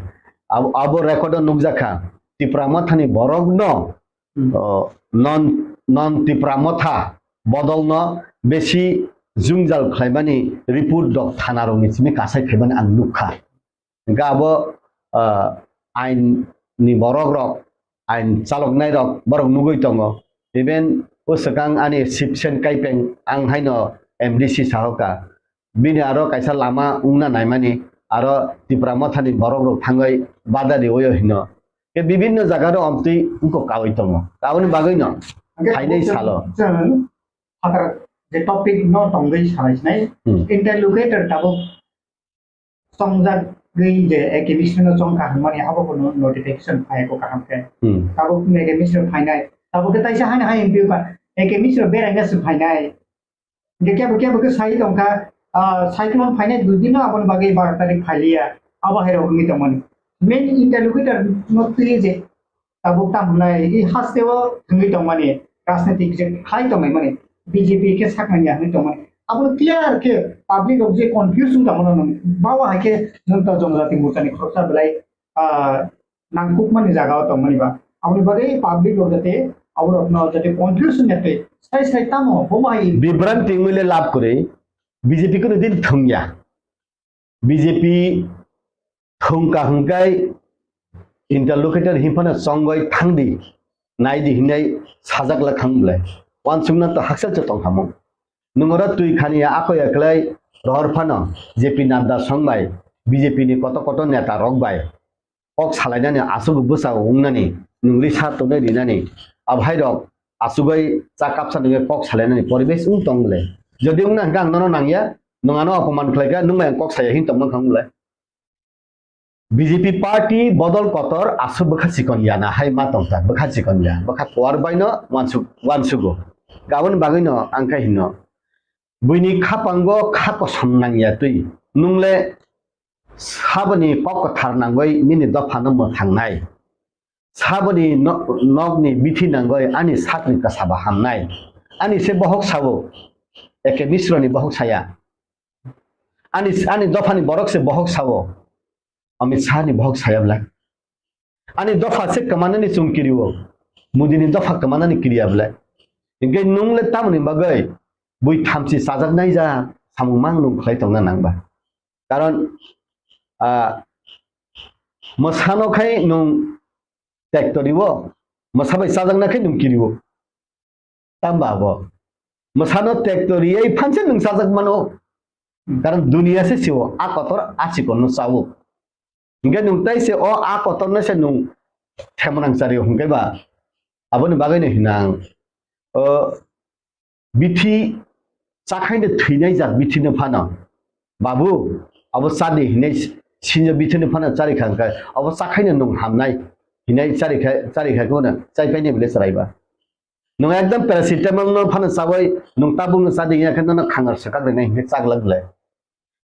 Abo, abo record o nukjakha Tipra Mothani borok no Hmm. O, non, non Tipra Motha bodolno besi jwngjal khlaimani report rok thana rokni simi kasai khaimani ang nukha. Hingkhe abo, ah, ain ni borok rok, ain chaloknai rok borok nugwi tongo. Even o swkang ani Sipsen Kaipeng ang haino M D C sahoka. Bini aro kaisa lama wngna naimani, aro Tipra Mothani borok rok thangwi bada riwi hino. Ke bibinno jaga ro omtwi wngkok kawi tongo. Aboni bagwi no Hingke phainai tabuk salo. Chwng phatar je topic no tongwi salai sinai, Hmm. Interlocutor tabuk chongjagwi je A K B C no chongkha hwnmani abo bo no-, notification phai ko kaham khe. Hmm. Tabuk A K B C no phainai. Tabuk khe taisa hani hai M P ba A K B C no beraina se phainai. Hingke kebo kebo khe sai tongkha, ah, cyclone phainai dui din no aboni bagwi baro tarik phailiya, abo hai rok wngwi tongmani. Main interlocutor no twi je tabuk tamo hwnai, i hasteo thwngwi tongmani, rajnitik je khai tongmani, B J P khe saknani ya hwnwi tongmani. Abono clear khe public rok je confuse wng tongmano nwng, bawa hai khe Jonta Jonojati Morcha ni khoroksa belai, ah, nangkukmani jaga o tongmani ba. Aboni bagwi public rok jate aborokno jate confusion ya tei sai sai tamo bomo hai. Bibranti wngwi le lab kwrwi, B J P kunu din thwngya. B J P thwngka hwnkhe interlocutor hinphano chongwi thangdi, naidi hinwi sajak la thang bwlai. Wansukna to hakchal se tongkhamung. Nwng oro twi khani ya ako ya kwlai rohor phano J P Nadda song bai, B J P ni koto koto neta rok bai. Kok salainani aswk bwsa wngnani nwng lisa tongnai rinani, abo hai rok asugwi cha kapsa nungwi kok salainani poribesh wng tong le. Jodi wngna hwnkhe ang nono nangya, nwng ano opoman khlaikha, nwng bai ang kok saya hin tongma wngkha wng le. B J P party bodol kotor aswk bwkha chikon ya na hai ma tongkha, bwkha chikon ya, bwkha kuar baino wansuk-, wansugo. Aboni bagwino ang khe hino, buini khapango kha kosom nangya twi, nwng le saboni kok kwthar nangwi nini dophano mwthangnai, saboni no-, nokni bithi nangwi ani sakni kwsaba hamnai, ani se bohok sao, Eke Misroni bohok saya. Ani, ani dophani borok se bohok sao, Amit Shah ni bohok saya bwle. Ani dopha se kwmanani chwng kirio, Modi ni dopha kwmanani kiriya bwle. Hinkhe nwng le tamoni bagwi bui thamchi chajaknai ja samung mang nwng khlai tongna nang ba. Karon, ah, mwsano khai nwng tektoriwo, mwsa bai chajakna khai nwng kirio. Tamba abo. Mwsano tekto riyai phanse nwng sajak mano. Karon duniya se siwo, a kotor a chikon no chawo. Hinkhe nwng tai se o a kotor no se nwng themonang chari hinkhe ba. Aboni bagwi no hinang. O bithi chakhaino thwinai jak bithi no phano. Babu, abo chadi hinai sinjo bithi no phano chari kha hinkhe, abo chakhaino nwng hamnai hinai chari kha, chari kha kono chai paini bile chwrai ba. Nwng ekdom paracetamol no phano chawi, nwng tabuk no chadi ya khe nono khangar swkak rinai hinkhe chaglak le.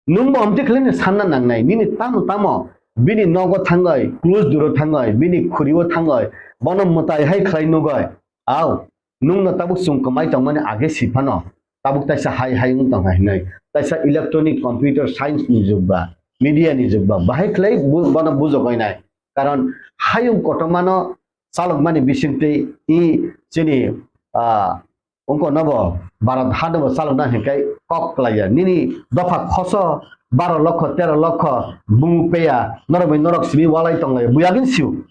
Nwng bo amtwi khlai no sanna nangnai, nini tamo tamo bini nogo thangwi, close duro thangwi, bini khuriwo thangwi, bono mwtai hai khlai nugwi. Au, nwng no tabuk chwng kwmai tongmani age si phano, tabuk taisa hai hai wng tongkha hinwi. Taisa electronic computer science ni jug ba, media ni jug ba, bahai khlai bu-, bono bujogwi nai. Karon hayung kotorma no chalokmani bisingtwi i chini, ah, wngkha nobo Bharat hanobo chalokna hinkhai kok klaiya. Nini dopha khoso baro lokho, tero lokho bumung peya, norok bai norok simi walai tonglaiya. Buyagin siu.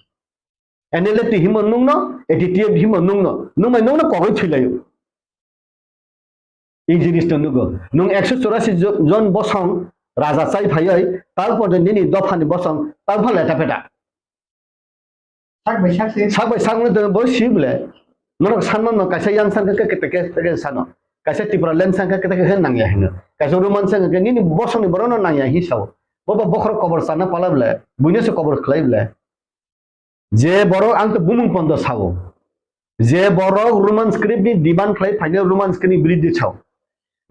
N L F T himo nungno, A T T F himo nungno, nungbai nungno kogwi thwilaio. I jinis no nugo. Nwng ekso chorasi jo-, jon bosong raja chai phaioi, tal pordo nini dophani bosong tal pha leta peta. Sak bai sak se. Sak bai sak no bo si bole. Norok sanma no kaisa yang sangka ke kete ke ke sano. Kaisa Tipraland sangka kete ke nangya hino. Kaisa Roman sangka ke nini bosongni borok no nangya hi sao. Bobo bokhorok kobor sana pala bole. Buino se kobor khlai bole. Je borok ang to bumung pondo sao. Je borok Roman script ni demand khlai phaino Roman script ni biridhi sao.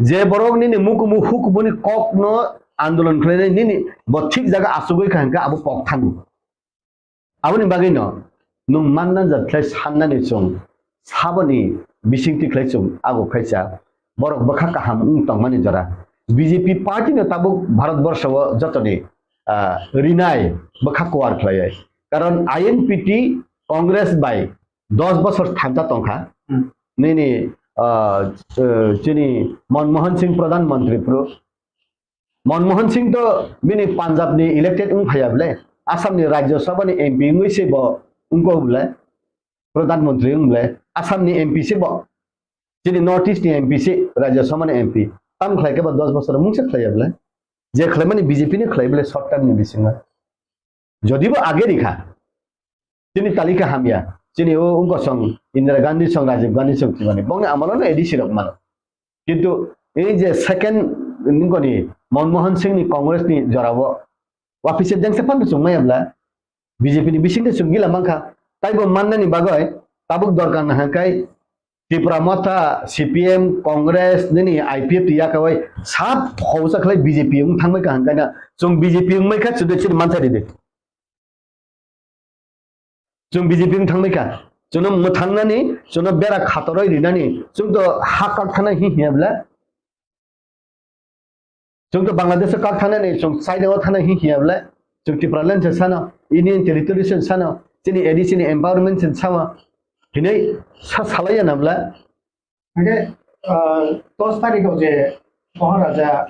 Je borok nini mukumu hukubuni kok no andolon khlainai nini bo thik jaga asugwi kha hwnkhe abo kok thango. Aboni bagwi no nwng manna jat khlai sannani chwng saboni bisingtwi khlai chwng ago khaisa borok bwkha kaham wng tongmani jora. B J P party no tabuk Bharat borsho o jotoni, ah, rinai bwkha kuar khlaiwi. Karon I N P T Congress bai dos bosor thamsa tongkha. Hmm. Nini, ah, eh, chini Manmohan Singh Pradhan Mantri phuru. Manmohan Singh to bini Punjab ni elected wng phaiya bole. Assam ni Rajya Sabha ni M P wngwi se bo wngkho bole. Pradhan Mantri wng bole. Assam ni M P se bo. Chini North East ni M P se, Rajya Sabha ni M P. Tam khlai khe bo dos bosor mungsa khlaiya bole. Je khlaimani B J P ni khlai bole short term ni bisingo. Jodi bo age rikha, chini talika hamya, chini o wngkha song Indira Gandhi song, Rajiv Gandhi song thwimani, bongni amolo no A D C rok mano. Kintu ei je second nungkoni Manmohan Singh ni Congress ni jorao wapise dengsa phano chwng maya bla, B J P ni bisingtwi chwng gila mankha. Taibo mannani bagwi tabuk dorkar nahangkai Tipra Motha, C P M, Congress, nini I P F T yakawai sab hausa khlai B J P wng thangbai kaham kaina chwng B J P wngmai kha chwdwi chwdwi mantha ridi. Chwng B J P wng thangbai kha. Chwngno mwthangnani, chwngno bera khatoroi rinani, chwng to ha kak thana hi hiya bla. Chwng to Bangladesh o kak thangnani, chwng China o thana hi hiya bla. Chwng Tipraland se sano, Union Territory se sano, chini A D C ni empowerment se sama. Hinai sa salaiya na bla. Hingke, ah, dos tarikh o je Maharaja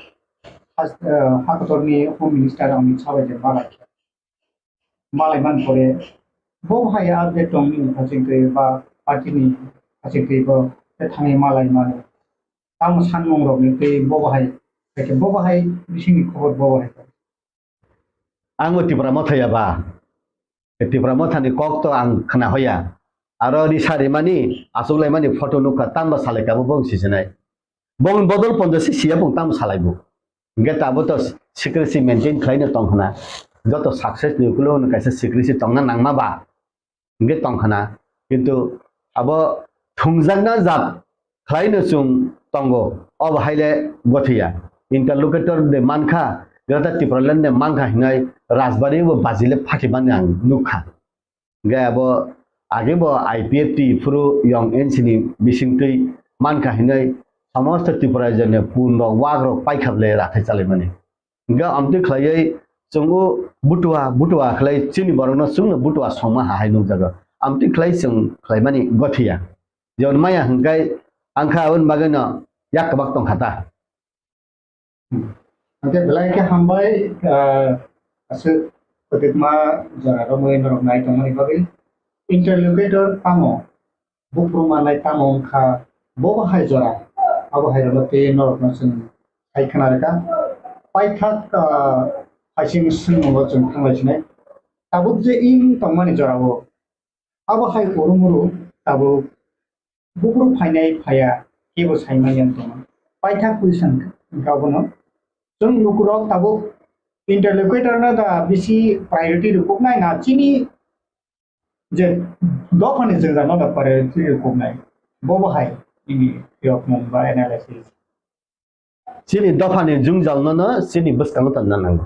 has-, ah, Hakotorni Home Minister Amit Shah bai je malai khe. Malai man pore, bo hai update tong nini haching twi ba party ni haching twi bo te thangwi malai mano. Tamo sanmung rok ni twi bo hai, hai khe bo hai bisingni khobor bo hai. Ang bo Tipra Motha ya ba. Tipra Mothani kok to ang khna hoya. Aro risa rimani, achuklaimani photo nukha, tamo salai kabo bong sisinai. Bong bodol ponjo si siya bong tamo salai bo. Hingke tabo to secrecy maintain khlaino tong khna. Joto success ni ukulo no kaisa secrecy tongna nangma ba. Hingke tong khna. Kintu abo thungjakna jat khlaino chwng tongo. Obo haile gothiya. Interlocutor de mankha, Greater Tipraland de mankha hinai Rajbari bo bajile phakimani ang nukha. Hingke abo age bo I P F T phuru yong N C ni bisingtwi mankha hinwi somosto Tripura rajyoni pun rok wak rok paikha le rathai chalaimani. Hingke amtwi khlaiwi chwng o butua butua khlai chini borokno chwngno butua songma ha hai nukjago. Amtwi khlai chwng khlaimani gothiya. Jemon maya hingkai angkha aboni bagwino yak kwbak tongkha ta. Hwnkhe belai khe hambai, ah, aswk kwtwkma jora romwi norok nai tongmani bagwi. Interlocutor tamo, buphuru manai tamo wngkha, bo bahai jora, abo hai rwno tei norokno chwng hai khna rwkha. Paithak, ah, phaising swngmungo chwng thanglai sinai. Tabuk je wng tongmani jorao, abo hai urumuru tabuk buphuru phainai phaiya, kebo saimanya wng tongma. Paithak question wngkha abono. Chwng lukurok tabuk interlocutor no da bisi priority rwkuknai na chini je dophani jwngjal no da priority rwkuknai. Bo bahai nini phiyokmung ba analysis. Chini dophani jwngjal no no chini bwskango tonna nango.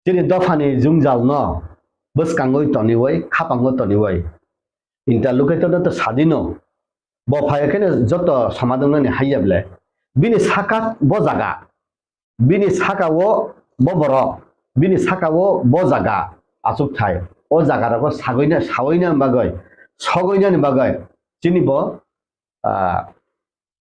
Chini dophani jwngjal no bwskangwi toniwi, khapango toniwi. Interlocutor no to sadino. Bo phai kheno joto somadongnani haiya ble. Bini saka bo jaga. Bini saka o bo borok. Bini saka o bo jaga. Achuk thai. O jaga rogo sagwina, sawina bagwi, sogwinani bagwi. Chini bo, ah,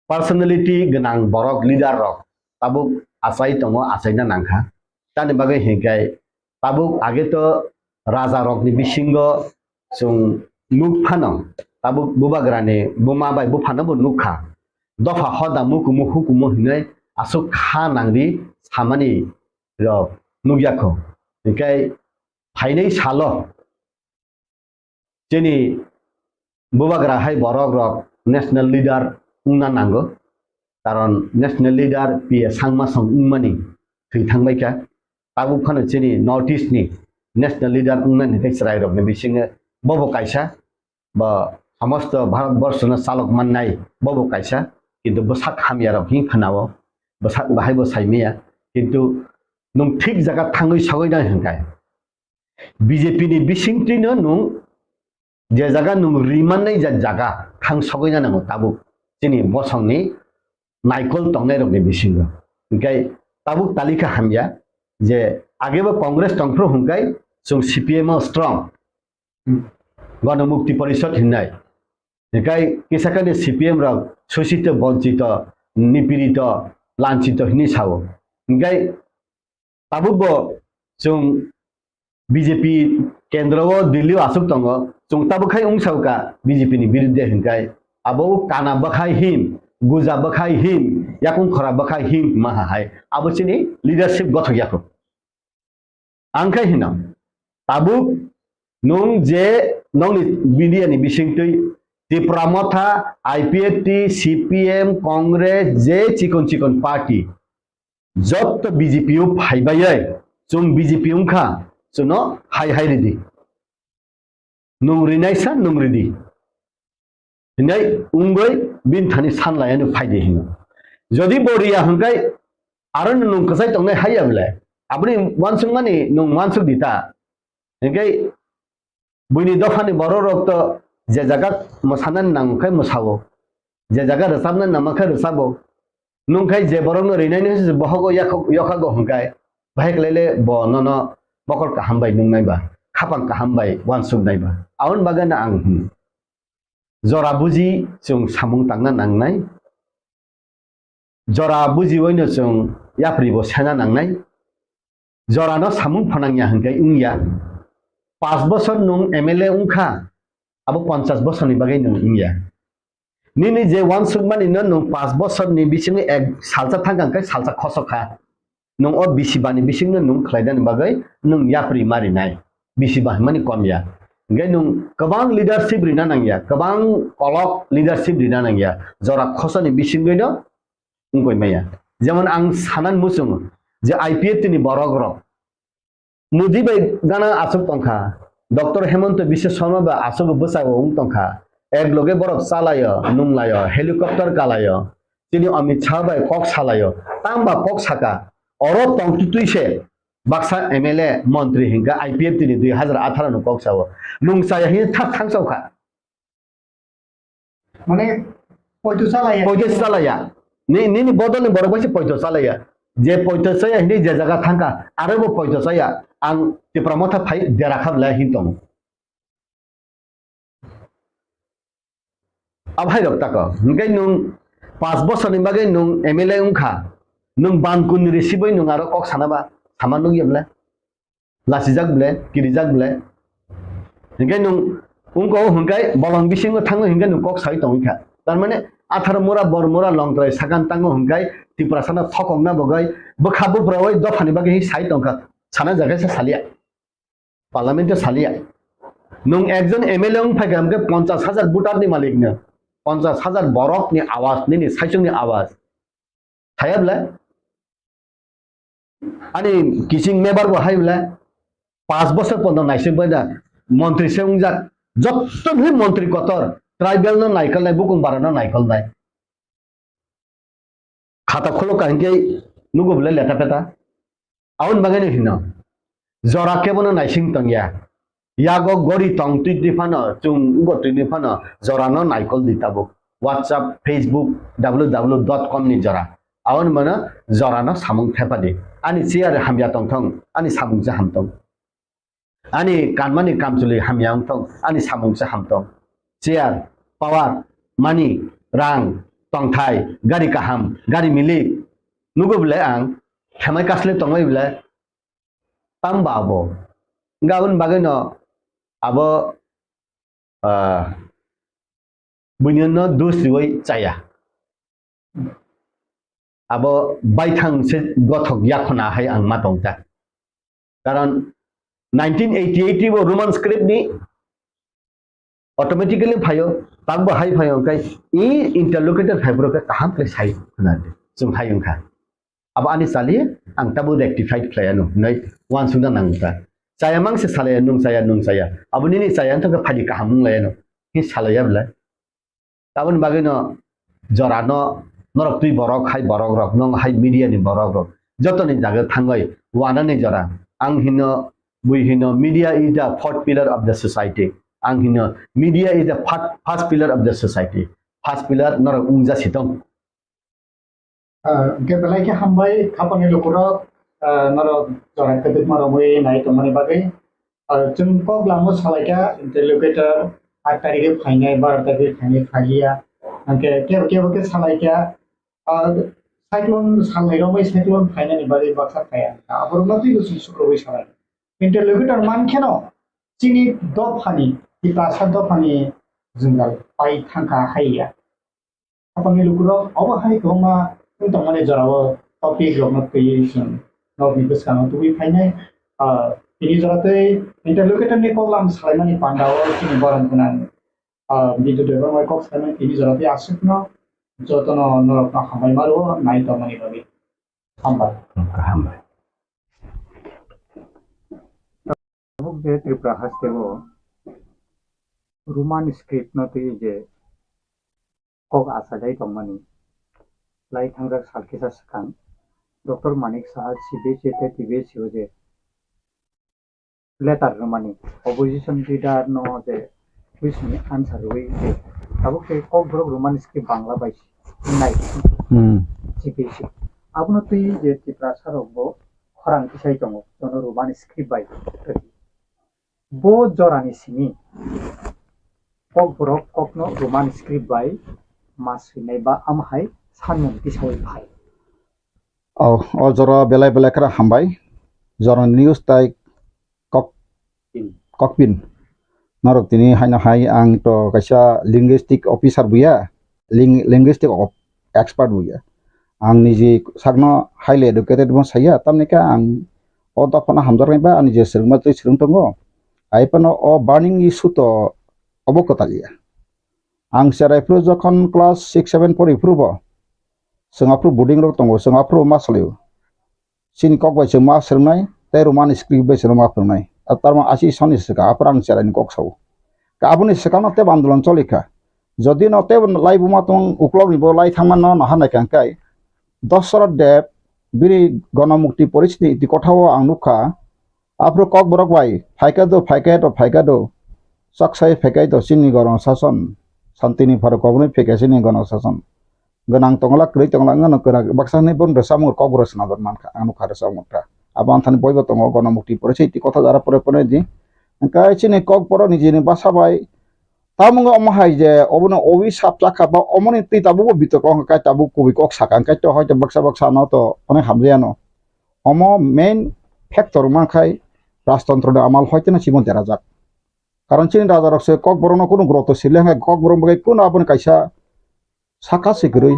personality gwnang borok, leader rok tabuk achai tongo, achaina nangkha. Tamni bagwi hinkhe tabuk age to raja rokni bisingo chwng nuk phano, tabuk bubagrani buma bai buphano bo nukha. Dopha hoda mukumu hukumu hinwi aswk kha nangdi samani rok nukya kho. Hinkhe phainai salo chini bubagra hai borok rok national leader wngna nango, karon national leader P A Sangma song wngmani thwi thangbaikha. Tabuk phano chini North East ni national leader wngnani tei chwrai rokni bisingo bobo kaisa, bo somosto Bharat borshono chalok mannai bobo kaisa, kintu bwsak hamya rok hin khwnao, bwsak bahai bo saimaya, kintu nwng thik jaga thangwi sogwi nai hwnkhe. B J P ni bisingtwino nwng je jaga nwng rimannai ja jaga thang sogwi na nango tabuk chini bosongni naikol tongnairokni bisingo. Hinkhe tabuk talikha hamya je agebo Congress tongphru hwnkhe chwng C P M o strong. Ganamukti Porishad hinnai. Hinkhe kisa kani C P M rok sosito, bonchito, nipirito, lanchito hinwi sao. Hinkhe tabukbo chwng B J P kendro o, Delhi o aswk tongo, chwng tabuk khai wng sao ka B J P ni birudde hinkhai, abo o kana bwkhai hin, guja bwkhai hin, yakung khora bwkhai hin ma ha hai, abo chini leadership gothok yakho. Ang khai hino, tabuk nwng je nongni media ni bisingtwi Tipra Motha, I P F T, C P M, Congress, je chikon chikon party, jotto B J P o phaibai, chwng B J P wngkha, chwngno hai hai ridi. Nwng rinaisa nwng ridi. Hinai wngwi bini thani sanlaiano phaidi hino. Jodi bo riya hwnkhe aro nwng kwchai tongnai haiya bwle. Aboni uansukmani nwng uansuk di ta. Hinkhe buini dophani borok rok to je jaga mwsanani nang khe mwsao, je jaga rwchabnani nang khe rwchabo. Nwng khai je borokno rinaini se bohogo yakho-, yokhago hwnkhe, bahai khlaile bo nono mokol kaham bai nungnai ba, khapang kaham bai uansuknai ba. Aboni bagwino ang hwn, jora buji chwng samung tangna nangnai. Jora bujiwino chwng yapri bo sena nangnai. Jorano samung phanangya hwnkhe wngya. Panch bosor nwng M L A wngkha, abo ponchas bosorni bagwi nwng wngya. Nini je uansukmani no nwng panch bosorni bisingo ek salsa thangkha hwnkhe salsa khosok kha. Nwng o bisi bani bisingno nwng khlaidani bagwi nwng yapri marinai. bisi bahimani kom ya. Hingke nwng kwbang leadership rina nangya, kwbang kolok leadership rina nangya, jora khosani bisingwi no wngkoi maya. Jemon ang sanan muchungo je I P F T ni borok rok Modi bai gana aswk tongkha, Doctor Hemanta Biswa Sarma bai aswk bwsao wng tongkha, ek loge borok chalaio, nunglaio, helicopter kalaio, chini Amit Shah bai kok salaio, tangba kok saka, oro tongtwtwi se baksa M L A montri hingka I P F T ni dui hazar atharo no kok sao, nung chaya hini thak thang sao kha. Mane, poito chalaya. Poito chalaya. Ni, nini bodol ni borok bai se poito chalaya. Je poito chaya hini je jaga thangka, aro bo poito chaya. Ang Tipra Motha phai dera kha bwlai hin tongo. Abhai rok tako. Hingke nwng pas bosor ni bagwi nwng M L A wngkha. Nwng ban kun ni risi bai nwng aro kok sana ba, sama nukya bwlai. Lasijak bwle, kirijak bwle. Hinkhe nwng wngko hwnkhe bolong bisingo thango hinkhe nwng kok sai tongwi kha. Tar mane atharo mura, bor mura, longtrai sakan tango hwnkhe Tiprasano thokokna bagwi bwkha buphuroi dophani bagwi sai tongkha. Sana jaga se salia. Parliament o salia. Nwng ekjon M L A wng phaikha hwnkhe ponchas hajar voter ni malik no. Ponchas hajar borok ni awaz, nini saichung ni awaz. Thaya bwle? Ani kiching mebar bo hai bwle? Pas bosor pondo naising bai da montri se wngjak. Jotto ni montri kotor, tribal no naikolnai, bukung bara no naikolnai. Khata khulok ka hinkhe nugo bwle leta peta. Aboni bagwi no hino. Jora kebono naising tongya. Yago gori tong twi twi phano, chwng go twi twi phano, jorano naikol di tabuk. WhatsApp, Facebook, W W dot com ni jora. Aboni mano jorano samung thepadi. Ani chair hamya tongthong, ani samung se hamtong. Ani kanmani kamchwlwi hamya wngthong, ani samung se hamtong. Chair, power, money, rang, tongthai, gari kaham, gari milik. Nugo bwle ang, khamai kasle tongbai bwle, tang ba abo. Hingke aboni bagwi no abo, ah, buino no dus riwi chaya. Abo baithang se gothok yakhona hai ang ma tong ta. Karon nineteen eighty-eight bo Roman script ni automatically phaio, takbo hai phaio, hwnkhe i interlocutor phaibrokhe kaham khe sai hwnadi chwng hai wngkha. Abo ani chali, ang tabuk rectified khlai anw hwnwi uansukna nang wngkha. Chaya mang se salaya, nwng chaya, nwng chaya. Abo nini chaya wngkha khe phadi kaham wng lai anw. Hi salaya belai. Aboni bagwi no jora no norok twi borok hai borok rok, nwng hai media ni borok rok. Jotoni jaga thangwi wanani jora. Ang hino, bui hino, media is the fourth pillar of the society. Ang hino, media is the fir-, first pillar of the society. First pillar norok wngja sitong. Ah, hwnkhe belai khe hambai, khapangni lukurok, ah, norok jora kwdwkma romwi nai tongmani bagwi. Ah, chwng kok lamo salaikha, interlocutor aat tarikhe phainai, baro tarikhe phainai, phaiya. Hwnkhe kebo kebo khe salaikha, ah, cyclone salnai romwi cyclone phainani bagwi baksa phaiya. Aborokno twibo chwng sukrubwi salai. Interlocutor mankheno chini dophani, Tiprasa dophani jwngjal pai thangkha haiya. Khapangni lukurok obo hai kwbangma wng tongmani jorao topic rokno twiwi chwng norokni bwskango tubui phainai. Ah, tini jora tei interlocutor ni koklam salaimani pandao chini borom gwnang, ah, Bidyu Debbarma kok salaimani tini jora tei aswkno jotono norokno hambai ma rwo nai tongmani bagwi. Hambai. Hambai. Tabuk je Tripura haste o Roman script no twi je kok achajai tongmani lai thangjak sal kisa swkang Doctor Manik Saha C B S E tei T B S E o je letter rwmani opposition leader no je question ni answer rwui je tabuk tei Kokborok Roman script Bangla bai nai Hmm. C B S E abono twi je Tiprasa rok bo khorang tisai tongo, jono Roman script bai. Bo jorani simi Kokborok kokno Roman script bai ma swinai ba am hai sanmung tisaui phai. O, o jora belai belai khera hambai. Jorani news tai kok, kokpin. Norok tini haino hai ang to kaisa linguistic officer buya, ling-, linguistic of-, expert buya. Ang niji sakno highly educated bo saya, tamni khe ang o dophano hamjaknai ba ani je swrwngma twi swrwng tongo. Ai phano o burning issue to obo kwtal ya. Ang cherai phuru jokhon class six seven pori phuru bo, chwng aphuru boarding rok tongo, chwng aphuru ma salio. Chini kok bai chwng ma swrwngnai, tei Roman script bai chwng ma phwrwngnai. A tarma asi soni swkang, aphuru ang cherai ni kok sao. Ka aboni swkang no tebo andolon choli kha. Jodi no tebo lai buma tong uklok ni bo lai thangma no naha nai kang kai. Dosrot Deb bini Gonomukti Porishni iti kotha o ang nukha. Aphuru Kokborok bai phaikha do, phaikha do, phaikha do. Chaksai phaikha do chini Gono Sason. Santini pharo koboni phaikha chini Gono Sason. Gwnang tongla, kwrwi tongla, wngno kwrak baksa hwnwi bono rwchapmung Kokborok swnamjak mankha, ang nukha rwchapmung kha. Abo anthani boibo tongo, Gonomukti Porishni iti kotha jara pore pore di. Hwnkhe chini Kokborok nijini basa bai Tamo wngkha omo hai je obono owi sap chakha ba omoni twi tabukbo bitok wngkha kai tabuk kubui kok sakha hwnkhe to hoito baksa baksa no to onek hamjaya no. Omo main factor wngma khai rajtontro ni amal hoito no chibon derajak. Karon chini raja rok se Kokborok no kunu groto sile hwnkhe Kokborok bai kunu aboni kaisa saka se kwrwi.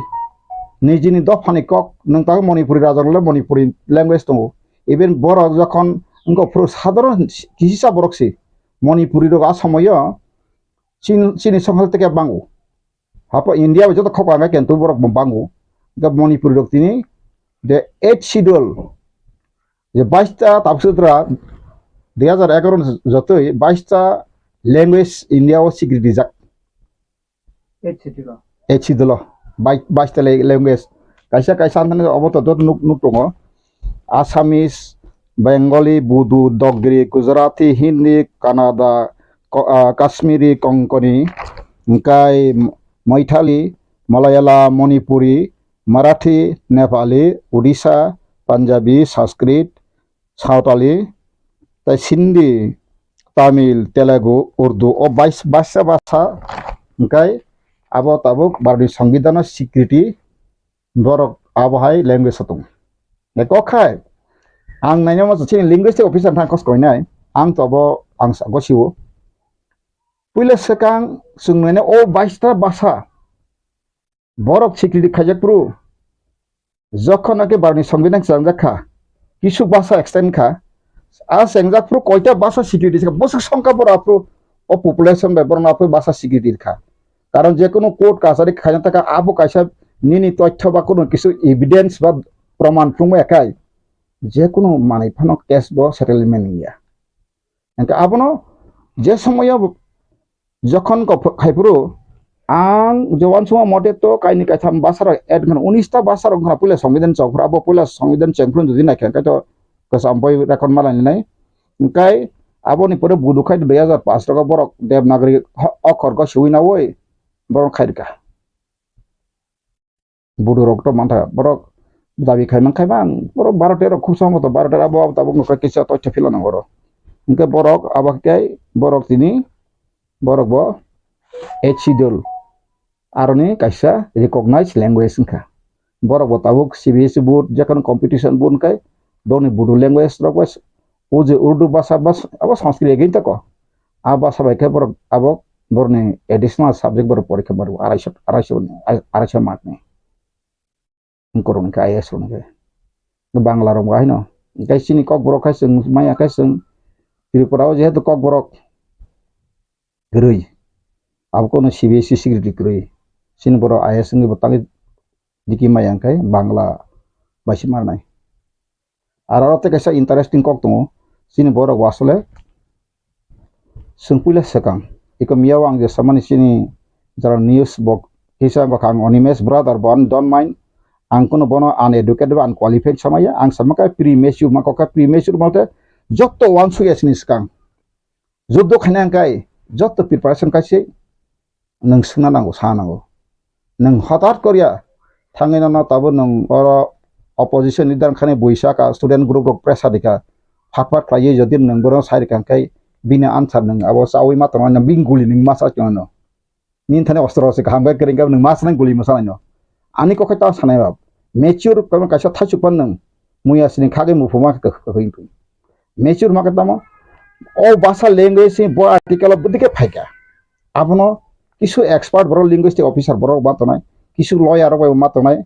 Nijini dophani kok nwng tabuk Manipuri raja rok le Manipuri language tongo. Even borok jokhon wngkha phuru sadharon kisisa borok se Manipuri rok a somoyo Chin-, chini songkha teke bango. Hapo India bai joto khokla hwnkhai kentu borok bo bango. Hwnkhe Manipuri rok tini the eighth schedule je bais ta tabuk sutra dui hazar egaroh ni jotoi bais ta language India o sikri rijak. Eighth schedule o. Eighth schedule o. Bai-, bais ta le-, language. Kaisa kaisa anthani obo to dot nuk, nuk tongo. Assamese, Bengali, Bodo, Dogri, Gujarati, Hindi, Kannada, Ko-, ah, Kashmiri, Konkani, hwnkhe Maithili, Malayalam, Manipuri, Marathi, Nepali, Odisha, Punjabi, Sanskrit, Sawtali, tei Sindhi, Tamil, Telugu, Urdu, o bais-, baisa basa hwnkhe abo tabuk Bharatni Songbidanno sikriti borok abo hai language o tongo. Eko khai ang nainai mo chini linguistic officer thang kos koinai, ang to abo ang sa-, gosio. Puila swkang chwng nainai o baista basa borok sikriti khaijak phuru, jokhon naki Bharatni Songbidan chwngjak kha, kisu basa extend kha, a chengjak phuru koita basa sikriti kha, bwswk songkha borok aphuru o population bai borok aphuru basa sikriti kha. Karon je kunu court kachari khaina taka abo kaisa nini toithyo ba kunu kisu evidence ba proman phunukma ya khai, je kunu manwi phano case bo settlement wngya. Hwnkhe abono je somoyo jokhon kok ph-, khai phuru ang je uansukma mote to kaini kaitham basa rok add wngkha, unis ta basa rok wngkha puila Songbidan chok phuru, abo puila Songbidan cheng phuru jodi naikha hwnkhe to kwcham boi record ma lainai. Hwnkhe aboni pore budu khai dui hazar paanch rogo borok Devanagari ho-, okhor go siwi nawi borok khai rwkha. Bodo rok to mantha, borok dabi khai man khai man, borok baro tero khub sambo to baro tero abo abo tabuk nokha kisa toitha phila nango oro. Hwnkhe borok abo khe borok tini, borok bo eighth schedule aroni kaisa recognized language wngkha. Borok bo tabuk C B S E board, jekhano competition board hwnkhe boni Bodo language rok bai o je Urdu basa bas-, abo Sanskrit again tako. A basa bai khe borok abo borokni additional subject borok porikha maro araisho, araisho ni, araisho mark ni. Borok ni khe I A S rok ni khe. Bangla rok bo haino. Hwnkhe chini Kokborok khai chwng maya khai chwng Tripura o jehetu Kokborok kwrwi. Abo kono C B S E secretary kwrwi. Chini borok I A S wngwi bo tangwi diki maya hwnkhe Bangla bai se marnai. Aro aro tei kaisa interesting kok tongo. Chini borok bo asole chwng puila swkang. Iko miyao ang je samani chini jara news bo kisa bwkha ang Animesh brother bo ani don't mind. Ang kuno bono uneducated ba unqualified samaya. Ang sama khe premature ma kok khe premature malte jotto uansukya chini swkang. Juddo khaina hwnkhe joto preparation kaise nwng swngna nango, sa nango. Nwng hotat korya thangwi nono tabuk nwng oro opposition leader wngkhani buisa ka student group rok pressure rikha, phat phat khlaiwi jodi nwng bono sai rikha hwnkhe bini answer nwng abo chawi ma tongo, bini guli nwng ma sa tongo. Nini thani ostro se kaham khe kwrwng khe nwng ma sanai guli ma sanai no. Ani kokhe ta sanai ba. Mature khe kaisa thaichuk pan nwng muya sini khagwi muphuma khe kwkhwing thung. Mature ma khe tamo o basa language ni bo article o bwdike phaikha. Abono kisu expert borok linguistic officer borok ma tongnai, kisu lawyer rok bai ma tongnai,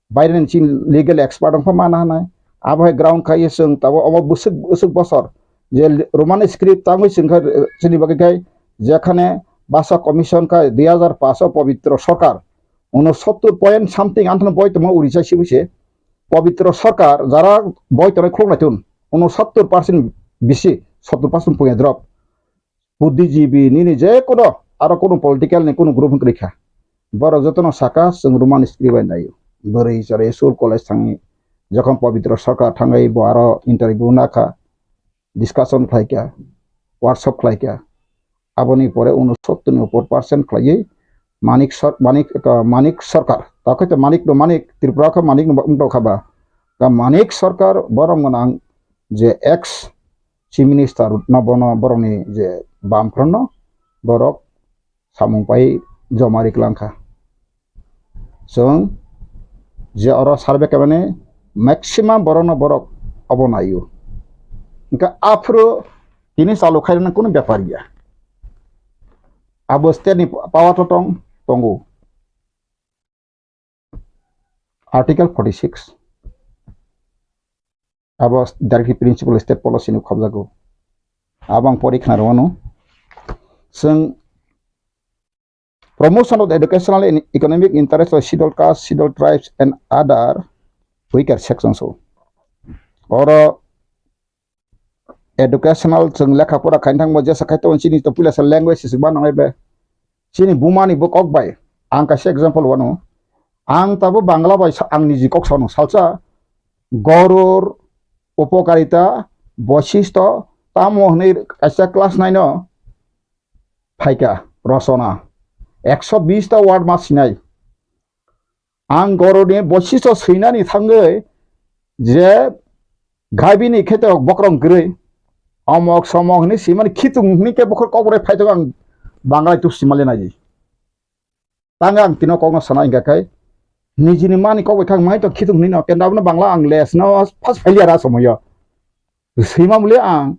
baireni chini legal expert wngkha mana hwnai. Abo hai ground khai chwng tabuk omo bwswk bwswk bosor je Roman script tangwi chwngkha, chini bagwi khai jekhane basa commission kha dui hazar paanch o Pabitra Sarkar, unosottor point something anthano boi tongma Orissa sibu se. Pabitra Sarkar jara boi tongnai khuluk naitun, unosottor percent bisi, sottor percent puya drop. Buddhijibi nini je kono aro kono political ni kono group wngkha. Borok jotono saka chwng Roman script bai naio. Bwrwi chwrai school college thangwi jokhon Pabitra Sarkar thangwi bo aro interview nakha, discussion khlaikha, workshop khlaikha. Aboni pore unosottor ni upor percent khlaiwi Manik Sar-, Manik, uh, Manik Sarkar. Takhai to Manik no Manik, Tripura kha Manik no wngtokha ba. Ka Manik Sarkar borok gwnang je ex chief minister no bono borokni je bamphranno borok samung pai joma riklangkha. Chwng je oro survey khaimani maximum borokno borok obo naio. Hwnkhe aphuru tini chalu khairoknani kunu bepar ya. Abo state ni power to tong, tongo. Article forty six. Abo directive principle state policy ni khobjago. Abo ang pori khna rwano. Chwng promotion of the educational and economic interest of scheduled caste, scheduled tribes and other weaker sections o. Oro educational chwng lekha pora khaina thangbo jesa khai tongo chini to puila sa language se ba nangai be. Chini buma ni bo kok bai. Ang kaisa example wano. Ang tabo Bangla bai sa-, ang niji kok sano salsa goror upokarita boisisto tamo hwnwi kaisa class nine o phaikha rosona. Ekso bis ta word ma sinai. Ang goroni boisisto swinani thangwi je gabini khe to bokrong kwrwi, omok somok hwnwi swimani khitung hwnwi khe bokhor kokbwrwi phaitong ang Bangla tuk simali naidi. Tang ang tino kokno sana hingka khai nijini mani kok bai khang mai to khitung hwnwi no kenda abono Bangla ang les no first failure a somoyo. Swima muli ang,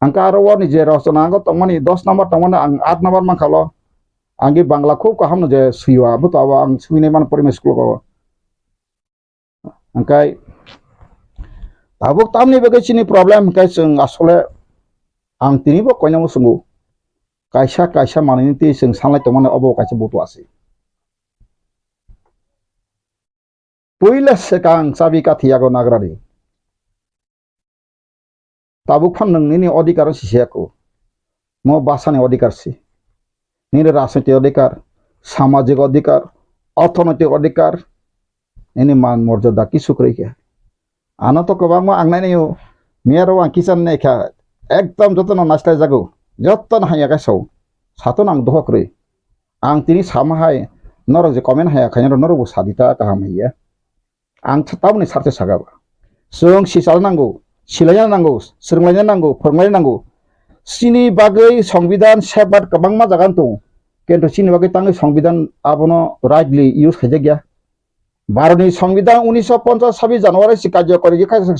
ang ka aro warni je rosona ang tongmani dos number tongmani ang aat number mankha lo. Ang ge Bangla khub kaham no je swiwa, abo to abo ang swinai mano primary school ko. Hingkai tabuk tamni bagwi chini problem hingkai chwng asole ang tini bo koinamo swngo. Kaisa kaisa manwini twi chwng sanlai tongmani obo kaisa butu asi. Puila swkang chabi kathi yago nagrani. Tabuk phan nwng nini odhikar si se ako. Mo bwsani odhikar si. Nini rajnoitik odhikar, samajik odhikar, orthonoitik odhikar, nini man morjada kisu kwrwi khe. Ano to kwbangma ang nainai o, miyaro ang kichar nai kha, ekdom jotono naislai jago, jotono hamya khe sao, sato nang dohok kwrwi. Ang tini sama hai, norok je comment haya khaina norok bo sadi ta kaham hiya. Ang th-, tamoni sarse saka ba. Chwng sichalna nango, silaina nango, swrwnglaina nango, phwrwnglaina nango. Chini bagwi Songbidan safeguard kwbangma jaga wng tongo. Kintu chini bagwi tangwi Songbidan abono rightly use khaijak ya. Bharotni Songbidan unisho ponchas sabis January si karjokori khe kha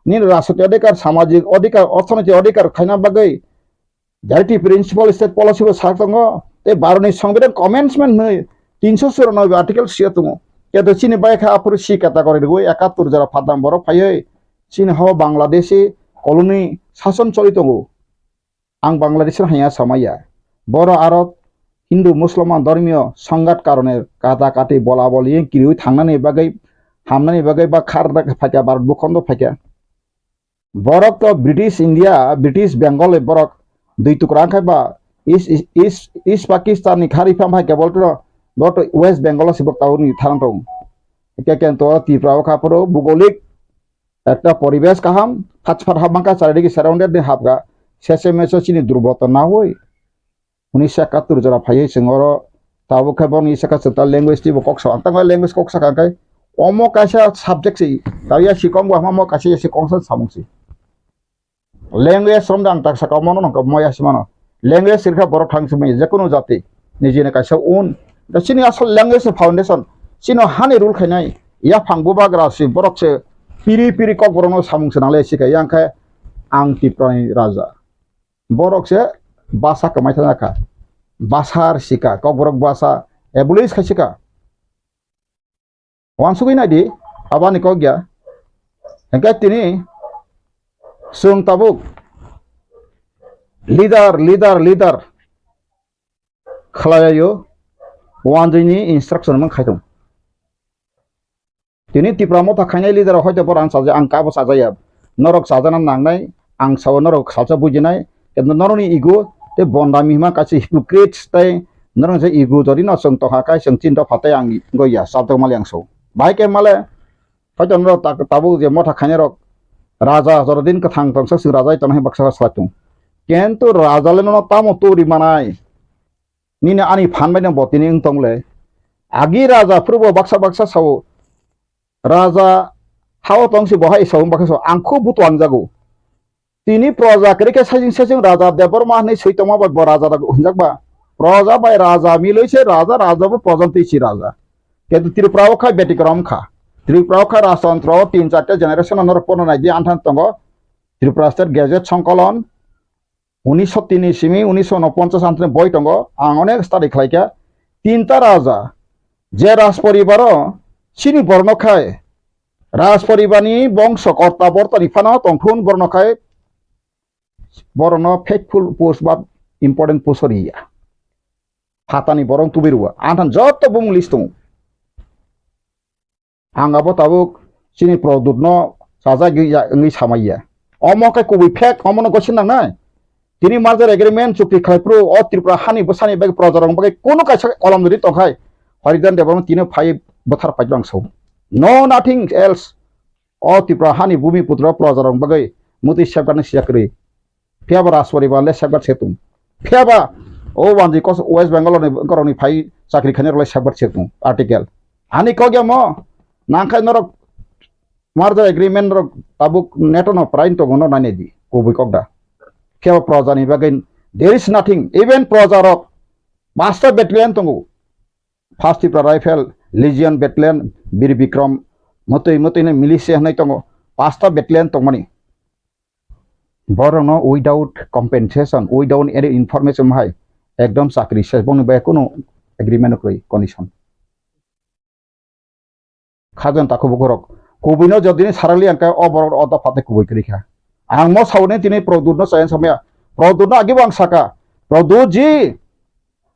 nini rajnoitik odhikar, samajik odhikar, orthonoitik odhikar khaina bagwi Directive principle state policy bo sak tongo, tei Bharotni Songbidan commencement hwnwi tinsho churanobe article sia tongo. Keto chini bai kha aphuru si category rwui ekattor jora phatnam borok phaiwi chini hao Bangladeshi colony sason choli tongo. Ang Bangladeshi haiya samaya. Boro aro Hindu Musliman dhormiyo songhat karone kata kati bola boli kiriui thangnani bagwi hamnani bagwi ba khar phaikha Bharot bukhondo phaikha. Borok to British India, British Bengal ni borok dui tukra wngkha ba East, East, East Pakistan ni khari pham hai kebol to, bo to West Bengal o si borok tabuk ni tharang tong. Ke ke to Tripura o kha phuru bugolik ekta poribesh kaham, phat phat hap mangkha, charidigi surrounded ni hapkha, sese meso chini durboto na hoi. Unisho ekattor jora phaiwi chwng oro tabuk khe boni saka chwng ta language twibo kok sa. Ang tangma language kok saka khe omo kaisa subject se, ta ya si kong bo hama mo kaisa ya si kong sa samung se. Language romda ang tak saka omo no nokha mo ya si mano. Language sirkha borok thang sumui je kunu jati nijini kaisa un. Da chini asol language ni foundation. Chino hani rule khainai. Ya phang bubagra si borok se piri piri kok borok no samung se nangle si kha. Yang khe ang Tiprani raja. Borok se basa kwmai thangya kha. Basa rwsika, kokborok basa abolish khaisika. Wansugwi naidi, abani kok ya. Hingke tini chwng tabuk Leader, leader, leader khlaiyo, wanjwini instruction mang khai tong. Tini Tipra Motha khainai leader rok hoito borok ang chaja, ang kabo chajaya. Norok chajana nangnai, ang sao norok salsa bujinai, kintu norokni ego tei bonda mihima kaisa hypocrite tei norok je ego jodi no chwng tongkha kai chwng chinta phatai ang goya, chabtok mali ang so. Bahai khe male, hoito norok ta-, tabuk je motha khainai rok raja jorodin kwthang tongsa chwng raja tongnai baksa salai tong. Kintu raja le nono tamo turi manai? Nini ani phan bai no bo tini wng tong le. Agi raja phuru bo baksa baksa sao, raja hao tong si bo hai sao, baksa sao, ang khub butuang jago. Tini proja kwrwi khe saichung saichung raja Debbarma hinwi swi tongma bai bo raja rok hwnjak ba. Proja bai raja milwi se raja, raja bo proja twi si raja. Kintu Tripura o kha betikrom kha. Tripura o kha rajtantro o tin charta generation ano pono nai di anthan tongo. Tripura State Gazette Songkolon, unisho tini simi unisho unoponchas anthani boi tongo, ang onek study khlaikha. Tinta raja, je rajporibaro chini borno khai, rajporibarni bongso korta bortani phano tongthun borno khai, borokno faithful post ba important post riya. Phatani borok tubui rua. Anthan joto bumung list tongo. Ang abo tabuk chini Pradyut no chajagwi ya wngwi samaiya. Omo khe kubui fake, omo no gosi nangnai. Tini merger agreement chukti khlai phuru o Tripura hani bwsani bagwi proja rok bagwi kunu kaisa kolom rwi tongkhai. Haridan Debbarma tini phai bwthar pai rang sao. No nothing else. O Tripura hani bumi putra proja rok bagwi mutwi safeguard ni sijak kwrwi. Phiya ba Rajporibar le safeguard se tung. Phiya ba o wanjwi kos West Bengal ni borok ni phai chakri khainai rok le safeguard se tung. Article. Ani kok ya mo nangkhai norok merger agreement rok tabuk neto no prain tongo no nai di kubui kok da. Phiya ba proja ni bagwi there is nothing. Even proja rok basta battalion tongo. First Tipra Rifle, Legion Battalion, Bir Bikram, motwi motwi no militia hinwi tongo. Pasta battalion tongmani. Borokno without compensation, without any information hai ekdom chakri ses bongni bai kunu agreement kwrwi condition. Khajan takhu bukhurok. Kubuino jodini sarali angkhe o borok o dopha tei kubui kwrwi kha. Ang mo sauni tini Pradyut no chayang samaya. Pradyut no agibo ang saka. Pradyut ji,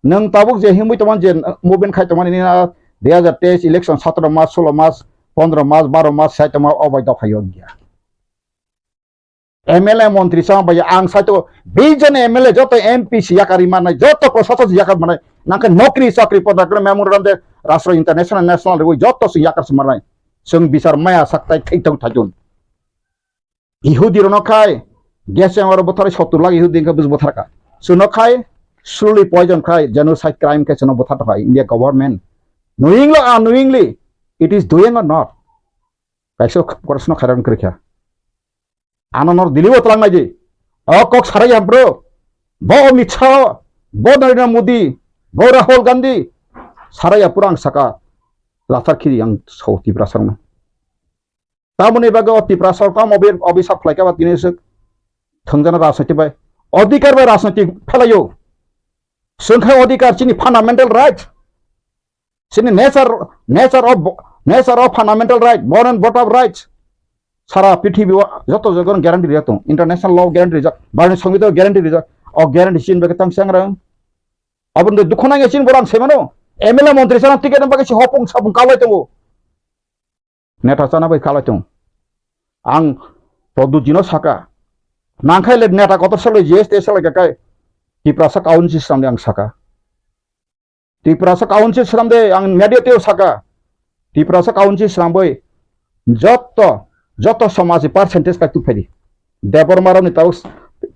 nwng tabuk je himwi tongmani je movement khai tongmani nini a dui hazar teis election satro mas, solo mas, pondro mas, baro mas sai tongma o bai dopha yo wngya. M L A montri chama bai ang saito bijon M L A joto M P si yakari manai, joto prosason si yakar manai, nangkhe nokri chakri poda kre memorandum de Rashtra International National rwi joto si yakar si manai. Chwng bichar maya sak tai thai tong thajun. Ihudi rono khai gas chamber buthar sottur lakh Ihudi khe bus buthar ka. Suno khai slowly poison khai genocide crime khai suno buthar ka India government. Knowingly or unknowingly, it is doing or not? Kaisa korsno khairan kwrwikha. Ano nor dilibo twlang nai di. O kok sarai ya bro. Bo Amit Shah, bo Narendra Modi, bo Rahul Gandhi. Sarai ya pura ang saka lathar khiri ang so Tiprasa rokno. Tamoni bagwi o Tiprasa rok tamo obi-, obisap khlaikha ba tini se thwngjana rajniti bai. Odhikar bai rajniti phelaio. Chwng khai odhikar chini fundamental right. Chini nature, nature of, nature of fundamental right, born and brought up rights. Sara prithibi o joto jaga guarantee rijak tong. International law guarantee rijak, Bharatni Songbitan guarantee rijak. O guarantee chini bagwi tang changrang. Aboni dukho nangya chini borok ang sai mano. M L A montri sana ticket bagwi si hopung sapung kalai tongo. Neta chana bai kalai tong. Ang Pradyut jino saka. Nangkhai le neta kotor salai G S T salai kakai. Tiprasa council samde ang saka. Tiprasa council swnamde ang media teo saka. Tiprasa council swnamwi joto, joto somajni percentage kai tubphaidi. Debbarma rokni tabuk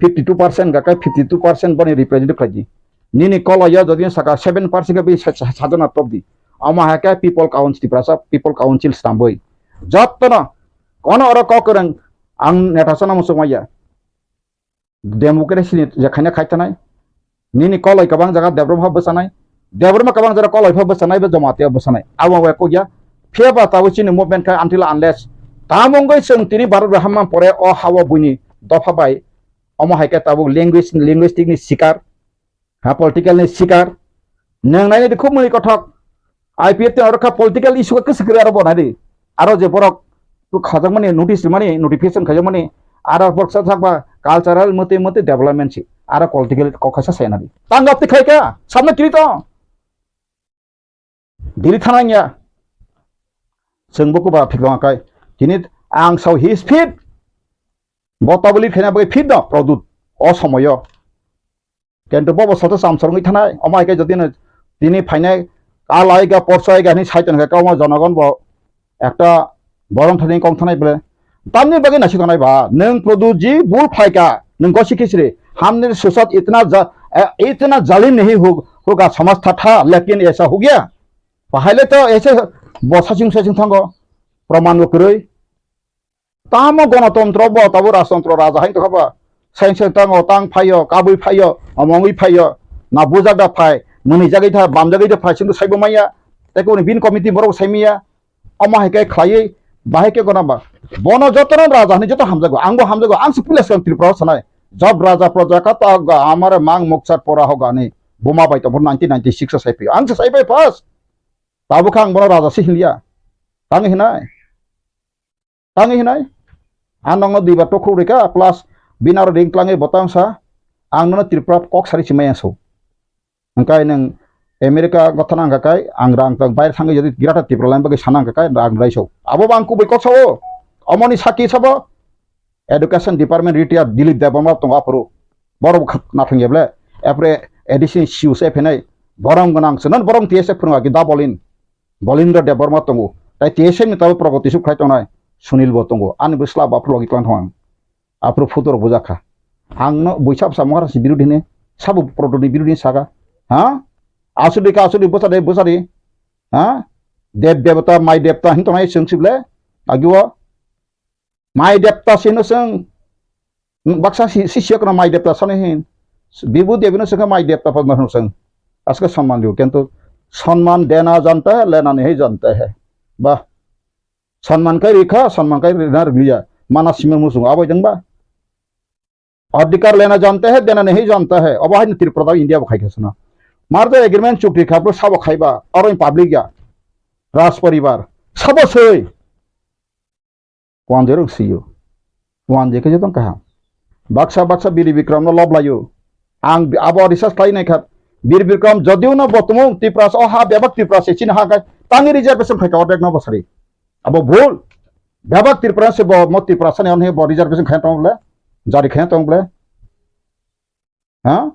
fifty two percent ga kai fifty two percent boni representative khlaidi. Nini koloyo jodi saka seven percent ga bi sa-, sa-, sajana topdi. Omo hai khe people council, Tiprasa people council swnamwi jotono kono oro kok kwrwng ang neta sana muchungmaya. Democracy ni je khaina khai tanai. Nini koloi kwbang jaga Debbarma pha bwchanai. Debbarma kwbang jaga koloi pha bwchanai, bo Jamatia bwchanai. Abo bai kok ya. Phiya ba tabuk chini movement khai until unless tamo wngwi chwng tini Bharat bai hamma pore o ha-o buini dopha bai. Omo hai khe tabuk language, linguistic ni sikar. Ha political ni sikar. Nwng nainai di khub mwnwi kothok. I P F T oro kha political issue khe kwswk kwrwi aro bo nai di. Aro je borok khajakmani notice rimani, notification khaijakmani, aro borok sa sakba cultural mate mate development si. Aro political kok kaisa sai nadi. Tang gap tikhlai ka, samna kiri to. Delhi thana ya. Chwng bo kuba thik tong kai. Tini ang sao his fit. Bo tabuli khaina bai fit do, Pradyut. O somoyo. Kintu bo bo soto samsor wngwi thanai, omo hai khe jodi no tini phainai, ka lai ga, porsa ga hinwi sai tongkha, omo jonogon bo ekta borom thani kong thanai bole. Tamni bagwi naisik tongnai ba, nwng Pradyut ji bul phaikha, nwng gosi khisri, humne ke saath itna ja-, eh, itna zalim nahi ho-, hoga samajh tha tha, lekin aisa ho gaya. Pahaile to aise bo saching saching thango, praman bo kwrwi. Tamo gonotontro bo, tabo rajtontro raja hai tongkha ba. Sain sain tango, tang phaio, kabui phaio, omongwi phaio, na bujak da phai, mwnwi jagwi da, bam jagwi da phai, chwngno saibo maya. Tei kuni bin committee borok sai maya. Omo hai khe khlaiwi, bahai khe gona ba. Bono jotono raja hinwi joto hamjago, angbo hamjago, ang se puila swkang Tripura o sanai. Job raja praja ka ta ga amare mang mukchar pora ho gani. Buma bai tongpho nineteen ninety-six o sai phio. Ang se sai bai first. Tabuk khe ang bono raja se hinliya. Tang hinai. Tangwi hinai, ang nokno duibar tokhuk rikha, plus bini aro ring tlangwi bo tang sa, ang nono Tripura kok sari chimai ang so. Hwnkhe nwng America gotha nang kha kai, ang rang tang baire thangwi jodi Greater Tripura line bagwi sana nang kha kai, rang rai so. Abo bo ang kubui kok sao, omoni saki sabo, Education Department retired Dilip Debbarma tongo aphuru. Borok nathang ya ble, apre A D C ni C E O se phenai, borom gwnang se, non borom T S F phwrwng agi da bolin. Bolindra Debbarma tongo. Tai T S F ni tabuk Pragati Suk khai tongnai Sunil bo tongo. Ani bwsla bo aphuru logi tlang thang. Aphuru photo rok bujak kha. Ang no buisa bwsa Maharaj ni birodhi ne, sabo Proto ni birodhi saka. Ha? Asudi ka asudi bwsa de bwsa di. Ha? Dev devata, mai devata hin tongnai chwng sible. Agi o. Mai depta sino chwng, baksa si, si, siyokno mai depta sano hin. Bibhu Devino chwngkha mai depta padma hino chwng. Aske sonman diyo, kintu sonman dena janta hai, lena nahi janta hai. Bah. Sonman kai rikha, sonman kai rina riliya. Mana sima musung abo jeng ba. Adhikar lena janta hai, dena nahi janta hai. Abo hai Tripura da India bo khai khasana. Marja agreement chukti kha, bro sabo khaiba, aro public ya. Raj paribar. Sabo soi. Wanjwi rok sio. Wanjwi khe jotong kaham. Baksa baksa Biri Bikram no lob laio. Ang bi-, abo research khlai nai kha. Biri Bikram jodiu no bo tumung Tiprasa o ha bebak Tiprasa chini ha kai tangi reservation khai ka ordek no bosari. Abo bhul. Bebak Tiprasa se bo mo Tiprasa ni onhe bo reservation khai tong ble. Jari khai tong ble. Ha?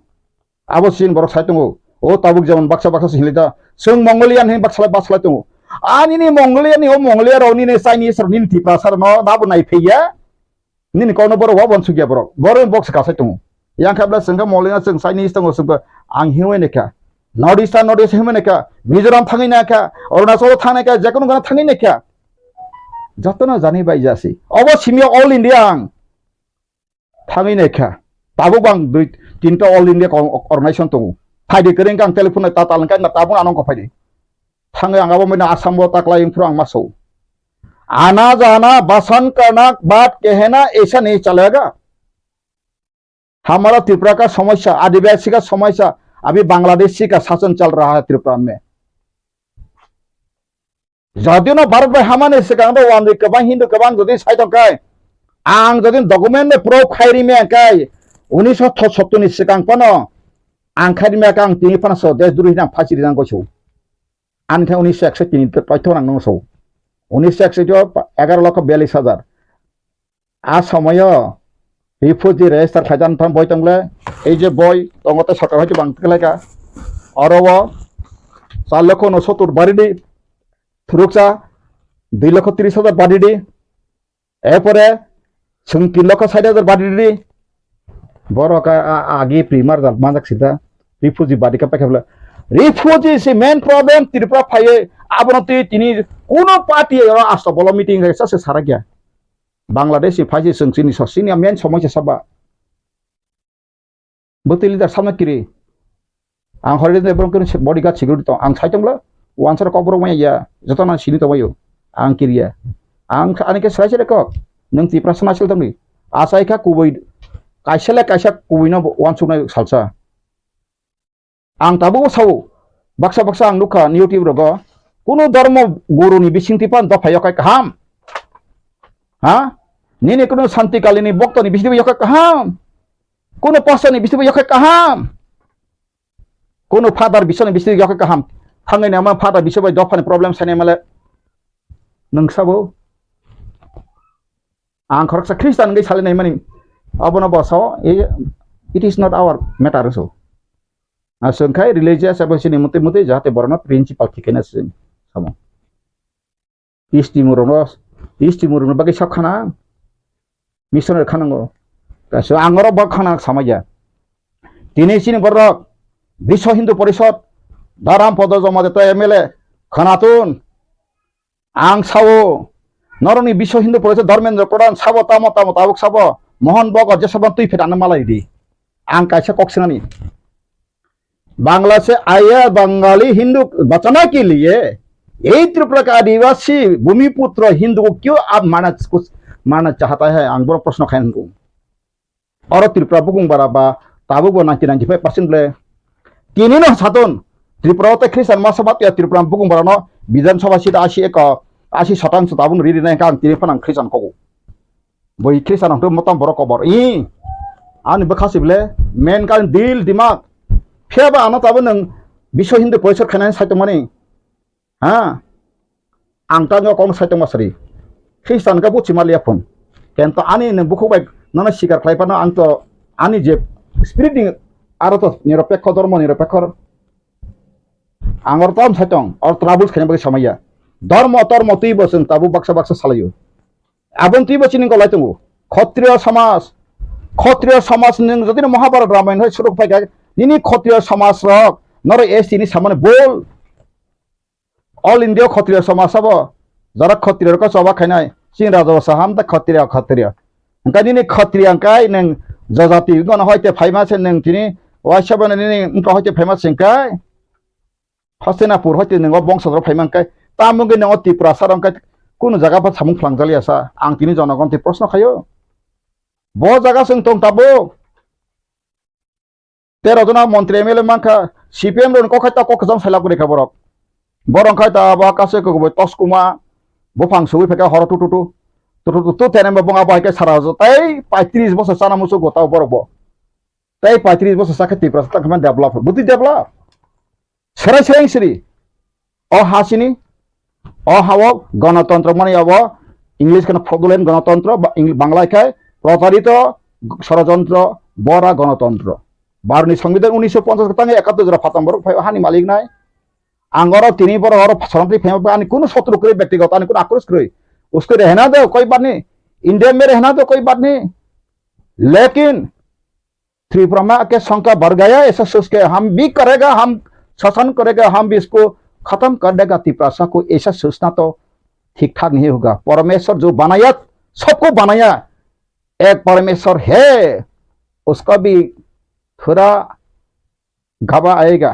Abo sin borok sai tongo. O tabuk jemon baksa baksa se hinlai da. Chwng Mongolian hin baksa baksa lai tongo. Ani ni Mongolian ni o Mongolia rok nini Chinese rok nini Tiprasa rok no nabo nai phaiya. Nini kokno borok wa bon sugya borok. Borok box ka sai tongo. Yang khabla chwng kha Mongolian chwng Chinese tongo chwng ang hinwi naikha. North East North East hinwi naikha. Mizoram thangwi naikha. Arunachal thangwi naikha. Jekono gana thangwi naikha. Jotono jani bai jasi. Obo simya all India ang. Thangwi naikha. Tabuk bang dui tinta all India ko-, organization tongo. Phaidi kwrwng kang telephone nai tatal kang tabuk anong ko phaidi. Thangwi ang abo mena Assam bo taklai phuru ang maso. आना जाना बसंत करना बात कहना ऐसा नहीं चलेगा। हमारा त्रिपुरा का समस्या, आदिवासी का समस्या, अभी बांग्लादेशी का शासन चल रहा है त्रिपुरा में। Jodi no Bharat bai hamani swkang do wanjwi kwbang Hindu kwbang jodi sai tong kai, ang jodi document bai proof khai ri maya kai, unisho sottor ni swkang phano ang khai ri maya kai, ang tini phano so desh droi hinang phasi rinang goisu. Ani khe unisho ekso tini paitho nang nung so. Unisho ekso egaro lokho biyallis hajar. A somoyo refugee register khaijak thang boi tongle, ei je boi tongo tei sorkar hoite bang tiklaika. Oro o char lokho unosotur baridi, thuruksa dui lokho tris hajar baridi, erpore chwng tin lokho sait hajar baridi. Borok a, a, agi primar jal manjak sida refugee badi ka paikha bwle. Refugee si main problem Tripura phaiye abono twi tini kuno party oro asto bolo meeting khe sa se sarakya. Bangladesh ni phaisi chwng chini so chini main somosya saba. Bwtwi leader samna kiri. Ang hori de borok kiri bodyguard security tong. Ang sai tongla wansar kok borok maya ya. Joto nang sini tongbayo. Ang kiriya. Ang ani ke selai selai kok. Nang Tiprasa nasil tongni. Asai kha kubui kaisa le kaisa kubui no wansuknai salsa. Ang tabuk sao, baksa baksa ang nukha YouTube rogo, kunu dhormo guru ni bisingtwi phan dopha yokhai kaham. Ha? Nini kunu Santi Kali ni bokto ni bisingtwi yokhai kaham. Kuno pastor ni bisingo yokhai kaham. Kuno father bisoni bisingo yokhai kaham. Thangwi nama father biso bai dophani problem sani male. Nung sabo. Ang khoroksa Christian wngwi salai naimani. Abono bo sao, eh, it is not our matter so. Aswk khai religious abo sini muti muti jahate borokno principle thikena sini samo. Isti murungno, isti murungno bagwi sok khana. Missionary khanango. Kaisa ang oro bo khana samaya. Tini sini borok Biswa Hindu Porishod, Dharam Podo Jamatia M L A, Khanatun, ang sao, norokni Biswa Hindu Porishod Dharmendra Pradhan sabo tamo tamo tabuk sabo, Mohan Bhagat jesabo twi phetano malai di. Ang kaisa kok sinani. Bangla से आया बंगाली हिंदू बचाने के लिए यही त्रिपुरा का आदिवासी भूमिपुत्र हिंदू को क्यों आप मारना, मारना चाहता है? Ang borok proshno khai hwngo. Oro Tripura bukung bara ba tabuk bo ninety ninety five percent ble. Tini no saton Tripura o tei Christian masa bat ya Tripura bukung bara no Bidhan Sabha seat asi eko, asi satang so tabuk no riri nai kang tini phanang Christian kogo. Boi Christian hwnkhe motom borok kobor. I ani bwkha si ble men kan dil dimak. Phiya ba ano tabuk nwng Biswa Hindu Porishod khainai sai tongmani. Ha? Ang tangwi o kokno sai tongma sari. Christian khe buchi maliya phun. Kento ani nwng bukhuk bai nono sikar khlai phano ang to ani je spirit ni aro to niropekho, dhormo niropekho. Ang oro tam sai tong, oro troubles khaina bagwi samaya. Dhormo tormo twi bo chwng tabuk baksa baksa salaio. Aboni twi bo chini golai tongo. Khotriyo samaj, khotriyo samaj nwng jodi no Mahabharat Ramayana hai suruk phai kha, nini khotriyo samaj rok norok S T ni samani bol. All India khotriyo samaj sabo, jara khotriyo rok choba khainai, chini raja basa ham ta khotriyo, khotriyo. Hwnkhe nini khotriyo hwnkhe nwng jajati gana hoite phaima se nwng tini waisa bana nini wngkha hoite phaima se hwnkhe. Hastinapur hoite nwng o bongso rok phaima hwnkhe, tamo hwnkhe nwng o Tiprasa rok hwnkhe kunu jaga pha samung phlangjalia sa, ang tini jonogon twi proshno khaio. Bo jaga chwng tong tabuk. Tero jona montri M L A mankha, C P M rokni kok hai ta kok kwcham sailak rikha borok. Borok khai ta abo kaisa kwbwi toskuma, buphang sugwi phaikha horo tu tu tu. Tu tu tu tu tene bo bung abo hai khe sara jo tei paitris bosor chana muchungo tei borok bo. Tei paitris bosor sakhe Tiprasa tang khe develop, bwtwi develop. Serai serai siri. O ha sini, o ha o gonotontro mani abo English kheno fraudulent gonotontro, ba-, Eng-, Bangla khai protarito sorojontro bora gonotontro. Bharotni Songbidan unisho ponchas tang ekattor jora phatam borok phai o hani malik nai. Ang oro tini borok oro soronti phai ani kuno sotru kwrwi, bektigoto ani kuno akros kwrwi. Usko rehna do koi bat nahi, India mein rehna do koi bat nahi. Lekin Tripura में आके शंका बढ़ गया, ऐसा सोच के हम भी करेगा, हम शासन करेगा, हम भी इसको खत्म कर देगा तिपरासा को, ऐसा सोचना तो ठीक ठाक नहीं होगा। परमेश्वर जो बनाया, सबको बनाया, एक परमेश्वर है, उसका भी थोड़ा घबरा आएगा।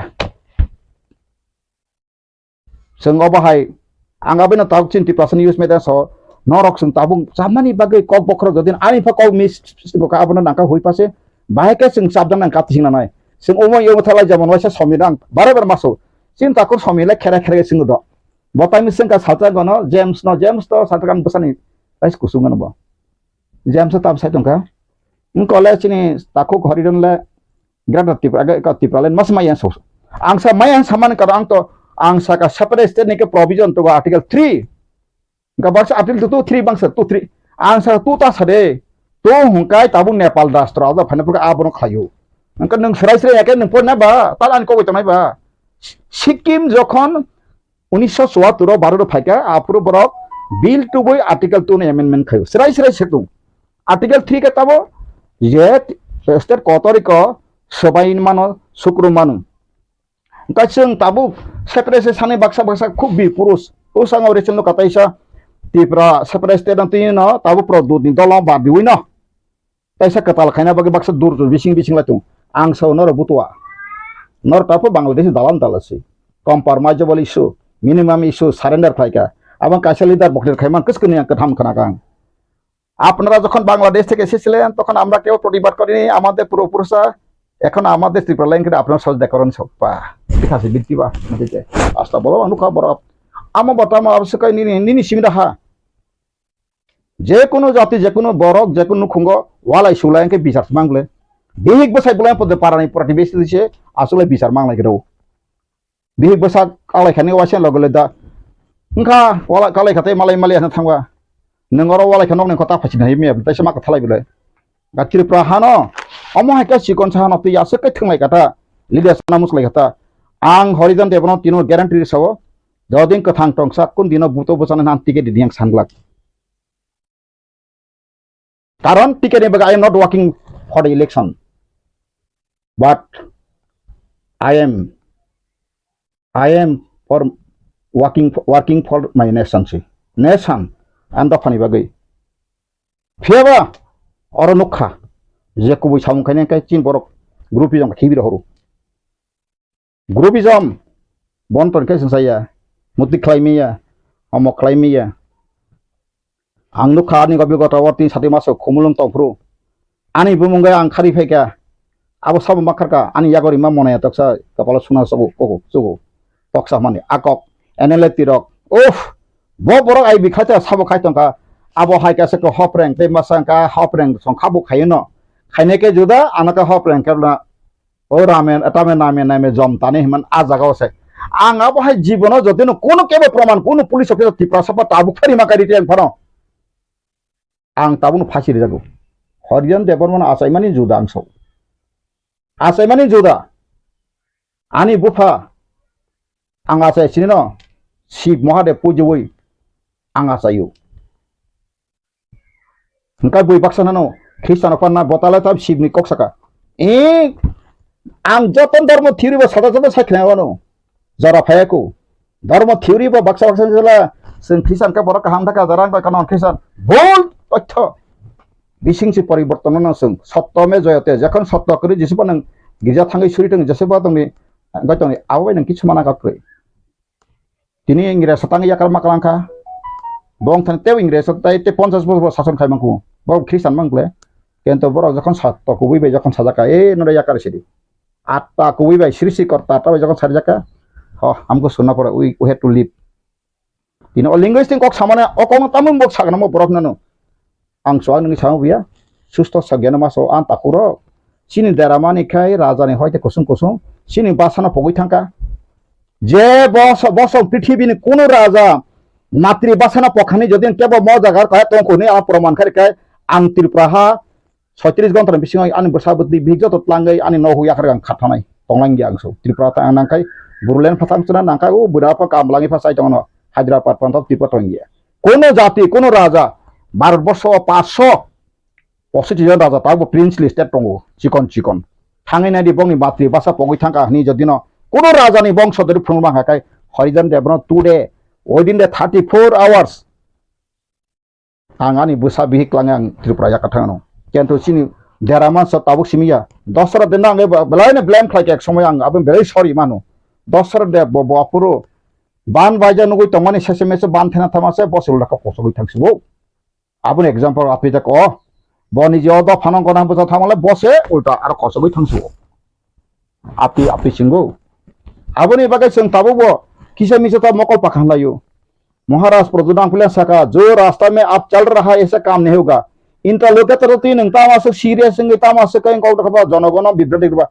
Chwng obo hai, ang abono tabuk chini Tiprasa news media so, norok chwng tabuk chamani bagwi kok bokhorok jodi ani pha kok miss bo ka abono nangkha hui pase, bahai khe chwng chapjak nang kati sing nanai. Chwng omo yomo thalai jemon waisa Somir ang bare bare maso. Chini takhuk Somir le khere khere chwng do. Bo taini chwng ka salsa gono James no, James to salsa kan bwsani ais kusung gono bo. James tam sai tongkha. Wngkole chini takhuk Horidon le Greater Tripura, aga ka Tripura le mas maya so. Ang sa maya samani karo ang to, ang sa ka separate state ni ke provision to article three. Ga baksa article two, three bangsa two, three. Ang sa two ta sa de. To hungkai tabuk Nepal rastro ada phane pura abono khlayo. Angka nung serai serai yake nung pon na ba, tal an ko tonai ba. Sikkim jokhon unisho chuattor o Bharat o phaikha, aphuru borok bill tubui article two ni amendment khaio. Serai serai setung. Article three khe tabo je state kotoriko swbai mano, sukru mano. Hwnkhe chwng tabuk separate sani baksa baksa khub bir purus. O sango recent no kataisa Tripura separate state no twi no tabuk Pradyot ni dolo ba biwi no. Kaisa kwtal khaina bagwi baksa dur dur bising bising lai tongo. Ang sao norok butua. Norok taphuk Bangladesh dalam dala se. Compromisable issue, minimum issue surrender khlai kha. Abang kaisa leader bokler khai man kwchwkni ang kwtham khna kang. আপনারা যখন বাংলাদেশ থেকে এসেছিলেন তখন আমরা কেউ প্রতিবাদ করিনি, আমাদের পূর্বপুরুষরা, এখন আমাদের ত্রিপুরা লাইন করে আপনারা সহযোগিতা করুন সব পা ঠিক আছে বৃত্তি বা আসলে বলো অনুকা বড় আমার বর্তমান অবশ্যই nini nini simi daha. Jekunu jati, jekunu borok, jekunu nukhungo walai sulai hwnkhe bichar mangle. Bihik bwsai bolai pode parani purati besi se asole bichar manglai khe rw. Bihik bwsa kalai khani waisa logo le da. Wngkha wala kalai khatai malai malai ano thangwa. Nwng oro walai kha nokni kota phaichina hai miya, tei se ma kwthalai belai. Ga Tripura hano, omo hai khe chikon sa hano twi aswk khe thwnglai kha ta, leader sana muslai kha ta. Ang Horijan Debbarma tino guarantee sao, jodin kwthang tongsa kun dino buto bwsana nan ticket di yang sanglak. Karon ticket ni bagwi I am not working for the election, but I am, I am for working, working for my nation si. Nation, ang dophani bagwi. Phiyaba oro nukha je kubui samung khainai khe chini borok groupism khibi rohoro. Groupism bon ton khe sungsaya, muti khlai miya, omo khlai miya. Ang nukha ani gobi gota o tin sati maso khumulung tongphuru. Ani bumung gai ang khari phaikha. Abo sabo makharka ani yagori ma monaya toksa kapalo suna sobo koko sobo. Toksa mani akok N L A tirok. Uff, bo borok ai bikhacha sabo khai tongkha. Abo hai kasa ko hopreng tei masangka hopreng songkha bo khayono. Khainai khe juda anaka hopreng khe na o ramen tame name name jom tani himan a jaga o se. Ang abo hai jibono jotino kono kebo proman kono police officer Tripura sapa tabuk phari ma kari teng phano. Ang tabukno phasi rijago. Horijan Debbarmano achaimani juda ang sao. Achaimani juda. Ani bupha ang achai sinino Shiv Mahadev pujiwi ang achaio. Hingkai bui baksa nano Khristiano panna botale tam Shivni kok saka. E ang joto dormo theory bo sada sada sai khnai wano. Jora phaiya ko. Dharma theory ba baksa baksa jela, chwng Christian khe borok kaham thaka, jara wngkha kanon Christian. Bol totho. Bising si poriborton no chwng. Sotto me joyate. Jekhon sotto kwrwi Jisu bo nwng girja thangwi suri tong, Jisu bo tongni, wngkha tongni, abo bai nwng kichu mana kha kwrwi. Tini Ingres tang yakar ma kalang kha. Bong thang tei Ingres tai tei ponchas bosor sason khai mangkhu. Bo Christian mang kle. Kento borok jekhon sotto kubui bai jekhon sajak kha, e nore yakar sidi. Atta kubui bai srishti korta atta bai jokon sarijak kha, ho, hamkhe suna pore, we, we have to live. Tini o linguistic kok samane o kokno tamung bok sakna mo borok nano. Ang chuak nungwi samo buya. Susto sagyano maso ang takhurok. Chini deramani khai rajani hoite kusung kusung. Chini basano pogwi thangkha. Je boso, boso prithibini kunu raja matri basano pokhani jodi kebo mo jagar kaya tongkhuni a proman khai khai ang Tripura ha soitris gonta ni bisingo ani bwsa bwtwi bihik joto tlangwi ani nogo yakar ang khathanai tonglang ya ang so. Tripura ta ang nangkhai Bodoland phathang chwna nangkhai o bwrapa kamlangwi pha chai tongo Hyderabad pantha Tripura tong ya. Kono jati, kono raja Bharat borsho o paanch sho pochis jon raja tabuk princely state tongo chikon chikon. Thangwi nai di bongni matri basa pogwi thangkha hwnwi jodi no kono raja ni bongso dori phunuk bangkha kai Horijan Debbarma today within the thirty four hours Ang ani bwsa bihik klangnai ang Tripura yakarthang ano. Kintu chini dera mansa tabuk simi ya. Dosra de nang eba belai no blame khlai khe ek somoi ang aboni belai sorry mano. Dosra de bo, bo apuro ban baija nugui tongmani sese mese ban thena thama se bo se ulta kok kosogwi thang sibo. Aboni example api jak o. Bo ni je o dophano gona bwsa thangmale bo se ulta aro kosogwi thang sibo. Api api singo. Aboni bagwi chwng tabuk bo kisa misa ta mokol pakhan laio. Maharaj Pradyut Dangpilya saka, "Jo rasta mein aap chal raha hai, aisa kaam nahi hoga." Interlocutor twi nwng tamo aswk serious wngwi tamo aswk khe kok dokha ba jonogono bibroti ba.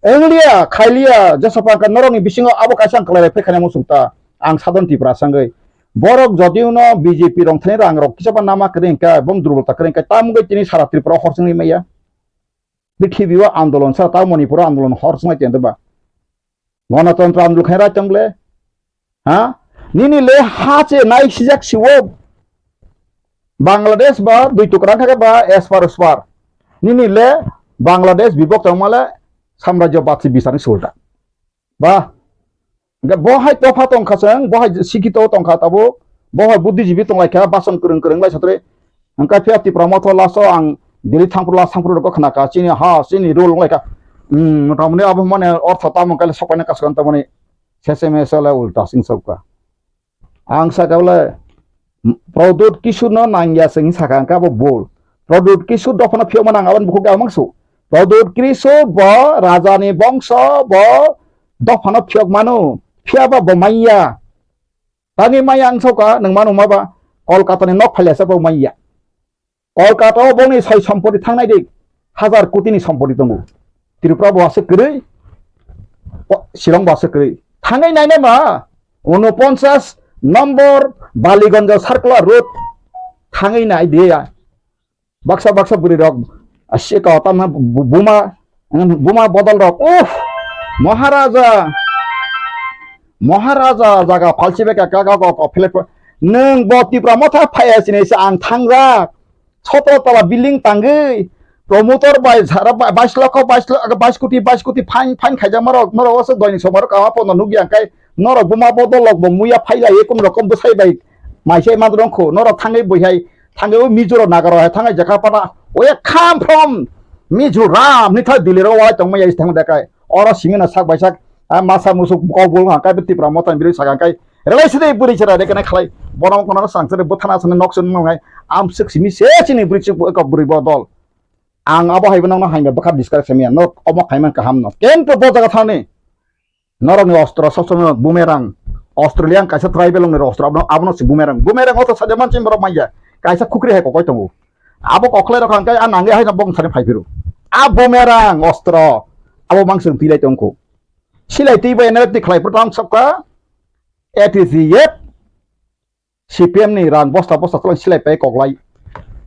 Engliya, khailiya, jesa pangka norokni bisingo abo kaisa ang kwlai phai khana muchung ta. Ang Southern Tripura sangwi. Borok jodi uno B J P rong thani rang rok kisa ba nama kwrwi hwnkhe, bong durbolta kwrwi hwnkhe, tamgwi tini sara Tripura hor chwngwi maya. Prithibi o andolon sa ta Manipur o andolon hor chwnglai tong ba. Gonotontro andolon khai rai tong le. Ha? Nini le ha che nai sijak siwo. Bangladesh ba dui tukra kha ba espar uspar. Nini le Bangladesh bibok tong male samrajyo batsi bisani sulta. Ba, hingke bo hai topha tongkha chwng, bo hai sikito tongkha tabuk, bo hai buddhijibi tonglaikha, bason kwrwng kwrwng lai satri. Hingke phiya Tipra motho last o ang Delhi thangphuru last thangphuru rwkha khnakha, chini ha, chini rule wnglaikha. Hmm, motamoni abo mane ortho tamo khe sokpaina kasukha tamoni seseme sele ulta sing sokha. Ang saka bole Pradyut Kishore no nangya se hing saka ang khe abo bol. Pradyut Kishore dophano phiyok mano ang aboni bukhuk da mangsu. Pradyut Kishore bo raja ni bongso bo dophano phiyok mano. Phiyaba bo manya. Tani manya ang soka nwng mano ma ba Kolkata ni nok phailasa bo manya. Kolkata o bongni soi sompoti thangnai di. hajar kotini sompoti tongo. Tripura bo aswk kwrwi, o, Shillong bo aswk kwrwi. Thangwi nainai ma, unoponchas nombor Baliganj Circular Road thangwi nai di ya. Baksa baksa bwrwi rok, aswk o tamna bu-, buma, buma bodol rok. Uff, Maharaja, Maharaja jaga phalsi bai ka, ka, ka, ka, ka, philip. Nwng bo Tipra Motha phaiya sini se ang thangjak. Sotro tala building tangwi, promoter bai sara ba-, bais lokho, bais lo-, bais koti, bais koti fine, fine khaijak norok, norok o se doini somaro kama pono nukya kai, norok buma bodol rok bo muya phailai, ekun rokom bwsai bai, maisai man rongkho, norok thangwi bwihai, thangwi o Mizo rok Naga rok hai thangwi jaka pana, oya kham from Mizoram ni thai Delhi rok walai tongma ya thang da kai, oro simi na sak bai sak, a masa musuk kok bul ha kai Tipra Motha ni biri sak kai, Relai side bwrwi chwrai de kene khlai. Bono kono swrang chwrai bwthana aswkno nok chwng nwngnai. Amswk simi se chini bwrwi chwng bwrwi bo dol. Ang abo hai bono hamya bwkha discuss khaimya. Nok omo khaiman kaham no. Kento bo jaga thani. Norokni ostro sob somoi bumerang. Australian kaisa tribal ongni ostro abono, abono si bumerang. Bumerang oto saja manchim borok manya. Kaisa khukri hai kokoi tongo. Abo kokhlai rok hangkai a nangya hai bong sani phaiphiro. A bumerang ostro. Abo mang chwng tilai tongkho. Silai twi bo N L F T khlai pho tang sokha. A T C F, C P M ni rang bosta bosta tolong silai pai koklai,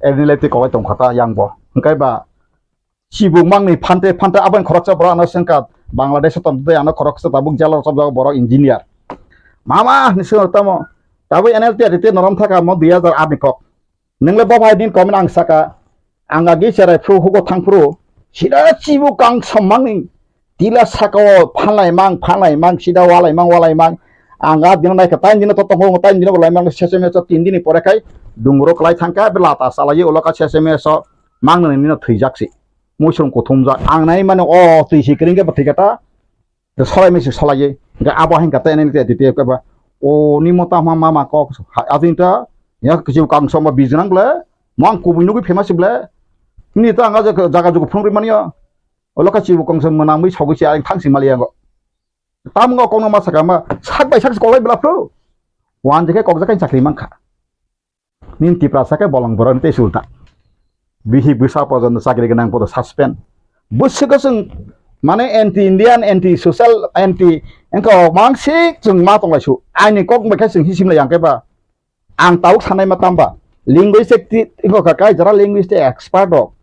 N L F T koklai tongkha ta yang bo. Hingkai ba chibuk mangni phante phante aboni khoroksa borok ano sengkha Bangladesh o tongtwi ano khoroksa tabuk jalo chopjak borok engineer. Mama ni sengkha tamo tabuk N L T A T norom thaka mo dui hajar aat ni kok. Nwngle bo bai din comment ang saka, ang agi cherai phru hugo thang phru, sida chibu kang sammangni tila saka o phalnai mang, phalnai mang, sida walai mang, walai mang. Ang a dino naikha, tain dino to tongo, tain dino bolai mang, sesame so tin dini pore khai dungro klai thangkha, be lata salai ulo ka sesame so mang nani nino thwijak si. Muisung kuthumjak, ang nai mani o twi si kring khe bo thwi kha ta. Solai mesi solai ye. Ga abo hingka ta N L T A T T F kaba. O ni mota ma mama kok. Adin ta ya kisi kang soma bijnang ble. Mang kubui nugui famous ble. Ni ta anga jaga jugu phung ri mani ya. Olo ka chibu kong soma nang mui sogui si aring thang si mali yango. Tam ngo kong ma saka ma sak bai sak kolai bla pro. Wan jeke kok jakai chakri mangkha. Nini Tiprasa khe bolong borok ni tei sulta. Bihi bwsa pojono chakri gwnang podo suspend. Bwswk chwng mane anti Indian, anti social, anti wngkha o mangsik chwng ma tonglai su. Aini kok bai khe chwng hisim lai yang khe ba. Ang tabuk sanai ma tamba. Linguistic ti-, wngkha kai jara linguistic expert rok.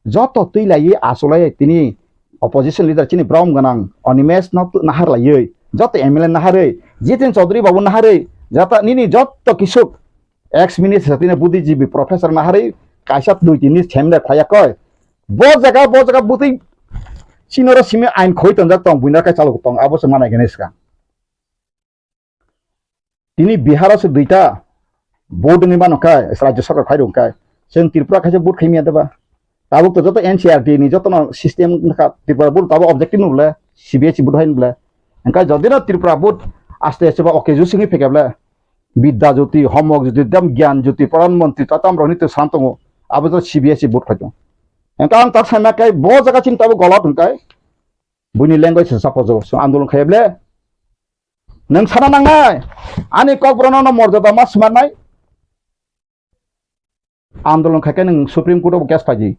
Joto twi lai achuk lai tini opposition leader chini brom gwnang Animesh no nahar lai. Joto M L A naharwi. Jitin Chaudhary babu naharwi. Jata nini joto kisuk ex minister tini buddhijibi professor naharwi kaisa dui tini semde khaya koi. Bo jaga, bo jaga butwi sinoro simi ain khoi tonjak tong, buina kai chalok tong, abo se manai gani swkang. Tini Bihar o se duita vote ni mano kai, rajya sarkar khai rung kai. Chwng Tripura kaisa vote khai miya deba. Tabuk to joto N C R T ni joto no system nakha Tripura vote tabuk objective no bole, C B S E vote hai no bole. Engka jodi no Tripura vote aste aste ba okay ju singwi pheke bole. Bidya Jyoti, Homok Jyoti, dam Gyan Jyoti, Pradhan Mantri, tatam rok ni to san tongo. Abo to C B S E board khai tongo. Engka ang tak sama kai, bo jaga chini tabo golot hingkai. Buini language se sapo jo, so andolon khai ble. Nang sana nangnai. Ani kok brono no morjada ma smarnai. Andolon khai kai nang Supreme Court of case phaji.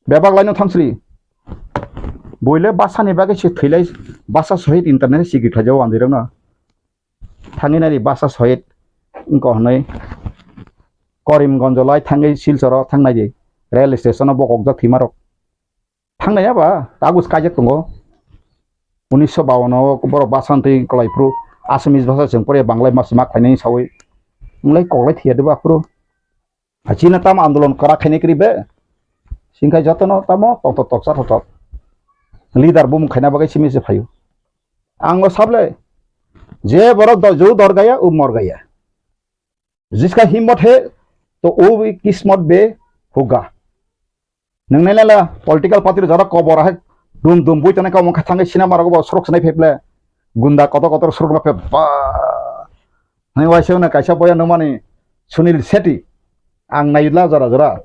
Bebak laino thangsri. Boile basani bagwi se thwilai basa sohit internet sikri khlaijao wanjwirokno. Thangwi nari basa sohit wngkha hwnwi Karimganjo lai thangwi Silchoro thangnai di. Rail station o bokokjak thwimarok. Thangnai ya ba, kagus kaijak tongo. Unisho bawan o borok basa twi kwlai phuru Assamese basa chwng pore Banglai mas mak khlainai sawi. Wngkhlai koklai thwiya de ba phuru. Hai chini tamo andolon kwrak khainai kwrwi be? Singkhai jotono tamo tongthok toksa thothok. Leader bumung khaina bagwi simi se phaio. Ang o sable, je borok do-, ju dorgaya, u morgaya. Jiska himmot he, to u bi kismot be hoga. Nwng nai lela political party rok jora kobor hai dum dum bui tongnai kha, omo kha thangwi sinema rogo bo surok sinai phai ble. Gunda kotor kotor surok ma phai ba. Hai waisa wngna kaisa boya nukmani Sunil Shetty. Ang naila jora jora.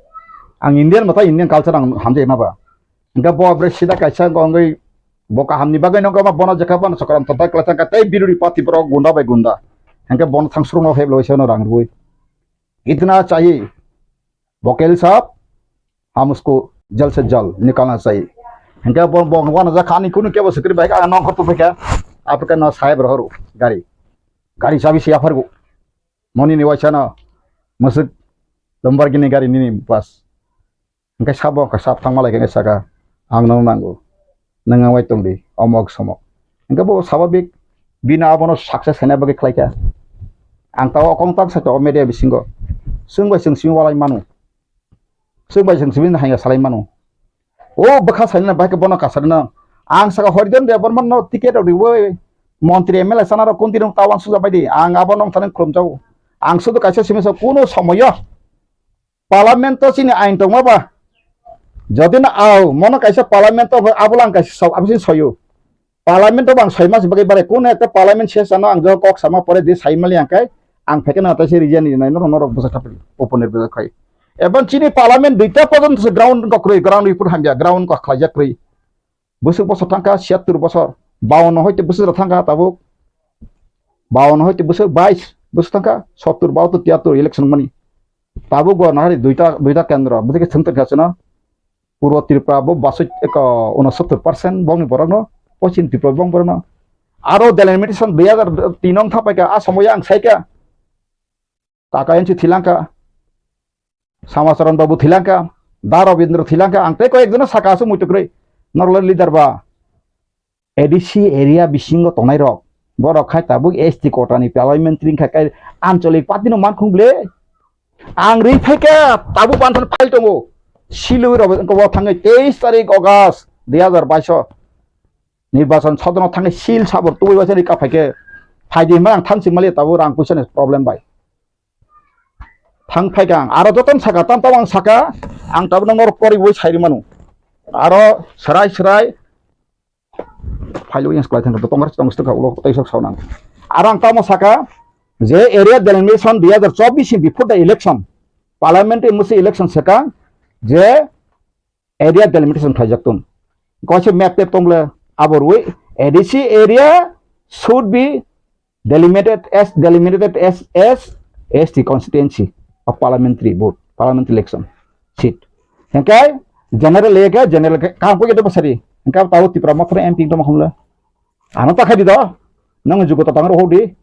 Ang Indian mata Indian culture ang hamjai ma ba. Hingke bo bre sida kaisa wngwi bo kahamni bagwi no bono jekha bono chokram totai kwlai thangkha tei biruri party borok gunda bai gunda. Hingke bono thang surungno phai ble waisa no rang rwui. Itna chahi. Vocal sap. हम उसको जल्द से जल्द निकालना चाहिए। Hingke bo, bo, bo na jak ani kunu kebo sikri bai ka nong khor tu phai ka, apre ka no sahib rohor gari, gari chabi siya phargo, moni ni waisa no, musuk Lamborghini gari nini bas. Hingke sabo ka sab thangma lai khe saka, "Ang nono nango, nwng ang bai tongdi, omok somok." Hingke bo sababik bini abono success khaina bagwi khlai kha. Ang tao okong tak sakha o media bisingo, chwng bai chwng simi walai mano, chwng bai chwng simi haiya salai mano. O bwkha sainani bai khe bono kasarino ang saka Horidan Debbarma no ticket rok riwi montri M L A sana rok kunti rok tao ang suja bai di, ang abo nong thani khulumjao. Ang sudu kaisa simi sa kuno somoyo Parliament o chini ain tongma ba? Jodi no au, mono kaisa Parliament o abo lang kaisa sok, abo sini soyo. Parliament o bang soi mas bagwi bare, kuno ekta Parliament ses ano ang jo kok sama pore di sai mali ang kai, ang phekeno atai se region ni nai norok, norok bwsa kapil open ni bwsa khai. Ebon chini Parliament duita porjonto se ground ko kroi, ground report hamya, ground ko khlaijak kroi. Bwswk bosor thangkha siyattur bosor, bawanno hoite bwswk rok thangkha tabuk, bawanno hoite bwswk bais bwswk thangkha, sottur, bahattur, tiyattur election mani. Tabuk bo nahari duita, duita kendro, bwswk thwng tongkha chwngno. Purbo Tripura bo basoi eko unosottur percent bongni borokno, Poschim Tripura bong borokno. Aro delimitation dui hajar tin wng thapaikha, a somoyo ang saikha. Kaka N C thilangkha, Samacharan Babu thilangkha, Da Rabindra thilangkha, ang tei koyek jono saka aswk muitu kwrwi, norok leader ba. A D C area bisingo tongnai rok, borok khai tabuk S T quota ni parliamentary wngkha, kai ancholik party no mankhung ble. Ang ri phaikha tabuk banthani file tongo, silwi rok wngkha bo thangwi teis tarik August dui hajar baiso nirbachan sodono thangwi sil sabor tubui baisa ri ka phaikhe, phaidi hwnba ang thansi mali tabuk rang puisa ni problem bai. Thang phaikha ang, aro jotono saka, tam tam ang saka, ang tabukno norok poriwi sai rwmano. Aro swrai swrai phailo yang swlai thangkha, Congress tong swkha ulo tei sok saunang. Aro ang tamo saka je area delimitation dui hajar chobbish ni before the election, parliamentary musi election swkang je area delimitation khlaijak tong. Kaisa map tep tong le abo rwi A D C area should be delimited as, delimited as, as S T constituency of parliamentary vote, parliamentary election seat. Hingke general area ke general ke kam ko ke to sari. Hingke tao Tipra Motha M P to makhum le. Ano ta khai di do. Nang jugo ta tang ro hodi.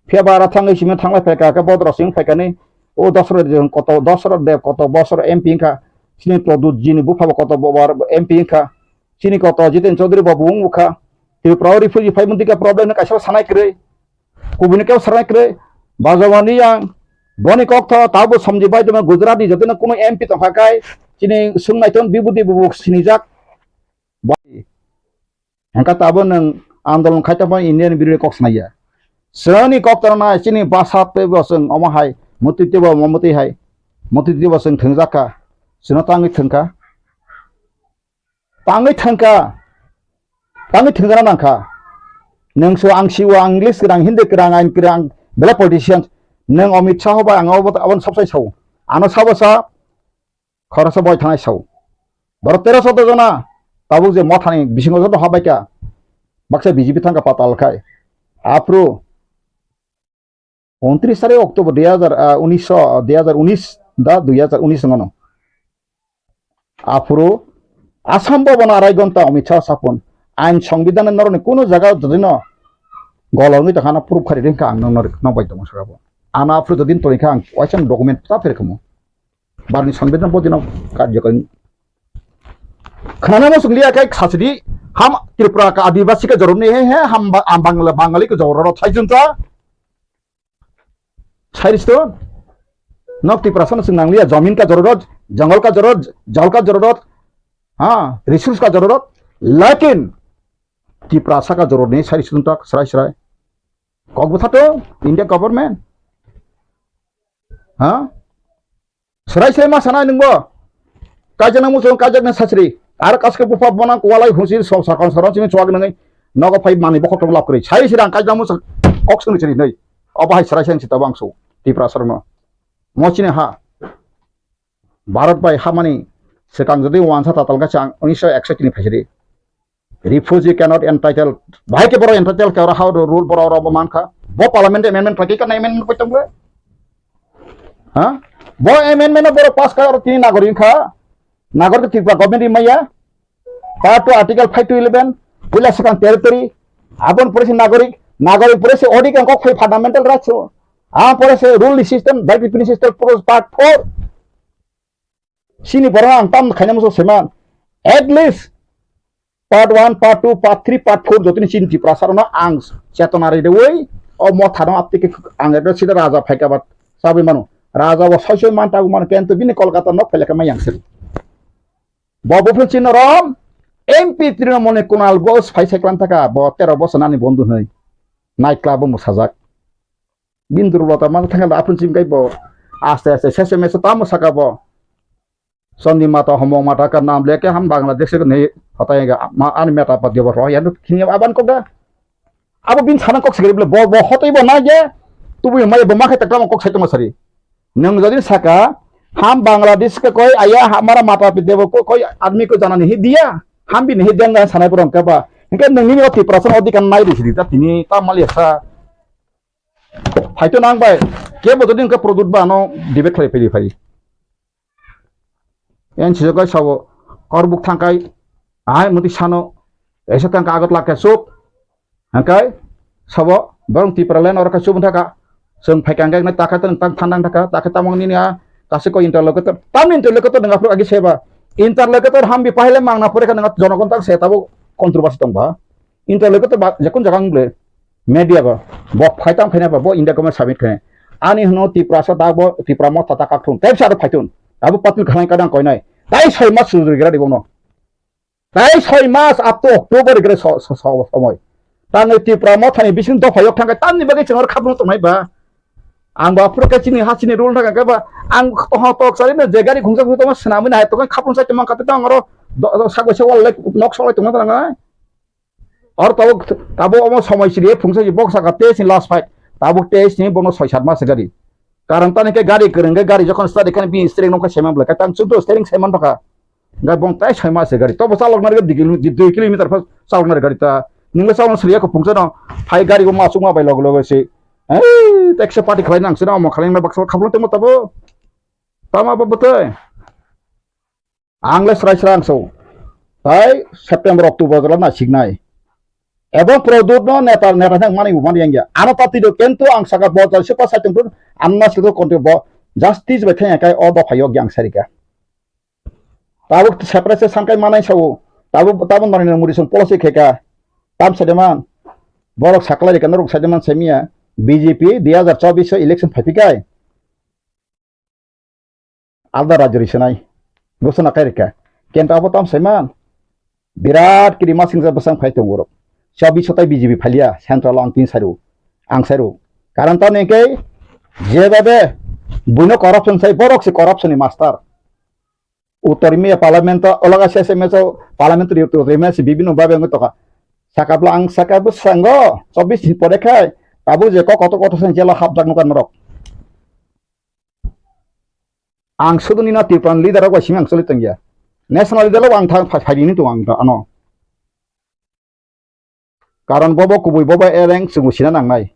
Phiya ba aro thangwi simi thanglai phaikha, khe Bodro Singh phaikha ni, o Dosrot Deb koto, Dosrot Deb koto bosor M P wngkha, chini Pradyut G ni bupha bo koto bo bar M P wngkha, chini koto Jiten Chaudhary bo bo wngkha, Tripura o refugee phai mwnti khe problem no kaisa sanai kwrwi, kubuni khe sanai kwrwi, Bajwani yang boni kok tho tabo somji bai tongma Gujarat ni jotino kuno M P tongkha kai, chini swngnaithon bibudi bo bo sinijak. Hingkha tabuk nwng andolon khai tongma India ni birodo kok sanai ya. Chwngni kok torna chini basa tei bo chwng omo hai, mutwi tei bo omo mutwi hai, mutwi tei bo chwng thwngjak kha, chwngno tangwi thwngkha, tangwi thwngkha, tangwi thwngjana nangkha. Nwng sio ang sio ang English kwrang, Hindi kwrang, ain kwrang, belai politician, nwng Amit Shah bai ang abo, aboni sabsai sao, ano sabo sa, khoroksa boi thanai sao. Borok tero soddo jona tabuk je mothani bisingo joto habaikha, baksa B J P thangkha patal khai. Aphuru untris tarik October dui hajar, ah, unis, ah, dui hajar unis da dui hajar unis wngmano. Aphuru Assam Bhavan arai gonta Amit Shah sapon ain songbidan norokni kuno jaga jodino golongwi tongkha, ano proof khari ringkha ang nokno, nokbai tongo saka bo. Ano aphuru jodin tongkha ang waisa document ta pherkhamu. Barni sanbidhan bodino karjokari. Khnana mo sunglia kai khasidi ham Tripura ka Adivasi ka joromni he he ham ba-, am Bangla Bangali ka jororo thaijunta. Sairis to nok Tripura sana sung nanglia jamin ka jororot, jangal ka jororot, jal ka jororot, ha, resource ka jororot. Lakin Tripura saka jororni sairis tuntak srai srai. Kok bwtha to India government. Ha? Srai srai ma sana nungbo. Kaijak nang muchung kaijak nang sasri. Ar kaske bupha bona kualai husi so sakon saron sini chuak nang. Nogo phai mani bokol tong lap kri. Sai sirang kaijak muchung kok sung sini nei. Obo hai srai srai sita bangsu. Tipra sarno. Mo chini ha. Bharat bai hamani sekang jodi wansa tatal ka chang unisho ekso tini phaisiri. Refugee cannot entitled. Bahai ke boro entitled ke oro how the rule boro oro bo mankha. Bo parliament amendment khlai ke kana amendment koi tong le? Ha? Bo amendment no borok pass kha, oro tini nagorik wngkha. Nagorik Tripura government rimaya. Part two article five to eleven, puila swkang territory, aboni pore se nagorik, nagorik pore se odhikar kok phai fundamental rights o. Ang pore se rule ni system, by pipini system, pore part four. Sini borok ang tam khaina musu seman. At least part one, part two, part three, part four jotoni chini Tiprasa rokno ang chetona ridewi o motha no aptike ang ekta sida raja phaika bat sabi mano. Raja bo soi soi man tabu mano, kento bini Kolkata nok phailaka mai yang sir. Bo buphuru chini rom M P Trinamool ni Kunal Ghosh phai sai klan thaka, bo tero bosor nani bondhu hwnwi. Night club o mwsajak. Bini durbolota ma thangkhe aphuru chini kai bo aste aste sese mese tamo saka bo. Chandi mata homong mata ka nam leke ham Bangladesh ni hotai ga ma ani meta pat gebo roya no khini aban kok da. Abo bini sana kok sigri bole bo, bo hotoi bo na je. Tubu mai bo ma khai takam kok sai tongma sari. Nang jodi saka ham Bangladesh ka koi aya hamara mata pita debo ko koi admi ko jana nahi diya. Ham bi nahi deng sanai borong ka ba. Hingke nang nini oti prasan odi kan nai di sidi ta tini ta mali sa. Hai to nang bai. Ke bo jodi ka product ba no debate khlai phai phai. Yan sijak kai sabo, korbuk thangkai, ahai muti sano, esa thangka agot lake sup, hangkai, sabo, borong Tipraland oro kai sup thaka, seng phai kangkai na taka tang tang thandang thaka, taka tamang nini a, kasi ko interlocutor, tam interlocutor nang apro agi seba, interlocutor hambi pahile mangna pore ka nang jonogon tang se tabo controversy tong ba. Interlocutor ba, jakun jagang ble, media ba, bo phai tang khaina ba, bo India government submit khaina. Ani hwno Tiprasa da bo, Tipra motha ta kak thung, tei sa phai thun. Abo patil khalai kadang koinai. Tai soi mas sujuri gira di bono. Tai soi mas up to October gira so, so, so, somoi. Tang Tipra motha ni bising dopha yok thangkai, tamni bagwi chwng khapung tongnai ba. Ang ba pura ka chini ha chini rule thangka ba, ang toha tok sari na je gari khungsa khungsa ma swnamwi na hai tokon khapung sai tongma kate tang oro do, do, sagoi se wal lek nok solai tongma tang ai. Or tabo, tabo omo somoi siri phungsa si bok saka test ni last fight. Tabo test ni bono soi sat mas gari. Karon tani ke gari kwrwng ke gari jokon start khan bi steering nokha seman bla ka tang chukdo steering seman baka. Ga bong tai soi mas gari. Tobo chalok nari dui kilo, dui kilometer phas chalok nari gari ta. Ningla chalok siri ko phungsa no. Hai gari ko masuk ma bai log log si. Eh, tek se party khlai nang sino mo khlai ma baksa khaplo temo tabo. Tama ba bwtwi. Ang le srai srai ang so. Tai September, October jora na siknai. Ebong product no neta, neta thang mani bo mani yang ya. Ano pati do kento ang saka bo jal se pa sai tong an na se do konti bo justice bai thang kai o do phayo yang sarika. Tabuk separate se sangkai manai sao. Tabuk, tabuk Narendra Modi song policy kheka. Tam sedeman. Borok saklai rika norok sedeman semia. B J P dui hajar chobbish election phaipikai. Alda rajyo ri senai. Gosona kai rikha. Kenta abo tam saiman. Birat kiri masing sa bwsang phai tongo rok. Chabi sotai B J P phalia central ang tin sairu. Ang sairu. Karon tam nengke je babe buino corruption sai borok si corruption ni master. Uttor India parliament to olaga se se meso parliament ri uttor India si bibino babe ngi toka. Sakapla ang sakap sango chobbish ni pore khai. Abo je kok koto koto sen jela hapjak nukan rok. Ang sudu nini Tripura leader rok bai simi ang choli tongya. National leader rok ang thang phai phai ni tong ang ano. Karon bobo kubui bobo eleng chungo sina nangnai.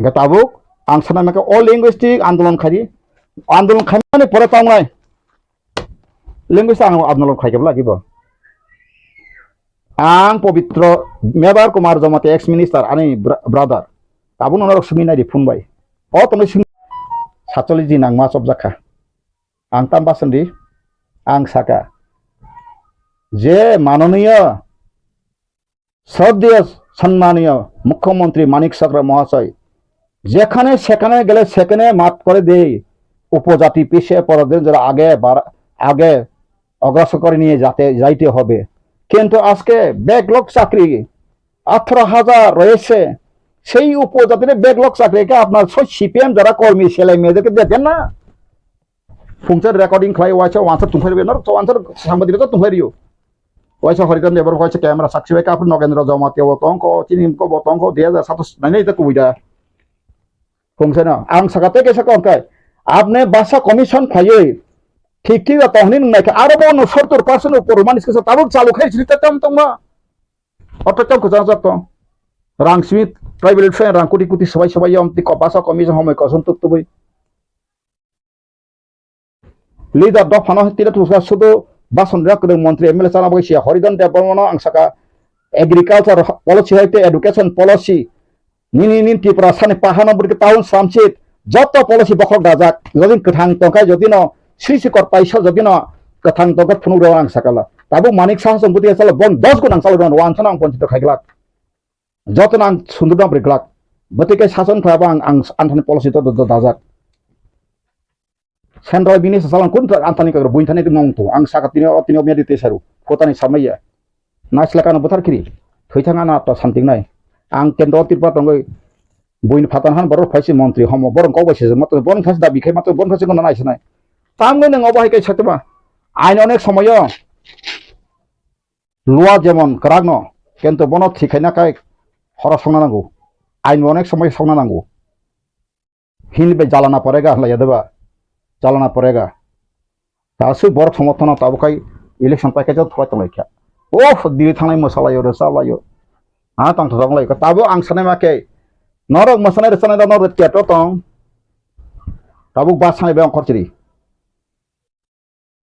Ga tabuk ang sana meka o linguistic andolon khari. Andolon khaimani pore tongnai. Linguistic ang andolon khai kebla gibo. Ang Pobitro Mebar Kumar Jamatia ex minister ani bra-, brother. Tabuk norok simi nai di phone bai. O tongwi simi satcholish din ang ma chopjak kha. Ang tam basan di, ang saka. Je manoniyo, sroddheyo, সম্মানীয় মুখ্যমন্ত্রী মানিক সাকরা মহাশয়, যেখানে সেখানে গেলে সেখানে মাফ করে দেই, উপজাতি পিছিয়ে পড়াদের যারা আগে বাড়া-, আগে অগ্রসর করে নিয়ে যাতে, যাইতে হবে। কিন্তু আজকে ব্যাকলগ চাকরি আঠারো হাজার রয়েছে, সেই উপজাতির ব্যাকলগ চাকরিকে আপনার সব সিপিএম যারা কর্মী ছেলে মেয়েদেরকে দেন না। Phungsa recording khlai waisa wansa tungkhlai rw, norok wansa sangbadik rok tungkhlai rw. Waisa Harijan Debbarma waisa camera sakchi bai kapri Nogendra Jamatia bo tongkho, chini ko bo tongkho, dui hajar satas nai nai ta kubui da. Phungsa no, ang saka tei kaisa kok kai. Apne basa commission phaiwi thik thik da tongni nung naikha, aro bo no sottor percent upor manis kisa tabuk chalu khai sini ta tam tongma. Oto tam kujang jak tong. Rang simi tribal friend rang kuti kuti sabai sabai yom ti ko basa commission homoi kosom tuk tubui. Leader dophano tini thwngsa sudu bason rok kwrwng montri M L A chana bagwi siya Haridan Debbarmano ang saka agriculture policy hai tei education policy nini nini Tiprasani pahano bwrwi town samsit joto policy bokhok dajak jodi kwthang tongkha jodi no sri sikor paisa jodi no kwthang tongkha phunuk rok ang sakala tabuk Manik Saha chwng bwtwi salo bon dos gun ang salo rwan sano ang ponchito khaiglak joto no ang sundur dam riglak bwtwi kai sason khlai ang ang anthani policy to dajak. Central bini sa salang kun ta antani kagra buin thani tong tong ang saka tini o tini o medi te saru kotani samaya. Naisla kano buthar kiri. Thoi thang ana ta santing nai. Ang kendro Tripura tongoi buin phatan han borok phaisi montri homo borok kok bai sejak mato borok phaisi dabi khai mato borok phaisi kono nai sanai. Tam ngai nang obo hai kai satma. Ain onek somoyo lua jemon kwrak no kento bono thik khaina kai horo songna nango. Ain onek somoyo songna nango. Hini bai jalana porega hlaiya deba. Jalana porega. Aswk borok somorthono tabuk khai election paikhe jot thwlai tonglaikha. Oh, diri thangnai mwsalaio, rwchalaio. Ha, tongthok tonglaikha. Tabuk ang sanai ma khe, norok mwsanai rwchanai rok norok theater tong. Tabuk bus sanai bai ongkhor chiri.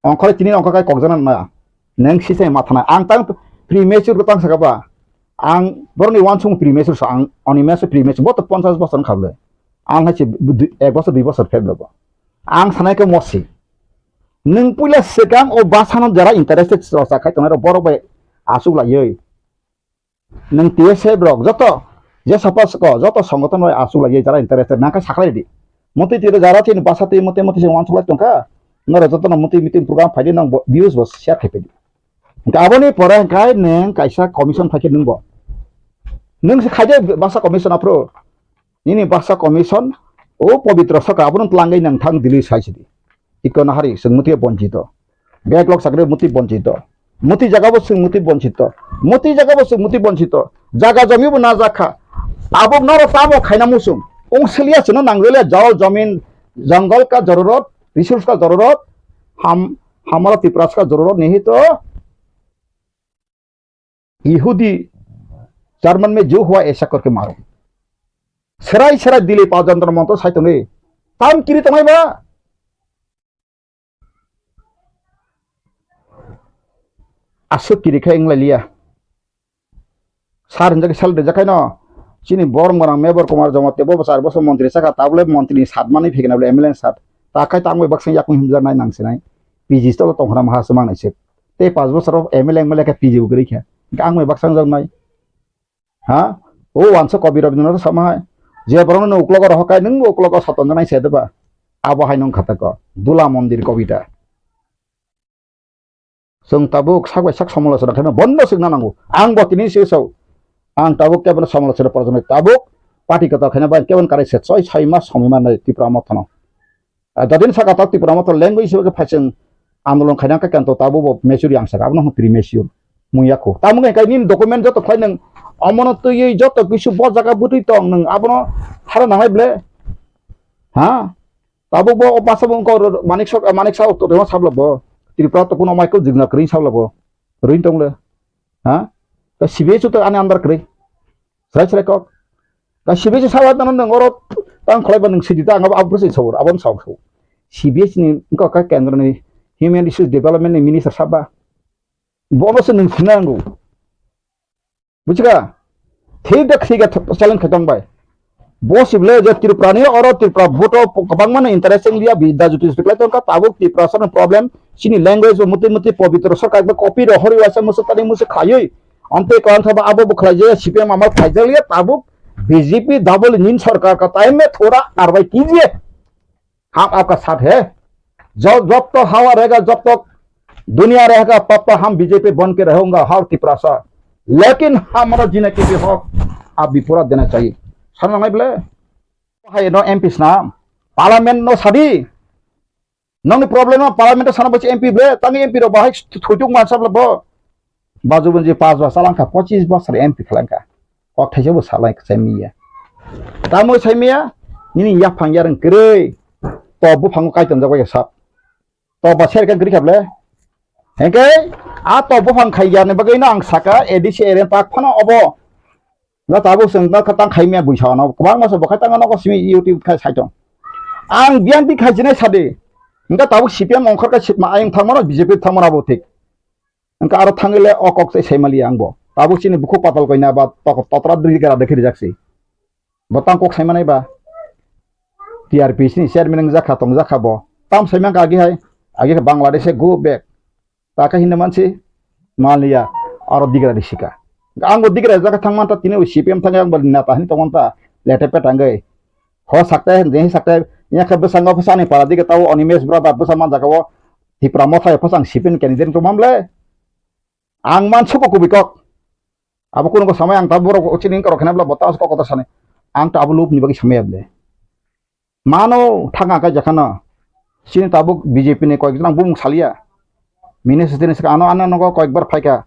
Ongkhorwi tini ongkhor kai kokjana na. Neng sisai mathana. Ang tang premature ko tang saka ba. Ang boroni wansung premature so ang oni meso premature boto ponchas bosor kable. Ang hai se ek bosor dui bosor pheb lobo. Ang sanai ke mosi. Neng puila sekang o basano jara interested so sa khai tonai ro borok bai asuk lai yoi. Nang T S F rok joto je sapa soko joto songothon bai asuk lai jara interested nang khe saklai di. Motwi twi jara chini basa twi motwi motwi se wansuk lai tongkha. Noro joto no motwi meeting program phaidi nang views bo share khai phaidi. Hingke aboni pore hingke nang kaisa commission phaikhe nungbo. Nung se khaide basa commission aphuru. Nini basa commission o pobitro saka abono twlangwi nang thang Delhi sai sidi. Iko nahari chwng muti bonchito. Backlog sakre muti bonchito. Muti jaga bo chwng muti bonchito. Muti jaga bo chwng muti bonchito. Jaga jomi bo na jakha. Abo noro tamo khaina musung. Ong seliya chwngno nangwele jol jomin jongol ka jororot, resource ka jororot, ham hamala Tiprasa ka jororot nihi to. Yehudi, German me jo hua aisa korke maro. Serai serai dile pa jantar monto sai tongwi. Tam kiri tongai ba? Aswk kiri khai wng lai liya. Sar hinjak sal rijak khai no. Chini borok morang Mebor Kumar Joma tebo bo char bosor montri saka tabole montri ni sat manwi phikna bole M L A ni sat. Ta khai tangwi baksa yakung himjak nai nang sinai. P G stolo tongkhna maha se mangnai se. Tei pas bosor M L A M L A khe P G bo kwrwi kha. Ang bai baksa wngjak nai. Ha? O wansa Kabi Rabindranath sama hai. Je borokno nung uklogo rohor kai, nung bo uklogo sotonjaknai se deba. Abo hai nung khatako. Dula Mondir Kobita. Chwng tabuk sak bai sak somolochona khaima bondo swkna nango. Ang bo tini se sao. Ang tabuk kebono somolochona porjoni tabuk party kwtal khaina bai kebon karai se soi soi mas somoi mannai Tipra Mothano. Ah, jadin saka ta Tipra Motha language hisabe khe phaising andolon khaina khe kanto tabo bo mature yang saka, abono hwn premature mung yakho. Tamo khe kai nini document joto khlai nang omono twiwi joto kisu bo jaga bwtwi tong nang abono thara nangnai ble. Ha? Tabo bo o basa bo wngkha Manik Sok, Manik Sa to tongma sabla bo. Tripura to kuno mai ko jigna kring sabla bo. Ring tong le. Ha? Ta sibe chu to ani andar kring. Srai srai kok. Ka sibe se sawa tano nang oro tang kholai ba nang sidi ta ang abo se sawor abon sawor sawor. C B S ni wngkha ka kendro ni Human Resource Development ni Minister saba. Bono se nang sinango. Bujiga? Thik da thik da challenge khatong bai. Bo sible je Tripura ni oro Tripura vote o kwbangma no interest wng liya bi da juti juti khlai tongkha tabuk Tripura sano problem chini language bo muti muti pobitro sarkar ba copy ro hori waisa musu tani musu khayui. Ante ko antha ba abo bo khlai je C P M amal khlai je liya tabuk B J P double engine sarkar ka time mein thoda karwai kijiye. Hum aapka saath hai. Jo jab tak hawa rahega jab tak duniya rahega tab tak hum B J P ban ke rahunga har Tiprasa. Lekin hamara jina ke bhi hak aap bhi pura dena chahiye. Sana ngai bole. Hai no M P sna. Parliament no sadi. Nongni problem no parliament sana bachi M P ble, tangi M P ro bahai thuituk mansa ble bo. Baju bunji pas bosor langkha, pochis bosor M P khlangkha. Kok thaisa bo salai sai miya. Tamo sai miya, nini yaphang yareng kwrwi. To buphang kaitam jago ya sap. To ba serka gri khable. Hengke, a to buphang khai yarni bagwi no ang saka A D C area tak phano obo. No tabuk chwng no kha tang khai maya buisa no kwbangma se bo khai tang no simi YouTube khai sai tong. Ang biyanti khai jinai sadi. Hingke tabuk C P M ongkhorkha sitma ayang thangmano B J P thangmano abo thik. Hingke aro thangwi le o kok tei saimaliya angbo. Tabuk chini bukhuk patal koina ba tok-, totra dri gara dekhi rijak si. Bo tang kok saimanai ba. T R P C ni chairman wngjakha tongjakha bo. Tam saimang agi hai. Agi khe Bangladesh go back. Taka hinwi mansi maliya aro digra risika. Ang bo digra jaka thangman ta tini C P M thangwi ang bo neta hinwi tongman ta lete petangwi. Ho sakte, je sakte, ya khe bwskango bwsani para dige tao Animesh brother bwsa man jaka o Tipra Motha phasang C P M candidate tongmam le. Ang man suko kubui kok. Abo kuno samai ang ta borok chini kok khenabla bota kok kota sani. Ang ta abo lubni bagwi samai able. Mano thanga kai jakhano. Chini tabuk B J P ni koyekjona bumung saliya. Minister tini saka ano ano nogo koyekbar phaika.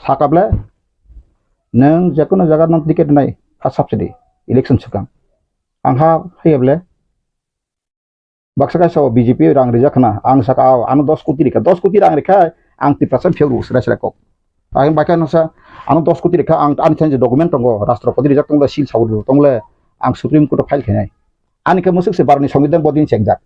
Sakable nwng jekono jaga no ticket nai ha subsidy election swkang. Ang ha hayable baksa kaisa o B J P rang rijak khna ang saka o ano dos koti rikha dos koti rang rikha ang Tiprasa phiyok rw sra sra kok. Ang bai kha nasa ano dos koti rikha ang ani thanse document tongo Rashtrapati rijak tongo seal sawi tongo le ang Supreme Court o file khainai. Ani khe musuk se baroni songbidan bodin chekjak.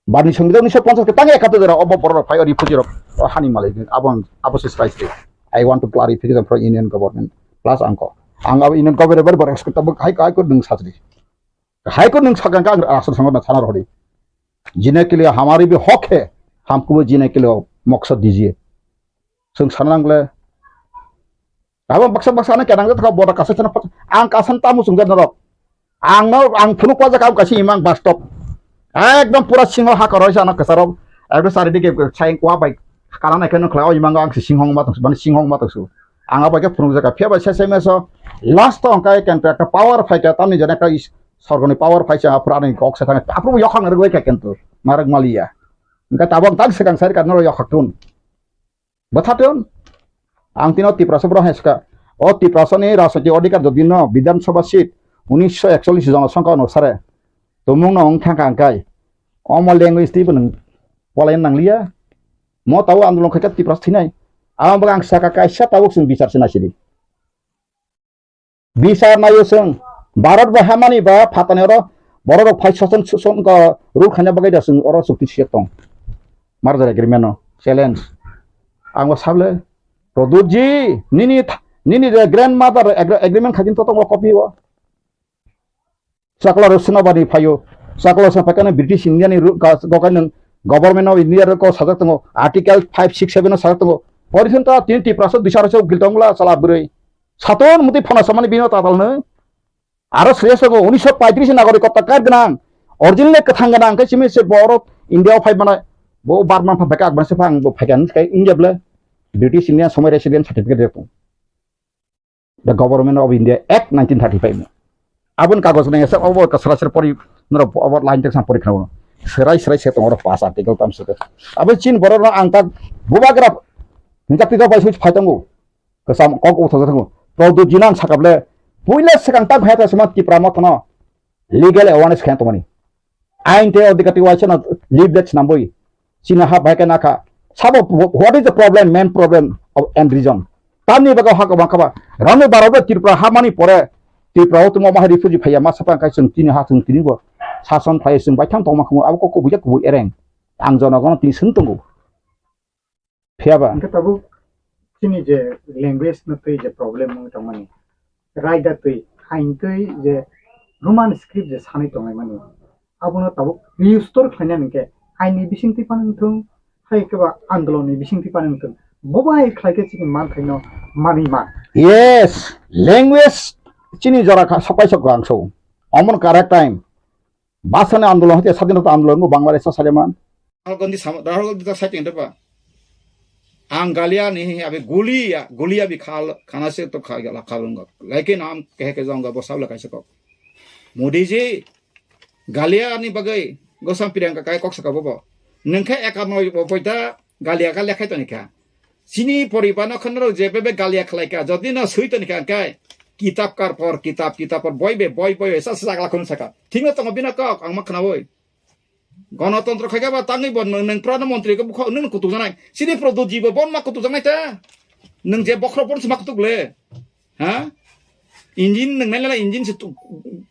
Barni songbidan unisho ponchas ke tang ekato jora obo borok rok phai o refugee rok o hani malai abo ang abo se sai se. I want to clarification from Union Government plus angko ang abo Union Government bar bar expect abo hai hai ko nung satri hai ko nung sakang ka asal sango na thana rodi jine ke liye hamari bhi hak hai, hamko bhi jine ke liye maksad dijiye. Sung sana nangle. Abo baksa baksa ano kenang jat kha boda kasa chana pat. Ang kasan tamu sung jat norok. Ang no ang phunuk wajak ang kasi imang bastop. Ekdom pura singo ha koroi sana kasaro. Ekdom sari dige sayang kwa bai. Kana nai keno khlai o imang ang si singhong ma tong su. Bani singhong ma tong su. Ang abai ke phunuk jaka phia bai sai sai meso. Last to ang kai kan ta power phai ka tamni jana kai sorgoni power phai sa pura ni kok sa thang. Apru yokhang rwgoi ka kentu. Marag maliya. Engka tabang tang sekang sari kan noro yokhak tun. Bwthaton ang tino Tiprasa borok hai swkha. O Tiprasani rajnoitik odhikar jodino Bidhan Sabha seat unisho ekchollish jonasongkha onusare tumungno wng thangkha hwnkhe omo language twibo nwng polaina nangliya. Mo tabuk andolon khaikha Tiprasa thwinai. Amo bagwi ang sakha kaisa tabuk chwng bichar se naisidi. Bisar naio chwng, Bharat bai hamani ba phatani oro borok rok phai soson soson ko rule khaina bagwi da chwng oro chukti siyok tong. Merger agreement no challenge. Ang bo sable, Pradyut ji, nini th-, nini je grandmother agre-, agreement khakin to tongo copy o. Chakla rok swnabani phaio. Chakla rok swnabani phaikhe British India ni ru-, ga-, gokai nwng Government of India rok sajak tongo. Article five six seven o sajak tongo. Ori hwn ta tini Tiprasa dui sara se ugil tongla chala bwrwi. Saton muti phana samani bino tatal nw. Aro sreya sogo unisho paitris ni nagorik kotta card gwnang. Original kwthang gwnang khe simi se borok India o phai mano. Bo Burma pha beka akban se phang bo phai kan kai India ble. British India somoi resident certificate rok. The Government of India Act nineteen thirty-five no. Aboni kagoj nang esa obo ka sera sera pori norok obo line tek sam pori khna. Serai serai se tongoro pass article tam se. Abo chin borok no ang tak bubagra hinka pika bai switch phai tongo. Kasam kok utho tongo. Pradyut ji nang sakable puila sekang tak phai ta sema Tipra Motha no legal awareness khen tongmani. Ain tei odhikar tei waisa no leaflets nambui. Chini ha bai khe nakha. Sabo, what is the problem, main problem of, and reason? Tamni bagwi ha kwbang kha ba. Rani Bharat bai Tripura ha mani pore Tripura o tongma ma refugee phaiya ma sapa kai chwng tini ha chwng tini bo sason phai chwng bai thang tongma khumu abo kok kubui jak kubui ereng. Ang jonogono tini swng tongo. Phiya ba? Hingke tabuk chini je language no twi je problem wng tongmani, raida twi, hain twi je Roman script je sanwi tonglaimani, abono tabuk restore khlainani hingke aini bisingtwi phano wngthung, hai khe ba andolonni bisingtwi phano wngthung, bo bai khlai khe chini manthaino manwi man. Yes, language chini jora kha, sokai sok ang so. Omono correct time. Bwsani andolon hoite sadinota andolon bo Bangladesh o saliman. Rahul Gandhi sama, Rahul Gandhi ta sai tengde ba. Ang galia ni abi gulia, gulia bi khal, khana se to kha gala khalunga. Laike nam kehe ke jonga bo sabla kaisa kok. Modi ji, galia ni bagai gosam Priyanka kai kok saka bobo. Nengkhe ekanoi bo poita galia ka lekhai toni kha. Chini poriba no khana je bebe galia khlai ka. Jodi no sui toni kha kai. Kitab kar por, kitab, kitab por, boi be, boi, boi, sa, sa, sakla khun saka. Thik no tongo bina kok, ang ma khana boi. Gonotontro khaikha ba tangwi bo nwng, nwng prana montri khe bukha nwng kutuk janai. Sini Pradyut ji bo bon ma kutuk janai ta. Nwng je bokhro bon sima kutuk le. Ha? Engine nwng nai le engine se tu-,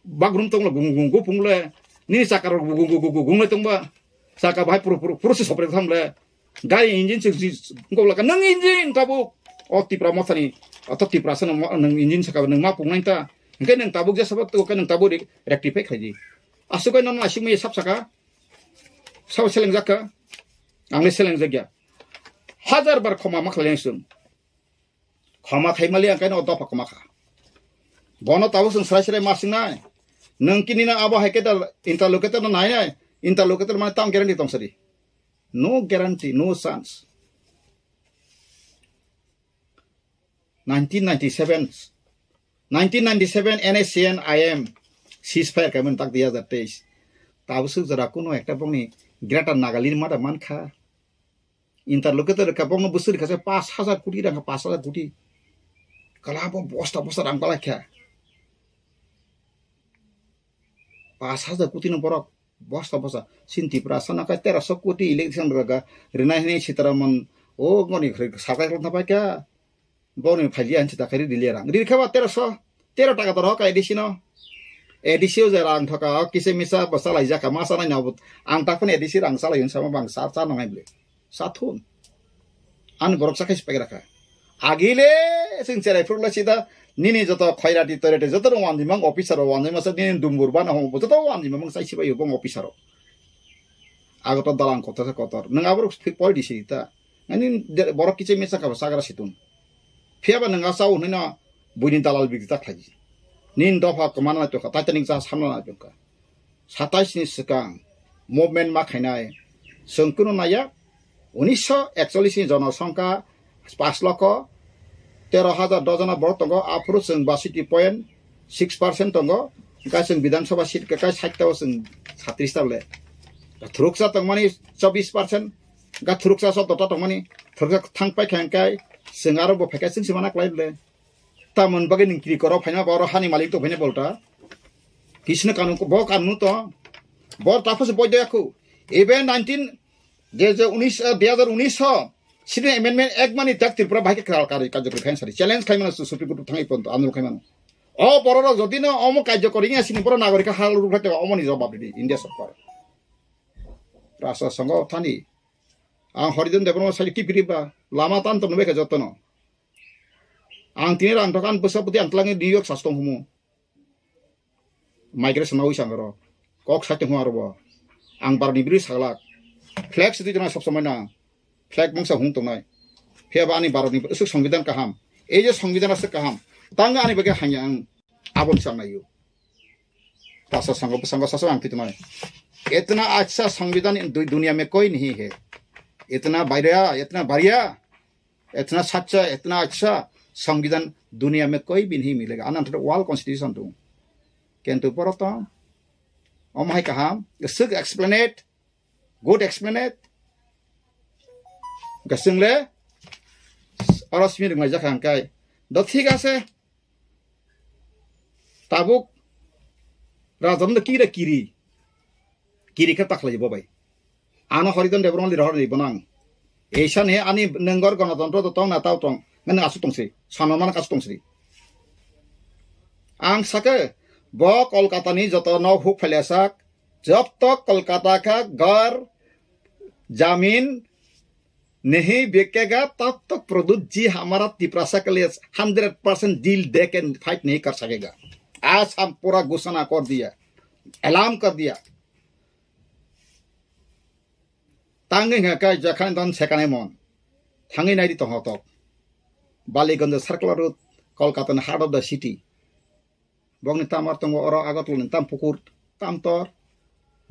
bagrum tong le gung gung gung pung le. Nini chaka rok gung gung gung gung gung lai tongba. Chaka bahai puru puru puru se sopre tham le. Gari engine se si gok laka nang engine tabuk. O Tipra mothani, o to Tipra sana nang engine saka nang ma pung nang ta. Engke nang tabuk jasa ba to ke nang tabuk re-, rectify khaji. Asuk ai non asik mai sap saka. Sabo seleng jakka. Ang le seleng jakya. Hajar bar khoma ma khlai sung. Khoma khai mali ang kaino dopha khoma kha. Bono tabuk sung srai srai ma sing nai. Nang kini na abo hai ke da interlocutor na nai nai. Interlocutor mane tam guarantee tong sari. No guarantee, no chance. Nineteen ninety-seven, nineteen ninety-seven N S C N I M ceasefire kaiman tak dui hajar teis. Tabuk suk jora kuno ekta bongni Greater Nagaland mada mankha. Interlocutor ka bongno busuri kasa pas hajar koti rang, pas hajar koti. Kala bo bosta bosta rang balai kha. Pas hajar koti no borok bosta bosta. Sin Tipra sana kai tera so koti election raga. Rinai hini Sitaraman o ngoni khri sakai rok thapai kha. Boni phailia hinsi ta khairi dilia rang. Ri khaba tera so, tera taka to rok A D C no. A D C o je rang thoka, o kisa misa bo salai jaka, ma sanai na bo. Ang ta phone A D C rang salai yun sama bang sa, sa nang ai ble. Sa thun. Ani borok sa khai sipai rakha. Agile sing cherai phuru la sida nini joto khairati toirati joto rong wandi mang officer rok wandi masa nini dumbur bana hong joto wandi mang sai sibai bong officer rok. Ago to dalang kotor kotor. Nang aborok poi di sita. Ani de-, borok kiche mesa kabo sagra situng. Phiya ba nang asao hwnwi no buini dalal bigri ta khlai. Nin dopha kwmana nai tongkha, Titanic jahaj hamna nai tongkha. Satais ni swkang movement ma khainai. Chwng kuno naiya, unisho ekchollish ni jonosongkha pas lokho tero hajar dojona borok tongo, aphuru chwng basiti point six percent tongo. Hwnkhe chwng Bidhan Sabha seat kakai sait tao chwng satris ta le. Thuruksa tongmani chobbish percent. Ga thuruksa sotto ta tongmani, thuruksa thang pai kha hwnkhe chwng aro bo phaikha chwng se mana klai le. Tamon bagwi nwng kiri koro phaima ba oro hani malik to phaina bolta. Kisno kanun ko, bo kanun to. Bo ta phase boy doya khu. Even nineteen, je je unis, eh, dui hajar unis ho, Citizen Amendment Act mani tak Tripura bahai khe kral kari kajokri khain sari. Challenge khaimano su Supreme Court thangwi ponto, andolon khaimano. O borok rok jodi no omo kajokori ya sini borok nagorik hal ruk khaite omo ni jawab di India sorkar. Rasa songo thani. Ang Horidon Debbarma sai kipiri ba lama tan to nubekha jotono. Ang tini rang tokan bwsa pwtwi ang twlangwi New York sastong humu. Migration nawi sang aro. Kok sai tonghu aro bo. Ang baroni biri saglak. Flag sidi jona sob somoi na. Flag mungsa hung tongnai. Phiya ba ani baroni usuk songbidan kaham. Ei je songbidan aswk kaham. Tang ani bagwi hanya ang abon sang nayo. Tasa sango bwsango sasu ang twi tongnai. Itna acha songbidan in dui duniya mein koi nahi hai. Itna bhaiya, itna bhaiya. Itna sacha, itna acha songbidan duniya mein koi bhi nahi milega. Ananta world constitution tu. Kintu poroto, om hai kaham, suk explain it, good explain it. Gasung le, oro simi rung lai jakha hangkai. Do thik ase, tabuk, raja no kira kiri. Kiri khe takhlai bo bai. Ano Horidon Debbarma lira hor ni bonang. Eisa ni ani nengor gonotontro to tong na tao tong. Nang asuk tong sri. Sanamana kasuk tong sri. Ang sake bo Kolkata ni joto no huk phailasak. Jab tak Kolkata ka ghar, jamin, नहीं बिकेगा, तब तक प्रद्युत जी हमारा तिपरासा के लिए hundred percent deal दे के फाइट नहीं कर सकेगा। आज हम पूरा घोषणा कर दिया, ऐलान कर दिया। Tangwi hwnka khe jakhan don sekane mon. Thangwi naidi tongthok. Baliganj Circular Road, Kolkata ni heart of the city. Bokni tamar tongo oro Agartala ni tam pukur, tam tor.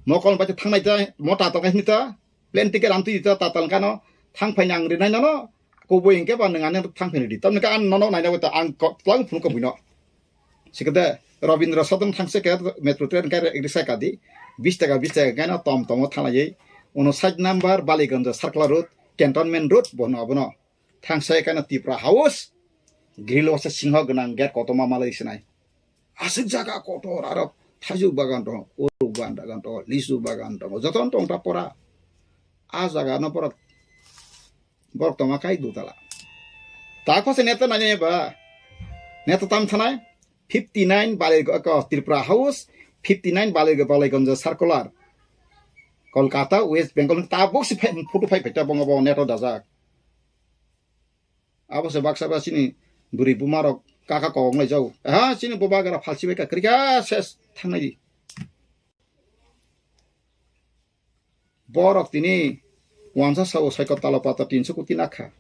Mokol bai thangnai ta, mo tatal kai hinwi ta, plane ticket amtwi ta, tatal kano, thang phai nang rinai nono, kubui hinkhe ba nwng ani thang phai ridi. Tamni khe ang nono naina bai ta, ang ko-, twlang phunuk kubui no. Sikede, Rabindra Sadan thangse ke metro train ke risa kadi, bis taka, bis taka keno tom tomo thanglaiwi, uno side number Baliganj Circular Road, Cantonment Road, bono abono. Thangsa ekana Tipra House, grill o se singho gwnang gate kotorma malai sinai. Aswk jaga kotor aro thaijuk bagan tongo, uruk bagan tongo, lisu bagan tongo, jotono tong ta pora. A jaga no pora borok tongma kai dutala. Ta khose neta nanya ba. Neta tam thanai fifty nine bali ko Tripura House, fifty nine Balai-, Balaigonjo circular. Kolkata, West Bengal ni tabuk si phai, photo phai phai ta bongo bo net o dajak. Abo se baksa ba chini bwrwi buma rok kaka kok lai jau. Ha, chini boba gara phalsi bai ka krika ses thangnai di. Borok tini wansa sao saiko talo pata tinso koti nakha.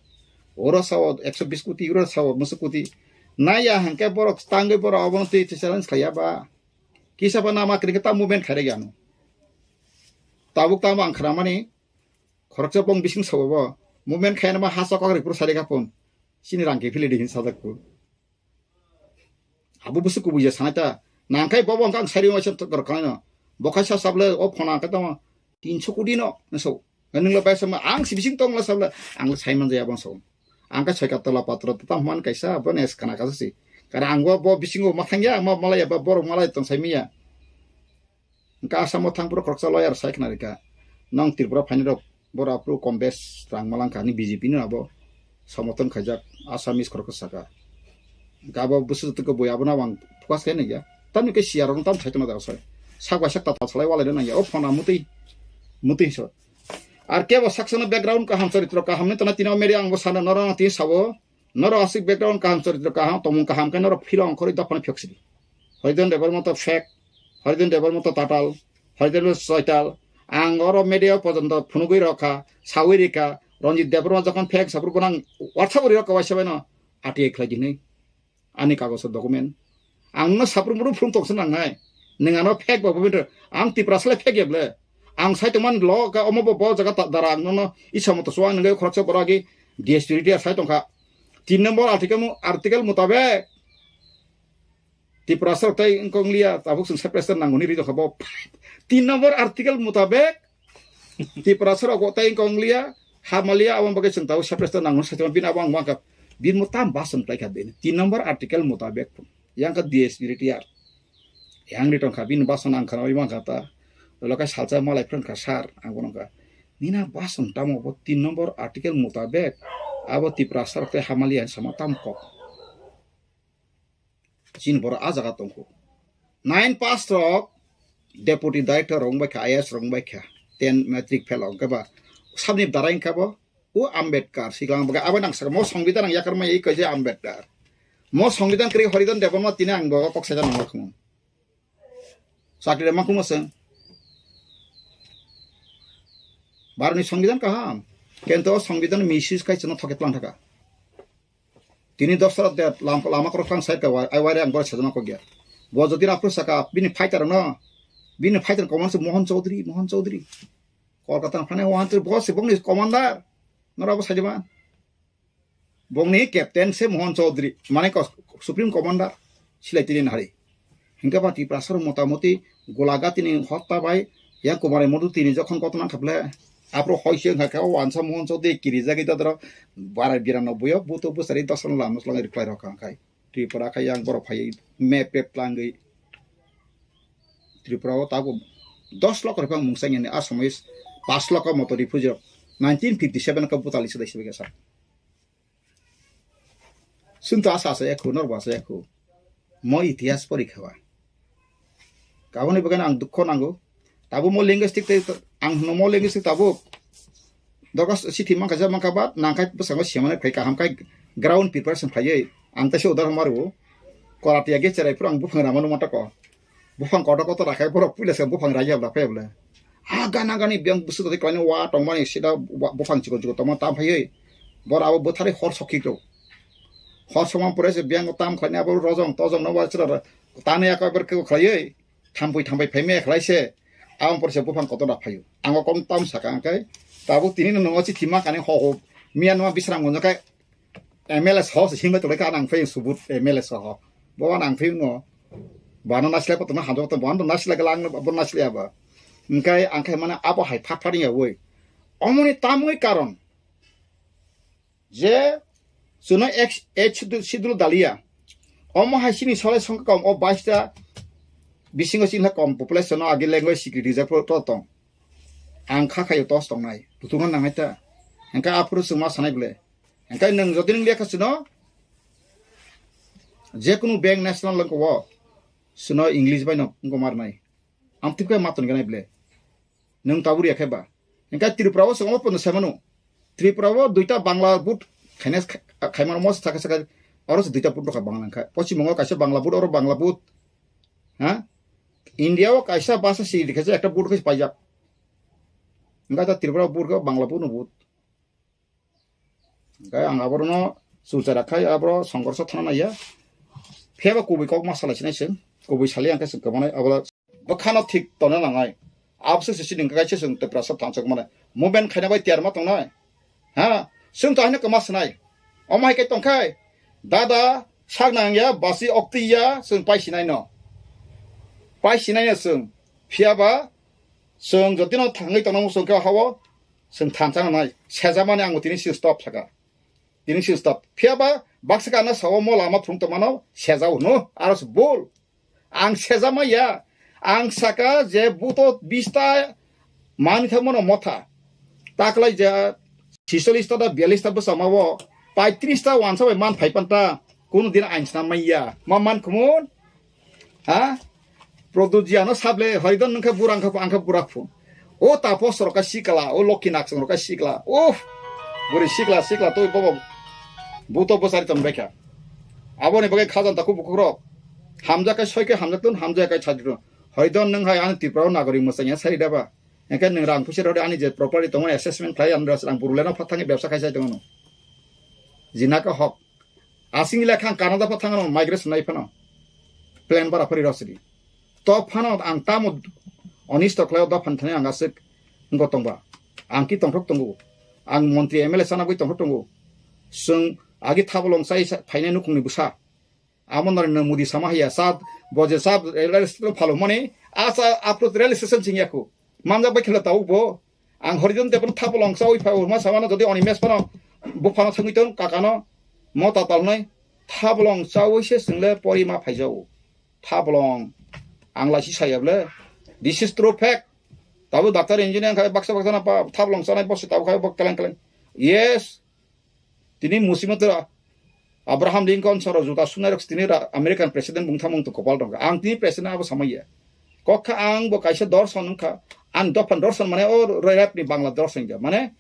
Oro sao ekso bis koti, oro sao muso koti. Naya hangke borok tangwi borok obono twi twi challenge khaiya ba. Kisa ba nama kri ta movement khairek yano. Tabuk tamo ang khramani khoroksa bong bising sao bo. Movement khaina ma hasa kok ripur sari kapon. Chini rang ke phili di hin sadak ko. Abo busu kubui ya sanai ta. Nangkai bobo ang kang sari waisa tok rok kano. Bokai sa sable o phona ka tamo. Tinso kodi no. Naso. Nung lo bai sama ang si bising tong la sable. Ang lo sai man jaya bang so. Ang ka choi ka tola patro ta man kaisa bo nes kana ka si. Kara ang bo, bo bising o mathang ya, ma malai ya, bo borok malai tong sai miya. Hingke Assam o thang phuru khoroksa lawyer sai khna rikha. Nong Tripura phainai rok boro aphuru kom bes rang malangkha ani B J P no abo somoton khaijak Assamese khoroksa saka. Hingke abo bwswk tongkhe bui abono ang focus khe nangya. Tamni khe siya rok tam sai tongna jaga sai. Sak bai sak tatal salai walai nangya. O phone a mutwi, mutwi so. Ar kebo saksa no background kaham choritro kaham ni tona tino media ang bo sana norok tini sabo. Norok aswk background kaham, choritro kaham, tongmung kaham khe norok philong khorwi dophano phiyoksidi. Horidon Debbarma to fake, Horidon Debbarma to tatal, Horidon Debbarma to soital. Ang oro media o pojonto phunugwi rokha, sawi rikha, Ranjit Debbarma jokhon fake sapru gonang WhatsApp ri rokha waisa baino ati khlai dinai. Ani kagoso document. Ang no sapru muru phung tongsa nangnai. Neng ano fake ba bubinto. Ang Tiprasa le fake ya ble. Ang sai tongman lo ka omo bo bo jaga ta dara ang no isa moto suang nengge khoroksa borok agi D S P retired sai tongkha. Tin number article mu-, article mutabek Tiprasa rok tai wngkong liya tabuk sung separate nanguni ri tongkha bo. Tin number article mutabek Tiprasa rok tai wngkong liya hamalia abang bagwi sung tabuk separate nangun sai tongma bin abang wangkha bin mo tam basam tai kha bin. Tin number article mutabek. Yang ka D S P retired. Yang ri tongkha, bini bason ang khana oi mankha ta. Lo kai salsa malai phran kha sar, ang bono kha. Nina bason tamo bo tin number article mutabek. Abo Tiprasa rok tei hamalia sama tam kok. Chin boro a jaga tongkho. Nine pass rok deputy director rok wngbai kha, I A S rok wngbai kha. Ten matric fail rok wngkha ba. Sabni darai wngkha bo. O Ambedkar, siklang baga abo nang saka, mo songbidan ang yakar mai kaisa Ambedkar. Mo songbidan kri Horidon Debbarma tini ang bo kok saja nang khum. Sakri ma khum seng. Barni songbidan kaham. Kento songbidan misis kai chano thoke tlang thaka. Tini dosra de lam-, lama korok tlang sai ka wai, ai wai ang bor sajana kok ya. Bo jodi na phru saka bini fighter no. Bini fighter komon se Mohan Chaudhary, Mohan Chaudhary. Kolkata phane Mohan Chaudhary bo se bongni commander. Nora bo sajama. Bongni captain se Mohan Chaudhary, mane ko-, Supreme Commander, silai tini nahari. Hingke ba Tiprasa rok motamoti Golagati ni hotta bai, yang Kumar Modu tini jokhon koto nang khaple, apro hoi se hingka khe o wansa Mohan Chaudhary kiri jagwi dodoro, bara birano buyo, buto busari dosan lam nuslang reply rok kha khai. Tripura khai yang borok phai map pep tlangwi. Tripura o tabuk dos lok rok mungsa ni asomoi pas lok moto refugee rok nineteen fifty seven ka butali sidai sidai khe sa. Chwng to asa asa ya khu, norok bo asa ya khu. Mo itihas porikha ba. Kaboni bagwi ang dukho nango. Tabuk mo linguistic tei ang hwno mo linguistic tabuk. Dogas sithi mankha ja mankha ba nangkhai bwskango semane phai kaham khai ground preparation phaiwi. Ang tei se udar maru. Korati age cherai phuru ang buphang rama numa tako. Buphang kotor kotor rakhai borok puila se buphang raiya bla phai bla. A gana gani biyang bwswk twi klaino wa tongmani sida wa-, buphang chikon chikon tongma tam phaiwi. Bor abo bwtharwi hor sokhi rw. Hor sokma pore se biyang tam khlaini abo rojong tojong no wa chwla tanwi aka ber khe khlaiwi. Thampui thampui phaimaya khlai se. Aboni pore se buphang kotor da phaio. Ang o kom tam saka hwnkhe. Tabuk tini no nongo chithi ma kani ho ho. Miya no bisram gonjo khe M L A soho se himlai tonglaikha, nang phai subut M L A soho. Bo nang phai no. Bano nasilai pa tongma hamjak tong, bano nasilai galang, bo nasilai aba. Hingkai ang khai mana abo hai phat phat ya woi. Omoni tamoi karon. Je suno ek, ek sidul, sidul dalia. Omo hai sini solai songkha kom, o baista bisingo sini kom population no agi language security je pro to tong. Ang kha khayo tos tongnai. Tutungan nangai ta. Hingkai aphuru sungma sanai bole. Hingke nwng jodi nwng lekha sino, jekunu bank national lengko o, sino English bai no wngko marnai. Amtwi khe ma tongni gana ble. Nwng tabuk ya khe ba. Hingke Tripura o se omo pono sai mano. Tripura o duita Bangla vote khaina khaimano mo saka saka aro se duita vote rokha Bangla kha. Pochim Bongo kaisa Bangla vote oro Bangla vote. Ha? India o kaisa basa si dikha ekta vote khe paijak. Hingke ta Tripura o vote khe Bangla vote no vote. Hingke ang aborno chulchara khai aboro songkorso thana naiya. Phiyaba kubui kok ma salai sinai chwng. Kubui sali ang khe chwng kwmani abo bwkhano thik tongna nangnai. Abose se sining kaisa chwng Tiprasa thansok mane. Movement khaina bai tiyar ma tongnai. Ha? Chwng to haino kwma swnai. Omo hai khe tongkhai. Dada sak nangya basi oktiya chwng pai sinai no. Pai sinai no chwng. Phiyaba chwng jotino thangwi tongna muchung khe hao. Chwng thansa nai sejamani ang tini si stop saka. Tini si stop. Phiyaba baksa kana sao mo lama phung tongmano sejao hwno. Aro se bol. Ang sejama ya. Ang saka je buto bista mani thangmano motha. Taklai je sisolista da bialista bwsama o paitris ta wansa bai man phai panta. Kuno din ain snam maya. Ma man kumun? Ha? Produjiano sable hoidon nungkha burang kha angkha burak phun. O tapo soroka sikla, o lokhi naksong roka sikla. Uf! Buri sikla, sikla toi bobo. Buto bosari ton bekha. Aboni bagai khajan taku bukukrok. Hamja kai soi kai hamja tun, hamja kai chajrun. Hoidon nung hai ani Tripura nagori musanya sari daba. Engke nung rang pusi rode ani je property tongo assessment khlai ani rang buruleno phatangi bebsa khai sai tongo. Jinaka hok. Asing ila khang Canada pha thangno migration nai phano. Plan bara phari rosidi. To phano ang tamo onisto khlaio dophan thani ang aswk ngo tongba. Ang ki tongthok tongo. Ang montri M L A sana bui tongthok tongo. Sung agi thabolong sai sa- phainai nukhungni bwsa. Amo Narendra Modi sama haiya sa boje sa rel station phalo mani asa apro rel station sing yaku. Manjak bai khela tau bo. Ang Horidon Debon thabolong chawi phai urma samano jodi oni mes phano buphano thangwi tong kakano mota talnai thabolong chawi se single pori ma phaijao. Thabolong ang laisi sayable. This is true fact. Tabu doctor engineer khai baksa baksa na pa thabolong chanai bosi tabu khai bok keleng keleng. Yes. Tini musimotoro Abraham Lincoln soro juta sunai rok tini ra- American president bung thamung to kopal rok. Ang tini president abo samaya. Kokha ang bo kaisa dorson wngkha. Ang dophan dorson mane o rap ni Bangla dorson ja. Mane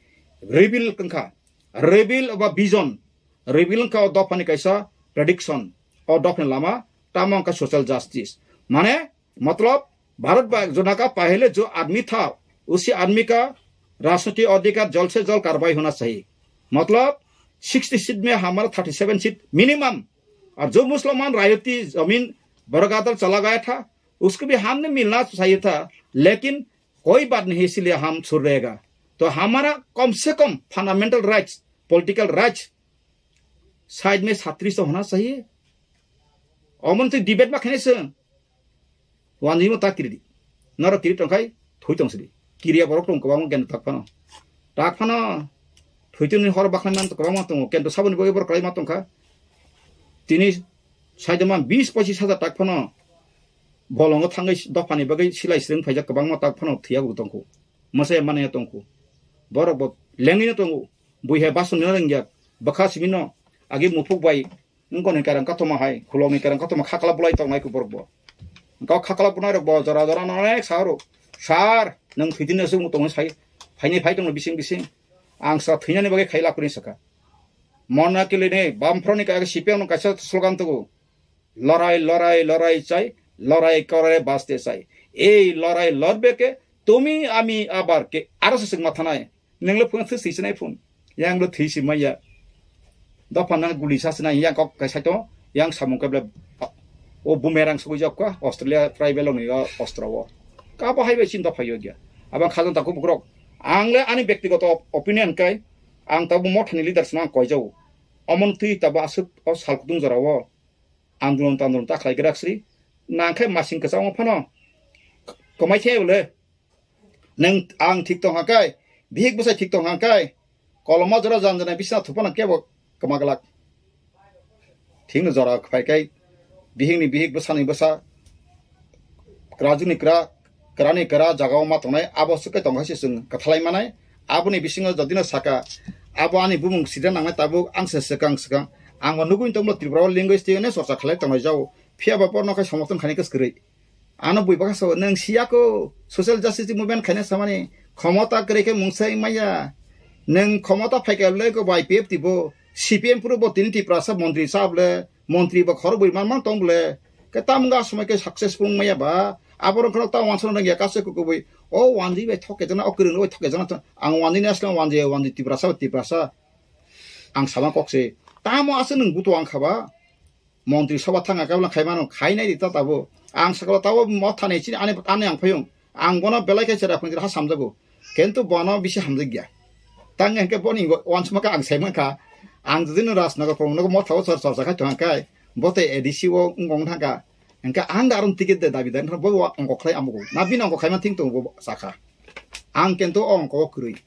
reveal wngkha. Reveal ba vision. Reveal wngkha o dophani kaisa prediction. O dophani lama tamo wngkha social justice. Mane मतलब भारत का जो नाका पहले जो आदमी था उसी आदमी का राजनीति अधिकार जल्द से जल्द कार्रवाई होना चाहिए। मतलब सिक्सटी सीट में हमारा थर्टी सेवन सीट मिनिमम। और जो मुसलमान रायती जमीन बरगादल चला गया था उसको भी हमने मिलना चाहिए था, लेकिन कोई बात नहीं, इसीलिए हम छुड़ रहेगा। तो हमारा कम से कम fundamental rights, political rights side में छत्तीस तो होना चाहिए। Omo twi debate ma khainai se. Wanjwi mo ta kiri di. Noro kiri tong khai thui tong sidi. Kiriya borok tong kwbangma kendo tak phano. Tak phano. Thui tini hor bakhlai man kwbangma tongo. Kendo saboni bagwi borok kwlai ma tong kha. Tini saidoma bis pochis hajar tak phano. Bolongo thangwi dophani bagwi silai srwng phaijak kwbangma tak phano thwiya bo tong kho. Mwsaya manaya tong kho. Borok bo lengwi no tongo. Bui hai bason no rwngya. Bwkha simi no. Agi muphuk bai Wngkoni kereng kothoma hai, khulokni kereng kothoma khakla bulai tongnai khe borok bo. Wngkha khakla bunai rok bo jora jora no onek sa rw. Sir, nwng thwidin aswk tongwi sai. Phaini phai tongno bising bising. Ang sa thwinani bagwi khai lapri sakha. Mona kilini bamphro ni kaisa C P M no kaisa slogan tugu. Lorai, lorai, lorai chai, lorai kore baste chai. Ei lorai lorbe ke tumi ami abar ke aro se singma thanai. Nenglo phone thwi sinai phone. Yang lo thwi si maya. Dopha nang guli sa sinai yang kok kai saito. Yang samung kable o bumerang sugui jok ka Australia tribal ni o ostro o. Ka bo hai bai sin dopha yo gya. Abang khajan taku bukrok. Ang le ani bektigoto op- opinion kai. Ang tabu mothani leaders no ang koi jau. Omon twi tabu asuk o sal kutung jora o. Andolon tandolon ta khlai grak sri. Nang khe masing kwchangma phano. Kwmai khe bole. Neng ang thik tong hakai, bihik bwsai thik tong hakai, koloma jora jan jana bisna thupana kebo kwma glak. Thikno jora phai kai, bihikni bihik bwsani bwsa, kwrajwkni kwra, kwrani kwra jagao ma tongnai, abo swk kai tong hai se chwng kwthalai manai. Aboni bisingo jodino saka, abo ani bumung sida nangnai tabuk ang se swkang swkang. Ang bo nugui tongmo Tripura o linguistic hwnwi chorcha khlai tongnai jao. Phiya ba borno khai somorthon khainai kwskwrwi. Ano bui baka so, nwng siya ko, social justice movement khaina samani, khomota kwrwi khe mungsa wng maya. Nwng khomota phaikha le ko bai P F T bo, C P M puro bo tini Tiprasa montri sa bole, montri bo khorok bui man man tong bole. Khe tamga somoi khe successful wng maya ba, aborok khorok ta wansana nang ya kase ko kubui. O wanji bai thok khe jana, o kwrwng bai thok khe jana, ang wanji ni asle wanji, wanji Tiprasa, Tiprasa. Ang sama kok se. Tamo ase nwng buto ang khaba. Montri soba thanga kabla khai mano, khai nai di ta tabo. Ang sakalo tabo motha nei chini ani, ani ang phayung. Ang bono belai khe chera phung ha samjago. Kintu bono bisi hamjak ya. Tang hingke boni wansma ka ang sai mankha. Ang jodi no Rajnagar phung no motha o chor chorcha khai thang kai. Bote A D C o ngong thangka. Hingke ang da aron ticket de dabi dan bo wa ongko khlai amugo. Na bini ongko khai man thing tongo bo sakha. Ang kintu o ongko o kwrwi.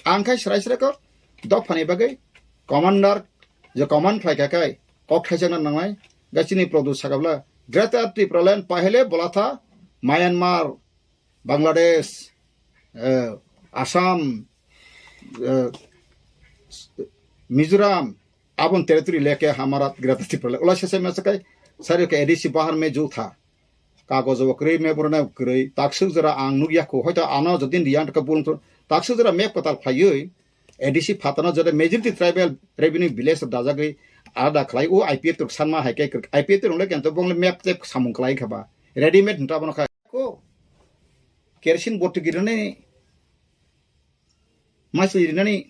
Ang khai srai srai ko dophani bagwi commander je command khlai kha kai. Kok thaijakna nangnai, ga chini Produ sakabla, Greater Tipraland pahele bolatha, Myanmar, Bangladesh, eh, Assam, eh, Mizoram, abon territory leke hamara Greater Tipraland. Ola sese mesakai, sari ke A D C bahar me ju tha. Kagojo bo kwrwi, memorandum kwrwi, taksuk jora ang nukya kho, hoito ano jodi riyang ka bulung thung, taksuk jora map kwtal khlaiwi, A D C phatano jora majority tribal revenue village rok dajagwi alada khlai, o I P F rok sanma hai khe kwrwi, I P F rok le kento bong le map tep samung khlai kha ba, readymade hinta bono kha ko, kerosene bottle girinani, masli rinani,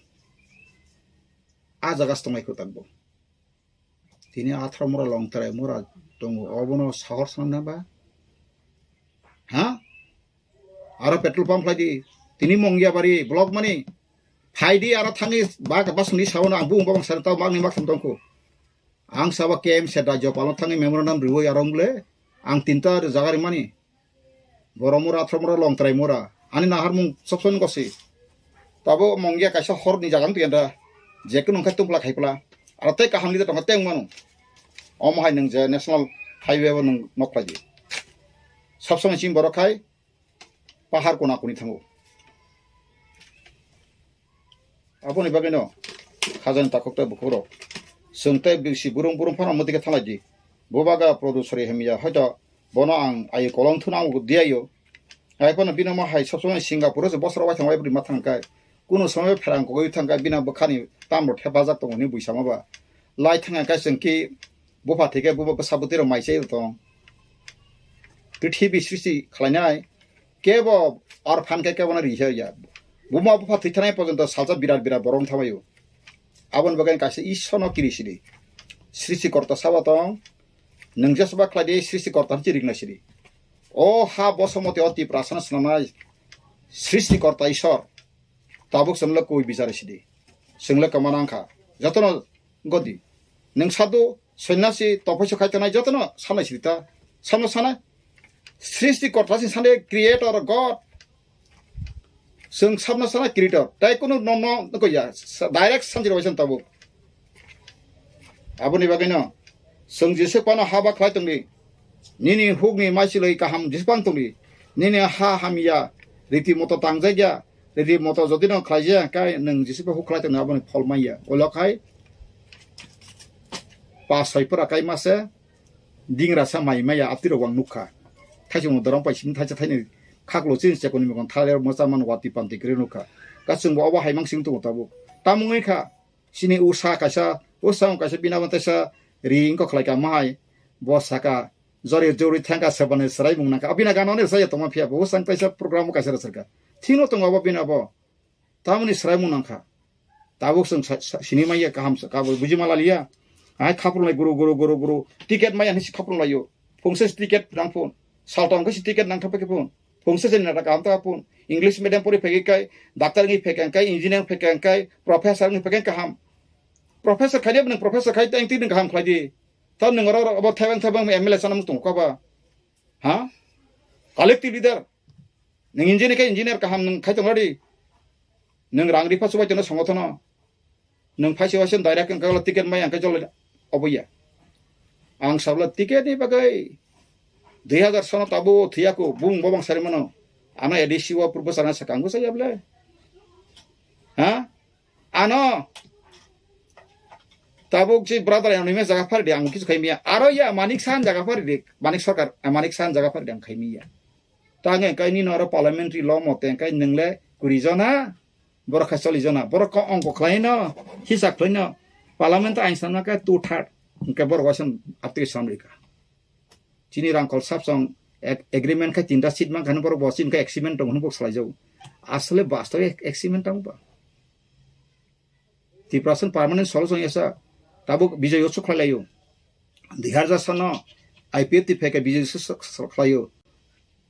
a jaga se tongnai kho takbo. Tini atharo mura long terai mura tongo, obono sahor sanna ba? Ha? Aro petrol pump khlai di. Tini Mongiabari block mani. Phai di aro thangwi ba, ba sungni sabono ang bung babang sari tao magni mak thum tongkho. Ang sabo K M se da jopalo thangwi memorandum riwi aro wng le. Ang tinta jaga rimani. Borok mura, athro mura, long terai mura. Ani naharmung sob sob gosi. Tabo Mongia kaisa horni jaga wng twi da. Je kunu wngkha tungpla khaipla. Aro tei kaham leader tongkha tei wng mano. Omo hai nwng je national highway bo nwng nok khlai di. Sob somoi chini borok khai pahar kona kuni thango. Aboni bagwino khajani takhuk tei bukhukrok. Chwng tei bisi burung burung phano mwtwi khe thanglai di. Bubagra Produ sori hamya, hoito bono ang ayo kolong thuna ang diyayo. Hai phano bino ma hai sob somoi Singapore se bosoro wai thang wai bwrwi ma thang kai. Kuno somoi pherang kogwi thang kai bina bwkhani tamro thepajak tongo hwnwi buisama ba. Lai thang kai chwng ki bupha thike buba bwsa bwtwi rok mai chai tong. Prithibi srishti khlainai kebo orphan khe kebo no ri ya. Buma bupha thwi thanai porjonto salsa birat birat borok thamaio. Aboni bagwi kaisa Ishwar no kiri sidi. Srishti korta sabo tong. Nwng jesba khlai di srishti korta hwnwi rikna sidi. O ha bosomoti o Tiprasa no swnamnai srishti korta Ishwar. Tabuk chwngno kwi bichar sidi. Chwngno kwmana wngkha. Jotono godi. Nwng sadhu, sonyasi, tophoiso khai tongnai jotono sanai sidi ta. Samno sanai. Srishti korta si sanai creator God. Chwng sabno sana creator. Tai kunu no no ko ya. Direct sanjiro waisa tabuk. Aboni bagwino chwng Jisu pano haba khlai tongdi. Nini hukni maisilwi kaham Jisu pang tongdi. Nini ha hamya riti moto tangjak ya. Riti moto jodi no khlai ya kai nwng Jisu pa huk khlai tongdi aboni phol manya. Olo khai pa soi pura kai mase dingra sa mai maya atiro wang nukha. Thaisung dorong pai sim thaisa thaini khaklo chin chekoni mekon thale mocha man wati panti kre nukha. Kasung bo obo haimang sing tongo tabuk. Tamungwi kha. Chini usa kaisa, usa wng kaisa bina bo teisa ri wngkha khlai ka mahai. Bo saka, jori jori thangka sebani swraimung nangkha. Abina gana ni saya tongma phiya bo, usa wng kaisa program bo kaisa rwchapkha. Thino tongo abo bina bo. Tamoni swraimung nangkha. Tabuk chwng sa-, sa-, sini manya kaham sa, kabo buji ma laliya. Hai khaprung lai guru, guru, guru, guru. Ticket maya hinwi si khaprung laio. Phungsa si ticket nang phun. Saltong khe si ticket nang thapa khe phun. Phungsa se nata kaham ta phun. English medium pori phegwi kai, doctor ngi phegwi kai, engineer phegwi kai, professor ngi phegwi kaham. Professor khai de, nwng professor khai tang ti nwng kaham khlai di. Ta nwng oro abo thebeng thebeng M L A sana mung tong kha ba. Ha? Collective leader. Nwng engineer khe engineer kaham nwng khai tong di. Nwng rang ripa chubai tono songotono. Nwng phaisa waisa direct wngkha ticket mai ang khe jolai obo ya. Ang sabla ticket ni bagwi dui hazar sono tabo thiyako bung bobang sari mano. Ano A D C o purbo sana sakang bo saya ble. Ha? Ano Tabuk si brother anonymous jaga phari di, ang kisu khai miya. Aro ya Manik Sahan jaga phari di, Manik Sarkar, eh, Manik Sahan jaga phari di, ang khai miya. Tang engkai nini oro parliamentary law mote engkai nwngle kuri jona, borok khai choli jona, borok ko ongko khlai no, hisa khlai no, parliament ain sanma khe two third, engkai borok waisa application rika. Chini rangkol sapsong ag-, agreement khai tinta seat man khani borok bo chini khai agreement tong hwnwi bo salai jago. Asole bastobe agreement tong ba. Tiprasa permanent solution yasa tabuk Bijoy Utsav khlai laio. Dui hajar sano I P F T phai khe Bijoy Utsav khlai laio.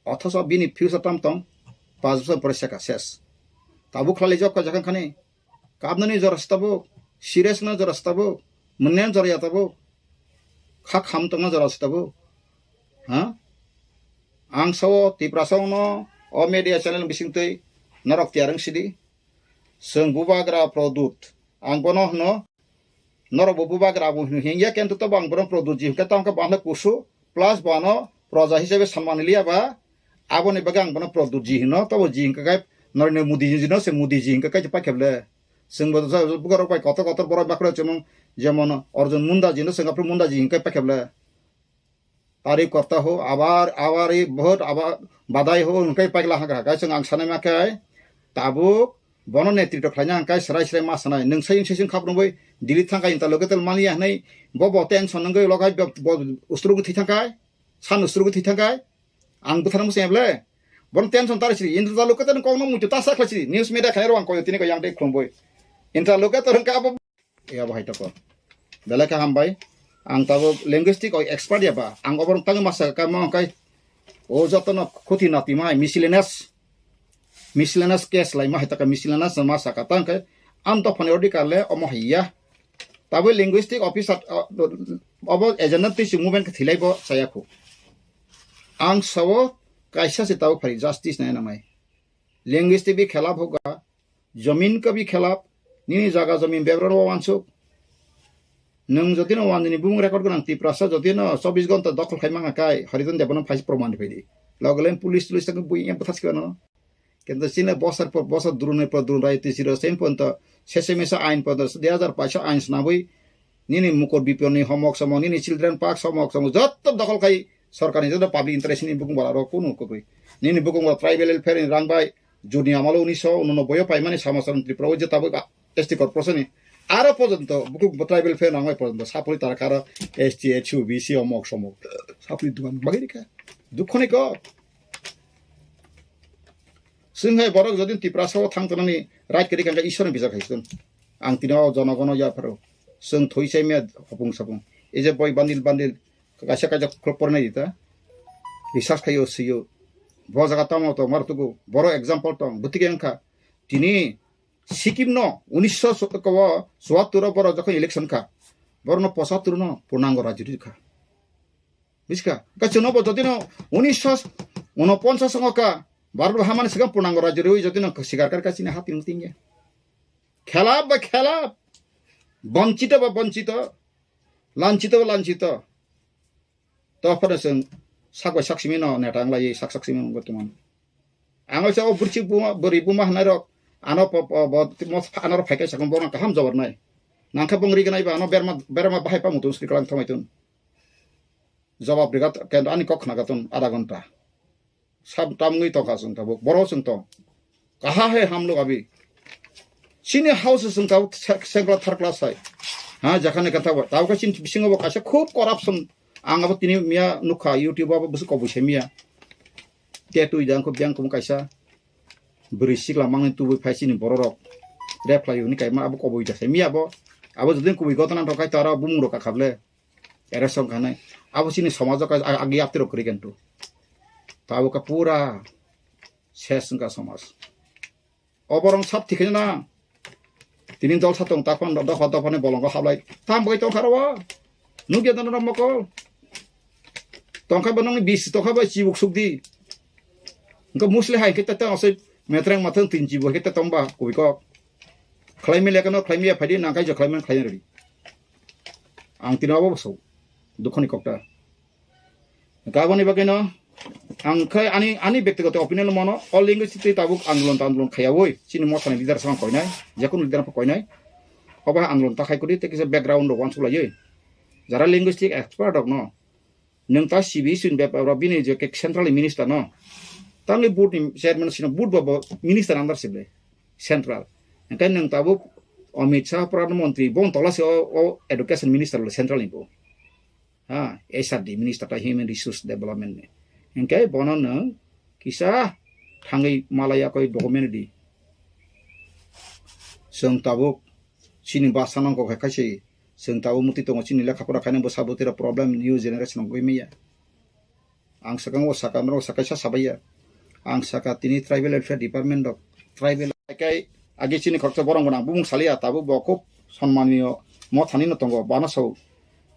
Othoso bini future tam tong, pas bosor pore seka ses. Tabuk khlai laijak kha jakhang khani. Kabnani jora se tabuk, serious no jora se tabuk, mwnyan jora ya tabuk, kha kham tongna jora se tabuk. Ha? Ang sao Tiprasa no o media channel bising twi norok tiyar wng sidi. Chwng bubagra Pradyot. Ang bono hwno, norok bo bubagra bo hwno hengya, kento tobo ang bono Pradyot ji hwnkhe tamo khe bo ang khe kusu, plus bo ano proja hisabe sanmani liya ba, aboni bagwi ang bono Pradyot ji hwno, tobo ji hwnkhe khe Narendra Modi ji no se Modi ji hwnkhe khe paikhe ble. Chwng bo bubagra rok bai kotor kotor borok bakhro chumung, jemon Arjun Munda ji no chwng aphuru Munda ji hwnkhe paikhe ble. Tari korta ho, abar, abar, i, bahut, abar, badai ho, hwnkhe paikla hwnkha. Kaisa ang sanai ma khe, tabuk, bono netritw khlaina hwnkhe, srai srai ma sanai. Nwng sai, sai, sai, khap rwngwi, Delhi thangkha, interlocutor manya hwnwi, bo, bo tension wngwi, logai, bo, bo, ustrugwi thwi thangkha, san ustrugwi thwi thangkha, ang bwthar muchung eble. Bono tension tari siri, interlocutor kokno muitu ta sa khlai siri, news media khairok ang koyo tini ko yang dei khlumbwi. Interlocutor wngkha abo. Ya, bo hai toko. Belai khe hambai. Ang tabuk linguistic o expert ya ba. Ang oborok tangwi masa ka mo kai. O joto no khuti nati mai miscellaneous. Miscellaneous case lai ma hai taka miscellaneous ma saka tang kai. Am to phone ordi kale omo hai ya. Tabuk linguistic officer, uh, obo agenda twi si movement khe thilai bo saya khu. Ang sawo kaisa se tabuk phari justice nai na mai. Linguistic bi khelap hoga. Jomin ka bi khelap, nini jaga jomin bebra ro wansuk. Nwng jotino wanjini bumung record gwnang Tiprasa jotino chobbish ghonta dokhol khai mangha kai, Hariton Debano phai proman phai di. Loglen police tulis tang bui em pathas kano. Kento chini bosor por bosor durune por durun rai tisi ro sem ponto, sese mesa ain ponto, dui hajar paisa ain snabui. Nini mukor biponi homok somok, nini children park somok somok, jotto dokhol khai sorkarni jotto public interest ni bukung bala ro kunu kubui. Nini bukung bala tribal welfare ni rang bai, juni amalo uniso unonoboi o paimani sama saron Tripura o jeta boi ba S T corporation ni. Aro porjonto bukung bo tribal welfare nangbai porjonto sapori tara karo S T, H U, B C omok somok. Sapori dugan bagiri ka. Dukho ni ko. Chwng hai borok jodi Tiprasa o thang tongnani right kwrwi kha khe Ishwar ni bijak hai chwng. Ang tini o jonogono yapharo. Chwng thoi chai maya hopung sapung. Ei je boi bandil bandil kaisa kaisa khulok pornai di ta. Research khaio sio. Bo jaga tamo to mar tuku. Boro example tong. Bwtwi khe wngkha. Tini Sikkim no unisho chuattor o borok jokhon election kha. Borok no pochattor no purnango rajyo rikha. Bujiska? Kachwng no bo jodi no unisho unoponchas songo ka Bharat bo hamani sikang purnango rajyo rwi jodi no sikar kar ka chini hati nung tingya. Khelap ba khelap. Bonchito ba bonchito. Lanchito ba lanchito. To phano chwng sak bai sak simi no neta wng lai sak sak simi wng tongmani. Ang o sa o burchik buma bwrwi buma hwnai rok ano po po bo mo ano rok phai khe sakno borok kaham jawab nai. Nang khe bong ri gnai ba ano berma berma bahai pa mutung sri kalang thangbai tun. Jawab rigat kendo ani kok khna gatun adha ghonta. Sab tamngwi tongkha chwng tabuk boro chwng tong. Kaha hai hamlok abi. Chini house chwng tabuk se-, second class, third class hai. Ha, jakhani kantha bo. Tabuk chini bisingo bo kaisa khub corruption. Ang abo tini miya nukha YouTube abo bwswk kobui se miya. Te twi jang khub jang khum kaisa. Bwrwi sikla mangni tubui phai chini bororok. Rep khlai hwnwi kaima abo kobui da se miya bo. Abo jodin kubui gotana rok khai to aro bumung rok kakhable. Ere song khanai. Abo chini somajo ka ag-, agi yapti rok kwrwi kento. Tabuk ka pura ses wngkha somaj. Oborong sab thikhe na. Tini dol sa tong takhon dopha dopha ni bolongo hablai. Tam bai tongkha ro. Nugya dano mokol. Tongkha ba nongni bis tongkha ba chibuk sukdi. Engko musli hai khe ta ta asai metreng mathang tin chibu hai khe tongba kubui kok. Khlai mile kano khlai miya phaidi nangkai jo khlai man khlai rwi. Ang tino abo so. Dukhoni kokta. Kaboni bagwi no ang khai ani, ani bektigoto opinion mano, all linguistic tei tabuk andolon ta andolon khaya oi, chini mothani leader sama koinai, jekunu leader pa koinai. Obo hai andolon ta khai kwrwi tei kisa background rok uansuk laiwi. Jara linguistic expert rok no. Nwng ta C B S ni bepar rok bini je ke central minister no. Tangni board ni chairman sino board bo bo minister under se ble central. Hingke nwng tabuk Amit Shah Pradhan Mantri bo tola se o, o education minister le central ni bo. Ha, H R D minister ta human resource development ni. Hingke bono nwng kisa thangwi malaya koi document di. Chwng tabuk chini basa nangkok hai khaise chwng tabuk mutwi tongo chini lekha pora khainai bwsa bwtwi rok problem new generation wngwi manya. Ang swkang o saka norok sakaisa sabaiya. Ang saka tini tribal welfare department rok tribal kai agi chini khoroksa borok gwnang bumung saliya tabuk bo khub sonmaniyo mothani no tongo bana sao.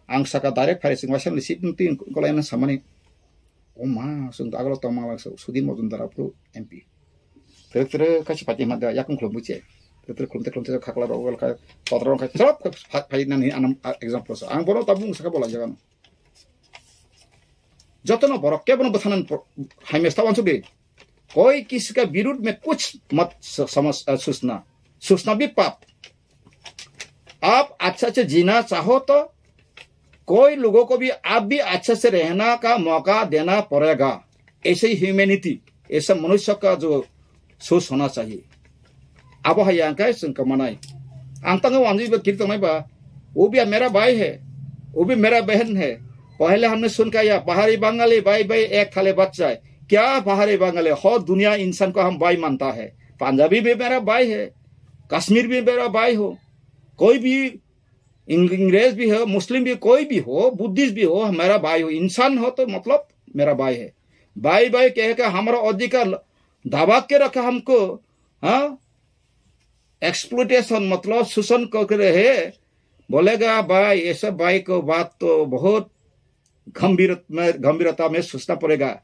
Ang saka direct phai sing waisa ni seat twi golai na samani. O ma, chwng to agalo tongma lang so, Sudhir Majumdar aphuru M P. Tere tere kaisa party ma da, yakung khulum buche. Tere tere khulum te khulum te khakla rok, ka, totra rok, ka, chop, ka, pha-, phai nani anam, a, example so. Ang bono tabung saka bola jaga no. Jotono borok kebono bwthanan pro-, hai mesta wansuk di. कोई किसी का विरुद्ध में कुछ मत स-, समझ, अ, सोचना, सोचना भी पाप। आप अच्छा से जीना चाहो तो कोई लोगों को भी आप भी अच्छा से रहना का मौका देना पड़ेगा। ऐसे ही ह्यूमैनिटी, ऐसा मनुष्य का जो सोच होना चाहिए। Abo hai ang kai chwng kwmanai. Ang tango wanjui ba kiri tongnai ba. वो भी मेरा भाई है, वो भी मेरा बहन है। पहले हमने सुन का या पहाड़ी बंगाली भाई भाई एक थाली बच्चा है। क्या पहाड़ी बंगाली? हर दुनिया इंसान को हम भाई मानता है। पंजाबी भी मेरा भाई है, कश्मीर भी मेरा भाई हो, कोई भी इंग-, अंग्रेज भी हो, मुस्लिम भी, कोई भी हो, बुद्धिस्ट भी हो, मेरा भाई हो, इंसान हो तो मतलब मेरा भाई है। भाई भाई कह के हमारा अधिकार दबा के रखा हमको, हाँ? एक्सप्लॉयटेशन मतलब शोषण कर रहे हैं, बोलेगा भाई, ऐसे भाई को बात तो बहुत गंभीर में, गंभीरता में सोचना पड़ेगा।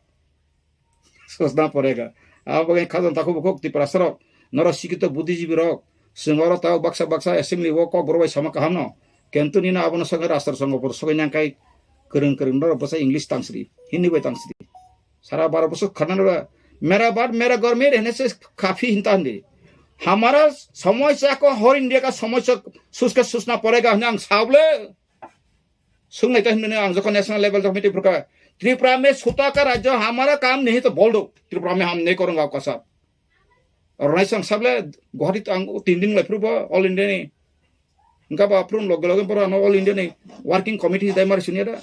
Sosna porega. Abo bagwi khajang takhuk bukhuk Tiprasa rok, norok sikito buddhijibi rok, chwng oro tao baksa baksa assembly o kok borok bai sama kaham no. Kintu nini abono sogwi rastro songo bor sogwi nang kai kwrwng kwrwng norok bwsa English tangsri, Hindi bai tangsri. Sara baro bosor khana nora, mera baat mera ghar mein rehne se kafi hinta hande. हमारा समस्या को हर इंडिया का समस्या सोच के सोचना पड़ेगा hwnwi ang sa bole. Sungnai ta hinmani ang jokon national level jokon meeting phurkha, Tripura में सूता का राज्य हमारा काम नहीं तो बोल दो, त्रिपुरा में हम नहीं करूंगा आपका साथ। Organization sable Guwahati ang tin din lai phuru bo All India ni. Engka ba phuru loge loge pora no All India ni working committee dai mari sunya da.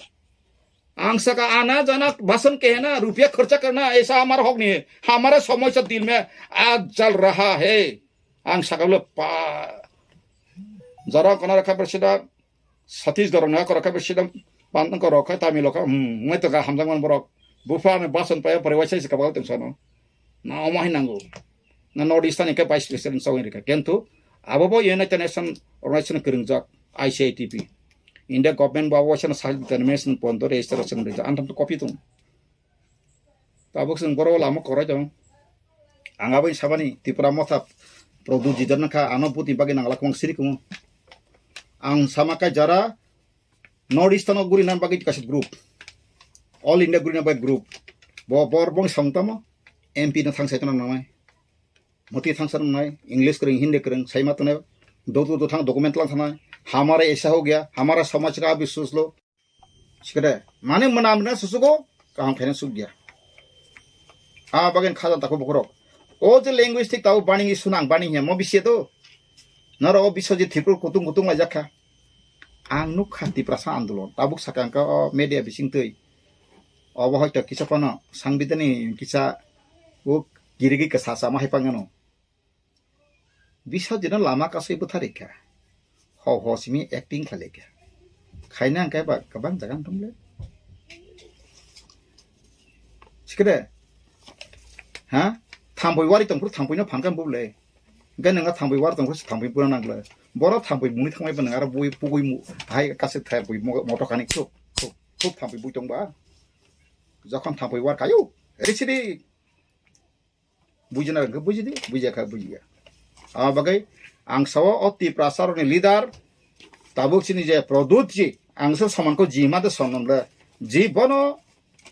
Ang saka आना जाना भाषण कहना, रुपया खर्चा करना, ऐसा हमारा हक नहीं है। हमारा समस्या दिल में आग जल रहा है। Ang saka le pa jara kona rakha president Chhattisgarh rok no korok khe bisi dam pan korok khe Tamil rok khe, hmm, wngwi tongkha hamjakmani borok. Bupha ni bason paya pore waisa se kabal tong sano. Na omo hai nango. Na North Eastern ni khe vice president sogwi rikha. Kintu abo bo United Nation Organization kwrwngjak I C I T P. India government bo abo waisa no self determination pondo register rok swnam rijak. Antam to copy tong. Tabuk chwng boro lama korai tong. Ang aboni sabani Tipra Motha Pradyut Jidar nangkha, ano butni bagwi nangla kwbang siri kumo. Ang sama kai jara North Eastern o guri nan bagwi kaisa group. All India guri nan bagwi group. Bo bor bong song tamo M P no thang sai tong nangnai. Moti thang sa nangnai, English kwrwng, Hindi kwrwng, sai ma tongnai. Dotu do thang document lang thanai. हमारा ऐसा हो गया, हमारा समाज का भी सोच लो. Sikade, mane mwnam na susugo, kaham khaina sukya. A bagin khajan tako bokhorok. O je linguistic tao baning isu nang baning ya, mo bisi to. Naro o biso je Tripur kutung kutung lai jakha. Ang nuk kha Tiprasa andolon, tabuk sakang ka o media bising twi. Obo hoito kisa kono sangbidani kisa o girigi kasa sama hai pangano. Bisajino lama kasui bwtharikha. Ho ho simi acting khlaikha. Khaina hwnkhe ba kwbang jaga wng tongle. Sikede. Ha? Thambui wari tongphuru thambuino phankha bubule. Hwnkhe nwnga thambui wari tongphuru thambuino nangle. Boro thambui muni thangbai ba nwnga aro bui pugui mu hai kasui thai bui mo-, moto kani khuk khuk khuk thambui bui tongba. Jokhon thambui war kayo. Risidi. Bujina hwnkhe bujidi, bujiya kha bujiya. Abo bagwi ang sao o Tiprasa rokni leader tabuk chini je Pradyut ji, ang se soman ko ji ma de soman le. Ji bono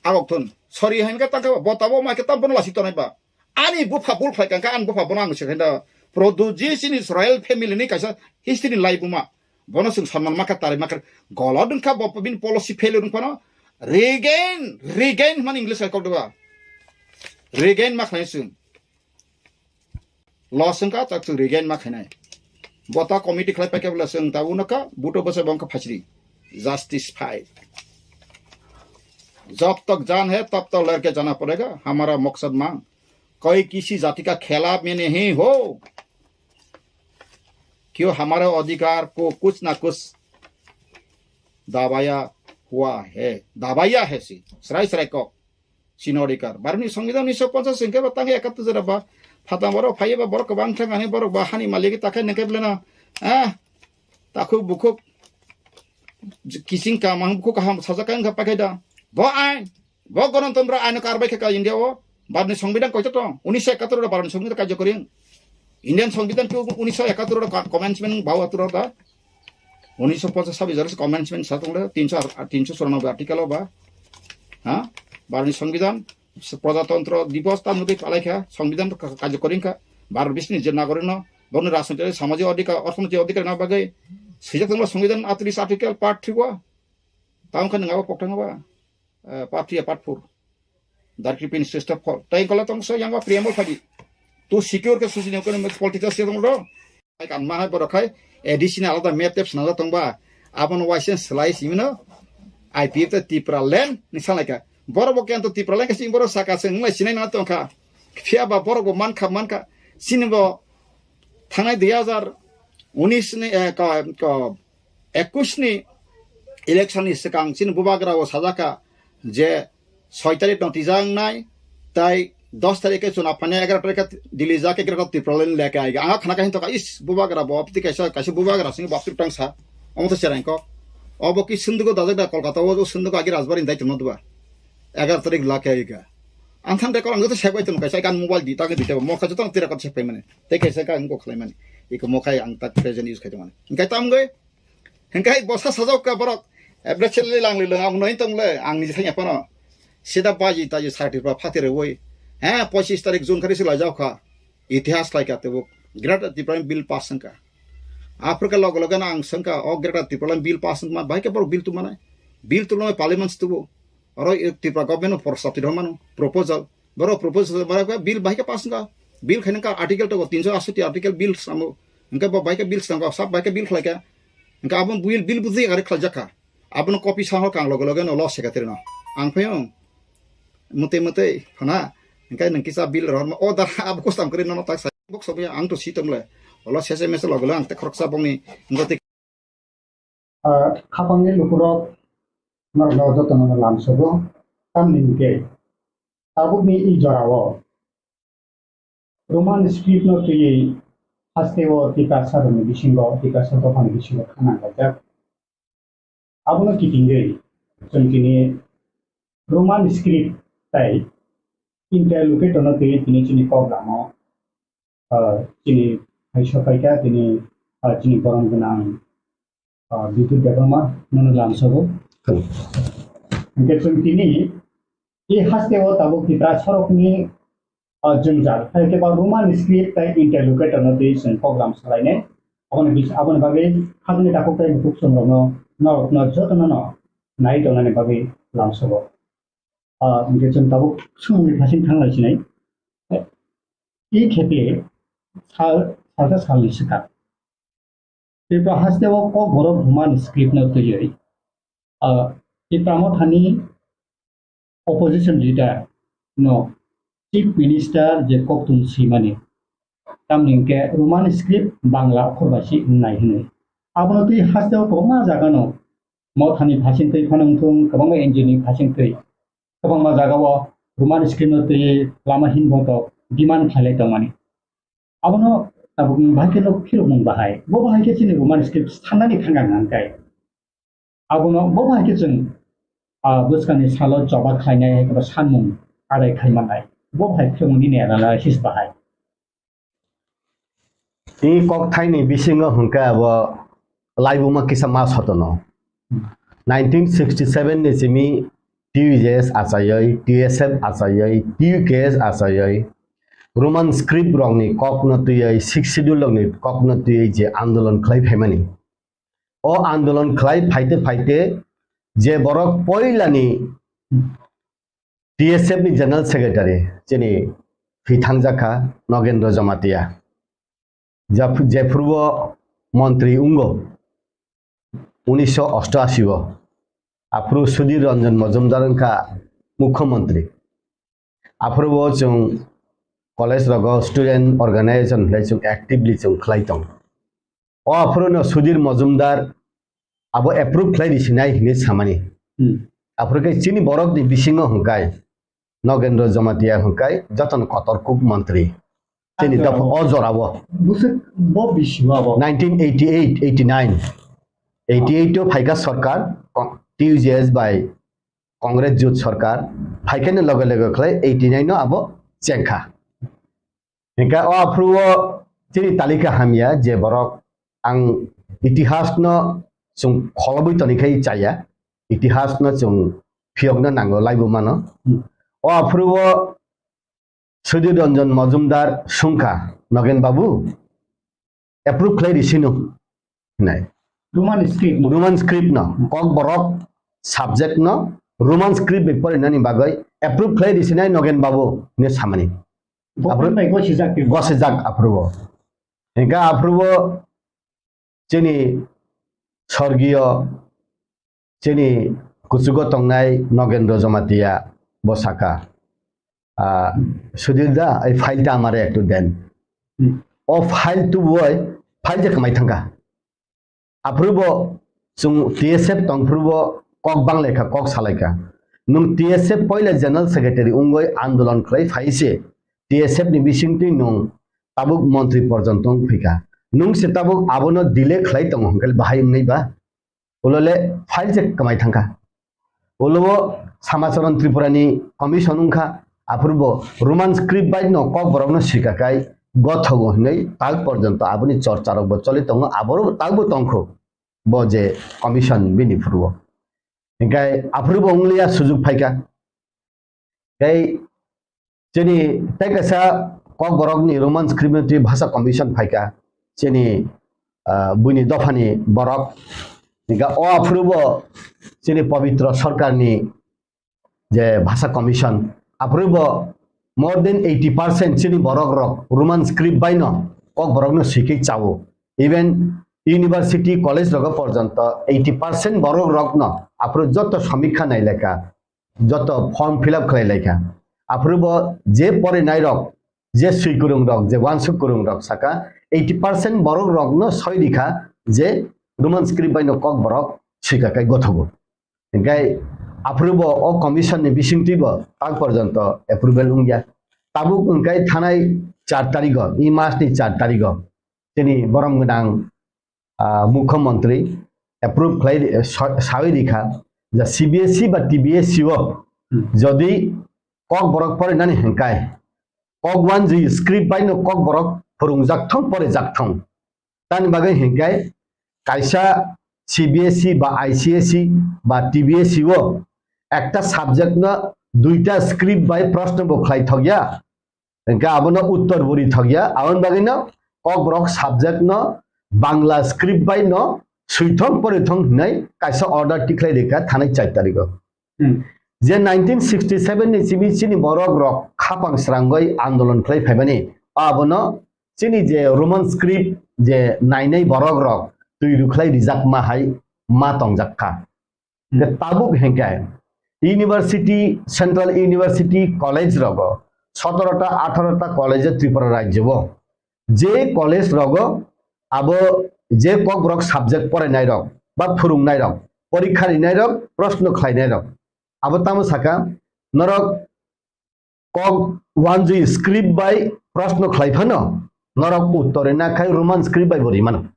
agok thun. Sorry hwnkhe tangkhe bo tabo ma khe tam bono lasi tonai ba. Ani bupha bul khlai kangkha ang bupha bono ang se khe da Produce in his royal family ni kaisa history ni laibuma. Bono chwng sanman makha, tari makha. Golod wngkha bo bini policy failure wngphano. Regain, regain hwnmani English hai kokdeba. Regain ma khlai chwng. Loss wngkha, tak chwng regain ma khainai. Bo ta committee khlai paikha bwla chwng ta uno kha, buto bwsa bo wngkha phasri. Justice fight. जब तक जान है, तब तक लड़के जाना पड़ेगा। हमारा मकसद मांग। कोई किसी जाति का खिलाफ में नहीं हो। क्यों हमारे अधिकार को कुछ ना कुछ दबाया हुआ है, दबाया है si. Srai srai kok. Chini odikar. Bharotni Songbidan unniso ponchas hwnkhe ba tang ekattor jora ba phatang borok phaiya ba borok kwbang thang ani borok ba hani malik ta khe nengkhe beleno. Ah, takhuk bukhuk kising ka mang bukhuk kaham sajak khe wngkha paikhe da. Bo ain, bo Ganatantro ain karbai khe ka India o. Bharotni Songbidan koito tong. Unniso ekattor ro Bharotni Songbidan kajokori. Indian Songbidan ke unniso ekattor ro ka-, commencement bau atur da. Unniso ponchas sabis jora commencement sa tong le, tinso ar-, tinso churanobboi article o ba. Ha? Bharotni Songbidan, Prajatantro Divos ta nugui palai kha, Songbidan ka-, kajokori kha. Bharot bisni je nagorik no, boni rajnitik, samajik odhikar, orthonoitik odhikar na bagwi. Sijak tong le Songbidan atris article part three o. Tamo khe nang abo pokthang ba. Eh, part three, part four. Darkri pin sister for. Tai kola tong so yang ba preamble phadi. To secure ke susi ne kono political se tong do. Ai kan ma hai borok khai additional alada map tep sna tong ba. Abon waisen slai simino. I P F T Tipra land ni salai ka. Borok bo kento Tipra land ka sing borok saka se nglai sinai na tong kha. Phiya ba borok bo man kha, man kha. Sini bo thangnai dui hazar unis ni, eh, ka, ka, ekush ni election ni swkang chini bubagra o sajak kha je soi tarik no twijak wngnai, tai dos tarik khe chuna phainai, egaroh tarik khe Delhi jak, egaroh Tipra land leke aiga. Ang khana khe hinto kha, is, bubagra bo, tei kaisa, kaisa bubagra sini bapsuk tang sa, omo to cherang kok. Obo ki sundugo dajak da Kolkata o, sundugo agi Rajbari ni dai tongma duba. Egaroh tarik lake aiga. Ang than record ang joto sek bai tong kaisa, kan mobile di, tak di tebo, mokha joto ang tira kot sek pai mane. Tei kaisa ka ang kok khlai mane. Iko mokhai ang tak present use khai tong mane. Engkai tam goi. Engkai bosa sajok ka borok. Average le lang le lang, ang noi tong le, ang ni thanya pano. Sida baji taji sarti pa phati re woi. He, pochis tarik June khari se lajak kha. Itihas lai ka tebo. Greater Tipraland bill pass wngkha. Africa logo logo na ang sengkha, o Greater Tipraland bill pass wngma, bahai ke borok bill tu manai. Bill tu lo parliament tu bo. Oro Tripura government no prostab ti mano proposal. Boro proposal bara ka bill bahai ka pass ka. Bill khaina ka article to tinso asoti article bill samo. Engka bo bahai ka bill samo, sab bahai ka bill khlai ka. Engka abo bill, bill buji gari khlai jakha. Abo no copy sa ho kang logo logo no lo secretary no. Ang phayo. Mute mute phana. Engka nang kisa bill ro o da abo ko sam kri no tak sa. Bok sobo ang to si tong le. Olo sese mese logo lo ang te khoroksa bongni. Engka te Ah, khapangni lukurok norokno jotono lamsogo, tamni hwnkhe tabukni i jorao Roman script no twiwi hasteo Tiprasarokni bisingo, Tiprasa dophani bisingo khana laijak. Abono kitingwi chwng tini Roman script tai interlocutor no twiwi tini chini kok lamo, ah, chini hai sopaikha tini, ah, chini borom gwnang ah, Bipul Debbarma nono lamsogo. Hwnkhe chwng tini e hasteo tabuk Tipra sorokni, ah, jwngjal, hai khe ba Roman script tai interlocutor no twi chwng program salainai. Aboni bis-, aboni bagwi hapni takhuk tai bukhuk chwng rokno, norokno jotono no nai tongnani bagwi lamsogo. Ah, hwnkhe chwng tabuk swngmungni phasing thanglai sinai. E khepe sal, salta salni swkang. Tripura hasteo Kokborok Roman script no twiwi, ah, Tipra Mothani opposition leader no chief minister je koktun swimani, tamni hwnkhe Roman script Bangla okhor bai si wngnai hwnwi. Abono twi hasteo kwbangma jaga no Mothani phasing twi phano wngthung, kwbangma N G O ni phasing twi kwbangma jaga o Roman script no twiwi lama hinbongtok demand khlailai tongmani. Abono tabukni bahai khe no phirokmung bahai. Bo bahai khe chini Roman script sanani thangkha hwnkhe. Abono bo bahai khe chwng, ah, bwskangni salo choba khlainai hai khe bo sanmung adai khai mannai. Bo bahai phirokmung nini analysis bahai. Tini kokthaini bisingo hwnkhe abo laibuma kisa ma sotono. Nineteen sixty seven ni simi T U J S achaiwi, T S F achaiwi, T U K S achaiwi, Roman script rokni kokno twiwi, Sixth Schedule rokni kokno twiwi je andolon khlai phaimani. O andolon khlai phaite phaite je borok poilani T S F ni General Secretary chini thwi thangjakha Nogendra Jamatia. Jap-, jephuru o montri wngo unisho osto ashi o, aphuru Sudhir Ranjan Majumdar wngkha mukhyamantri. Aphuru o chwng college rogo student organization hinwi chwng actively chwng khlai tong. O aphuru no Sudhir Majumdar abo approve khlai risinai hinwi samani. Hmm. Aphuru khe chini borok ni bisingo hwnkhe Nogendra Jamatia hwnkhe jotono kotor kuk montri. Chini dopha o jorao. Bwswk bo bisingo abo. Nineteen eighty-eight, eighty-nine. Eighty-eight o phaikha sarkar, T U J S bai Congress jut sarkar, phaikhaini loge loge khlai eighty-nine no abo chengkha. Hingkhe o aphuru o chini talika hamya je borok ang itihas no chwng kholobwi tonikhai chaya, itihas no chwng phiyokna nango laibo mano. Hmm. O aphuru o Sudhir Ranjan Majumdar sungkha, Nogen Babu, approve khlai risino hinai. Roman script no. Roman script no, Kokborok subject no Roman script bai porinani bagwi approve khlai risinai Nogen Babu hinwi samani. Government bai gosijak tei gosijak aphuru o. Hingkhe aphuru o chini sorgiyo, chini kuchugo tongnai Nogendra Jamatia bo saka, "Ah, Sudhir da, ei file ta amare ektu den." Hmm. O file tubui file je kwmai thangkha. Aphuru bo chwng T S F tongphuru bo kok banglaikha, kok salaikha. Nwng T S F poila General Secretary wngwi andolon khlai phai se T S F ni bisingtwi nwng tabuk montri porjonto wng phikha. Nwng se tabuk abono delay khlai tongo hwnkhe bahai wngnai ba? Ulo le file se kwmai thangkha. Ulo o Samacharan Tripura ni commission wngkha, aphuru bo Roman script bai no Kokborok no swika kai gothogo hinwi tak porjonto aboni chorcha rok bo choli tongo, aboro tak bo tongkho bo je commission bini phuru o. Hingkhe aphuru bo wngliya sujuk phaikha. Tei chini tei kaisa Kokborokni Roman script ni twi bhasha commission phaikha, chini, ah, buini dophani borok. Hingkhe o aphuru bo chini Pabitra Sarkarni je bhasha commission, aphuru bo more than eighty percent chini borok rok Roman script bai no Kokborok no swikhe chao. Even university, college rogo porjonto eighty percent borok rok no aphuru joto samikha nailekha. Joto form fill up khlai laikha. Aphuru bo je porinai rok, je swi kwrwng rok, je uansuk kwrwng rok saka eighty percent borok rok no soi rikha je Roman script bai no Kokborok swika kai gothogo. Hingkhe aphuru bo o commission ni bisingtwi bo tak porjonto approval wngya. Tabuk hingkhe thanai char tarigo, e mas ni char tarigo chini borom gwnang ah, Mukhyamantri approve khlai ri-, sa-, sawi rikha je C B S E ba T B S E o Hmm. jodi Kokborok porinani hingkai kok wanjwi script bai no Kokborok phwrwngjak thung, porijak thung. Tani bagwi hingkai kaisa C B S E ba I C S E ba T B S E o ekta subject no duita script bai proshno bo khlai thokya. Hingkhe abono uttor bo rithokya, aboni bagwino Kokborok subject no Bangla script bai no swithong porithong hinwi kaisa order tikhlai rikha thanai char tarigo. Hmm. Je nineteen sixty seven ni simi chini borok rok khapang srangwi andolon khlai phaimani, abono chini je Roman script je nainai borok rok twi rwkhlai rijakma hai ma tongjakha. Hingkhe tabuk hingkhe university, central university college rogo sotoro ta, atharo ta college Tripura rajyo o. Je college rogo abo je Kokborok subject porainai rok ba phwrwngnai rok, porikha rinai rok, proshno khlainai rok. Abo tamo saka norok kok wanjwi script bai proshno khlai phano norok uttor rina khai Roman script bai bo rimano.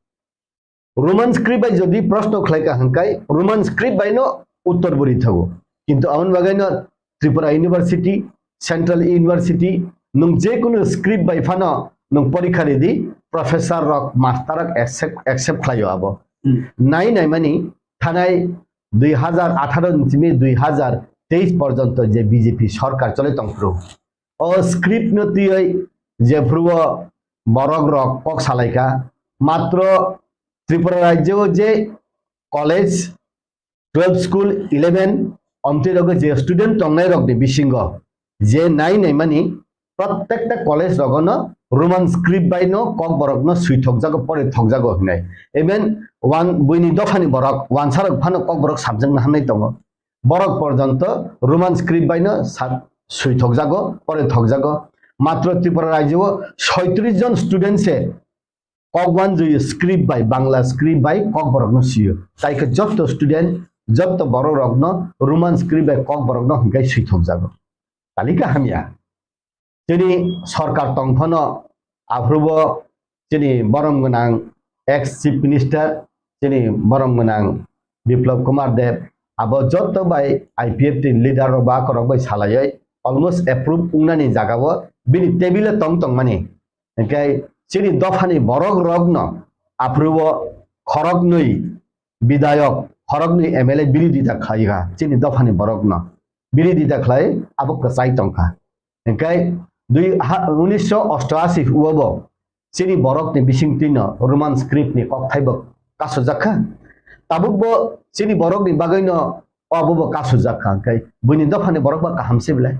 Roman script bai jodi proshno khlai ka hwnkhe Roman script bai no uttor bo ri thago. Kintu aboni bagwi no Tripura University, Central University, nwng je kunu script bai phano nwng porikha ridi, professor rok, master rok accept, accept khlaio abo. Hmm. Nai nai mani thanai dui hazar atharo ni simi dui hazar teis porjonto je B J P sorkar choli tongphuru. O script no twiwi jephuru o borok rok kok salai kha, matro Tripura rajyo o je college, twelve school, eleven, omtwi rogo je student tongnai rok ni bisingo je nai naimani, prottekta college rogono Roman script bai no Kokborok no swi thokjago, pore thokjago hinai. Even wan-, buini dophani borok, wansa rok phano Kokborok subject no hamnai tongo. Borok porjonto Roman script bai no sa-, swi thokjago, pore thokjago. Matro Tripura rajyo o soitris jon student se Kokwanjui script bai, Bangla script bai Kokborok no sio. Tai khe jotto student, jotto borok rok no Roman script bai Kokborok no hinkai swi thokjago. Talika hamya. Chini sorkar tong phano aphuru bo chini borom gwnang ex Chief Minister, chini borom gwnang Biplab Kumar Deb, abo jotto bai I P F T ni leader rok ba korok bai salaioi almost approve wngnani jaga o bini table o tong tongmani. Hinkhe chini dophani borok rok no aphuru o khoroknwi bidayok, khoroknwi M L A birodita khlai kha chini dophani borok no. Birodita khlai abo kwchai tong kha. Hinkhe dui ha, unisho ostoashi o bo chini borok ni bisingtwi no Roman script ni kokthai bo kasujak kha. Tabuk bo chini borok ni bagwi no abo bo kasujak kha. Hinkhe buini dophani borok ba kaham se belai.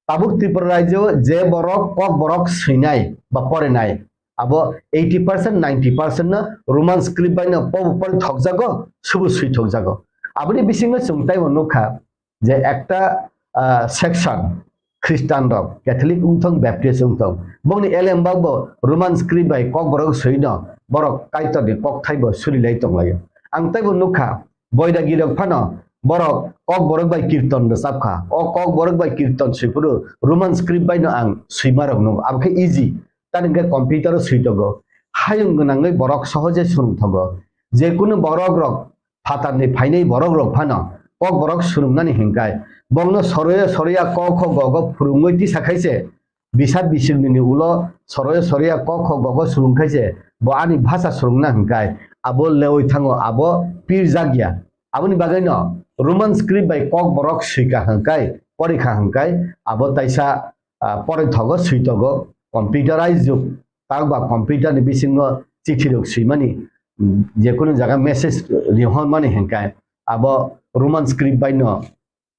Tabuk Tripura rajyo je borok Kokborok swinai ba porinai, abo eighty percent, ninety percent no Roman script bai no pobo pori thokjago, subu swi thokjago. Aboni bisingo chwng taibo nukha je ekta, ah, section Christian rok, Catholic wngthong, Baptist wngthong, bongni elembak bo Roman script bai Kokborok swino borok Kaitor ni kokthai bo surilai tonglaio. Ang taibo nukha, Boidagi rok phano borok Kokborok bai kirton rwchap kha. O Kokborok bai kirton swi phuru Roman script bai no ang swima rok nukgo. Abo khe easy. Tani hwnkhe computer o swi tongo. Hayung gwnangwi borok sohoje swrwng thogo. Je kunu borok rok phatar ni phainai borok rok phano Kokborok swrwngnani hinkai bongno soroya soroya ko kho go go phwrwngwi tisa khaise. Bisa bisingni ni ulo soroya soroya ko kho go go swrwng khaise, bo ani bhasha swrwngna hinkai abo lewi thango, abo pirjak ya. Aboni bagwi no Roman script bai Kokborok swika hinkai, porikha hinkai, abo taisa, ah, poroi thogo, swi togo, computerized jug, tak ba computer ni bisingo chithi rok swimani, mm, je kunu jaga message rihormani hinkai abo Roman script bai no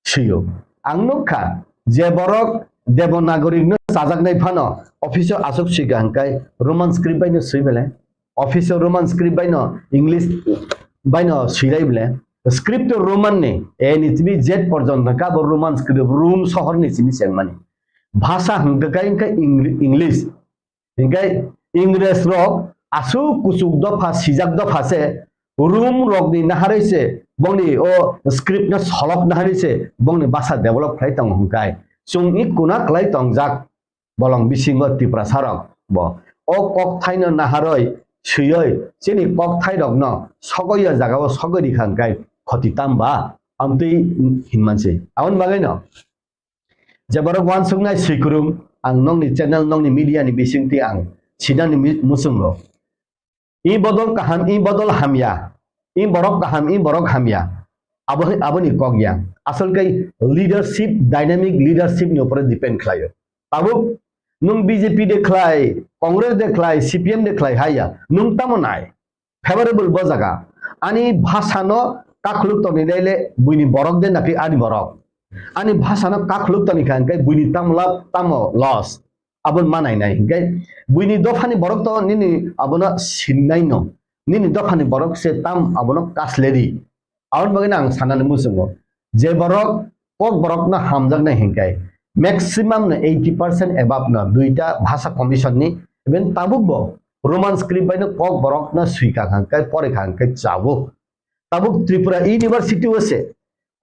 swiyo. Ang nukha je borok Devanagari no chajaknai phano office o aswk swika hinkai Roman script bai no swi belai. Office o Roman script bai no English bai no swilai belai. Script o Roman ni A ni simi Z porjonto ka bo Roman script, Rum sohor ni simi chengmani. Bhasha hwnkhe kai hwnkhe Eng-, English. Hinkhe Ingres rok aswk kuchuk dopha, sijak dopha se, Rum rok ni naharwi se, bongni o script no solok naharwi se, bongni bhasha develop khlai tongo hinkai. Chwng i kuna kwlai tongjak bolong bisingo Tiprasa rok bo. O kokthai no naharwi, swiwi, chini kokthai rok no sogwi o jaga o sogwi rikha hinkai khoti tam ba? Amtwi hinman se. Aboni bagwi no je borok uansuknai swikwrwng, ang nokni channel, nokni media ni bisingtwi ang sinani mi-, muchungo. I bodol kaham, i bodol hamya. I borok kaham, i borok hamya. Abo, aboni kok ya. Asol khe leadership, dynamic leadership ni upore depend khlaio. Tabuk nwng B J P de khlai, Congress de khlai, C P M de khlai haya. Nwng tamo nai? Favorable bo jaga. Ani bhasha no kakhuluk toni naile buini borok de naki ani borok. Ani bhasha no kakhuluk toni kha hwnkhe buini tamo lab tamo loss. Aboni manai nai hwnkhe buini dophani borok to nini abono sinnai no. Nini dophani borok se tam abono kasleri. Aboni bagwi no ang sanani muchungo je borok Kokborok no hamjaknai hinkai maximum no eighty percent above no duita bhasha commission ni, even tabuk bo Roman script bai no Kokborok no swika hwnkhe, porikha hwnkhe chabuk. Tabuk Tripura University o se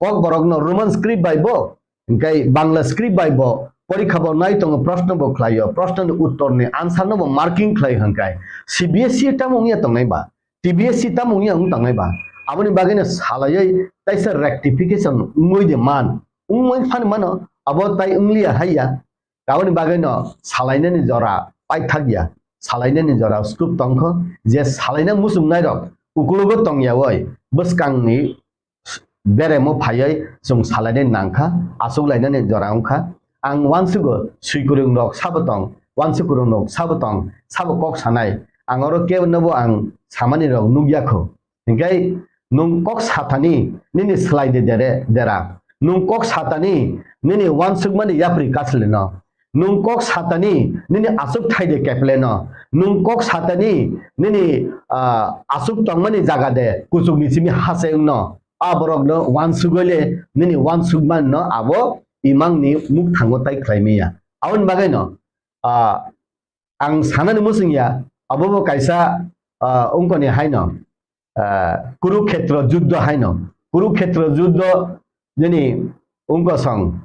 Kokborok no Roman script bai bo, hwnkhe Bangla script bai bo porikha bo nai tongo, proshno bo khlaio, proshno ni uttor ni answer no bo marking khlai hwnkhe C B S E tamo wngya tongnai ba? T B S C tamo wngya wng tangnai ba? Aboni bagwi no salaiwi taisa rectification wngwi de man. Wngwi phano mano, abo tai wngliya haiya. Aboni bagwi no salainani jora paithak ya. Salainani jora scope tongkho, je salaina muchungnai rok ukulugo tongyawi bwskangni beremo phaiwi chwng salainai nangkha, achuk lainani jora wngkha. Ang uansugo swikwrwng rok sabo tong, Wansuk kwrwng rok sabo tong, sabo kok sanai. Ang oro kebo nobo ang samani rok nukya kho. Hinkhe nwng kok satani nini slai de dere dera. Nwng kok satani nini wansukmani yapri kasleno. Nwng kok satani nini aswk thai de kepleno. Nwng kok satani nini, ah, aswk tongmani jaga de kuchukni simi hase wngno. A borokno wansugwi le nini wansukmanno abo imangni mukthango tai khlai maya. Aboni bagwino, ah, ang sanani muchung ya, abo bo kaisa, ah, ungkoni haino, ah, Kurukhetra juddho haino. Kurukhetra juddho nini ungkosong,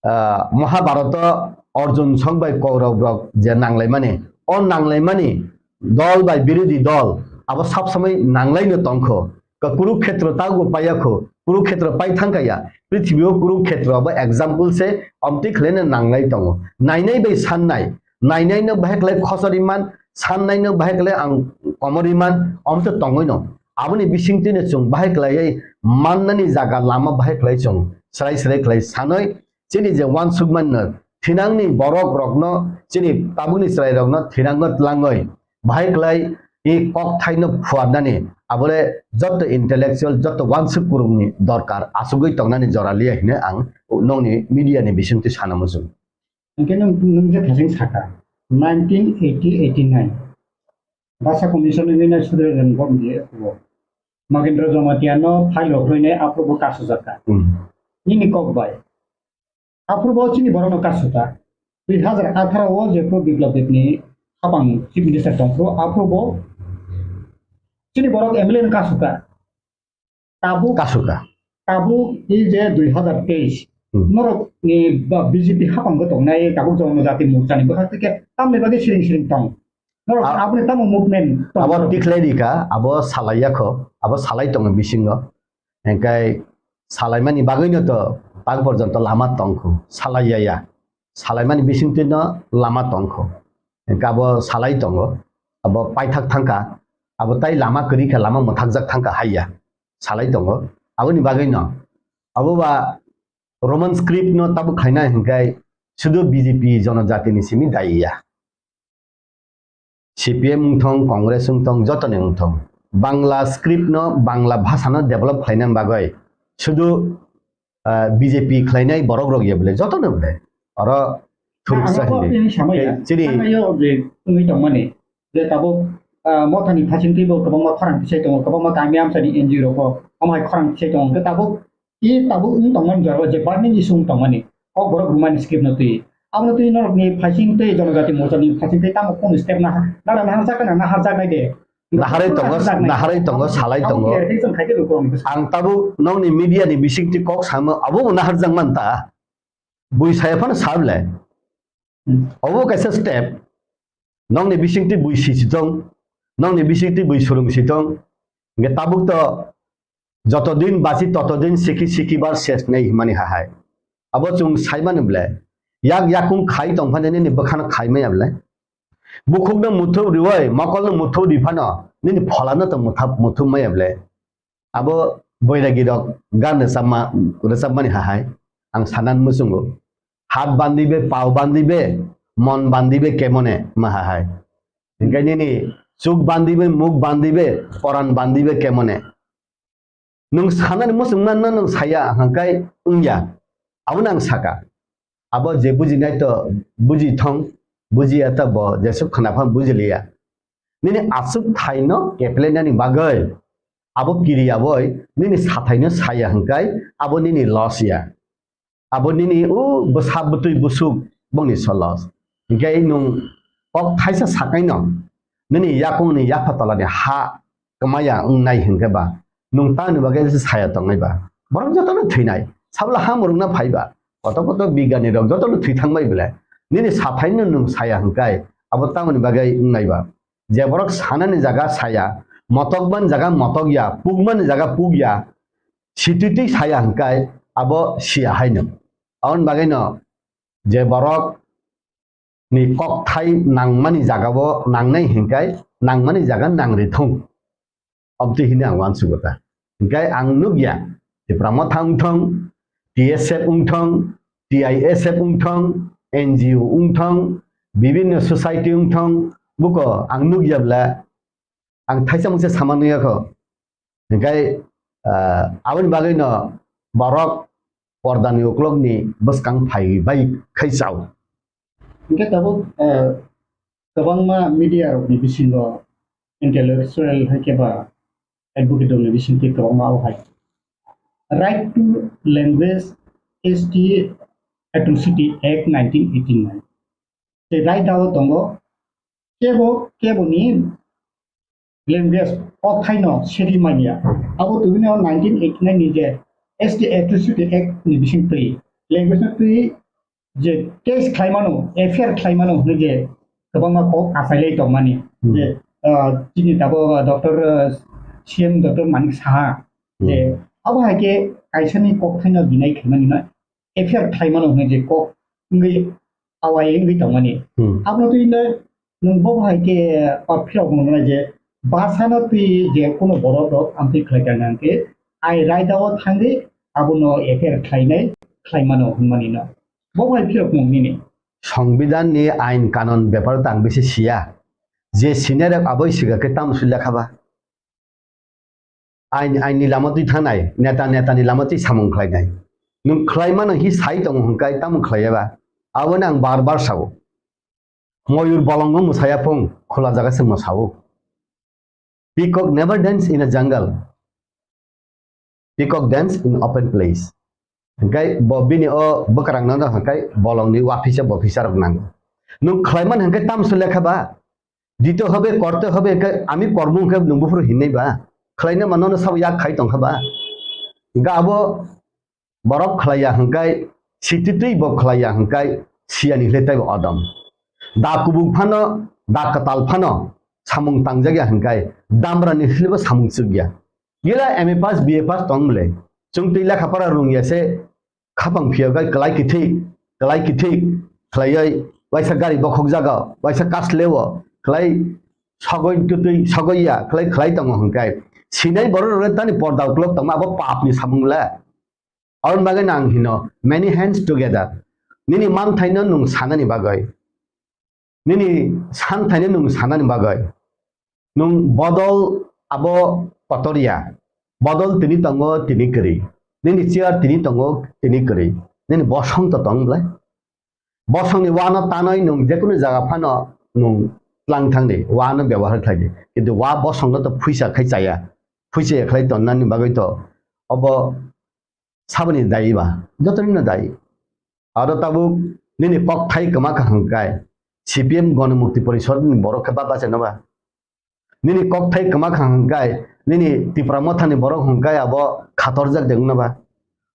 ah, Mahabharata Arjun song bai Kaurab rok je nanglaimani, o nanglaimani dol bai birodhi dol abo sab samai nanglaino tongkho. Ka Kurukhetra tago paiya kho, Kurukhetra pai thangkaya, prithibi o Kurukhetra abo example se omtwi khlaina nanglai tongo. Nainai bai sannai, nainaino bahai khlai khosor iman, sannaino bahai khlai ang komor iman, omtwi tongwino. Aboni bisingtwino chwng bahai khlaiwi mannani jaga lama bahai khlai chwng srai srai khlai sanwi chini je wansukmanno thinangni borok rokno chini tabukni chwrai rokno thinangno tlangwi bahai khlai i kok thaino phuarnani abole jotto intellectual jotto wansuk kwrwngni dorkar asugwi tongnani jora liya hine ang nokni media ni bisingtwi sana muchung. Hingke nwng, nwng je thasing saka, nineteen eighty eighty nine, Basa Commission ni nai sudre ren bom di approval. Magendra Jamatia no file rok rinai approval kasu jaka. Hmm. Nini kok bai. Approval chini borok no kasu ta. Dui hazar atharo o je pro Biplab Deb ni hapang Chief Minister tong pro approval chini borok M L A no kasu ta. Tabuk, kasuka. Tabuk i je dui hazar teis, hmm, norok ni ba B J P hapang bo tongnai tabuk Jonojati Morcha ni bwkhak tike tamni bagwi siring siring tong. Norok a-, aboni tamo movement tong abo norok. Tikhlai rika, abo salai yakho, abo salai tongo bisingo. Engkai salaimani bagwino to tak porjonto lama tongkhu, salai ya ya. Salaimani bisingtwino lama tongkho. Engkai abo salai tongo, abo paithak thangkha, abo tai lama kwrwi khe lama mwthakjak thangkha hai ya. Salai tongo. Aboni bagwi no abo ba Roman script no tabuk khaina hinkai sudu B J P Jonojati ni simi dai ya. C P M wngthong, Congress wngthong, joto ni wngthong. Bangla script no, Bangla bhasha no develop khlaina bagwi sudu, ah, B J P khlainai borok rok ya bole, joto no bole. Oro thuruksa hinwi. Chini je tongmani. Je tabuk, ah, mothani phasingtwi bo kwbangma khorang tisai tongo, kwbangma kami amchani N G O rok bo omo hai khorang tisai tongo. Hwnkhe tabuk, i tabuk wng tongmani jorao je burning issue wng tongmani, kokborok rwmani script no twi. Abono twi norokni phasingtwi Jonojati Morchani phasingtwi tamo kunu step naha, nara naharjak kana naharjaknai de? Naharwi tongo, naharjaknai. Naharwi tongo, salai tongo. Abo clarification khai khe rw borokni bwskango. Ang tabuk nokni media ni bisingtwi kok samo, abo bo naharjak man ta. Bui saya phano sa bwle. Hmm. Obo kaisa step. Nokni bisingtwi bui sisi tong, nokni bisingtwi bui surung si tong. Hingke tabuk to joto din bachi toto din siki siki bar ses nei himani hahai. Abo chwng saimani ble. Yak yakung khai tong phani nini bwkhano khai maya ble. Bukhukno muthup riwai, mokolno muthup ri phano nini pholano to muthup maya ble. Abo boiragi rok gan rwchapma, rwchapmani hahai ang sanan muchungo. Hat bandibe, pao bandibe, mon bandibe kemone ma hahai. Hingke nini chuk bandibe, muk bandibe, poran bandibe kemone. Nwng sanani muchungma no nwng saya hangkai wngya. Abono ang saka. Abo je bujinai to buji thong, bujiya to bo jesuk khna phan bujiliya. Nini aswk thaino keplainani bagwi abo kiriya boi nini sathaino saya hwnkhe abo nini loss ya. Abo nini o bwsa bwtwi busuk bongni so loss. Hwnkhe nwng kok thaisa sakaino nini yakungni yapha tolani ha kwmaya wngnai hwnkhe ba nwng tamni bagwi se saya tongnai ba? Borok jotono thwinai. Sabla ha mwrwkna phai ba? Koto koto bigyani rok jotono thwi thangbai bwle. Nini sathaino nwng saya hwnkhe abo tamoni bagwi wngnai ba? Je borok sanani jaga saya, motokmani jaga motokya, pukmani jaga pukya, situitwi saya hwnkhe abo siya haino. Aboni bagwino je borok ni kokthai nangmani jagao nangnai hwnkhe nangmani jaga nangri thung. Obtwi hwnwi ang uansugo ta. Hwnkhe ang nukya, Tipra Motha wngthong, T S F wngthong, T I S F wngthong, N G O wngthong, bibinno society wngthong buko ang nukya bla ang thaisa mungsa sama nuyakho. Hingkai, ah, aboni bagwino borok pordani uklokni bwskang phai bai khai chao. Hingke tabuk, ah, kwbangma media rokni bisingo intellectual hai khe ba advocate rokni bisingtwi kwbangma abo hai Right to Language S T Atrocity Act nineteen eighty-nine. Tei right o tongo kebo, keboni language, kokthaino segi manya. Abo tubino nineteen eighty-nine ni je S T Atrocity Act ni bising twi, language no twi je case khlaimano, F I R khlaimano hwnwi je kwbangma kok achailai tongmani. Hmm. Je, ah, chini tabuk, ah, Doctor, ah, C M Doctor Manik Saha, je, hmm, abo hai khe kaisani kokthaino deny khaimani no F I R khlaimano hwnwi je kok wngwi awai wngwi tongmani. Hmm. Abono twi no nwng bo hai khe, ah, phirok mwnai je bwsano twi je kuno borok rok amtwi khlai kha nang khe ai raida o thangwi abono F I R khlainai khlaimano hwnmani no. Bo hai phirok mung nini. Songbidan ni ain kanon bepar tang bisi siya. Je senior rok aboi siga khe tam sui lekha ba. Ain, ain ni lama twi thangnai, neta, neta ni lama twi samung khlainai. Nwng khlaimano hi sai tongo hwnkai tamo khlaiya ba? Aboni ang bar bar sao. Moyur bolongo mwsaya phung, khula jaga se mwsao. Peacock never dance in a jungle. Peacock dance in open place. Hingkai bo bini o bwkrang no hingkai bolong ni waphisa bophisa rok nango. Nwng khlaiman hingkai tamso lekha ba? Dito hobe, korte hobe, hingkai ami kormo hingkai nwng buphuru hinnai ba? Khlaina mano no sabo yak khai tongkha ba? Hingka abo borok khlaiya hingkai, sititwi bo khlaiya hingkai, siyani hwle taibo odom. Da kubuk phano, da kwtal phano, samung tangjak ya hingkai, damra ni hwlebo samung chuk ya. Gila M A pass, B A pass tong bwle. Chwng twi lekha pora rung ya se, khapang phiya bai kwlai kithik, kwlai kithik khlaioi, waisa gari bokhok jaga, waisa kasleo, kwlai sogoi twtwi sogoi ya, kwlai khlai tongo hingkai. Sinai borok rok tani porda uklok tongma abo pap ni samung le. Aboni bagwi no ang hino, many hands together. Nini manthaino nwng sanani bagwi, nini santhaino nwng sanani bagwi, nwng bodol abo kotor ya. Bodol tini tongo, tini kwrwi. Nini chair tini tongo, tini kwrwi. Nini bosong to tong bwlai. Bosongni wano tanwi nwng jekunu jaga phano nwng tlang thangdi, wano byabohar khlaidi. Kintu wa bosongno to phuisa khai chaya. Phuisa ya khlai tonnani bagwi to obo saboni dayi ba, jotonino dayi. Aro tabuk nini kokthai kwma kha hwnkhe, C P M Ganamukti Porishad ni borok khe ba bachaino ba? Nini kokthai kwma kha hwnkhe, nini Tipra Mothani borok hwnkhe abo khatorjak de wngno ba?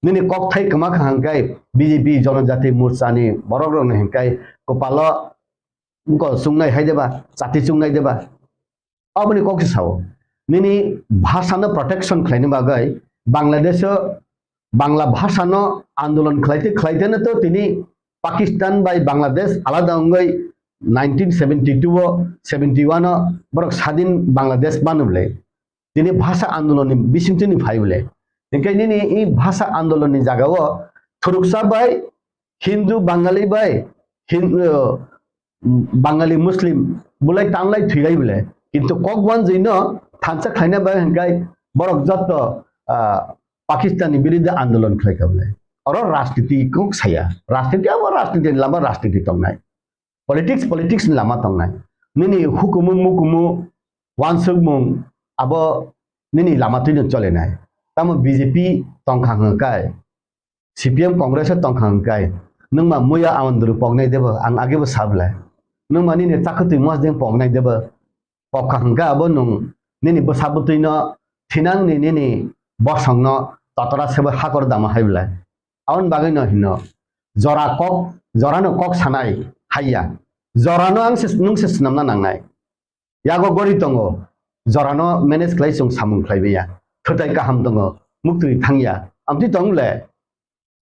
Nini kokthai kwma kha hwnkhe, B J P Jonojati Morcha ni borok rokni hwnkhe kwpalo bwkol chungnai hai de ba, chati chungnai de ba? Aboni kok se sao. Nini bhasha no protection khlaina bagwi Bangladesh o Bangla bhasha no andolon khlaite khlaite no to tini Pakistan bai Bangladesh alada wngwi nineteen seventy two o, seventy one o borok sadin Bangladesh manu bwle. Tini bhasha andolon ni bisingtwi ni phai bwle. Hinkhe nini i bhasha andolon ni jaga o thuruksa bai Hindu Bangali bai Hin-, uh, Bangali Muslim bulai tanglai thwilai bwle. Kintu kok wanjwi no thansa khlaina bai hwnkhe borok jotto, ah, Pakistan ni biruddhe andolon khlai kha bwle. Oro rajniti kok saya. Rajniti abo rajniti ni lama rajniti tongnai. Politics, politics ni lama tongnai. Nini hukumu mukumu wansukmung abo nini lama twino cholenai. Tamo B J P tongkha hwnkhe C P M Congress o tongkha hwnkhe, nwngma muya Awandru poknai debo, ang agebo sablai. Nwngma nini chakhwtwi mosdeng poknai debo, pokha hwnkhe abo nwng nini bwsa bwtwino thinangni nini bosongno totora sebo hakor dama hai bwlai. Aboni bagwino hino, jora kok, jorano kok sanai haiya. Jorano ang se, nwng se swnamna nangnai. Yago gori tongo, jorano manage khlai chwng samung khlai manya. Thwtai kaham tongo, muktwi thangya. Amtwi tong le?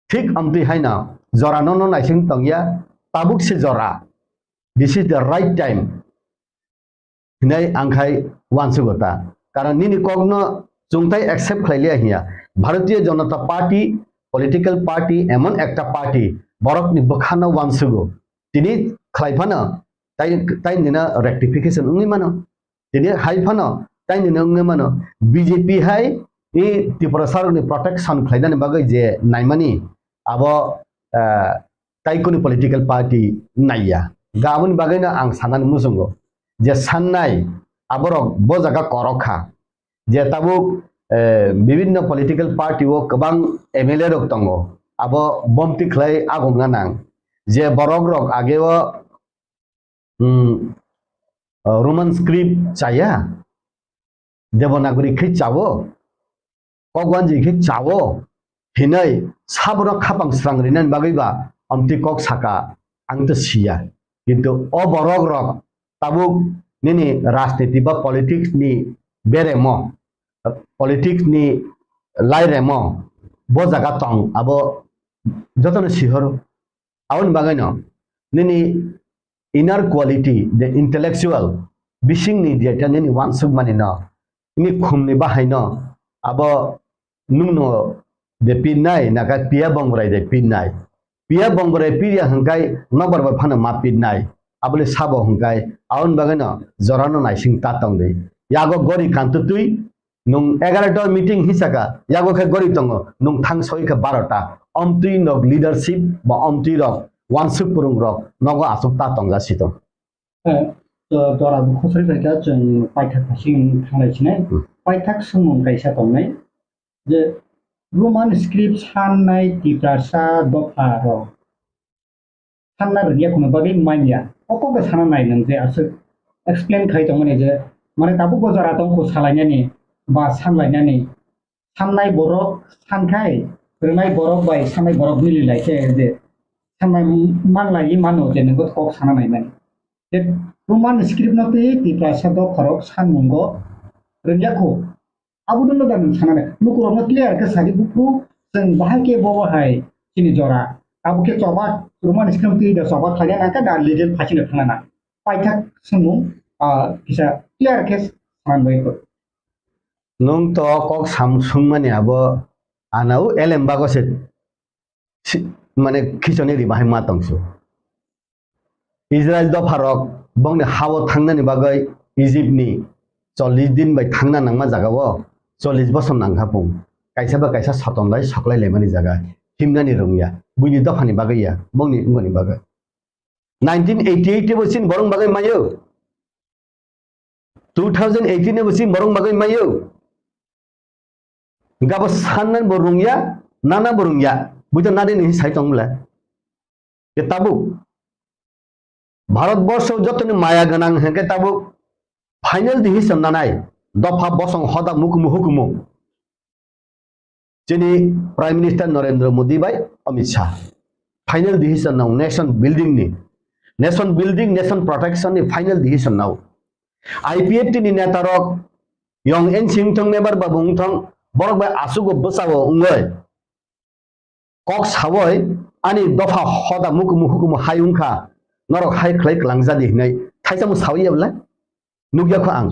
Thik amtwi haino, jorano no naising tongya, tabuk se jora. This is the right time. Hinai ang khai wansugo ta. Karon nini kokno chwngtai accept khlai liya hiya. Bharatiya Janata Party, political party, emon ekta party, borokni bwkhano wansugo. Tini khlai phano Tai, tai nino rectification wngwi mano. Tini hai phano tai nino wngwi mano. B J P hai i Tiprasa rokni protection khlainani bagwi je naimani abo, eh, tai kuni political party naiya. Ga aboni bagwino ang sanani muchungo je sannai aborok bo jaga korok kha. Je tabuk, eh, bibinno political party o kwbang M L A rok tongo, abo bomti khlai agongna nang. Je borok rok age o, hmm, Roman script chaya, Devanagari khe chawo, Kokwanji khe chawo, hinai sabono khapang srang rinani bagwi ba amtwi kok saka, ang to siya. Kintu o borok rok tabuk nini rajniti ba politics ni beremo, politics ni lairemo bo jaga tong, abo jotono sihoro. Aboni bagwino nini inner quality, the intellectual, bisingni jeta nini wansukmani no, nini khumni bahai no, abo nungno de pinnai, naka piya bongrai de pinnai. Piya bongrai piya hwngkai nokbar bai phano ma pinnai. Abole sabo hwngkai, aboni bagwino jorano naising ta tongdi. Yago gori kantutwi, nwng egarota meeting hisaka, yago khe gori tongo, nwng thang soi khe barota. Omtwi nok leadership ba omtwi rok, wansuk purung rok, nogo asuk ta tongja sitong. Eh, to, tora bo khosoi bai kha chwng paithak phasing thanglai sinai. Hmm. Paithak swngmung kaisa tongnai. Je Roman script sannai Tiprasa dopha rok. Sanna rwngya kuno bagwi manya. O kok bai sana nai nwng je aswk explain khai tongmani je, mane tabuk bo jora tong kho salainani ba sanlainani. Sannai borok sankhai, rwnai borok bai sannai borok mili lai khe je sannai manlai mano je nwng bo kok sana nai mani. Je Roman script no twi Tiprasa dopha rok sanmungo rwngya kho. Abo dwno da nwng sanani. Lukurokno clear khe sadi buphuru chwng bahai khe bo bahai chini jora. Abo khe choba Roman script twi da choba khlaina nangkha da legal phasino thangna nang. Paithak swngmung, ah, kisa clear khe sanani bai kho. Nwng to kok sam swngmani abo anao elem bago se si-, mane khichoni ri bahai ma tongsu. Israel dopharok bongni hao thangnani bagwi Egypt ni chollish din bai thangna nangma jagao chollish bosor nangkha pung. Kaisa ba kaisa soton lai soklai laimani jaga himnani rwngya. Buini dophani bagwi ya, bongni wngoni bagwi. Nineteen eighty-eight bo chini borok bagwi mayo. Two thousand eighteen bo chini borok bagwi mayo. Gabo sannan bo rungya, nana bo rungya. Buito nadi ni sai tong bole. Ke tabuk. Bharat borsho jotoni maya ganang hengke tabuk final decision nanai. Dopha bosong hoda mukumu hukumu. Chini Prime Minister Narendra Modi bai Amit Shah. Final decision nao nation building ni. Nation building, nation protection ni final decision nao. I P F T ni neta rok yong ensing thong mebar babu wng thong borok bai asugo bwsao wngoi. Kok sawoi ani dopha hoda mukumu hukumu hai wngkha norok hai khlai klangjadi hinai thaisa mo sawi ya bwle. Nukya kho ang.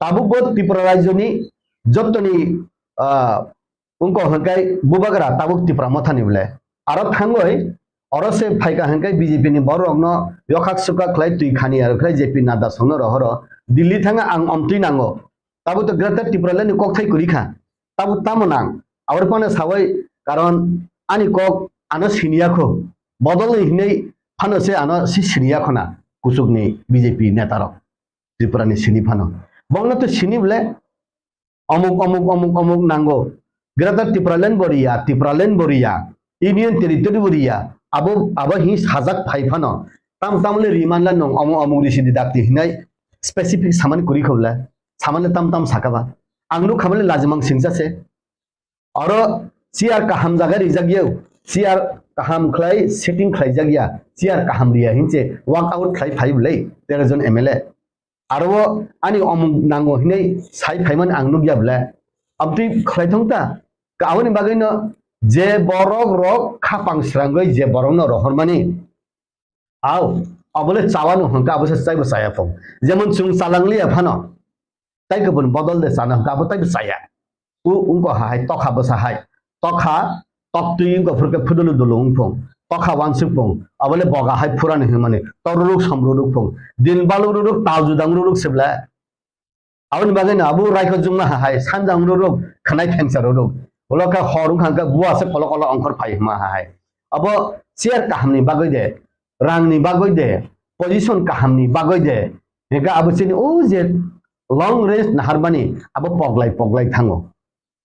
Tabuk bo Tripura rajyoni jottoni, ah, wngkha hwnkhe bubagra tabuk Tipra mothani bole. Aro thangoi oro se phaikha hwnkhe B J P ni borok rokno yokhak sukhak khlai twi khani aro khlai J P Nadda songno rohoro Delhi thanga ang omtwi nango. Tabuk to Greater Tipraland ni kokthai kwrwi kha. Tabuk tamo nang? Aboni phano sawai karon ani kok ano siniya kho. Bodol ni hinwi phano se ano si siniya khona kuchuk ni B J P neta rok. Tripura ni sini phano. Bongno to sini bole omuk, omuk, omuk, omuk nango. Greater Tipraland bo riya, Tipraland bo riya, Union Territory bo riya. Abo, abo hi sajak phai phano. Tam tam le riman la nong omo omuk risi di dakti hinai specific saman kuri khobla. Saman le tam tam saka ba. Ang nuk khabale lajimang singsa se. Oro chair kaham jaga rijak yau. Chair kaham khlai setting khlai jak ya. Chair kaham riya hinse work out khlai phai bole tero jon M L A. Aro ani omung nango hinai sai phaiman ang nukya bole. Abtwi khlai thong ta. Ka aboni bagwi no je borok rok khapang srangwi je borok no rohormani. Au, abole chawano hwnka abo se chaibo chaya phung. Jemon chwng chalangliya phano. Tai kubun bodol de chana hwnka abo taibo chaya. U, ungko hai, tokha bwsa hai. Tokha, toktwi ungko phurke phudulu dulu ungphung. tokha wansuk pung, abole boga hai phurani hwnmani, tor ruruk som ruruk pung, din baluk ruruk, tal judang ruruk sebla. Aboni bagwi no abo raikho jungma ha hai, sanjang ruruk, khanai thengsa ruruk. Ulo khe hor wngkha khe bua se kolo kolo ongkhor phai hwnma ha hai. Abo chair kahamni bagwi de, rangni bagwi de, position kahamni bagwi de. Hingkhe abo chini o je long range naharmani abo poglai poglai thango.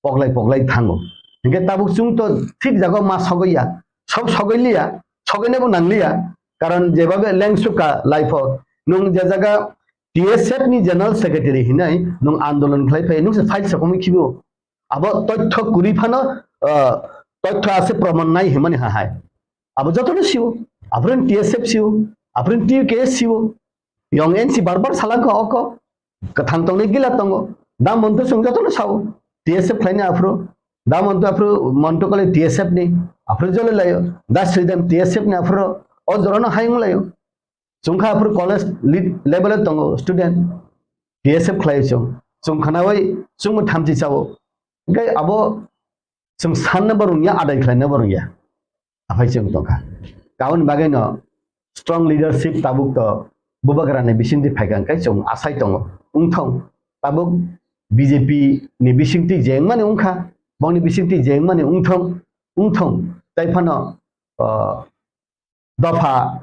Poglai poglai thango. Hingkhe tabuk chwng to thik jago ma sogwi ya, sok sogwi liya, sogwinabo nang liya. Karon jebabe lengsuka life o nwng je jaga T S F ni general secretary hinai nwng andolon khlai phai, nwng se file sokomwi khibo. Abo tothyo kwrwi phano, ah, tothyo ase proman nai himani ha hai. Abo jotono siwo. Aphrin T S F siwo. Aphrin T K S siwo. Yong N C bar bar salangkha oko. Kwthang tongnai gila tongo. Da monto chwng jotono sao. T S F khlaini aphro. Da monto aphro monto kale T S F ni. Aphro jole layo. Da Sridham T S F ni aphro. O jorano hayung layo. Chwngkha aphuru college lead level o tongo student, T S F khlai chwng. Chwng khnaui chwngbo thamchi chao. Hingkhe abo chwng sanna bo rwngya, adai khlaina bo rwngya. Aphai chwng tongkha. Aboni bagwi no strong leadership tabuk to Bubagra ni bisingtwi phaikha hwnkhe chwng asai tongo. Wngthong tabuk B J P ni bisingtwi je wngmani wngkha, bongni bisingtwi je wngmani wngthong, wngthong. Tai phano, ah, dopha,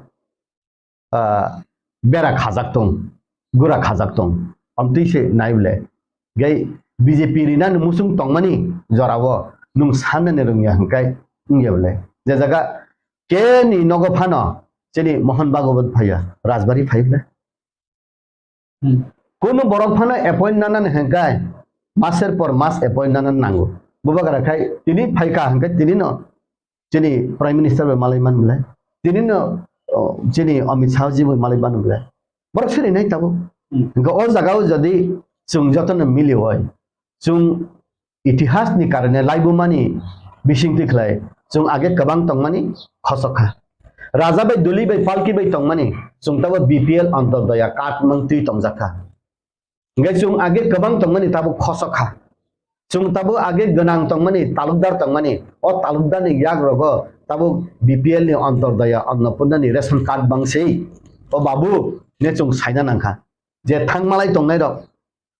ah, bera khajak tong, gura khajak tong. Amtwi se nai bole. Gai B J P rinani musung tongmani jorao nwng sanani rwngya hwnkhe wngya bole. Je jaga keni nogo phano chini Mohon Bhagwat phaiya, Rajbari phai bole. Hmm. Kuno borok phano appoint nanani hwnkhe maser por mas appoint nanani nango. Bubagra khai tini phaikha hwnkhe tini no chini Prime Minister bai malai man bole. Tini no, oh, chini Amit Shah ji bai malai man bole. Borok siri nai tabuk. Hmm. Hwnkhe o jaga o jodi chwng jotono mili oi, chwng itihas ni karone laibumani bisingtwi khlai chwng age kwbang tongmani khosokha. Raja bai duli bai palki bai tongmani chwng tabo B P L Antyodaya card mangtwi tongjakha. Hingkhe chwng age kwbang tongmani tabo khosokha. Chwng tabo age gwnang tongmani, talukdar tongmani, o talukdarni yagrogo tabo B P L ni Antyodaya Annapurnani ration card bangsi. O babu ne chwng saina nangkha. Je thangmalai tongnairok,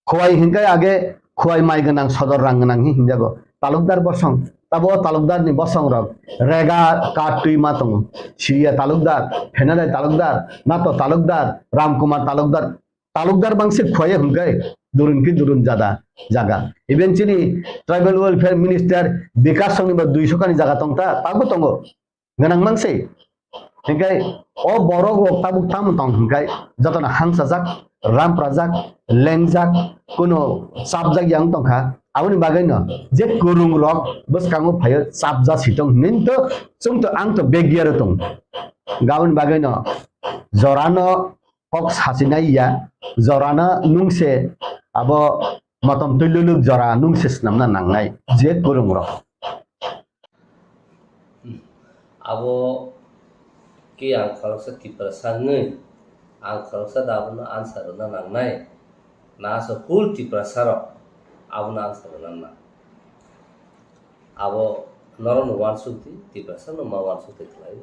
Khowai hingkhe age Khowai mai gwnang, sodor rang gwnang hi hinjago. Talukdar bosong, tabo talukdar ni bosong rok rega card twi ma tongo. Siriya talukdar, Phenadai talukdar, Nato talukdar, Ramkumar talukdar, talukdar bangsi Khowai hingkhe durun ki durun jada jaga. Even chini tribal welfare minister Bikash Song ni bo duiso kani jaga tongta, tabo tongo. Gwnang mang se. Hingkhe o borok rok tabuk tamo tong hingkhe jotono hangsajak, ramprajak, lengjak, kuno chapjak yang tongkha. Aboni bagwi no je kwrwng rok bwskango phaio chapja si tong hinwi to chwng to ang to begya ro tong. Aboni bagwi no jorano kok sachinai ya, jorano nungse abo motom twi luluk jora nungse swnamna nangnai je kwrwng rok. Abo khe ang khoroksa Tiprasa wngwi, ang khoroksa da abono answer rwna nangnai, na aswk full Tiprasa rok abono answer rwna nang. Abo norokno uansuk di, Tiprasa no ma uansuk di khlai.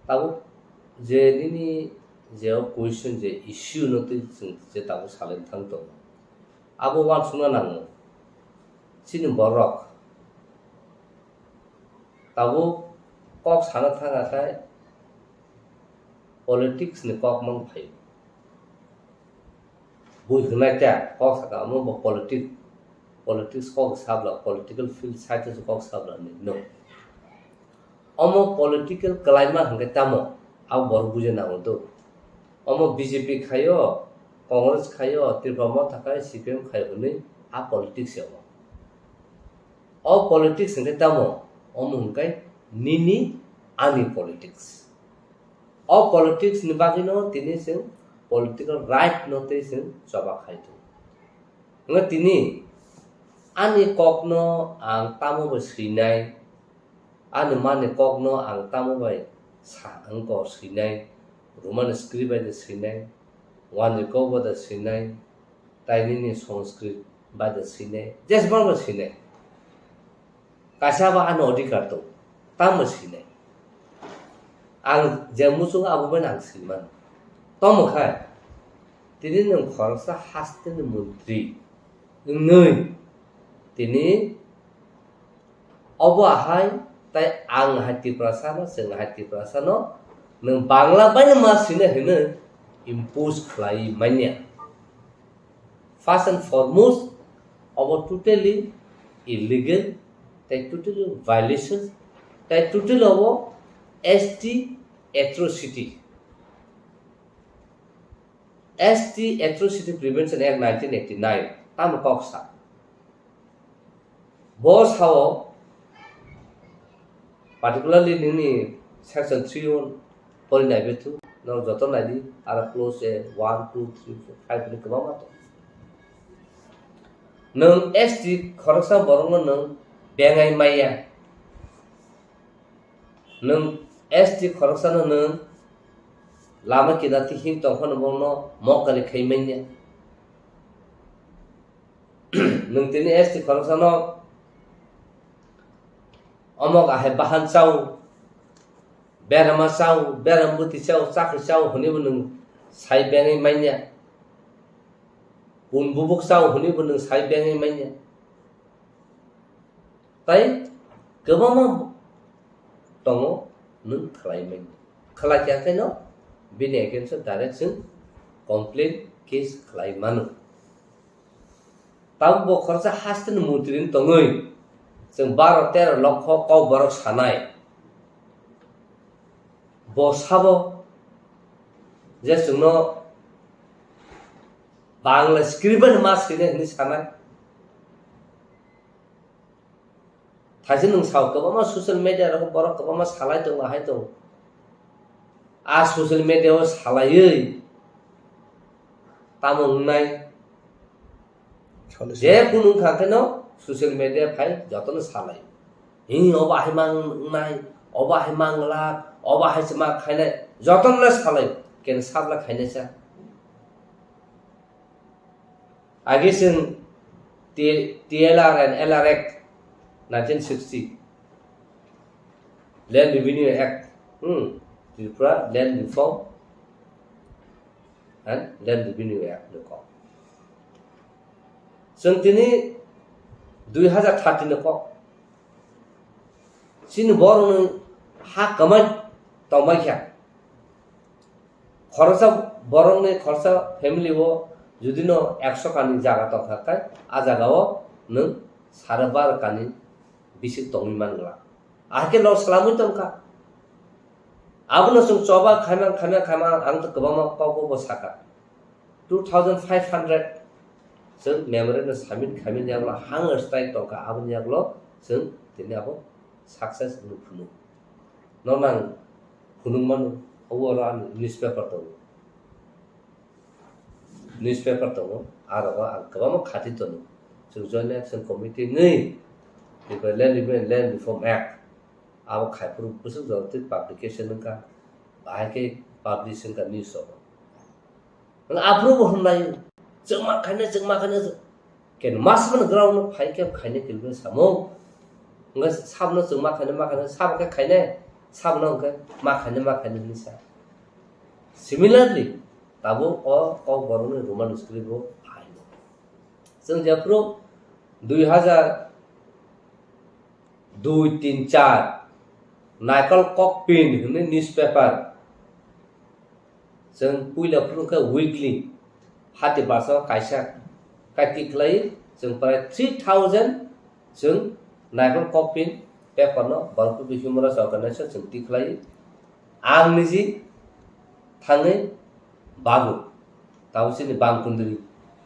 Tabuk je nini je o question je issue no twi chwng je tabuk salai thang tongo, abo uansukna nango. Chini borok tabuk kok sana thang akhai politics ni kok mang phaio. Bui hwnai ta kok saka omo bo politics, politics kok sabla, political field side o kok sabla ni no. Omo political kwlaima hwnkhe tamo, abo borok buja nango do. Omo B J P khaio, Congress khaio, Tripura Motha khai, C P M khaio hwnwi a politics ya omo. O politics hwnkhe tamo, omo hwnkhe nini ani politics. O politics ni bagwino tini chwng political right no tei chwng choba khai tongo. Hwnkhe tini ani kokno ang tamo bai swinai, ani mani kokno ang tamo bai sa wngkor swinai, Roman script bai de swinai, Wanjwi kok bai de swinai, tai nini Sanskrit bai de swinai, jesbang bai swinai. Kaisa ba ani odhikar tong, tamo swinai. Ang je muchungo abo bai ang swi mano. Tamo khai, tini nwng khoroksa hasteni montri wngwi tini obo ahai, tai ang hai Tiprasano, chwng hai Tiprasano, nwng Bangla baino ma swina hinwi impose khlai manya. First and foremost, obo totally illegal, tai totally violation, tai totally obo S T atrocity. S T Atrocity Prevention Act nineteen eighty-nine, tamo kok sa. Bo sao, particularly nini section three o pori nai bethu, no joto nai di, aro clause one, two, three, four, five ni kwbangma tongo. Nwng S T khoroksa borokno nwng bengai maya. Nwng S T khoroksano nwng lama kinarti him tongphano bono mokali khai manya. Nwng tini S T khoroksano omok ahai bahan chao, berama chao, beram bwtwi chao, chakri chao hwnwibo nwng sai bengwi manya. Pun bubuk chao hwnwibo nwng sai bengwi manya. Tai kwbangma tongo nwng khlai manya. Khlai kha khe no bini against o direct chwng complaint case khlai mano. Tabuk bo khoroksa hasteni montri ni tongwi chwng baro tero lokho kok borok sanai. Bo sabo je chwngno Bangla script bai ma swinai hwnwi sanai. Thaise nwng sao, kwbangma social media rogo borok kwbangma salai tongo, ahai tongo. A social media o salaiwi tamo wngnai? Salai je kunu wngkha kheno social media phai jotono salai. Hi obo ahai mang wngnai, obo ahai mang glak, obo ahai se ma khainai, jotono le salai. Ken sabla khainai sa. Agi chwng T-, T L R and L R Act nineteen sixty, Land Revenue Act, hmm, Tripura Land Reform and Land Revenue Act ni kok. Chwng tini dui hazar thirty ni kok. Chini borokni ha kwmai tongbai kha. Khoroksa borokni khoroksa family o judino ekso kani jaga tongkha khe, a jaga o nwng sare baro kani bisik tongwi mangla. Ahai khe lok swlamwi tongkha. Abono chwng choba khaimang, khaimang, khaimang, ang to kwbangma kok bo sakha. Two thousand five hundred chwng memorandum submit khaimani yagulo hang strike tongkha, aboni yagulo chwng tini abo success wngwi phunuk. Nono ang phunuk mano, obo oro ani newspaper tongo. Newspaper tongo, a rogo ang kwbangma khati tono. Chwng Joint Action Committee wngwi, Tripura Land Revenue and Land Reform Act, abo khai phuru bwswk jora twi publication wngkha, bahai khe publish wngkha news rogo. Wng aphuru bo hwnlai, chwngma khaina, chwngma khaina, ken mas man ground no phai khe khaina kilbe samung. Wngkha sabno chwngma khaina, ma khaina, sabo khe khaina, sabno wngkha ma khaina, ma khaina hwnwi sa. Similarly, tabuk o kok borokni Roman script bo phai. Chwng jephuru dui hazar dui, tin, char, Naikol Kokpin hwnwi newspaper. Chwng puila phuru khe weekly, hati basa kaisa kaiti khlai, chwng prai three thousand chwng Naikol Kokpin paper no Borok Human Rights Organization chwng tikhlai. Ang niji thangwi bago. Tabo chini bang kundri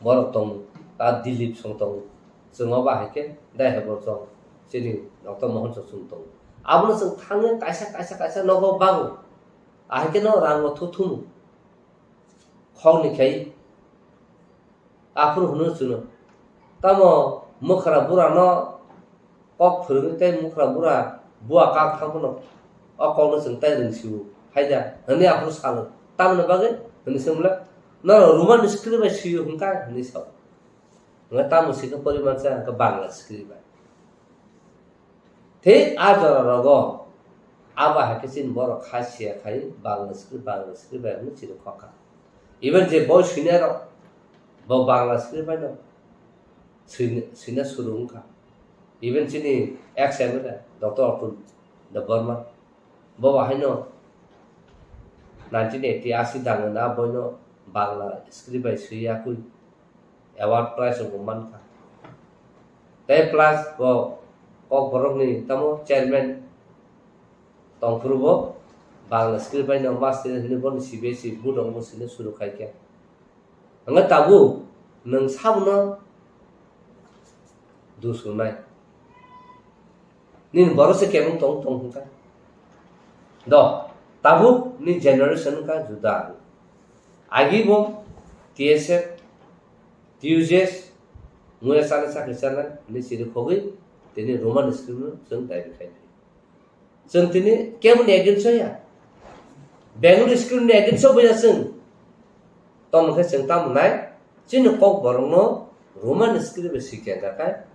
borok tongo, ta Dilip song tongo. Chwng obo hai khe dai hai borok chong chini Doctor Mohan song chwng tongo. Abono chwng thangwi kaisa, kaisa, kaisa nogo bago. Ahai khe no rango thuthumu. Khokni khai aphuru hwnwi chwngno. Tamo mwkhra burano kok phwrwngwi tei mwkhra bura bua kak thang phano o kokno chwng tai rwng sio, haida, hwnwi aphuru salo. Tamoni bagwi? Hwnwi swng bwle, norok Roman script bai sio hwnkha? Hwnwi sao. Hwnkhe tamo sika porimansa hwnkhe Bangla script bai. Thik a jora rogo Abo hai khe chini borok kha siya khai Bangla script, Bangla script bai hwnwi chini khokha. Even je boi swinai rok bo Bangla script bai no swina, swina suru wngkha. Even chini ex M L A Doctor Atul Debbarma bo bahai no nineteen eighty asi dang na boi no Bangla script bai swi yakui award prize rok bo mankha. Tei plus bo Kokborok ni tamo chairman tongphuru bo Bangla script bai no master hwnwi bo C B S E board rok bo swina suru khai khe. Hwnba tabuk nwng sabono dus wngnai. Nini borok se kebeng tong tong hwnka. Do, tabuk ni generation wngkha juda. Agi bo T S F, T U J S, muya chana chakri chana, ni siri khogwi, tini Roman script no chwng daibi khai di. Chwng tini keboni against o ya. Bengali script ni against o boya chwng. Tamo khe chwng tamo nai, chini Kokborok no Roman script bai sikya gakai.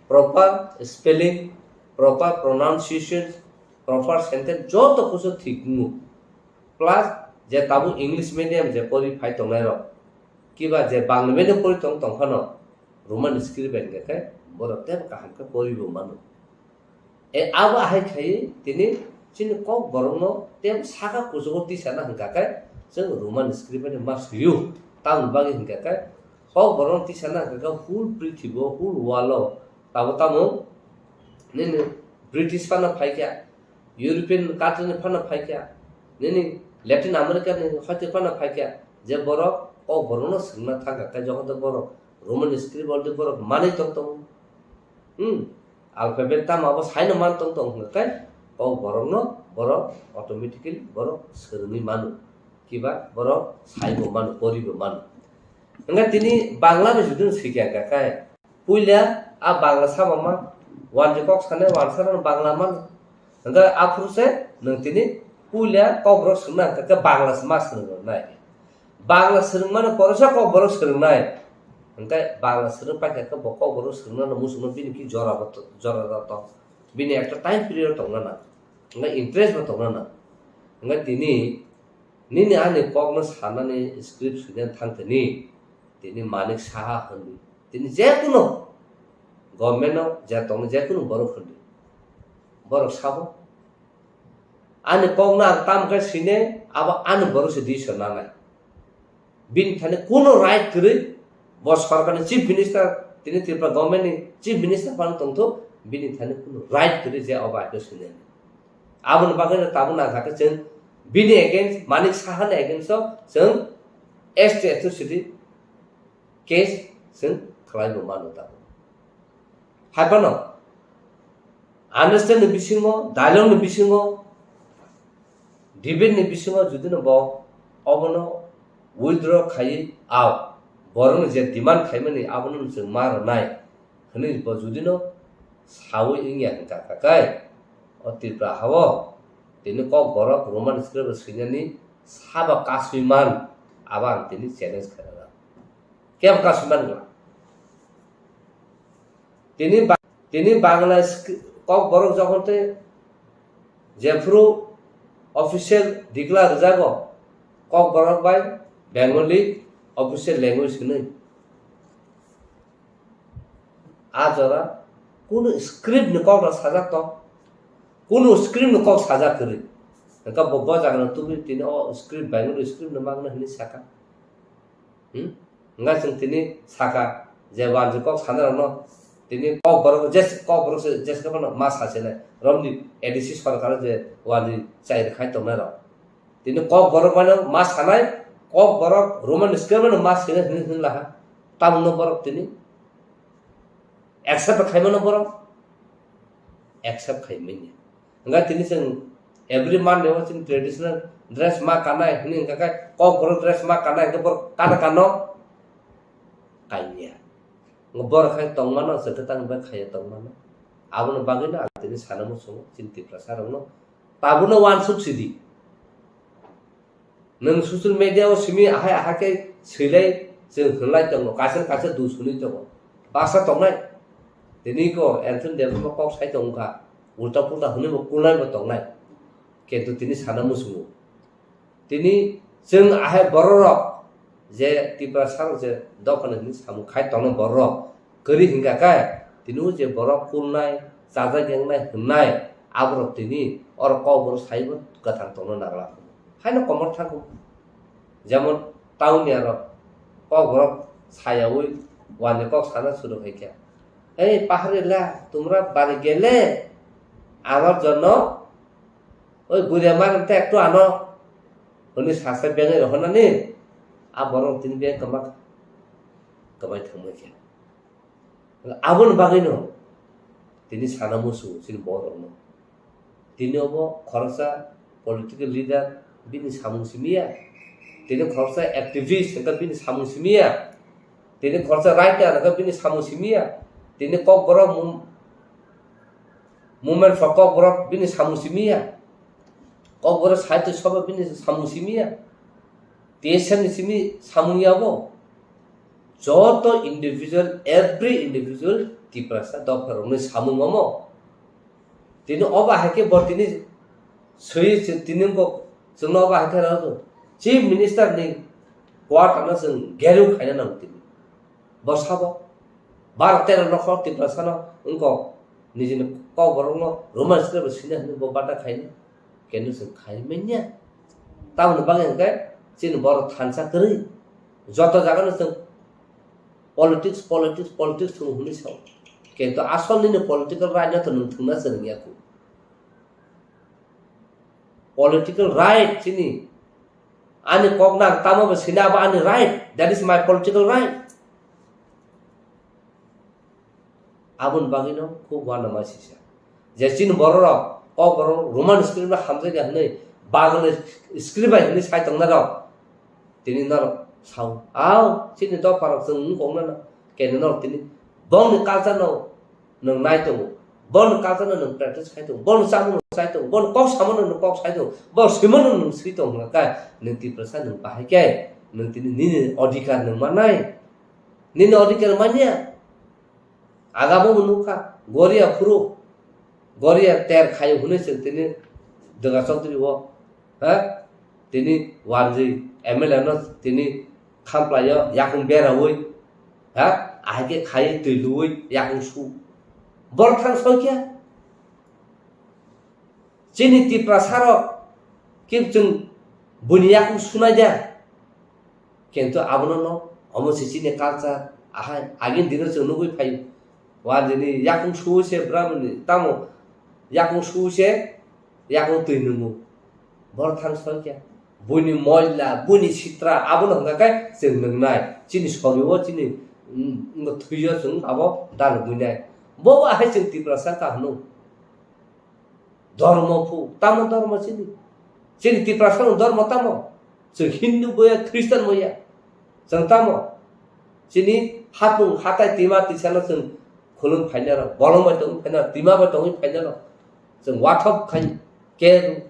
Proper spelling, proper pronunciation, proper sentence joto kusu thik wngo. Plus je tabuk English medium je pori phai tongnai rok, kiba je Bangla medium pori tong tong phano Roman script bai hwnkhe borok tei kaham khe pori bo mano. E, abo ahai khai tini chini Kokborok no tei saka kuchugo tisana hwnkha khe chwng Roman script bai ma swiyo. Tamoni bagwi hwnkha khe Kokborok no tisana hwnkha khe whole prithibi o, whole world o tabo tamo nini British phano phaikha, European country ni phano phaikha, nini Latin America ni hoite phano phaikha, je borok Kokborok no swngna thangkha khe jokhon to borok Roman script already borok manwi tong tongo. Hmm. Alphabet tamo abo saino man tong tong hwnkhe Kokborok no borok automatically borok swrwngwi mano. Kiba borok saibo mano, poribo mano. Hwnkhe tini Bangla bai judino sikya hwnkha khe puila a Bangla sama man, wanji kok sanai wansa no Bangla mano. Hwnkhe aphuru se nwng tini puila Kokborok swngna hwnkha khe Bangla se ma swrwng nai. Bangla swrwngmano poresa Kokborok swrwngnai. Hwnkhe Bangla swrwng paikha khe bo Kokborok swrwngna no muchungma bini ki jora bo to-, jora da to. Bini ekta time period tongna na. Hwnkhe interest bo tongna na. Hwnkhe tini nini ani kokno sanani script swinani thang tini. Tini Manik Saha hwnwi. Tini jekunu government no je tongni jekunu borok hwnwi. Borok sabo. Ani kokno ang tam khe sine, abo ani borok se decision nanai. Bini thani kuno right kwrwi, bo sorkarni chief minister, tini Tripura government ni chief minister phano tongthok, bini thani kuno right kwrwi je obo aiko sine. Aboni bagwi no tabuk nangkha khe chwng bini against, Manik Saha ni against o chwng S T atrocity case chwng khlai bo mano tabuk. Hai phano understand ni bisingo, dialogue ni bisingo, debate ni bisingo jodi no bo obono withdraw khaiwi ao, borokni je demand khaimani abono chwng ma rwnai hwnwi bo jodi no sawi wngya hwnkha kha khe, o Tripura hao tini Kokborok Roman script swinani sabo kasui man, abo ang tini challenge khairokha. Kebo kasui man gla. Tini ba-, tini Bangla sk-, Kokborok jokhon tei jephuru official declare rwjago, Kokborok bai Bengali official language hwnwi. A jora kunu script ni kok rok sajak tong, kunu script ni kok sajak kwrwi. Hwnkhe bo, bo jaga no tubui tini o script Bengali script no mangno hwnwi saka. Hmm? Hwnkhe chwng tini saka je wanjwi kok sanai rokno tini Kokborok je, Kokborok se jeske phano ma sasinai romni A D C sorkar je wanjwi chai rwkhai tongnai rok. Tini Kokborok mano ma sanai, Kokborok Roman script mano ma sinai hwnwi hwnlaha. Tamungno borok tini accept khaimano borok accept khaimanya. Hwnkhe tini chwng every Monday o chini traditional dress ma kanai hwnwi hwnkha khe Kokborok dress ma kanai hwnkhe borok kana kano kanya. Borok khai tongmano, chwng khe tang bai khaiya tongmano. Aboni bagwino ang tini sana muchungo chini Tiprasa rokno. Tabukno uansuk sidi. Nwng social media o simi ahai ahai khe swilai chwng hwnlai tongo, kaisa kaisa dus hwnwi tongo. Baksa tongnai. Tini ko Anthony Debbarma kok sai tongkha. Ulta pulta hwnwi bo kulnai bo tongnai. Kintu tini sana muchungo. Tini chwng ahai bororok je Tiprasa rok je dophani hwnwi samung khai tongna bororok kwrwi hwnkha khe tini o je borok kulnai, chajak yangnai hwnnai aborok tini oro kokborok saibo kwthang tongna nangla. Haino komor thangkho. Jemon town ni aro kokborok sayaui wani kok sana suru hai khe, "Ei pahari la, tumra bari gele, amar jonno oi buria maram te ektu ano," hwnwi sasa bengai rohonani a borok tini beng kama kwbai thangma khe. Aboni bagwino tini sana musu chini borokno. Tini obo khoroksa political leader bini samung simiya. Tini khoroksa activist hwnkhe bini samung simiya. Tini khoroksa writer hwnkhe bini samung simiya. Tini kokborok mum-, movement for kokborok bini samung simiya. Kokborok sahitya sabha bini samung simiya. T S F ni simi samung ya bo. Joto individual, every individual Tiprasa dopha rokni samung omo. Tini obo hai khe bo tini swi tini bo chwngno obo hai khe rw Chief Minister ni quarter no chwng geru khaina nango tini. Bo sabo bar tero nokhor Tiprasa no wngkok nijini kokborok no Roman script bo sina hwnwi bo bata khaina. Kenu chwng khai manya. Tamoni bagwi hwnkhe chini borok thansa kwrwi. Joto jagano chwng politics, politics, politics thung hwnwi sao. Kintu asol nini political right no to nwng thwngna chwng ya khu. Political right chini. Ani kok nang tamo bo sina abo ani right. That is my political right. Aboni bagwino khub uanama sisa. Je chini bororok, kokborok Roman script no hamjakya hwnwi Bangla script bai hwnwi sai tongnairok tini norok sao. Ao, chini dopharok chwng wng kok nana. Kene norok tini bongni culture no nwng nai tongo. Bongni culture no nwng practice khai tongo. Bongni chamung no chai tongo. Bongni kok samung no nwng kok sai tongo. Bongni swimung no nwng swi tongo hwnka khe nwng Tiprasa nwng bahai khe nwng tini nini odhikar nwng mannai. Nini odhikar manya. Agabo bo nukha, Goria phuru, Goria ter khayo hwnwi chwng tini Dwga Chowdhury o, ha? Tini wanjwi M L A no tini khamplaio yakung beraui, ha? Ahai khe khaiwi twi luui yakung su. Borok thang soi khe. Chini Tiprasa rok khe chwng buini yakung sunai da. Kintu abono no omo se chini culture ahai agini dino chwng nugui phaio. Wa dini yakung su se bwrabwni tamo yakung su se yakung twi nungo. Borok thang soi khe buini moila, buini sitra abono hwnkha khe chwng nungnai. Chini sori o chini, mm, thwi o chwng abo dalugui nai. Bo ahai chwng Tiprasa wngkha hwno. Dhormo phu, tamo dhormo chini? Chini Tiprasa ni dhormo tamo? Chwng Hindu boya, Christian boya. Chwng tamo? Chini hapung hatai tima tisano chwng khulum phainaro, bolong bai tongwi phainaro, tima bai tongwi phainaro. Chwng wathop khai, ke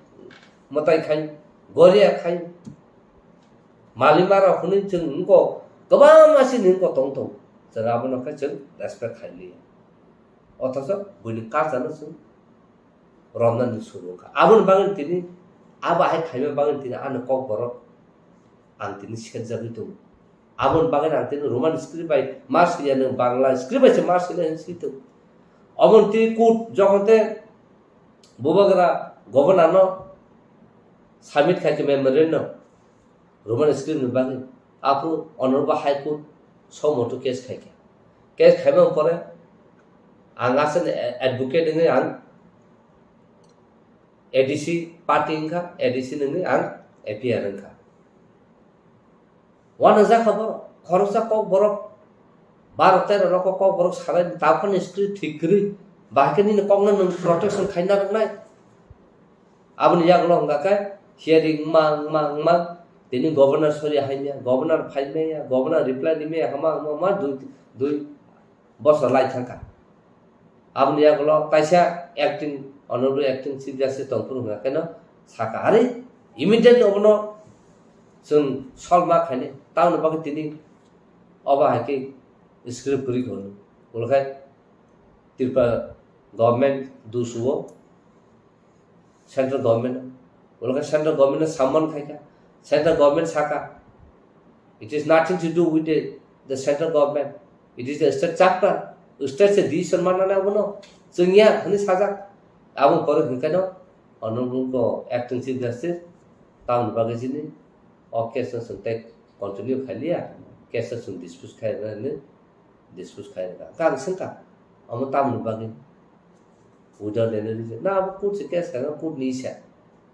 mwtai khai, goria khai. Malima rok hwnwi chwng wngkok, kwbangma chini wngkok tong tong. Chwng abono khe chwng respect khai liya. Othocho buini culture no chwng romnani suru wngkha. Aboni bagwi tini, abo hai khaima bagwi tini ani kokborok ang tini serjagwi tongo. Aboni bagwi ang tini Roman script bai ma swiya, nwng Bangla script bai se ma swinai hinwi swi tongo. Omo tini court jokhon te bubagra governor no submit khai khe memorandum. Roman script ni bagwi. Aphuru Honorable High Court somoto case khaikha. Case khaimani pore ang aswkni advocate wngwi ang A D C party wngkha, A D C wngwi ang A P R wngkha. Uanajak kha borok, khoroksa kok borok, baro tero rok kok borok salai, taphani script thik kwrwi, bahai khe nini kokno nwng protection khaina rwnai. Aboni yagulo hwnkha khe hearing wngma, wngma, wngma, tini governor sori haimya, governor phaimaya, governor reply rimaya, hama, hama, hama, dui, dui bosor lai thangkha. Aboni yagulo kaisa acting, honorable acting chief justice tongphuru hwnkha kheno sakha, "Are, immediately obono chwng solve ma khainai, tamoni bagwi tini obo hai khe script kwrwi kha hwnwi." Ulo khe Tripura government dusuo, central government Ulo khe central government no samon khai kha. Central government saka, it is nothing to do with the, the central government. It is the state chapter. State se decision manna nai abono. Chwngya hwnwi sajak. Abo pore hwnkheno Honorable ko Acting Chief Justice tamni bagwi chini o case no chwng tei continue khailiya, case no chwng dispose khai rwna hwnwi dispose khai rwkha. Hwnkhe ang swngkha, omo tamni bagwi? Without any reason. Na abo court se case khaina court ni isa.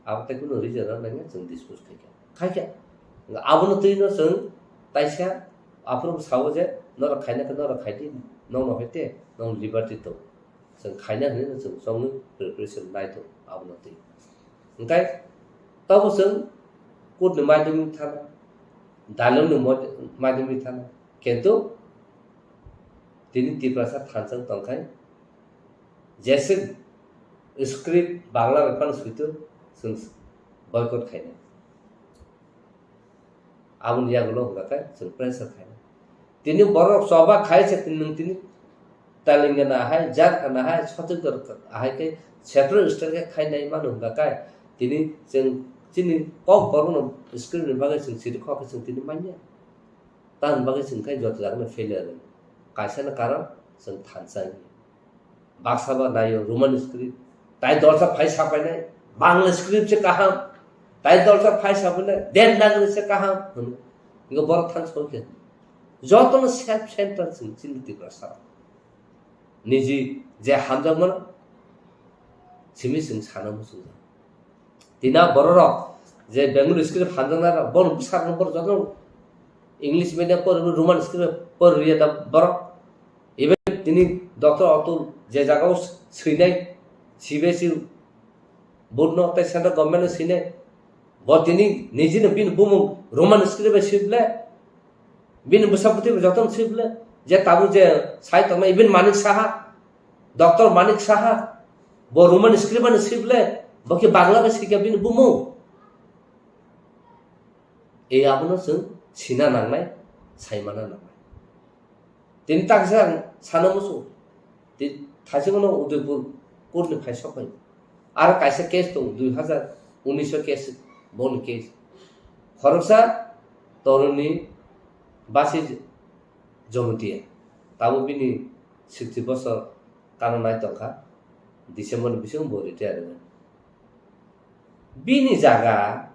Abo tei kunu reason rok nangya chwng dispose khaikha. Khaikha. Abono twi no chwng taisa aphuru sao je norok khaina khe norok khaidi, nokno hai te nong liberty tong. Chwng khaina hwnwi no chwng chongwi preparation nai tong abono twi. Hwnkhe tobo chwng court ni maidwmwi thana, dalong ni mod-, maidwmwi thana. Kintu tini Tiprasa thansa wng tongkhai, jese script Bangla bai phano suitu chwng boycott khainai. Aboni yagulo hwnkha khe chwng pressure khainai. Tini borok choba khai se nwng tini Telangana hai, Jharkhand hai, Chhattisgarh hai khe separate state khe khainai mano hwnkha khe tini chwng chini kok borokno script ni bagwi chwng siri kok khe chwng tini manya. Tamni bagwi chwng khe joto jagano failure wng. Kaisa no karon chwng thansa wng. Baksa ba naio Roman script. Tai dolsa phai sapainai. Bangla script se kaham. Tai dolsa phai sapainai. Devanagari se kaham. Hwno. Ingo borok thansa wng khe. Jotono self centered chwng chini Tiprasa. Niji je hamjakmano simi chwng sana muchungjak. Tina bororok je Bengali script hamjaknai rok, bono bwsarokno borok jotono English medium pori, Roman script pori rwya da borok. Even tini Doctor Atul je jagao swinai, C B S E board no tei central government no swinai, bo tini nijino bini bumung Roman script bai swi ble, bini bwsa bwtwi bai jotono swi ble, je tabuk je sai tongmani, even Manik Saha, Doctor Manik Saha, bo Roman script bai swi ble, bo khe Bangla bai swi kha bini bumung. E abono chwng sina nangnai, saimana nangnai. Tini taksa ang sana musu, thaisingno Udaipur court ni phai sok phai. Aro kaisa case tong, dui hazar unis o case, boni case. Khoroksa toroni basi Jomotia. Tabuk bini sixty bosor kana nai tongkha. December ni bisingo bo retire wngwi. Bini jaga,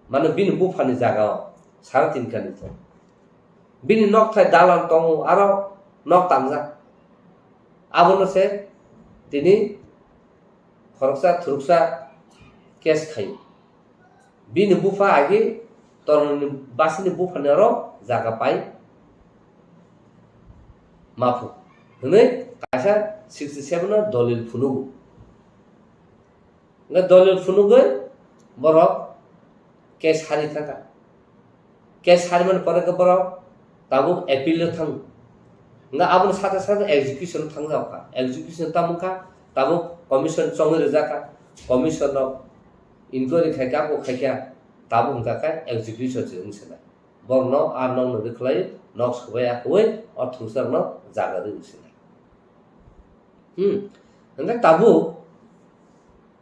mane bini buphani jaga o sara tin kani tong. Bini nokthai dalan tongo, aro nok tamjak. Abono se tini khoroksa thuruksa case khaio. Bini bupha agi toroni basini buphani oro jaga pai maphu hwnwi kaisa sixty seven o dolil phunugo. Hwnkhe dolil phunugwi borok case hari thangkha. Case harimani pore khe borok tabuk appeal o thango. Hwnkhe aboni sate sate execution o thangjak kha. Execution tamo kha, tabuk commission chongwi rijak kha. Commission rok inquiry khai kha, abo khai kha, tabuk hwnkha khe execution se wng sinai. Borokno a nokno rwkhlai, nok swbai akhoi, o thungsarokno jaga rwi wng sinai. Hmm. Hwnkhe tabuk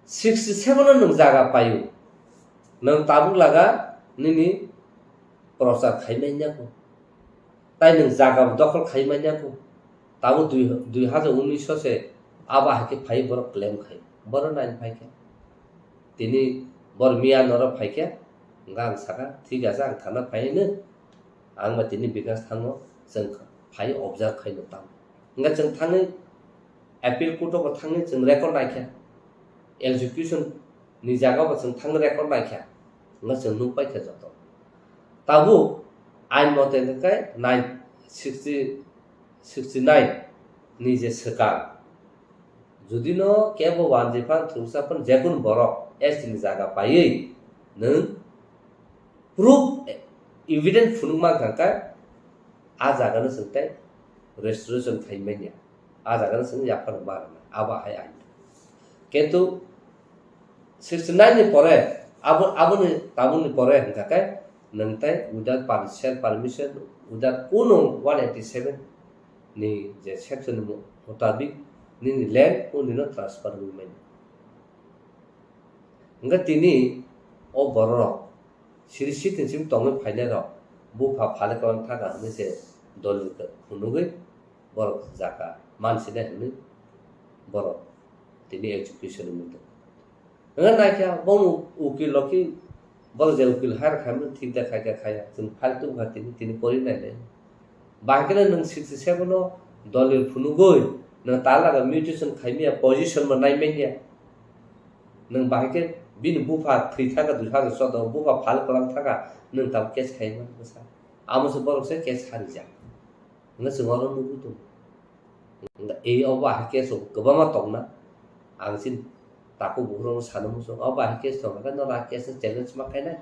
sixty seven o nwng jaga paio. Nwng tabuk laga nini prochar khai manya kho. Tai nwng jaga bo dokhol khai manya kho. Tabuk dui, dui hajar unis o se abo hai khe phai borok claim khai. Borok nai phai khe. Tini bor miya norok phai khe. Hwnkhe ang saka, thik ase, ang thana phai hino. Ang ba tini Bikash thango, chwng phai observe khai no tamo. Hwnkhe chwng thangwi appeal court o bo thangwi chwng record naikha, execution ni jaga bo chwng thangwi record naikha, hwnkhe chwng nukpaikha joto. Tabuk ain mote hwnkhe nine sixty, sixty nine ni je swkang, judino kebo wanjwi phan thungsa phan jekunu borok S T ni jaga paiwi nwng proof, evidence phunuk mankha khe, a jagano chwng tei restoration khai manya, a jagano chwng yaphar ma rwna, abo hai ain. Kintu sixty nine ni pore, abo, aboni, tabukni pore hwnkha khe, nwng tei without per-, self permission, without kuno one eighty seven ni je section ni mu-, mutabik nini land o nino transfer wngwi manya. Hwnkhe tini O bororok siri sitin sim tongwi phainairok bupha phale kwlang thaka hwnwi se dolil phunugwi borok jaka mansinai hwnwi borok tini execution wngwi tongo. Hwnwi naikha bono ukil rok khe borok je ukil hire khaimani thik da khaikha khaya, chwng file tubukha tini, tini pori nainai. Bahai kheno nwng sixty seven o dolil phunugwi nwng talaga mutation khaimya, position bo naimanya. Nwng bahai khe bini bupha thwi thangkha dui hazar choudo, bupha phal kwlang thangkha, nwng tabuk case khaimani bwsa. Amo se borok se case harijak. Hwnwi chwng oro nugwi tongo. Hwnba ei obo hai case rok kwbangma tongna. Ang chini takhuk bukhuk rokno sana muchungo. Obo hai case tongkha khe norok a case no challenge ma khainai.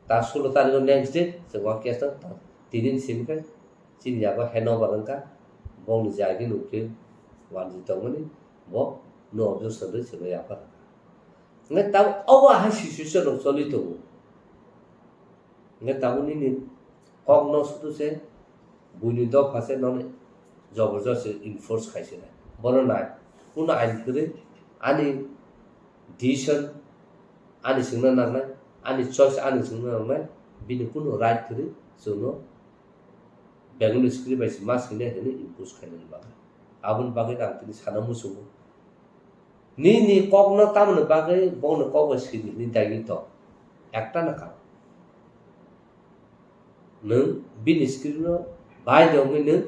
Ta sulo tarikh o next day chwng o case no ta tini ni simi khe chini yago handover wngkha. Bongni jagini ukil wanjwi tongmani bo no objection rwi chwngno yaphar. Hwnwi tabuk obo hai situation rok choli tongo. Hwnwi tabuk nini kokno sudu se buini dopha se nono jobor josti enforce khai se nai. Bono nai, kunu ain kwrwi ani decision ani chwngno nangnai, ani choice ani chwngno nangnai, bini kunu right kwrwi chwngno Bengali script bai se ma swinai hwnwi impose khainani bagwi. Aboni bagwi ang tini sana muchungo. Nini kokno tamoni bagwi bongni kok bai swidi hwnwi daini tong. Ekta na karon. Nwng bini script no bai de wngwi nwng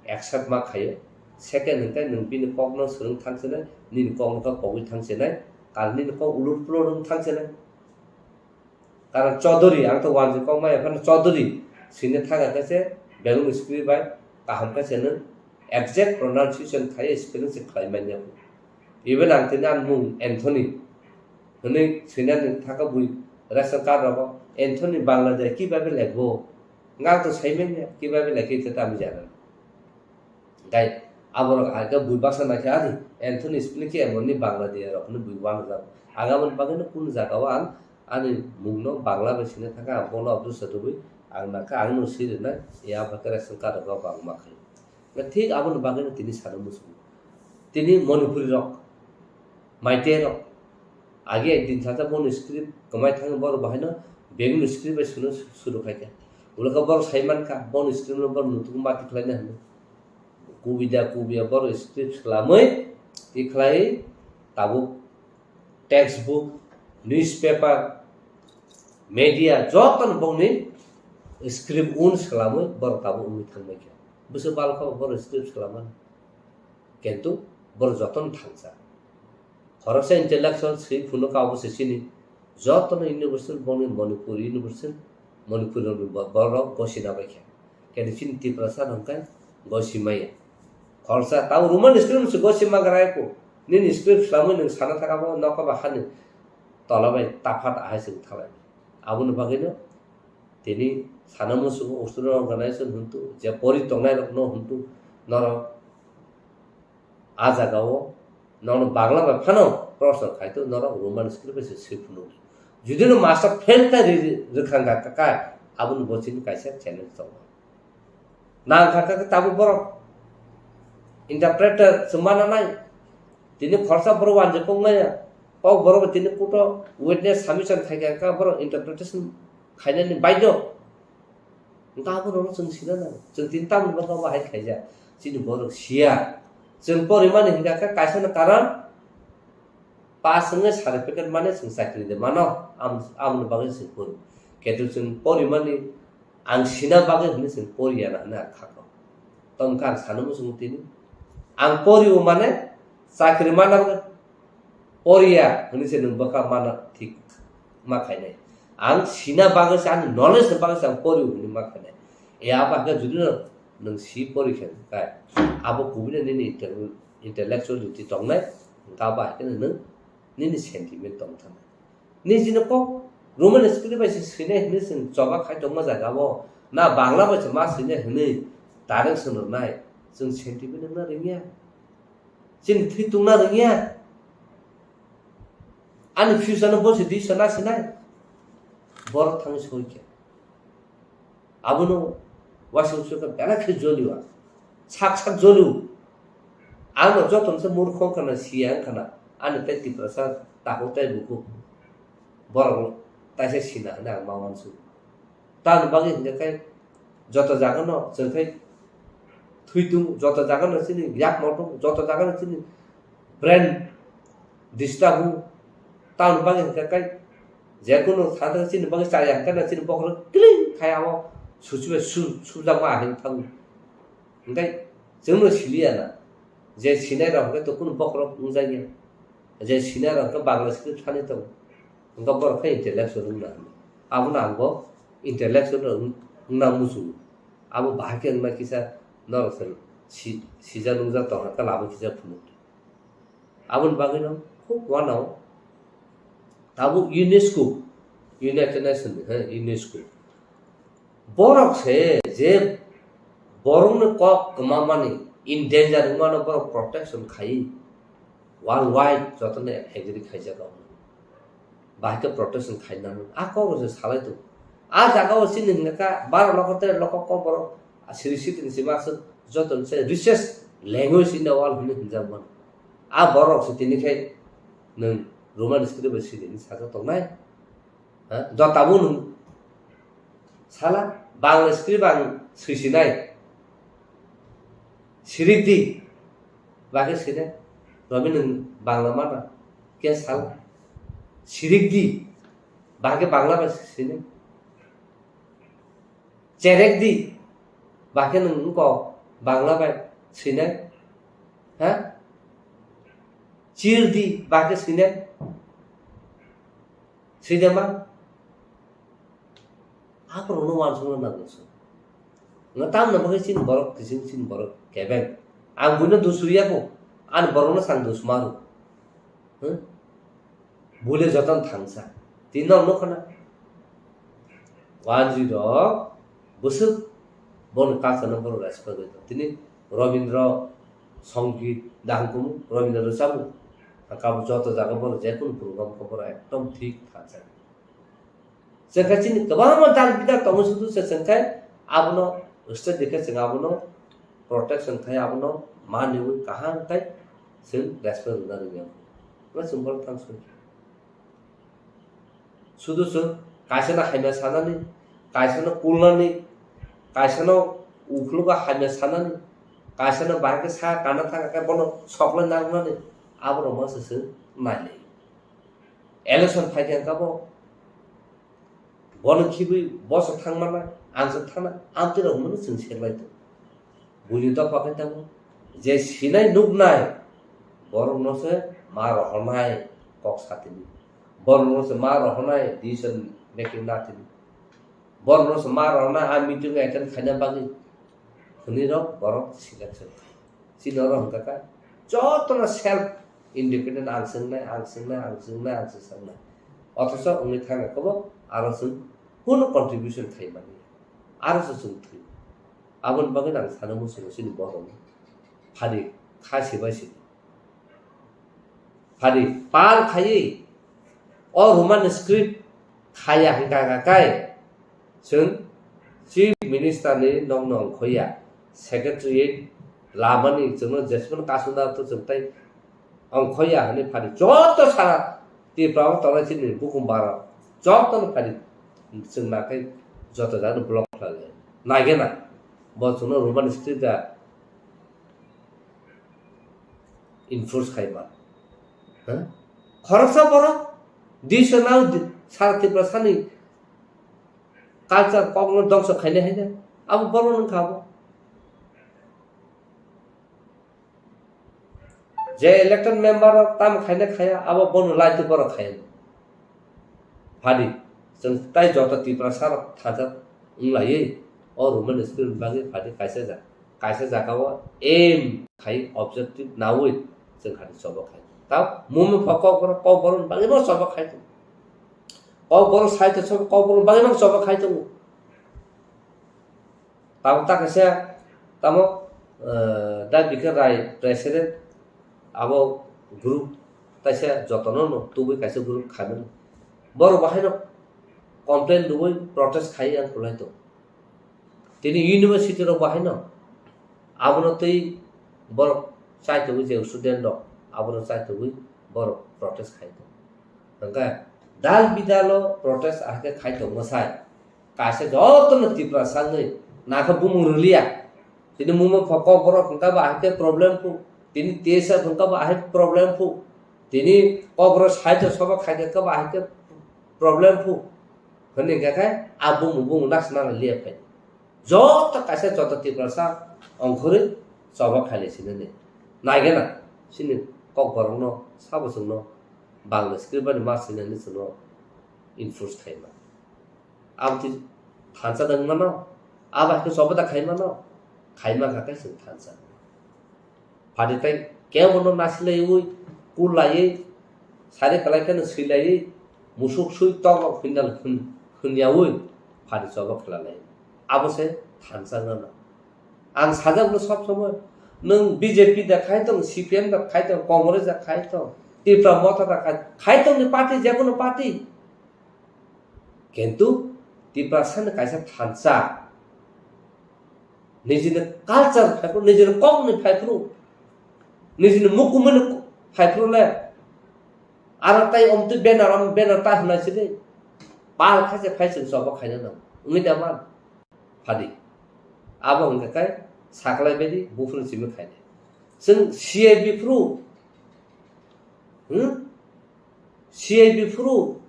accept ma khaio. Second hwnkhe nwng bini kokno swrwng thang sinai, nini kokno khe kogwi thang sinai, karon nini kok ulur pulur wng thang sinai. Karon Chaudhary, ang to wanjwi kok maya phano Chaudhary swina thangkha khe se Bengali script bai kaham khe se nwng exact pronunciation khai spelling se khlai manya. Even ang tini ang mung Anthony hwnwi swinani thangkha bui ration card rogo Anthony Bangladesh kibabe lekbo. Nga to sai manya kibabe lekhe ite tamo jana. Gai aborok hai khe bui baksa naikhe ani Anthony spelling khe emonni Bangladesh rok hwnwi bui uanujak. Ang aboni bagwino kunu jagao ang ani mungno Bangla bai sina thangkha, ang bono objection rwui ang nakha, ang no swi rwnai, ya ba khe ration card rok bangma khai. Thik aboni bagwino tini sana muchungo. Tini Manipuri rok, Meitei rok, age ekdin sata boni script kwmai thangwi borok bahaino Bengali script bai swino suru khaikha. Ulokha borok sai mankha, boni script no borok nutukgo mati khlaina hwnwi. Kubida kubiya borok script swlamwi tikhlai tabuk textbook, newspaper, media jotono bongni script un swlamwi borok tabuk wngwi thangbaikha. Bwswk balokha borok script swlamani. Kintu borok jotono thangsa. Khoroksa intellectual swi phunukha obo se chini jotono university bongni Manipur university, Manipur ni bo-, borok gosina baikha. Kintu chini Tiprasa hwnkhe gosi maya. Khoroksa tamo Roman script se gosi magra ko. Nini script swlamwi nwng sana thaka bo nokha ba hani tola bai taphat ahai se thalai. Aboni bagwino tini sana muchungo student organization hwntu je pori tongnai rokno hwntu norok. A jagao nono Bangla bai phano proshno khai to, norok Roman script bai se swi phunukdi. Judino master fail kha ri-, ri-, rwkha wngkha kha, aboni bo chini kaisa challenge tongo. Nang kha kha tabuk borok interpreter chwng mana nai. Tini khoroksa borok wanjwi kok maya. Kok borok bai tini court o witness submission khai kha kha borok interpretation khainani baidhyo. Hwnkhe aborokno chwng sina nango. Chwng tini tamni bwkha bo hai khaijak. Chini borok siya. Chwng porimani hwnkha khe kaisano karon pass wngwi certificate mane chwng chakri de mano. Am-, amoni bagwi chwng pori. Ketu chwng porimani ang sina bagwi hwnwi chwng poriya na hwnwi ang kha kok. Tongkha ang sana muchungo tini. Ang poriwo mane chakri mana bagwi. Poriya hwnwi se nwng bwkha mana thik ma khainai. Ang sina bagwi se, ani knowledge ni bagwi se ang poriya hwnwi ma khainai. E abo hakhe judino nwng si pori khe kai, abo kubui no nini intel-, intellectuality tongnai, hwnkhe abo hakhe nwng nini sentiment tong thangnai. Nini jino kok Roman script bai se swinai hwnwi chwng choba khai tongma jaga o, na Bangla bai se ma swinai hwnwi direction rwnai, chwng sentiment wngna rwngya. Chini thwi tungna rwngya. Ani future no bo se decision na sinai. Borok thangwi soi khe. Abono waisa waisa khe belai khe jolio. Sak sak jolio. Ano joto se murkho wngkha na, siya wngkha na. Ani tei Tiprasa takhuk tei bukhuk. Borok taisa sina hwnwi ang ma uansukgo. Tamoni bagwi hinkhe khe joto jagano chwng khe thwi tongo, joto jagano chini yakmo tongo, joto jagano chini brain disturb wngo. Tamoni bagwi hinkhe khe jekunu thangthang chini bagwi chaya hinkhe chini bokhorok kiling khai abo suchi bai su-, sujakma ahai thango. Hinkhe chwngno siliya na je sinai rok hinkhe to kunu bokhorok wngjakya. Je sinai rok hinkhe Bangla script thani tongo. Hinkhe borok khe intellectual wngna hwnwi. Abono ang bo intellectual wng-, wngna muchungo. Abo bahai khe wngna kisa norok se si-, sijak nungjak tongkha khe lama kisa phunuk. Aboni bagwino khub uanao tabuk UNESCO, United Nations ni, he, UNESCO. Borok se je borokni kok kwmamani, in danger wngmano borok protection khai worldwide jotono agree khaijak rok. Bahai khe protection khainani. A kok se salai tongo. A jaga o chini hwnka kha baro lokho tere lokho kok borok siri sitini sima aswk joto se richest language in the world hwnwi hwnjak mano. A borok se tini khai nwng Roman script bai sini hwnwi sajak tongnai. Ha? Do tabuk nwng sala Bangla script ang swisinai. Sirik di. Bagwi sinai. Romi nwng Bangla mana. Khe sala. Sirik di. Bagwi Bangla bai sinai. Cherek di. Bagwi nwng wngkok Bangla bai sinai. Ha? Chir di. Bagwi sinai. Side ma? Aphuru no uansukna nango se. Nga tamna bagwi chini borok kising chini borok kebeng. Ang buino dusuriya ko. Ani borokno sang dusmaru. Hmm? Bule joton thangsa. Tini no nukho na. Wanjwi rok bwswk boni culture no borok respect bai tong. Tini Robindra Songit dahang kumu, Robindra rwchabu. Kabo joto jaga borok jekunu program khe borok ekdom thik thangsa. Chwng khe chini kwbangma dal bidal tongo, sudu se chwng khe abono study khe chwng abono protection khai, abono maniwi kaham khai chwng respect rwna rwya. Abo chwng borok thang soi. Sudu chwng kaisano hamya sanani, kaisano kulnani, kaisano ukhlogo hamya sanani, kaisano bahai khe sa kana thang khe bono soklai narwknani, aborok masa chwng nailai. Election phai khe kabo. Bono khibwi boso thangmana, ang se thana, amtwi rok mano chwng serlai tong. Buini dopha khe tamo, je sinai nuknai, borok no se ma rohornai kok satini. Borok no se ma rohornai decision making natini. Borok no se ma rohornai a meeting attend khaina bagwi. Hwnwi rok borok selection khai. Chini oro hwnkha kha, jotono self independent ang swngnai, ang swngnai, ang swngnai, ang swngnai. Othocho wngwi thangkha kobo aro chwng kunu contribution khai mani. Aro se chwng thwi. Aboni bagwi ang sana muchungo chini borokno. Phadi kha sibai sidi. Phadi pal khaiwi o Roman script khaya hwnkha kha kai chwng Chief Minister ni nokno ongkhoya, Secretariat lamani chwngno jesmano kasuna to chwng tai ongkhoya hwnwi phadi joto sara Tripura o tongnai chini bukhum bara jotono phadi chwng nakhai joto jagano block khlai naigena bo chwngno Roman script da enforce khai ma. Ha? Khoroksa borok disa nang di-, sara Tripura sani culture kokno dongso khainai haino abo borok nung kha abo. Je elected member rok tamo khainai khaya abo bono lai twi borok khaya. Phadi, chwng tai joto Tiprasa rok thajak wng laiwi, o Roman script ni bagwi phadi kaisa ja-, kaisa jaga o aim khai objective naui chwng khadi choba khai. Tao mumi pho kokborok, kokborok ni bagwi bo choba khai tongo. Kokborok sai tongsa kokborok ni bagwi no choba khai tongo. Tamo ta kaisa, tamo, eh, Da Bikar Rai president, abo group taisa jotono no tubui kaisa group khaimani. Borok bahaino complain rwui protest khai ang kwlai tongo. Tini university rok bahaino abono twi borok chaitugwi je student rok abono chaitugwi borok protest khai tongo. Hwnkhe Dal bidalo protest ahai khe khai tongma sai. Kaisa jotono Tiprasa wngwi nakha bumung rwliya. Tini mungma pho Kokborok hwnkha ba ahai khe problem phu. Tini T S F hwnkha ba ahai problem phu. Tini Kokborok side o soba khai khe ba ahai khe problem phu. Hwnwi hwnkha khe a bumung bumung naksna liya phai. Joto kaisa joto Tiprasa ongkhorwi choba khailai sinani. Naigena chini Kokborokno sabo chwngno Bangla script bai ma sinani chwngno enforce khaima. Aboni thansa da wngmano, abo hai khe choba da khaimano, khaima kha khe chwng thansa. Phadi tei kebono nasilaiwi, kullaiwi, sari kwlai kheno swilaiwi, musuk sui tok rok hwnnal hwn-, hwnyaui phadi choba khlalaio. Abo se thansa wngna nang. Ang sajak no sob somoi, nwng B J P da khai tong, C P M da khai tong, Congress da khai tong, Tipra Motha da khai, khai tong ni party, jekono party. Kintu Tiprasa ni kaisa thansa, nijini culture phaiphru, nijini kokni phaiphru, nijini mukumuni phaiphru le, aro tai omtwi banner, om banner ta hwnai sidi, pal khaise phai chwng choba khaina nang, wngwi da man, phadi. Abo hwnkha khe saklai baidi buphuru simi khainai. Chwng C I B phuru, hmm? C I B phuru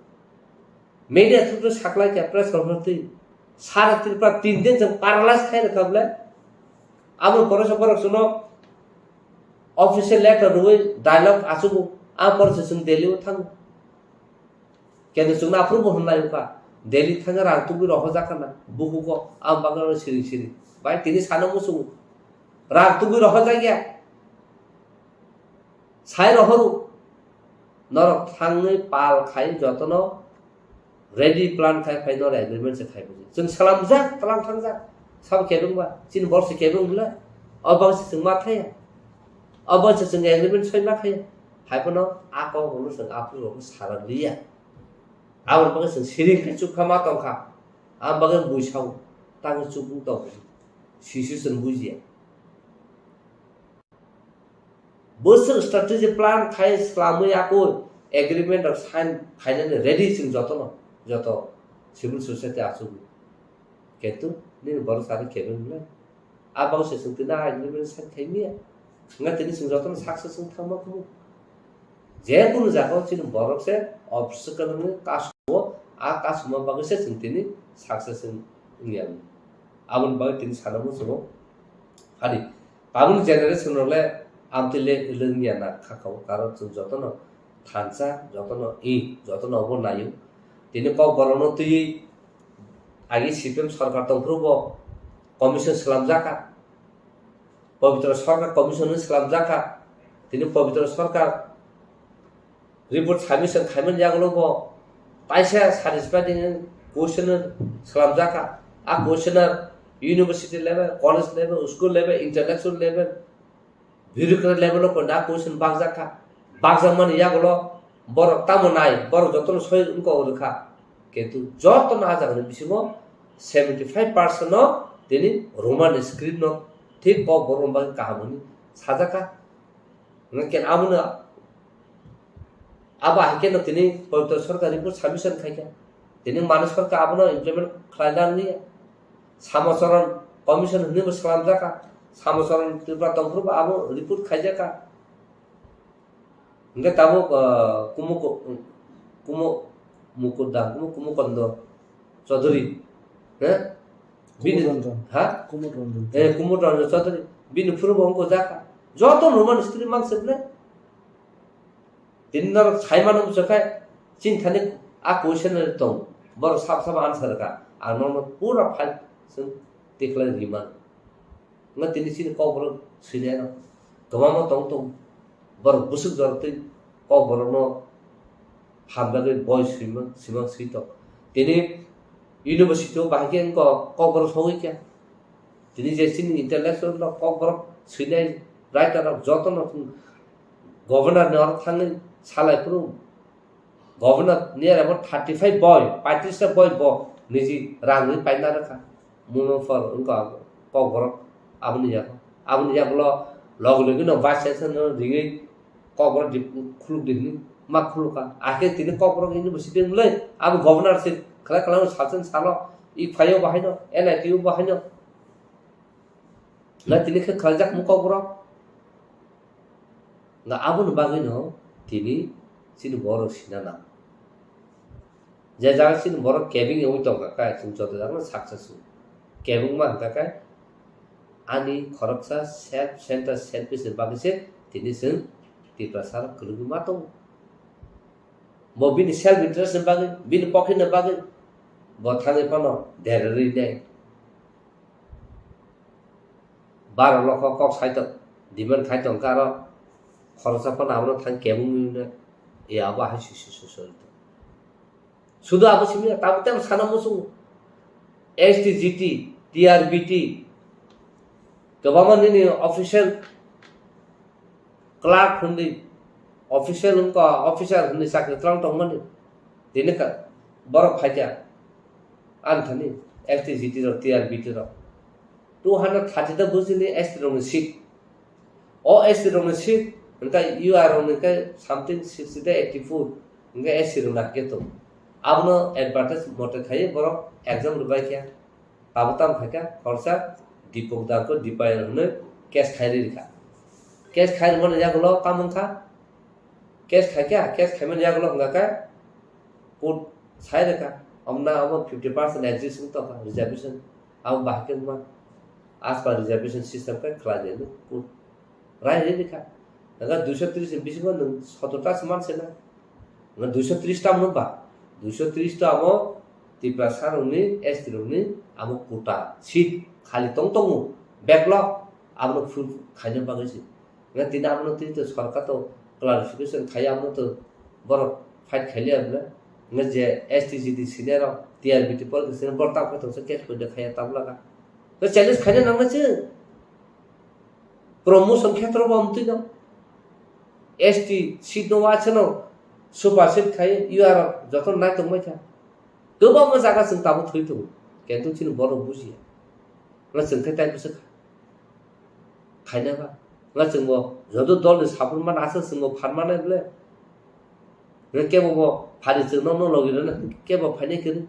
media through saklai kha press conference twi. Sara Tripura tin din chwng paralyze khai rwkha bwle. Aboni pore se borok chwngno official letter rwui dialogue achugo. A pore se chwng Delhi o thango. Kendo chwngno aphuru bo hwnlai wngkha. Delhi thangwi rang tubui rohorjak khana. Bukugo ang bagwi siring siring. Bai tini sana muchungo. Rang tubui rohorjak ya. Sai rohoro. Norok thangwi pal khai jotono ready plan khai phai norok agreement se khai buji. Chwng salamjak, tlang thangjak. Sabo kebeng ba, chini borok se kebeng bwle. O bang se chwng ma thaya. O bang se chwng agreement soi ma thaya. Hai phano a kok rokno chwng aphuru rokno sara liya. Aboni bagwi chwng siring khe chukha ma tongkha. Aboni bagwi bui sao. Tangwi chukung tong. Sisi chwng bujiya. Bwswk strategy plan khai swlamwi yakwi agreement rok sign khainani ready chwng jotono, joto civil society achugwi. Kintu nini borok sari kebeng le. A bagwi se chwng tini a agreement sign khai miya. Wngkha tini chwng jotono success wng thangma kumu. Je kunu jaga o chini borok se obstacle wngwi kasongo, a kasonma bagwi se chwng tini success wng-, wngya. Aboni bagwi tini sana muchungo. Phadi, tabukni generation rok le amtwi le wngya na kha kha o, karon chwng jotono thansa, jotono i, jotono obo naio. Tini Kokborokno twiwi agi C P M sorkar tongphuru bo commission swlamjak kha. Pabitra Sarkar Commission hwnwi swlamjakha. Tini Pabitra Sarkar report submission khaimani yagulo bo kaisa satisfying question swlamjakha. A questionnaire university level, college level, school level, intellectual level, bureaucrat level o koina question bakjakha. Bakjakmani yagulo borok tamo nai, borok jotono soi wngkok rwkha. Kintu jotono a jagani bisingo seventy five percent no tini Roman script no thik Kokborok bagwi kaham hwnwi sajakha. Hwnkhe abono abo hai kheno tini Pabitra Sarkar report submission khaikha. Tini Manik Sarkar abono implement khlaina nangya. Samacharan Commission hwnwi bo swlamjakha. Samacharan Tripura tongphuru bo abo report khaijakha. Hingke tabuk, ah, Kumo ko-, Kumo Mukut da, Kumo, Kumo Kondo Chaudhary, he? Bini, Kumut Ranjan. Ha? Kumut Ranjan. Eh, Kumut Ranjan Chaudhary. Bini phuru bo wngkha jaka. Joto Roman script mang sibne. Tini norok sai mano bwswk khe, chini thani a question tong. Borok sab sab answer ka. Ang nono pura file chwng tikhlai ri mano. Wngkha tini chini Kokborok swinai rok kwbangma tong tong. Borok bwswk jorok twi Kokborokno hamjagwi boi swimang, swimang swi tong. Tini university o bahai khe wngkha Kokborok sogwi kha. Tini je chini intellectual rok Kokborok swinai writer rok jotono governor ni oro thangwi salai phuru Governor ni abo thirty five boi, paitris ta boi bo niji rang ri paina rwkha. Muno phor wngkha Kokborok aboni yago. Aboni yagulo logi logi no vice chancellor no ringwi Kokborok di khuluk di hwnwi Ma khulukha. Akhe tini Kokborok University wngmulai, abo governor se khlai khlai sachwng salo, i phaio bahaino, N I T o bahaino. Na tini khe khlaijak mung Kokborok. Na aboni bagwino tini chini borok sina nang. Je jaga chini borok kebeng wngwi tongkha khe, chwng joto jagano success wngo. Kebengma hwnkha khe ani khoroksa self center, selfish ni bagwi se tini chwng Tiprasa rok kwlwngwi ma tongo. Bo bini self interest ni bagwi, bini pocket ni bagwi bo thangwi phano derarwi nai. Baro lokho kok sai tong, demand khai tong khe aro khoroksa phano abono thang kebengwi nai. E abo hai si si si si. Sudu abo simi tamo temo sana muchungo. S T, G T, T R B T, kwbangma nini official clerk hwnwi, official wngkha, officer hwnwi chakri twlang tongmani. Tini ka-, borok phaikha, ani thani S T, G T rok, T R B T rok. Two hundred thirty ta bujini S T rokni seat. O S T rokni seat, hwnkhe U R rokni khe something sixty ta eighty four, hwnkhe S T rokni hakhe tongo. Abono advertise mote khaiwi borok exam rwbaikha. Abo tamo khaikha, khoroksa Dipok Dangko Dipayal hwnwi case khai rikha. Case khai rwmani yagulo tamo wngkha? Case khaikha, case khaimani yagulo hwnkha khe court sai rwkha. Omna abo fifty percent exist wng tongkha, reservation. Abo bahai khe wngma, as per reservation system khe khlai di hwnwi court rai rwi rikha. Hwnkhe duiso tris ni bisingo nwng sotor ta se man se na. Hwnkhe duiso tris ta mano ba? Duiso tris ta amo Tiprasa rokni, S T rokni amo quota seat khali tong tongo, backlog, abono full khaina bagwi se. Hwnkhe tini abono tini to sorkar to clarification khai, abono to borok fight khailiya bwle. Hwnkhe je S T G T senior rok, T R B T politics senior borok tamo khe tongsa case poito khaiya tabla kha. To challenge khaina nangna se. Promotion khetro bo amtwi no. S T seat no wa chano super seat khai U R joto nai tongbai kha. Kwbangma jaga chwng tabuk thwi tongo. Kintu chini borok bujiya. Nga chwng khe tai bwswk kha. Khaina ba. Nga chwngbo joto dol ni support man aswk chwngbo phan manai bwle. Nga kebo bo phari chwng no no logi rwna kebo phainai kwrwi.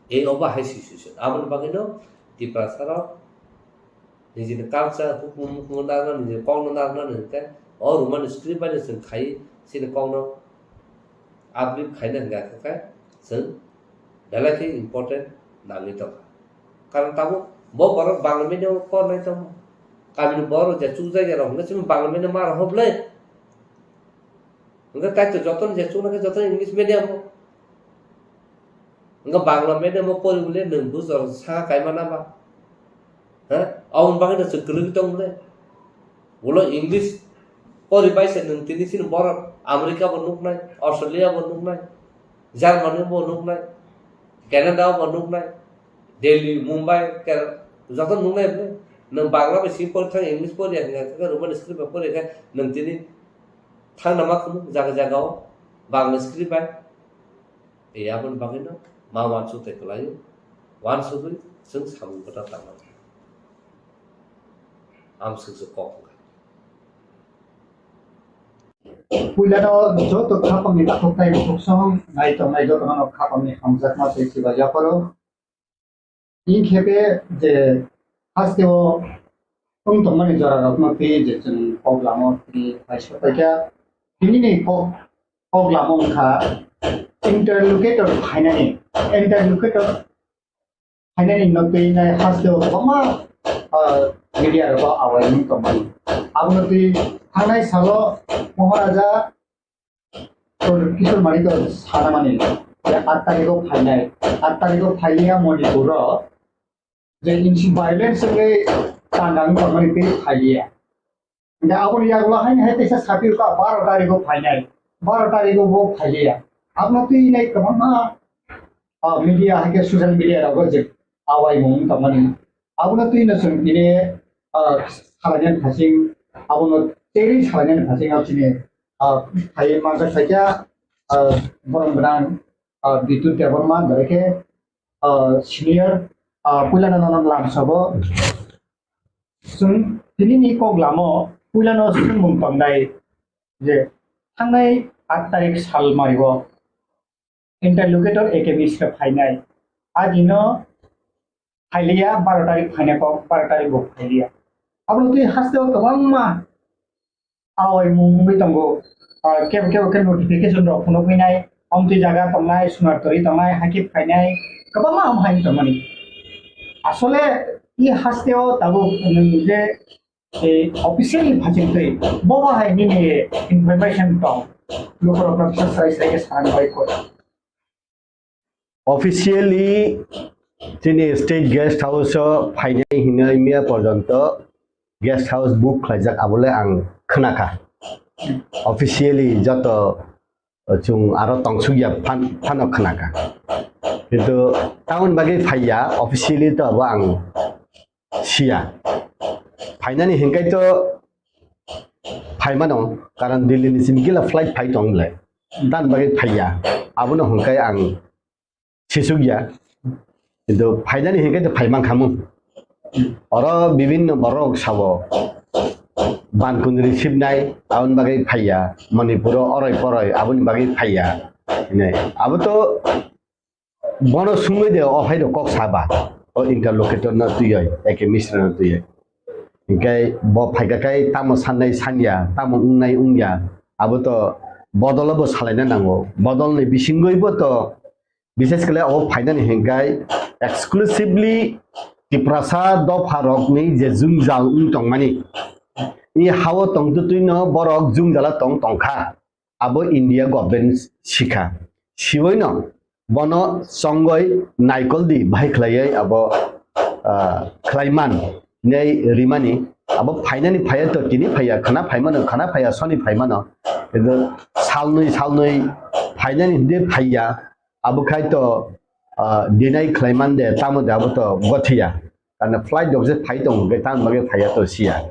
Ei obo hai si si si. Aboni bagwi no Tiprasa rok nijini culture, hukumu, hukumu narwkna, nijini kokno narwkna hwnkhe o Roman script bai no chwng khai chini kokno uplift khaina hwnkha khe chwng belai khe important nangwi tongkha. Karon tabuk bo borok Bangla medium o pornai tongma. Kamini borok je chukjak ya rok hwnkhe chini Bangla medium ma rok bwle. Hwnkhe kaitor jotono je chuknai khe jotono English medium o. Hwnkhe Bangla medium o pori bwle nwng bujor sa kaima na ba? Ha? Aboni bagwi no chwng kwlwgwi tong bwle. Ulo English pori bai se nwng tini chini borok America bo nuknai, Australia bo nuknai, Germany bo nuknai, Canada bo nuknai, Delhi, Mumbai, Kerala, joto nuknai bwle. Nwng Bangla bai simi pori thang, English pori ya hwnkha khe, Roman script bai pori ya khe, nwng tini thangna ma khunu jaga jaga o Bangla script bai. Tei aboni bagwino ma uansuk tei kwlaio, uansugwi chwng samung kwtal tangmani. Amswk se kok wngkha. Puilano joto khapangni takhuk tei bukhuk song nai tongnai jotono khapangni hamjakma tei chubachu yapharo. Inkhe be je hasteo wng tongmani jorarokno twi je chwng kok lama twi paisa paikha. Tinini kok, kok lama wngkha interlocutor phainani, interlocutor phainani no twi nai hasteo kwbangma, ah, media rok awai wng tongmani. Abono twi thangnai salo Maharaja Kishore Manik sanamani, je aat tarikh o phainai, aat tarikh o phailiya Manipur o, je insi violence wngwi tangkang tongmani tei phailiya. Hingke aboni yagulo haino hai teisa sapirokha baro tarikh o phainai, baro tarikh o bo phailiya. Abono twi nai kwbangma, ah, media hai khe social media rogo je awaimung tongmani. Abono twi no chwng tini, ah, salainani phasing, abono tei salainani phasing o chini, ah, hai manjak khaikha, ah, borom gwnang, ah, Bidyut Debbarma, belai khe, ah, senior, ah, puilano nono lamsabo. Chwng tinini kok lamo puilano swngmung tongnai, je thangnai aat tarik sal mario interlocutor A K Mishra phainai. Adino phailiya, baro tarik phainai kok, baro tarik bo phailiya. Abono twi hasteo kwbangma awai mungwi tongo. Ah, kebo kebo khe notification rok phunukgwi nai, omtwi jaga tongnai, Sunartori tongnai, hakhe phainai, kwbangma ham hai tongmani. Asole i hasteo tabuk nwng je, eh, officially phachingtwi, bobo hai nini information tong, lukurok no srai srai khe sana bai koi. Officially chini state guest house o phainai hinwi miya porjonto guest house book khlaijak, abole ang khnakha. Officially joto, uh, chung aro tongsukya phan-, phano khnakha. Kintu tamoni bagwi phaiya, officially to abo ang siya. Phainani hinkai to phaimano, karon Delhi ni simi gila flight phai tong le. Dan bagwi phaiya. Abono hinkai ang sisukya. Kintu phainani hinkai to phaiman khamu. Oro bibinno borok sabo. Ban kundri sibnai, aboni bagwi phaiya. Manipuro oroi poroi, aboni bagwi phaiya. Hinai. Abo to bono sungwi de o hai rok kok saba. O interlocutor no twiwi, A K Mishra no twiwi. Hinkhe bo phaikha khai tamo sannai sanya, tamo wngnai wngya. Abo to bodolo bo salaina nango. Bodolni bisingwi bo to Bishesh khle o phainani hinkhai exclusively Tiprasa dopha rokni je jwngjal wng tongmani, i hao tongtwtwino borok jwngjala tong tongkha, abo India government sikha. Siwoino bono chongoi naikoldi bahai khlaiwi abo, ah, khlaiman hinwi rimani, abo phainani phaiya to tini phaiya, khana phaimano, khana phaiya soni phaimano, kintu salnwi salnwi phainani hwnkhe phaiya. Abo khai to, ah, deny khlaiman de, tamo de abo to gothiya. Karna flight rok je phai tongo, hwnkhe tamoni bagwi phaiya to siya.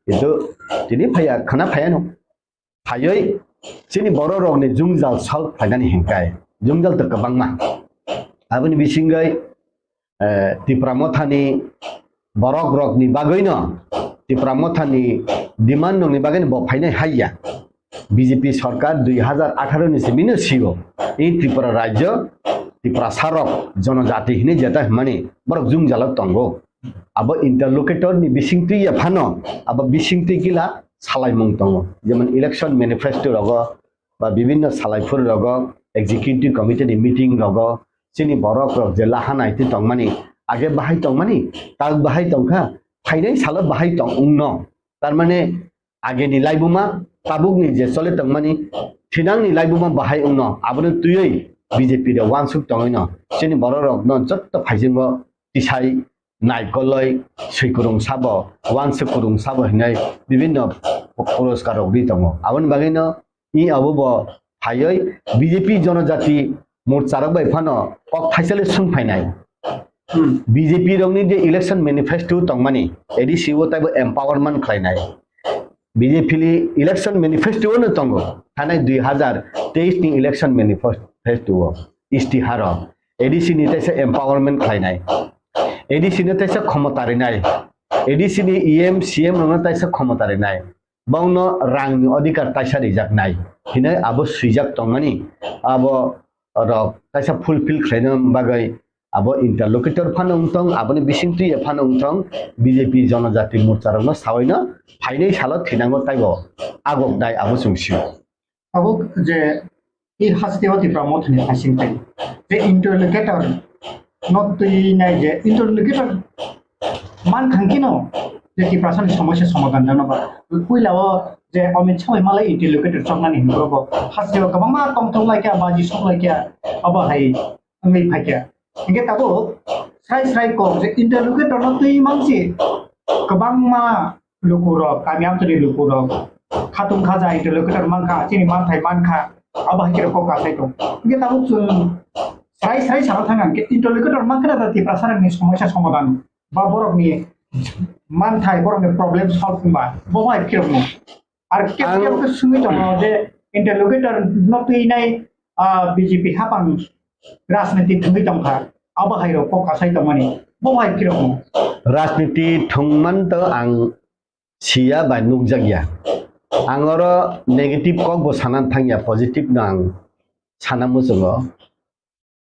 Kintu tini phaiya, khana phaiya no. Phaiwi chini borok rokni jwngjal solve khlainani hinkhai. Jwngjal to kwbangma. Aboni bisingwi, eh, Tipra Mothani borok rokni bagwino, Tipra Mothani demand rokni bagwino bo phainai haiya. B J P sarkar dui hazar atharo ni simi no sio. I Tripura rajyo, Tiprasa rok, jonojati hinwi jeta hwnmani borok jwngjalo tongo. Abo interlocutor ni bisingtwi ya phano, abo bisingtwi kila salaimung tongo. Jemon election manifesto rogo, ba bibinno salaiphuru rogo, executive committee ni meeting rogo, chini borok rok je laha naitwi tongmani, age bahai tongmani, tak bahai tongkha, phainai salo bahai tong wngno. Tar mane ageni laibuma, tabukni je chole tongmani, thinangni laibuma bahai wngno, abono twiwi B J P de wansuk tongwino, chini borok rokno jotto phaisingo tisai naikoloi, swikurung sabo, wansuk kurung sabo hinwi bibinno puroskar rok ri tongo. Aboni bagwino i abo bo phaiwi B J P Jonojati Morcha rok bai phano kok thaisale sung phainai. Hmm. B J P rokni je election manifesto tongmani, A D C o taibo empowerment khlainai. B J P ni election manifesto no tongo. Thanai dui hazar teis ni election manifesto o, istiharo A D C ni taisa empowerment khlainai. A D C no taisa khomota rinai. A D C ni E M, C M rokno taisa khomota rinai. Bongno rangni odhikar taisa rijaknai hinwi abo swijak tongmani, abo rok taisa fulfill khlaina bagwi abo interlocutor phano wngthong, aboni bisingtwi phano wngthong, B J P Jonojati Morcha rokno sawaino phainai salo thinango taibo agok dai abo chwng sio. Abo je i hasteo Tipra Mothani hasing tei je interlocutor no twi nai je interlocutor man thangkhe no je Tiprasani somosya somadhan jano ba puila o je Amit Shah bai malai interlocutor choknani hinwi bo hasteo kwbangma tongthok laikha, baji sok laikha, abo hai wngwi phaikha. Hinkhe tabuk srai srai kok je interlocutor no twi mansi kwbangma lukurok, kami amchani lukurok, khatung khaja interlocutor mankha, chini manthai mankha, abo hai khe kok kasai tong. Hinkhe tabuk chwng srai srai sana thang ang khe interlocutor mankha na da Tiprasa rokni somosya somadhan ba borokni manthai, borokni problem solve wngba bo hai khe rokno. Ar khe Ang khe khe sungwi tongo je interlocutor no twi nai, ah, B J P hapang rajniti thwngwi tongkha, abo hai rok kok kasai tongmani bo hai phirokno. Rajniti thwngman to ang siya bai nukjakya. Ang oro negative kok bo sana thangya, positive no ang sana muchungo.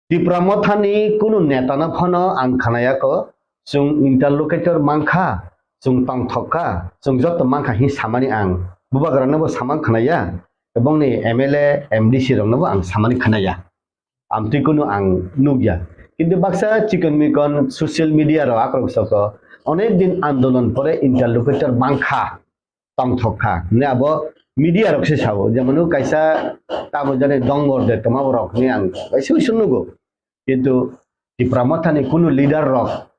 Tipra Mothani kunu neta no phano ang khnayakho, chwng interlocutor mankha, chwng tongthok kha, chwng joto mankha hin samani ang bubagra no bo samang khnaya, ebong ni M L A, M D C rok no bo ang samani khnaya. Amtwi kunu ang nukya. Kintu baksa chikon mikon social media rok akrok soko onek din andolon pore interlocutor mankha, tongthok kha. Hwnwi abo media rok se sao. Jemon kaisa tamo jani dongor de toma borok hwnwi ang kaisa uisu nugo. Kintu Tipra Mothani kunu leader rok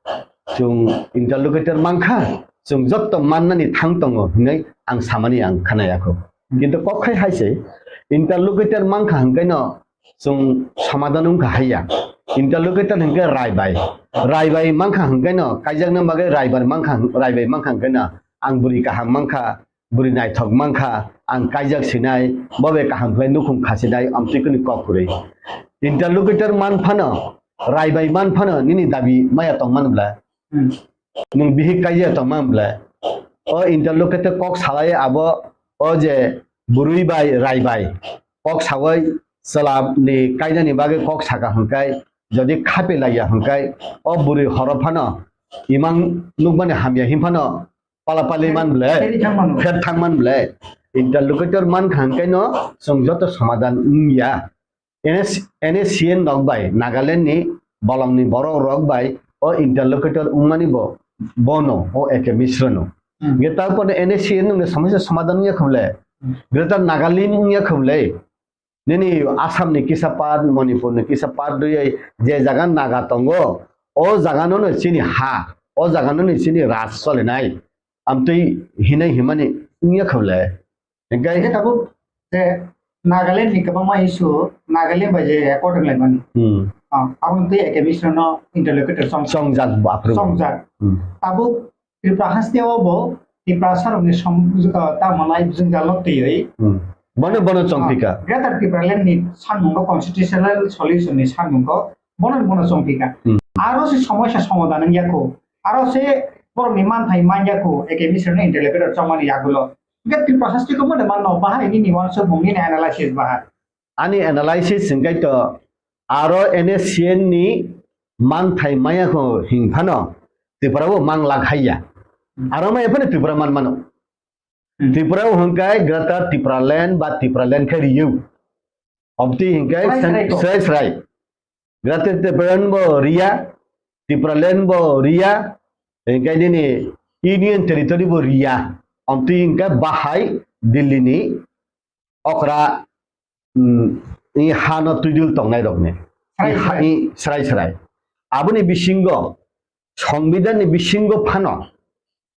chwng interlocutor mankha, chwng jotto mannani thang tongo hwnwi ang samani ang khnayakho. Kintu kok khai hai se interlocutor mankha hwnkhe no chwng somadan wngkha haiya. Interlocutor hwnkhe raibai. Raibai mankha hwnkhe no kaijakna bagwi raibar mankha, raibai mankha hwnkhe no ang bwrwi kaham mankha, bwrwi naithok mankha, ang kaijak sinai, bo bai kaham khlai nukhung khasinai, amtwi kunu kok kwrwi. Interlocutor man phano, raibai man phano nini dabi maya tong man bla? Hmm. Nwng bihik kaijak tong man bla? O interlocutor kok salai abo, o je bwrwi bai, raibai kok sawi chwla ni kainani bagwi kok saka hwnkhai, jodi khapi laiya hwnkhai, o bwrwi horo phano imang nukmani hamya hin phano pala pali man ble, Peri thang man ble. Pher thang man ble. Interlocutor man khan kaino chwng joto somadan wngya. N S, N S C N rok bai, Nagaland ni bolong ni borok rok bai o interlocutor wngmani bo, bono, o A K Mishra no. Hmm. Ge ta pore N S C N nung somosya somadan wngya khumle. Hmm. Greater Nagaland wngya khumle. Nini Assam ni kisa part, Manipur ni kisa part duyai je jaga Naga tongo, o jaga no no chini ha, o jaga no no chini raj solinai. Amtwi hinai himani wngya khawle. Hingke Hingke tabuk je Nagaland ni kwbangma issue, Nagaland bai je accord wnglaimani. Hmm. Ah, aboni twi A K Mishra no interlocutor song Songjak bo aphuru. Songjak. Hmm. Tabuk Tripura haste o bo Tiprasa rokni som-, ah, tamo nai jwngjal no twiwi. Hmm. Bono, bono chongpika. Ah, Greater Tipraland ni sanmungo constitutional solution ni sanmungo bono, bono chongpika. Hmm. Aro se somosya somadan wngya kho. Aro se borokni manthai manya kho, A K Mishra no interlocutor chongmani yagulo. Hingke Tripura haste khe bono manno bahai nini uansukmung nini analysis bahai. Ani analysis hingke to aro N S C N ni manthai maya kho hing phano Tripura bo mang lak haiya. Aro maya phano Tripura man mano. Hmm. Tripura bo hingke Greater Tipraland ba Tipraland khe riyo. Obti hingke Srai srai kho. Srai srai. Greater Tipraland bo riya, Tipraland bo riya, hingke nini Union Territory bo riya. Obti hingke bahai Delhi ni okra, mm, i hano twidul tongnai rokni. Srai I ha-, srai. I srai srai. Aboni bisingo, Songbidan ni bisingo phano,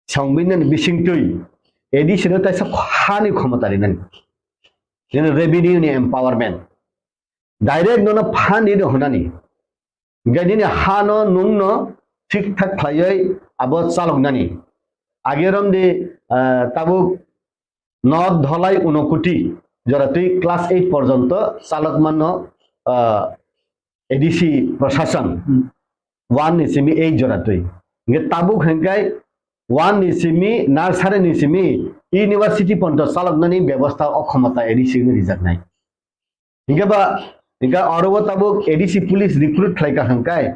Songbidan ni bisingtwi A D C no taisa hani khomota rinani. Nini revenue ni empowerment. Direct nono phan di do hwnani. Hingke nini hano nungno thik thak khlaiwi abo chaloknani. Age romdi, ah, tabuk North Dholai Unokoti joratwi class eight porjonto chalokmano, ah, A D C Prashasan Hmm. one ni simi eight joratwi. Hingke tabuk hingke one ni simi, nursery ni simi, university porjonto chaloknani bebosta o khomota A D C no rijaknai. Hingke ba, hingke oro o tabuk A D C police recruit khlai ka hingkai,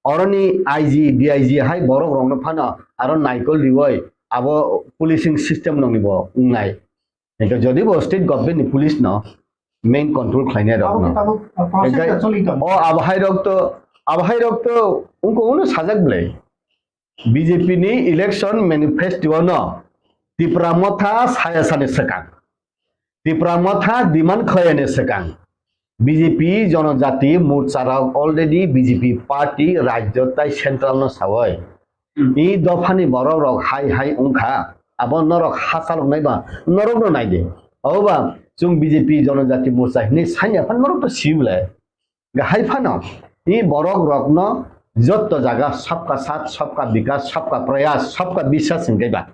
oroni I G, D I G hai borok rokno phano aro naikol riwoi abo policing system nokni bo wngnai. Hingke jodi bo state government ni police no main control khlainai rok Abo no. Khe tabuk, uh, process Hingke ta choli tongo. O abo hai rok to, abo hai rok to ungko uno sajak belai. B J P ni election manifesto no Tipra Motha saya sani swkang. Tipra Motha demand khlaiyani swkang. B J P Jonojati Morcha rok already B J P party rajyo tai central no sawoi. Hmm. I dophani borok rok hai hai wngkha. Abo norok hachalok naiba norok no naide. Oba chwng B J P Jonojati Morcha hinwi sanya phan norok to sibole. Hai phano i borok rokno jotto jaga sabka saath, sabka bikas, sabka prayas, sabka biswas hingke ba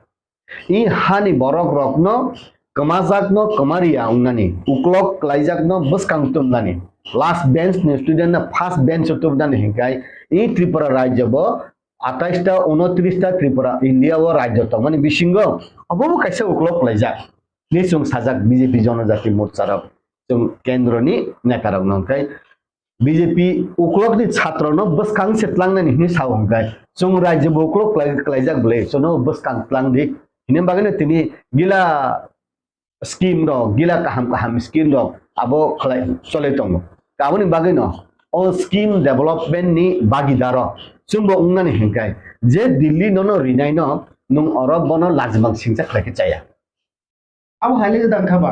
i hani borok rokno kwmajakno kwmariya wngnani, uklok kwlaijakno bwskang tumnani, last bench ni student no first bench o tumnani hingkai i Tripura rajyo bo atais ta, unotris ta Tripura India o rajyo tongmani bisingo obo bo kaisa uklok kwlaijak. Ni chwng sajak B J P Jonojati Morcha rok, chwng kendro ni neta rok no hwnkhe B J P uklok ni chhatro no bwskang se tlangnani hinwi sao hwnkhe, chwng rajyo bo uklok kwlai, kwlaijak bwle, chwngno bwskang tlang di. Hini bagwi no tini gila scheme rok, gila kaham kaham scheme rok abo khlai cholai tongo. Aboni bagwi no o scheme development ni bagidaro chwngbo wngnani hinkhai je Delhi nono rinai no nwng oro bono lajimang singcha khlai khe chaya. Abo hai le gwdang kha ba?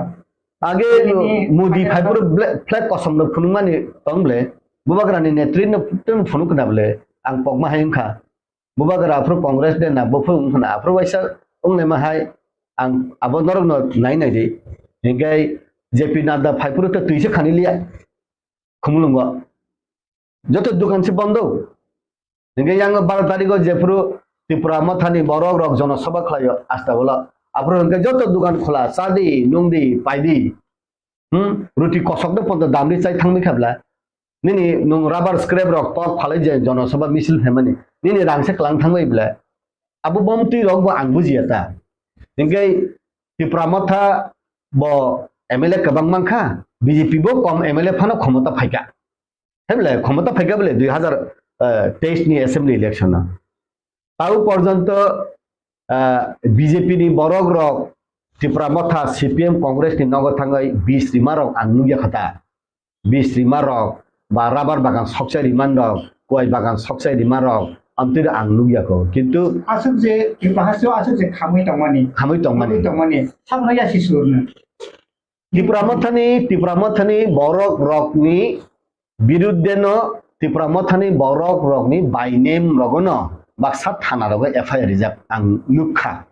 Age Modi phai phuru flag kosom rok phunukmani tong ble, Bubagra ni netri no phunuk na ble, ang pokma hai wngkha. Bubagra aphuru Congress de na buphuru wngkha na aphuru waisa wnglaima hai ang abo norok no nai nai di. Hinkhe J P Nadda phai phuru to twi se khani liya Khumulwngo. Joto dukan se bondo. Hinkhe yang baro tarigo jephuru Tipra Mothani borok rok jonosabha khlaio Astabolo. Aphuru hinkhe joto dukan khola, chadi, nungdi, paidi. Hmm? Ruti kosok de ponto damri chai thangwi khabla. Nini nung rubber scrap rok kok phalai je jonosabha misil phaimani. Nini rang se klang thangwi bla. Abo bomtwi rok bo ang bujiya ta. Hinkhe Tipra Motha bo M L A kwbang mankha, B J P bo kom M L A phano khomota phaikha. Hemle khomota phaikha bole dui hazar teis ni assembly election no. Tau porjonto B J P ni borok rok Tipra Motha, C P M, Congress ni nogo thangwi bis rima rok ang nukya kha ta. Bis rima rok ba rubber bagan sokchai rima rok, kuai bagan sokchai rima rok amtwi ang nukya kho. Kintu aswk je Tipra Motha aswk je khamwi tongmani. Khamwi tongmani. Khamwi tongmani. Sabno yasi surno. Tipra Mothani, Tipra Mothani borok rokni biruddhe no, Tipra Mothani borok rokni by name rogono baksa thana rogo F I R rijak ang nukha.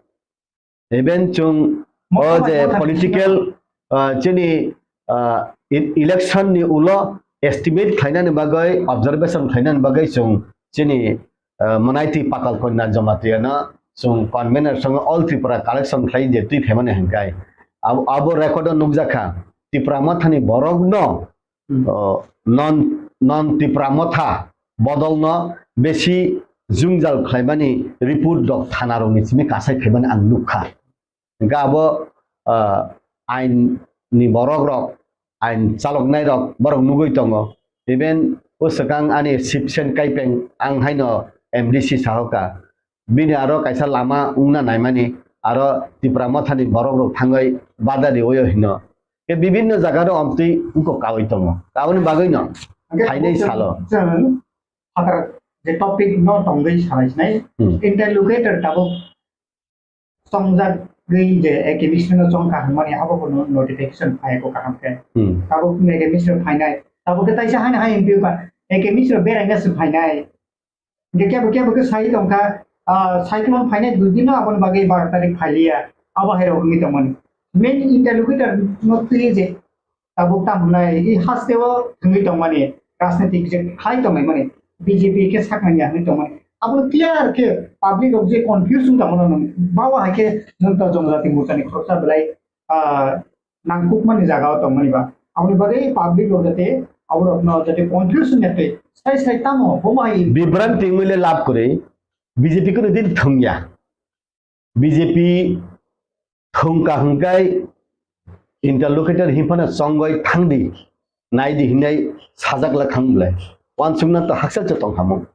Even chwng o je political, ah, chini, ah, e-, election ni ulo estimate khlainani bagwi, observation khlainani bagwi chwng chini ah, mwnaitwi Patal Kanya Jamatia no chwng convener song All Tripura collection khlai je twi phaimani hinkai. Abo, abo record o nukjakha Tipra Mothani borok no, hmm, oh, non, non Tipra Motha bodol no besi jwngjal khlaimani report rok thana rokni simi kasai phaimani ang nukha. Hingke abo, ah, ain ni borok rok, ain chaloknai rok borok nugui tongo. Even o swkang ani Sipsen Kaipeng ang haino M D C sahoka. Bini aro kaisa lama wngna naimani aro Tipra Mothani borok rok thangwi bada riwi hino. Ke bibinno jaga rok amtwi wngkok kawi tongo. Aboni bagwi no phainai salo. Chwng phatar je topic no tongwi salai sinai, hmm, interlocutor tabuk chongjagwi je A K B C no chongkha hwnmani abo bo no-, notification phai ko kaham khe. Hmm. Tabuk A K B C no phainai. Tabuk khe taisa haino hai M P ba A K B C no beraina se phainai. Hingke kebo kebo khe sai tongkha, ah, cyclone phainai dui din no aboni bagwi baro tarik phailiya. Abo hai rok wngwi tongmani. Main interlocutor no twi je tabuk tamo hwnai, i hasteo thwngwi tongmani, rajnitik je khlai tongmani, B J P khe saknani ya hwnwi tongmani. Abono clear khe public rok je confuse wng tongmano nwng, bawa hai khe nwng to Jonojati Morchani khoroksa belai, ah, nangkukmani jagao tongmani ba. Aboni bagwi public rok jate aborokno jate confuse wngya twi sai sai tamo bomo hai. Bibranti wngwi le lab kwrwi, B J P kuno din thwngya. B J P thwngkha hwnkhe interlocutor hinphano chongwi thangdi, naidi hinwi sajak le thang bwle. Wansukna to haksa se tongkhamung.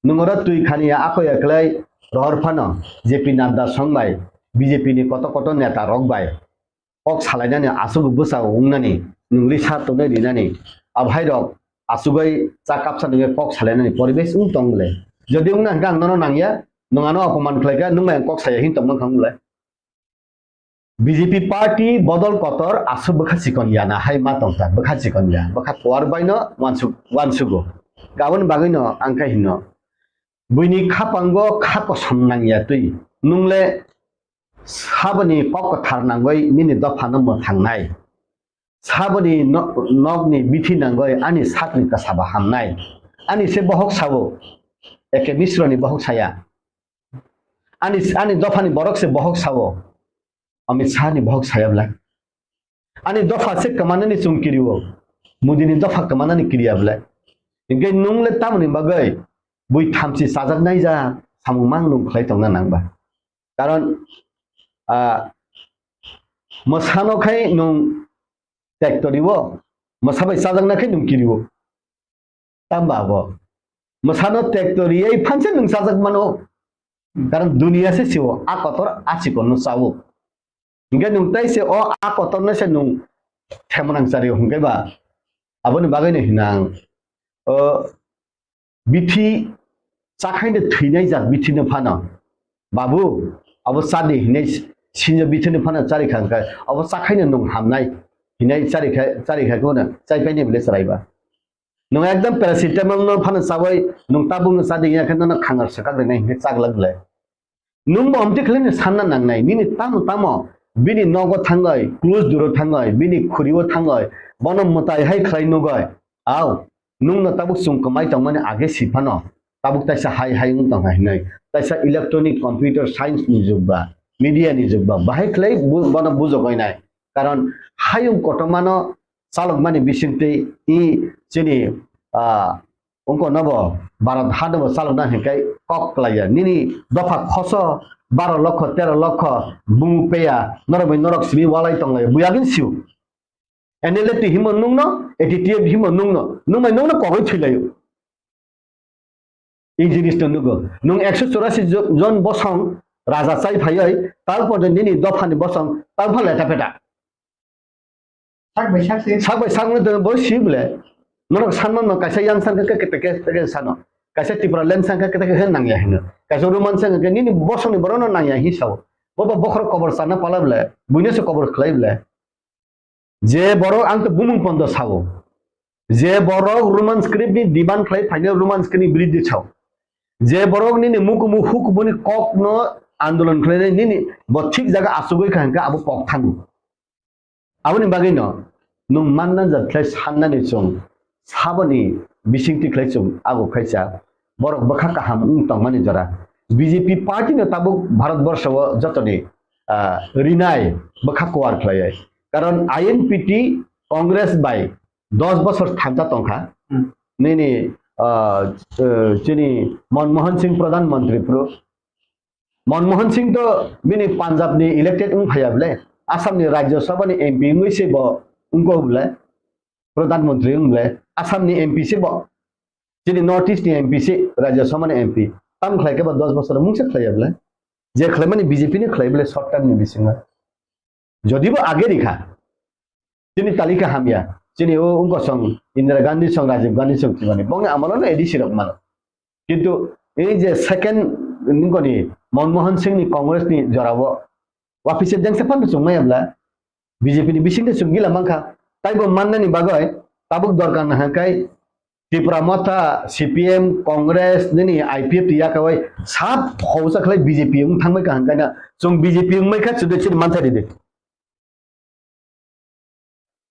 Nwng oro twi khani ya ako ya khlai rohor phano J P Nadda song bai B J P ni koto koto neta rok bai kok salainani aswk bwsa wngnani nwng risa tongnai rinani abo hai rok asugwi cha kapsa nungwi kok salainani poribesh wng tong le. Jodi wngna hwnkhe ang nono nangya, nwng ano opoman khlaikha, nwng bai ang kok saya hin tongma wng le. B J P party bodol kotor aswk bwkha chikon ya na hai ma tongkha, bwkha chikon ya, bwkha kuar bai no wansuk, wansugo. Aboni bagwi no ang khe hino, buini khapango kha kosom nangya twi, nwng le saboni kok kwthar nangwi nini dopha no mwthangnai. Saboni no-, nokni bithi nangwi ani sakni kwsaba hamnai. Ani se bohok sao, A K Misra ni bohok saya. Ani, ani dophani borok se bohok sao, Amit Shah ni bohok saya bwle. Ani dopha se kwmanani chwng kirio, Modi ni dopha kwmanani kiriya bwle. Hinkhe nwng le tamoni bagwi bui thamchi chajaknai ja samung mang nwng khlai tongna nang ba. Karon, ah, Mwsano khai nwng tektoriwo, mwsa bai chajakna khai nwng kiriwo. Tamba abo. Mwsano tektoriwi phansa nwng chajak mano. Karon duniya se siwo, a kotor a chikonno chawo. Hingke nwng tai se o a kotorno se nwng themonang chario hingke ba. Aboni bagwino hino ang. O bithi chakhaino thwinai jak bithino phano. Babu, abo chadi hinai sinjo bithino phano charikha hingke, abo chakhaino nwng hamnai hinai charikha, charikha kono chaipaini bole chwraiba. Nwng ekdom paracetamol no phano chawi, nwng tabuk no chadi ya khe nono khangar swkak rinai hingke chaglak bole. Nwng bo amtwi khlai no sanna nangnai, nini tamo tamo bini nogo thangoi, close duro thangoi, bini khuriwo thangoi, bono mwtai hai khlai nugoi. Au, nwng no tabuk chwng kwmai tongmani age si phano, tabuk taisa hai hai wng tongkha hinoi, taisa electronic computer science ni jug ba, media ni jug ba, bahai khlai bu-, bono bujogoi nai. Karon hayung kotormano chalokmani bisingtwi i chini, ah, wngkha nobo Bharat hanobo chalokna hinkai kok klaiya. Nini dopha khoso baro lokho, tero lokho bumung peya, norok bai norok simi walai tonglaiya. Buyagin siu. N L F T himo nungno, A T T F himo nungno, nungbai nungno kogoi thwilaio. I jinis no nugo. Nung ekso chorasi jo-, jon bosong raja chai phaioi, tal porjonto nini dophani bosong, tal pha leta peta. Sak bai sak se. Sak bai sak no bo si bole. Norok sanma no kaisa yang sang khe kete kete sano. Kaisa Tripura land sang khe kete kete nangya hino. Kaisa Roman sang khe nini bosong ni borok no nangya hi sao. Bo bo bokhorok kobor sana pala bole. Buino se kobor khlai bole. Je borok ang to bumung pondo sao. Je borok Roman script ni demand khlai phaino Roman script ni biridhi sao. Je borok nini mukumu hukubuni kok no andolon khlainai nini bo thik jaga asugui kha hingkhe abo kok thango. Aboni bagwino nwng manna jat khlai sannani chwng saboni bisingtwi khlai chwng abo khaisa borok bwkha kaham wng tongmani jora. B J P party no tabuk Bharat borsho o jotoni, ah, rinai bwkha kuar khlaiwi. Karon I N P T Congress bai dos bosor thansa tongkha. Hmm. Nini, ah, eh, chini Manmohan Singh Pradhan Mantri phuru. Manmohan Singh to bini Punjab ni elected wng phaiya bole, Assam ni Rajya Sabha ni M P wngwi se bo wngkok bole, Pradhan Mantri wng bole, Assam ni M P se bo, chini North East ni M P se, Rajya Sabha ni M P. Tam khlai khe bo dos bosor mungsa khlaiya bole. Je khlaimani B J P ni khlai bole short term ni bisingo. Jodi bo age rikha, chini talika hamya, chini o wngkosong Indira Gandhi song, Rajiv Gandhi song thwimani, bongni amolo no A D C rok mano. Kintu ei je second nungkoni Manmohan Singh ni Congress ni jorao wapisa jengsa phano chwng maya bla B J P ni bisingtwi chwng gila mankha. Taibo mannani bagwi tabuk dorkar nahakhe Tipra Motha, C P M, Congress, nini I P F T yakawai sab hausa khlai B J P wng thangbai kaham kaina. Chwng B J P wngbai kha chwdwi chwdwi mantha ridi.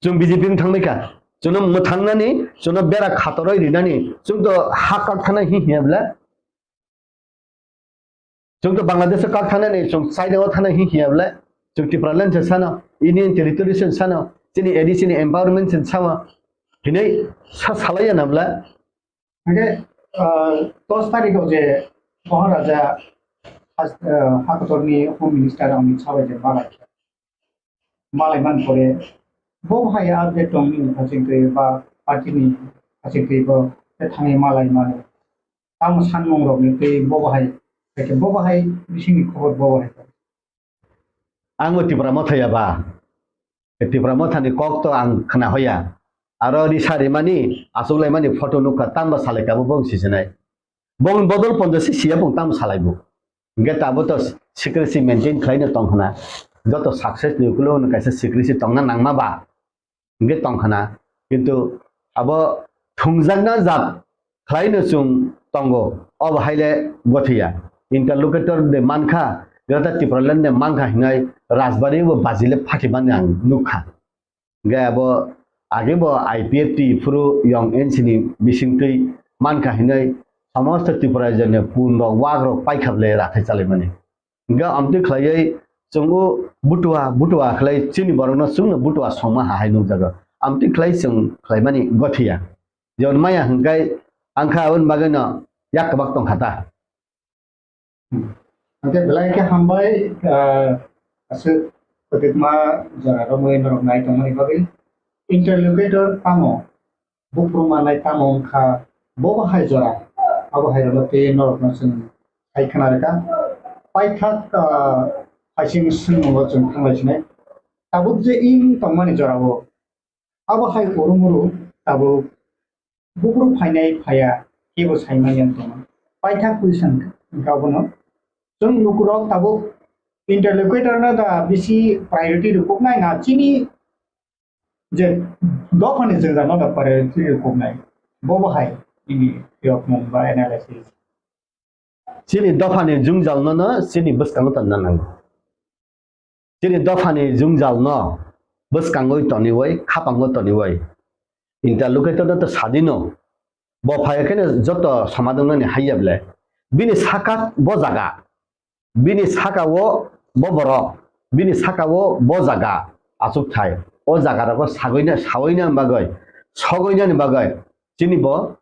Chwng B J P wng thangbai kha. Chwngno mwthangnani, chwngno bera khatoroi rinani, chwng to ha kak thana hi hiya bla. Chwng to Bangladesh o kak thanani, chwng China o thana hi hiya bla. Chwng Tipraland se sano, Union Territory se sano, chini A D C ni empowerment se sama. Hinai sa salaiya na bla. Hingke, ah, dos tarikh o je Maharaja has-, ah, Hakotorni Home Minister Amit Shah bai je malai kha. Malai man pore, bo hai update tong nini haching twi ba party ni haching twi bo te thangwi malai mano. Tamo sanmung rok ni twi bo hai, bo hai bisingni khobor bo hai. Ang bo Tipra Motha ya ba. Tipra Motha ni kok to ang khna hoya. Aro ri sari mani, asuk lai mani photo nukha, tamo salai kha bo bong sisinai. Bong bodol ponjo si siya bong tamo salai bo. Hingke tabo to secrecy maintain khlaino tong khna. Joto success ni ukulo no kaisa secrecy tongna nangma ba. Hingke tong khna. Kintu abo thungjakna jat khlaino chwng tongo. Obo haile gothiya. Interlocutor de mankha, Greater Tipraland de mankha hinai Rajbari bo bajile phatimani ang nukha. Hingke abo age bo I P F T phuru yong N C ni bisingtwi mankha hinwi somosto Tripura rajyoni pun rok wak rok paikha bwle rathai chalaimani. Hingke amtwi khlaiwi chwng o butua butua khlai chini borokno chwngno butua songma hahai nukjago. Amtwi khlai chwng khlaimani gothiya. Jemon maya hingkai angkha aboni bagwino yak kwbak tongkha ta. Hingke belai khe hambai, ah, aswk Kwbangma jora romwi norok nai tongmani bagwi interlocutor tamo buphuru manai tamo wngkha, bo bo hai jora, abo hai rwno tei norokno chwng hai khna rwkha. Paithak, ah, hai sing swngmung o chwng thanglai sinai. Tabuk je wng tongmani jora o abo hai urumuru tabuk buphuru phainai phaiya kebo saimanya wng tongo. Paithak question wngkha obono. Chwng lukurok tabuk interlocutor no da bisi priority rwkuknai na chini je dophani jwngjal no da priority rwkuknai? Bo bo hai nini phiyokmung ba analysis. Chini dophani jwngjal no no chini bwskango tonna nango. Chini dophani jwngjal no bwskangwi toniwi, khapango toniwi. Interlocutor no to sadino. Bo phai kheno joto somadongnani haiya ble. Bini saka bo jaga. Bini saka o bo borok. Bini saka o bo jaga. Achuk thai. O jaga rogo sagwina, sawina bagwi, sogwinani bagwi. Chini bo,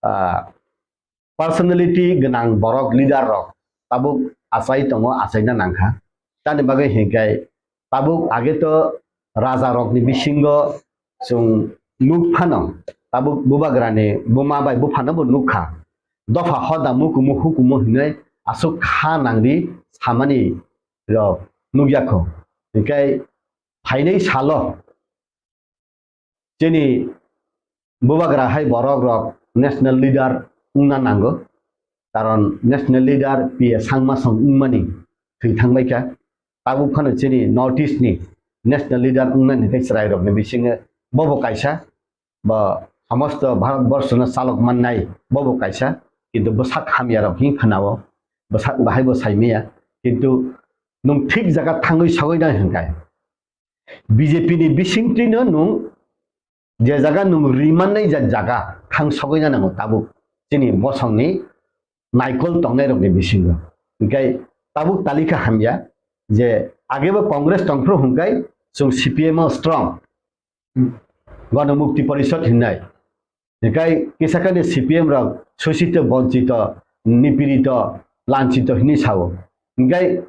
ah, personality gwnang borok, leader rok tabuk achai tongo, achaina nangkha. Tani bagwi hinkhe tabuk age to raja rokni bisingo chwng nuk phano, tabuk bubagrani buma bai buphano bo nukha. Dopha hoda mukumu hukumu hinwi aswk kha nangdi samani rok nukya kho. Hinkhe phainai salo chini bubagra hai borok rok national leader wngna nango, karon national leader P A Sangma song wngmani thwi thangbaikha. Tabuk phano chini North East ni national leader wngnani tei chwrai rokni bisingo bobo kaisa, bo somosto Bharat borshono chalok mannai bobo kaisa, kintu bwsak hamya rok hin khwnao, bwsak bahai bo saimaya, kintu nwng thik jaga thangwi sogwi nai hwnkhai. B J P ni bisingtwino nwng je jaga nwng rimannai ja jaga thang sogwi na nango tabuk chini bosongni naikol tongnairokni bisingo. Hinkhe tabuk talikha hamya je agebo Congress tongphru hwnkhai chwng C P M o strong, Ganamukti Porishad hinnai. Hinkhe kisa kani C P M rok sosito, bonchito, nipirito, lanchito hinwi sao. Hinkhe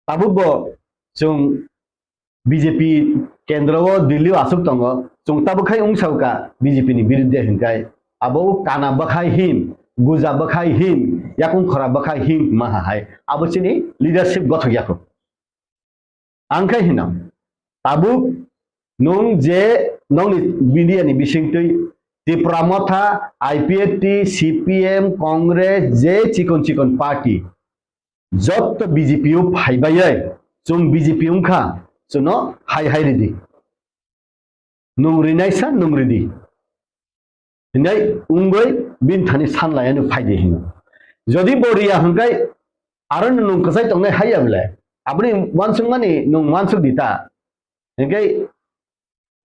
tabukbo chwng B J P kendro o Delhi o aswk tongo, chwng tabuk khai wng sao ka B J P ni birudde hinkhai abo o kana bwkhai hin, guja bwkhai hin, yakung khora bwkhai hin ma ha hai abo chini leadership gothok yakho. Ang khai hino, tabuk nwng je nongni media ni bisingtwi Tipra Motha, I P F T, C P M, Congress, je chikon chikon party, jotto B J P o phaibai, chwng B J P wngkha, chwngno hai hai ridi. Nwng rinaisa nwng ridi. Hinai wngwi bini thani sanlaiano phaidi hino. Jodi bo riya hwnkhai aro nwng kwchai tongnai haiya bwle. Aboni uansukmani nwng uansuk di ta. Hinkhe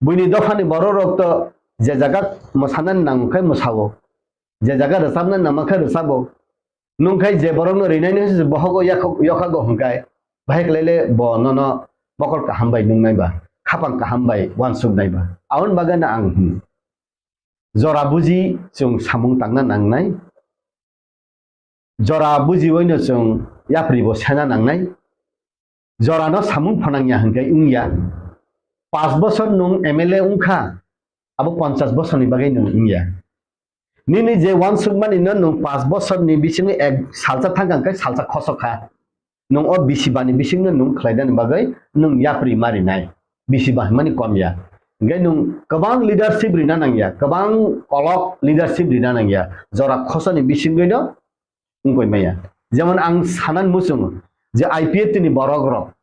buini dophani borok rok to je jaga mwsanani nang khe mwsao, je jaga rwchapnani nang khe rwchabo. Nwng khai je borokno rinaini hwnse bohogo yakho-, yokhago hwnkhai, bahai khlaile bo nono mokol kaham bai nungnai ba, khapang kaham bai uansuknai ba. Aboni bagwino ang hwn, jora buji chwng samung tangna nangnai, jora bujiwino chwng yapri bo sena nangnai, jorano samung phanangya hwnkhai wngya. Panch bosor nwng M L A wngkha, abo ponchas bosorni bagwi nwng wngya. Nini je uansukmani no nwng panch bosorni bisingo ek salsa thangkha hwnkhe salsa khosok kha. Nwng o bisi bani bisingno nwng khlainani bagwi nwng yapri ma rinai. Bisi ba hwnmani kom ya. Hwnkhe nwng kwbang leadership rina nangya, kwbang kolok leadership rina nangya. Jora khosani bisingwino wngkoi maya. Jemon ang sanan muchungo je I P F T ni borok rok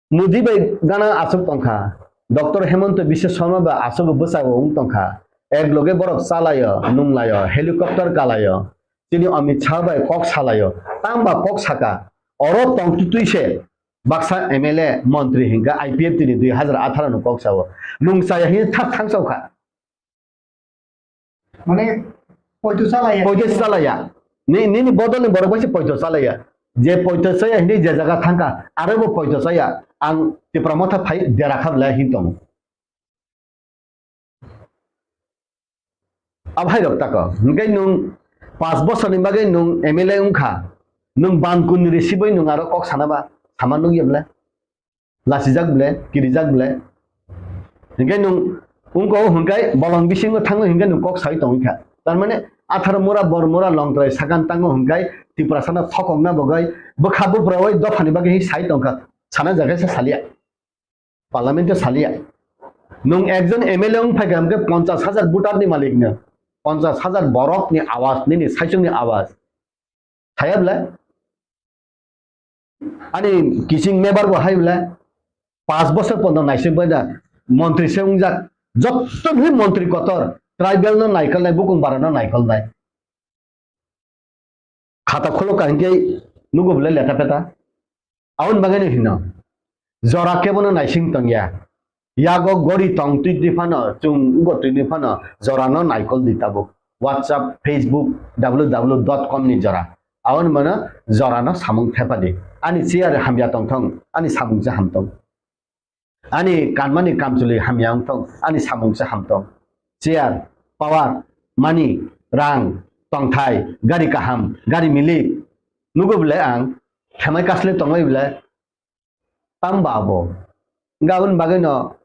Modi bai gana aswk tongkha, Doctor Hemanta Biswa Sarma bai aswk bwsao wng tongkha, ek loge borok chalaio, nunglaio, helicopter kalaio, chini Amit Shah bai kok salaio, tangba kok saka, oro tongtwtwi se baksa M L A montri hinkha I P F T ni dui hazar atharo ni kok sao, nung chaya hini thak thang saokha. Mane, poito chalaya. Poito chalaya. Ni, nini bodolni borok bai se poito chalaya. Je poito chaya hini je jaga thangkha, aro bo poito chaya. Ang Tipra Motha phai dera kha bwlai hin tongo. Abo hai rok tako. Hingke nwng panch bosorni bagwi nwng M L A wngkha. Nwng ban kun ni risibai nwng aro kok sana ba, sama nukya bwlai. Lasijak ble, kirijak ble. Hinkhe nwng wngko hinkhe bolong bisingo thango hinkhe nwng kok sai tongwi kha. Tar mane atharo mura, bor mura, longtrai sakan tango hinkhe Tiprasano thokokna bagwi bwkha buphrawi dophani bagwi sai tongkha. Sana jaga se salia. Parliament o salia. Nwng ekjon M L A wng phaikha hinkhe ponchas hajar voter ni malik no. Ponchas hajar borok ni awaz, nini saichung ni awaz. Thaya bwle? Ani kiching mebar bo hai bwle? Panch bosor pondo naising bai da montri se wngjak. Jotto ni montri kotor, tribal no naikolnai, bukung bara no naikolnai. Khata khulok ka hinkhe nugo bwle leta peta. Aboni bagwi no hino. Jora kebono naising tongya. Yago gori tong twi twi phano, chwng ugo twi twi phano, jorano naikol di tabuk. WhatsApp, Facebook, W W dot com ni jora. Aboni mano jorano samung thepadi. Ani chair hamya tongthong, ani samung se hamtong. Ani kanmani kamchwlwi hamya wngthong, ani samung se hamtong. Chair, power, money, rang, tongthai, gari kaham, gari milik. Nugo bwle ang, khamai kasle tongbai bwle, tamba abo. Hwnkhe aboni bagwino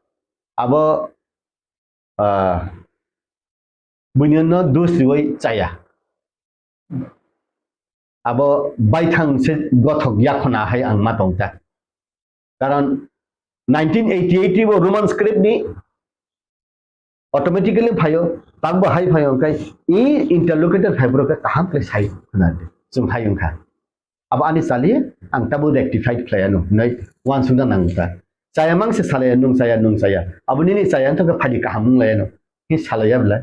abo, ah, buino no dus riwi chaya. Abo baithang se gothok yakhona hai ang ma tongkha. Karon nineteen eighty eight bo Roman script ni automatically phaio, takbo hai phaio, hwnkhe i interlocutor phaibrok khe kaham khe sai khna di, chwng hai wngkha. Abo ani chali, ang tabuk rectified khlai anw, hinwi uansukna nang kha. Chaya mang se salai anw, nwng chaya, nwng chaya. Abo nini chaya wngkha khe phadi kaham wng lai anw, hi salai ya belai.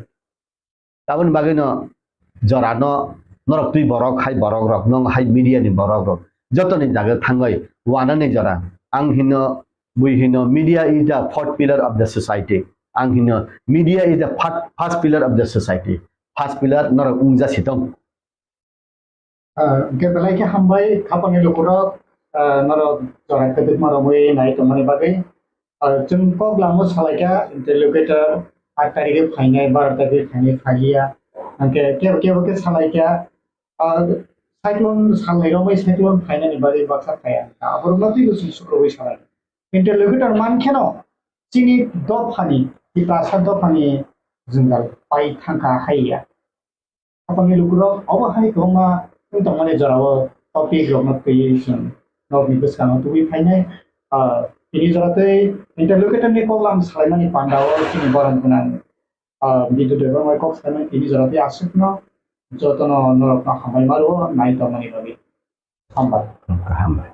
Aboni bagwi no jora no norok twi borok hai borok rok, nwng hai media ni borok rok, joto ni jaga thangwi wana ni jora. Ang hino, bui hino, media is the fourth pillar of the society. Ang hino, media is the fir-, first pillar of the society. First pillar norok wngja sitong. Ah, hwnkhe belai khe hambai, khapangni lukurok, ah, norok jora kwdwkma romwi nai tongmani bagwi. Ah, chwng kok lamo salaikha, interlocutor aat tarikhe phainai, baro tarikhe phainai, phailiya. Hwnkhe kebo kebo khe salaikha, ah, cyclone salnai romwi cyclone phainani bagwi baksa phaiya. Aborokno twibo chwng sukrubwi salai. Interlocutor mankheno chini dophani, Tiprasa dophani jwngjal pai thangkha haiya. Aboni lukurok obo hai kwbangma wng tongmani jorao topic rokno twiwi chwng norokni bwskango tubui phainai. Ah, tini jora tei interlocutor ni koklam salaimani pandao chini borom gwnang, ah, Bidyu Debbarma kok salaimani tini jora tei aswkno jotono norokno hambai ma rwo nai tongmani bagwi. Hambai. Hambai.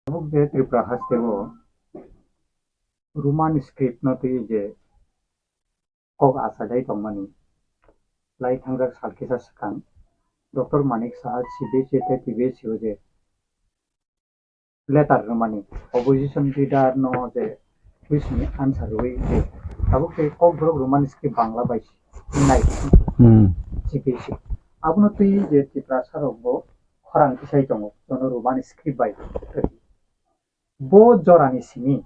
Tabuk je Tripura hasteo Roman script no twi je kok achai lai tongmani, lai thangjak sal kisa swkang Doctor Manik Saha C B S E tei T B S E o je letter rwmani, opposition leader no je question ni answer rwui je tabuk tei Kokborok Roman script Bangla bai nai Hmm. C B S E. Abono twi je Tiprasa rok bo khorang tisai tongo, jono Roman script bai. Bo jorani simi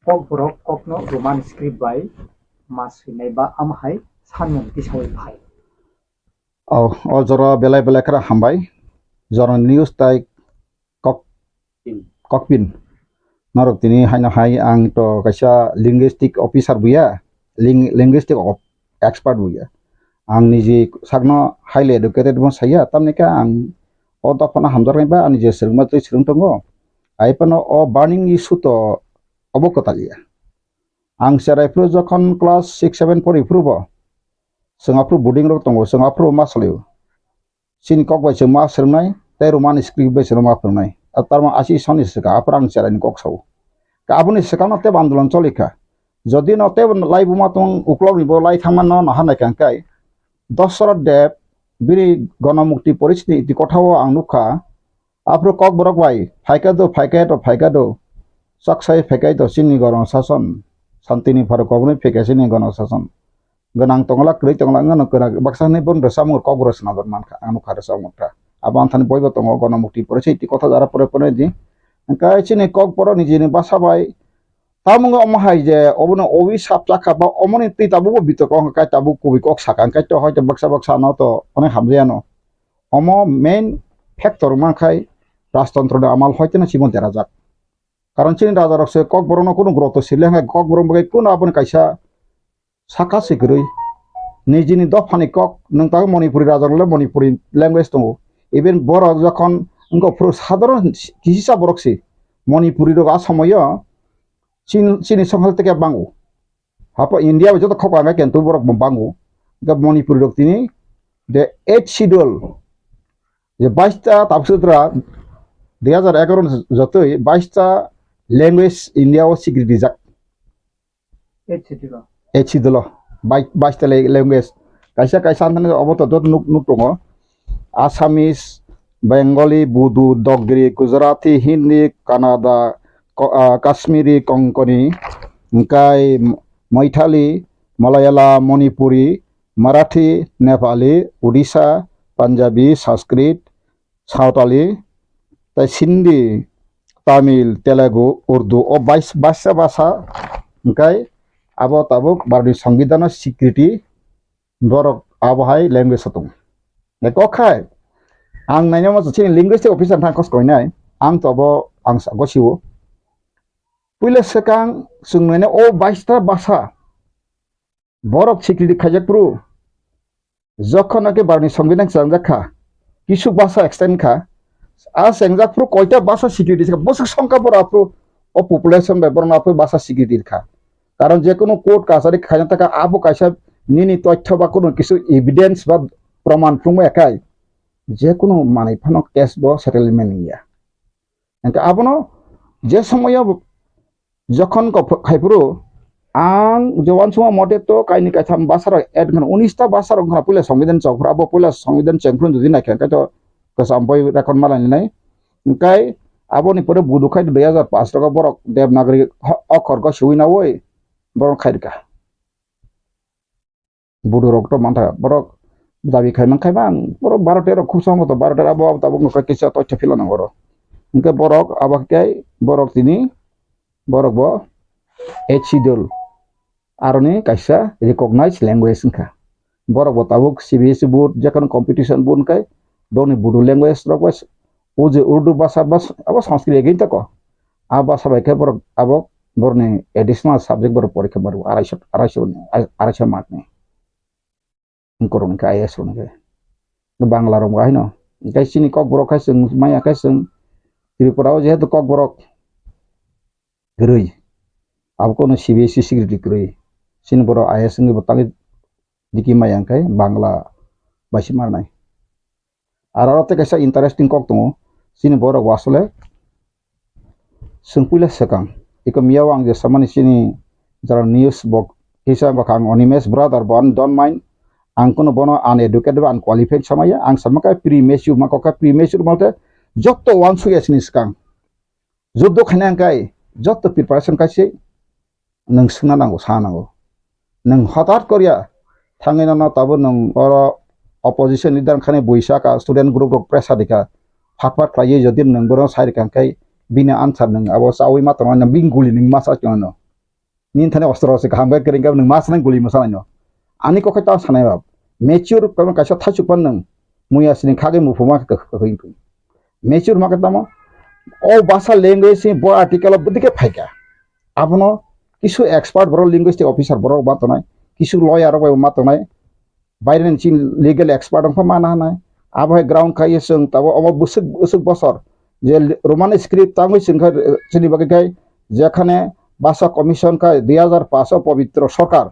Kokborok kokno Roman script bai ma swinai ba am hai sanmung tisaui phai. O, o jora belai belai khara hambai. Jora news tai kok, kokpin. Norok tini haino hai ang to kaisa linguistic officer buya, ling-, linguistic of-, expert buya. Ang niji sakno highly educated bo saya, tamni khe ang o dophano hamjaknai ba ani je swrwngma twi swrwng tongo. Ai phano o burning issue to obo kwtal ya. Ang cherai phuru jokhon class six seven pori phuru bo, chwng aphuru boarding rok tongo, chwng aphuru ma salio. Chini kok bai chwng ma swrwngnai, tei Roman script bai chwng ma phwrwngnai. A tarma asi soni swkang, aphuru ang cherai ni kok sao. Ka aboni swkang no tebo andolon choli kha. Jodi no tebo lai buma tong uklok ni bo lai thangma no naha nai kang kai. Dosrot Deb bini Gonomukti Porishni iti kotha o ang nukha. Aphuru Kokborok bai phaikha do, phaikha do, phaikha do. Chaksai phaikha do chini Gono Sason. Santini pharo koboni phaikha chini Gono Sason. Gwnang tongla, kwrwi tongla, wngno kwrak baksa hinwi bono rwchapmung Kokborok swnamjak mankha, ang nukha rwchapmung kha. Abo anthani boibo tongo, Gonomukti Porishni iti kotha jara pore pore di. Hwnkhe chini Kokborok nijini basa bai Tamo wngkha omo hai je obono owi sap chakha ba omoni twi tabukbo bitok wngkha kai tabuk kubui kok sakha hwnkhe to hoito baksa baksa no to onek hamjaya no. Omo main factor wngma khai rajtantro ni amal hoiteno chimo derajak. Karon chini raja rok se Kokborok no kunu groto sile hwnkhai Kokborok bagwi kunu aboni kaisa saka se kwrwi. Nijini dophani kok nwng tabuk Manipuri raja rok le Manipuri language tongo. Even borok jokhon wngkha phuru sadharon kisisa borok se Manipuri rok a somoyo chin-, chini songkhal teke bango. Hapo India bai joto khok ang khe kintu borok bo bango. Hingke Manipuri rok tini the eighth schedule je baista tabuk sutra dui hajar egaroh ni jotoi baista language India o sikri rijak. Eighth schedule o. Eighth schedule o bai-, baista le-, language. Kaisa kaisa anthani obo to dot nuk, nuk tongo. Assamese, Bengali, Bodo, Dogri, Gujarati, Hindi, Kannada, Ko-, ah, Kashmiri, Konkani, hingkai Maithili, Malayalam, Manipuri, Marathi, Nepali, Odisha, Punjabi, Sanskrit, Sawtali, tai Sindhi, Tamil, Telugu, Urdu, o bais-, baisa basa, hingkai abo tabuk Bharatni Songbidanno sikriti borok abo hai language o tongo. Eko khai, ang nainai ma chini linguistic officer thang kos koinai, ang to abo ang sa-, gosio. Puila swkang chwng nainai o baista basa borok sikriti khaijak phuru, jokhon ake Bharatni Songbidan chwngjak kha, kisu basa extend kha, a chengjak phuru koita basa sikriti kha, bwswk songkha borok aphuru o population bai borok aphuru basa sikriti kha. Karon je kunu court kachari khaina taka abo kaisa nini toithyo ba kunu kisu evidence ba proman phunukma ekai je kunu manwi phano case bo settlement wngya. Hingke abono je somoyo jokhon kok-, khai phuru ang je uansukma mote to kaini kaitham basa rok add wngkha, unis ta basa rok wngkha puila Songbidan chok phuru, abo puila Songbidan cheng phuru jodi naikha hingke to kwcham boi record ma lainai. Hingke aboni pore Bodo khai dui hajar paanch rok borok Devanagari ho-, okhor go siwi nawi borok khai rikha. Bodo rok to mantha, borok dabi khai man khai man, borok baro tero khub sambo to baro tero abo abo tabuk no kisa toitha phila nang oro. Hingke borok abo khe borok tini borok bo eighth schedule aroni kaisa recognized language wngkha. Borok bo tabuk C B S E board, jekhano competition board wngkhe, borokni Bodo language rok bai o je Urdu basa bas-, abo Sanskrit again tako. A basa bai khe borok abo borokni additional subject borok porikha maro araisho, araisho ni, araisho mark ni. Borok ni khe I A S rok ni khe. Bangla rok bo haino. Hingke chini Kokborok khe chwng maya khe chwng Tripura o jehetu Kokborok kwrwi. Abo kono C B S E security kwrwi. Chini borok I A S wngwi bo tangwi diki maya hingke Bangla bai se marnai. Aro aro tei kaisa interesting kok tongo. Chini borok bo asole chwng puila swkang. Iko miyao ang je samani chini jara news bo kisa wngkha ang Animesh brother bo ani don't mind. Ang kuno bono uneducated ba unqualified samaya. Ang samakha premature ma kokha premature malte jotto uansukya chini swkang. Juddo khaina hingkai jotto preparation kaise nwng swngna nango, sa nango. Nwng hotat koriya thangwi nono tabuk nwng oro opposition leader wngkhani buisa ka student group rok pressure rikha. Phat phat khlaiwi jodi nwng bono sai rikha hingkai bini answer nwng abo chawi ma tongna bini guli nwng ma sa tongno. Nini thani ostro se kaham khe kwrwng khe nwng ma sanai guli mwsa naino. Ani kokhe ta sanai ba. Mature khe kaisa thaichuk pan nwng. Muya sini khagwi muphuma khe kwkhwing. Mature ma khe tamo. O basa language ni bo article o bwdike phaikha. Abono kisu expert borok linguistic officer borok ma tongnai. Kisu lawyer rok bai ma tongnai. Baireni chini legal expert wngkha mana hanai. Abo hai ground khai chwng tabuk omo bwswk, bwswk bosor je Roman script tangwi chwng kha, chini bagwi khai jekhane basa commission khai dui hajar paanch o Pabitra Sarkar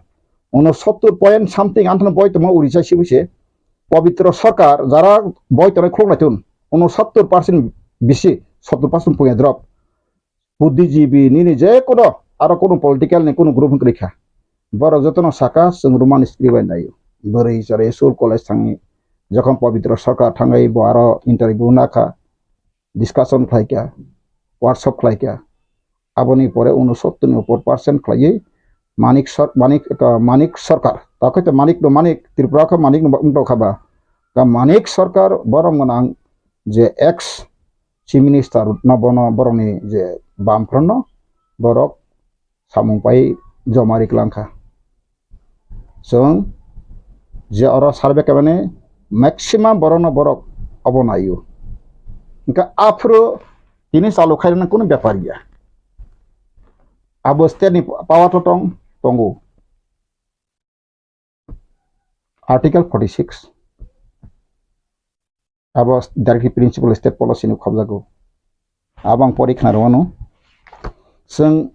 unosottor point something anthano boi tongma Orissa sibu se Pabitra Sarkar jara boi tongnai khuluk naitun unosottor percent bisi sottor percent puya drop. Buddhijibi nini je kono aro kono political ni kono group wngkha. Borok jotono saka chwng Roman script bai naio. Bwrwi chwrai school college thangwi jokhon Pabitra Sarkar thangwi bo aro interview nakha, discussion khlaikha, workshop khlaikha. Aboni pore unosottor ni upor percent khlaiwi Manik Sar-, Manik, uh, Manik Sarkar. Takhai to Manik no Manik, Tripura khe Manik no wng tongkha ba. Ka Manik Sarkar borom gwnang je ex Chief Minister no bono borokni je bamphrono borok samung pai joma ri kwlangkha. Chwng je oro survey khaimani maximum borokno borok obo naio. Hingke aphuru tini chalu khairoknani kunu bepar ya. Abo state ni power to tong, tongo. Article forty six. Abo directive principle state policy ni khobjago. Abo ang pori khna rwno. Chwng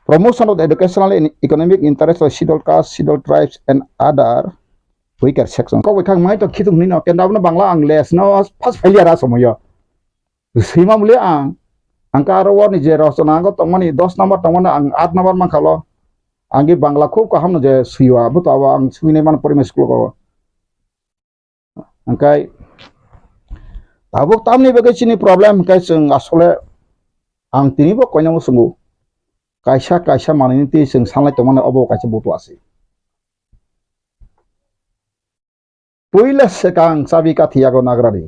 promotion of the educational and economic interest of scheduled caste, scheduled tribes and other weaker section. Kok bai khang mai to khitung hwnwi no, kenda abono Bangla ang les no first failure a somoyo. Swima muli ang, ang ka aro wani je rosona ang tongmani dos number tongmani ang aat number mankha lo. Ang ge Bangla khub kaham no je swiwa, abo to abo ang swinai man primary school ko. Hingkai tabuk tamni bagwi chini problem hingkai chwng asole ang tini bo koinamo swngo. Kaisa kaisa manwini twi chwng sanlai tongmani obo kaisa butu asi. Puila swkang chabi kathi yago nagrani.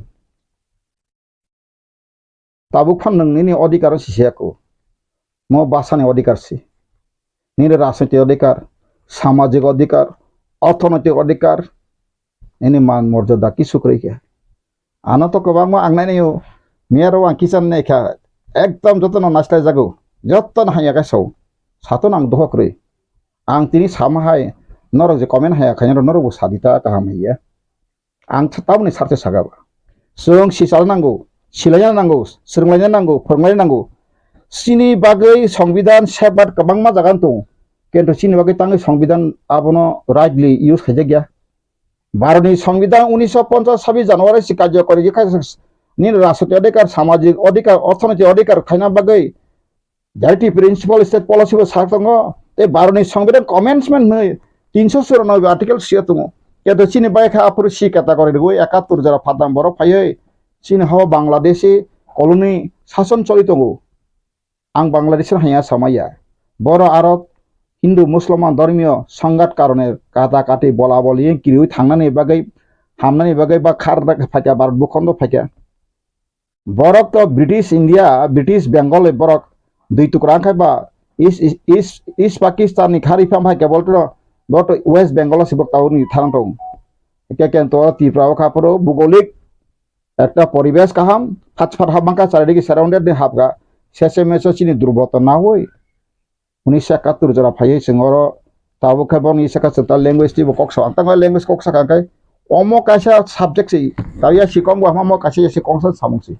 Tabuk phan nwng nini odhikar si se ako. Mo bwsani odhikar si. Nini rajnoitik odhikar, samajik odhikar, orthonoitik odhikar, nini man morjada kisu kwrwi khe. Ano to kwbangma ang nainai o, miyaro ang kisan nai kha, ekdom jotono naisla jago, jotono hanya khe sao, sato nang doho kwrwi. Ang tini sama hai, norok je comment haya khainai norok bo sadi ta kaham hiya. Ang th-, tamoni sarse saga ba. Chwng sichalna nango, silaina nango, swrwnglaina nango, phwrwnglaina nango. Chini bagwi songbidan safeguard kwbangma jaga wng tongo. Kintu chini bagwi tangwi songbidan abono rightly use khaijakya. Bharotni songbidan unisho ponchas sabis January si karjokori khe kha nini rajnoitik odhikar, samajik odhikar, orthonoitik odhikar khaina bagwi Directive principle state policy bo sak tongo, tei Bharotni Songbidan commencement hwnwi tinsho churanobe article sio tongo. Keto chini bai kha aphuru C category rwui ekattor jora phatnam borok phaiwi chini hao Bangladeshi colony sason choli tongo. Ang Bangladeshi hanya samaya. Boro aro Hindu Musulman dhormiyo songhat karone kata kati bola boli kirui thangnani bagwi hamnani bagwi ba khar phaikha Bharat bukhondo phaikha. Borok to British India, British Bengal borok dui tukra wngkha ba East, East, East, East Pakistan ni khari pham hai kebol tro borok to West Bengal si borok tawrni tharang tong. Ke ken to Tripura o kha phoro bugolik ekta poribesh kaham, phat phat hap mangkha charidiki surrounded ni hapga, sese meso chini durboto na hoi. Unisho ekattor jora phaiwi chwng oro tabuk khe boni saka chwng ta language twibo kok sa. Ang tangma language kok saka khe omo kaisa subject se, ta ya si kong bo hamo kaisa ya si kong sa samung se.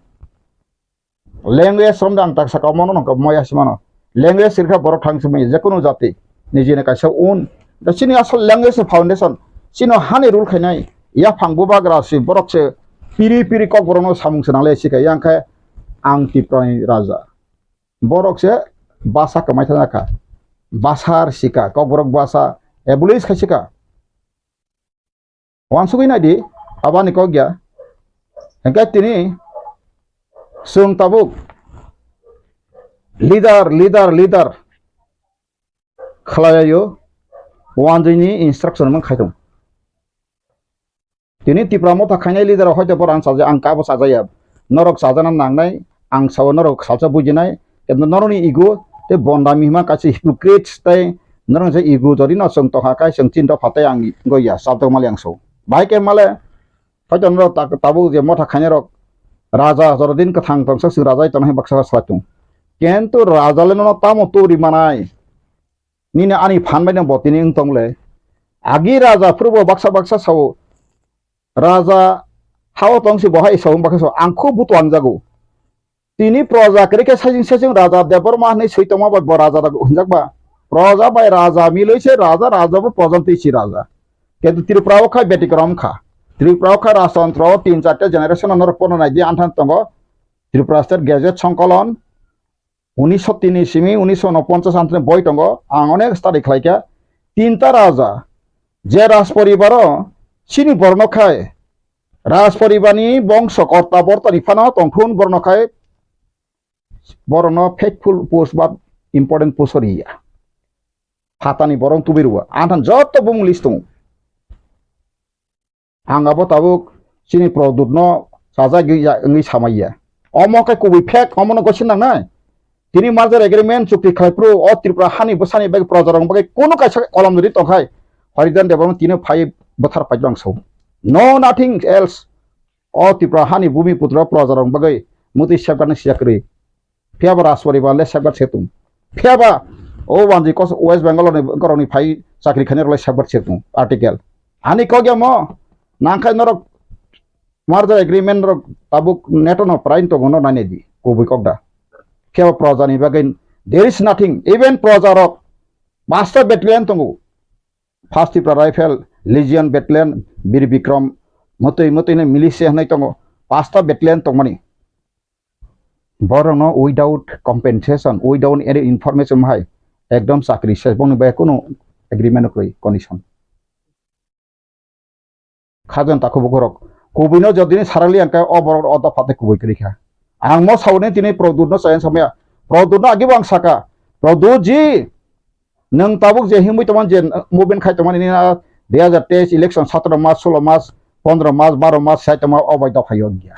Language romda ang tak saka omo no nokha mo ya si mano. Language sirkha borok thang simi je kono jati nijini kaisa un. Da chini asol language ni foundation. Chino hani rule khainai ya phang bubagra si borok se piri piri kok borok no samung se nangle si kha yang khe ang Tiprani raja. Borok se basa kwmai thangya kha. Basa rwsika, kokborok basa abolish khaisika. Wansugwi naidi, abani kok ya. Hingke tini chwng tabuk leader, leader, leader khlaiyo, wanjwini instruction mung khaitung. Tini Tipra motha khainai leader rok hoito borok ang chaja, ang kabo chajaya. Norok chajana nangnai, ang sao norok salsa bujinai, kintu norokni ego tei bondami hima kaisa hypocrites tei norok je ego jodi no chwng tongkha kai chwng chinta phatai ang goya sabjak mali ang so. Bahai khe male hoito norok ta-, tabuk je motha khainai rok raja jorodin kwthang tongsa chwng raja tongnai baksa salai tung. Kintu raja le nono tamo turi manai. Nini ani phan bai no bo tini wng tong le. Agi raja phuru bo baksa baksa sao. Raja hao tong si bo hai sao, baksa sao. Ang khub butuang jago. Tini proja kwrwi khe saichung saichung raja Debbarma hinwi swi tongma bai bo raja da hwnjak ba. Proja bai raja milwi se raja, raja bo proja twi si raja. Kintu Tripura o khai betikrom kha. Tripura o khai rajtantro o tin charta generation no norok pono nai di anthan tongo. Tripura State Gazette Songkolon. Unisho tini simi unisho unoponchas antini boi tongo, ang onek study khlaikha. Tinta raja, je rajporibaro chini borno khai, rajporibarni bongso korta bortani phano tongthun borno khai, borokno faithful post ba important post riya. Phatani borok tubui rwo, anthan joto bumung list tongo. Ang abo tabuk chini Pradyut no chajagwi ya wngwi samaiya. Omo khe kubui fake, omo no gosi nangnai. Tini merger agreement chukti khlai phuru o Tripura hani bwsani bagwi proja rok bagwi kunu kaisa kolam jodi tongkhai, Haridan Debbarma tini phai bwthar pai bang sao. No nothing else. O Tripura hani bumi putra projarok bagwi mutwi safeguard ni sijak kwrwi. Phiya ba Rajparibar le safeguard se tung. Phiya ba o wanji kos West Bengal ni borok ni phai chakri khainai rok le safeguard se tung. Article. Ani kok ya mo nangkhe norok merger agreement rok tabuk neto no prain tongo no nainai di. Kubui kok da. Phiya ba proja ni bagwi there is nothing. Even proja rok pasta battalion tongo. First Tipra Rifle, Legion Battalion, Bir Bikram, motoi motoi no militia hinwi tongo, pasta battalion tongmani. Borokno without compensation, without any information hai ekdom chakri ses bongni bai kunu agreement kwrwi condition. Khajan takhu bukhurok. Kubui no jodi ni sarali ang khe o borok o dopha tei kubui kwrwi kha. Ang mo sauni tini Produt no chayang samaya. Produt no agi bo ang saka. Produt ji, nwng tabuk je himwi tongmani je movement khai tongmani nini a dui hajar teis election satro mas, solo mas, pondro mas, baro mas sai tongma o bai dopha yo giya.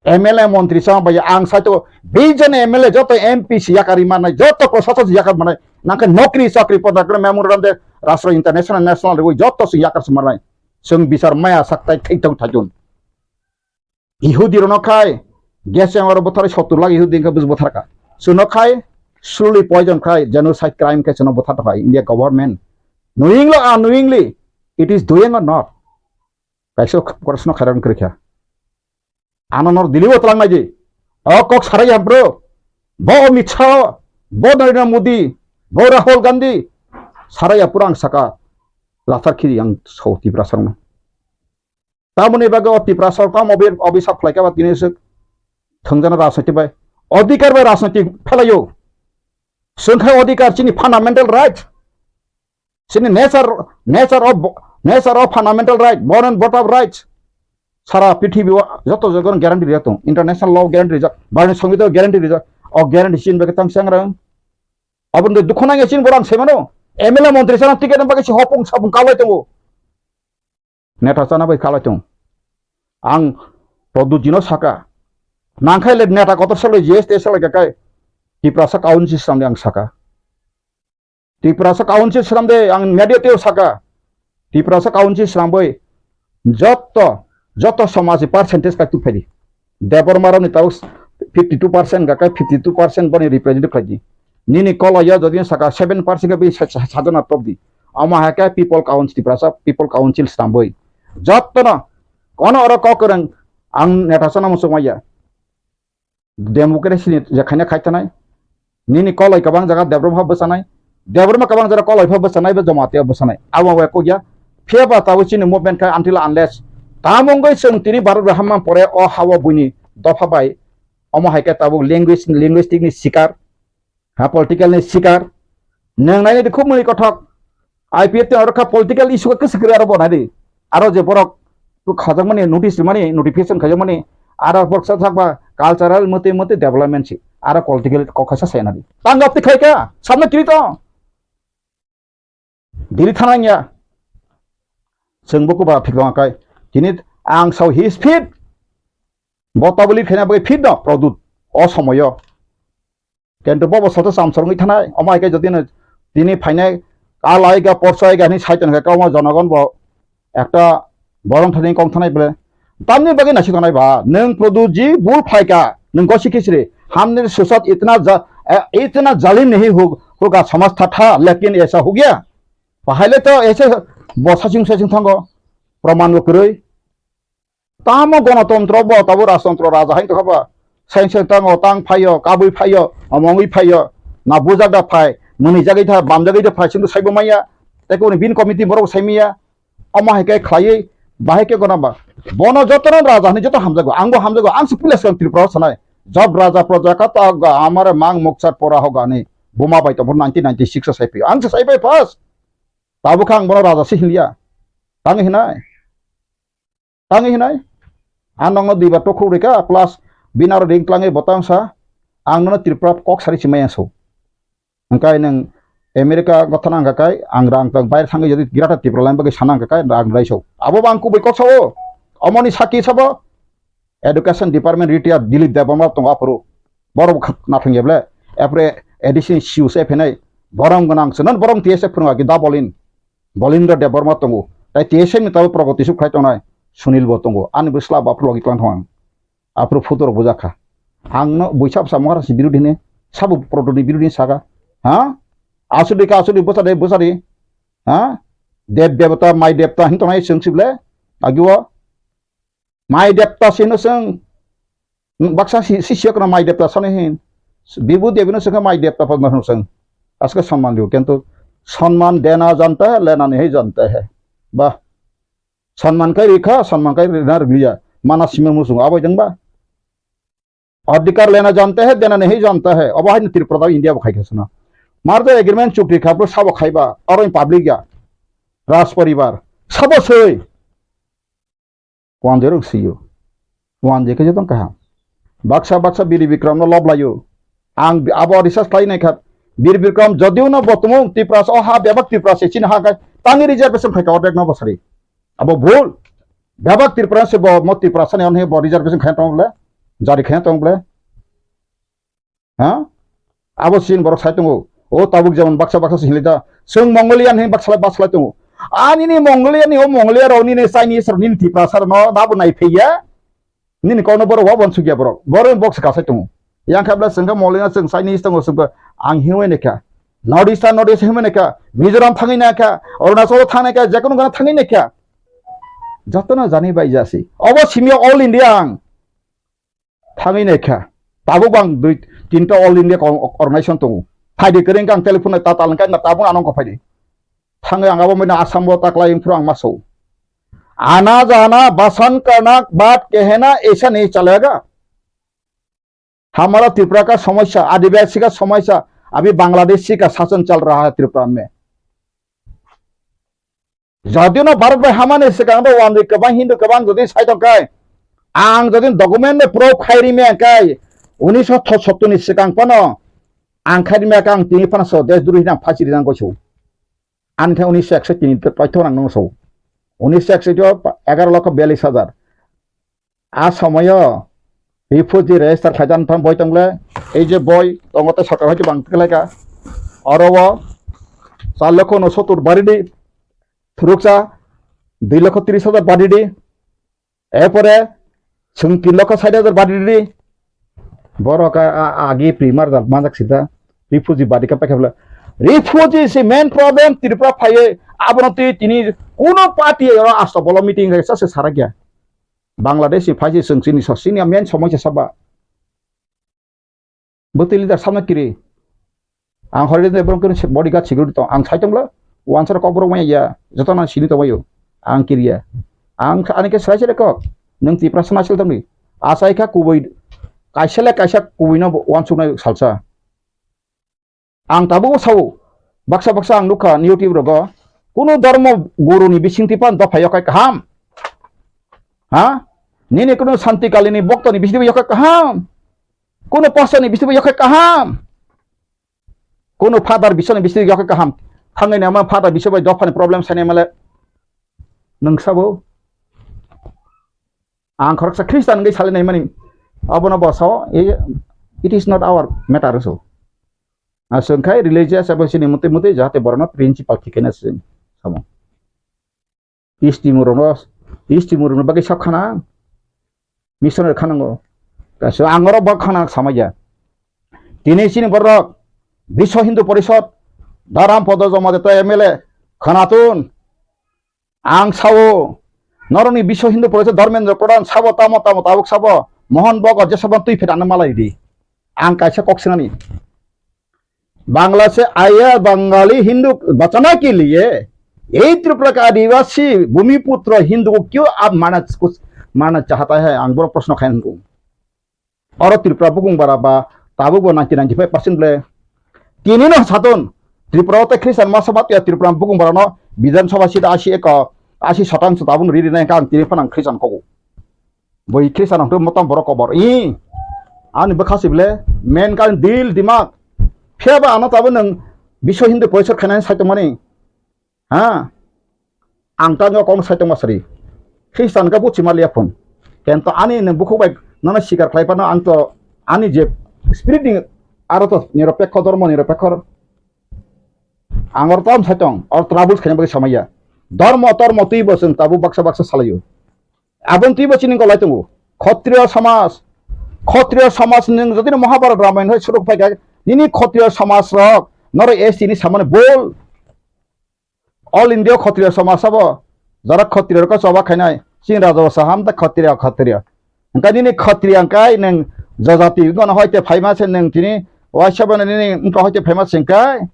M L A montri sama bai ang sai to bijon M L A joto M P si yakari manai, joto prosasok si yakari manai. Nangkhe nokri chakri poda kre memorandum de Rashtra International National rwi joto si yakar si manai. Sung bisar maya saktai thai tong thajun. Ihudi rono khai gas yang oro bothar sottur lakh Ihudi ka bus bothar ka. Suno khai slowly poison khai genocide crime khai suno bothar khai India government. Knowingly or unknowingly, it is doing or not. Kaisa korsno khairan kwrwi kha. Ano nor Delhi o twlang nai di. O kok sarai ya bro. Bo Amit Shah, bo Narendra Modi, bo Rahul Gandhi. Sarai ya pura ang saka lathar khiri ang so Tiprasa rokno. Tamoni bagwi o Tiprasa rok tamo obi, obi sak phlai kha ba tini se thwngjana rajniti bai. Odhikar bai rajniti phelaio. Sengkha odhikar chini fundamental right. Chini nature, nature of, nature of fundamental right, born and brought up rights. Sara prithibi o joto jaga guarantee rijak tong. International law guarantee rijak, Bharatni Songbitan guarantee rijak. O guarantee chini bagwi tang changrang. Aboni dukhu nangya chini borang semano. M L A montri sana ticket bagwi si hopung sapung kalai tongo. Neta chana bai kalai tong. Ang Produt jino saka. Nangkhai le neta kotor salai G S T salai kakai. Tiprasa council samde ang saka. Tiprasa council swnamde ang media teo saka. Tiprasa council swnamwi joto, joto somajni percentage kai tubphaidi. Debbarma rokni tabuk fifty two percent gakai fifty two percent boni represent khlaidi. Nini koloio jodi saka seven percent khe bai sa-, sa-, sajona topdi. Omo hai khe people council, Tiprasa people council swnamwi jotono kono oro kok kwrwng ang neta sana muchungmaya. Democracy ni je khaina khai tanai. Nini koloi kwbang jaga Debbarma pha bwchanai. Debbarma kwbang jaga koloi pha bwchanai, bo Jamatia bwchanai. Abo bai kok ya. Phiya ba tabuk chini movement khai until unless tamo wngwi chwng tini Bharat bai hamma pore o ha-o buini dopha bai. Omo hai khe tabuk language, linguistic ni sikar. Ha political ni sikar. Nwng nainai di khub mwnwi kothok. I P F T oro kha political issue kha kwswk kwrwi aro bo nai di. Aro je borok khajak mani notice mani notification khajak mani aro borok sa sakba cultural mate mate development si aro political kok khaisa sai nai di. Tang gap ti khai kha samna kiri to. Dili thana ya. Chwng bo kuba phik tong kai. Tini ang sao his fit. Bo tabuli khaina bai fit no Produt. O somoyo. Kintu bo bo soto samsor wngwi thanai, omo hai khe jodi no tini phainai, kalai ga, porsai ga hinwi sai tongkha, omo jonogon bo ekta borom thani kong thanai bole. Tamni bagwi naisik tongnai ba, nwng Produt ji bul phlai kha, nwng gosi khisri, humne ke saath itna ja-, eh, itna zalim nahi ho-, hoga samajh tha tha, lekin aisa ho gaya. Bahai le to aise bo saching saching thango, praman bo kwrwi. Tamo gonotontro bo, tabo rajtontro raja hai tongkha ba. Sain sain tango, tang phaio, kabui phaio, omongwi phaio, na bujak da phai, mwnwi jagwi da, bam jagwi da phai, chwngno saibo manya. Tei koboni bini committee borok sai manya. Omo hai khe khlaiwi, bahai khe gona ba. Bono jotono raja hinwi joto hamjago, angbo hamjago, ang se pila swkang Tripura o sanai. Job raja proja ka ta ga amare mang mukchar pora ho gani. Buma bai tongbo nineteen ninety-six o sai phio. Ang se sai bai first. Tabuk khe ang bono raja se hinliya. Tang hinai. Tang hinai, ang nokno duibar tokhok rikha, plus bini aro ring tlangwi bo tang sa, ang nono Tripura kok sari si maya so. Hwnkhe nwng America gotha nang kha kai, ang rang tang baire thangwi jodi Greater Tripura line bagwi sana nang kha kai, rang rai so. Abo bo ang kubui kok sao, omoni saki sabo, Education Department retired Dilip Debbarma tongo aphuru. Borok nathang ya ble, apre A D C ni C E O se phenai, borom gwnang se, non borom T S F phwrwng agi da bolin. Bolindra Debbarma tongo. Tai T S F ni tabuk progoti suk khai tongnai. Sunil bo tongo. Ani bwsla bo aphuru logi tlang thang. Aphuru photo rok bujak kha. Ang no buisa bwsa Maharaj ni birodhi hini, sabo Proto ni birodhi hini saka. Ha? Asudi ka asudi bwsa de bwsa di. Ha? Dev devata, mai devata hin tongnai chwng sible. Agi o mai devata sino chwng. Baksa si, si siya kono mai devata sani hin. Bibu devi no chwng mai devata padma hino chwng. Aske samman diyo. Kintu samman dena janta hai, lena nahi janta hai. Bah. Samman kai rikha, samman kai rina riliya. Mana sima musung abo jeng ba. Adhikar lena janta hai, dena nahi janta hai. Abo hai Tripura da India bo khai khasna. Mar da agreement chukti kha, bro sabo khaiba, aro public ya. Raj paribar. Sabo soi. Wanjwi rok siyo. Wanjwi khe jotong kaham. Baksa baksa Biri Bikram no lob layo. Ang bi-, abo research khlai nai kha. Biri Bikram jodio no bo tumung Tiprasa o ha bebak Tiprasa chini ha kai tangi reservation khai ka ordek no bosari. Abo bhul. Bebak Tiprasa se bo mo Tiprasa ni onhe bo reservation khai tong ble. Jari khai tong ble. Ha? Abo sin borok sai tongo. O tabuk jemon baksa baksa se hinli da. Chwng Mongolian hin baksa baksa tongo. Ani ni Mongolian ni o Mongolia rok nini Chinese rok nini Tiprasa rok no dabo nai phaiya. Nini kok no borok wa bon sugya borok. Borok box ka sai tongo. Yang khabla chwng kha Mongolian chwng Chinese tongo chwng ang hiwi ne kha. North East North East hiwi ne kha. Mizoram thangwi ne kha. Arunachal thangwi ne kha. Jekono gana thangwi ne kha. Jotono jani bai jasi. Obo simya all India ang. Thangwi naikha. Tabuk bang dui tinta All India Con-, Organization tongo. Phaidi kwrwi wngkha ang telephone nai tatal wngkha, wngkha tabuk ano wngkha phaidi. Thangwi ang abo mino Assam o taklai wngphuru ang maso. आना जाना बसंत करना बात कहना ऐसा नहीं चलेगा। हमारा त्रिपुरा का समस्या, आदिवासी का समस्या, अभी बांग्लादेशी का शासन चल रहा है त्रिपुरा में। Jodi no Bharat bai hamani swkang do wanjwi kwbang Hindu kwbang jodi sai tong kai, ang jodi document bai proof khai ri maya kai, unisho sottor ni swkang phano ang khai ri maya kai, ang tini phano so desh droi hinang phasi rinang goiso. Ani khe unisho ekso tini paitho nang nung so. Unisho ekso egaro lokho biyallis hajar. A somoyo refugee register khlaijaknai boi tongle, ei je boi tongo tei sorkar hai bang khlaika. Oro o char lokho unosottor baridi, phuruksa dui lokho tris hajar baridi, erpore chwng tin lokho sait hajar baridi. Borok a, a, agi primar jal manjak sida refugee badi ka paikha bwle. Refugee se main problem Tripura phaiwi abono twi tini kuno party oro asto bolo meeting khe sa se sarakya. Bangladesh ni phaisi chwng chini so chini main somoisa saba. Bwtwi leader samno kiri. Ang hori de borok kiri bodyguard security tong. Ang sai tongla wansar kok borok maya ya. Joto na sini tongbayo. Ang kiriya. Ang ani khe sai sai kok. Nang Tiprasa nasil tongni. Asai kha kubui kaisa le kaisa kubui no wansuknai salsa. Ang tabuk sao, baksa baksa ang nukha YouTube rogo, kunu dharma guru ni bisingtwi phan dopha yokhai kaham. Ha? Nini kunu Santi Kali ni bokto ni bisingtwi yokhai kaham. Kunu pastor ni bisingtwi yokhai kaham. Kunu father bising ni bisingtwi yokhai kaham. Thangwi nama father bising bai dopha ni problem sani male. Nung sabo. Ang khoroksa Christian wngwi salai naimani. Abono bo sao, "Eh, it is not our matter," so. Aswk khai religious abo chini muti muti jahate borokno principal thikena se samo. Isti murungno, isti murungno bagwi sab khana. Missionary khanango. Kaisa ang oro bak khana samaya. Tini chini borok Biswa Hindu Porishod, Dharam Podo Jomade to M L A khanatun. Ang sao, norokni Biswa Hindu Porishod Dharmendra Pradhan sabo tamo tamo tabuk sabo Mohan Bhagwat jesabon twi pheta ano malai di. Ang kaisa kok sinani. Bangla से आया बंगाली हिंदू बचाने के लिए यही त्रिपुरा का आदिवासी भूमिपुत्र हिंदू को क्यों आप मारना, मारना चाहता है? Ang borok proshno khai nung. Oro Tripura bukung bara ba tabuk bo ninety ninety five percent ble. Tini no saton Tripura o tei Christian masa bat ya Tripura bukung bara no Bidhan Sabha seat asi eko, asi satang so tabuk no riri nai kang tini phanang Christian kogo. Boi Christian hwnkhe motom borok kobor. I ani bwkha si ble men kan dil dimak. Phiya ba ano tabuk nang Biswa Hindu Porishad khainai sai tongmani. Ha? Ang tangwi o kokno sai tongma sari. Khristan khe buchima liya phun. Kento ani nwng bukhuk bai nono sikar khlai phano ang to ani je spirit ni aro to niropekho, dhormo niropekho. Ang oro tam sai tong, oro troubles khaina bagwi samaya. Dhormo tormo twi bo chwng tabuk baksa baksa salaio. Aboni twibo chini golai tongo. Khotriyo samaj, khotriyo samaj nwng jodi no Mahabharat Ramayana hai suruk phaikha, nini khotriyo samaj rok norok S T ni samani bol. All India khotriyo samaj sabo, jara khotriyo rok choba khainai, chini raja basa ham ta khotriyo, khotriyo. Hwnkhe nini khotriyo hwnkhe nwng jajati gono hoite phaima se nwng tini waisa bono nini wngkha hoite phaima se hwnkhe.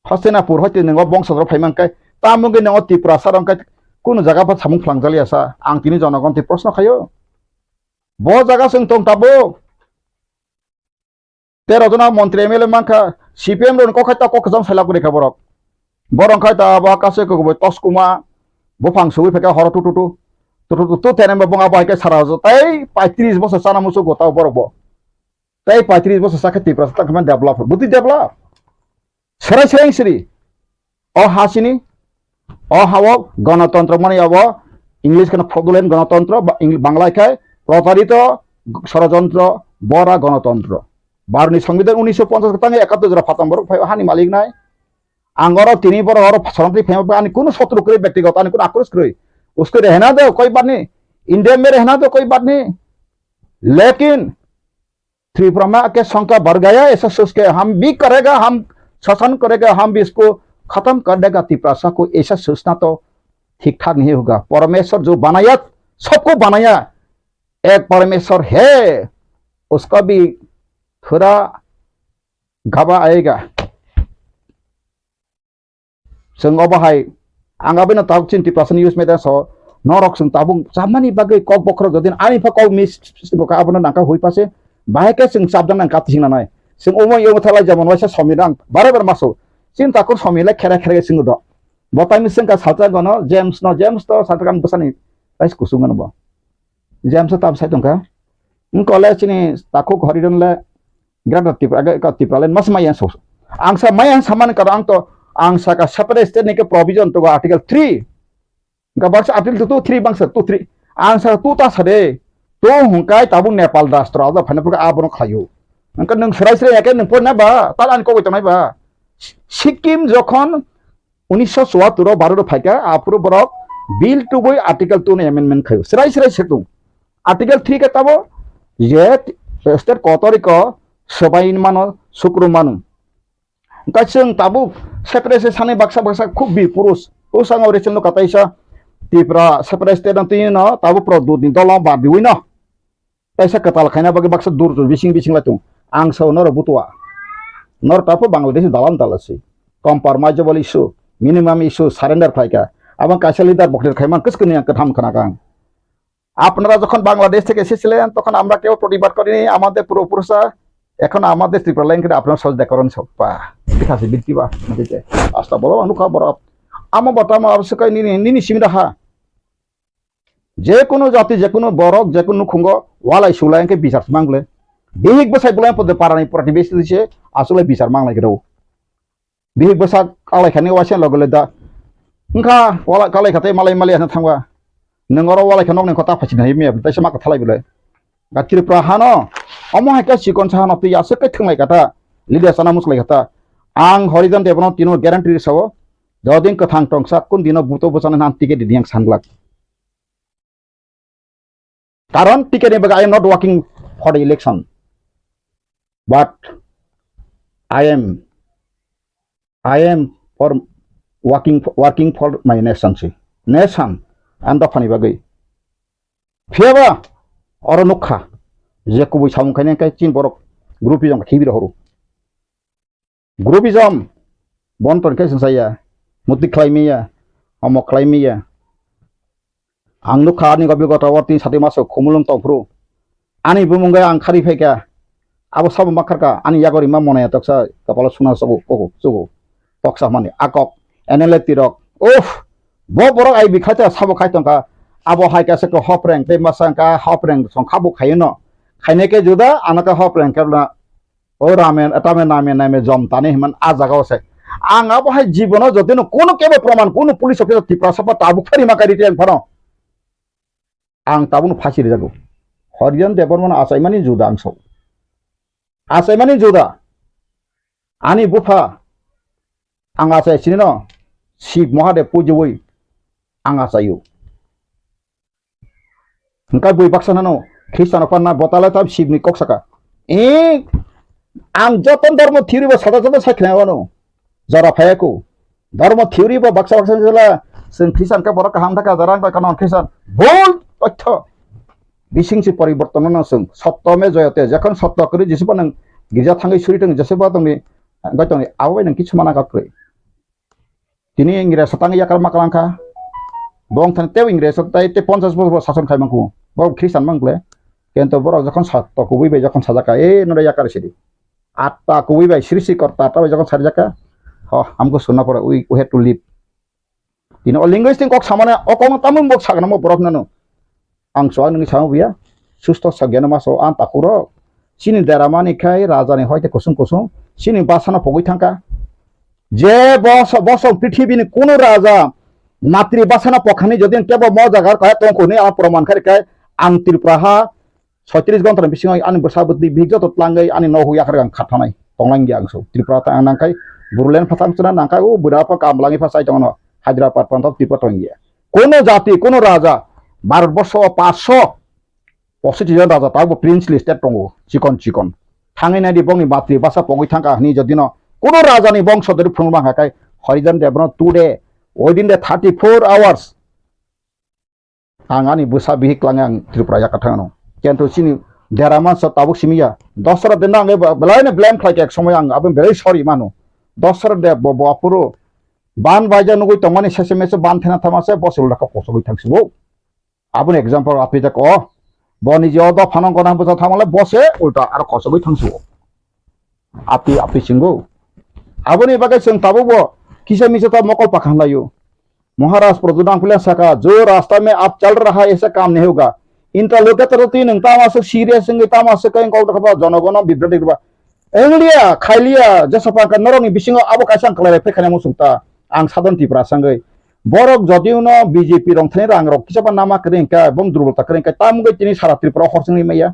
Hastinapur hoite nwng o bongso rok phaima hwnkhe, tamo hwnkhe nwng o Tiprasa rok hwnkhe kunu jaga pha samung phlangjakliya sa, ang tini jonogon twi proshno khaio. Bo jaga chwng tong tabuk. Tero jona montri M L A mankha, C P M rokni kok hai ta kok kwcham sailak rikha borok. Borok khai ta abo kaisa kokbo toskuma, buphang sugwi phaikha horo tu tu tu. Tu tu tu tu tene bo bong abo hai khe sara jo tei paitris bosor chana muchungo tao borok bo. Tei paitris bosor sakhe Tiprasa tang khe develop. Buti develop. Serai serai siri. O ha sini, o ha o gonotontro mani abo English kheno fraudulent gonotontro, ba-, Eng-, Bangla khai protarito sorojontro, bora gonotontro. Bharotni Songbidan unisho ponchas tang ekattor jora phatam borok phai o hani malik nai. Ang oro tini borok oro sorong twi phai ani kunu sotro kwrwi, byaktigoto ani kunu akros kwrwi. Usko rehna do koi baat nahi, India mein rehna do koi baat nahi. Lekin Tripura में आके शंका बढ़ गया, ऐसा सोच के हम भी करेगा, हम शासन करेगा, हम भी इसको खत्म कर देगा तिपरासा को, ऐसा सोचना तो ठीक ठाक नहीं होगा। परमेश्वर जो बनाया, सबको बनाया, एक परमेश्वर है, उसका भी थोड़ा घबरा आएगा। Chwng obo hai, ang abino tabuk chini Tiprasani news media so, norok chwng tabuk chamani bagwi kok bokhorok jodi ani pha kok miss bo kha abono nangkha hui pase, bahai khe chwng chapjak nang kati sing nanai. Chwng omo yomo thalai jemon waisa Somir ang bare bare maso. Chini takhuk Somir le khere khere chwng do. Bo taini chwng ka salsa gono James no, James to salsa kan bwsani rais kusung gono bo. James to tab sai tongkha. Wng kole chini takhuk Horidon le Greater Tripura, age ka Tripura line mas maya so. Ang sa maya samani karo ang to, ang sa ka separate state ni ke provision to article three. Ga baksa article two, three bangsa two, three. Ang sa two ta sa de. Tu hungkai tabu Nepal rastro ada phane pura abono khlayo. Angka nung serai serai ake nung pon na ba, tal an ko to nai ba. Sikkim jokhon unisho chuattor o Bharat o phaikha, aphuru borok bill tubui article two ni amendment khayo. Serai serai setung. Article three khe tabo je state kotoriko swbai mano, sukru mano. Hwnkhe chwng tabuk separate sani baksa baksa khub bi purus. O sango recent no kataisa Tripura separate state no twi no tabuk pro dut ni dolo ba diwi no. Kaisa kwtal khaina bagwi baksa dur dur bising bising lai tung. Ang sao norok butua. Norok tabuk Bangladesh dalam dala si. Compromise issue, minimum issue surrender khlaika. Abang kaisa leader boktir khaimang kwchwkni ang kwtham khna kang. আপনারা যখন বাংলাদেশ থেকে এসেছিলেন, তখন আমরা কেউ প্রতিবাদ করিনি। আমাদের পূর্বপুরুষরা, এখন আমাদের ত্রিপুরা লাইন করে আপনারা সহযোগিতা করুন, সব পা-, ঠিক আছে, বৃত্তি বা, ঠিক আছে। আস্তা বলো, অনুকা বড়। আমা বটা, আমা অবশ্য কই নিনি, নিনি সিমিরা হা। যে কোনো জাতি, যে কোনো বড়, যে কোনো খুঙ্গ, ওয়ালাই সুলাই, এনকে বিচার মাংলে। বিহিক বসাই বলে, পদে পারানি প্রতিবেশী দিছে, আসলে বিচার মাংলাই গেরো। Bihik bwsa kalai khani waisa logo le da. Wngkha wala kalai khatai malai mali asna thangba. Nwng oro walai kha nokni kota phaichina hai miya, taisa ma kathalai bwle. Ga Tripura hano, omo hai khe chikon sa hano twi aswk khe thwnglai kha ta. Lilia sana muslai kha ta. Ang Horijan Debano tino guarantee sao. Jodin kwthang tongsa kun dino buto bwsana nan ticket didi yang sanglak. Karon ticket ni bagwi I am not working for the election, but I am, I am for working, working for my nation si. Nation, ang dophani bagwi. Phiyaba oro nukha je kubui samung khainai khe chin borok group jong khibi rohoro. Groupism, bon ton khe swng saya, muti khlai miya, omo khlai miya. Ang nukha ani gobi gota o tin sati maso khumulwng tongphuru. Ani bumung bai ang khari phaikha. Abo sabo makharka, ani yagori ma monaya toksa kapalo suna sobo koko, sobo. Toksa mani akok, N L A tirok. Uff, bo borok ai bikhaita sabo khai tongkha. Abo hai kasa ko hopreng, tei masa ka hopreng song khabo khayo no. Khaine ke juda, anaka hopreng ke na O ramen, tame name, name jom tani himan a jaga o se. Ang abo hai jibono jotino kono kebo proman, kono police officer Tiprasa ba tabuk phari ma kari tiyang phano. Ang tabuk no phasi rijago. Horijan Debbarma no achaimani juda ang sao. Achaimani juda. Ani bupha ang achai sini no Shiv Mahadev pujiwi ang achaio. Hwnkhe bui baksa nano Khristian rok panna botale tam sikni kok saka. E, ang joto dormo theory bo sada sada sai khnai wano. Jora phaiya ko. Dormo theory bo baksa baksa jela, chwng Khristian khe borok kaham thaka, jora wng kha non Khristian. Bul totho. Bising si poriborton no chwng. Sotto me joyate. Jokhon sotto kwrwi Jisu bo nwng girja thangwi suri tong, Jisu bo tongni, wngkha tongni, abo bai nwng kichu mana kha kwrwi. Tini Ingres tang yakar maklang kha. Bong thani tei Ingres tai tei ponchas bosor bo sason khai mangkhu. Bo Khristian mang kle. Kento borok jokhon sotto kubui bai jokhon sajak kha, e, nore yakar sidi. Atta kubui bai srishti korta atta bai jokhon sarjak kha. Ho, hamkhe sunna pore, we, we have to leave. Tini o linguistic kok samane o kokno tamung bok sagna mo borok nano. Ang chuak nini samo buya. Susto sagyano maso ang takhurok. Chini deramani khai rajani hoite kusung kusung. Chini basano pogwi thangkha. Je boso, boso prithibini kunu raja matri basano pokhani jodi kebo mo jaga kaya tongkhu hwnwi ang proman kharikha ang Tripura ha soitris gonthani bisingo ani bwsa bwtwi bihik joto tlangwi ani nogo yakar ang khathanai tonglang ya ang so. Tripura ta ang nangkhai Bodoland phathang chwna nangkhai o bwrapa kam langwi pha chai tongo Hyderabad pantha Tripura tong ya. Kono jati, kono raja, Bharat borsho o paanch sho pochis jon raja tabuk princely state tongo, chikon chikon. Thangwi naidi bongni matri basa pogwi thangkha hwnwi jodino kono rajani bongso dori phunukma hwnka khe Harijan Dev no today, within the thirty-four hours, ang ani bwsa bihik langwi ang Tripura yakarthang ano. Kento chini dera mansa tabuk simi ya. Dosra de nang eba belai no blame khlai khe ek somoy ang aboni belai sorry mano. Dosra de bo, bo aphuru ban baija nugui tongmani sese mese ban thena thama se bo se ulta kok kosogwi thang sibo. Aboni example api jak o. Bo ni je o dophano gona bwsa thangmale bo se ulta aro kosogwi thang sibo. Api, api singo. Aboni bagwi chwng tabukbo kisa misa ta mokol pakhan laio. Maharaj Pradyot Nangphilia saka, "Jo rasta mein aap chal raha hai, aisa kaam nahi hoga." Interlocutor twi nwng tamo aswk serious wngwi tamo aswk khe kok dokha ba jonogono bibroti rwba. Wnglia, khailia, jesa pangkha norokni bisingo abo kaisa ang kwlai phai khana muchung ta. Ang Sadhan Tripura sangwi. Borok jodi uno B J P rong thani rang rok kisa ba nama kwrwi hwnkhe, bong durbol ta kwrwi hwnkhe, tamgwi tini sara Tripura hor chwngwi maya.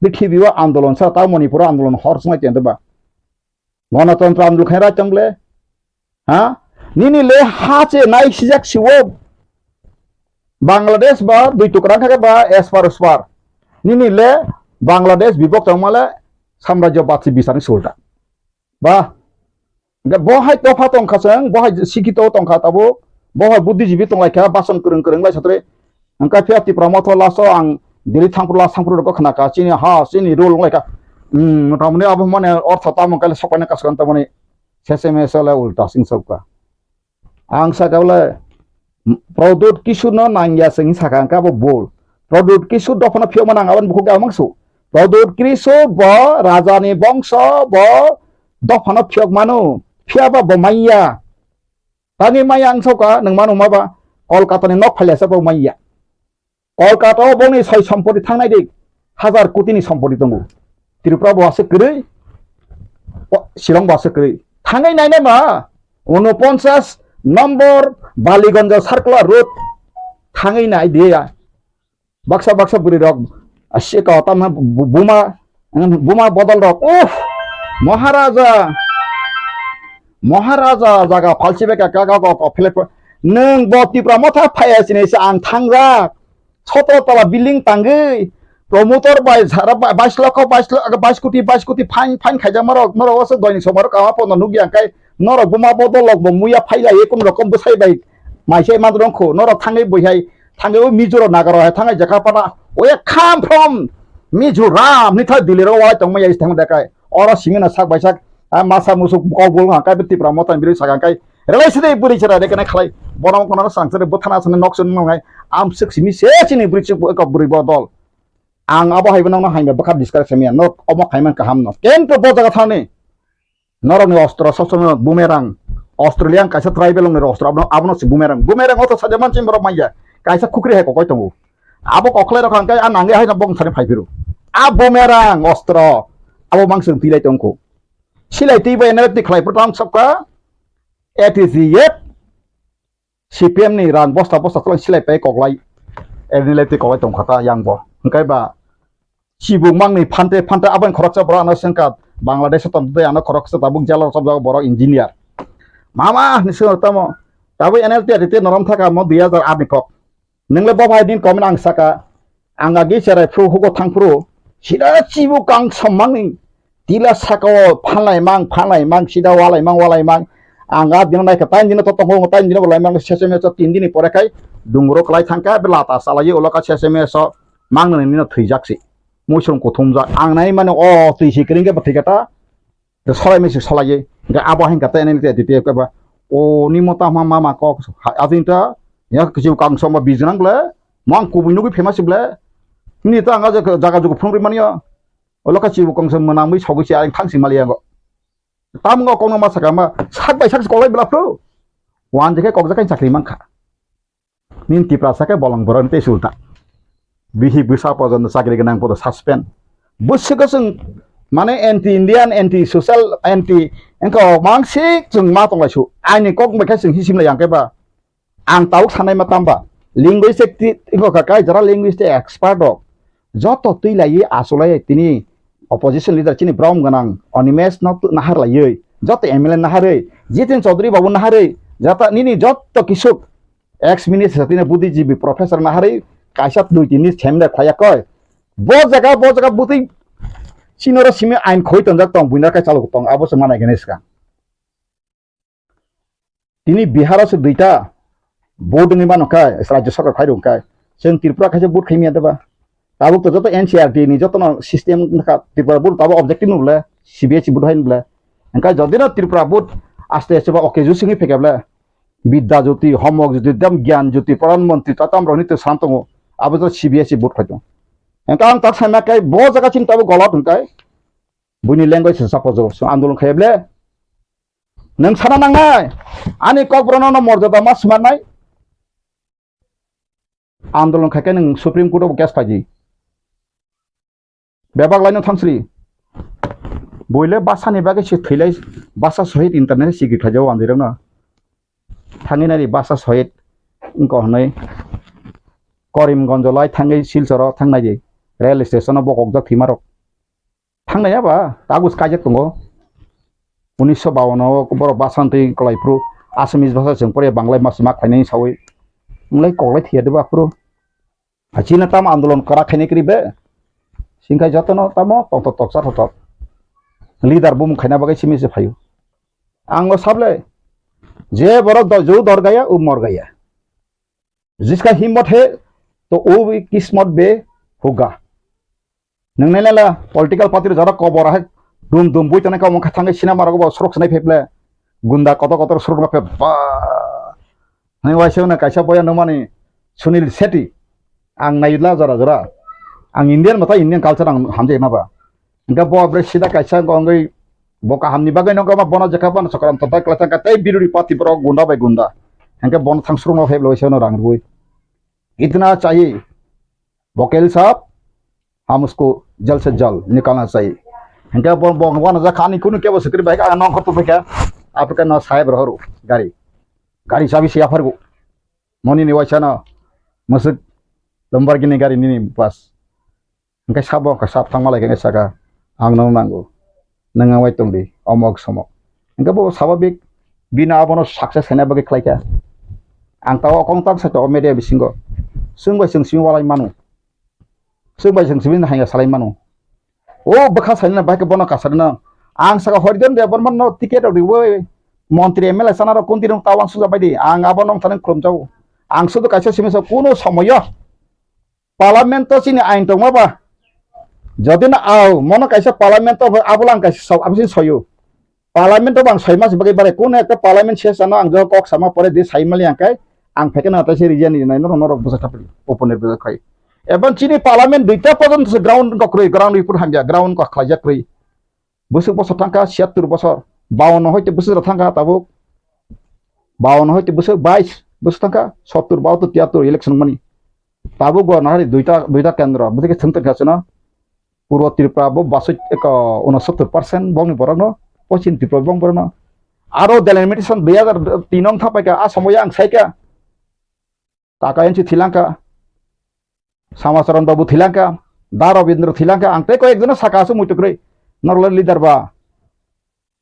Prithibi o andolon sa ta Manipur o andolon hor swngai tong ba. Ganatantro andolon khai rai tong le. Ha? Nini le ha che nai sijak siwo. Bangladesh ba dui tukra kha ba espar uspar. Nini le Bangladesh bibok tong male samrajyo batsi bisani sulta. Ba Hingke bo hai topha tongkha chwng, bo hai sikito tongkha tabuk, bo hai buddhijibi tonglaikha, bason kwrwng kwrwng lai satri. Hingke phiya Tipra motho last o ang Delhi thangphuru last thangphuru rokgo khnakha, chini ha, chini rule wnglaikha. Hmm, mota muni abo mane ortho tamo kale sokpaina kasukha tamoni seseme sele ulta sing sokha. Ang sakha bole, Pradyot Kishore no nangya se hing sakha, hingke abo bol. Pradyot Kishore dophano phiyok mano ang aboni bukhuk da mangsu. Pradyot Kishore bo raja ni bongso, bo dophano phiyok mano. Phiya ba bo manya. Tangwi manya ang soka, nwng mano ma ba Kolkata ni nok phailasa bo manya. Kolkata o boni soi sompoti thangnai di, hazar koti ni sompoti tongo. Tripura bo aswk kwrwi, o, Shillong bo aswk kwrwi. Thangwi nainai ma, unoponchas nombor Baliganj Circular Road thangwi nai di ya. Baksa baksa bwrwi rok, aswk o tamna bu-, buma, buma bodol rok. Uff, Maharaja, Maharaja jaga phalsi bai ka, ka, ka, ka, ka, philip, nwng bo Tipra motha phaiya sini se ang thangjak. Sotro tala building tangwi, promoter bai sara ba-, bais lokho, bais lo-, bais koti, bais koti fine, fine khaijak norok, norok oso doini somaro kama pono nukya kai, norok buma bodol rok bo muya phailai, ekun rokom bwsai bai maisai man rongkho, norok thangwi bwihai, thangwi o Mizo rok Naga rok hai thangwi jakha pana, oya come from Mizoram, nitha Delhi rok walai tongma yai thangma dekai, oro simi na sak bai sak, a masa musuk kok bul ha kai Tipra motha biri sakang kai, relai sidi bwrwi chwrai de kene khlai. Bono kono sang sari bwthana sani nok suni nongai. Amswk simi se chini bwrwi chwk bwkha bwrwi bodol. Ang abo hai bono hamya bwkha discuss hamya. Nok omo khaiman kaham no. Kento bo jaga thani. Norok ni ostro sob somoi bumerang. Australian kaisa tribal ni ostro abono, abono si bumerang. Bumerang oto saja manchim borok manya. Kaisa khukri hai kokoi tongo. Abo kokhlai rok hangkai a nangya hai bong sani phai phiru. A bumerang ostro. Abo mangsung tilai tongkho. Silai twi bai N L F T khlai phuto ang sokha. A T C F, C P M ni rang bosta bosta tlang silai pai koklai. N L F T koklai tongkha ta yang bo. Hingkai ba chibuk mangni phante phante abang khoroksa borok ano sengka Bangladesh o tong tei ano khoroksa tabuk jalo chobjak borok engineer. Mama ni sengok tamo. Tabuk N L T A T norom thaka mo dui hajar aat ni kok. Nwngle bo bai din comment ang saka. Ang agi cherai phuru hugo thang phuru sida chibu kang sommangni tila sakao phanlai mang, phanlai mang, sida walai mang, walai mang. Ang a dino naikha, tain dino to tongo, tain dino bo lai mang, sesame so tin dini pore khai dungro klai thangkha, be lata salai ulo ka sesame so mang nani nino thwijak si. Muisung kuthumjak. Ang nai mano o twi si kring khe bo thwi kha ta. Te solai mesi solai ye. Ga abo hin kata ene te te kaba. O ni mota ma ma ma kok. Adin ta ya kisi kang somba bijnang ble. Mang kubui nugui famous ble. Ni ta anga jaga jugu phung ri mani ya. O lokha chibu kong se mwnamwi sogwi se ayang thang sing mali yango. Tam ngo kong ma saka ma sak bai sak kolai bla phru. Wan je khe kok jakai chakri mang kha. Nin Tiprasa khe bolong borok ni tei sulta. Bihi bwsa pojon chakri gwnang podo suspend. Bwswk chwng mane anti Indian, anti social, anti engko mangsik chwng ma tonglai su. Aini kok bai khe chwng hisim lai yang khe ba. Ang tabuk sanai ma tamba. Linguistic ti engko kha kai jara linguistic expert rok. Joto twi lai asulai tini opposition leader chini brom gwnang Animesh no nahar lai. Joto M L A naharwi. Jitin Chaudhary babu naharwi. Jata nini joto kisuk ex minister tini buddhijibwi professor naharwi kaisa dui tini semde khaya koi. Bo jaga, bo jaga butwi sinoro simi ain khoi tonjak tong, buina kai chalok tong, abo se manai gani swkang. Tini Bihar o se duita vote wngwi mano kha, Rajya Sarkar phai rwng kha. Chwng Tripura khaisa vote khaimya deba. Tabuk to joto N C R T ni joto no system wngkha, Tripura board tabuk objective no bole, C B S E board haino bole. Engkha jodi no Tripura board aste aste ba okay ju singwi phekya bole, Bidya Jyoti, Homok Jyoti, dam Gyan Jyoti, Pradhan Mantri, tatam rok ni to sam tongo, abo to C B S E board khai tongo. Engkha ang tak sama kai bo jaga chini tabuk golot hwnkai, buini language se support jo, so andolon khai bole. Nwng sana nangnai, ani kokborokno no morjada ma smarnai. Andolon khai khe nwng Supreme Court o case phaidi. Bebak laino thangsri. Buile basani bagwi se thwilai, basa sohit internet sikri khlaijao andirokno. Thangwi nari basa sohit wngkha hwnwi Karimganj lai thangwi Silcharo thangnai di. Rail station o bokokjak thwimarok. Thangnai ya ba, tagus kaijak tongo. Unisho bawan o borok basa twi kwlai phuru Assamese basa chwng pore Banglai ma sima khlainai sawi. Wnglaui koklai thwiya de ba phuru. Achina tamo andolon kwrak khainai kwrwi be. Singkhai jotono tamo tongthok toksa thothok. Leader bumung khaina bagwi simi se phaio. Ang o sable. Je borok do ju dor gaya, u mor gaya. Jiska himmot he, to o bhi kismot be hoga. Nwng nai nai la political party rok jora kobor hai dum dum bui tongnai kha, omo kha thangwi cinema rok bo sorok swnai phai ple. Gunda kotor kotor sorok ma phe ba. Hai waisa na kaisa boya nungmani Sunil Shetty. Ang nai la jora jora. Ang Indian mata Indian culture ang hamjai ma ba. Hingke bo bre sida kaisa wngwi bo kahamni bagwi nokha ma bono jekha bono sokram totai kwlai thangkha tei biruri party borok gunda bai gunda. Hingke bono thang surungno phaiblai seno rang rwui. Itna chahiye. Vocal sab, hum usko jal se jal nikalna chahiye. Hingke bo, bo, bono jakha ani kunu kebo sikri bai ka nongkhor tuphaikha. Apre ka no saheb rohoru gari. Gari chabi se yaphargo. Moni ni waisa no. Masuk Lamborghini gari nini bas. Hingke sabo hingke sab thangma lai khe saka, "Ang nono nango, nwng ang bai tongdi, omok somok." Hingke bo sababik bini abono success khaina bagwi khlaikha. Ang tao kong tang sakha o media bisingo, chwng bai chwng simi walai mano, chwng bai chwng simi haiya salai mano. O bwkha salina bai khe bono kasarino, ang saka Horijan Debbarma no ticket rok riwi, montri M L A sana rok kunti rok tao ang suja bai di, ang abono wngthani khulumjago. Ang sudu kaisa simi sa kuno somoyo Parliament o chini ain tongma ba? Jodi no au, mono kaisa Parliament o abo lang kaisa sok, abo sini soyo. Parliament o bang soi mas bagwi bare, kuno ekta Parliament session o ang jo kok sama pore di sai mali ang kai, ang pheke na ta se region ni nai norok norok bwsa thapri, open bwsa khai. Ebang chini Parliament duita porjonto se ground kok rwi, ground report hamya, ground kok khlaijak rwi. Bwswk bosor thangkha siyattur bosor, bawanno hoite bwswk rok thangkha tabuk, bawanno hoite bwswk bais bwswk thangkha, sottur, bahattur, tiyattur election mani. Tabuk bo nahari duita, duita kendro, bwswk thwng tongkha chwngno. Purbo Tripura bo basoi eko unosottur percent bongni borokno, Pochin Tripura bong borokno. Aro delimitation dui hajar tin wng thapaikha, a somoyo ang saikha. Taka N C thilangkha, Samacharan Babu thilangkha, Da Rabindra thilangkha, ang tei koi ekjono saka aswk muitu kwrwi, norok leader ba.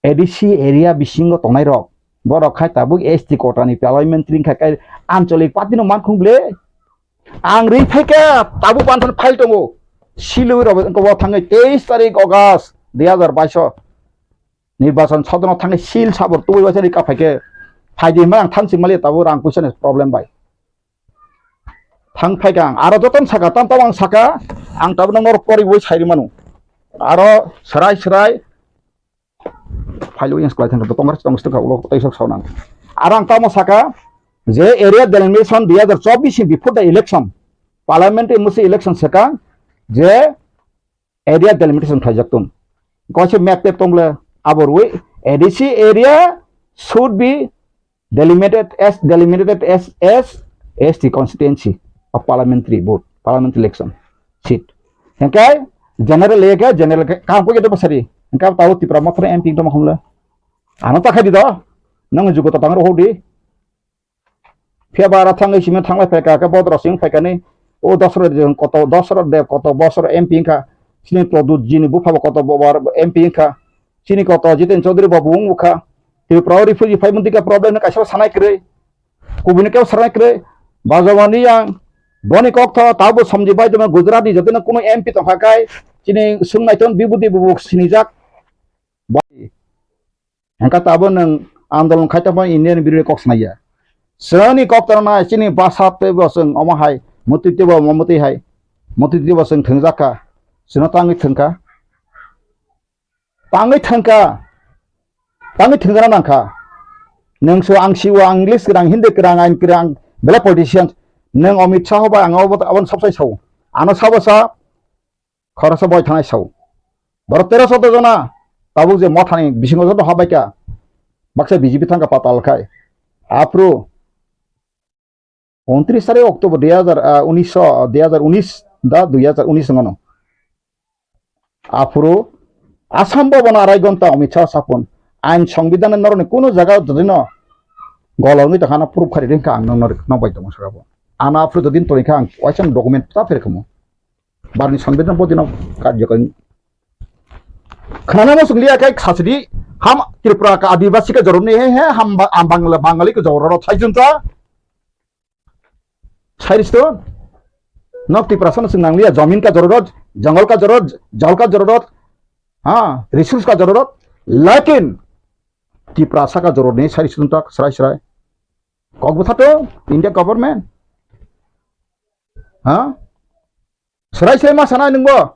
A D C area bisingo tongnai rok, borok khai tabuk S T quota ni parliamentary wngkha, kai ancholik party no mankhung ble. Ang ri phaikha, tabuk panthan file tongo. Silwi rok wngkha bo thangwi teis tarik August dui hazar baish o. Nirbachan sodon o thangwi sil sabor tubui waisa ri kaphaikhe. Phaidi hwnba ang thansi mali tabuk rang puisa ni problem bai. Thang phaikha ang. Aro jotono saka, tam tam ang saka, ang tabuk norok poriwi sai ri manu. Aro serai serai Phailu yang sekolah thangkha, tongmar tong stok ulo tei sok saunang. Arang tamo saka je area delimitation dui hazar chobbish ni before the election, parliamentary musi election saka je area delimitation khlaijaktung. Koise map tep tongle aborwi A D C area should be delimited as, delimited as, as S T constituency of parliamentary vote, parliamentary election seat. Hingke general area ke general ke kam ko kedo basari. Hingke tau Tipra Motha M P tongma khumle. Ano ta khai di do. Nang jugo ta tangro hodi. Phiya ba ara thangwi simi thanglai phaikha ke bodro sing phaikani. O Dosro de koto, Dosro de koto bosor M P wngkha. Sini Pradyut jini bupha bo koto bo M P wngkha. Chini koto Jiten Chaudhary bo bo wngkha. Tripura o refugee phai mwnti ka problem no kaisa sanai kwrwi. Kubuni kebo sanai kwrwi. Bajawani yang boni kok tho tabo somji bai tongma Gujarat ni jotono kuno M P tongkha kai. Chini sung naiton bibudi bubuk sinijak. Bai. Hengka tabo nang andolon khai tongma Indian birui kok sanai ya. Sini kok tong nai chini basa tebo sung omo hai. Mutui tebo motui hai. Mutui tebo sung thwngjak kha. Sino tangwi thwngkha. Tangwi thangkha, tangwi thangkha nangkha. Nung so ang siwo, ang English kwrang, Hindi kwrang, ain kwrang, belai politician. Nung Amit Shah bai ang abo, abon sabsai sao. Ano sabo sa, khoroksa boi thangnai sao. Borok tero sotro jona, tabuk je mothani bisingo joto habaikha. Baksa B J P thangkha patal khai. Aphuru Untris tarik October dui hazar, ah, unis, ah, dui hazar unis da dui hazar unis wngano. Aphuru Assam Bhavan arai gonta Amit Shah sapon ain songbidan norokni kuno jaga jodino golongwi tongkha ano proof khari ringkha ang nokno nok bai tongo saka bo. Ano aphuru jodin tongkha ang waisa document ta pherkhamu. Barni songbidan bodino karjokari. Khana mo sunglia kai khasidi ham Tripura ka Adivasi ka joromni he he ham ba-, am Bangla Bangali ka jororo thaijunta. Sairiston nok Tiprasa no sung nangliya, jamin ka jororot, jangal ka jororot, jal ka jororot, ha, resource ka jororot, lakin Tiprasa ka jororni sairiston tak srai srai. Kok bwtha to India government. Ha? Srai srai ma sanai nungbo.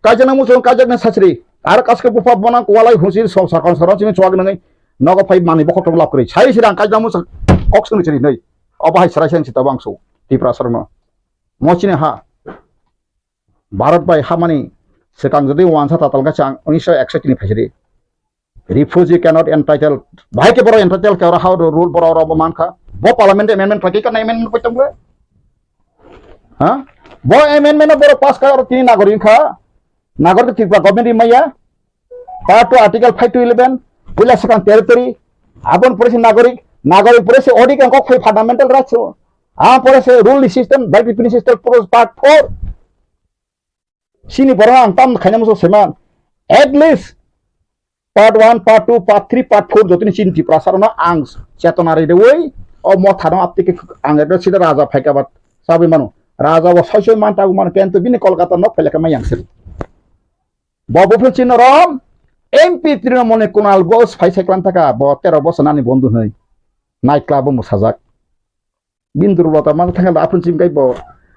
Kaijak na muchung kaijak na sachri. Ar kaske bupa bona kualai husi so sakon saron sini chuak nungai. Nogo phai mani bokok tong lap kri. Sai sirang kaijak muchung kok sung chiri nai. Obo hai srai srai sita bangso. Tipra sarno. Mochine ha. Bharat bai hamani sekang jodi wansa tatal gachang unisho ekso tini phaisidi. Refugee cannot entitled. Bahai ke borok entitled ke oro how rule borok oro bo mankha. Bo parliament amendment pakai kana amendment paitong ble. Ha? Bo amendment borok pass ka oro tini nagorik kha. Nagorik Tripura government ri maya. Part two article five to eleven. Puila sekang territory. Abon pore se nagorik. Nagorik pore se odi kang kok phai fundamental rights. Ah pore se rule system, right revenue system, pore part four. Sini borok ang tam khaina muchung seman. At least part one, part two, part three, part four jotoni chini Tiprasa rokno ang chetona ridewi o mothano aptike ang ekdom sida raja phaika bat sabi mano. Raja bo soi soi man tagu mano kento bini Kolkata nok phailaka mai yang sir. Bo buphil chino rom M P Trinamool ni Kunal Ghosh phai sai klan thaka bo tero bosor nani bondhu hwnwi night club o mwsajak. Bini durbolota ma thangkhe aphuru chimkai bo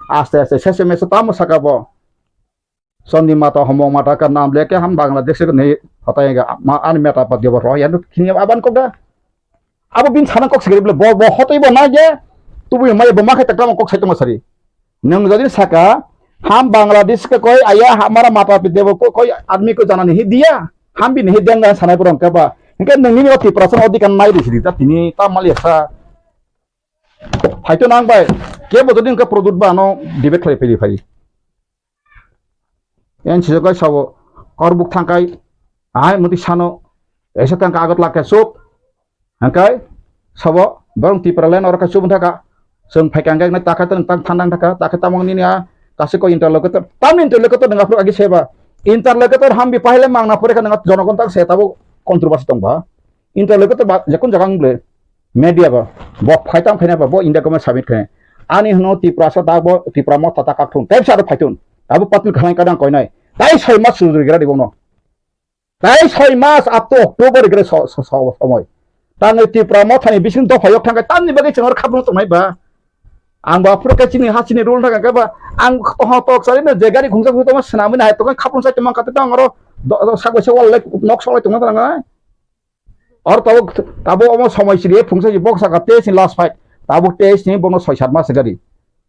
aste aste sese mese tamo saka bo. Chondima ta homong mata ka nam leke ham Bangladesh ko nei hotai ga ma ani meta pa dibo ro yan khini aban ko ga. Abo bini sana kok sigri bo bo hotai bo na ge. Tubu mai bo ma khai takam kok sai tong sari. Nung jodi saka ham Bangladesh ka koi aya hamara mata pa dibo ko koi admi ko jana nahi diya. Ham bini hi denga sanai borong ka ba. Hingke nungni o Tiprasa odikar nai ri sidi ta tini ta mali sa. Phaito nang bai, kebo jodi hwnkhe Pradyut ba ano debate khlai phai phai. Yan sijak bai sabo, korbuk thangkai, ahai muti sano, esa thangka Agartala ke suk, hangkai, sabo, borong Tipraland oro ke suk thaka, sung phai kangkai nai taka tang tang thandang thaka, taka tamang nini a, kasi ko interlocutor, tam interlocutor nang aphru agi seba, interlocutor hambi pahile mangna pore ka nang jonogon tak se tabo controversy tong ba. Interlocutor ba, jekun jaga wng ble, media ba, bo phai tam khaina ba, bo India government submit khaina. Ani hwno Tiprasa ta bo, Tipra motha ta kakthun. Tei bwsa aro phaithun. Abo patil khanai kadang koinai. Tai soi mas sujuri gira di bono. Tai soi mas up to October gira so, so, so, somoi. Tangwi Tipra mothani bising dopha yok thangkhe tamni bagwi chwng aro khapung tongnai ba. Ang ba phuru khe chini ha chini rule thangkhe ba ang toha tok sari no je gari khungsa khungsa tongma swnamwi nai tongkhe khapung sai tongma kate tang aro do, do, sak bai se wal lai nok sok lai tongma tang nai. Or tabuk, tabuk omo somoi siri phungsa si bok saka tei sini last fight. Tabuk tei sini bono soi sat mas gari.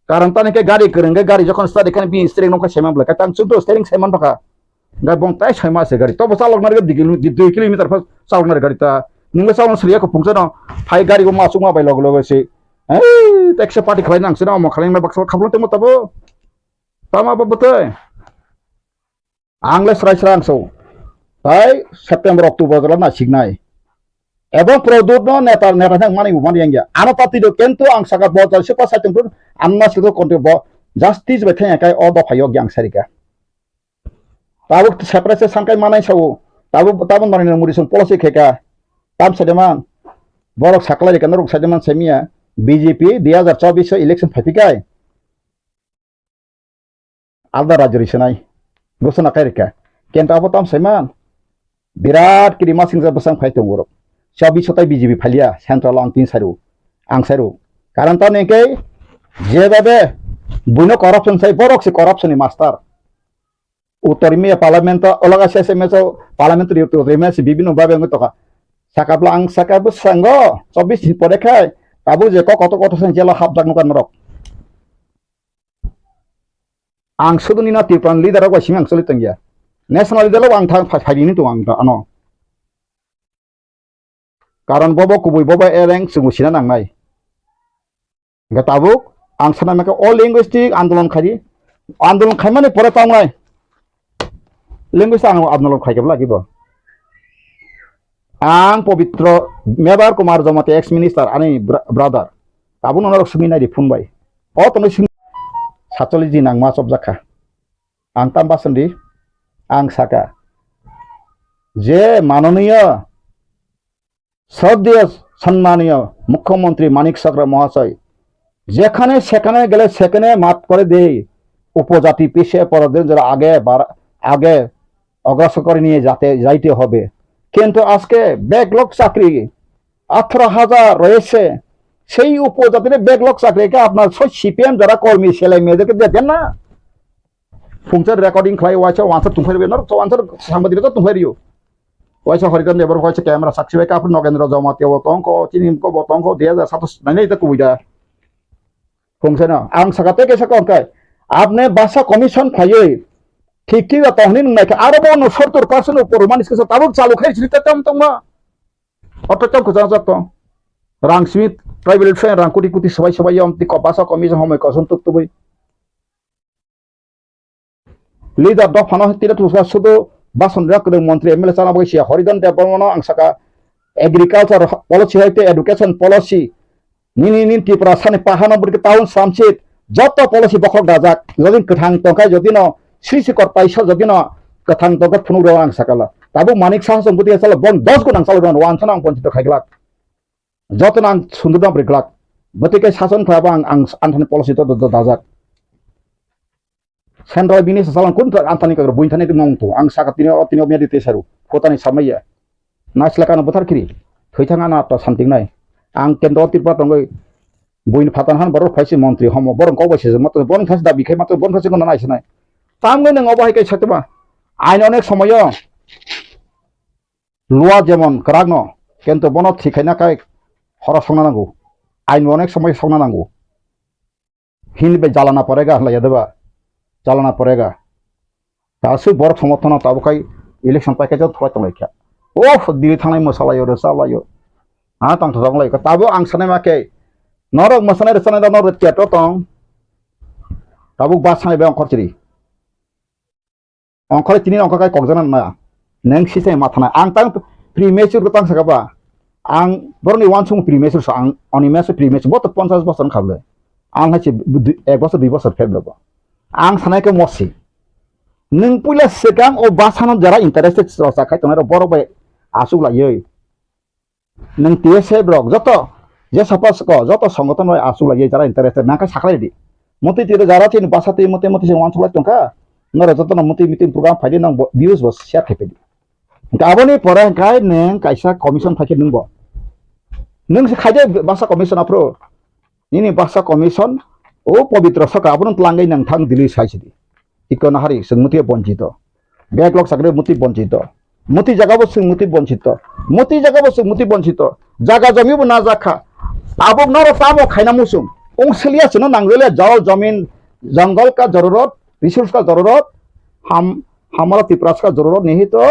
Karon tani khe gari kwrwng khe gari jokhon start khe bini steering nokha saiman bwlai khe tang chuddo steering saiman thokha. Gai bong tai soi mas gari. Tobo chalok nari dui kilo-, dui kilometer pha chalok nari gari ta. Nungla chalok siri ko phungsa no. Phai gari bo ma chukma bai log log si. Ei, taxi party khlai nang sino mo khlai ma baksa khaplo temo tabo. Tama ba bwtwi. Ang le srai srai ang so. Tai September, October jora na siknai. Ebong Pradyut no neta, neta thang mani bo mani yang ya. Ano party do kento ang saka bo jal sepa sa tong tun, anna sido konti bo justice bai thang kai o dopha yok yang sarika. Tabuk separate se sangkai manai sao. Tabuk, tabuk nani no muri song policy kheka. Tam sademan. Borok saklai rika norok sademan semia. B J P dui hazar chobbish election phaipikai. Alda rajyo ri swnai, gosona kai rikha. Kenta abo tam saiman. Birat kiri masing ja bwsang phai tongo borok. Chabi sotai B J P phalia, central ang tin sairu, ang sairu. Karon tamni hwnkhe je babe buino corruption sai, borok se corruption ni master. Uttor Rimia parliament o, olaga S M S o parliament ri Uttor Rimia se bibino babe wngwi tokha. Sakapla ang saka bwsango, chobbish din pore khai, tabuk je kok kotor kotor sang jela hapjak nukha norok. Ang suduni no Tripura ni leader rok bai simi ang choli tongya. National leader rok ang thang phai, phai rini tong ang ano. Karon bobo kubui bobo ereng chwngbo sina nangnai. Hingke tabuk ang sana maka o linguistic andolon khai di. Andolon khaimani pore tongnai. Linguistic ang andolon khai kebla gibo. Ang Pobitro Mebar Kumar Jamatia ex minister ani bra-, brother. Tabuk nono rok simi nai di phone bai. O tono simi satcholish din ang ma chopjak kha. Ang tam basan di, ang saka. Je manoniyo, shraddheyo, সম্মানীয় মুখ্যমন্ত্রী মানিক সাহা মহাশয় যেখানে সেখানে গেলে সেখানে মাত করে দেই, উপজাতি পিছিয়ে পড়াদের যারা আগে বাড়া-, আগে অগ্রসর করে নিয়ে যাতে, যাইতে হবে। কিন্তু আজকে ব্যাকলগ চাকরি আঠারো হাজার রয়েছে, সেই উপজাতির ব্যাকলগ চাকরিকে আপনার সব সিপিএম যারা কর্মী ছেলে মেয়েদেরকে দেন না। Phungsa recording khlai waisa wansa tungphai rwbaino, wansa sangbadik rok tungphai rwio. Waisa Haridan Debbarma waisa camera sakchi bai kaphir Nogendra Jamatia bo tongkho, chini ko bo tongkho, dui hazar satos nai nai ta kubui da. Phungsa no, ang saka tei kaisa kok khe, apne basa commission khlaiwi, thik thik tong hwnwi nung naikha, aro bo no sottor percent upor manis kisa tabuk chalu khai sini ta tam tongma. Oto tam kwchang jak tong. Rang simi tribal friend rang kuti kuti swbai swbai yom tiko basa commission homoi kosom tuk tubui. Leader dophano tira thwngsa sudu bason rak kwrwng montri M L A chana bagwi siya Haridan Debbarmano ang saka agriculture policy hai tei education policy nini nini Tripura sani pahano bwrwi town samsit joto policy bokhok dajak jodi kwthang tongkha jodi no sri sikor paisa jodi no kwthang tongkha phunuk rw ang sakala tabuk Manik Saha song bwtwi salo bon dos gun ang chalo rw wansano ang ponchito khaiglak. Jotono ang sundurno bwrwi glak. Bwtwi khe sason khlaiba ang, ang anthani policy to, to, to dajak. Central bini sasalang kun anthani kagra buini thani mong tu. Ang saka tini o tini o miyadi te saru. Photani samaya. Naisla kano bwthar kiri. Thwi thang ana to santing nai. Ang kendro Tripura tongoi buini phatan han borok phaisi montri homo. Borok kok bai sejak mato borok phaisi dabi khai mato borok phaisi kono naisinai. Tamgoi nang obo hai kai satuma. Ain onek somoyo. Lua jemon kwrak no, kento bono thik khaina kai horo songna nango. Ain bo onek somoi songna nango. Hini bai jalana porega hwnlaiya deba. Jalana porega. Ta aswk borok somorthono tabuk khai election paikhe jot thwlai tonglaikha. Oh, diri thangnai mwsalaio, rwchalaio. Ha, tongthok tonglaikha. Tabuk ang sanai ma khe, norok mwsanai rwchanai rok norok chat o tong. Tabuk bus sanai bai ongkhor chiri. Ongkhorwi tini ongkhor kai kokjana naya. Neng sisai mathanai. Ang tang premature ko tang saka ba. Ang boroni wansung premature sa ang oni mesu premature bo to ponchas bosor khablai. Ang hai se ek bosor dui bosor pheblo bo. Ang sanai ke mosi. Nung puila sekang o basano jara interested sa khai tongnai rok borok bai asuk laioi. Nwng T S F rok joto Je sapa soko joto songoton bai asuk lai jara interest nang khe saklai di. Motwi twi jara chini basa twi motwi motwi se wansuk lai tongkha. Noro joto no motwi meeting program phaidi nang bo-, views bo share khai phaidi. Hingke aboni pore hingke neng kaisa commission phaikhe nungbo. Nung se khaide basa commission aphuru. Nini basa commission o pobitro saka abono tlangwi nang thang Delhi sai sidi. Iko nahari sung muti bonchito. Backlog sakre muti bonchito. Muti jaga bo sung muti bonchito. Muti jaga bo sung muti bonchito. Jaga jomi bo na jakha. Abo noro tamo khaina musung. Ong selia sino nangjalia jal jomin, jangal ka jarurot, resource ka jarurot, ham, hamara Tiprasa ka jarurot nahi to.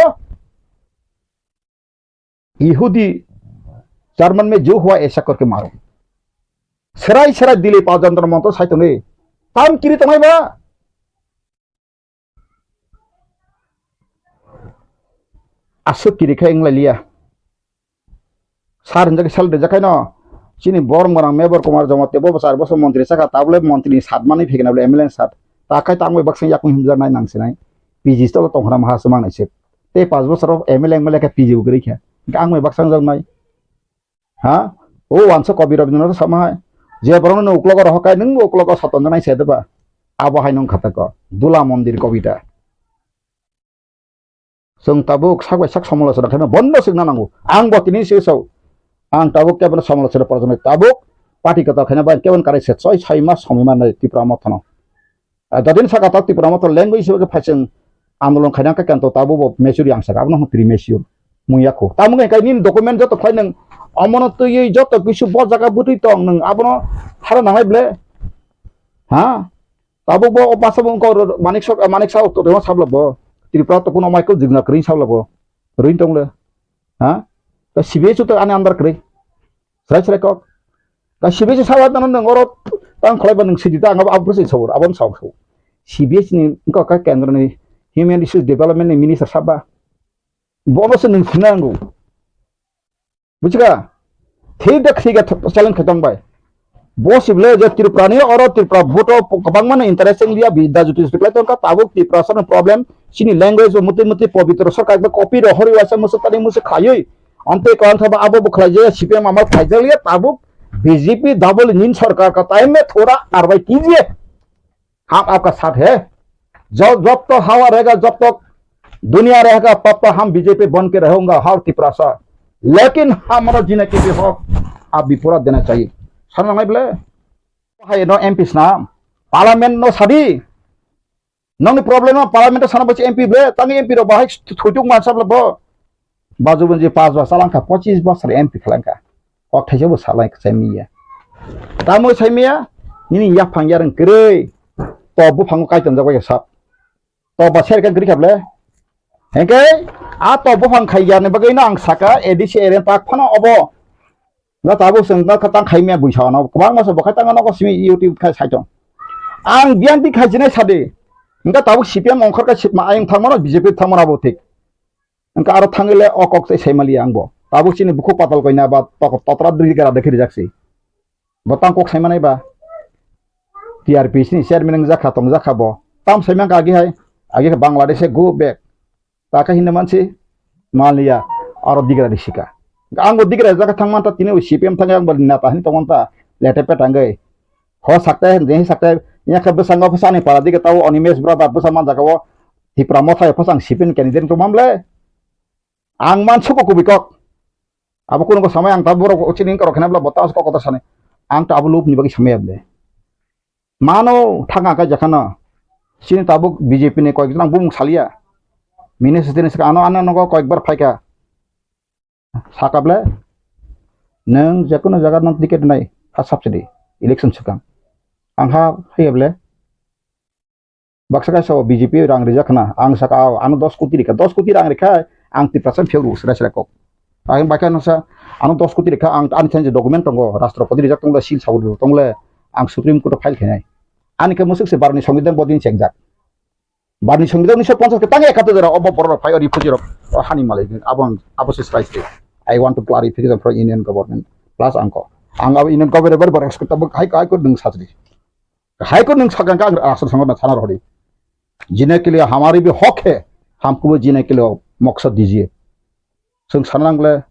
Yehudi, German mein jo hua aisa karke maro. Serai serai Delhi pa Jantar Mantar sai tongnai. Tam kiri tongnai ba? Aswk kiri khai wng lai liya. Sar hinjak sal rijak khai no. Chini borok morang Mebor Kumar Jamatia bo char bosor montri saka tabole montri ni sat mani phikna bole M L A ni sat. Ta khai tang bai baksa yakung himjak nai nang sinai. P G tolo tong khna maha swmang nai se. Tei pas bosor o M L A wng male khe P G bo kwrwi kha. Ang bai baksa wng jak nai. Ha? O wansa kobi Rabindranath sama hai. Je borokno nung uklogo rohor kai, nung bo uklogo sotonjaknai se deba. Abo hai nung khatako. Dula mondir kobita. Chwng tabuk sak bai sak somolochona khaima bondo swkna nango. Ang bo tini se sao. Ang tabuk kebono somolochona porjoni tabuk party kwtal khaina bai kebono karai se soi soi mas somoi mannai Tipra Motha no. Ah, jadin saka ta Tipra Motha language hisabe khe phaising andolon khaina khe kanto tabo bo mechuri ang saka abono hwn premature. Mung yakho. Tamo khe kai nini document joto khlai nang amono twiwi joto kisu bo jaga bwtwi tong nang abono hara nangnai ble. Ha? Tabo bo o basa bo wngkha oro Manik Sok, Manik Saha to rema sabla bo. Tripura to kuno Michael Jigna kring sabla bo. Ring tong le. Ha? Ta C B I chuto ani andar kring. Srai srai kok. Ka C B S ni sawa tano nang oro tang khlai ba nang sidi ta ang abo abro se sabur abon saw saw. C B S ni wngkha ka kendro ni Human Resource Development ni minister saba. Bono se nang sinango. Bujiga? Thik da thik da challenge khatong bai. Bo sible je Tripura ni oro Tripura vote o kwbangma ni interest wng liya bi da juti juti khlai tong ka tabuk Tripura sa problem chini language o muti muti pobitro sarkar ba copy ro hori waisa musuk tani musuk khayui. Amtwi kwlangkha ba abo bo khlaijak ya, C P M amal khlaijak ya, tabuk B J P double engine sarkar ka time mein thoda karwai kijiye. Hum aapka saath hai. Jo, jab tak hawa rahega, jab tak duniya rahega, tab tak hum B J P ban ke rahunga har Tiprasa. Lekin hamara jine ke bhi hak aap bhi pura dena chahiye. Sana ngai bole. Hai no M P sna. Parliament no sadi. Nongni problem no parliament o sana bwse M P ble, tangwi M P rok bahai thuituk mansa ble bo. Baju bunji paanch bosor salangkha, pochis bosor M P khlangkha. Kok thaisa bo salai sai miya. Tamo sai miya, nini yaphang yareng kwrwi. To buphango kaitonjak bai sap. To ba serka gri khable. Hengke, a to buphang khai yarni bagwi no ang saka A D C area tak phano obo. Na tabuk chwng na khatang khai mia buisa no kwbangma se bo khai tang nogo simi YouTube khai sai tong. Ang biyang ti khai jinai sadi. Engka tabuk C P M ongkhor ka sitma ayung thangmano B J P thangmano abo thik. Engka aro thangile o kok sai sai mali ang bo. Tabuk chini bukhuk patal koina ba tok totra dri gara dekhi rijak si. Bo tang kok sai manai ba. T R P C ni chairman wng jakha tong jakha bo. Tam sai mangka agi hai. Agi khe Bangladesh e go back. Ta khe hinwi mansi maliya aro digra risika. Ang bo digra jaka thang manta tini C P M thang ang bo neta hinwi tong manta lete peta wngwi. Ho sakte je sakte ya khe bwskango bwsani para dige tao Animesh brother bwsa man jaka o Tipra Motha o bwsang C P M candidate tong mam le. Ang man suko kubui kok. Abo kuno samai ang ta borok chini wngkha rok khe na bla bo ta kok kota sani. Ang ta abo lub ni bagwi samai able. Mano thanga kha jakhano. Chini tabuk B J P ni koyek jona bumung saliya. Minister tini saka ano ano nogo koyek bar phaika. Saka ble. Neng jekono jaga nang ticket nai ha subsidy election swkang. Ang ha haiya ble. Baksa kaisa o B J P rang rijak khna, ang saka, "Ao, ano dos koti rikha, dos koti rang rikha, ang Tiprasa phiyok rw sra sra kok." Ang bakha no sa, "Ano dos koti rikha, ang ani thani je document tongo, Rashtrapati rijak tongo, seal sabu tongo le, ang Supreme Court o file khainai." Ani khe musuk se Barni Songbidan bodin chengjak. Barni Songbidan unisho ponchas khe tang ekato jora obo borok rok phai o refugee rok o hani malai abo ang abo se srai sri. I want to clarification from Union Government plus angko. Ang abo Union Government bar bar expect abo hai hai ko deng satri. Hai ko nung sakang ka asal sango na sana rodi. Jine ke liye hamari bhi hak hai, hamko bhi jine ke liye maksad dijiye. Sung sana nangle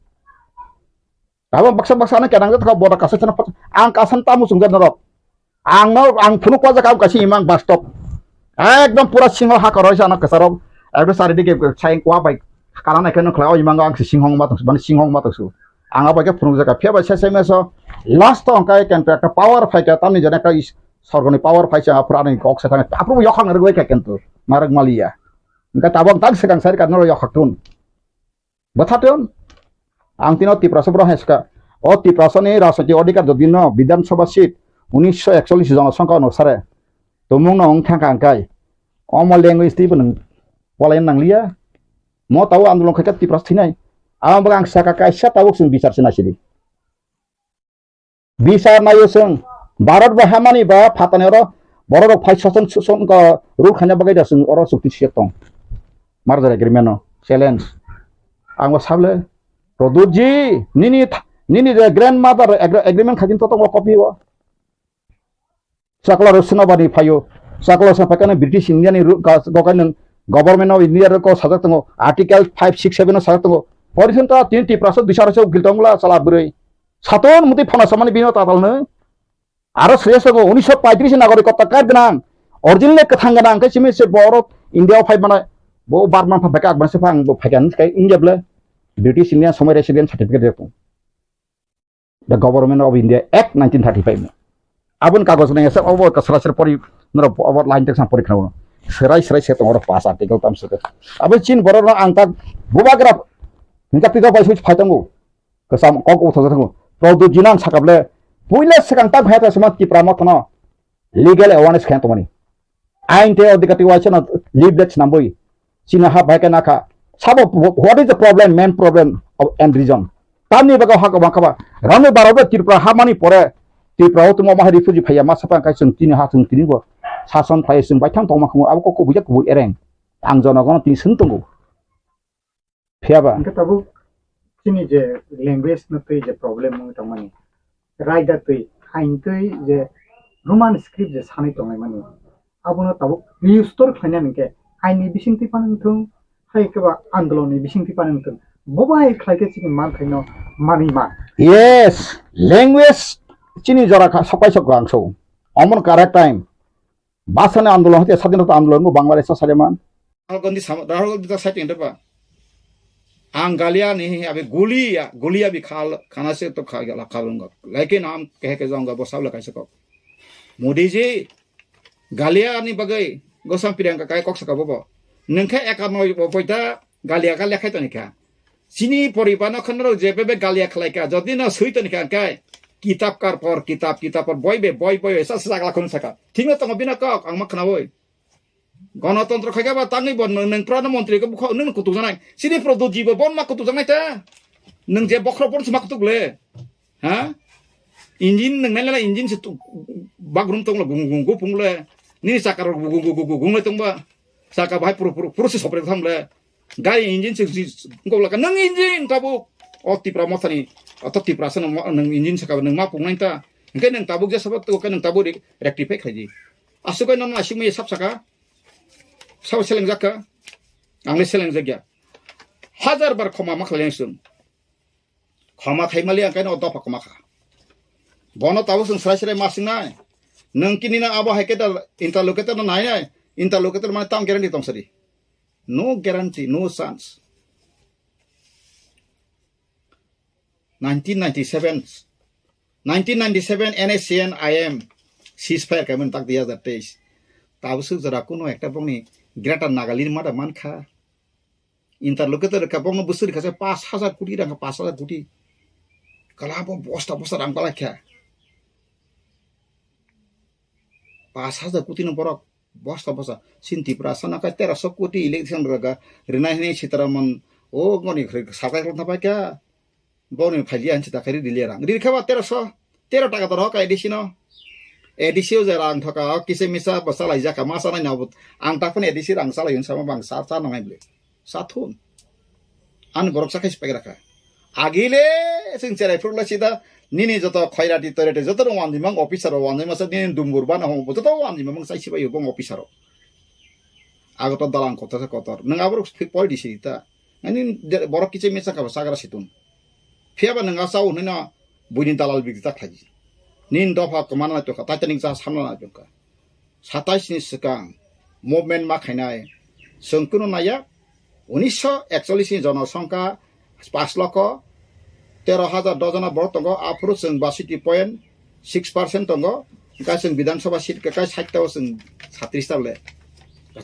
Abo baksa baksa ano kenang jat kha boda kasa chana pat-, ang kasan tamu chungjak norok. Ang no, ang phunuk wajak ang kaisa imang bastop. Ekdom pura singho ha koroi sa ano kasarok. Ekdom sari dige sayang kwa bai. Kalan ekhe no khlai o imang ang si singhong ma tongsu, mane singhong ma tongsu. Ang abai khe phunuk jaka phiya bai sese meso last to hwnkhe ekta power phai kha tamni jone ekta is-, sorgoni power phai se aphuru ani kok se thang aphuru yokhang rwgwi kha kintu narwk maliya. Hwnkhe tabok tang swkang sari ka norok yokhak tun. Bwtha tun. Ang tino Tiprasa borok hai swka. O Tiprasani rajnoitik odhikar jodi no Bidhan Sabha seat unisho ekchollish jonosongkha onusare tumung no wng thangkha hwnkhe omo language twibo nwng polaina nangliya. Mo tabuk andolon khaikha Tiprasa thinai. Amo bagwi ang saka kaisa tabuk chwng bichar se naisidi. Bichar naio chwng. Bharat bai hamani ba phatani oro borok rok phai soson soson ko rule khaina bagwi da chwng oro chukti siyok tong. Merger agreement no challenge. Ang bo sable Pradyut ji nini th-, nini je grandmother agre-, agreement khakin to tongo copy o. Chakla rok Senapati phaio. Chakla rok Senapati kano British India ni ru-, ka-, gokai nwng Government of India rok sajak tongo. Article five six seven o sajak tongo. Pori khe ta tini Tiprasa dui sara se ukil tongla chala bwrwi. Saton muti phana samani bino tatal nw. Aro sreya sago unisho paitris nagorikota card gwnang. Original kwthang gwnang khe simi se borok India o phai mano. Bo Burma pha beka akbar se phang bo phai kan kai India ble. British India somoi resident certificate rok. The Government of India Act nineteen thirty-five no. Aboni kagoj nang esa obo ka sera sera pori norok obo line text pori khna. Serai serai se tong oro pass article tam se. Abo chin borok no ang ta bubagra hingka pika bai sui phai tongo. Kasam kok uthok thok. Pradyut ji nang sakable puila sekang ta bhai ta sema Tipra Motha no legal awareness khaina tongmani. Ain tei odhikar tei waisa no leaflets nambui chini ha bai khe nakha. Sabo, what is the problem, main problem of, and reason? Tamni bagwi ha kwbang kha ba. Rani baro bo Tripura ha mani pore Tripura o tongma ma refugee phaiya ma sapa khai chwng tini ha chwng tini bo sason phai chwng baithang tongma khumu abo kok kubui jak kubui ereng. Ang jonogono tini swng tongo. Phiya ba? Hingke tabuk chini je language no twi je problem wngwi tongmani, raida twi, ain twi je Roman script je sanwi tonglaimani, abono tabuk reustor khlaina hingke aini bisingtwi phano wngthung, hai khe ba andolonni bisingtwi phano wngthung, bo bai khlai khe chini manthai no manwi ma. Yes, language chini jora kha sokai sok ang so. Omono correct time. Bhasani andolon hoite sadinota andolon bo Bangladesh o saleman. Rahul Gandhi sama, Rahul Gandhi ta side ende ba. Ang galia ni abi gulia, gulia bi khal, khana se to kha gala khal ngo. Lekin am keh ke jong bo sabla kaisa kok. Modi ji galia ni bagai gosam Priyanka kai kok saka bobo. Nengkhe ekanoi bo poita galia galia khai toni kha. Chini poribar no khwnrok je bebe galia khlai kha, jodi no swi toni kha khe kitab kar por, kitab, kitab por, boi be, boi, boi be, sa, sa, chakla khun saka. Thik no tongo bina kok, ang ma khnawi. Gonotontro khai khe ba tangwi bo nwng, nwng prana montri khe bukha nwng kutuk janai. Chini Pradyut ji bo bon ma kutuk janai ta. Nwng je bokhro bon ma kutuk le. Ha? Engine nwng nai le engine se tu, bagrum tong le gung gung gung pung le. Nini chakar gung gung gung gung le tong ba. Chaka bahai puru puru puru se sopre tham le. Gari engine se si, ngok laka nang engine tabuk. O Tipra Mothani, o to Tipra sana mo-, nang engine saka nang ma pung nai ta. Hingke nang tabuk je sabab to ke nang tabuk re-, rectify khai di. Asuk kai nang asuk me sab saka. Sab seleng jaka. Ang le seleng jakya. Hajar bar khoma ma khlai sung. Khoma khai mali ang kaino dopha khoma kha. Bono tabuk sung srai srai ma sing nai. Nang kini na abo hai ke da interlocutor na nai nai. Interlocutor mane tam guarantee tong sari. No guarantee, no chance. Nineteen ninety-seven, nineteen ninety-seven N S C N I M ceasefire kaiman tak dui hazar teis. Tabuk suk jora kuno ekta bongni Greater Nagaland mada mankha. Interlocutor ka bongno busuri kha pas hajar koti rang, pas hajar koti. Kala bo bosta bosta rang balai kha. Pas hajar koti no borok bosta bosta. Sin Tipra sana kai tera so koti election raga. Rinai hini Sitaraman o ngoni sakai rok napai kha. Boni phailiya hinsi ta khairi riliya rang. Riri kha ba tera so. Tera taka to rok A D C no. A D C o je rang thoka o kisa misa bo salai jaka ma sanai na bo. Ang ta phone A D C rang salai yun sama bang sa sa nang ai ble. Sa thun. Ani borok sa khai sipai rakha. Agile sing cherai phuru lai sida nini joto khairati toirati joto no wanjimang officer o wanjima sa nini dumbur bana hong joto wanjimang sai sipai bong officer o. Ago to dalang kotor sa kotor. Nang aborok poi di sita. Ani borok kiche misa ka sagra situn. Phiya ba nwng a chao hwnwi no buini dalal bikri ta khlai di. Nini dopha kwmana nai tongkha, Titanic jahaj hamna nai tongkha. Satais ni swkang movement ma khainai chwng kunu naiya. Unisho ekchollish ni jonosongkha pas lokho tero hajar dojona borok tongo, aphuru chwng basiti point six percent tongo. Hwnkhe chwng Bidhan Sabha seat kakai sait ta o chwng satris ta le.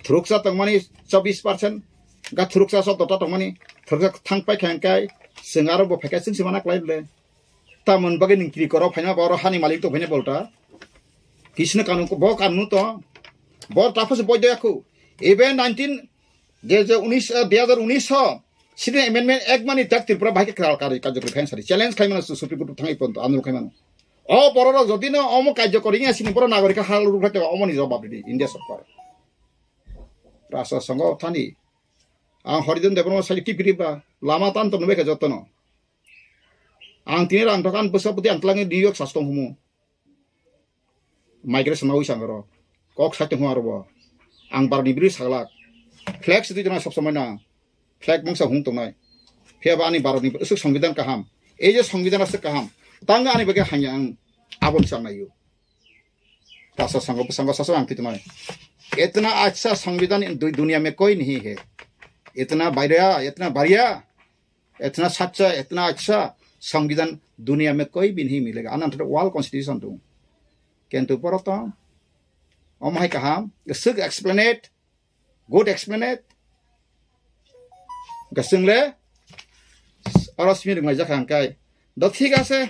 Thuruksa tongmani chobbish percent, hwnkhe thuruksa sotto ta tongmani, thuruksa thang paikha hwnkhe chwng aro bo phaikha chwng se mana khlai le. Tamoni bagwi nwng kiri korok phaima ba oro hani malik tong phaina bolta. Kisino kanun ko, bo kanun to. Bo taphos boy doya khu. Even nineteen, je, je unis, eh, dui hajar unis ho, Citizen Amendment Act mani tak Tripura bahai ke kral kari kajok khain sari. Challenge khai mano Supreme Court thang iponto, andolon khai mano. O borok rok jodi no omo kajok kori ya sini borok nagorik hal ruk khai omo ni jawab di India sorkar. Rasa songo thani. Ang Horijan Debbarma sai kipiri ba, lama tan to nubekha jotono. Ang tini rang tokan bwsa pwtwi ang twlangwi New York sas tong humu. Migration nawi sang aro. Kok sai tong aro bo. Ang barni biri saglak. Flag sitwi tongnai sob somoi na. Flag mungsa hung tongnai. Phiya ba ani barni bwswk songbidan kaham. Ei je songbidan aswk kaham. Tang ani bagwi hanya ang abon sang nayo. Rasa songo bwsango sasu ang twi tongnai. Itna acha songbidan in du-, duniya mein koi nahi hai. Itna bhaiya, itna bhaiya. इतना सच्चा, इतना अच्छा संविधान दुनिया में कोई भी नहीं मिलेगा। Ano world constitution tu. Kintu poroto, om hai kaham, suk explain it, good explain it. Gasung le, oro simi rwngmai jakha hwnkhe. Do thik ase.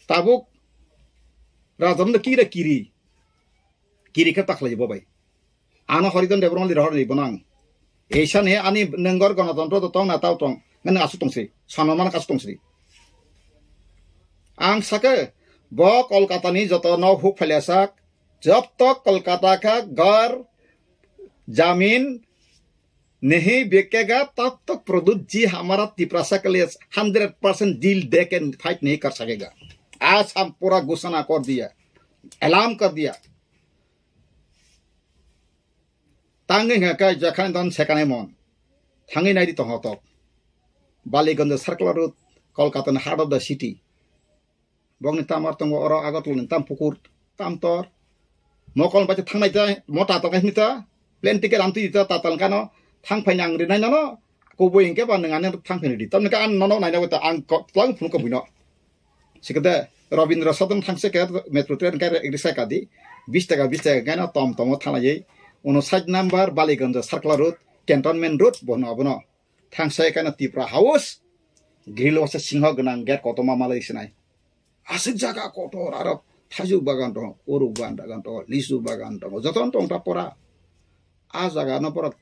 Tabuk raja no kira kiri. Kiri khe takhlai bo bai. Ano Horijan Debbarma li rohor ri bonang. Eisa ne ani nengor gonotontro to tong na tao tong. Ngan asu tong si. Sanamana kasu tong si. Ang sake bo Kolkata ni joto no huk phailasak. Jab tak Kolkata ka ghar jamin नहीं बिकेगा, तब तक प्रद्युत जी हमारा तिपरासा के लिए hundred percent दिल दे के फाइट नहीं कर सकेगा। आज हम पूरा घोषणा कर दिया, ऐलान कर दिया। Tangwi hwnka khe jakhan don sekanai mon. Thangwi naidi tonghotok. Baliganj Circular Road, Kolkata ni heart of the city. Bokni tamar tongo oro Agartala ni tam pukur, tam tor. Mokol bai thangnai ta, mo tatal kai ta, plane ticket amtwi ta, tatal kano, thang phai nang rinai nono, kubui hwnkhe ba nwng ani thang phai di. Tamni ka ang nono naina ta, ang ko, tlang phunu ko buino. Sikade, Rabindra Sadan thang se ke metro train kai risa ka di, bis taka, bis taka kai no tom tomo thanglai. Uno side number Baliganj Circular Road, Cantonment Road, bono abono. Thang sai kano Tipra House, grill o se singho gwnang gate kotorma malai sinai. Aswk jaga kotor aro thaijuk bagan tongo, uruk bagan tongo, lisu bagan tongo, jotono tong ta pora. A jaga no borok,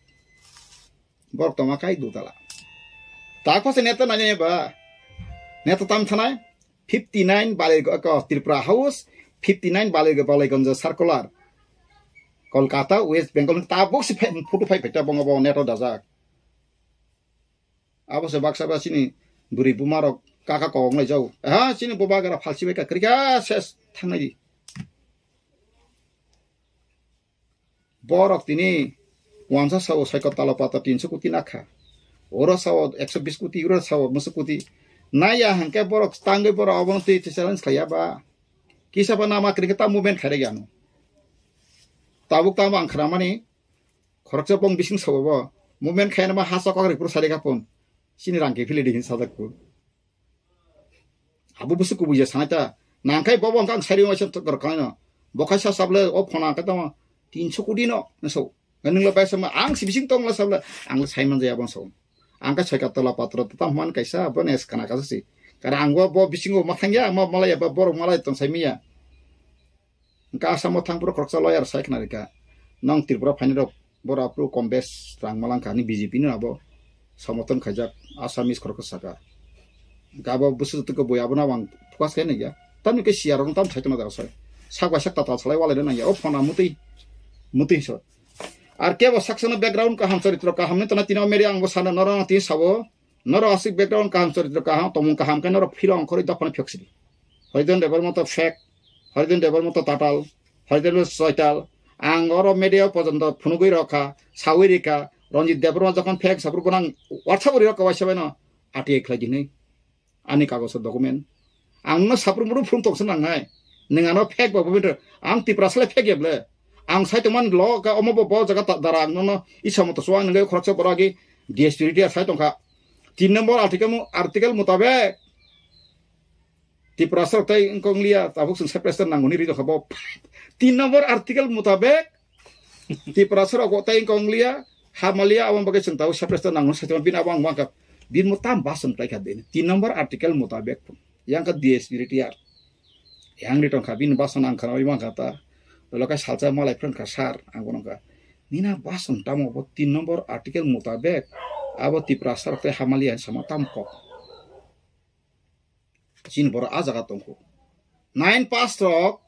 borok tongma kai dutala. Tak phase neta nani ba, neta tam thanai, fifty nine Bali, ko Tripura House, fifty nine Bali, Baliganj Circular. Kolkata, West Bengal, tabuk si photo phai phai ta bongo bo neto dajak. Abo se baksa ba chini bwrwi buma rok kaka kok wnglai jago. Ha, chini boba gara phalsi bai ka kwrwi kha ses thangnai di. Borok tini wansa sao saiko talo pata tinso koti nakha. Oro sao ekso bis koti, oro sao muso koti. Naya hangke borok tangwi borok abono twi twi challenge khaiya ba. Kisa ba nama kwrwi khe ta movement khairek ya ano. Tabuk tamo ang khramani Khoroksa bong bising sabo bo. Movement khaina ma ha chokak ripur sari kapon. Chini rang ke phili di hin sadak ko. Abo busu kubuya sanai ta. Nangkai bobo ang sari ma chok rok kano. Bokai sa sable o phona ka tamo. Tinso kodi no. Naso. Nang la paisa ma ang si bising tong la sable. Ang la sai man jaya bong so. Ang ka choi ka tola patro ta man kaisa bo nes kana ka si. Kara ang bo, bo bising o mathang ya ma malaya ba borok malai tong sai miya. Hwnkhe Assam o thang phuru khoroksa lawyer sai khna rikha, nong Tripura phainai rok boro aphuru kom bes rang malangkha hinwi B J P no abo somoton khaijak Assamese khoroksa saka. Hwnkhe abo bwswk twi khe bui abono ang focus khe nangya. Tamni khe C R rok no tam sai tongna da sai. Sak bai sak tatal salai walai nangya. O phone a mutwi, mutwi so. Ar kebo saksa no background kaham, choritro kaham ni tona tini o media ang bo sana norok tini sabo. Norok aswk background kaham, choritro kaham, tomung kaham khe norok philo ongkhorwi dophano phiyok sidi. Horijan Debbarma to fake, Horijan Debbarma to tatal, Horijan Debbarma to soital. Ang oro media o pojonto phunugwi rokha, sawi rikha, Ranjit Debbarma jokhon fake saphuru bono ang WhatsApp o rirokha waisa baino. R T I khlai di hinwi. Ani kagoso document. Ang no saprumbo phone tongsa nangnai. Nwng ano fake ba bobinto. Ang Tiprasa le fake ya ble. Ang sai tongman lo ka omo bo bo jaga ta dara ang no isa moto suang nang khoroksa boragi D S P R T R sai tongkha. Tin number article mu-, article mutabek Tiprasa rok tai wngkong liya, tabuk chwng separate state nangmani ri tongkha bo. Tin number article mutabek Tiprasa rok tai wngkong liya, ha maliya, aboni bagwi chwng tabuk separate state nangmani sai tongma bini abo ang wngkha. Bini mo tam basam tai kha bini. Tin number article mutabek yang kha D S P R T R. Yang ri tongkha bini basam ang khana wngkha ta. Lolo kai salsa malai phran kha sar ang bono kha. Nina basam tamo bo tin number article mutabek abo Tiprasa rok tai ha maliya sama tam kok. Chini borok ah jaga tongkho. Nine pass rok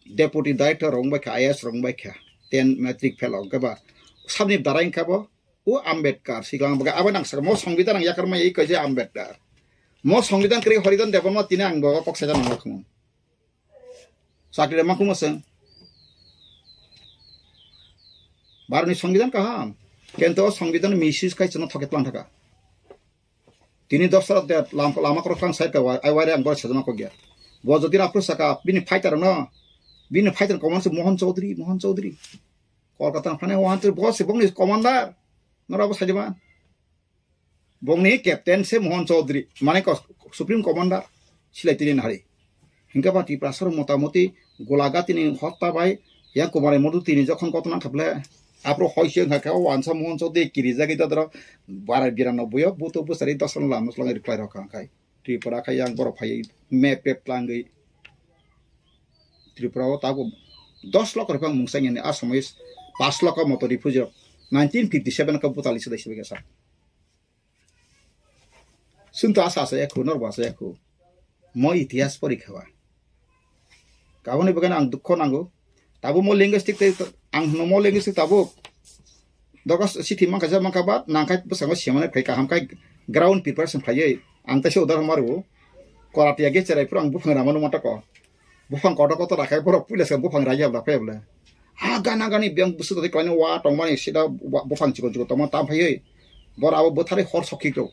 deputy director rok wngbai kha, I A S rok wngbai kha, ten matric fail rok wngkha ba sabni dara wngkha bo, o Ambedkar siklang baga abo nang saka mo songbidan ang yakar mai kaisa Ambedkar. Mo songbidan kri Haridan Debbarma tini ang boga kok saja nang khum. Chakri ma khum seng. Barni songbidan kaham. Kento songbidan misis kai chana thoket lang thaka. Tini dosra de lam-, lama korok tang side ka wai, ai waire ang bor sajana kok ya. Bo jodi apro saka, bini fighter no, bini fighter command se Mohan Chaudhary, Mohan Chaudhary. Kolkata phane Mohan Chaudhary, bo se bongni commander. Nora bo sajima. Bongni captain se Mohan Chaudhary, mane ko Supreme Commander, silai tini nahari. Hingke ba Tiprasa rok motamoti golaga tini hotta bai yang Kumar Modu tini jokhon koto nang khaple apro hoi se wngkha khe o wansa Mohan Chaudhary kirijagwi dodoro barai biranoboi o buto bwsari dosan lam swlangwi rwkhlai rok kha khai Tripura khai yang borok phaiwi map pep tlangwi Tripura o tabuk dos lokho rwphang mungsa yani asomoi pas lokho moto refugee rok nineteen fifty seven khe butali swdai swbai khe sa. Chwng to asa asa ya khu, norbo asa ya khu. Mo itihas porikha ba. Kaboni bagwi ang dukho nango. Tabuk mo linguistic tei ang hwno mo linguistic tabuk. Dogo sithi mankha ja mankha ba nangkhai bwskango semane phai kaham khai ground preparation khaiwi ang taisa udahoron maru. Koratiya ge cherai phuru ang buphang rama numa tako. Buphang kotor kotor rakhai borok puila se buphang raiya bla phai bla. Ha gana gani biyang bwswk twi klaini wa tongmani sida wa-, buphang chikon chikon tongma tam phaiwi. Bor abo bwtharwi hor sokhi rw.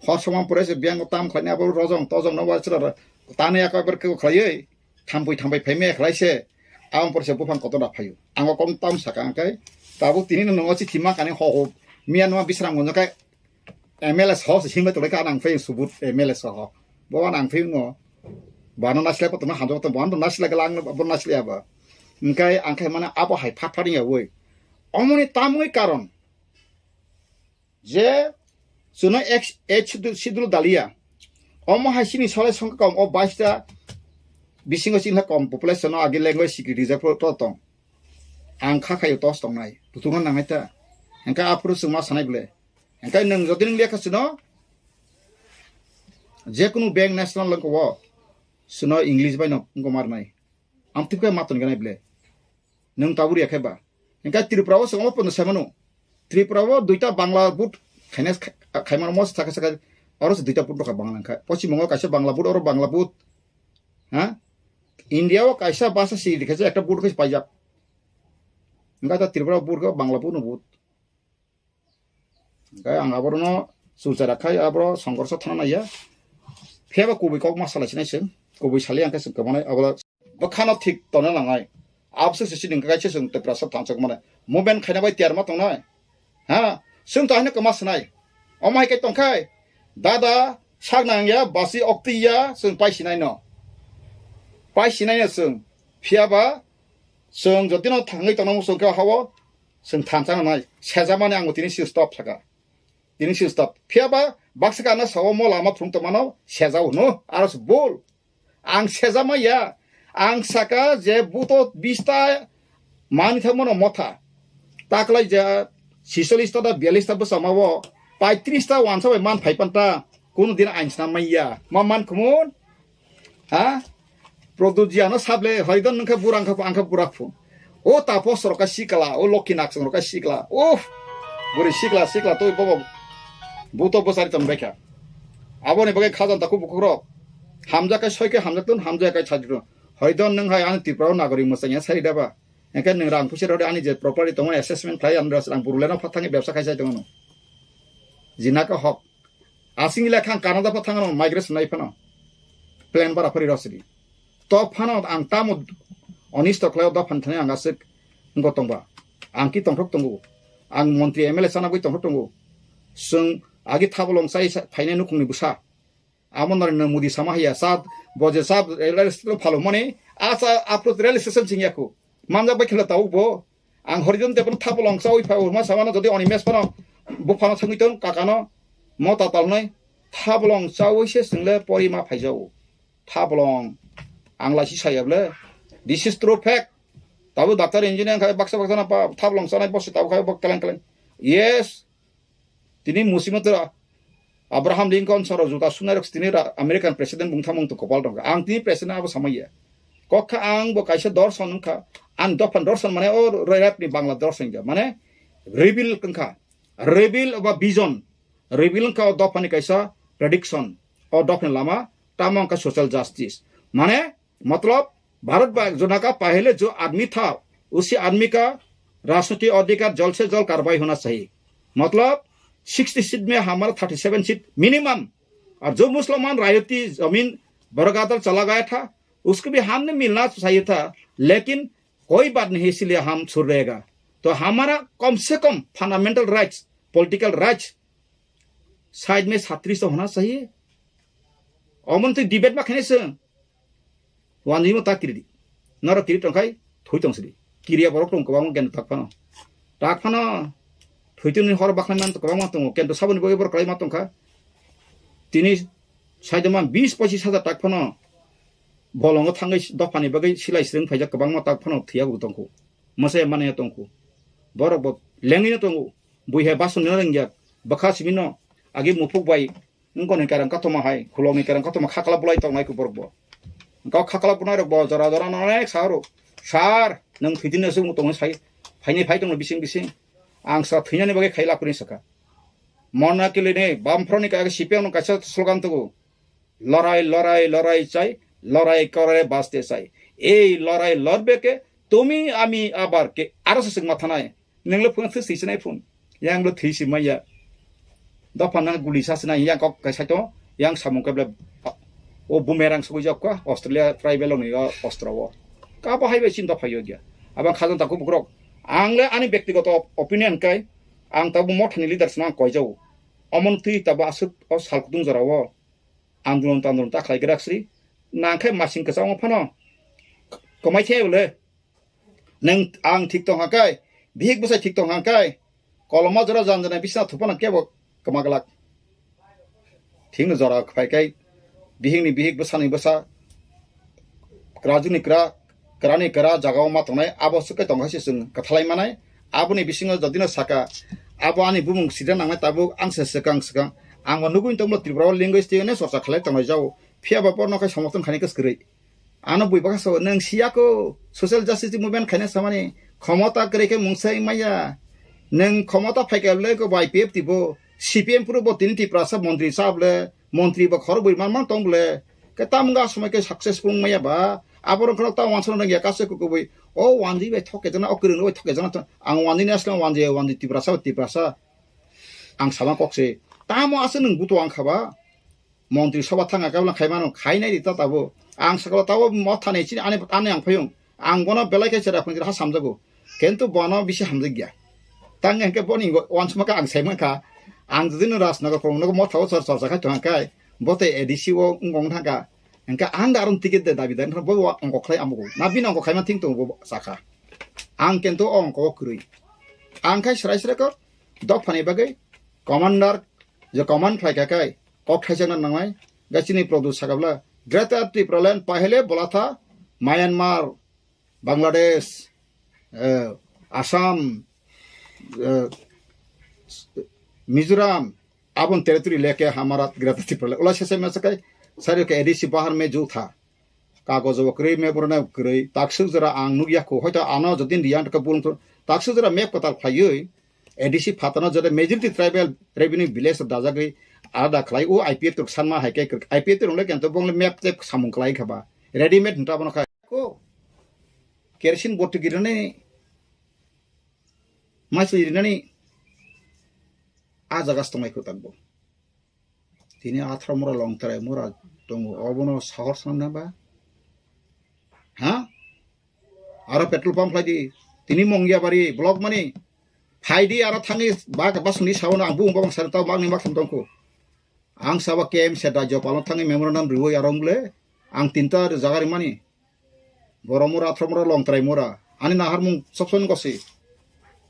Hor sokma pore se biyang tam khlaini abo rojong tojong no wa chwla tani aka ber khe khlaiwi. Thampui thampui phaimaya khlai se. Aboni pore se buphang kotor da phaio. Ang o kom tam saka angkai. Tabuk tini no nongo chithi ma kani ho ho. Miya no bisrang monjo kai. M L A soho se himlai tonglaikha, ang phai subut M L A soho. Bo ang phai no. Bano nasilai potono hamjak to, bano nasilai kala ang bo nasilai aba. Hingkai ang khai mane abo hai phat phat ya woi. Omoni tamoi karon. Je suno H, H schedule dalia. Omo hai sini solai songkha kom o baista bisingo chini kom population no agi language security je pro to tong. Ang kha khayo tos tongnai. Tutunga nangai ta. Hingkai aphuru chwngma sanai bole. Hingke nwng jodi nwng lekha sino, je kunu bank national lengko o, sino English bai no wngko marnai. Amtwkhe ma tongkhe nai ble. Nwng tabuk ya khe ba. Hingke Tripura o chwng omo pono sai mano. Tripura o duita Bangla board khaina kha-, khaimano mo saka saka oro se duita board rokha Bangla wngkha. Poschim Bongo kaisa Bangla board, oro Bangla board. Ha? India o kaisa basa si rikhe ekta board khe paijak. Hingke ta Tripura board khe Bangla board no board. Hingke ang aborno chuchara khai aboro songkorso thana naiya. Phiya ba kubui kok ma salai sinai se. Kubui sali ang khe se kwmani abo bwkhano thik tona nangnai. Abose se sining kaisa se Tiprasa thansa kwmani. Movement khaina bai tiyar ma tongnai. Ha? Chwng to haino kwma swnai. Omo hai khe tongkhai. Dada sak nangya basi okti ya chwng pai sinai no. Pai sinai no chwng. Phiya ba chwng jotino thangwi tongna muchung khe hao. Chwng thansa nangnai, sejamani ang bo tini si stop saka. Tini si stop. Phiya ba baksa kana sao mo lama phung tongmano sejao hwno, aro se bol. Ang sejama ya. Ang saka je buto bista mani thangmano motha. Taklai je sisolista da bialista bwsama o paitris ta wansa bai man phai panta. Kunu din ain snam mai ya. Ma man khumun? Ha? Produjiano sable, hoidon nungkha burang kha, angkha burak phu. O tapo soroka sikla, o lokhi nak soroka sikla. Uff! Buri sikla, sikla, tui bobo. Buto bosari tong bekha. Aboni bagai khajan taku bukukrok. Hamjak kai soike hamjak tun, hamjak kai sajro. Hoidon nung hai ani Tripura nagori musanya sari daba. Engke nung rang pusi rode ani je property tongo assessment khlai ani ras rang burule no phatangi bebsa khai sai tongo. Jinaka hok. Asing ila kha ang Canada pha thangno migration nai phano. Plan bara phari rosidi. To phano ang tamo onisto khlaio dophani thani ang aswk wngko tongba. Ang ki tongthok tongo. Ang montri M L A sana gwi tongthok tongo. Chwng agi thabolong chai sa-, phainai nukhungni bwsa. Amo Narendra Modi sama haiya, sa, bo je sa, eh, rail station phalmani, a sa, approach rail station chingya ko. Manjak bai khela tau bo. Ang Horijon Debon thabolong chawi phai urma samano jodi oni mes phano, bo phano thangwi ton kakano, mo tatal noi. Thabolong chawi se single pori ma phaijao. Thabolong. Ang laisi saya ble. This is true fact. Tabo doctor engineer khai baksa baksa na pa, thabolong chanai bosi tabo khai bok keleng keleng. Yes. Tini musimento Abraham Lincoln soro juta sunai rok tini ra-, American president bung thamung to kopal rok. Ang tini president abo samaya. Kokha ang bo kaisa dorson wngkha. Ang dophan dorson mane o rap ni Bangla dorson ja. Mane reveal wngkha. Reveal ba vision. Reveal wngkha o dophani kaisa prediction. O dophani lama tamo wngkha social justice. Mane मतलब भारत का एक जना का पहले जो आदमी था, उसी आदमी का राजनीतिक अधिकार जल्द से जल्द कार्रवाई होना चाहिए। मतलब सिक्सटी सीट में हमारा थर्टी सेवन सीट मिनिमम। और जो मुसलमान रायती जमीन बरगादल चला गया था, उसको भी हमने मिलना चाहिए था, लेकिन कोई बात नहीं, इसीलिए हम छुड़ रहेगा। तो हमारा कम से कम fundamental rights, political rights side में छत्तीस तो होना चाहिए। Omo twi debate ma khainai chwng. Wanjwi mo ta kiridi. Noro kiri tongkhai thui tong sidi. Kiriya borok tong kwbangma kento tak phano. Tak phano thwi tini hor bakhlai man kwbangma tongo. Kento saboni bagwi borok kwlai ma tongkha. Tini saidoma bis pochis hajar tak phano bolongo thangwi dophani bagwi silai srwng phaijak kwbangma tak phano thwiya bo tongkhu. Mwsaya manaya tongkhu. Borok bo lengwino tongo. Bui hai bason nina rwngya. Bwkha simino agi muphuk bai wngkoni kereng katoma hai, khulokni kereng katoma khakla bulai tongnai khe borok bo. Wngkha khakla bunai rok bo jora jora no onek sa rw. Sir, nwng thwidin no se wng tongo sai. Phaini phai tongno bising bising. Ang sa thwinani bagwi khai lapri saka. Mona kilini bamphro ni kaisa C P M no kaisa slogan tugo. लड़ाई लड़ाई लड़ाई चाहे, लड़ाई करे बाँचते चाहे। Ei lorai lorbeke tumi ami abar ke aro sasik mathanai. Nenglo phun thwi sinai phun. Yang lo thwi si maya. Dopha nang guli sa sinai yang kok kai saito yang samung keble. O bumerang sugui jokka Australia tribal ni o ostro o. Kabo hai bai sin dopha yo gya. Abang khajang taku bukrok. Ang le ani bektigoto opinion kai ang tabu mothani leader sna koi jau. Omon twi tabu asuk o sal kutung jora o. Andolon tandolon ta khlai grak sri. Nang khe masing kwchangma phano kwmai the bole. Nang ang thik tong ha kai, bihik bwsai thik tong ha kai. Koloma jora jan jana bisna thupa nang kebo kwma glak. Thik no jora phai kai, bihik ni bihik bwsa ni bwsa. Kwrajwk ni kwra, kwrani kwra jagao ma tongnai, abo swkhe tongkha se chwng kwthalai manai. Aboni bisingo jodino saka, abo ani bumung sida nangnai tabuk ang se swkang swkang. Ang bo nugui tongmolo Tripura o language tei ne chorcha khlai tongnai jao. Phiya ba borno khai somorthon khainai kwskwrwi. Ano bui bakha sao, nwng siya ko social justice movement khaina samani khomota kwrwi khe mungsai maya. Nwng khomota phaikha le ko bai P F T bo, C P M puro bo tini Tiprasa montri sa bole. Montri bo khorok bui man man tong bole. Ke tam ga somoi ke successful wng maya ba. Abo rong khorok ta wansong rang ya kaso ko kubui. O wanji bai thok ke jana, o kwrwng bai thok ke jana. Ang wanji ni asle wanji, wanji Tiprasa, Tiprasa. Ang sama kok se. Tamo ase nwng buto ang khaba. Montri soba thang ka bla khai mano, khai nai di ta tabo. Ang sakalo tabo motha nei chini ani, ani ang phayung. Ang bono belai khe chera phung ha samjago. Kintu bono bisi hamjak ya. Tang hingke boni wansma ka ang sai mankha. Ang jodi no Rajnagar kong no motha o chor chor sakai tong kai. Bote A D C o ngong thangka. Hingke ang da aron ticket de dabi dan bo wa ongko khlai amugo. Na bini ongko khaima thing tong bo saka. Ang kintu o ongko o kwrwi. Ang khai srai srai ko dophani bagwi commander je command khlai ka kai. Kok thaisakna nangnai, ga chini Produ sakabla, Greater Tipraland pahele bola tha, Myanmar, Bangladesh, eh, Assam, eh, Mizoram, abon territory leke hamara Greater Tipraland. Ola sese mesakai, sari ke A D C bahar me jo tha. Kagojo bo kwrwi, map rwna kwrwi. Takswk jora ang nukya kho, hoito ano jodi riyan ka bulung thung. Takswk jora map kwtal khlaiwi, A D C phatano jora majority tribal revenue village rok dajagwi alada khlai, o I P F rok sanma hai khe kwrwi. I P F rok le kento bong le map tep samung khlai kha ba. Readymade hinta bono kha. Ko kerosene bottle girinani, maichwlwi rinani, a jaga se tongnai kho takbo. Tini athro mura longtrai mura tongo, obono sahor sanna ba? Ha? Aro petrol pump khlai di. Tini Mongiabari block mani. Phai di aro thangwi bak basungni sabono ang bung babang sari tau magni mak tongkho. Ang sabo K M C da jopalo thangwi memorandum riwi aro wngle. Ang tinta jaga rimani. Boromura, Athromura, Longtraimura. Ani naharmung sopsoni gosi.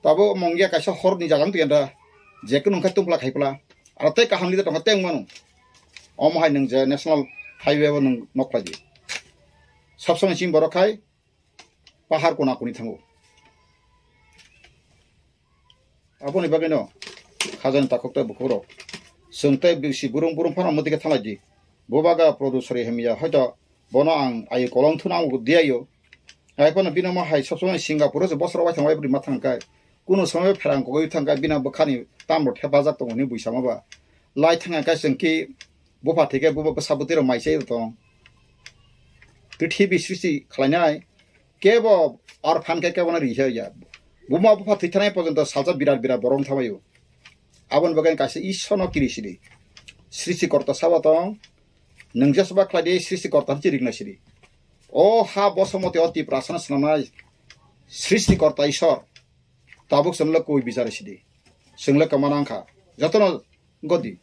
Tabo Mongia kaisa horni jaga wng tiyanda. Jekun wngkha tumpla khaipla. Aro tei kaham leader tongkha tei wngmano. Omo hai nwng je National Highway bo nwng nok khlai di. Sopsoni chini borok khai pahar kona kuni thango. Aboni bagwino khajani takhuk tei bukhukrok. Chwng tei bisi burung burung phano mwtwi khe thanglai di. Bubagra Pradyut Sari hamya, hoito bono ang ayu kolong thuna ang di ayo. Hai phano bino ma hai sopsomai Singapore se bosor wai thangbai bwrwi ma thang kai. Kuno somoi pherang kogwi thang kai bina bwkhani tamrok thepajak tongo hwnwi buisama ba. Lai thang kai chwng ki bupha thike buba bwsa bwtwi rok mai chai tong. Prithibi srishti khlainai kebo orphan khe kebo no ri ya. Buma bupha thwithanai porjonto salsa birat birat borok wng thangbaio. Aboni bagwi kaisa Ishwarno kiri sidi. Srishti korta sabo tong. Nwng jesba khlai di Srishti korta hwnwi ringnai sidi. O ha bosomoti o Tiprasano swnamnai Srishti korta Ishwar. Tabuk chwngno kwi bichar sidi. Chwngno kwmana wngkha. Jotono godi.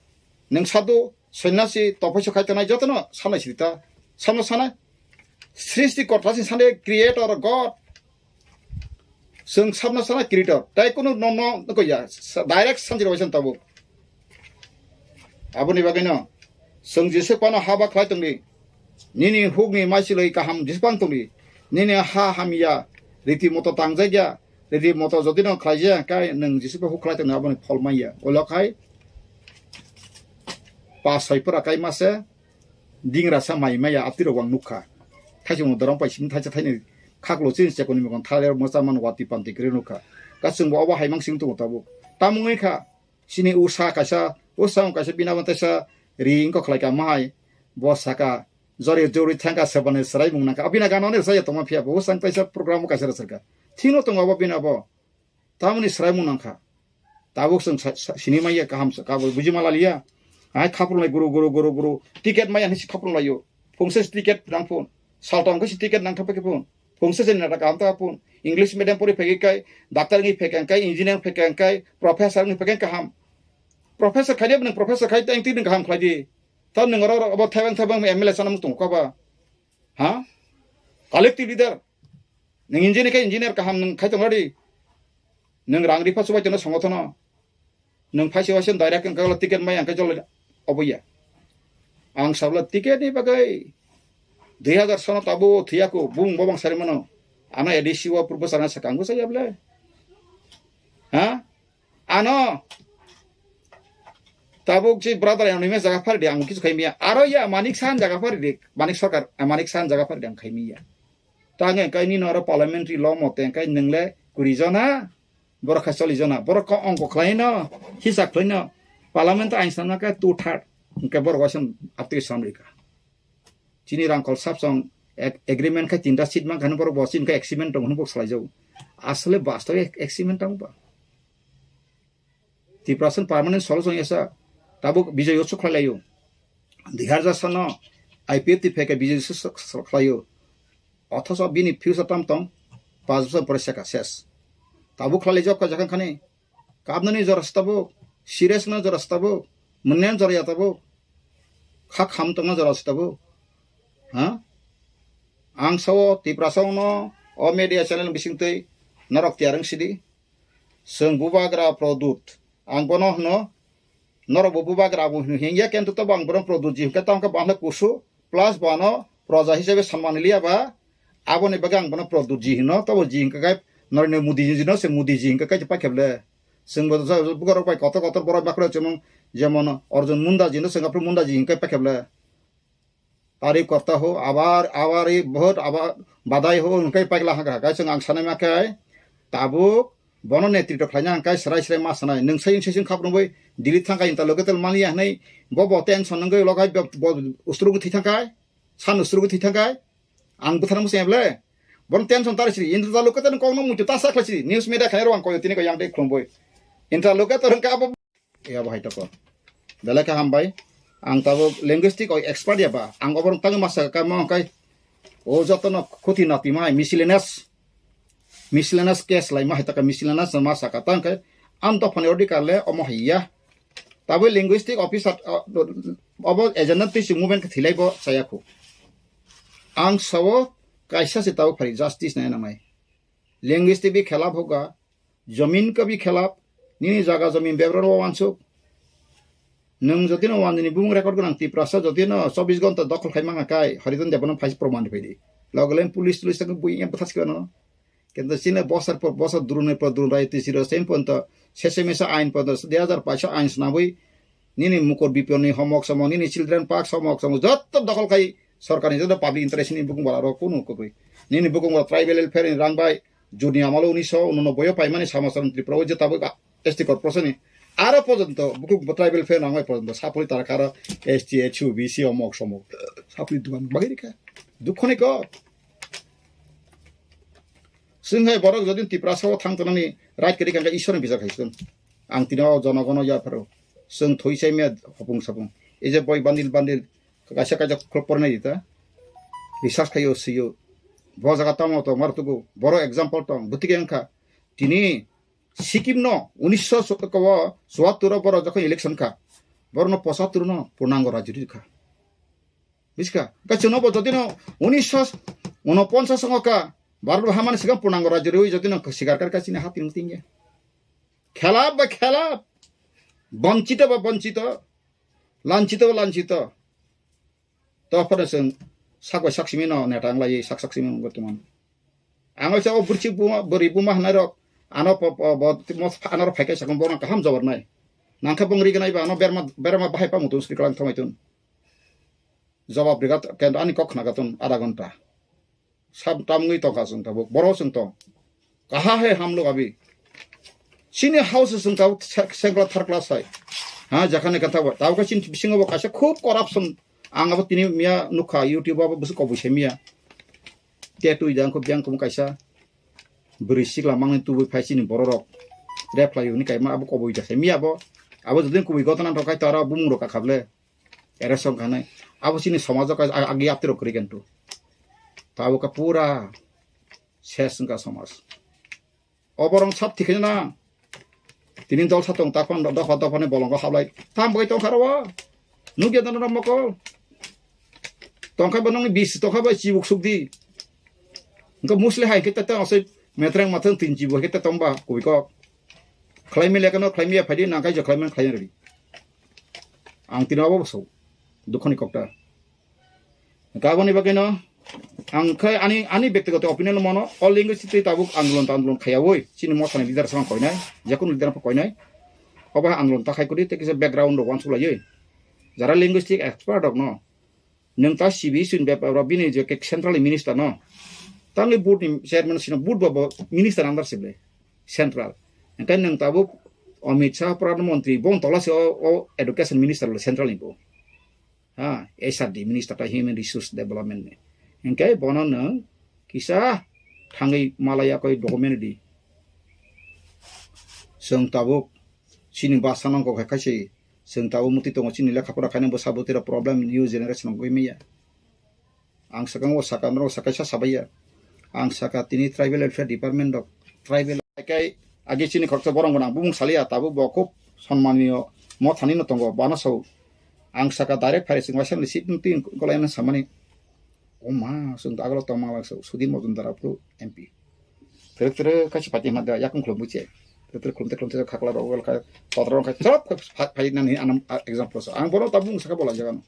Nwng sadhu, sonyasi, tophoiso khai tongnai jotono sanai sidi ta. Samno sanai. Srishti korta si sanai creator God. Chwng sabna sana creator. Tai kunu no no no ya. Direct sanjiro waisa tabuk. Aboni bagwino chwng Jisu pano haba khlai tongdi. Nini hukni maisilwi kaham Jisu pano tongdi. Nini ha hamya riti moto tangjakya. Riti moto jodi no khlaijak kai nwng Jisu pa huk khlai tongdi aboni phol manya. Olo khai pa soi pura kai mase. Dingra sa mai maya aptirok ang nukha. Thaisung dorong pai simi thaisa thaini khaklo chini chekoni mokon thale mocha man wati panti kri nukha. Kasung bo obo hai mang sing tongo tabuk. Tamungwi kha sini usa kaisa, usa kaisa bina wante sa ri ingko khlai ka mahai. Bo saka jori jori thangka sebani serai mung nangka. Abina gano ne saya tongma phiya bo usang kaisa program kaisa rwchar ka. Thino tongo obo bina bo. Tamoni sraimung nangkha. Tabuk chwng sa-, sa-, sini manya kaham sa, kabo buji ma laliya. Ai khaprung lai guru, guru, guru, guru. Ticket maya hinsi khaprung laio. Phungsa si ticket nang phun. Saltong khe si ticket nang thapa khe phun. Phungsa si nata kaham ta phun. English medium pori phege kai, doctor ngi phege kai, engineer phege kai, professor ngi phege kaham. Professor khai dia nang professor khai ta engti nang kaham khlai di. Ta nang ro ro abo thebeng thebeng M L A sana mung tong kaba. Ha? Collective leader. Nwng engineer khe engineer kaham nwng khai tong di. Nwng rang ripha chubai tongno songo thono. Nwng phaisi waisa direct wngkha ticket mai ang khe jolo obo ya. Ang sabla ticket ni bagwi dui hazar sono tabo thiyaku bung bobang sari mano. Ano A D C o purbo sana sakang bwsa ya ble. Ha? Ano tabuk si brother yang nime jaga phari di ang kisu khai miya. Aro ya Manik Sahan jaga phari di. Manik Sarkar, eh, Manik Sahan jaga phari di ang khai miya. Tange kai nino aro parliamentary law mote kai nwngle kuri jona, borok khai choli jona, borok ko ongko khlai no, hisab khlai no, parliament ain sanna kai two third, hwnkhe borok waisa aptwi samrika. Chini rangkhol sapsong ag-, agreement khai tinta seat mankha borok bo chini khai agreement tong hwnwi bo salai jago. Asole bastobe ag-, agreement tong ba. Tiprasano permanent solution yasa tabuk Bijoy Utsav khlai laio. Dui hazar sano I P F T pheke Bijoy Utsav khlaio. Othoso bini future tam tong, pas bosor pore seka ses. Tabuk khlai jok ka jakang khani. Kabnani jora se tabuk, serious no jora se tabuk, mwnyan jora ya tabuk. Kha kham tongna jora se tabuk. Ha? Ang sao Tiprasa no o media channel bising twi norok tiyar wng sidi. Chwng bubagra Pradyut. Ang bono hwno, norok bo bubagra bo hwno hingya, kento tobo ang bono Pradyut ji hwnkhe tamo khe bo ang khe kusu, plus bo ano proja hisabe sanmani liya ba, aboni bagwi ang bono Pradyut ji hwno, tobo ji hwnkhe khe Narendra Modi ji no se Modi ji hwnkhe khe paikhe ble. Chwng bo bukarok bai kotor kotor borok bakhro chwmung, jemon Arjun Munda ji no chwng aphuru Munda ji hwnkhe paikhe ble. Tari korta ho, abar, abar, i, bahut, abar, badai ho, hwnkhe paikla haka haka. Chwng ang sanai ma khe, tabuk, bono netritw khlaina hwnkhe, srai srai ma sanai. Nwng sai, sai, sai, khap rwngwi, Delhi thangkha, interlocutor manya hwnwi, bo, bo, tension wngwi, logai, bo, bo, ustrugwi thwi thangkha, san ustrugwi thwi thangkha, ang bwthar muchung ble. Bono tension tari siri, interlocutor kokno muitu ta sa khlai siri, news media khairok ang koyo tini ko yang tei khlumbwi. Interlocutor wngkha abo. Abo hai toko. Belai khe hambai. Ang tabuk linguistic o expert ya ba, ang oborok tangwi masa ka mo kai o jotono khuti nati mai miscellaneous, miscellaneous case lai ma hai taka miscellaneous ma saka tang kai. Ang dophani ordi kale omo hai ya. Tabuk linguistic officer, uh, obo agenda twi si movement khe thilai bo chaya khu. Ang sao kaisa se tabuk phari justice nai namai. Linguistic bi khelap hoga, jamin ka bi khelap, nini jaga jamin bebra ro wansuk. Nwng jotino wanjini bumung record gwnang Tiprasa jotino chobbish ghonta dokhol khai manga kai, Harijan Debbarma phai proman rwphai di. Logo len police, police tak bui yang pathas kano. Kento sine bosar por bosar durunai por durun rai tisiro sen ponto sese mesa ain ponto dui hajar paisa ain snabui nini mukor biponi homok somok, nini children park somok somok, jotto dokhol khai sorkarni, jotto public interest ni bukung bala rok kunu kwrwi. Nini bukung bala tribal welfare ni rang bai juni amalo unisho unonoboi o paimani sama saran Tripura o je tabuk S T corporation ni aro porjonto bukung tribal welfare rang bai porjonto sapuli tara karo S T, H U, B C omok somok sapuli dugan bagwi rikha. Dukho ni kok. Chwng hai borok jodi Tiprasa o thang tongnani right kwrwi kha, Ishwarni bijak hai chwng. Ang tini o jonogono yapharo. Chwng thoi chai maya hopung sapung. Ei je boi bandil bandil kaisa kaisa khulok pornai di ta. Research khaio sio. Bo jaga tamo to mar tugo. Boro example tong. Butike wngkha. Tini Sikkim no unisho chuattur o borok jokhon election kha. Borok no pochattur no purnango rajyo rikha. Bujiska, ka chwngno bo jotino unisho unoponchas songo ka Bharat bo hamani sikang purnango rajyo rwi jotino sikar kar ka chini hati nung tingya. Khelap ba khelap, bonchito ba bonchito, lanchito ba lanchito. To phano chwng sak bai sak simi no neta wng lai, sak sak simi wng tongmani. Ang o sa o burchi buma, bwrwi buma hwnai rok, ano po, po, bo, mo, ano rok phai khe sakong bono kaham jawab nai. Nangkhe bong ri gwnai ba ano berma, berma bahai pa mutung sri kalang thongoi tun. Jawab riga kento ani kok khna gatun adha ghonta. Sab tamwi tongkha chwng tabuk. Boro chwng tong. Kaha hai ham lok abi. Chini house chwng tabuk se-, second class, third class hai. Ha, jakhane kanta bo. Tabuk chini bisingo bo kaisa khub corruption. Ang abo tini miya nukha YouTube abo busu kobui se miya. Te tui jang khub jang khum kaisa. Bwrwi sikla mangni tubui phai chini bororok. Rep khlai hwnwi kaima abo kobui da se miya bo. Abo jodin kubui gotana thok khai to aro bumung rok kakhable. Ere song khanai. Abo chini somajo ka ag-, agi aptiro kwrwi kento. Tabuk ka pura ses wngkha somaj. Oborong sab thikhe na. Tini dol sa tong takhon dopha dopha ni bolongo hablai. Tam bai tongkha ro. Nugya dano ro mokol. Tongkha ba nongni bis tongkha ba chibuk sukdi. Engko musli hai khe ta ta osoi metreng mathang tin chibuk khe ta tongba kubui kok. Khlai mi lekano khlai mi ya phadi nangkai jo khlai man khlai redi. Ang tini abo bwsao dukhoni kokta. Kaboni bagwino ang khai ani, ani bektigoto opinion mano, all linguistic tei tabuk andolon ta andolon khayawoi, chini mothani leader sama koinai, jekunu leader pha koinai. Obo hai andolon ta khai kudi tei kisa background rok wansuk laiwi. Jara linguistic expert rok no, nwng ta C B S ni bepar rok bini je ke central minister no, tangwi board ni chairman sino board bo, bo minister under sible central. Engkai nwng tabuk Amit Shah Pradhan Mantri, bo tola se o, o education minister le central ni bo. Ha, H R D minister ta human resource development ni. Engkai bono nwng kisa thangwi malaya koi document di. Chwng tabuk chini basa nang kok hai khaisi chwng tabuk muti tongo chini lekha pora khaina bwsa bwtwi rok problem new generation gwi maya. Ang swkang o saka norok sakaisa sabaiya. Ang saka tini tribal welfare department rok tribal kai agi chini khoroksa borong gwnang bumung saliya tabuk bo khub sonmaniyo mothani no tongo bana sao. Ang saka direct phai sing waisa ni seat twi golai na samani. O ma, sung agalo tongma lang so, Sudhir Majumdar apro M P. Tere tere kachi pati ma da yakung khulum buche. Tere tere khulum te khulum te khakla ro gal ka, totra ro ka, chop phai nani anam example so. Ang bono tabung saka bola jaga no.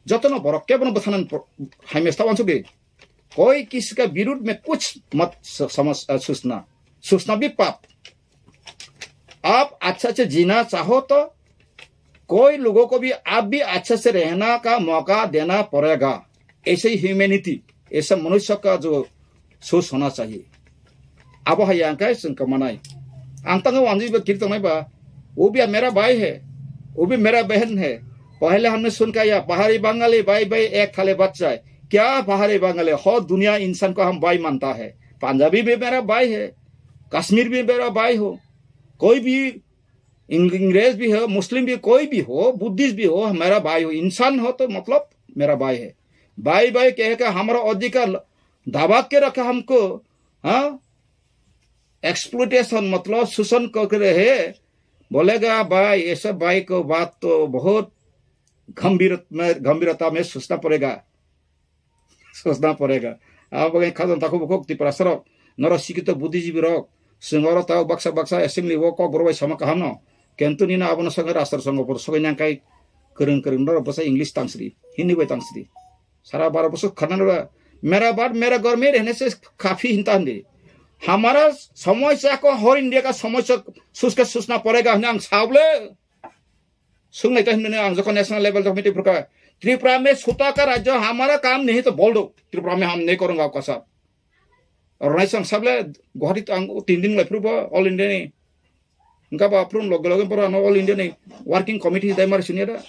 Jotono borok kebono bwthanan pro-, hai mesta wansuk di. कोई किसी का विरुद्ध में कुछ मत स-, समझ, अ, सोचना, सोचना भी पाप। आप अच्छा से जीना चाहो तो कोई लोगों को भी आप भी अच्छा से रहना का मौका देना पड़ेगा। ऐसे ही ह्यूमैनिटी, ऐसा मनुष्य का जो सोच होना चाहिए। Abo hai yang kai sung kamanai. Ang tango wanji ba kiri tongnai ba. वो भी मेरा भाई है, वो भी मेरा बहन है। पहले हमने सुन का या पहाड़ी बंगाली भाई भाई एक थाली बच जाए। क्या पहाड़ी बंगाली, हर दुनिया इंसान को हम भाई मानता है। पंजाबी भी मेरा भाई है, कश्मीर भी मेरा भाई हो, कोई भी अंग्रेज भी हो, मुस्लिम भी, कोई भी हो, बुद्धिस्ट भी हो, हमारा भाई हो, इंसान हो तो मतलब मेरा भाई है। भाई भाई कह के हमारा अधिकार दबा के रखा हमको, हाँ, एक्सप्लॉयटेशन मतलब शोषण कर रहे हैं। बोलेगा भाई, ऐसे भाई को बात तो बहुत गंभीर में, गंभीरता में सोचना पड़ेगा। Sosna porega. Abo bagwi khajang takhuk bukhuk Tiprasa rok, norok sikito buddhijibwi rok, chwng oro tao baksa baksa assembly o kok borok bai sama kaham no. Kintu nini abono sogwi rastro songo por sogwi nangkai kwrwng kwrwng norok bwsa English tangsri, Hindi bai tangsri. Sara baro bwswk khana nora, "Mera baat mera ghar mein rehne se kafi hinta hindi. Hamara samosya ko har India ka samosya suska susna porega," hwnwi ang sabole. Sung nai ta himne ang jokon national level jokon meeting phurkha, "Tripura mein sota ka rajya hamara kam nahi to bol do, Tripura mein hum nahi karunga aapka saath." Aur nahi sang sable Guwahati to ang tin din lai phuru ba All India ni. Engka ba phuru loge loge pura no All India ni working committee dai mar sunya da.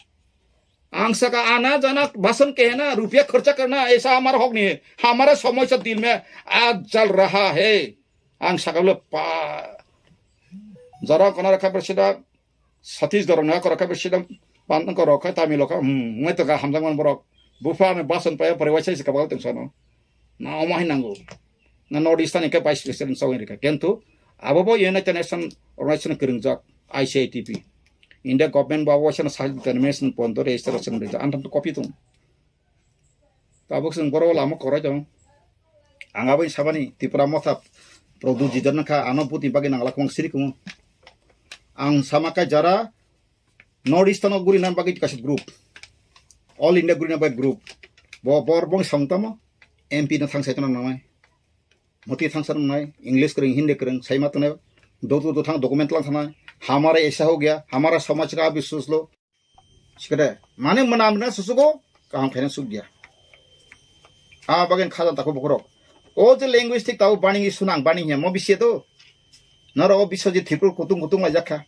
Ang saka ana jana basan kehna, rupiya kharcha karna, aisa hamara hak nahi hai, hamara samosya dil mein aag jal raha hai. Ang saka le pa. Jara kona rakha president, Satish Dhorong na korok khe bisi dam pan korok khe Tamil khe, hmm, wngwi tongkha hamjakmani borok. Bupha ani basan paya pore waisa se kabal tong sano. Na omo hai nango. Na North Eastern ni khe Vice President sawing rikha. Kintu abo bo United Nation Organization kwrwngjak I C I T P. India government bo abo waisa na sahil determination pon to register song rijak. Antam to copy tong. Tabuk chwng borok lama kwrwi tong. Ang aboni sabani Tipra Motha Pradyut Jidar nangkha, ano butni bagwi nangla kwbang siri kumo. Ang sama kai jara North Eastern o guri nang bagwi kaisa group. All India guri nang bagwi group. Bo bor bong song tamo M P no thang sai tong nangnai. Moti thang sa nangnai, English kwrwng, Hindi kwrwng, sai ma tongnai. Dotu do thang document lang thanai. Hamare aisa ho gaya, hamara samaj ka abhi soch lo. Sikade, mane mwnam na susugo, kaham khaina suk dia. A bagen khajan tako bukurok. O je linguistic tabo bani sunang bani he mo bisi to. Noro o biso je thipur kutung kutung lai jakha.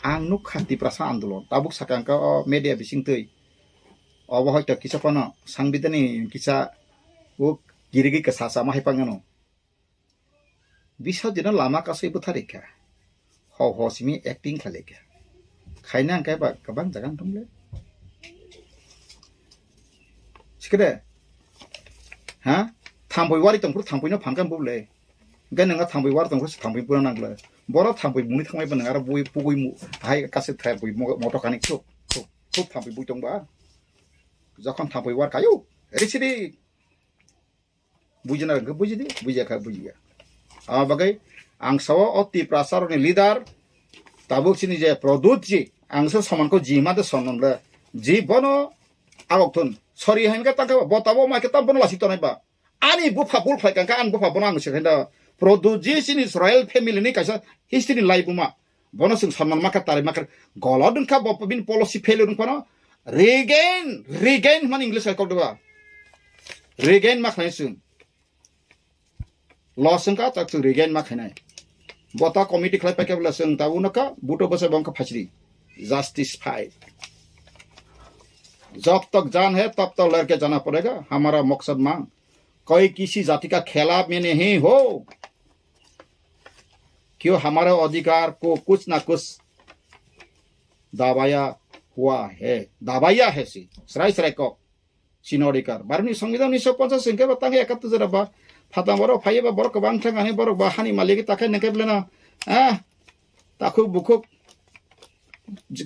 Ang nukha Tiprasa andolon, tabuk sakang ka o media bising twi. Obo hoito kisa phano sangbidani kisa o girigi kasa sama hai pangano. Bisa jeno lama kasui bwtharikha. Ho ho simi acting khlaikha. Khaina hwnkhe ba kwbang jaga wng tong le. Sikede. Ha? Thampui wari tongphuru thampuino phankha bubule. Hwnkhe nwnga thampui wari tongphuru thampui pura nang le. Boro thampui muni thangmai ba nang aro bui pugui mu hai kase thampui mo-, moto kani khuk khuk khuk thampui bui tongba. Jokhon thampui war kayo. Risidi. Bujina hwnkhe bujidi, bujiya kha bujiya. Abo bagwi ang sao o Tiprasa rokni leader, tabuk chini je Pradyut ji, ang se soman ko ji ma de sonom le, ji bono abok thun. Sorry hwnkhe tangkhe bo tabo mai khe tam bono lasi tonai ba. Ani bupha bul phlai kangkha, ani bupha bono ang se khaida. Pradyut ji chini royal family ni kaisa history ni lai buma. Bono chwng sanman makha, tari makha, golod wngkha, bo bini policy failure wngphano regain, regain hwnmani English hai kokdeba. Regain ma khlainai chwng. Loss wngkha, tak chwng regain ma khainai. Bo ta committee khlai paikha bwla chwng ta uno kha, buto bwsai bo wngkha phaisri. Justice fight. जब तक जान है, तब तक लड़के जाना पड़ेगा, हमारा मकसद मांग। कोई किसी जाति का खिलाफ में नहीं हो, क्यों हमारे अधिकार को कुछ ना कुछ दबाया हुआ है, दबाया है si, srai srai kok, chini odikar. Bharni Songbidan unisho ponchas hwnkhe ba tang ekattor jora ba, phatang borok phaiya ba borok kwbang thang ani borok ba hani malik ta khe nangkhe beleno, ah, takhuk bukhuk,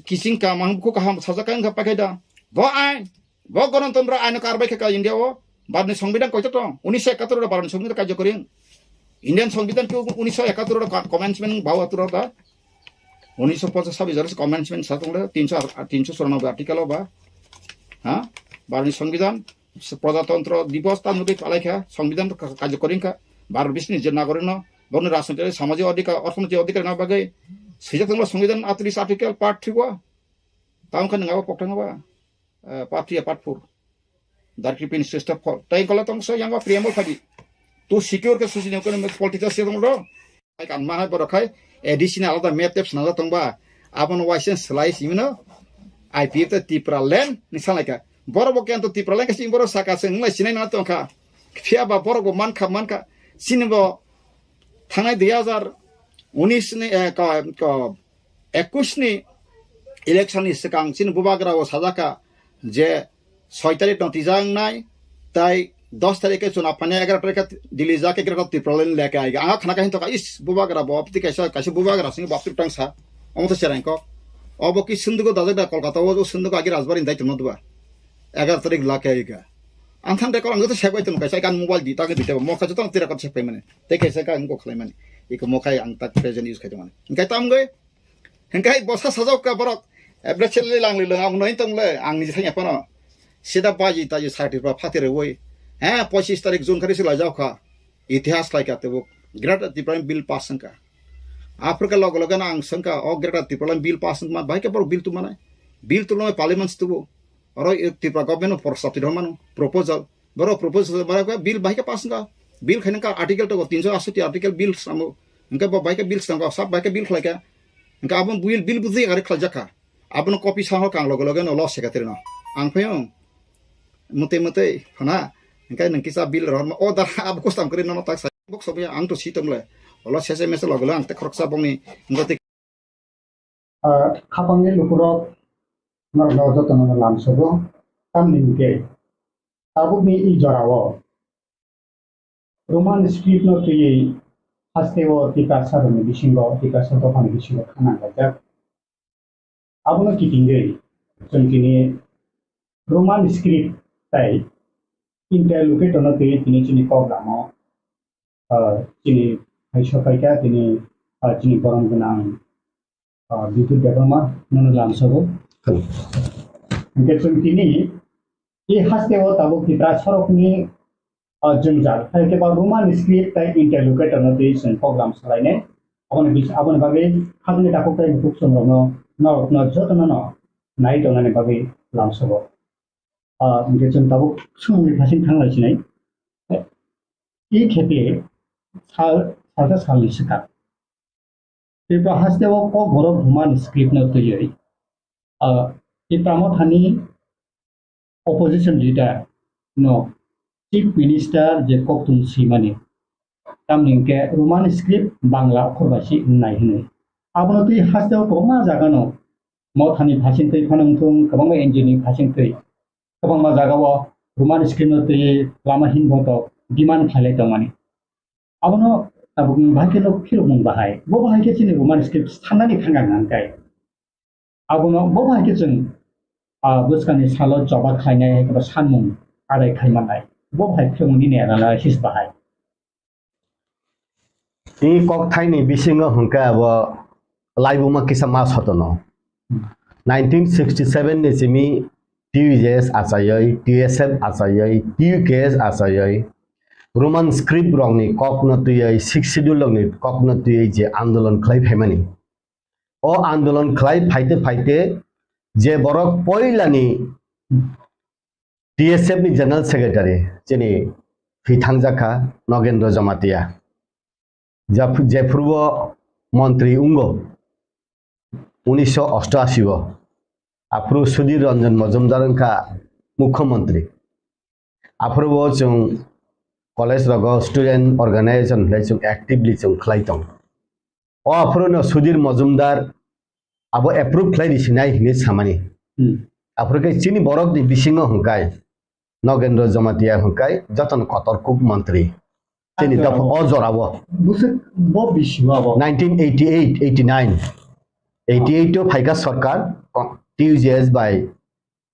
kising kamang bukhuk kaham sajak khe wngkha paikhe da. Bo ain, Bo Ganatantro aino karbai khe ka India o. Bharni Songbidan koito tong? Unisho ekattor ro Bharni Songbidan kajyo koring. Indian Songbidan ke unisho ekattor ro ka-, commencement bao atur da. Unisho ponchas sabi jora commencement sa tong le tinsho ar-, tinsho churanobboi article o ba. Ha? Bharni Songbidan, Prajatantro Divos ta nugui palai kha, Songbidan ka-, kajyo koring kha. Bharot bisni je nagorik no, borni rajnoitik, samajik odhikar, orthonoitik odhikar na bagwi. Sijak tong Songbidan atris article part three o. Tamo khe nang abo pokthang ba. Eh, part three, part four. Directive Pin Sister four. Tai kola tong so yang preamble phabi. Tu secure ke susi ne kono political se tong do. Ai kan ma hai borok khai additional alada map tep sna tong ba. Abon waisen slice imino. I P F ta Tipra land ni sanai ka. Borok bo kento Tipra land ka sing borok saka se nglai sinai na tong kha. Phiya ba borok bo man kha, man kha. Sini bo thangnai dui hajar unis ni, eh, ka, ka, ekush ni election ni swkang chini bubagra o sajak kha je soi tarik no twijak nai, tai dos tarik khe chuna phainai, egaroh tarik khe Delhi jak khe Greater Tipraland lekha aiga. Ang khna khe hinto kha, is, bubagra bo, aboni kaisa, kaisa bubagra sini bo aboni tang sa. Omo to chereng kok. Obo ki sundugo dajak da Kolkata o, sundugo agi Rajbari ni daitom no duba. Egaroh tarik lekha aiga. Ang thang de kok ang to sebai tong kaisa kan mobile di ta khe di te mokha joto ang tira kok sepai mani. Te kaisa ka ang kok khlai mani. Iko mokha ang tak present use khai tong mani. Engkai tam goi. Hingkai bosa sajak kha borok. Ebra chele lang le lang ang noi tong le ang ni thanya pano. Sida baji taji sati pa phati re woi. He, pochis tarik June khari sila jau kha. Itihas lai kha tebo. Greater Tipraland bill pass wngkha. Africa logo logo na ang sengkha o Greater Tipraland bill pass wngma bai khe borok bill tu manai. Bill tu lo parliament tu bo. Oro Tripura government no prostab ti mano proposal. Borok proposal bara khe bill bai khe pass wngkha. Bill khaina kha article to tinso asoti article bill samo. Hingke bo bai khe bill sangkha, sab bai khe bill khlai kha. Hingke abo bill, bill buji gari khlai jakha. Abono copy sa hor kang loge loge no law secretary no. Ang phaio. Mutui mutui phana. Hingke nang kisa bill rohor ma o da abo custom kri no tak sa. Bok sobi ang to si tom le. Olo sese mese loge lo ang te khoroksa bongni. Hingke Ah, khapangni lukurok norokno jotono lamsogo, tamni hwnkhe tabukni i jorao Roman script no twiwi hasteo Tiprasa rokni bisingo, Tiprasa dophani bisingo khana laijak. Abono kitingwi chwng tini Roman script tai interlocutor no twiwi tini chini kok lamo ah, chini hai sopai kha tini, ah, chini borom gwnang, ah, Bipul Debbarma nono lamsogo. Hwnkhe chwng tini e hasteo tabuk Tipra sorokni, ah, jwngjal, hai khe ba Roman script tai interlocutor no twi chwng program salainai. Aboni bis-, aboni bagwi khajani takhuk tai bukhuk chwng rokno norokno jotono no nai tongnani bagwi lamsogo. Ah, hwnkhe chwng tabuk swngmungni phasing thanglai sinai. I khepe sal, salsa salni swkang. Tripura hasteo Kokborok Roman script no twiwi, ah, Tipra Mothani opposition leader no Chief Minister je koktun swimani. Tamni hwnkhe Roman script Bangla okhor bai si wngnai hwnwi. Abono twi hasteo kwbangma jagano Mothani phasing twi phano wngthung, kwbangma N G O ni phasing twi. Kwbangma jagao Roman script no twiwi lama hinbotok demand khlailai tongmani. Abono tabukni bahai khe no phirokmung bahai. Bo bahai khe chini Roman script sanani thangkha hwnkhe. Abono bo bahai khe chwng, ah, bwskangni salo choba khlainai hai khe bo sanmung adai khai mannai. Bo bahai phirokmung nini analysis bahai. Tei kokthaini bisingo hwnkhe abo laibuma kisa ma sotono. Nineteen sixty seven ni simi T U J S achaiwi, T S F achaiwi, T U K S achaiwi, Roman script rokni kokno twiwi, Sixth Schedule rokni kokno twiwi je andolon khlai phaimani. O andolon khlai phaite phaite je borok poilani T S F ni General Secretary chini thwi thangjak kha Nogendra Jamatia. Jap-, jephuru o montri wngo unisho osto ashi o, aphuru Sudhir Ranjan Majumdar wngkha mukhyamantri. Aphuru o chwng college rogo student organization hwnwi chwng actively chwng khlai tong. O aphuru no Sudhir Majumdar abo approve khlai risinai hinwi samani. Hmm. Aphuru khe chini borok ni bisingo hwnkhe Nogendra Jamatia hwnkhe jotono kotor kuk mantri. Chini dopha o jorao. Bwswk bo bisi abo. Nineteen eighty eight, eighty nine. Eighty eight o phaikha sarkar, T U J S bai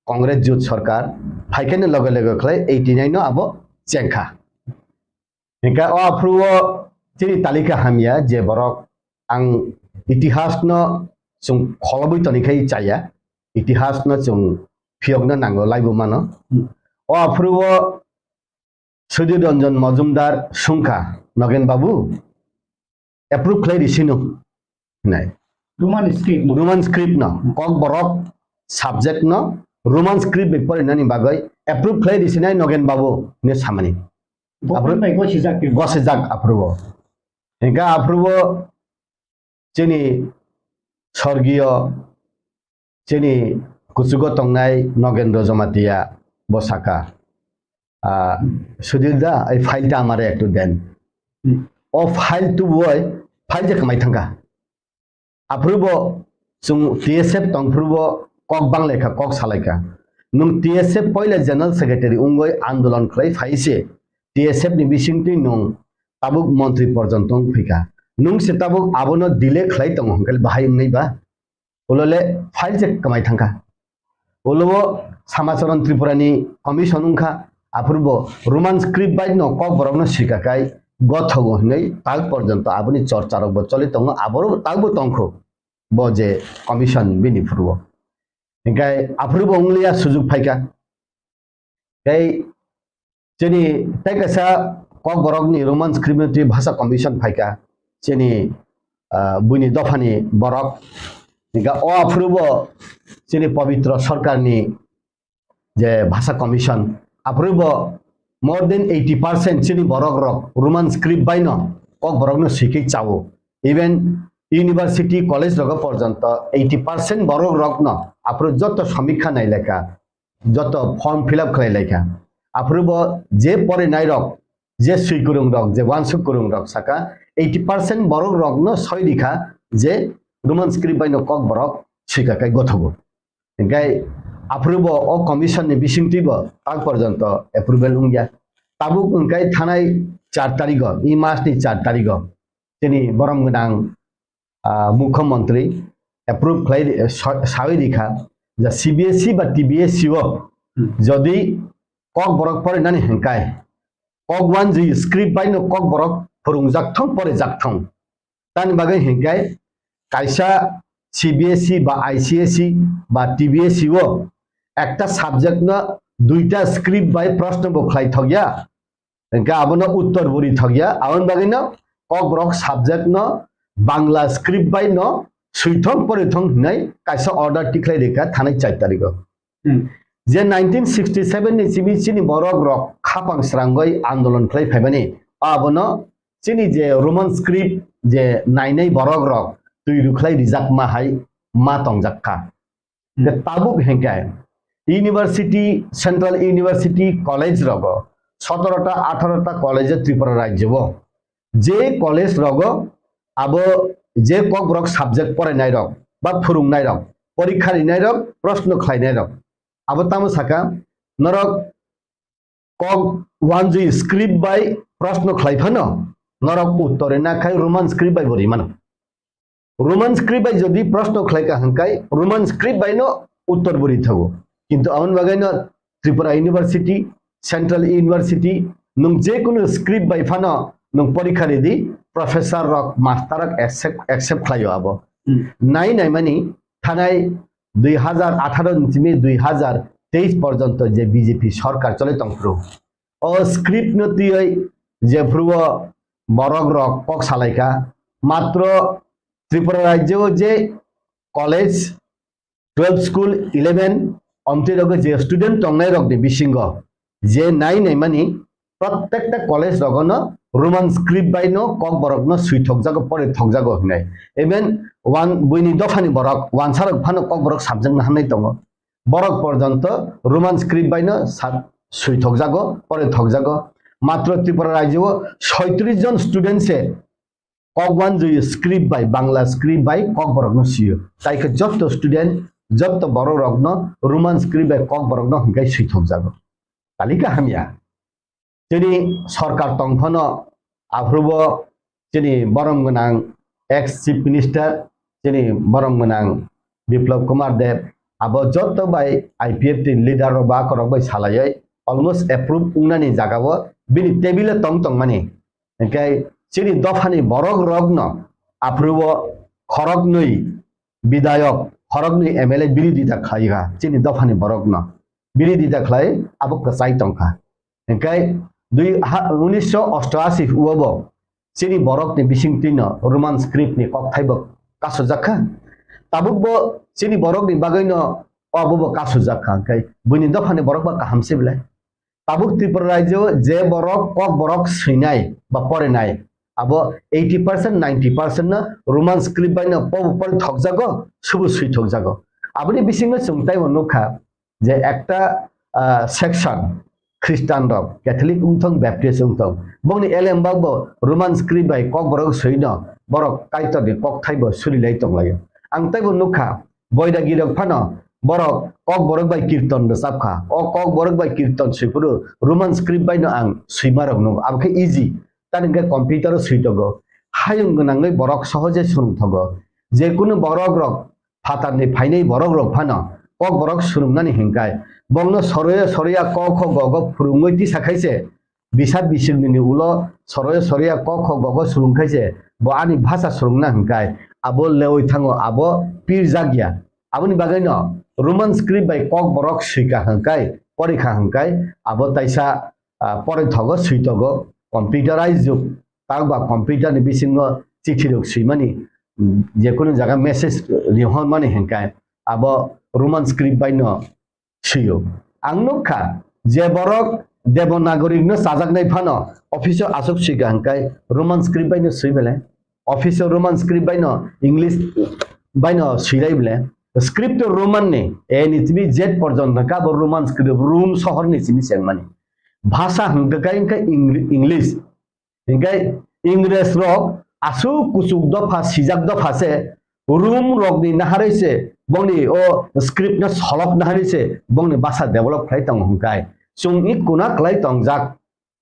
Congress jut sarkar, phaikhaini loge loge khlai eighty nine no abo chengkha. Hingkhe o aphuru o chini talika hamya je borok ang itihas no chwng kholobwi tonikhai chaya, itihas no chwng phiyokna nango laibo mano. O aphuru o Sudhir Ranjan Majumdar sungkha, Nogen Babu, approve khlai risino hinai. Roman script no. Roman script no, Kokborok subject no Roman script bai porinani bagwi approve khlai risinai Nogen Babu hinwi samani. Government bai gosijak twi. Gosijak aphuru o. Hingkhe aphuru o chini sorgiyo chini kuchugo tongnai Nogendra Jamatia bo saka, "Ah, Sudhir da, ei file ta amare ektu den." Hmm. O file tubui file je kwmai thangkha. Aphuru bo Chwng T S F tongphuru bo kok banglaikha, kok salaikha. Nwng T S F poila general secretary wngwi andolon khlai phai se T S F ni bisingtwi nwng tabuk montri porjonto wng phaikha. Nwng se tabuk abono delay khlai tongo hwnkhe bahai wngnai ba? Ulo le file se kwmai thangkha. Ulo o Samacharan Tripura ni commission wngkha, aphuru bo Roman script bai no kok borok no sika kai gothogo hinwi tak porjonto aboni chorcha rok bo choli tongo, aboro tak bo tongkho bo je commission bini phuru o. Hinkhe aphuru bo wngliya sujuk phaikha. Tei chini tei kaisa kokborokni Roman script ni twi bhasha commission phaikha. Chini, ah, buini dophani borok. Hinkhe o aphuru bo chini Pabitra Sarkarni je bhasha commission, aphuru bo more than eighty percent chini borok rok Roman script bai no kokborok no swikhe chao. Even university, college rogo porjonto eighty percent borok rok no aphuru joto samikha nailekha. Joto form fill up khlai laikha. Aphuru bo je porinai rok, je swi kwrwng rok, je wansuk kwrwng rok saka eighty percent borok rok no soi rikha je Roman script bai no kok borok swika kai gothogo. Hinkhe aphuru bo o commission ni bisingtwi bo tak porjonto approval wngya. Tabuk wngkai thanai char tarigo, i mas ni char tarigo chini borom gwnang, ah, mukhyamantri approve khlai ri-, sa-, sawi rikha je C B S E ba T B S E o Hmm. jodi kok borok porinani hinkai kok wanjwi script bai no kok borok phwrwngjak thong, porijak thong. Tani bagwi hinkai kaisa C B S E ba I C S E ba T B S E o ekta subject no duita script bai proshno bo khlai thokya. Hingke abono uttor buri thokya, aboni bagwino kokborok subject no Bangla script bai no suithong porithong hinwi kaisa order tikhlai rikha thanai char tarikh o. Hmm. Je nineteen sixty seven ni simi chini borok rok khapang srangwi andolon khlai phaimani, abono chini je Roman script je nainai borok rok twi rwkhlai rijakma hai ma tongjakha. Hmm. Je tabuk hingke university, central university college rogo sotoro ta atharo ta college Tripura rajyo o. Je college rogo abo je kokborok subject porainai rok ba phwrwngnai rok, porikha rinai rok, proshno khlainai rok. Abo tamo saka norok kok wanjwi script bai proshno khlai phano norok uttor rina khai Roman script bai bo rimano. Roman script bai jodi proshno khlai ka hwnkhe Roman script bai no uttor bo ri thago. Kintu aboni bagwi no Tripura University, Central University, nwng je kunu script bai phano nwng porikha ridi, professor rok, master rok accept, accept khlaio abo. Hmm. Nai nai mani thanai dui hazar atharo ni simi dui hazar teis porjonto je B J P sorkar chole tongphuru. O script no twiwi jephuru o borok rok kok salaikha. Matro Tripura rajyo o je college, twelve school, eleven omtwi rogo je student tongnai rokni bisingo je nai naimani prottekta college rogono Roman script bai no kokborok no swi thokjago, pore thokjago hinai. Even one buini dophani borok, wansarok phano kokborok subject no hamnai tongo. Borok porjonto Roman script bai no sa-, swi thokjago, pore thokjago. Matro Tripura rajyo o soitris jon student se kok wanjwi script bai, Bangla script bai kokborok no sio. Tai khe jotto student, jotto borok rok no Roman script bai kokborok no hingkai swi thokjago. Talika hamya. Chini sorkar tong phano aphuru bo chini borom gwnang ex Chief Minister, chini borom gwnang Biplab Kumar Deb, abo jotto bai I P F T ni leader rok ba korok bai salaiwi almost approve wngnani jaga o bini table o tong tongmani. Hinkhe chini dophani borok rok no aphuru o khoroknwi bidayok, khoroknwi M L A birodita khlai kha chini dophani borok no. Birodita khlai abo kwchai tong kha. Hinkhe dui ha, unisho ostoashi o bo chini borok ni bisingtwi no Roman script ni kokthai bo kasujak kha. Tabuk bo chini borok ni bagwi no abo bo kasujak kha. Hinkhe buini dophani borok ba kaham se belai. Tabuk Tripura rajyo je borok kokborok swinai ba porinai, abo eighty percent, ninety percent no Roman script bai no pobo pori thokjago, subu swi thokjago. Aboni bisingo chwng taibo nukha je ekta, ah, section Christian rok, Catholic wngthong, Baptist wngthong, bongni elem bagbo Roman script bai kokborok swino borok Kaitorni kokthai bo surilai tonglaio. Ang teibo nukha, Boiragi rok phano borok Kokborok bai kirton rwchapkha. O Kokborok bai kirton swiphuru Roman script baino ang swima rok nukgo. Abo khe easy. Tani hwnkhe computer o switogo. Hayung gwnangwi borok sohoje swrwngthogo. Jekunu borok rok phatarni phainai borok rok phano Kokborok swrwngnani hinkai. Bongno soroya soroya ko kho go go phwrwngwi tisa khaise, bisa bisingni ulo soroya soroya ko kho go go swrwng khaise, bo ani bhasha swrwngna hinkai. Abo lewi thango, abo pirjak ya. Aboni bagwino Roman script bai Kokborok swika hinkai, porikha hinkai, abo taisa, ah, poroi thogo, switogo, computerized jug. Tangba computer ni bisingo chithi rok swimani, mm, jekunu jaga message rihormani hinkai abo Roman script baino swiyo. Ang nukha je borok Devanagari no chajaknai phano office o aswk swika hinkai Roman script baino swi belai. Office o Roman script baino English baino swilai belai. Script o Roman ni A ni timi Z porjonto kabo Roman script Rum sohor ni timi chengmani. Bhasha hwnkhe kai hwnkhe Eng-, English. Hinkhe Ingres rok aswk kuchuk dopha, sijak dopha se, Rum rokni naharwi se, bongni o script no solok naharwi se, bongni bhasha develop khlai tongo hinkai. Chwng i kuna khlai tongjak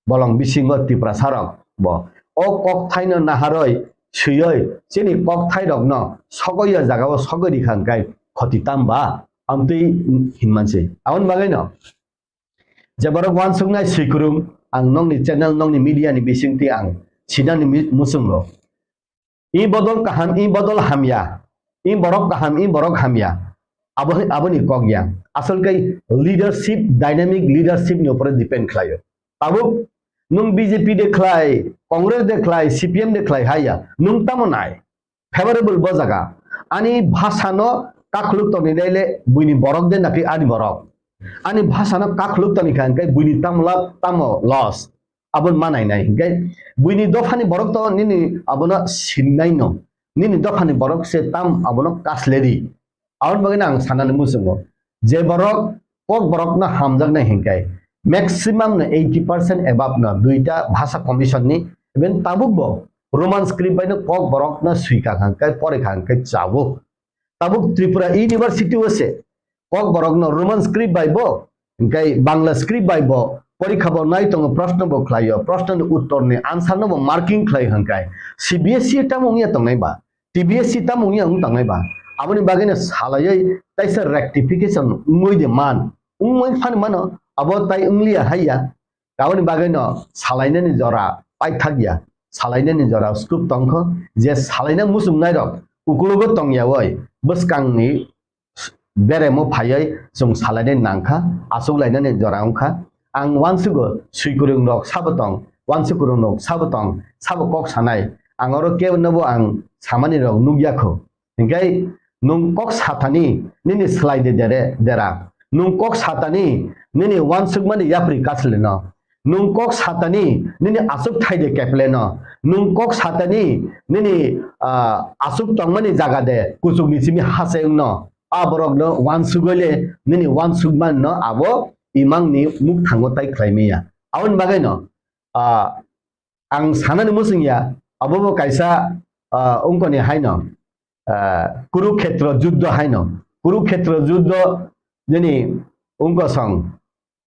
bolong bisingo Tiprasa rok bo. O kokthaino naharwi swiwi chini kokthairokno sogwi o jagao sogwi rikha hinkai khoti tamba? Amtwi hinmansi. Aboni bagwino je borok uansuknai swikwrwng, ang nokni channel, nokni media ni bisingtwi ang sinani mi-, muchungo. I bodol kaham, i bodol hamya, i borok kaham, i borok hamya. Abo, aboni kok ya. Asol kai leadership, dynamic leadership ni upore depend khlaio. Tabuk nwng B J P de khlai, Congress de khlai, C P M de khlai haya. Nwng tamo nai? Favorable bo jaga. Ani bhasha no kakhuluk toni naile buini borok de napi ani borok. Ani bhasha no kakhuluk toni kha hwnkhe buini tamo lab tamo loss. Aboni manai nai hwnkhe buini dophani borok to nini abono sinnai no. Nini dophani borok se tam abono kasledi. Aboni bagwi ang sanani muchungo je borok kok borokno hamjaknai hinkai maximum no eighty percent above no duita bhasha commission ni, even tabuk bo Roman script bai no kok borokno swika hwnkhe porikha hwnkhe chabo. Tabuk Tripura University o se kok borokno Roman script bai bo, hwnkhe Bangla script bai bo porikha bo nai tongo, proshno bo khlaio, proshno ni uttor ni answer no bo marking khlai hwnkhe C B S E tamo wngya tongnai ba? T B S C tamo wngya wng tangnai ba? Aboni bagwino salaiwi taisa rectification wngwi de man. Wngwi phano mano, abo tai wngliya haiya. Aboni bagwino salainani jora paithakya. Salainani jora scope tongkho, je salaina muchungnairok ukulugo tongyawi bwskangni beremo phaiwi chwng salainani nangkha, achuklainani jora wngkha. Ang uansugo swikwrwngrok sabo tong, uansukwrwngrok sabo tong, sabo kok sanai. Ang oro kebonobo ang samanirok nukya kho. Hinkhe nwng kok satani nini swlai de dere, dera. Nwng kok satani nini uansukmani yapri kasleno. Nwng kok satani nini aswk thai de kepleno. Nwng kok satani nini, ah, aswk tongmani jaga de kuchukni simi hachengno. A borokno uansugwi le nini uansukmanno abo imangni mukthango tai khlai manya. Aboni bagwino, ah, ang sanani muchungya, abo bo kaisa, ah, wngkoni haino, ah, Kurukhetra juddho haino. Kurukhetra juddho nini wngkosong,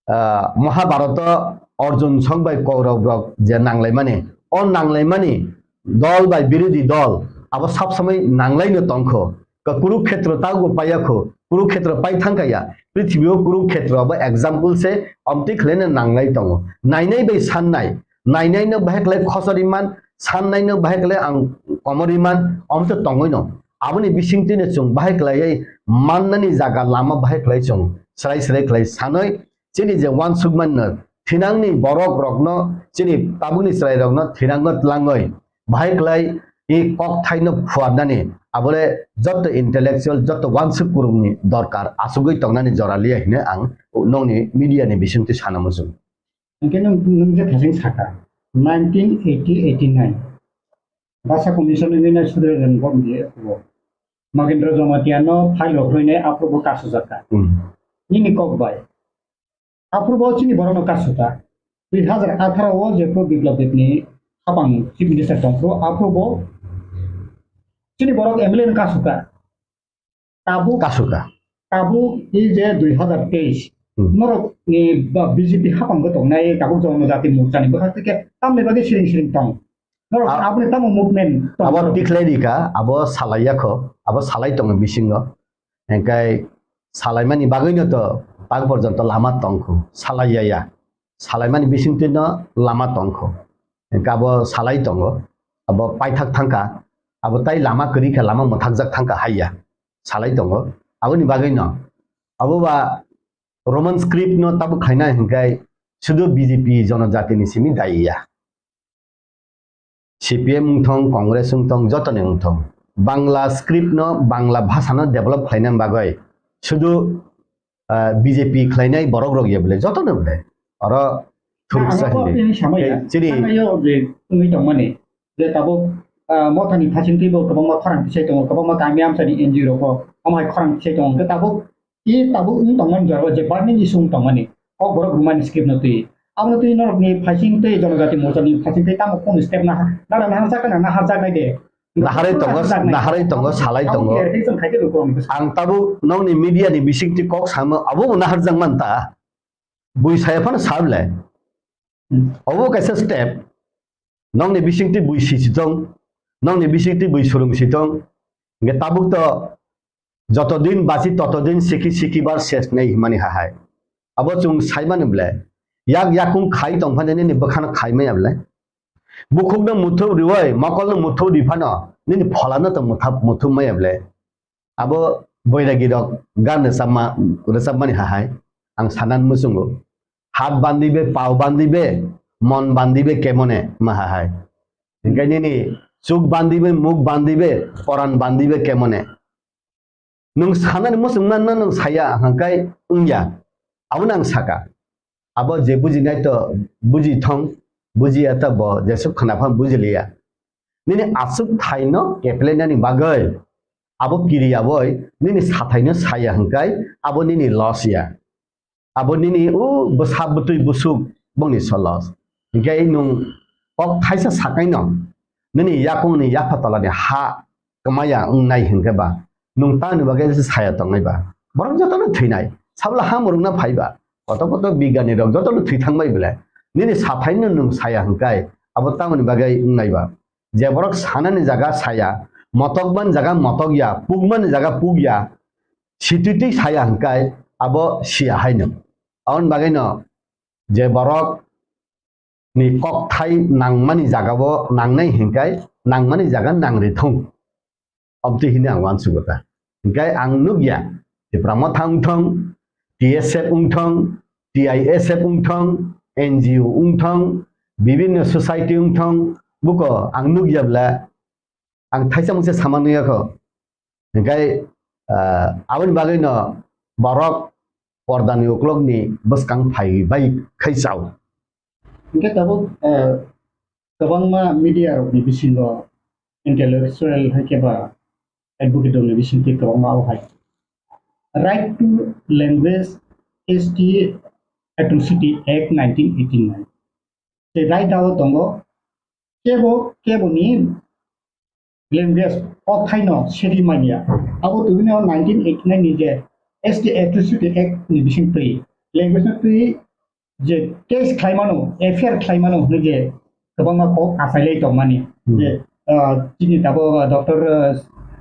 ah, Mahabharata Arjun song bai Kaurab rok je nanglaimani, o nanglaimani dol bai birodhi dol abo sab samai nanglaino tongkho. Ka Kurukhetra tago paiya kho, Kurukhetra pai thangkha ya. Prithibi o Kurukhetra abo example se, omtwi khlaino nanglai tongo. Nainai bai sannai, nainai no bahai khlai khosori man, sannai no bahai khlai ang komori man, omtwi tongwi no. Aboni bisingtwi no chwng bahai khlaiwi mannani jaga lama bahai khlai chwng srai srai khlai sanwi chini je uansukmanno thinangni borok rokno, chini tabukni chwrai rokno thinangno tlangwi bahai khlai i kok thaino phuarnani abole jotto intellectual, jotto uansuk kurungni dorkar, achugwi tongnani jora liya hino ang nokni media ni bisingtwi sana muchung. Hingke nwng, nwng je thasing saka, nineteen eighty eighty nine, Basa Commission ni nai Surya Ren Bom je o Magendra Jamatia no file rok hwlwi nai aphuru bo kasu jaka. Hmm. Nini kok bai. Aphuru bo chini borok no kasu ta. Dui hazar atharo o je pro Biplab Deb ni hapang Chief Minister tong pro aphuru bo chini borok M L A no kasu ta. Tabuk, kasuka. Tabuk i je dui hazar teis, hmm, norok ni ba B J P hapang bo tongnai tabuk Jonojati Morcha ni bwkhak tei khe tamni bagwi siring siring tong. Norok a-, aboni tamo movement tong abo norok? Tikhlai rika, abo salai yakho, abo salai tongo bisingo. Hingkai salaimani bagwino to tak porjonto lama tongkhu, salai ya ya. Salaimani bisingtwino lama tongkhu. Hingke abo salai tongo. Abo paithak thangkha. Abo tai lama kwrwi khe lama mwthakjak thangkha hai ya. Salai tongo. Aboni bagwino. Abo ba Roman script no tabuk khaina hingkai sudu B J P jonojatini simi dai ya. C P M wngthong, Congress wngthong, jotoni wngthong. Bangla script no, Bangla bhasha no develop khlaina bagwi sudu, ah, B J P khlainai borok rok ya bole, jotono bole. Oro thuruksa hinwi. Tei chini thangnaio je wngwi tongmani, je tabuk, ah, mothani phasingtwi bo kwbangma khorang tisai tongo, kwbangma kami amchani N G O rok bo omo hai khorang tisai tongo. Hwnkhe tabuk I tabuk wng tongmani jora o je burning issue wng tongmani, Kokborok Ruma ni script no twi. Abono twi norok ni phaising tei Jonojati Morcha ni phaising tei tamo kunu step naha, nara naharjak na naharjak nai de. Naharwi tongo, naharwi tongo, salai tongo. Ang tabuk nokni media ni bisingtwi kok samo, abo bo naharjak man ta. Bui saya phano sa bwle. Hmm. Obo kaisa step. Nokni bisingtwi bui sisi tong, nokni bisingtwi bui surung si tong. Hingke tabuk to joto din bachi toto din siki siki bar ses nei himani hahai. Abo chwng saimani ble. Yak yakung khai tongphani nini bwkhano khai maya ble. Bukhukno muthup riwai, mokolno muthup riphano nini pholano to muthup maya ble. Abo boiragi rok gan rwchapma, rwchapmani hahai ang sanan muchungo. Hat bandibe, pao bandibe, mon bandibe kemone ma hahai. Hingke nini chuk bandibe, muk bandibe, poran bandibe kemone. Nwng sanani muchungma no nwng saya hingkai wngya. Abono ang saka. Abo je bujinai to buji thong, bujiya ta bo jesuk khna phan bujiliya. Nini aswk thaino keplainani bagwi abo kiriya boi nini sathaino saya hwnkhe abo nini loss ya. Abo nini o bwsa bwtwi busuk bongni so loss. Hwnkhe nwng kok thaisa sakaino nini yakungni yapha tolani ha kwmaya wngnai hwnkhe ba, nwng tamoni bagwi se saya tongnai ba? Borok jotono thwinai. Sabla ha mwrwkna phai ba. Koto koto bigani rok jotono thwi thangbai bwle. Nini sathaino nwng saya hwnkhe abo tamoni bagwi wngnai ba? Je borok sanani jaga saya, motokmani jaga motok ya, pukmani jaga puk ya, situitwi saya hwnkhe abo siya haino. Aboni bagwino je borok ni kokthai nangmani jagao nangnai hingkai nangmani jaga nangri thung. Obtwi hini ang uansugo ta. Hingkai ang nukya Tipra Motha wngthong, T S F wngthong, T I S F wngthong, N G O wngthong, bibinno society wngthong, buko ang nukya bwle ang thaisa mungsa sama nuyakho. Hingkai, ah, aboni bagwino borok pordani uklokni bwskang phai bai khai chao. Hingke tabuk, ah, kwbangma media rokni bisingo intellectual hai khe ba advocate rokni bisingtwi kwbangma abo hai. Right to Language S T Atrocity Act nineteen eighty-nine. Tei right dao tongo, kebo, kebo ni language o thaino seri manya. Abo tubino nineteen eighty-nine ni je S T Atrocity Act ni bising twi language no twi je case khlaimano, F I R khlaimano hwnwi je kwbangma kok achailai tongmani. Hmm. Je, ah, chini tabuk, ah, Doctor, ah,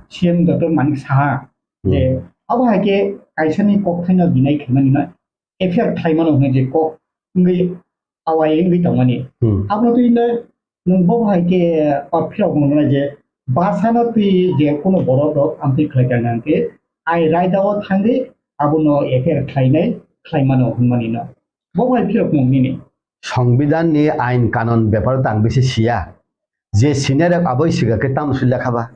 C M Doctor Manik Saha je, hmm, abo hai khe kaisani kok thaino deny khaimani no F I R khlaimano hwnwi je kok wngwi awai wngwi tongmani. Hmm. Abono twi le nwng bo hai khe, ah, phirok mwnai je bwsano twi je kuno borok rok amtwi khlai kha hwnkhe ai raida o thangwi abono F I R khlainai khlaimano hwnmani no. Bo hai phirok mung nini. Songbidan ni ain kanon bepar tang bisi siya. Je senior rok aboi siga khe tamo sui lekha ba.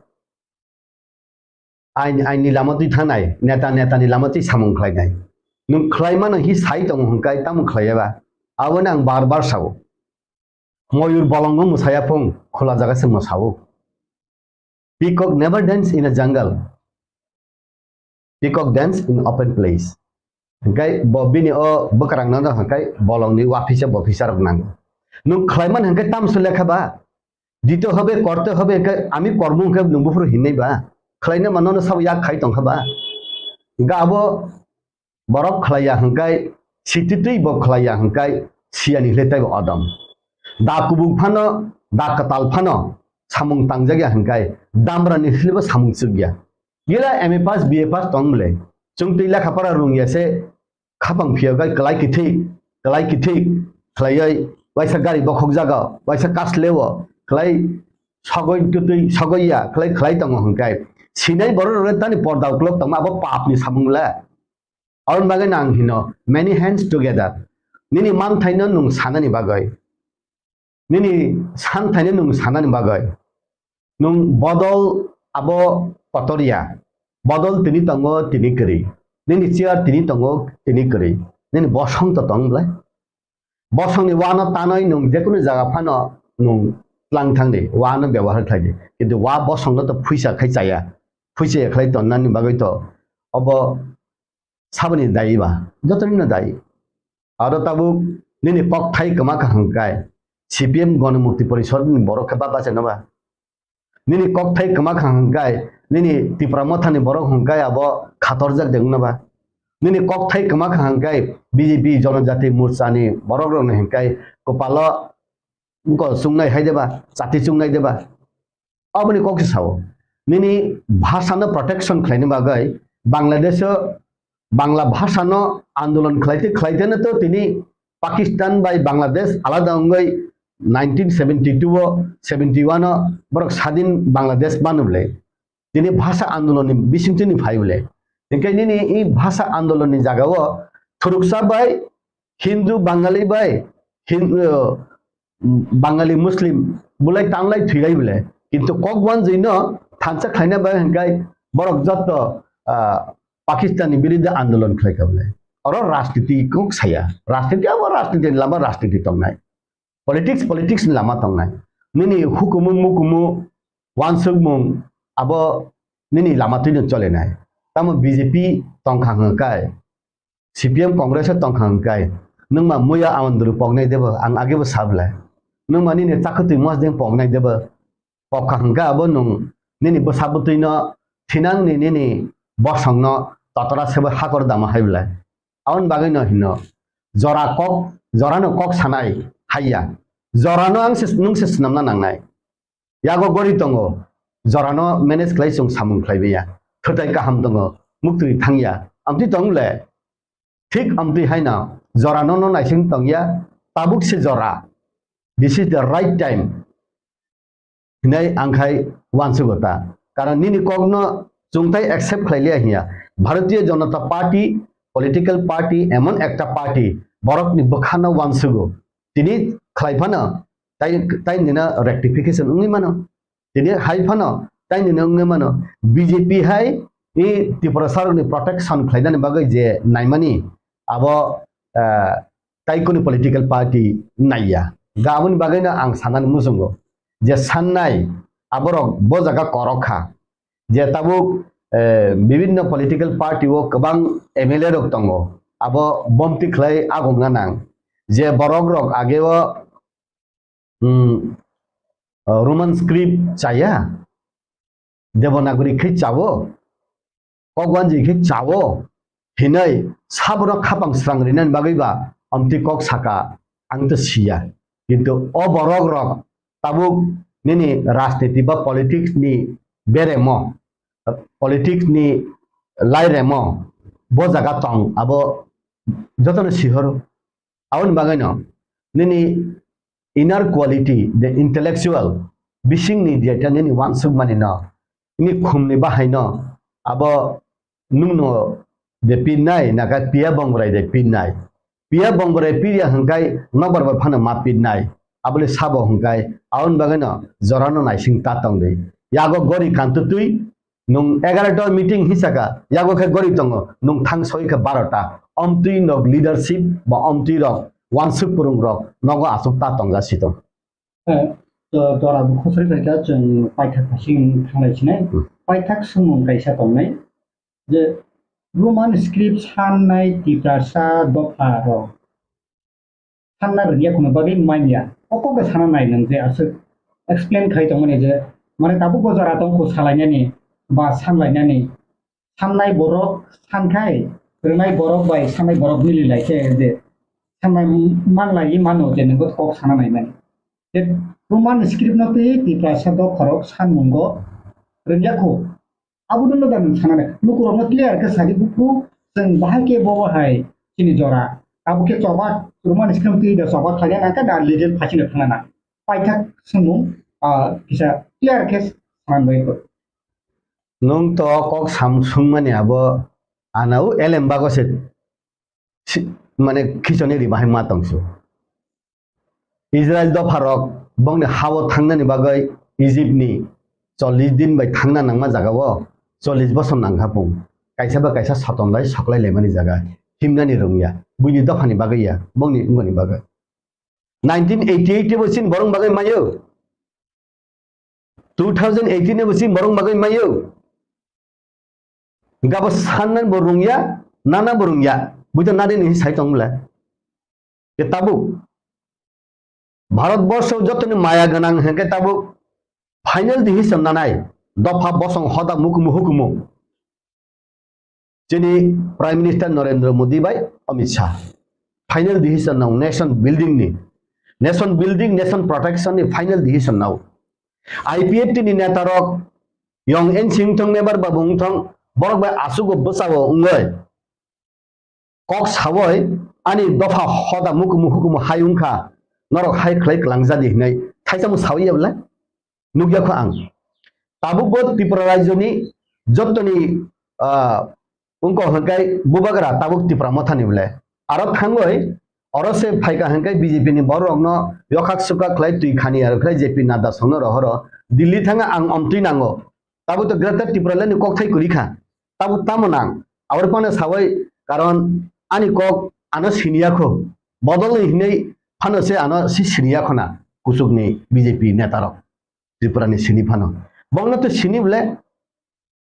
Ain, ain ni lama twi thangnai, neta, neta ni lama twi samung khlainai. Nwng khlaimano hi sai tongo hwnkhe tamo khlaiya ba? Aboni ang bar bar sao. Moyur bolongo mwsaya phung, khula jaga se mwsao. Peacock never dance in a jungle. Peacock dance in open place. Hwnkhe bo bini o bwkrang no hwnkhe bolong ni uafisa bofisa rok nango. Nwng khlaimani hwnkhe tamso lekha ba? Dito hobe, korte hobe, hwnkhe ami kormo hwnkhe nwng buphuru hinwi ba? Khlaina mano no sabo yak khai tongkha ba? Hingke abo borok khlaiya hingkai sititwi bo khlaiya hingkai siyani hile taibo odom. Da kubuk phano, da kwtal phano samung tangjak ya hingkai damra ni hile bo samung chuk ya. Gila M A pass, B A pass tong bole. Chwng twi lekha pora rung ya se khapang phiya gai kwlai kithik, kwlai kithik khlaioi, waisa gari bokhok jaga, waisa kasleo, khlai sogoi tutwi sogoi ya, khlai khlai tongo hingkai. Sinai borok rok tani porda uklok tongma abo pap ni samung le. Aboni bagwi no ang hino, many hands together. Nini manthaino nwng sanani bagwi. Nini santhaino nwng sanani bagwi. Nwng bodol abo kotor ya. Bodol tini tongo, tini kwrwi. Nini chair tini tongo, tini kwrwi. Nini bosong to tong bwlai. Bosongni wano tanwi nwng jekunu jaga phano nwng tlang thangdi, wano byabohar khlaidi. Kintu wa bosongno to phuisa khai chaya. Phuisa ya khlai tonnani bagwi to obo saboni dayi ba, jotonino dayi. Aro tabuk nini kokthai kwma kha hwnkhe C P M Ganamukti Porishad ni borok khe baba se no ba? Nini kokthai kwma kha hwnkhe nini Tipra Motha ni borok hwnkhe abo khatorjak de wngna ba? Nini kokthai kwma kha hwnkhe B J P Jonojati Morcha ni borok rok ni hwnkhe kwpalo wngkol chungnai hai de ba, chati chungnai de ba? Aboni kok se sao. Nini bhasha no protection khlaina bagwi Bangladesh o Bangla bhasha no andolon khlaite khlaite no to tini Pakistan bai Bangladesh alada wngwi nineteen seventy-two o, seventy-one o borok sadin Bangladesh manu bole. Tini bhasha andolon ni bisingtwi ni phai bole. Hingke nini i bhasha andolon ni jaga o thuruksa bai Hindu Bangali bai Hin-, uh, Bangali Muslim bulai tanglai thwilai bole. Kintu kok wanjwi no thansa khlaina bai hingkai borok jotto, ah, Pakistan ni biruddhe andolon khlai kha bole. Oro rajniti kok saya. Rajniti abo rajniti ni lama rajniti tongnai. Politics, politics ni lama tongnai. Nini hukumu mukumu wansukmung abo nini lama twi no cholenai. Tamo B J P tongkha hwnkhe kai. C P M Congress o tongkha hwnkhe kai, nwng ma muya Awandru poknai debo, ang agebo sablai. Nwng ma nini chakwtwi mosdeng poknai debo, pokha hwnkhe abo nwng nini bwsa bwtwino thinangni nini bosongno totora sebo hakor dama hai bwlai. Aboni bagwino hino, jora kok, jorano kok sanai haiya. Jorano ang se, nwng se swnamna nangnai. Yago gori tongo, jorano manage khlai chwng samung khlai manya. Thwtai kaham tongo, muktwi thangya. Amtwi tong le, thik amtwi haino jorano no naising tongya, tabuk se jora. This is the right time. Hinai ang khai wansugo ta. Karon nini kokno chwng tai accept khlai liya hiya. Bharatiya Janata Party, political party, emon ekta party, borokni bwkhano wansugo. Tini khlai phano, tai, tai nina rectification wngwi mano. Tini hai phano, tai nina wngwi mano. B J P hai i Tiprasa rokni protection khlainani bagwi je naimani, abo, eh, tai kuni political party naiya. Ga aboni bagwino ang sanani muchungo je sannai aborok bo jaga korok kha. Je tabuk, eh, bibinno political party o kwbang M L A rok tongo, abo bomti khlai agomna nang. Je borok rok age o, hmm, eh, Roman script chaya, Devanagari khe chawo, kok wanjwi khe chawo hinwi sabono khapang srang rinani bagwi ba amtwi kok saka, ang to siya. Kintu o borok rok tabuk nini rajniti ba politics ni beremo, politics ni lairemo bo jaga tong abo jotono sihoro. Aboni bagwino nini inner quality, the intellectual, bisingni jeta nini wansukmani no, nini khumni bahaino abo nwngno de pinnai, naka piya bongrai de pinnai. Piya bongrai piya hwnkhe nokbar bai phano ma pinnai. Abole sabo hwnkhe aboni bagwino jorano naising ta tongdi. Yago gori kantutwi nwng egarota meeting hisaka, yago khe gori tongo, nwng thang soi khe barota. Omtwi nok leadership ba omtwi rok wansuk purung rok nogo aswk ta tongja sitong. Eh, to, tora bo khosoi bai kha chwng paithak phasing thanglai sinai. Hmm. Paithak swngmung kaisa tongnai je Roman script sannai Tiprasa dopha rok sanna rwngya kheno bagwi manya. O kokno sana nai nwng je aswk explain khai tongmani je mane tabuk bo jora tong kho salainani ba sanlainani Sannai borok sankhai, rwnai borok bai sannai borok mili lai khe je sannai manlai mano je nokho kok sana nai mani. Je Roman script no twi Tiprasa dophar rok sanmungo rwngya kho. Abo no da nwng sana nai. Lukurok no clear khe sadi bukhu chwng bahai khe bo hai chini jora. Abo khe choba Roman script no twi da choba khlai na ka da legal phasino thangna na. Paithak swngmung, ah, kisa clear khe sanbai kho. Nwng to kok sam swngmani abo anao elem bago se si-, mane khichoni ri bahai ma tongsu. Israel dopharok bongni hao thangnani bagwi Egypt ni chollish din bai thangna nangma jagao chollish bosor nangkha pung. Kaisa ba kaisa soton bai soklai laimani jaga himnani rwngya. Buini dophani bagwi ya, bongni wngmani bagwi. Nineteen eighty eight bo sin borong bagwi mayo. Two thousand eighteen bo sin borong bagwi mayo. Gabo sannan bo rungya, nana bo rungya. Buita nadi ni sai tong bla. Ke tabuk. Bharat borsho jotoni maya ganang hengke tabuk final decision nanai. Dopha bosong hoda mukumu hukumu. Chini Prime Minister Narendra Modi bai Amit Shah. Final decision nao nation building ni. Nation building, nation protection ni final decision nao. I P F T ni neta rok yong ensing thong mebar ba bung thong borok bai asugo bwsao wngoi. Kok sawoi ani dopha hoda mukumu hukumu hai wngkha norok hai khlai kwlangjadi hinai thaisa mo sawi ya bwle? Nukya kho ang. Tabuk bo Tripura rajyoni jottoni, ah, wngkok hwnkhe bubagra tabuk Tipra mothani bwle. Aro thangoi oro se phaika hwnkhe B J P ni borok rokno yokhak sukhak khlai twi khani aro khlai J P Nadda songno rohoro Delhi thanga ang omtwi nango. Tabuk to Greater Tipraland ni kokthai kwrwi kha. Tabuk tamo nang. Aboni phano sawai karon ani kok ano siniya kho. Bodol ni hinwi phano se ano si siniya khona kuchuk ni B J P neta rok. Tripura ni sini phano. Bongno to sini bole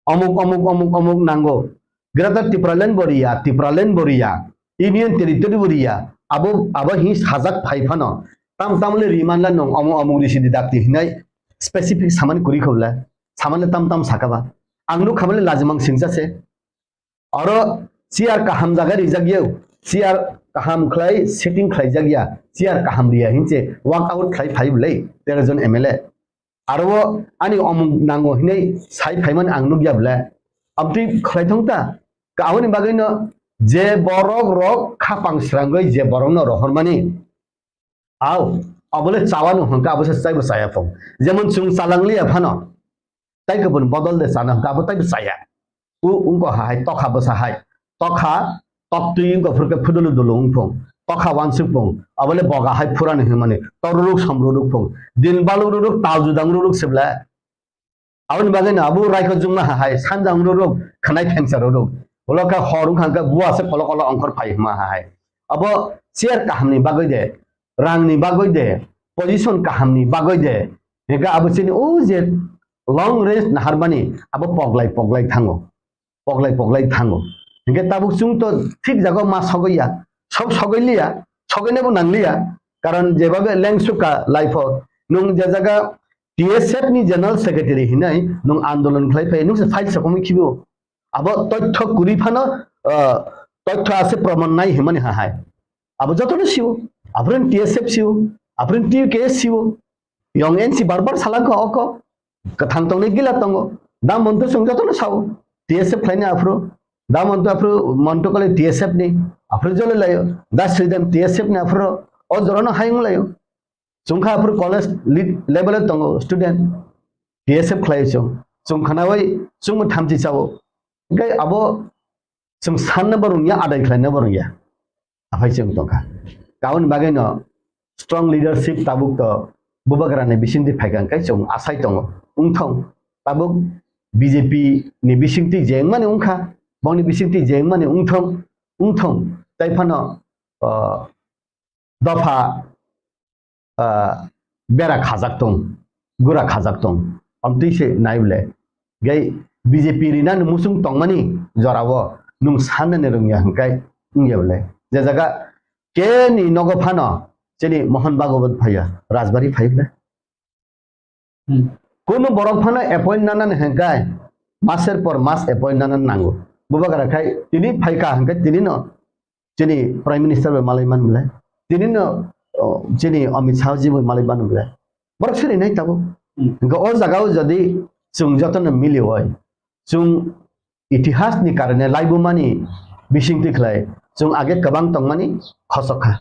omuk, omuk, omuk, omuk nango. Greater Tipraland bo riya, Tipraland bo riya, Union Territory bo riya. Abo, abo hi sajak phai phano. Tam, tam le riman la nong omuk, omuk ri sidi dakti hinai specific samani kuri khobla. Samani tam, tam sakaba. Ang nuk khabale lajimang singsa se. Oro chair kaham jaga rijak yau. Chair kaham khlai setting khlai jak ya. Chair kaham riya hinse walk out khlai phai bole tero jon M L A. Aro ani omung nango hinwi sai phaimani ang nukya bole. Amtwi khlai thong ta. Aboni bagwino je borok rok khapang srangwi je borokno rohormani. Au, abole chawano hwnkha abo se chaibo chaya phung. Jemon chwng chalangliya phano. Tai kubun bodol de chana hwnkha abo taibo chaya. U wngkha hai tokha bwsa hai. Tokha toktwi wngkha phurkhe phudulu dulu wngphung. Tokha wansuk phung. Abole boga hai phurani hwnmani. Toruruk somruruk phung. Din balururuk tal judang ruruk sibla. Aboni bagwi no abo raikho jungma hai. Sanjang ruruk khwnai phengsa ruruk. Ulo kha hor wngkha hwnkhe bua se kolo kolo ongkhor phai hwnma hai. Abo chair kahamni bagwi de, rangni bagwi de, position kahamni bagwi de. Hwnkhe abo chini o je long range naharmani abo poglai poglai thango. Poglai poglai thango. Hingke tabuk chwng to thik jaga ma sogwi ya, sok sogwi liya, sogwinabo nang liya. Karon jebabe lengsuka life o nwng je jaga T S F ni general secretary hinai nwng andolon khlai phai nwng se file sokomwi khibo. Abo tothyo kwrwi phano, ah, tothyo ase proman nai himani ha hai. Abo jotono siwo, aphuru T S F siwo, aphuru T K S siwo. Yong N C bar bar salangkha oko. Kwthang tongnai gila tongo. Da Montu chwng jotono sao. T S F khlaini aphuru. Da Montu aphuru Montu kole T S F ni. Aphuru jole laio. Da Sridham T S F ni aphuru. O jorano hayung laio. Chwngkha aphuru college lead level o tongo student. T S F khlaio chwng. Chwng khnaui chwngbo thamchi chao. Hingke abo chwng sanna bo rungya, adai khlaina bo rungya. Aphai chwng tongkha. Kaun bagwi no strong leadership tabuk to bubagra ni bisingtwi phaikha hwnkhe chwng asai tongo. Wngthong tabuk B J P ni bisingtwi je wngmani wngkha, bongni bisingtwi je wngmani wngthong, wngthong. Tai phano, ah, dopha ah, bera khajak tong, gura khajak tong. Amtwi se nai bole. Gai B J P rinani musung tongmani jorao nwng sanani rwngya hwnkhe wngya bole. Je jaga keni nogo phano chini Mohan Bhagwat phaiya, Rajbari phai bole. Hmm. Kunu borok phano appoint nanani hwnkhe maser por mas appoint nana nango. Bubagra khai tini phaika hwnkhe tini no chini Prime Minister bai malai man bwlai. Tini no, o, chini Amit Shah ji bai malai man bwlai. Borok siri nai tabuk. Hmm. Hwnkhe o jaga o jodi chwng joto no mili oi, chwng itihas ni karone laibumani bising twi khlai, chwng age kwbang tongmani khosok kha.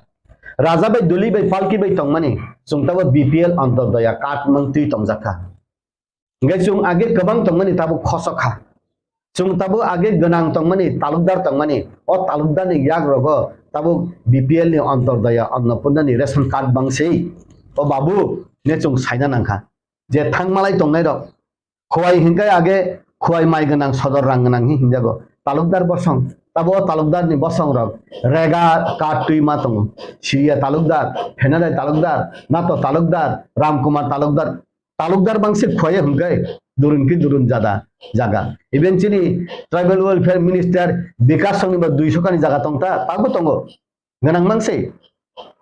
Raja bai duli bai palki bai tongmani chwng tabo B P L Antodoya card mang twi tongjak kha. Hingke chwng age kwbang tongmani tabuk khosok kha. Chwng tabuk age gwnang tongmani, talukdar tongmani, o talukdarni yagrogo tabuk B P L ni Antodoya Annapurnani ration card bangsi. O babu, ne chwng saina nangkha. Je thangmalai tongnairok, Khowai hingke age Khowai mai gwnang, sodor rang gwnang hi hingjago. Talukdar bosong, tabo o talukdarni bosongrok rega card twi ma tongo. Siriya talukdar, Phenadai talukdar, Nato talukdar, Ramkumar talukdar, talukdar bangsi Khowai hingke durun ki durun jada jaga. Even chini Tribal Welfare Minister Bikash Songni ba duiso kani jaga tongta, tabuk tongo. Gwnang mang se.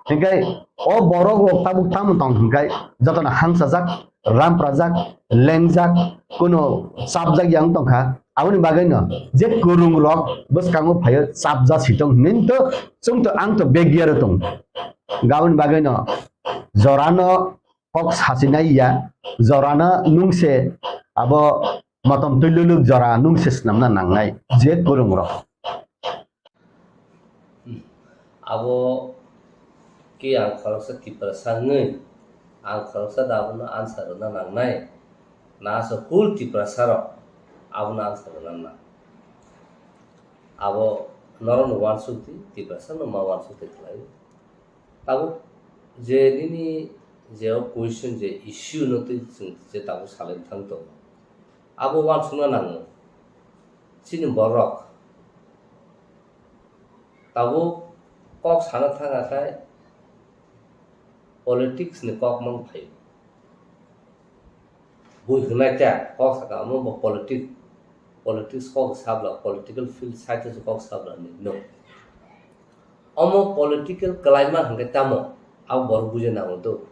Hingke o borok rok tabuk tamo tong hingke jotono hangsajak, ramprajak, lengjak, kuno chapjak yang tongkha. Aboni bagwi no je kwrwng rok bwskango phaio chapja si tong hinwi to chwng to ang to beg yaro tong. Aboni bagwi no jorano kok sachinai ya, jorano nungse abo motom twi luluk jora nungse swnamna nangnai je kwrwng rok. Abo khe ang khoroksa Tiprasa wngwi, ang khoroksa da abono answer rwna nangnai, na asa full Tiprasa rok abono answer rwna nang. Abo norokno uansuk di, Tiprasa no ma uansuk di khlai. Tabuk je nini je o question je issue no twi chwng je tabuk salai thang tongo, abo uansukna nango. Chini borok tabuk kok sana thang khe politics ni kok mang phai. Bui hwnai ta kok saka omo bo politic, politics kok sabla, political field side o kok sabla ni no. Omo political climate hwnkhe tamo, abo borok bujina nango do.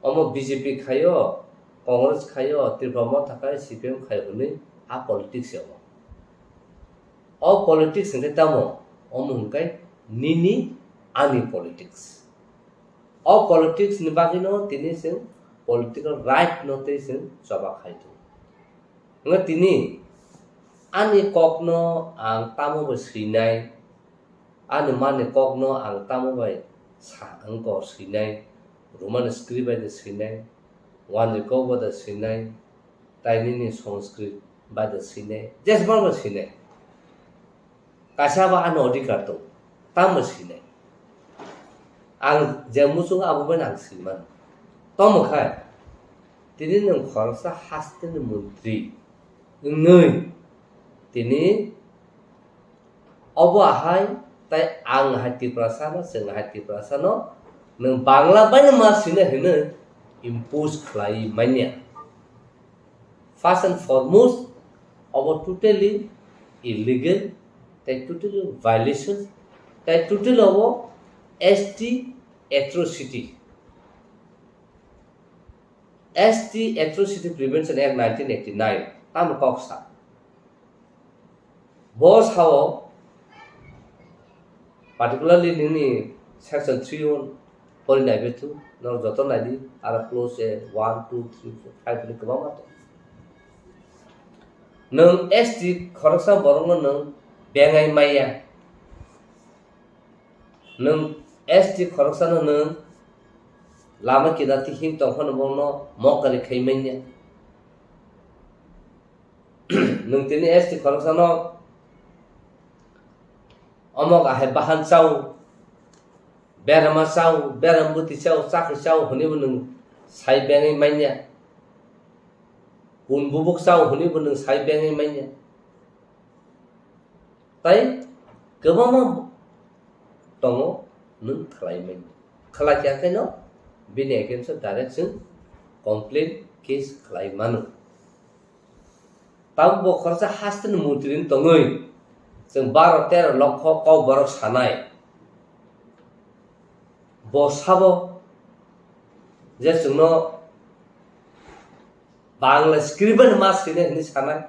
Omo B J P khaio, Congress khaio, Tripura Motha khai, C P M khaio hwnwi a politics ya omo. O politics hwnkhe tamo, omo hwnkhe nini ani politics. O politics ni bagwino tini chwng political right no tei chwng choba khai tongo. Hwnkhe tini ani kokno ang tamo bo swinai, ani mani kokno ang tamo bai sa wngkor swinai, Roman script bai de swinai, wanjwi kok bai de swinai, tai nini Sanskrit bai de swinai, jesma bai swinai. Kaisa ba ano adhikar tong, tamo sinai. Ang je muchung abo bai ang sinmano. Tomo khai, tini nwng khoroksa hasteni montri wngwi, tini obo ahai, tai ang hai Tiprasano, chwng hai Tiprasano, nwng Bangla bai no ma sinai hinwi impose khlai manya. First and foremost, abo totally illegal, tai totally violation, tai totally abo S T atrocity. S T Atrocity Prevention Act nineteen eighty-nine, tamo kok sa. Bo sao, particularly nini section three one, pori nai bethu, no joto nai di, aro clause A one, two, three, four, five ni kwbangma tong. Nwng S T khoroksa borokno nwng bengai maya. Nwng S T khoroksano nwng lama kinar tihing tongphano bono mokari khai manya. Nwng tini S T khoroksano omok ahai bahan chao, berama chao, beram bwtwi chao, chakri chao hwnwi bo nwng sai bengwi manya. Kun bubuk chao hwnwi bo nwng sai bengwi manya. Tai kwbangma tongo nwng khlai manya. Khlai kha khe no bini against o direct chwng complaint case khlai mano. Tabuk bo khoroksa hasteni montri wng tongwi chwng baro tero lokho kok borok sanai. Bo sabo je chwngno Bangla script bai ma swinai hinwi sanai.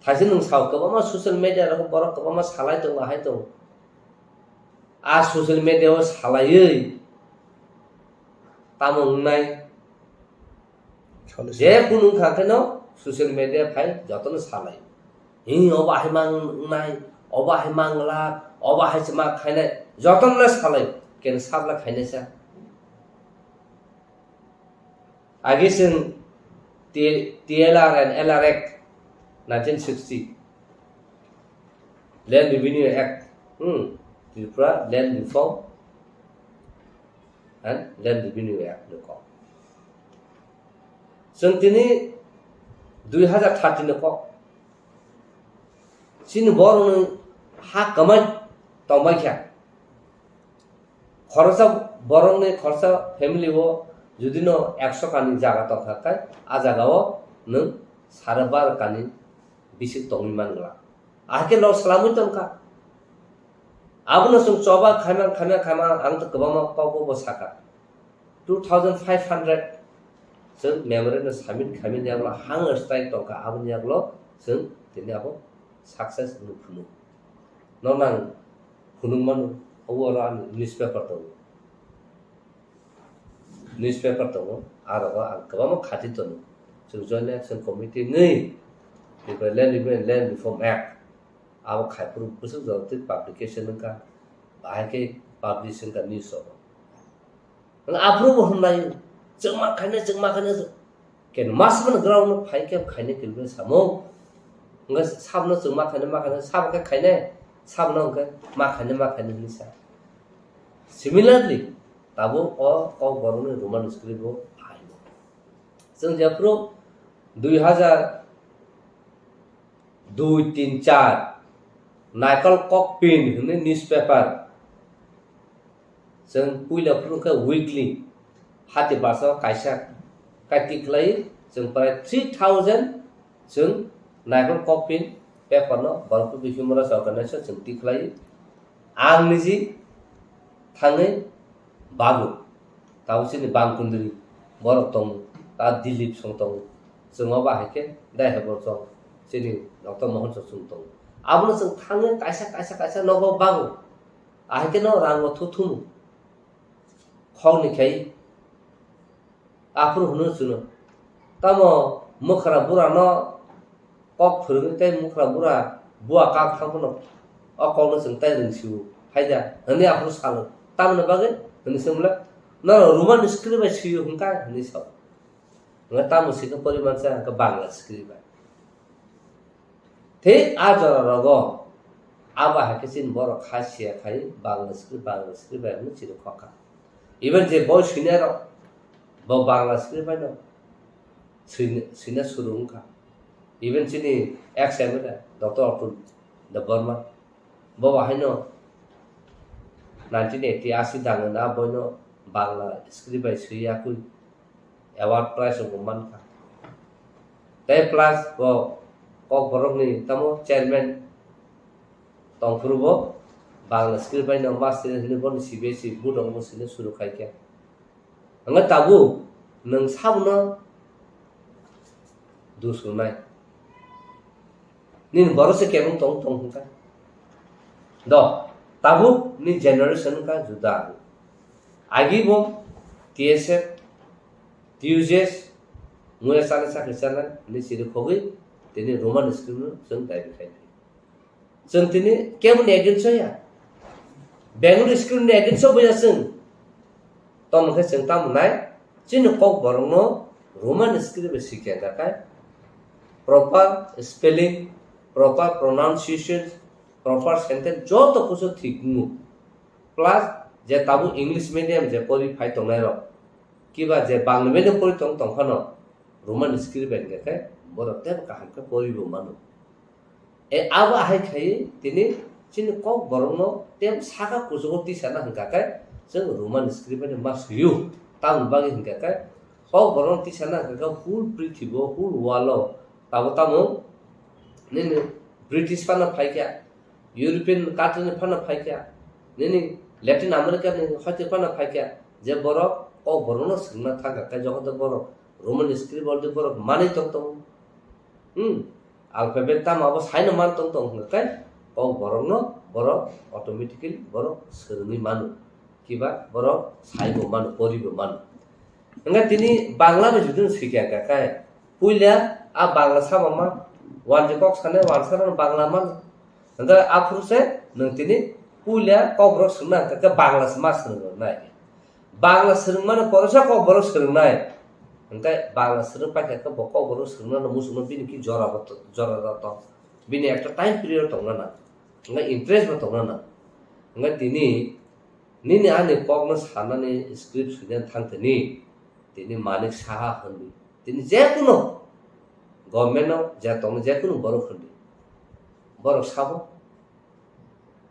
Kaisa nwng sao kwbangma social media rogo borok kwbangma salai tongo, ahai tongo. A social media o salaiwi tamo wngnai? Salo je salo. Kunu wngkha kheno social media phai jotono salai. Hi obo hai mang wngnai, obo hai mangla, obo hai se ma khainai, jotono le salai. Ken sabla khainai sa. Agi chwng T-, T L R and L R Act nineteen sixty, Land Revenue Act, hmm, Tripura Land Reform and Land Revenue Act ni kok. Chwng tini dui hazar thirty ni kok. Chini borokni ha kwmai tongbai kha. Khoroksa borokni khoroksa family o judino ekso kani jaga tongkha khe, a jagao nwng sare baro kani bisik tongwi man glak. Ahai khe loss lamwi tongkha. Abono chwng choba khaima, khaima, khaima, ang to kwbangma kokbo bo sakha. Two thousand five hundred chwng memorandum submit khaimani yagulo hunger strike tongkha, aboni yagulo chwng tini abo success wngwi phunuk. Nono ang phunuk mano, obo oro ani newspaper tongo. Newspaper tongo, aro ang kwbangma khati tongo. Chwng Joint Action Committee wngwi, Tripura Land Revenue and Land Reform Act, abo khaiphuru bwswk jora twi publication wngkha, bahai khe publish wngkha news rogo. Nwng aphuru bo hwnlai, chwngma khainai, chwngma khainai, ken masmano ground no phai khe khainai kilbe samo. Wngkha sabno chwngma khainai, ma khainai, sabo khe khainai, sabno wngkha ma khainai, ma khainai hwnwi sa. Similarly, tabuk o kokborokni Roman script bo phaio. Chwng jephuru dui hazar dui tin char Naikol Kokpin hwnwi newspaper, chwng puila phuru khe weekly, hati basa kaisa kai tikhlai, chwng prai three thousand chwng Naikol Kokpin paper no borok bihimora sorkar naisa chwng tikhlai. Ang niji thangwi bago, tabuk chini bangkundri borok tongo, ta Dilip song tongo, chwng obo hai khe dai hai borok chong, chini Doctor Mohon chong chwng tongo. Abono chwng thangwi kaisa, kaisa, kaisa nogo bago, ahai khe no rango thuthumu khokni khai. Aphuru hwnwi chwngno, tamo mwkhra burano kok phwrwngwi tei mwkhra bura bua kak thang phano o kokno chwng tai rwngsio, haida hwnwi aphuru salo. Tamoni bagwi hwnwi swngmwle, norok Roman script bai swio hwnka hwnwi sao. Hwnka tamo swikhe porimansa hwnka Bangla script bai. Thik a jora rogo abo hai khe chini borok kha siya khai Bangla script, Bangla script bai hwnwi chini khokha. Even je boi swinai rok bo Bangla script bai no swina, swina suru wngkha. Even chini ex M L A Doctor Atul Debbarma bo bahai no nineteen eighty asi dang na boi no Bangla script bai swi yakui award prize rok bo mankha. Tei plus bo Kokborokni tamo chairman tongphuru bo Bangla script bai no master hwnwi bono C B S E board rok bo swina suru khai khe. Hwnba tabuk nwng sabono dus rwnai. Nini borok se kebeng tong tong hwnka. Do, tabuk ni generation wngkha juda. Agi bo T S F, T U J S, muya chana chakri chana, ni siri khogwi, tini Roman script no chwng daibi khai phi. Chwng tini keboni against o ya. Bengali script ni against o boya chwng. Tamo khe chwng tamo nai, chini Kokborok no Roman script bai sikya da khai. Proper spelling, proper pronunciation, proper sentence joto kusu thik wngmo. Plus je tabuk English medium je pori phai tongnai rok, kiba je Bangla medium pori tong tong phano Roman script bai hingkha khe borok teibo kaham khe pori bo mano. E abo ahai khai tini chini Kokborok no tei saka kuchugo tisana hingkha khe chwng Roman script bai ma swiyo. Tamoni bagwi hingkha khe Kokborok no tisana hingkha khe whole prithibi o, whole world o tabo tamo nini British phano phaikha, European country ni phano phaikha, nini Latin America ni hoite phano phaikha, je borok Kokborok no swngna thangkha khe jokoto borok Roman script already borok manwi tong tongo. Hmm. Alphabet tamo abo saino man tong tong hwnkhe kok borokno borok automatically borok swrwngwi mano, kiba borok saibo mano, poribo mano. Hwnkhe tini Bangla bai jodi no swikha kha khe, puila a Bangla sama ma, wanjwi kok sanai wansa rok Bangla mano. Hwnkhe aphuru se nwng tini puila kok borok swrwngna hwnkhe khe Bangla se ma swrwng rwnai. Bangla swrwngmani poresa kok borok swrwngnai. Hwnkhe Bangla swrwng paikha khe bo kok borok swrwngna muchungno bini ki jora bo to-, jora rok tong. Bini ekta time period tongna nang. Hwnkhe interest bo tongna nang. Hwnkhe tini nini ani kokno sanani script swina thang tini, tini Manik Saha hwnwi. Tini jekunu government-o je tongni jekunu borok hwnwi. Borok sabo.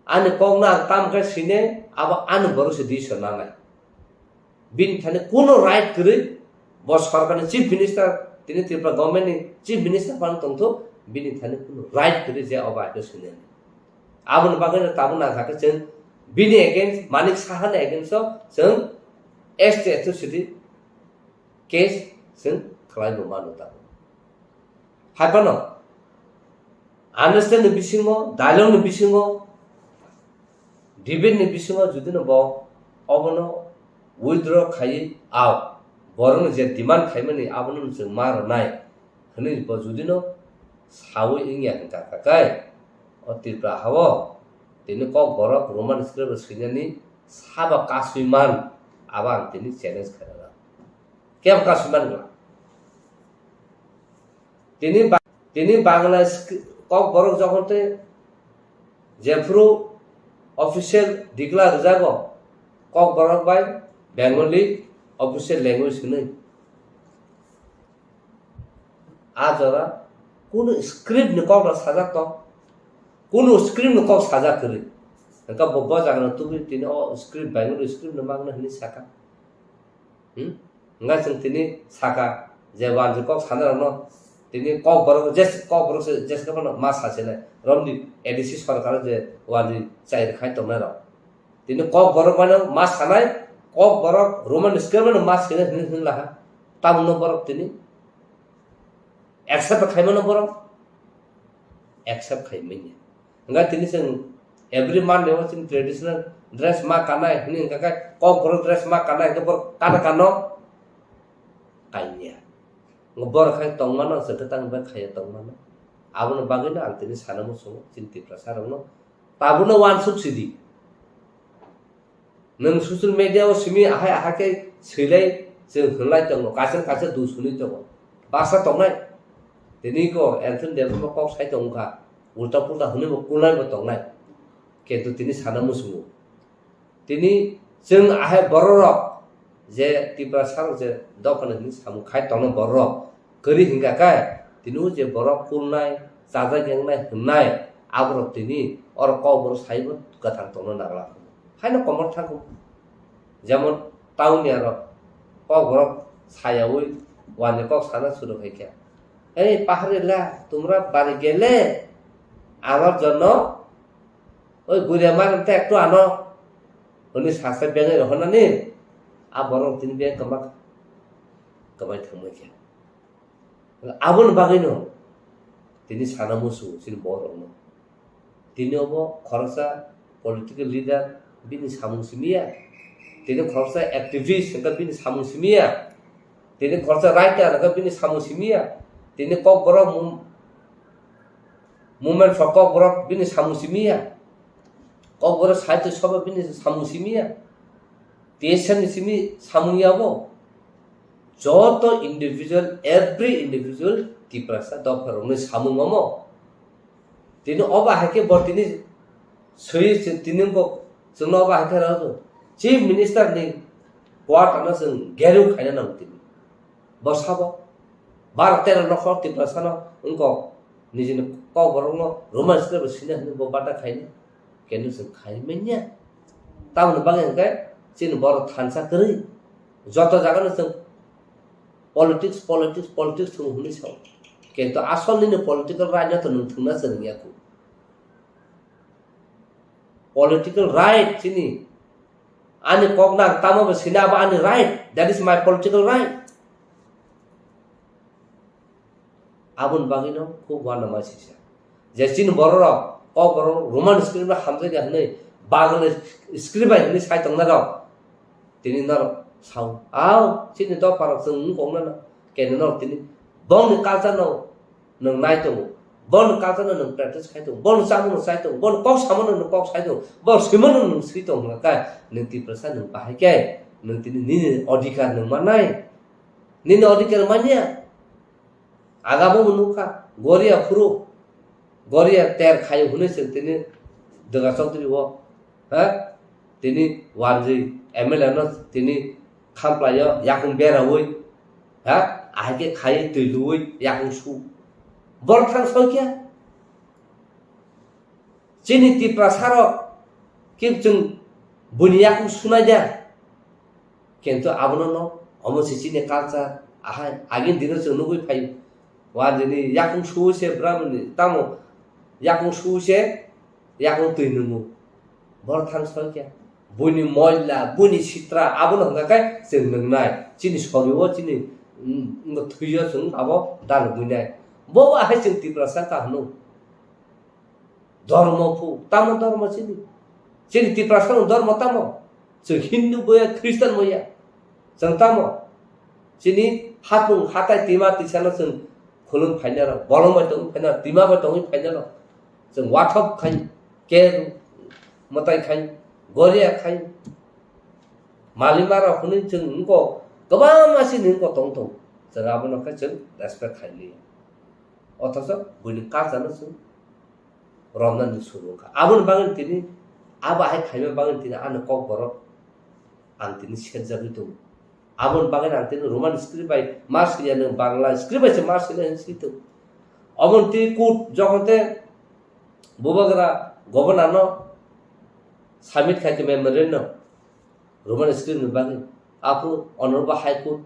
Ani kokno ang tam khe sine, abo ani borok se decision nanai. Bini thani kuno right kwrwi, bo sorkarni chief minister, tini Tripura government ni chief minister phano tongthok, bini thani kuno right kwrwi je obo aike sine. Aboni bagwi no tabuk nang kha khe chwng bini against, Manik Saha ni against o chwng S T atrocity case chwng khlai bo mano tabuk. Hai phano understand ni bisingo, dialogue ni bisingo, debate ni bisingo jodi no bo obono withdraw khaiwi ao, borokni je demand khaimani abono chwng ma rwnai hwnwi bo jodi no sawi wngya hwnkha khe, o Tripura hao tini kok borok Roman script swinani sabo kasui man, abo ang tini challenge khairok. Kebo kasui man gla. Tini ba-, tini Bangla skri-, kok borok jokhon tei jephuru official declare rwjago, kok borok bai Bengali official language hwnwi. A jora kunu script ni kok rok sajak tong, kunu script ni kok sajak kwrwi. Hwnkhe bo, bo jaga no tubui tini o script Bengali script no mangna hwnwi saka. Hmm? Hwnkhe chwng tini saka je wanjwi kok sanai rokno tini kok borok je kok borok se jeska phano ma sasinai romni A D C sorkar je wanjwi chai rwkhai tongnai rok. Tini kok borok mano ma sanai, kok borok Roman script mano ma sinai hwnwi hwnwi laha. Tamungno borok tini accept khaimano borok accept khai manya. Hwnkhe tini chwng every Monday o chini traditional dress ma kanai hwnwi hwnkha khe kok borok dress ma kanai hwnkhe borok kana kano kanya. Borok khai tongmano chwng khe tang bai khaiya tongmano. Aboni bagwino ang tini sana muchungo chini Tiprasa rokno tabukno uansuk sidi. Nwng social media o simi ahai ahai khe swilai chwng hwnlai tongo, kaisa kaisa dusuni tongo. Baksa tongnai. Tini ko Anthony Debbarma kok sai tongkha. Ulta pulta hwnwi bo kulnai bo tongnai. Kintu tini sana muchungo. Tini chwng ahai bororok je Tiprasa rok je dophani hwnwi samung khai tongnai bororok kwrwi hwnkha khe tini o je borok kulnai, chajak yengnai hwnnai aborok tini oro kok borok saibo kwthang tongna nangla. Haino komor thangkuk. Jemon tauniya rok kok borok sayaui wani kok sana suru khai khe, "Ei paharila, tumra bari gele, amar jonno oi guria mar te ektu ano," hwnwi sasa bengai rohornani a borok tini beng kwma kwmai thangmai khe. Aboni bagwino tini sana musu chini borokno. Tini obo khoroksa political leader bini samung simiya. Tini khoroksa activist hwnkhe bini samung simiya. Tini khoroksa writer hwnkhe bini samung simiya. Tini kokborok mum-, movement for kokborok bini samung simiya. Kokborok sahitya sabha bini samung simiya. T S F ni simi samung yabo. Joto individual, every individual Tiprasa dopha rokni samung omo. Tini obo hai khe bo tini swi se tini bo chwngno obo hai khe rw Chief Minister ni quarter no chwng gerung khaina nango tini. Bo sabo baro tero nokhor Tiprasa no wngkok nijini kokborok no Roman script bo sina hwnwi bo bata khaina. Kenu chwng khai manya. Tamoni bagwi hwnkhe chini borok thansa kwrwi. Joto jagano chwng politics, politics, politics thwng hwnwi sao. Kintu asol nini political right no to nwng thwngna chwng ya khu. Political right chini. Ani kok nang tamo bo sina abo ani right. That is my political right. Aboni bagwino khub uanama sisa. Je chini bororok, kokborok Roman script bai hamjakya hwnwi, Bangla script bai hwnwi sai tongnai rok, tini norok sao. Ao, chini dopharok chwng wng kok nana, kene norok tini bongni culture no nwng nai tongo, bongni culture no nwng practice khai tongo, bongni chamung no chai tongo, bongni kok samano nwng kok sai tongo, bongni swimano nwng swi tongo hwnka khe, nwng Tiprasa nwng bahai khe, nwng tini nini odhikar nwng mannai, nini odhikar manya. Agabo bo nukha, Goria phuru, Goria ter khayo hwnwi chwng tini Dwga Chaudhary o, ha? Tini wanjwi M L A no tini khamplaio yakung beraui, ha? Ahai khe khaiwi twi luui yakung su. Borok thang soi khe? Chini Tiprasa rok khe chwng buini yakung sunai da. Kintu abono no, omo se chini culture, ahai, agini dino chwng nugwi phaio. Wanjwini yakung suwi se braboni, tamo yakung suwi se yakung twi nungo. Borok thang soi khe? Buini moila, buini sitra, abono hwnka khe chwng nungnai. Chini sorio, chini, mm, thwio chwng abo dalogwinai. Bo ahai chwng Tiprasa wngkha hwnwi. Dhormo phu, tamo dhormo chini? Chini Tiprasa no dhormo tamo? Chwng Hindu boya, Christian boya. Chwng tamo? Chini hapung hatai tima tisano chwng khulum phainaro, bolong bai tongwi phainaro, tima bai tongwi phainaro. Chwng wathop khai, ker mwtai khai, goria khai, malima rok hwnwi chwng wngkok, kwbangma chini wngkok tong tong. Chwng abono khe chwng respect khai liya. Othocho buini culture no chwng romnani suru wngkha. Aboni bagwi tini, abo hai khaima bagwi tini ani kokborok ang tini serjagwi tongo. Aboni bagwi ang tini Roman script bai ma swiya, nwng Bangla script bai se ma swiya hinwi swi tongo. Aboni tini court jokhon te bubagra governor no submit khai khe memorandum. Roman script ni bagwi. Aphuru Honorable High Court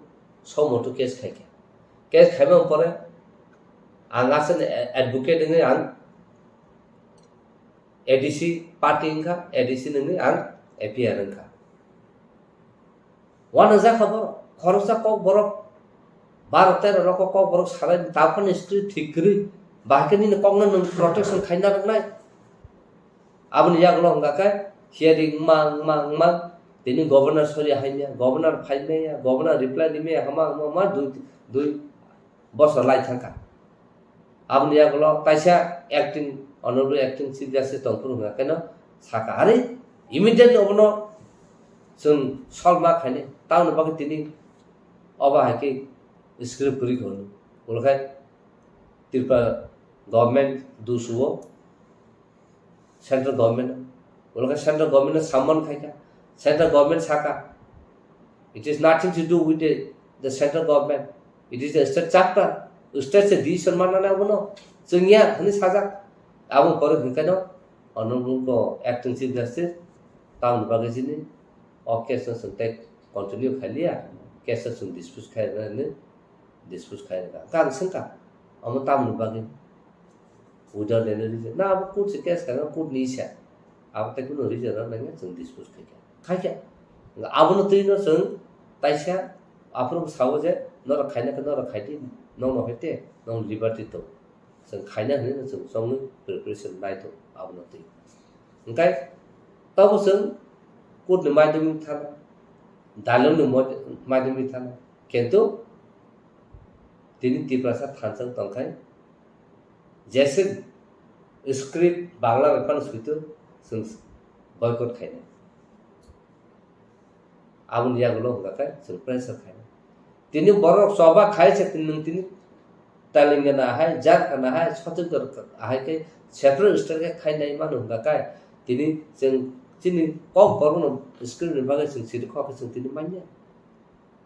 somoto case khaikha. Case khaimani pore ang aswkni advocate wngwi ang A D C party wngkha, A D C wngwi ang A P R wngkha. Uanajak kha borok, khoroksa kok borok, baro tero rok kok borok salai, taphani script thik kwrwi, bahai khe nini kokno nwng protection khaina rwnai. Aboni yagulo hwnka khe hearing wngma, wngma, wngma, tini governor sori haimya, governor phaimaya, governor reply rimaya, hama, hama, hama, dui, dui bosor lai thangkha. Aboni yagulo kaisa acting, honorable acting chief justice tongphuru hwnka kheno sakha, "Are, immediately obono chwng solve ma khainai, tamoni bagwi tini obo hai khe script kwrwi kha hwnwi." Ulo khe Tripura government dusuo, central government, ulo khe central government no summon khaikha, central government sakha, "It is nothing to do with the, the central government, it is the state chapter, state se decision manna abono, chwngya," hwnwi sajak. Abo pore hwnkheno honorable acting chief justice tamoni bagwi chini o case no chwng tei continue khailiya, case no chwng dispose khairwkha hwnwi dispose khairwkha. Hwnkhe ang swngkha, "Omo tamoni bagwi?" Without any reason. Na, abo court se case khaina, court ni isa. Abo tei kunu reason rok nangya chwng dispose khaikha. Khaikha. Abono twi no chwng taisa aphuru sao je, "Norok khaina khe norok khai di, nokno hai te, nokni liberty tong." Chwng khaina hwnwi no chwng chongwi preparation nai tongo abono twi. Hwnkhe tobo chwng court ni madhyamik thana, dalong ni mod-, madhyamik thana. Kintu tini Tiprasa thansa wng tongkhe, jese script Bangla bai phano suitu chwng boycott khainai. Aboni yagulo hwnka khe chwng pressure khainai. Tini borok choba khai se tini nwng tini Telangana hai, Jharkhand hai, Chhattisgarh hai khe separate state khe khainai mano hwnka khe tini chwng chini kok borokno script ni bagwi chwng siri kok khe chwng tini manya.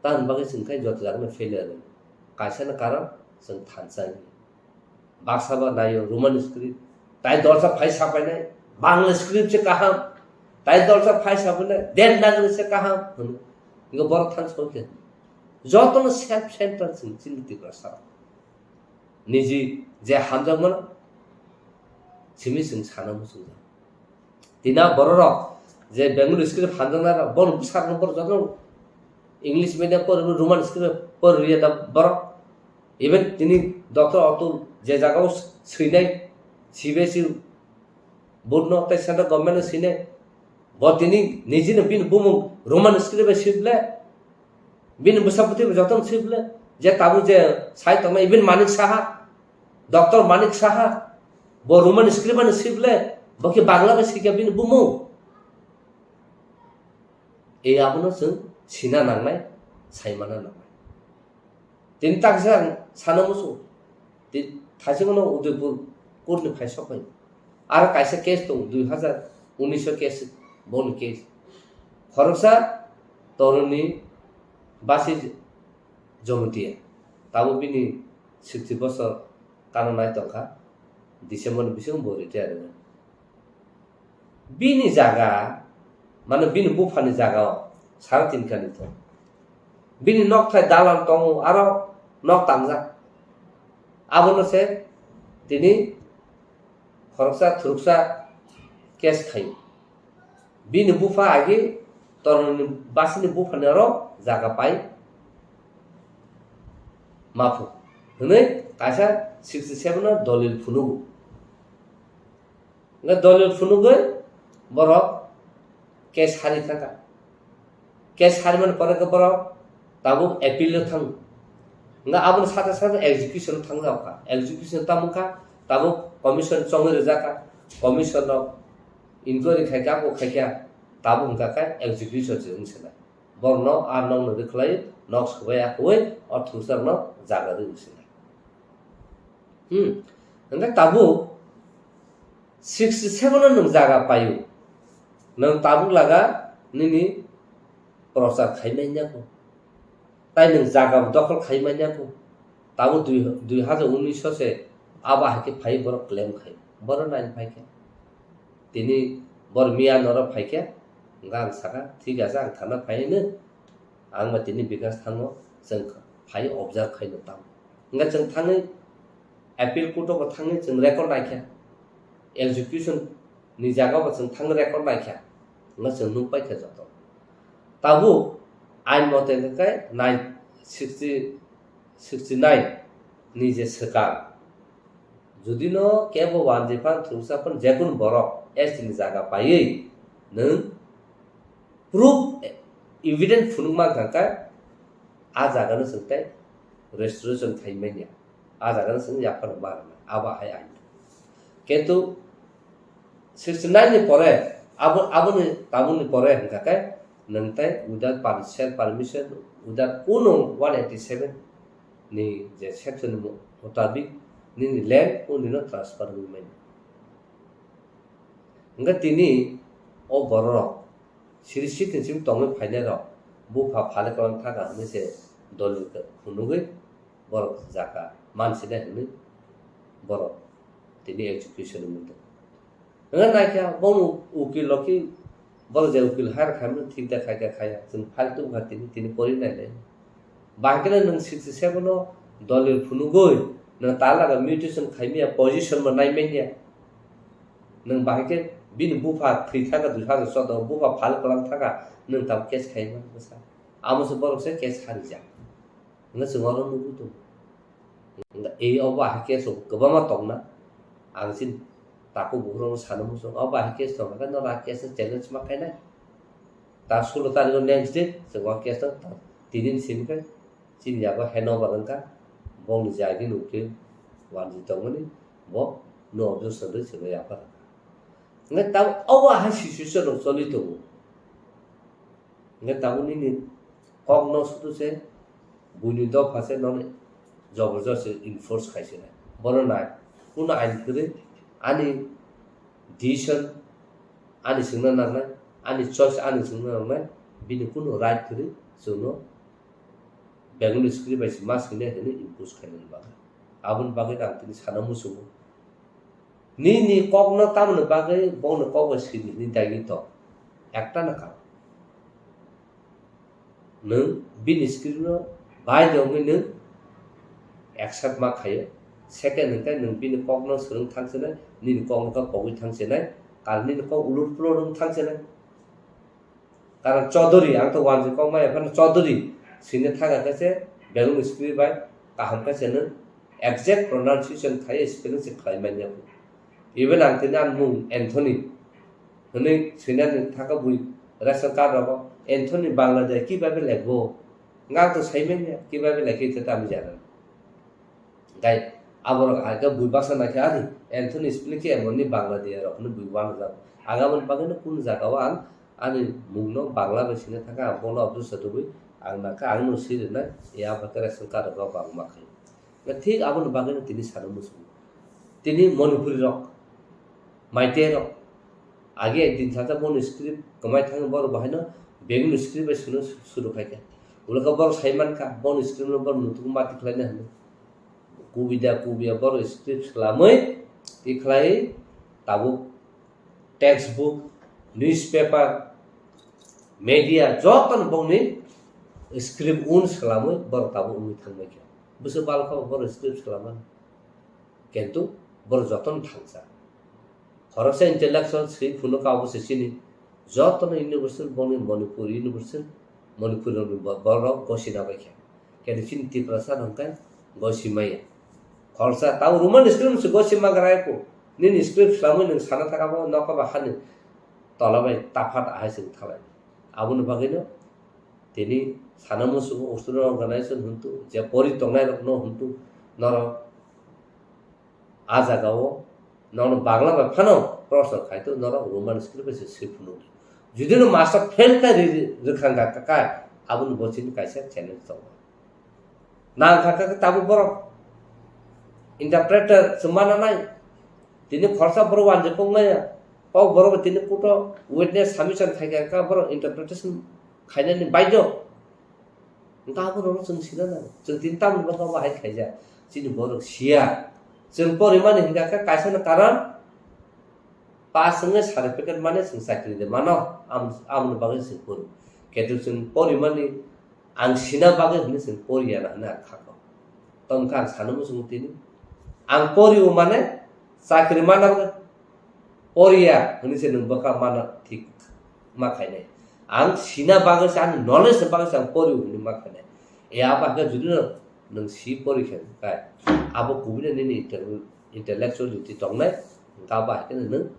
Tamoni bagwi chwng khe joto jagano failure rw. Kaisano karon chwng thansa wngya. Baksa ba naio Roman script. Tai dolsa phai sapainai, Bangla script se kaham. Tai dolsa phai sapainai, Devanagari se kaham. Hwnwi. Ingo borok thang soi khe. Jotono self center chwng chini Tiprasa. Niji je hamjakmano simi chwng sana muchungjak. Tina bororok je Bengali script hamjaknai rok, bono bwsarokno borok jotono English medium pori, Roman script pori rwya da borok. Even tini Doctor Atul je jagao swinai, C B S E board no tei central government no swinai, bo tini nijino bini bumung Roman script bai swi ble, bini bwsa bwtwi bai jotono swi ble, je tabuk je sai tongnai, even Manik Saha, Doctor Manik Saha, bo Roman script bai swi ble, bo khe Bangla bai swikha bini bumung. E abono chwng sina nangnai, saimana nangnai. Tini taksa ang sana musu. Ti-, thaisingno Udaipur court ni phai sok phai. Aro kaisa case tong, dui hazar unis o case, boni case. Khoroksa toroni basi Jomotia. Tabo bini sixty bosor kana nai tongkha. December ni bisingo bo retire wngkha. Bini jaga, mane bini buphani jaga o sara tin kani thung. Bini nokthai dalan tongo, aro nok tangjak. Abono se tini khoroksa thuruksa case khaio. Bini bupha agi toroni basini buphani aro jaga pai maphu hwnwi kaisa sixty seven o dolil phunugo. Hwnkhe dolil phunugwi borok case hari thangkha. Case harimani pore khe borok tabuk appeal o thango. Hwnkhe aboni sate sate execution o thangjak kha. Execution tamo kha, tabuk commission chongwi rijak kha. Commission rok inquiry khai kha, abo khai kha, tabuk hwnkha khe execution se wng sinai. Borokno a nokno rwkhlai, nok swbai akwui, o thungsarokno jaga rwwi sinai. Hmm. Hwnkhe tabuk sixty seven o nwng jaga paio. Nwng tabuk laga nini prochar khai manya kho. Tai nwng jaga bo dokhol khai manya kho. Tabuk dui, dui hajar unis o se abo hai khe phai borok claim khai. Borok nai phai khe. Tini bor miya norok phai khe, hwnkhe ang sakha, "Thik ache, ang thana phai hino, ang ba tini Bikash thango, chwng phai observe khaino tamo." Hwnkhe chwng thangwi appeal court o bo thangwi chwng record naikha, execution ni jaga bo chwng thangwi record naikha, hwnkhe chwng nukpaikha joto. Tabuk ain mote hwnkhe nine, sixty, sixty nine ni je swkang, judino kebo wanjwi phan thwngsa phan jekunu borok S T ni jaga paiwi nwng proof evidence phunuk mankha khe a jagano chwng tei restoration khai manya, a jagano chwng yaphar ma rwna abo hai ain. Kintu sixty nine ni pore abo, aboni, tabukni pore hwnkha khe nwng tei without per-, self permission, without kuno one eighty seven ni je section ni mutabik nini land o nino transfer wngwi manya. Hwnkhe tini o bororok siri sikni simi tongwi phainairok bupha phale kwlang thaka hwnwi se dolil phunugwi borok jaka mansinai hwnwi borok tini execution wngwi tongo. Hwnwi naikha bono ukil rok khe borok je ukil hire khaimano thik da khaikha khaya, chwng file tubukha tini, tini pori nailai. Bahai kheno nwng sixty seven o dolil phunugwi nwng talaga mutation khaimaya, position bo naimanya. Nwng bahai khe bini bupha thwi thaka dui hajar choudo, bupha phal kwlang thaka, nwng tabuk case khaima bwsa. Amo se borok se case harijak. Hwnwi chwng oro nugwi tongo. Hwnwi obo hai case rok kwbangma tongna. Ang chini takhuk bukhuk rokno sana muchung. Obo hai case tongkha khe norok a case no challenge ma khainai. Ta sulo tarikh o next day chwng o case no ta-, tini ni simi khe chini yago handover wngkha. Bongni jagini ukil wanjwi tongmani bo no objection rwi chwngno yaphar rwkha. Hwnkhe tabuk obo hai situation rok choli tongo. Hwnkhe tabuk nini kokno sudu se buini dopha se nono jobor josti enforce khai se nai. Bono nai, kuno ain kwrwi ani decision ani swngna nangnai, ani choice ani swngna nangnai, bini kuno right kwrwi chwngno Bengali script bai se ma swinai hwnwi impose khainani bagwi. Aboni bagwi ang tini sana muchungo. Nini kokno tamoni bagwi bongni kok bai sidi hwnwi daigi tong. Ekta na karon. Nwng bini script no bai de wngwi nwng accept ma khaio. Second hwnkhe nwng bini kokno swrwng thang sinai, nini kokno khe pogwi thang sinai, karon nini kok ulur pulur wng thang sinai. Karon Chaudhary, ang to wanjwi kok maya phano Chaudhary sini thang khe se Bengali script bai kaham khe se nwng exact pronunciation khai spelling se khlai manya. Even ang tini ang mung Anthony hwnwi swinani thaka bui ration card rogo Anthony Bangla de kibabe lekbo, ngang to sai manya kibabe lekhe te tamo jana. Gai aborok hai khe bui baksa naikhe ani Anthony spelling khe emoni Bangla de rok hwnwi bui wanajak. Ang aboni bagwi no kunu jaga o ang ani mungno Bangla bai sina thangkha, ang bono obdus satubui ang nangkha, ang no swi rwnai, ya bwkha ration card rok bang ma khai. Thik aboni bagwi no tini sana muchungo. Tini Manipuri rok, Meitei rok, age ekdin sajak bono script kwmai thangwi borok bahaino bengni script bai sunu suru khai kha. Ulo khe borok sai mankha, bono script no borok mutugo mati khlaina hwnwi. Kubida kubiya borok script swlamwi tikhlai tabuk textbook, newspaper, media jotono bongni script un swlamwi borok tabuk wngwi thangbai kha. Bwswk bal kha borok script swlamani. Kintu borok jotono thangsa. Khoroksa intellectual swi phunuk abo se chini jotono universal bongni Manipur universal Manipur rokni bo-, borok gosina bai kha. Kintu chini Tiprasa rok khe gosi maya. Khoroksa tamo Roman script se gosi ma gra ko. Nini script swlamwi nwng sana thaka bo nokha ba hani tola bai taphat ahai chwng thalai. Aboni bagwino tini sana musugo Australian organization huntu je pori tongnai rokno huntu norok a jaga o nono Bangla bai phano proshno khai to norok Roman script bai se swi phunuk di. Judi no master fail khai ri-, ri-, rwkhang kha kha, aboni bo chini kaisa challenge tongo. Nang kha kha tabuk borok interpreter se mana nai. Tini khoroksa borok wanjak kok nai ya. Kok borok tini kuto witness submission khai kha kha borok interpretation khainani baidyo. Hwnkhe aborokno chwng sina nango. Chwng tini tamoni bwkha bahai khaijak. Chini borok siya. Chwng porimani hwnkha khe kaisano karon pass wngwi certificate mani chwng chakri de mano. Am-, amoni bagwi chwng pori. Ketu chwng porimani ang sina bagwi hwnwi chwng poriya na hwnwi ang kha kok. Tongkha ang sana muchungo tini. Ang poriwo mane chakri mana bagwi poriya hwnwi se nwng bwkha mana thik ma khainai. Ang sina bagwi se, ani knowledge ni bagwi se ang poriwo hwnwi ma khainai. E abo hakhe judi no nwng si pori khe kai, abo kubui no nini intel-, intellectuality tongnai, hwnkhe abo hakhe nwng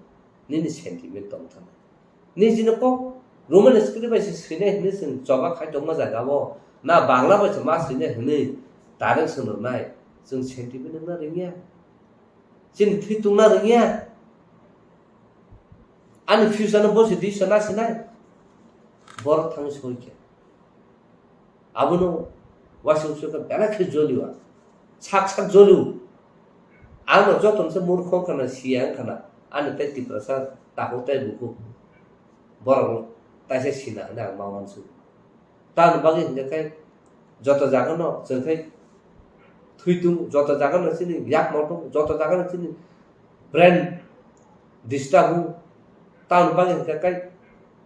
nini sentiment tong thangna. Nini jino kok Roman script bai se swinai hwnwi chwng choba khai tongma jaga o, na Bangla bai se ma swinai hwnwi direction rwnai, chwng sentiment wngna rwngya. Chini thwi tungna rwngya. Ani future no bosi di sana sinai. Borok thang soi khe. Abono wasung soi khe belai khe joliwa. Sak sak joliu. Ano joto se murkho wngkha na siya wngkha na. Ani tai Tiprasa takhuk tai bukhuk. Borok taisa sina hwnwi ang ma uansuk. Tamoni bagwi hwnkhe khe joto jagano chwng khe thwi tung, joto jagano chini yak moto, joto jagano chini brain disturb o. Tamoni bagwi hwnkhe khe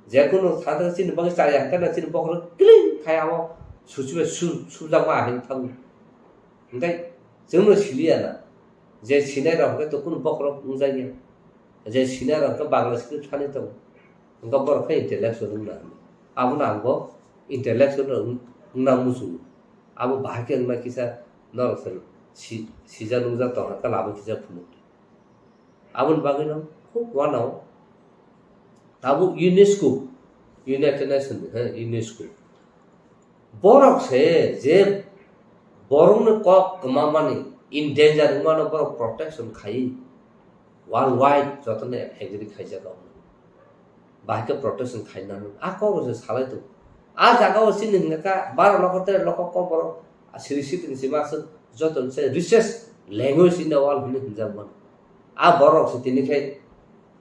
jekunu thangthang chini bagwi chaya hwnkhe chini bokhorok clean khai abo suchibai su-, subjakma ahai thango. Hwnkhe chwngno siliya na je sinai rok hwnkhe to kunu bokhorok wngjakya. Je sinai rok hwnkhe Bangla script sanwi tongo. Hwnkhe borok khe intellectual wngna hwnwi. Abono ang bo intellectual wng-, wngna muchungo. Abo bahai khe wngna kisa norok se si-, sijak nukjak tongkha, kala abo kisa phunuk di. Aboni bagwino khub uanao tabuk UNESCO, United Nations ni, he, UNESCO. Borok se je borokni kok kwmamani, endanger wngmano borok protection khai worldwide jotono agree khaijak rok. Bahai khe protection khaina nang. A kok rok se salai tongo. A jaga o chini hwnka kha baro lokho tere lokho kok borok siri sitini sima aswk joto se richest language in the world hwnwi hwnjak mano. A borok se tini khai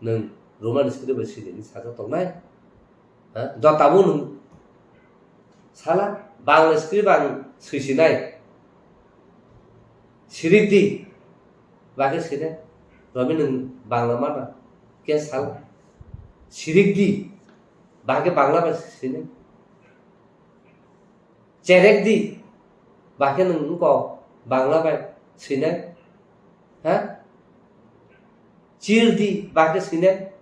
nwng Roman script bai siri hwnwi sajak tongnai. Ha? Jotabo nwng sala Bangla script ang swisinai. Sirik di. Bagwi sine. Romi nwng Bangla mana. Ke sala. Sirik di. Bagwi Bangla bai sine. Cherek di. Bagwi nwng wngko Bangla bai sine. Ha? Chir di. Bagwi sine.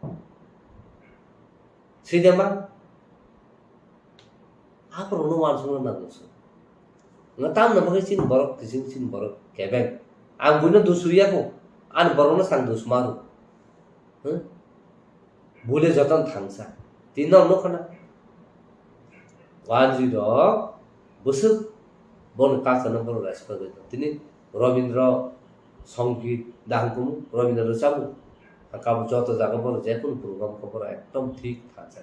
Sine ma. Aborokno uansukna nango chwng. Nga tamno bagwi chini borok kising chini borok kebeng. Ang buino dusuriya ko. Ani borokno sang dusmaru. Hmm? Bule joton thangsa. Tini nok nokha na. Wanjwi rok bwswk boni culture no borok respect bai tong. Tini Robindra Songit dahang kumu, Robindra rwchabu. Kabo joto jaga borok jekunu program ko borok ekdom thik thangsa.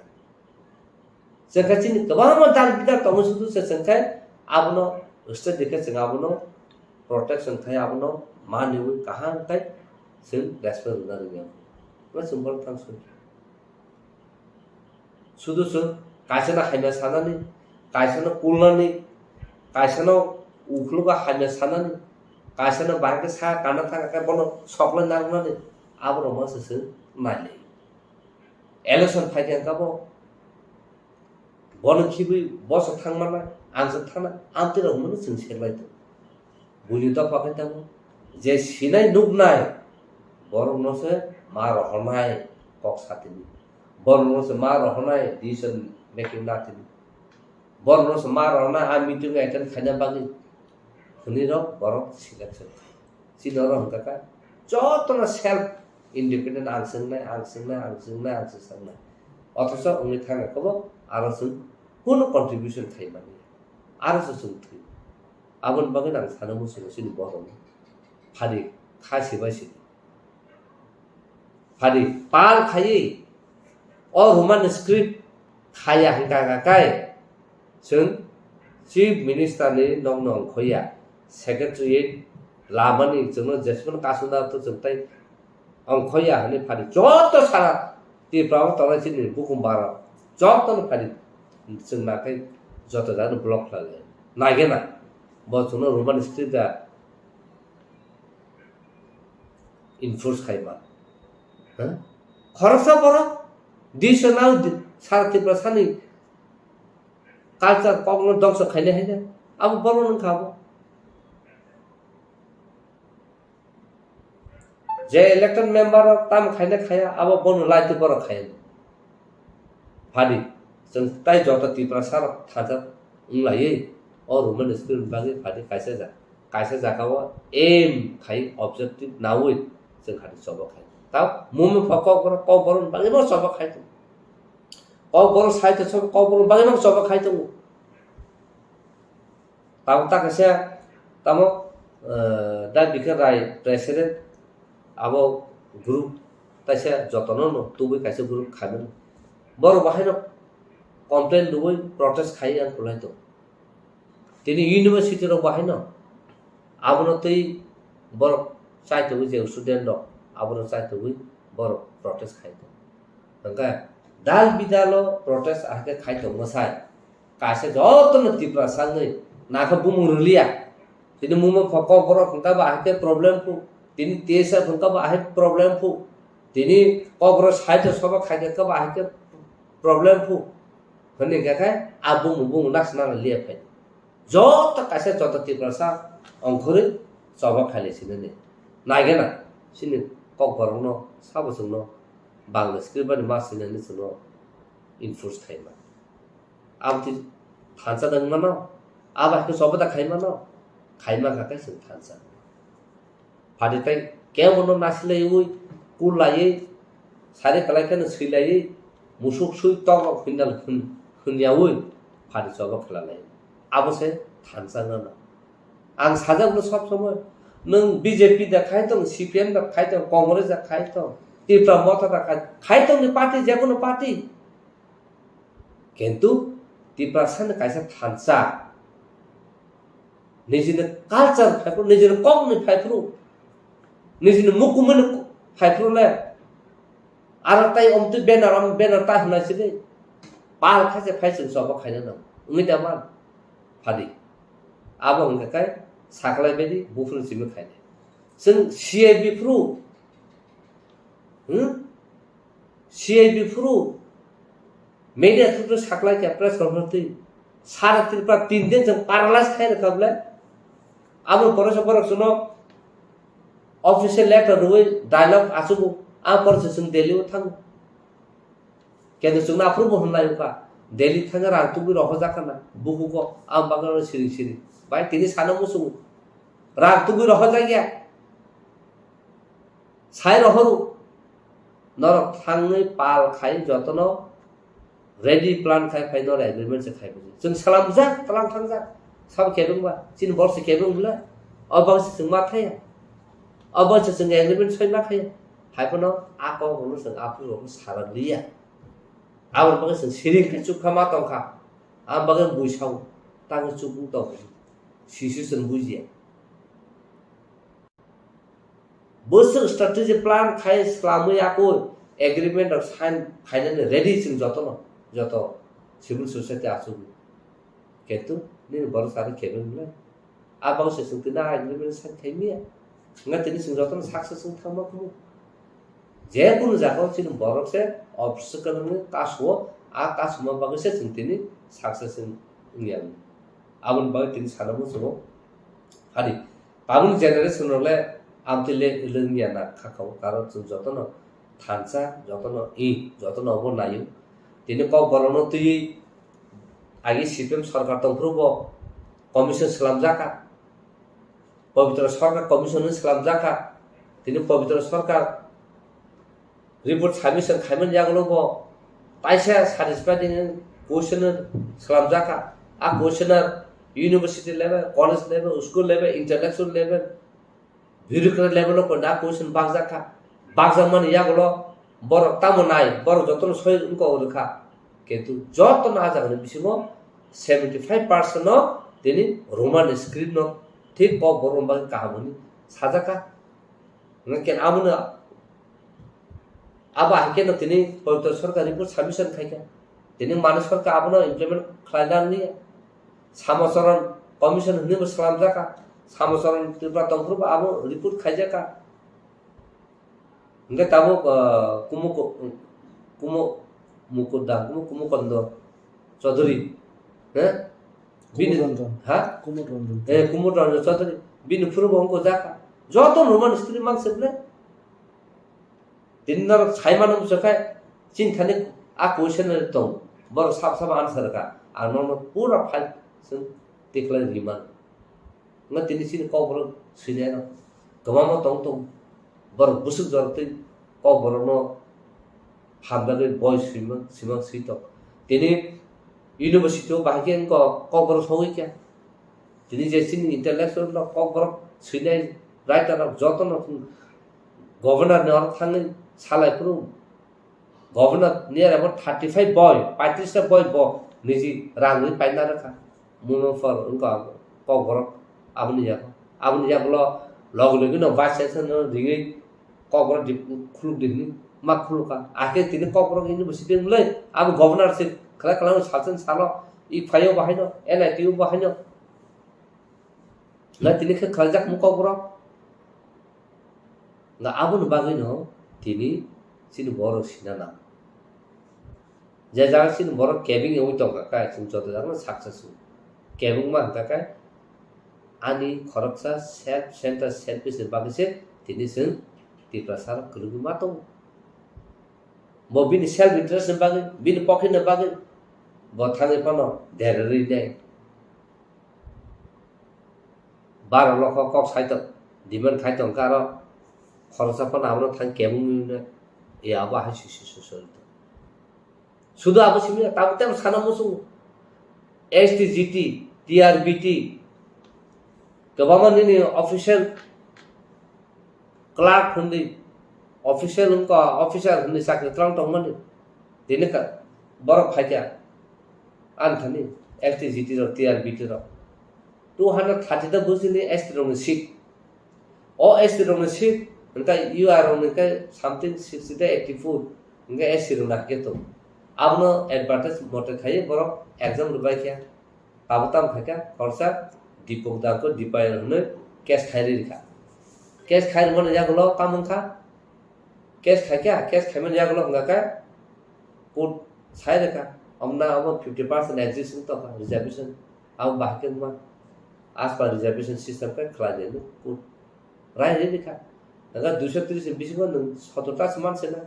Chwngkhe chini kwbangma dal bidal tongo sudu se chwngkhe abono state dikhe chwng abono protection khai abono maniwi kaham khai chwng respect rwna rwya. Abo chwng borok thang soi. Sudu chwng kaisano hamya sanani, kaisano kulnani, kaisano ukhlogo hamya sanani, kaisano bahai khe sa kana thang khe bono soklai narwknani aborok masa chwng nailai. Election phai khe kabo bono khibwi boso thangmana, ang se thana, amtwi rok mano chwng serlai tong. Buini dopha khe tamo je sinai nuknai borok no se ma rohornai kok satini. Borok no se ma rohornai decision making natini. Borok no se ma rohornai a meeting attend khaina bagwi hwnwi rok borok selection khai. Chini oro hwnkha kha jotono self independent ang swngnai, ang swngnai, ang swngnai, ang swngnai. Othocho wngwi thangkha khe bo aro chwng kunu contribution khai mani. Aro se chwng thwi. Aboni bagwi ang sana muchungo chini borok phari kha sibai sini. Phari pal khaiwi o Roman script khaya hwnkha kha kai chwng Chief Minister ni nokno ongkhoya, Secretariat lamani chwngno jesmano kasuna to chwng tai ongkhoya hwnwi phari joto sara Tripura o tongnai chini bukum bara jotono phari chwng nakhai joto jagano block khlai lai. Naigena bo chwngno Roman script da enforce khai ma. Ha? Khoroksa borok decision nang di-, sara Tripura sani culture kokno dongso khainai haino abo borok wngkha abo. Je elected member rok tamo khaina khaya, abo bono laiti borok khaya. Phadi, chwng tai joto Tiprasa rok thajak wnglaiwi o Roman script bagwi phadi kaisa ja-, kaisa jagao aim khai objective naui chwng khadi choba khai. Tao mumung pha kokborok, kokborok bagwi bo choba khai tongo. Kokborok sai to choba, kokborok bagwi bo choba khai tongo. Tamo ta kaisa tamo, eh, da bikhe rai president abo group taisa jotono no tubui kaisa group khaimani. Borok bahaino complain rwui protest khai ang kwlai tongo. Tini university rok bahaino abono twi borok chaitugwi je student rok abono chaitugwi borok protest khai tongo. Hwnkhe dal bidalo protest ahai khe khai tongma sai. Kaisa jotono Tiprasa wngwi nakha bumung rwliya. Tini mungma pho kokborok hwnkha bo ahai khe problem phu. Tini T S F hwnkha bo ahai problem phu. Tini kokborok side o soba khai khe bo ahai khe problem phu. Hwnwi hwnkha khe a bumung bumung naksna liya phai. Joto kaisa joto Tiprasa ongkhorwi choba khailai sinani. Naigena chini kokborokno sabo chwngno Bangla script bai ma sinani chwngno enforce khaima. Aboni thansa da wngmano, abo hai khe choba da khaimano, khaima kha khe chwng thansa. Phadi tai kebono nasilaiwi, kullaiwi, sari kwlai kheno swilaiwi, musuk sui tok rok hwnnal hwn-, hwnyaui phadi choba khelalai. Abo se thansa wngmano. Ang sajak no sob somoi, nwng B J P da khai tong, C P M da khai tong, Congress da khai tong, Tipra Motha da khai, khai tong ni party, jekono party. Kintu Tiprasa ni kaisa thansa, nijini culture phaiphru, nijini kokni phaiphru, nijini mukumuni phaiphru le, aro tai omtwi banner, om banner ta hwnai sini, pal khaise phai chwng choba khaina nang, wngwi da man, phadi. Abo hwnkha khe saklai baidi buphuru simi khainai. Chwng C I B phuru, hmm? C I B phuru media through saklai kha press conference twi. Sara Tripura tin din chwng paralyze khai rwkha bwle. Abo pore se borok chwngno official letter rwui dialogue achugo. A pore se chwng Delhi o thango. Kendo chwngno aphuru bo hwnlai wngkha. Delhi thangwi rang tubui rohorjak khana bukugo, ang bagwi siring siring. Bai tini sana muchungo. Rang tubui rohorjak ya. Sai rohoru. Norok thangwi pal khai jotono ready plan khai phai norok agreement se khai bujui. Chwng salamjak, tlang thangjak. Sabo kebeng ba, chini borok se kebeng bwle. O bagwi se chwng ma thaya. O bagwi se chwng agreement soi ma khaya. Hai phano a kok rokno chwng aphuru rokno sarak liya. Aboni bagwi chwng siring khe chukha ma tongkha. Aboni bagwi bui sao. Tangwi chukung tongkha. Sisi chwng bujiya. Bwswk strategy plan khai swlamwi yakwi agreement rok sign khainani ready chwng jotono, joto civil society achugwi. Kintu nini borok sari kebeng le. A bagwi se chwng tini a agreement sign khai miya. Wngkha tini chwng jotono success wng thangma kumu. Je kunu jaga o chini borok se obstacle wngwi kasu o, a kasuma bagwi se chwng tini success wng, wngya. Aboni bagwi tini sana muchungo. Hari. Tabukni generation rok le amtwi le lwngya na kha kha o, karon chwng jotono thansa, jotono i, jotono obo naio. Tini kokborokno twiwi agi C P M sorkar tongphuru bo commission swlamjak kha, Pabitra Sarkar commission hwnwi swlamjak kha. Tini Pabitra Sarkar report submission khaimani yagulo bo kaisa satisfying questionnaire swlamjak kha. A questionnaire university level, college level, school level, intellectual level, bureaucrat level o koina question bakjak kha. Bakjakmani yagulo borok tamo nai, borok jotono soi wngkok rwkha. Kintu jotono a jagani bisingo seventy five percent no tini Roman script no thik kokborok bagwi kaham hwnwi sajak kha. Hwnkhe abono, abo hai kheno tini Pabitra Sarkar report submission khai kha. Tini Manik Sarkar abono implement khlaina nangya. Samocharan commission hwnwi bo swlamjak kha. Samocharan Tripura tongphuru bo abo report khaijak kha. Hwnkhe tabuk, ah, Kumu, Kumu, Mukuda, Kumu, Kumu Kondo Chaudhary, he? Bini, Kumud Ranjan. Ha? Kumud Ranjan. Eh, Kumud Ranjan Chaudhary. Bini phuru bo wngkha jaka. Joto normal history mang se ble. Tini norok sai mano bwswk khai, chini thani a question tong. Borok sab sab answer kha. Ang nono pura file chwng tikhlai ri man. Wngkha tini chini kokborok swinai rok kwbangma tong tong. Borok bwswk jorok twi kokborokno hamjagwi boi swimang, swimang swi tong. Tini university o bahai khe wngkha kokborok sogwi kha. Tini je chini intellectual rok kokborok swinai writer rok jotono governor ni oro thangwi salai phuru Governor ni abo thirty five boi, paitris ta boi bo niji rang ri paina rwkha. Muno for wngkha kokborok aboni yago. Aboni yagulo logi logi no vice chancellor no ringwi kokborok di khuluk di hwnwi ma khulukha. Akhe tini kokborok university wngwi abo governor se khlai khlai sal chen salo i phaio bahaino, N I T o bahaino. Na tini khe khlaijak mung kokborok. Na aboni bagwino tini chini borok sina nang. Je jaga chini borok kebeng wngwi tongkha khe, chwng joto jagano success wng. Kebengma hwnkha khe ani khoroksa self center, selfish ni bagwi se tini chwng Tiprasa rok kwrwngwi ma tongo. Bo bini self interest ni bagwi, bini pocket ni bagwi bo thangwi phano derarwi nai. Baro lokho kok sai tong, demand khai tong khe aro khoroksa phano abono thang kebengwi hwnwi ya abo hai sui sui sui sui tong. Sudu abo simi tamo tamo sana muchungo. S T, G T, T R B T, kwbangma nini official clerk hwnwi, official wngkha, officer hwnwi chakri twlang tongmani. Tini ka-, borok phaikha, ani thani S T G T rok, T R B T rok. Two hundred thirty ta bujini S T rokni seat. O S T rokni seat, hwnkhe U R rokni khe something sixty ta eighty four, hwnkhe S C rokni hakhe tong. Abono advertise mote khaiwi borok exam rwbaikha. Abo tamo khaikha, khoroksa Dipok Dangko Dipayan hwnwi case khai rikha. Case khai rwmani yagulo tamo wngkha? Case khaikha, case khaimani yagulo wngkha khe court sai rikha. Omna abo fifty percent exist wng tongkha, reservation. Abo bahai khe wngma. As per reservation system khe khlai di hwnwi court rai rikha. Nangkha duiso tris ni bisingo nwng sotor ta se man se na.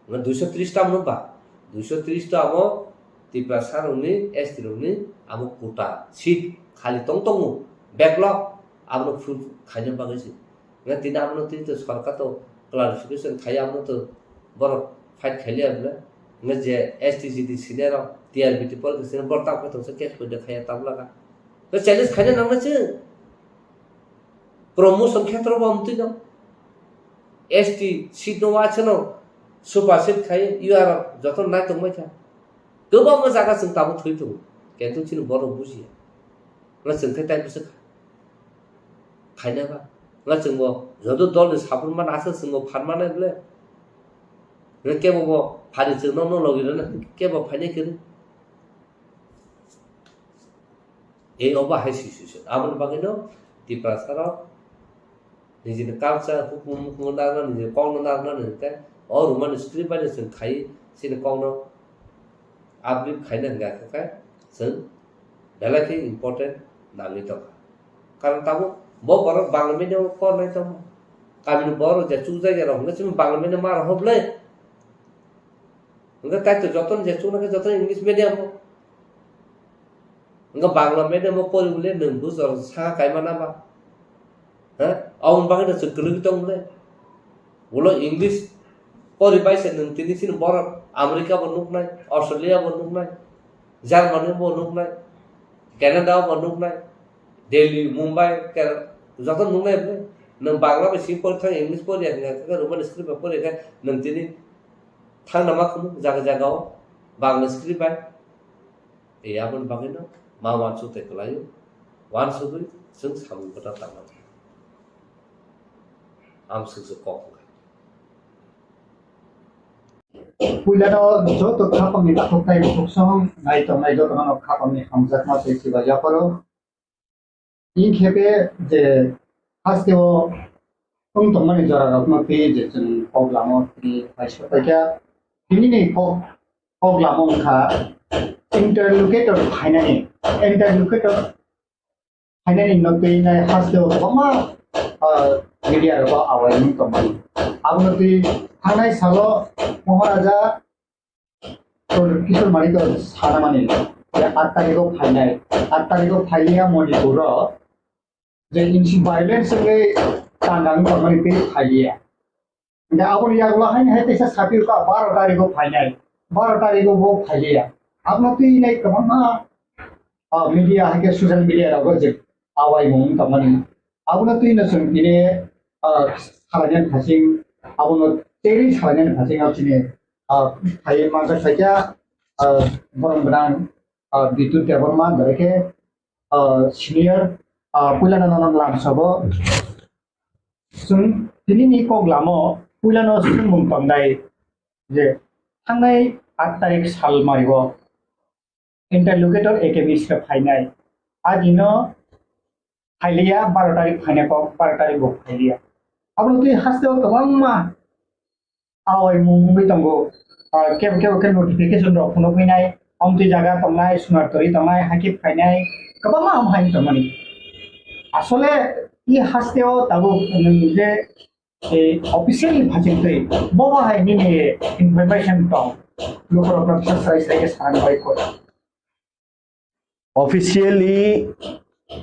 Nwng duiso tris ta mano ba? Duiso tris ta abo Tiprasa rokni, S T rokni abo quota seat khali tong tongo, backlog, abono full khaina bagwi se. Nga tini abono tini to sorkar to clarification khai abono to borok fight khailiya bwle. Nga je S T G D senior rok, T R B T politics senior borok tamo khe tongsa case point khaiya tabla ka. Nga challenge khaina nangna se. Promotion khetro bo amtwi no. S T seat no wa cheno. Super seat khai U R joto nai tongbai kha. Kwbangma jaga chwng tabuk thwi tongo. Kintu chini borok bujiya. Nga chwng khai tai bwswk kha. Khaina ba. Nga chwngbo joto dol ni support man asa chwngbo phan manai bwle. Nga kebo bo phari chwng no no logi rwna kebo phainai kwrwi. Ei obo hai situation. Aboni bagwino Tiprasa rok nijini culture, hukumu, hukumu narwkna, nijini kokno narwkna hwnkhe o Roman script bai chwng khai chini kokno uplift khaina hwnkha khe chwng belai khe important nangwi tongkha. Karon tabuk bo borok Bangla medium o pornai tongma. Kamini borok je chukjagya rok hwnkhe chini Bangla medium ma rok hoblai. Hwnkhe kaitor jotono je chuknai khe jotono English medium o. Hwnkhe Bangla medium o pori bole nwng bujor saka kaima na ba? Ha? Aboni bagwi no chwng kwlwgwi tong bole. Ulo English pori bai se nwng tini chini borok America bo nuknai, Australia bo nuknai, Germany bo nuknai, Canada bo nuknai, Delhi, Mumbai, Kerala, joto nuknai bole. Nwng Bangla bai simi pori thang English pori ya hwnkhe Roman script bai pori ya khe nwng tini thangna ma khunu jaga jaga o Bangla script bai. Tei aboni bagwino ma uansuk tei kwlaio, uansugwi chwng samung kwtal tangmani. Amswk se kok wngkha. Puilano joto khapangni takhuk tei bukhuk song nai tongnai jotono khapangni hamjakma tei chiba yapharo. Inkhe be je hasteo wng tongmani jorarokno twi je chwng kok lamo twi paisa paikha. Tinini kok, kok lamo wngkha interlocutor phainani, interlocutor phainani no twi nai hasteo kwbangma, ah, media rogo awai wng tongmani. Abono twi thangnai salo Maharaja Kishore Manik sanamani, je aat tarikh o phainai, aat tarikh o phailiya Manipur o, je insi violence wngwi tangkang tongmani tei phailiya. Hingke aboni yagulo haino hai teisa sapirokha baro tarikh o phainai, baro tarikh o bo phailiya. Abono twi nai kwbangma, ah, media hai khe social media rogo je awai mung tongmani. Abono twi no chwng tini, ah, salainani phasing, abono cherwi salainani phasing abo chini, ah, hai manjak khaikha, ah, borom gwnang, ah, Bidyut Debbarma, berekhe, ah, senior, ah, puilano nono lamsogo. Chwng tinini kok lamo puilano swngmung tongdai je thangnai aat tarik sal mario. Interlocutor A K Mishra phainai. Agino phailiya, baro tarik phainai kok, baro tarik bo phailiya. Abono twi hasteo kwbangma awai mung wngwi tongo. Ah, kebo kebo khe notification rok phunukgwi nai, omtwi jaga tongnai, sunar tori tongnai, hakhe phainai, kwbangma ham hai tongmani. Asole i hasteo tabuk nwng je Tei officially phachingtwi bobo hai nini information tong, lukurokno kisa srai srai khe sana bai koi. Officially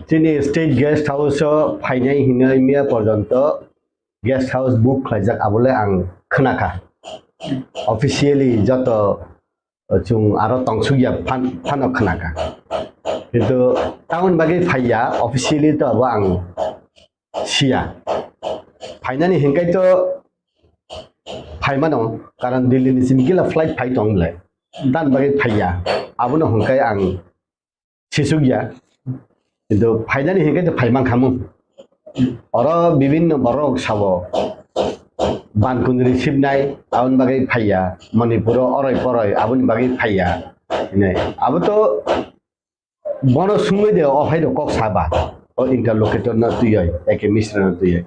chini state guest house o phainai hinwi miya porjonto guest house book khlaijak abole ang khwnakha. Officially joto chwng aro tongsukya phan-, phano khwnakha. Kintu tamoni bagwi phaiya, officially to abo ang siya. Phainani hinkai to phaimano, karon Delhi ni simi gila flight phai tong le. Tamoni bagwi phaiya. Abono hinkai ang sisukya. Kintu phainani hinkai to phaimankhamu. Oro bibinno borok sabo. Ban kundri sibnai, aboni bagwi phaiya. Manipuro oroi poroi, aboni bagwi phaiya. Hinai. Abo to bono sungwi de, o hai rok kok saba. O interlocutor no twiwi, A K Mishra no twiwi.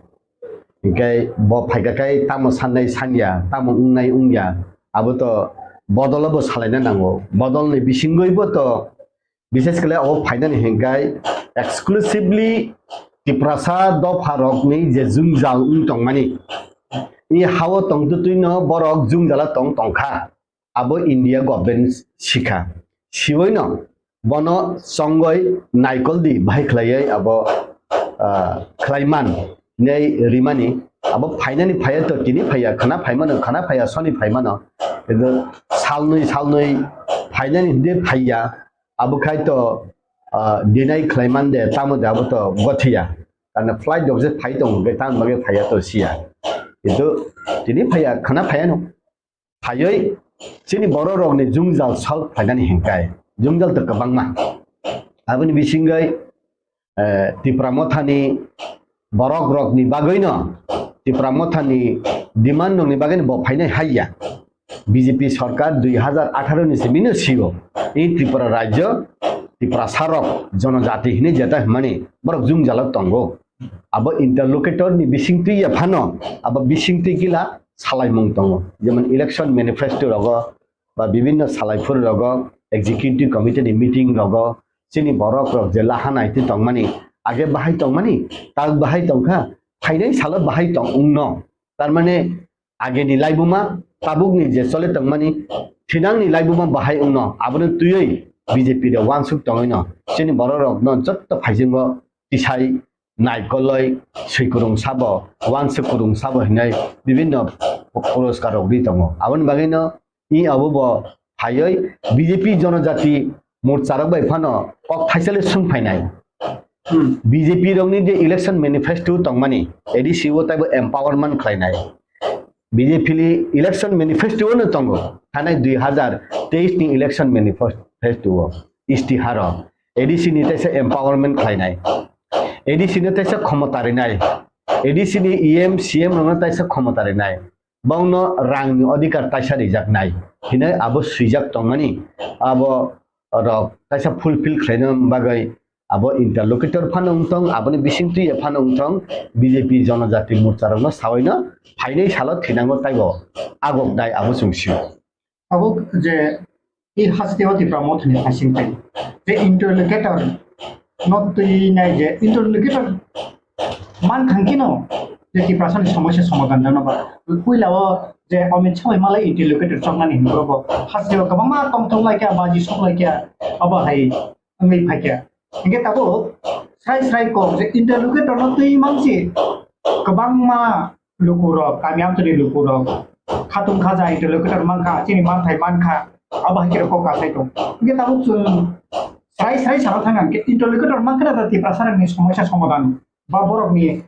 Hinkai bo phaikha khai tamo sannai sanya, tamo wngnai wngya. Abo to bodol bo salaina nango. Bodol ni bisingwi bo to Bishes khle o phainani hinkai exclusively Tiprasa dopha rokni je jwngjal wng tongmani. I hao tongtwtwino borok jwngjala tong tongkha. Abo India government sikha. siwino bono chongoi naikol di bahai khlaiwi abo, ah, khlaiman nei rimani abo phainani phaiya to tini phaiya khana phaimano khana phaiya soni phaimano ego salnwi salnwi phainani hwnkhe phaiya abo khai to, ah, deny khlaiman de tamo de abo to gothiya karna flight dok je phai tong hwnkhe tamo bagwi phaiya to siya kintu tini phaiya khana phaiya no. Phaiwi chini borok rokni jwngjal solve khlainani hinkai jwngjal to kwbangma. Aboni bisingwi, eh, Tipra Mothani borok rokni bagwino Tipra Mothani demand rokni bagwino bo phainai haiya. B J P sarkar dui hazar atharo ni simi no sio. I Tripura rajyo Tiprasa rok jonojati hinwi jeta hwnmani borok jwngjalo tongo. Abo interlocutor ni bisingtwi ya phano abo bisingtwi gila salaimung tongo, jemon election manifesto rogo ba bibinno salaiphuru rogo executive committee ni meeting rogo chini borok rok je laha naitwi tongmani age bahai tongmani tak bahai tongkha phainai salo bahai tong wngno tarmane ageni laibuma tabukni je chole tongmani thinangni laibuma bahai wngno abono twiwi B J P de wansuk tongwino chini borok rokno jotto phaisingo tisai naikoloi swikurung sabo wansuk kurung sabo hinai bibinno puroskar rok ri tongo. Aboni bagwino i abo bo phaiwi B J P jonojati morcha rok bai phano kok thaisale sung phainai. Hmm. B J P rokni je election manifesto tongmani A D C o taibo empowerment khlainai. B J P ni election manifesto no tongo. Thanai dui hazar teis ni election manifesto o istiharo A D C ni taisa empowerment khlainai. A D C no taisa khomota rinai. A D C ni E M, C M rokno taisa khomota rinai. Bongno rangni odhikar taisa rijaknai. Hinai abo swijak tongmani. Abo rok taisa fulfill khlaina bagwi abo interlocutor phano wngthong, aboni bisingtwi phano wngthong, B J P jonojati morcha rokno sawaino phainai salo thinango taibo agok dai abo chwng sio. Abo je i haste o Tipra Mothani phasing phai je interlocutor no twi nai je interlocutor man thang kino je Tiprasani somosya somadhan jano ba puila o je Amit Shah bai malai interlocutor choknani hinwi bo haste o kwbangma tongthok lai kha baji sok lai kha abo hai wngwi phai kha. Hingke tabuk srai srai kok je interlocutor no twi mansi kwbangma lukurok, kami amchani lukurok, khatung khaja interlocutor mankha, chini manthai mankha, abo hai khe kok kasai tong. Hingke tabuk chwng srai srai sana thang hingke interlocutor mankha da Tiprasa rokni somosya somadhan ba borokni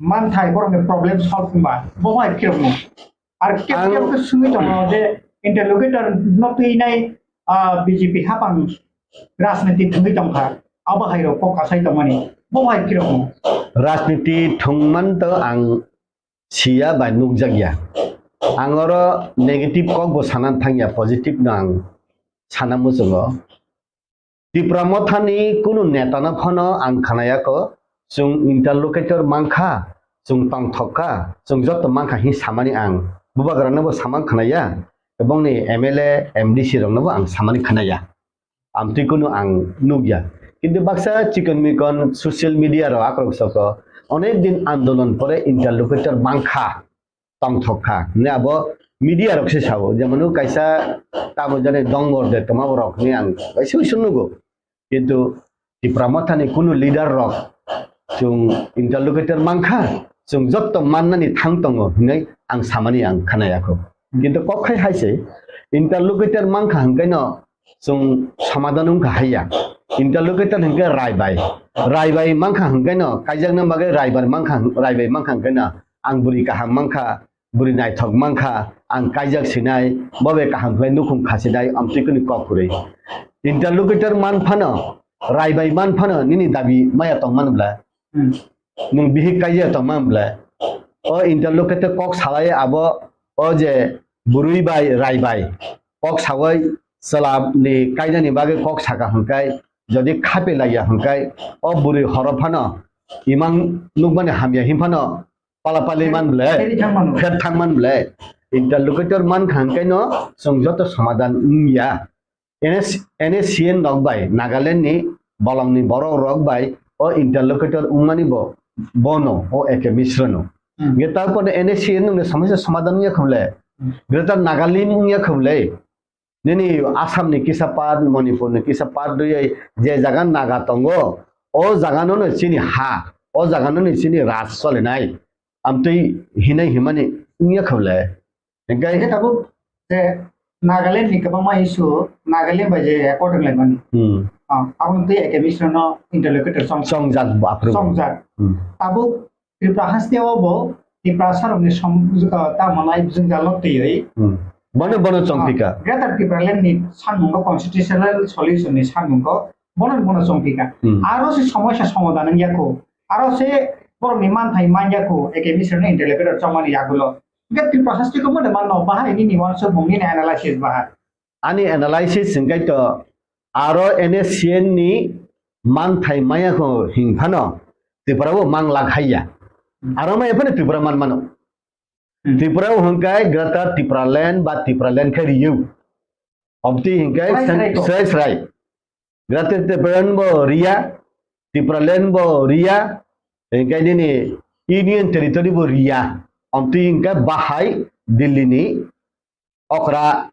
manthai, borokni problem solve wngba bo hai khe rokno. Ar kep Ang kep khe sungwi tongo je interlocutor no twi nai, ah, B J P hapang rajniti thwngwi tongkha. Abo hai rok kok kasai tongmani. Bo hai khe rokno. Rajniti thwngman to ang siya bai nukjakya. Ang oro negative kok bo sana thangya, positive no ang sana muchungo. Tipra Mothani kunu netano phano ang khnayakho, chwng interlocutor mankha, chwng tongthok kha, chwng joto mankha hwnwi samani ang. Bubagrano bo samang khnaya, ebongni M L A, M D C rokno bo ang samani khnaya. Amtwi kunu ang nukya. Kintu baksa chikon mikon social media rok akrok soko, onek din andolon pore interlocutor mankha. Tongthok kha hwnwi abo media rok se sao, jemon kaisa tamo jani dongor de tongma borok hwnwi ang kaisa uisu nugo, kintu Tipra Mothani kunu leader rok chwng interlocutor mankha, chwng jotto mannani thang tongo hwnwi ang samani ang khnayakho, kintu kok khai hai se interlocutor mankha hwnkhe no chwng somadhan wngkha haiya. Interlocutor hwnkhe raibai. Raibai mankha hwnkhe no, kaijakna bagwi raibai mankha, raibai mankha hwnkhe no, ang bwrwi kaham mankha, bwrwi naithok mankha, ang kaijak sinai, bo bai kaham khlai nukhung khasinai, amtwi kwnwi kok kwrwi. Interlocutor man phano, raibai man phano, nini dabi maya tong man bla? Hmm. Nwng bihik kaijak tongma bwle? O interlocutor kok salai abo, o je bwrwi bai rai bai kok sawi chwla ni kainani bagwi kok saka hwnkhai, jodi khape laiya hwnkhai, o bwrwi horo phano imang nukmani hamya hin phano pala pali man bwle, Peri thang man bwle. Pher thang man bwle. Interlocutor man kha hwnkhai no chwng joto somadhan wngya. N S, N S C N rok bai Nagaland ni bolong ni borok rok bai o interlocutor wngmani bo, bono, o A K Mishra no. Hmm. Hingke tarpore N S C N wngni somosya somadhan wngya khobole. Hmm. Greater Nagalim wngya khobole. Nini Assam ni kisa part, Manipur ni kisa part duyai je jaga Naga tongo, o jaga no no chini ha, o jaga no no chini raj solinai. Amtwi hinai himani wngya khaule. Hingke Hingke tabuk je Nagaland ni kwbangma issue, Nagaland bai je according laimani. Hmm. Ah, aboni twi Academy no interlocutor song Songjak bo aphuru. Songjak. Hmm. Tabuk Tripura haste o bo Tripura sarok ni som, ah, tamo nai jwngjal no twiwi. Hmm. Bono, bono chongpika. Ah, Greater Tipraland ni samung bo constitutional solution ni samung bo bono, bono chongpika. Hmm. Aro se somosya somadhan wngya kho. Aro se borok ni manthai manya kho, Academy no interlocutor chongmani yagulo. Hingke Tripura haste ko mode manno, bahai nini uansukmung nini analysis bahai. Ani analysis hingke to aro N S C N ni manthai maya kho hing phano Tripura bo mang lak haiya. Aro maya phano Tripura man mano. Hmm. Tripura bo hingke Greater Tipraland ba Tipraland khe riyo. Omtwi hingke Srai srai ko. Srai srai. Greater Tipraland bo riya, Tipraland bo riya, hingke nini Union Territory bo riya. Omtwi hingke bahai Delhi ni okra,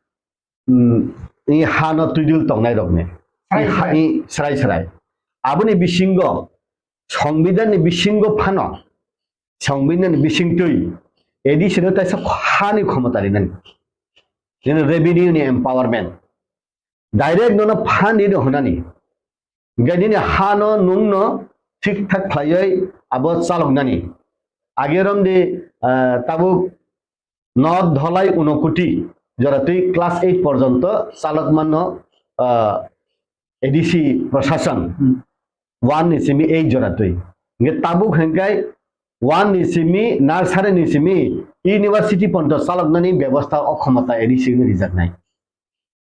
mm, i hano twidul tongnai rokni. Srai I ha-, srai. I srai srai. Aboni bisingo, Songbidan ni bisingo phano, Songbidan ni bisingtwi, A D C no taisa hani khomota rinani. Jene revenue ni empowerment. Direct nono phan di do honani. Hingke nini hano nungno thik thak khlaiwi abo chaloknani. Age romdi, ah, tabuk North Dholai Unokoti joratwi class eight porjonto chalok manno, ah, A D C prosason. Hmm. One ni simi eight joratwi. Hingke tabuk hingke one ni simi nursery ni simi university porjonto chaloknani bebostha o khomota A D C no rijaknai.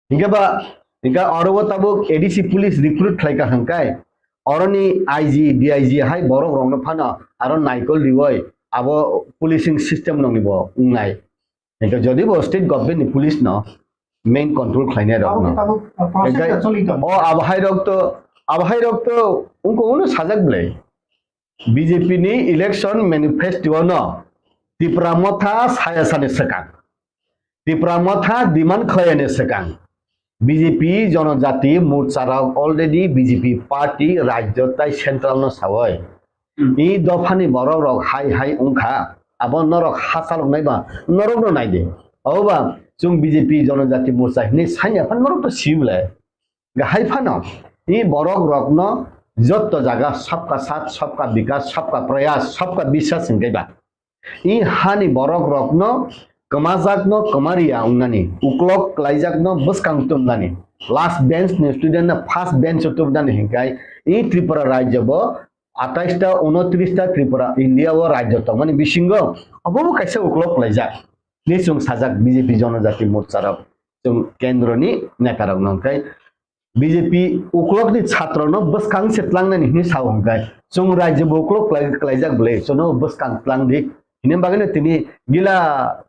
Hingke ba, hingke oro o tabuk A D C police recruit khlai ka hingkai, oroni I G, D I G hai borok rokno phano aro naikol riwoi abo policing system nokni bo wngnai. Hingke jodi bo state government ni police no main control khlainai rok Abo no. Tabuk process Hingke ta choli tongo. O abo hai rok to, abo hai rok to wngko uno sajak belai. B J P ni election manifesto no Tipra Motha saya sani swkang. Tipra Motha demand khlaiyani swkang. B J P Jonojati Morcha rok already B J P party rajyo tai central no sawoi. Hmm. I dophani borok rok hai hai wngkha. Abo norok ha chalok nai ba norok no nai de. Oba chwng B J P Jonojati Morcha hinwi sanya phan norok to sibole. Gahai phano, i borok rokno jotto jaga sabka saath, sabka bikas, sabka prayas, sabka biswas hingke ba. I hani borok rokno kwmajakno kwmariya wngnani, uklok kwlaijakno bwskang tumnani, last bench ni student no first bench o tumnani hingkai i Tripura rajyo bo atais ta, unotris ta Tripura India o rajyo tongmani bisingo obo bo kaisa uklok kwlaijak. Ni chwng sajak B J P Jonojati Morcha rok, chwng kendro ni neta rok no hingkai B J P uklok ni chhatro no bwskang se tlangnani hinwi sao hwnkhe, chwng rajyo bo uklok kwlai-, kwlaijak bwle, chwngno bwskang tlang di. Hini bagwino tini gila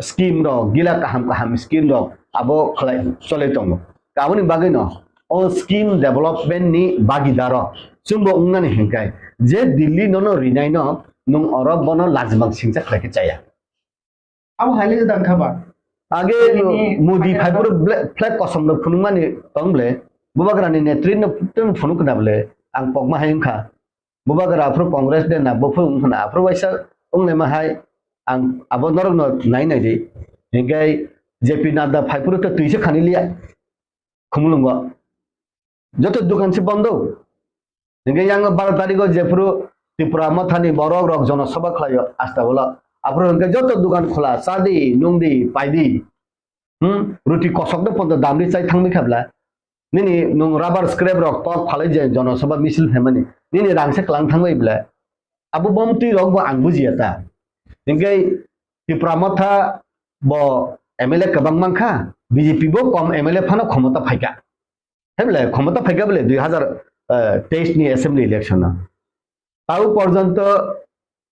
scheme rok, gila kaham kaham scheme rok abo khlai cholai tongo. Aboni bagwino o scheme development ni bagidaro chwngbo wngnani hwnkhe, je Delhi nono rinai no nwng oro bono lajimang singcha khlai khe chaya. Abo hai le jadang kha ba? Age Ini Modi pakai phai apa? Pura ble-, flag kosom rok phunukmani tong ble. Bubagra ni netri no tong phunuk na ble. Ang pokma hai wngkha. Bubagra aphuru Congress de na, buphuru wngkha na, aphuru waisa wng le ma hai. Ang abo norok no nai nai di. Hingkai J P Nadda phai pura to twi se khani liya. Khumulwngo. Joto dukan se bondo. Hingke yang baro tariko jephuru Tipra Mothani borok rok jonosabha khlaio Astabolo. Aphuru hingke joto dukan khola, chadi, nungdi, paidi. Hmm? Ruti kosok de ponto damri chai thangbi khabla. Nini nung rubber scrap rok tok phalai je jonosabha misil phaimani. Nini rang se klang thangbai bla. Abo bomtwi rok bo ang bujiya ta. Hingke Tipra Motha bo M L A kwbang mankha, B J P bo kom M L A phano khomota phaikha. Hai bole, khomota phaikha bole dui hazar teis ni assembly election o. Tau porjonto,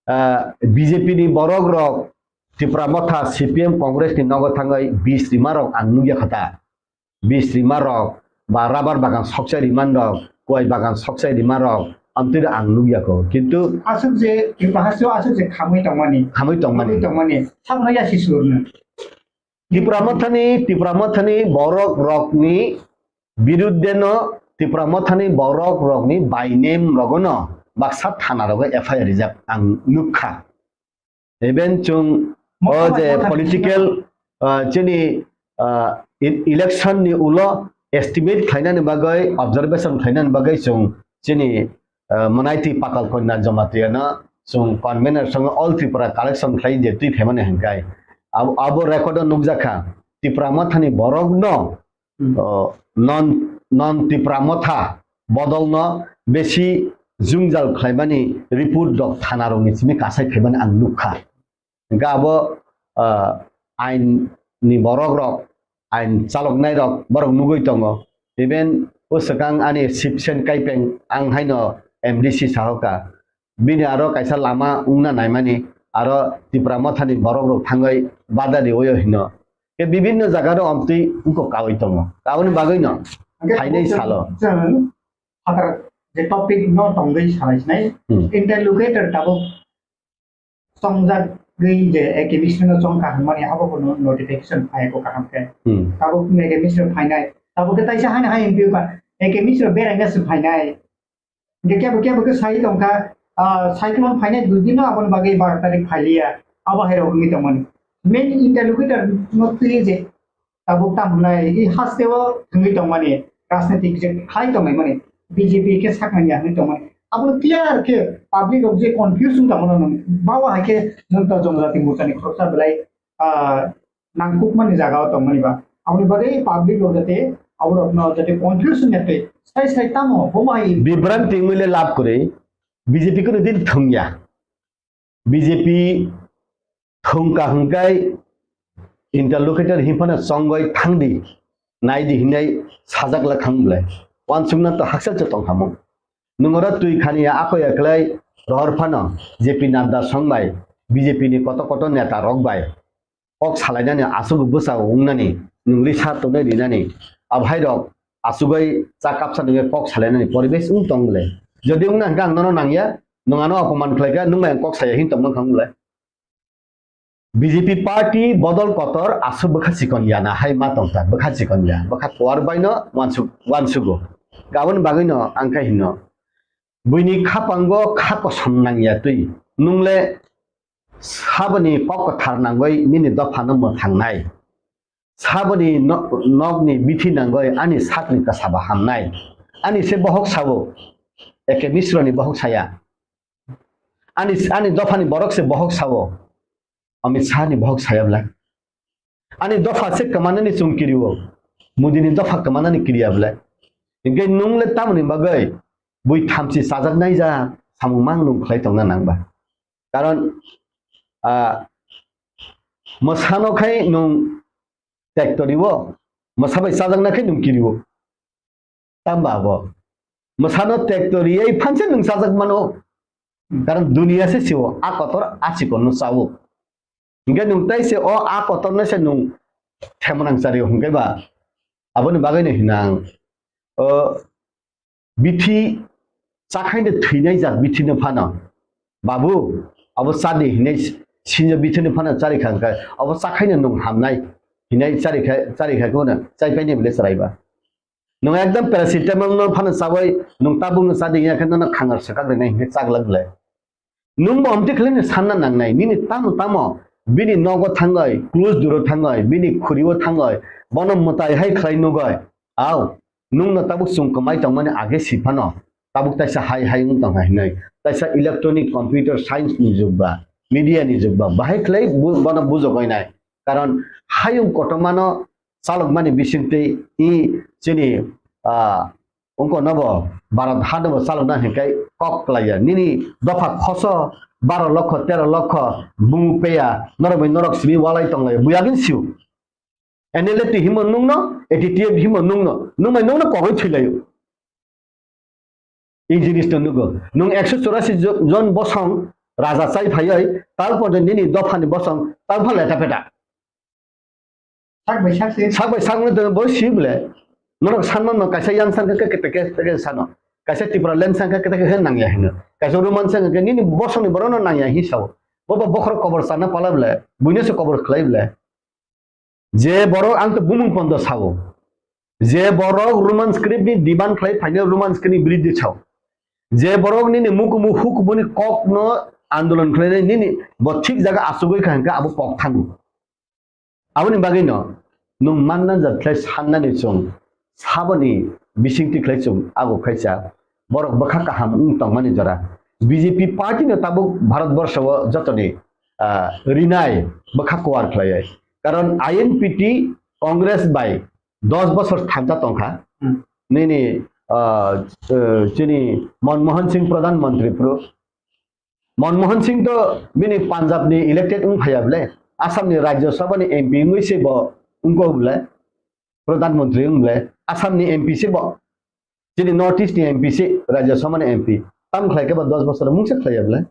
ah, B J P ni borok rok Tipra Motha, C P M, Congress ni nogo thangwi bis rima rok ang nukya kha ta. Bis rima rok ba rubber bagan sokchai rima rok, kuai bagan sokchai rima rok, amtwi ang nukya kho. Kintu Aswk je, Tripura haste o aswk je khamwi tongmani. Khamwi tongmani. Khamwi tongmani. Sabno yasi surno. Tipra Mothani, Tipra Mothani borok rokni birudde no, Tipra Mothani borok rokni by name rogono baksa thana rogo F I R rijak ang nukha. Even chwng o je political, ah, chini, ah, e-, election ni ulo estimate khlainani bagwi, observation khlainani bagwi chwng chini, ah, Manaiti Pakal Konya Jamatia no chwng convener song All Tripura collection khlai je twi phaimani hwnkai. Abo, abo record o nukjakha. Tipra Mothani borok no Hmm. O, non, non Tipra Motha bodolno besi jwngjal khlaimani report rok thana rokni simi kasai khaimani ang nukha. Hingkhe abo, ah, ain ni borok rok, ain chaloknai rok borok nugwi tongo. Even o swkang ani Sipsen Kaipeng ang haino M D C sahoka. Bini aro kaisa lama wngna naimani, aro Tipra Mothani borok rok thangwi bada riwi hino. Ke bibinno jaga ro omtwi wngkok kawi tongo. Aboni bagwi no Hingke phainai salo. Chwng phatar je topic no tongwi salai sinai. Hmm. Interlocutor tabuk chongjagwi je A K Mishra no chong kaham mani abo kono notification phai ko kaham khe. Hmm. Tabuk A K Mishra phainai. Tabuk ke taisa hani hai M P ka A K Mishra berai na se phainai. Hingke kebo kebo khe sai tongkha, ah, cyclone phainai dui din no aboni bagwi baro tarik phailiya, abo hai rok wngwi tongmani. Main interlocutor no twi je tabuk tam hwnai, i haste o thangwi tongmani, rajnitik je khlai tongmani, B J P khe saknani ya hwnwi tongmani. Abono clear khe public rok je confuse wng tongmano nwng, bawa hai khe nwng to Jonojati Morcha ni khoroksa belai, ah, nangkukmani jaga o tongmani ba. Aboni bagwi public rok jate aborokno jate confusion ya twi sai sai tamo bo hai. Bibranti wngwi le lab kwrwi, B J P kuno din thwngya. B J P thwngka hwnkhe interlocutor hinphano chongwi thangdi, naidi hinwi sajak le thang bwle. Wansukna to hakchal se tongkhamung. Nwng oro twi khani ya ako ya kwlai rohor phano J P Nadda song bai, B J P ni koto koto neta rok bai kok salainani aswk bwsa wngnani, nwng risa tongnai rinani, abhairok asugwi cha kapsa nungwi kok salainani poribesh wng tong le. Jodi wngna hwnkhe ang nono nangya, nwng ano opoman khlaikha, nwng bai ang kok saya hin tongma wngkha wng le. B J P party bodol kotor aswk bwkha chikon ya na hai ma tongkha, bwkha chikon ya, bwkha kuar baino wansuk, wansugo. Aboni bagwino ang khe hino, buini khapango kha kosom nangya twi, nwng le Saboni kok kwthar nangwi nini dophano mwthangnai. Saboni no-, nokni bithi nangwi ani sakni kwsaba hamnai. Ani se bohok sao, A K Misroni bohok saya. Ani, ani dophani borok se bohok sao, Amit Shahni bohok saya bwle. Ani dopha se kwmanani chwng kirio, Modini dopha kwmanani kiriya bwle. Hinkhe nwng le tamoni bagwi bui thamchi chajaknai ja samung mang nwng khlai tongna nang ba? Karon, ah, mwsano khai nwng tektorio, mwsa bai chajakna khai nwng kirio. Tamba abo. Mwsano tektoriwi phanse nwng chajak mano. Karon duniya se sio, a kotor a chikonno chawo. Hinkhe nwng tai se o a kotorno se nwng themonang chario hinkhe ba. Aboni bagwino hinang. O bithi chakhaino thwinai jak bithino phano. Babu, abo chadi hinai sinjo bithino phano charikha hinkhe abo chakhaino nwng hamnai hinai charikha, charikha kono chaipaini bwle chwraiba. Nwng ekdom paracetamol no phano chawi, nwng tabuk no chadi ya khe nono khangar swkak rwnai hinkhe chaglak le. Nwng bo omtwi khlai no sanna nangnai, nini tamo tamo bini nogo thangwi, close duro thangwi, bini khuriwo thangwi, bono mwtai hai khlai nugwi. Au, nwng no tabuk chwng kwmai tongmani age si phano, tabuk taisa hai hai wng tongkha hinwi. Taisa electronic computer science ni jug ba, media ni jug ba, bahai khlai bu-, bono bujogwi nai. Karon hayung kotorma no chalokmani bisingtwi i chini, ah, wngkha nobo Bharat hano bo chalokna hinkhai kok klaiya. Nini dopha khoso baro lokho, tero lokho bumung peya, norok bai norok simi walai tonglaiya. Buya gin siu. N L F T himo nungno, A T T F himo nungno, nung bai nungno kogwi thwilaio. I jinis no nugo. Nwng ekso chorasi jo-, jon bosong raja chai phaiwi, tal porjonto nini dophani bosong tal pha leta peta. Sak bai sak se. Sak bai sak no bo si bole. Norok sanma no kaisa yang san khe kete kete sano. Kaisa Tripura land san khe kete kete nangya hino. Kaisa Roman san khe nini bosongni borok no nangya hi sao. Bo bo bokhorok kobor sana pala bole. Buino se kobor khlai bole. Je borok ang to bumung pondo sao. Je borok Roman script ni demand khlai phaino Roman script ni biriddi sao. Je borok nini mukumu hukumuni kok no andolon khlai nini bo thik jaga asugwi kha hwnkhe abo kok thango. Aboni bagwi no nwng manna jat khlai sannani chwng saboni bisingtwi khlai chwng ago khaisa borok bwkha kaham wng tongmani jora. B J P party no tabuk Bharat borsho o jotoni, ah, rinai bwkha kuar khlaiwi. Karon I N P T Congress bai dos bosor thansa tongkha. Hmm. Nini, ah, eh, chini Manmohan Singh Pradhan Mantri phuru. Manmohan Singh to bini Punjab ni elected wng phaiya bwle, Assam ni Rajya Sabha ni M P wngwi se bo wngkok bwle, Pradhan Mantri wng bwle, Assam ni M P se bo, chini North East ni M P se, Rajya Sabha ni M P. Tam khlai khe ba dos bosor mungsa khlaiya bwle.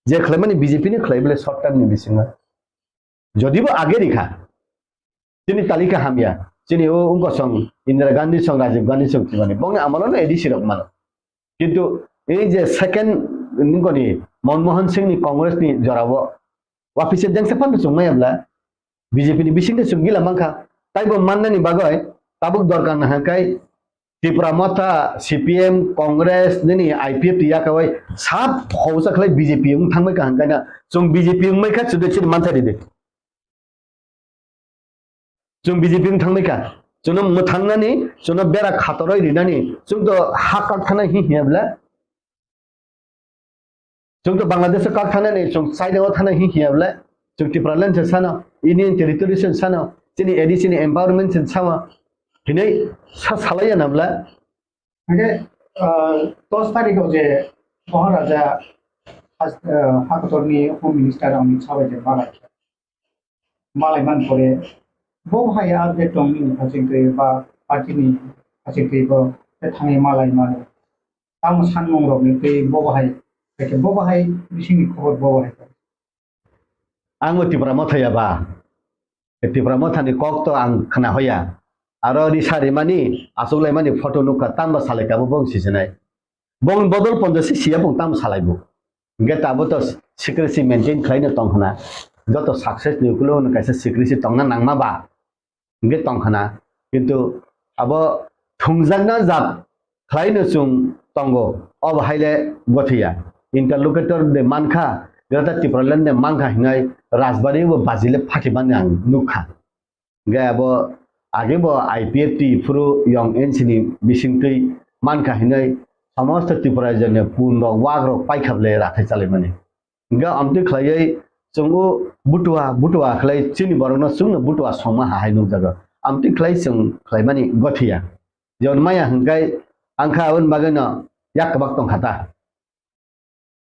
Je khlaimani B J P ni khlai bwle short term ni bisingo. Jodi bo age rikha, chini talika hamya, chini o wngkosong Indira Gandhi song, Rajiv Gandhi song chimani, bongni amolo no A D C rok mano. Kintu ei je second nungkoni Manmohan Singh ni Congress ni jorao wapisa jengsa phano chwng maya bwla B J P ni bisingtwi chwng gila mankha. Taibo mannani bagwi tabuk dorkar nahakhe Tipra Motha, C P M, Congress, nini I P F T yakawai sab hausa khlai B J P wng thangbai kaham kaina. Chwng B J P wngmai kha chwdwi chini mantha ridi. Chwng B J P wng thangbai kha. Chwngno mwthangnani, chwngno bera khatoroi rinani, chwng to ha kak thana hi hiya bla. Chwng to Bangladesh o kak thanani, chwng China o thana hi hiya bla. Chwng Tipraland se sano, Union Territory se sano, chini A D C ni empowerment se sama. Hinai sa salaiya na bla. Hingke, ah, dos tarikh o je Maharaja has-, ah, hakotorni Home Minister Amit Shah bai je malai khe, malai man pore bo hai update tong nini haching twi ba party ni haching twi bo te thangwi malai mano. Tamo sanmung rok ni twi bo hai, bo hai bisingni khobor bo hai. Ang bo Tipra Motha ya ba. Tipra Motha ni kok to ang khna hoya. Aro risa rimani, achuklaimani photo nukha, tamo salai kha bo bong sisinai. Bong bodol ponjo si siya bong tamo salai bo. Hingke tabo to secrecy maintain khlaino tong khna. Joto success ni ukulo no kaisa secrecy tongna nangma ba. Hingke tong khna. Kintu abo thungjakna jat khlaino chwng tongo, obo haile gothiya. Interlocutor de mankha, Greater Tipraland de mankha hinai Rajbari bo bajile phakimani ang nukha. Hingke abo age bo I P F T phuru yong N C ni bisingtwi mankha hinai somosto Tripura rajyoni pun rok wak rok paikha bwle rathai chalaimani. Hingke amtwi khlaiwi chwng o butua, butua khlai chini borokno chwngno butua songma hahai nukjago. Amtwi khlai chwng khlaimani gothiya. Jemon maya hwnkhe ang kha aboni bagwino yak kwbak tongkha ta.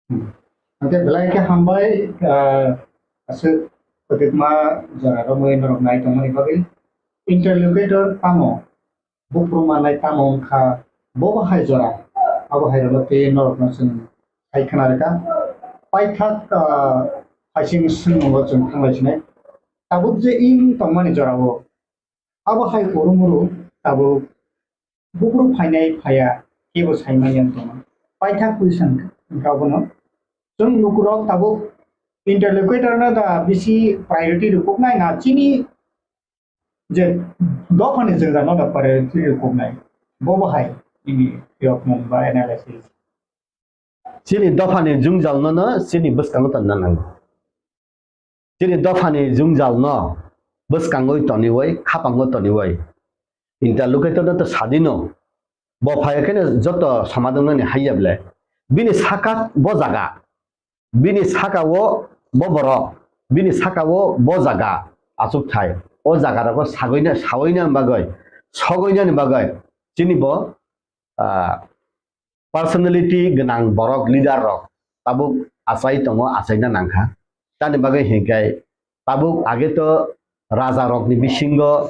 Hwnkhe belai khe hambai, ah, aswk kwtwkma jora romwi norok nai tongmani bagwi. Interlocutor tamo? Buphuru manai tamo wngkha, bo bo hai jora, abo hai rokno tei norokno chwng hai khna rwkha. Paithak, ah, phaising swngmungo chwng thanglai sinai. Tabuk je wng tongmani jorao, abo hai urumuru tabuk buphuru phainai phaiya kebo saimanya wng tongma. Paithak question wngkha abono. Chwng lukurok tabuk interlocutor no da bisi priority rwkuknai na chini je dophani jwngjal no da priority rwkuknai, bo bo hai nini phiyokmung ba analysis? Chini dophani jwngjal no no chini bwskango tonna nango. Chini dophani jwngjal no bwskangoi toniwoi, khapango toniwoi, interlocutor no to sadino, bo phai khe no joto somadon nani haiya ble. Bini saka bo jaga, bini saka o bo borok, bini saka o bo jaga achukthai. O jaga rogo sagoina, saoina bagwi, sogoinani bagwi chini bo, ah, personality gwnang borok, leader rok tabuk achai tongo, achaina nangkha. Tani bagwi hinkhe tabuk age to raja rokni bisingo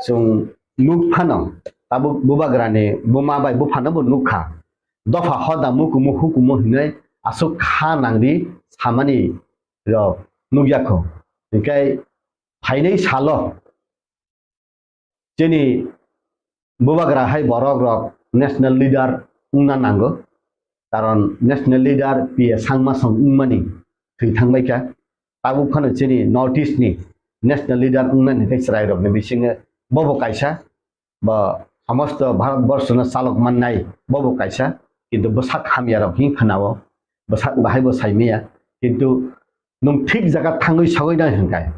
chwng nuk phano, tabuk bubagrani buma bai buphano bo nukha. Dopha hoda mukumu hukumu hinwi aswk kha nangdi samani rok nukya kho. Hinkhe phainai salo chini bubagra hai borok rok national leader wngna nango, karon national leader P A Sangma song wngmani thwi thangbaikha. Tabuk phano chini North East ni national leader wngnani tei chwrairokni bisingo bobo kaisa, bo somosto Bharat borsono chalok mannai bobo kaisa, kintu bwsak hamyarok hing khanao, bwsak bahaibo saimaya, kintu nwng thik jaga thangwi sogwi nai hwnkhe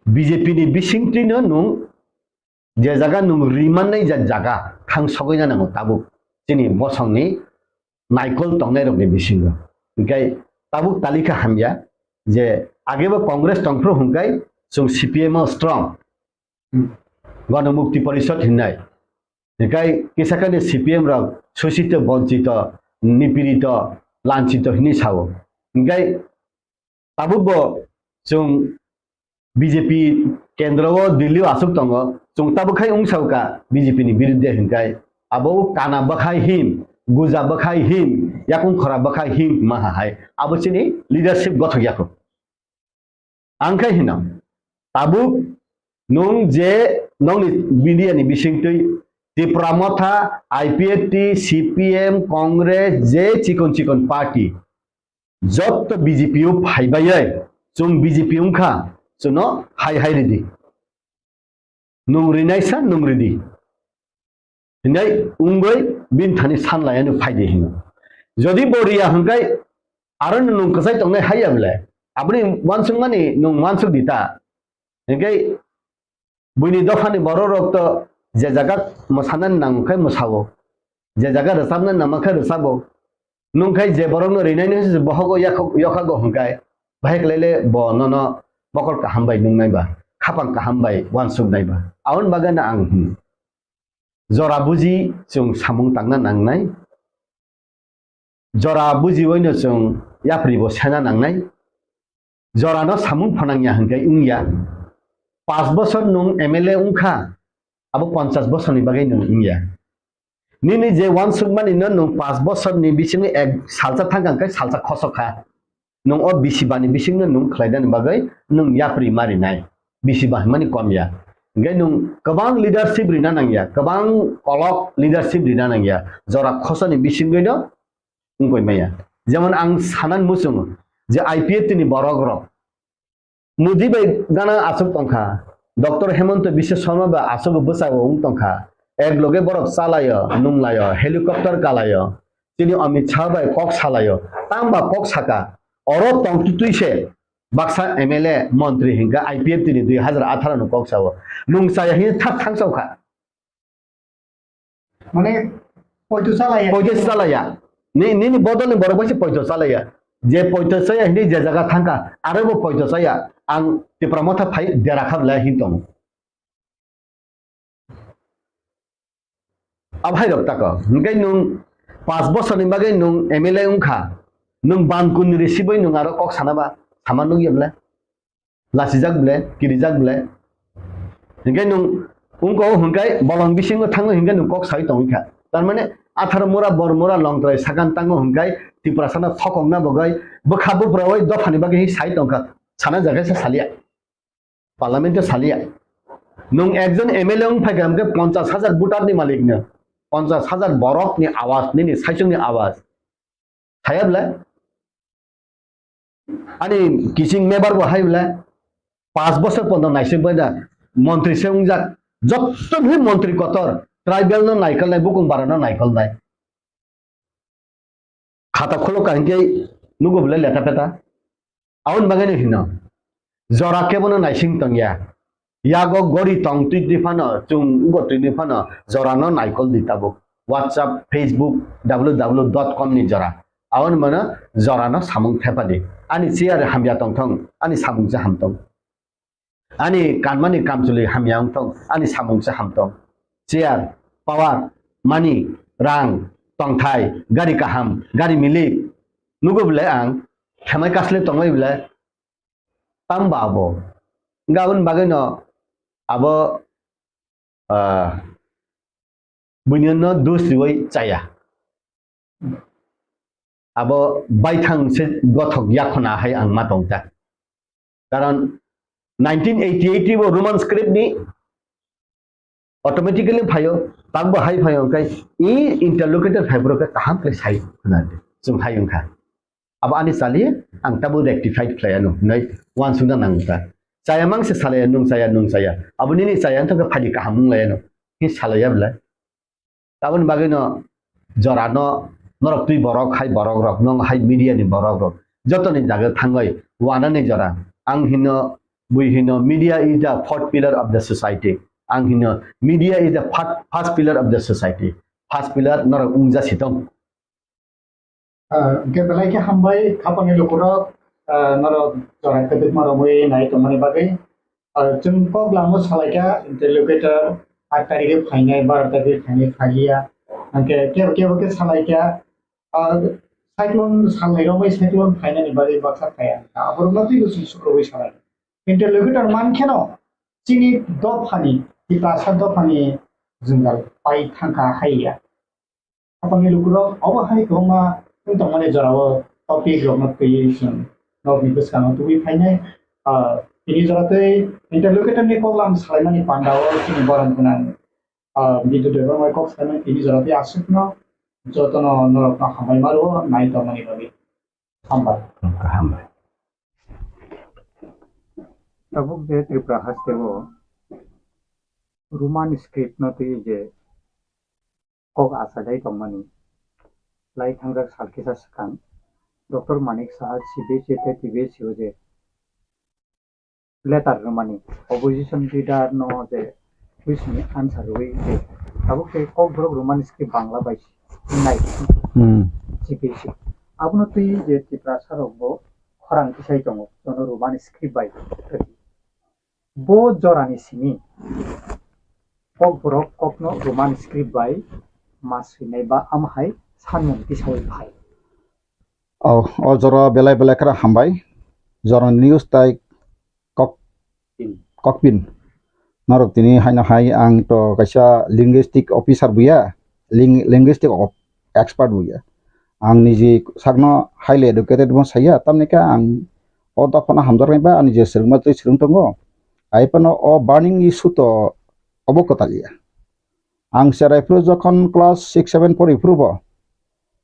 B J P ni bisingtwino nwng je jaga nwng rimannai ja-, jaga thang sogwina nango tabuk chini bosongni naikol tongnairokni bisingo. Hwnkhe tabuk talika hamya je agebo Congress tongphru hwnkhe chwng C P M o strong, Gana Mukti Parishad hinnai. Hwnkhe kisakani C P M rok sosito, bonchito, nipirito, lanchito hinwi sao. Hwnkhe tabukbo chwng B J P kendro o Delhi o aswk tongo, chwng tabuk khai wng sao kha B J P ni birudde hwnkhe abo kana bwkhai him, guja bwkhai him, yakung khora bwkhai him hima hai abo chini leadership gothok yakho. Ang khai hino, tabuk nwng je nongni media ni bisingtwi Tipra Motha, I P F T, C P M, Congress, je chikon chikon party, jotto B J P o phaibai, chwng B J P wngkha, chwngno hai hai ridi. Nwng rinai sa nwng ridi. Hinai wngwi bini thani sanlaiya nwng phaidi hino. Jodi bo riya hwnkhe aro nwng kwchai tongnai haiya bwle. Aboni uansukmani nwng uansuk di ta. Hinkhe buini dophani borok rok to je jaga mwsanani nang khe mwsao. Je jaga rwchabna nangma khe rwchabo. Nwng khai je borokno rinai no se bohogo yakhok-, yokhago hwnkhe, bahai khlai le bo nono mokol kaham bai nungnai ba, khapang kaham bai uansuknai ba. Aboni bagwi no ang hwn, jora buji chwng samung tangna nangnai, jora bujiwi no chwng yapri bo sena nangnai. Jorano samung phanangya hwnkhe wngya. Pash bosor nwng M L A wngkha, abo ponchash bosorni bagwi nwng wngya. Nini je uansukmani no nwng pash bosorni bisingo ek salsa thangkha hwnkhe salsa khosok kha. Nwng o bisi bani bisingno nwng khlainani bagwi nwng yapri ma rinai. Bisi ba hwnmani kom ya. Hwnkhe nwng kwbang leadership rina nangya, kwbang kolok leadership rina nangya. Jora khosani bisingwi no wngkoi maya. Jemon ang sanan muchungo je I P F T ni borok rok Modi bai gana aswk tongkha, Doctor Hemanta Biswa Sarma bai aswk bwsao wng tongkha, ek loge borok chalaio, nunglaio, helicopter kalaio, chini Amit Shah bai kok salaio, tang ba kok saka, oro tongtwtwi se baksa M L A, montri hinkha I P F T ni dui hazar atharo ni kok sao, nung chaya hini thak thang sao kha. Mane poito chalaya. Poito chalaya. Ni, nini bodol ni borok bai se poito chalaya. Je poito chaya hini je jaga thangkha, aro bo poito chaya. Ang Tipra Motha phai dera kha bwlai hin tongo. Abo hai rok tako. Hingke nwng pash bosor ni bagwi nwng M L A wngkha. Nwng ban kun ni risi bai nwng aro kok sana ba, sama nukya bwlai. Lachijak bwle, kirijak bwle. Hinkhe nwng wngkha o hwnkhe bolong bisingo thangwi hinkhe nwng kok sai tongwi kha. Tar mane atharo mura, bor mura, longtrai sakan tango hwnkhe Tiprasano thokokna bagwi bwkha buphrawi dophani bagwi hi sai tongkha. Sana jaga se salia. Parliament o salia. Nwng ekjon M L A wng phaikha hwnkhe ponchash hajar voter ni malik no. Ponchash hajar borok ni awaz, nini saichung ni awaz. Saya bwle? Ani kising mebar bo hai bwle? Pash bosor pono naising bai da montri se wngjak. Jotto bhi montri kotor, tribal no naikolnai, bukung bara no naikolnai. Khata khulok ka hinkhe nugo bwle leta peta. Aboni bagwi no hino. Jora kebono naising tongya. Yago gori tong twi twi phano, chwng ugo twi twi phano, jorano naikol di tabuk. WhatsApp, Facebook, W W W dot com ni jora. Aboni mano jorano samung thepa di. Ani chair hamya tongthong, ani samung se hamtong. Ani kanmani kamchwlwi hamya wngthong, ani samung se hamtong. Chair, power, money, rang, tongthai, gari kaham, gari milik. Nugo bwle ang, khemai kasle tongbai bwle, tang ba abo. Hingke aboni bagwino abo, ah, buinino dos riwi chaya. Abo baithang se gothok yakhona hai ang ma tongta. Karon nineteen eighty-eight bo Roman script ni automatically phaio, takbo hai phaio, hingke i interlocutor phaiphuru khe kaham khe sai khna di, chwng hai wngkha. Abo ani chali ang tabo rectified khlai ano, hinwi uansukna nangkha. Chaya mang se salaya, nung chaya, nung chaya. Abo nini chaya wngkha khe phaidi kaham wng laya no. Hi salaya belai. Aboni bagwi no jora no norok twi borok hai borok rok, nong hai media ni borok rok. Joto ni jaga thangwi wana ni jora. Ang hino, bui hino, media is the fourth pillar of the society. Ang hino, media is the fir-, first pillar of the society. First pillar norok wngja si tong. Ah, hwnkhe belai khe hambai, khapangni lukurok, ah, norok jora kwbangma romwi nai tongmani bagwi. Ah, chwng kok lamo salaikha, interlocutor, aat tarikhe phainai, baro tarikhe phainai, phaiya. Hwnkhe kebo kebo khe salaikha, ah, cyclone salnai romwi cyclone phainani bagwi baksa phaiya. Aborokno twibo chwng sukrubwi salai. Interlocutor mankheno chini dophani, Tiprasa dophani jwngjal pai thangkha haiya. Khapangni lukurok obo hai kwbangma wng tongmani jorao topic rokno twiwi chwng nokni bwskango tubui phainai. Ah, tini jora tei interlocutor ni koklam salaimani pandao chini borom gwnang, ah, Bidyu Debbarma kok salaimani tini jora tei aswkno jotono norokno hambai ma rwo nai tongmani bagwi. Hambai. Hambai. Tabuk je Tripura hasteo Roman script no twiwi je kok achailai tongmani lai thangjak sal kisa swkang Doctor Manik Saha C B S E tei T B S E o je letter rwmani opposition leader no je question ni answer rwui je tabuk tei Kokborok Roman script Bangla bai nai Hmm. C B S E abono twi je Tiprasa rok bo khorang tisai tongo jono Roman script bai. Bo jorani simi Kokborok kokno Roman script bai ma swinai ba amhai sanmung tisaui phai. O, o jora belai belai khara hambai. Jorani news tai kok, kokpin. Norok tini haino hai ang to kaisa linguistic officer buya, ling-, linguistic of-, expert buya. Ang niji sakno highly educated bo saya, tamni khe ang o dophano hamjaknai ba ani je swrwngma twi swrwng tongo. Ai phano o burning issue to obo kwtal ya. Ang cherai phuru jokhon class six seven pori phuru bo,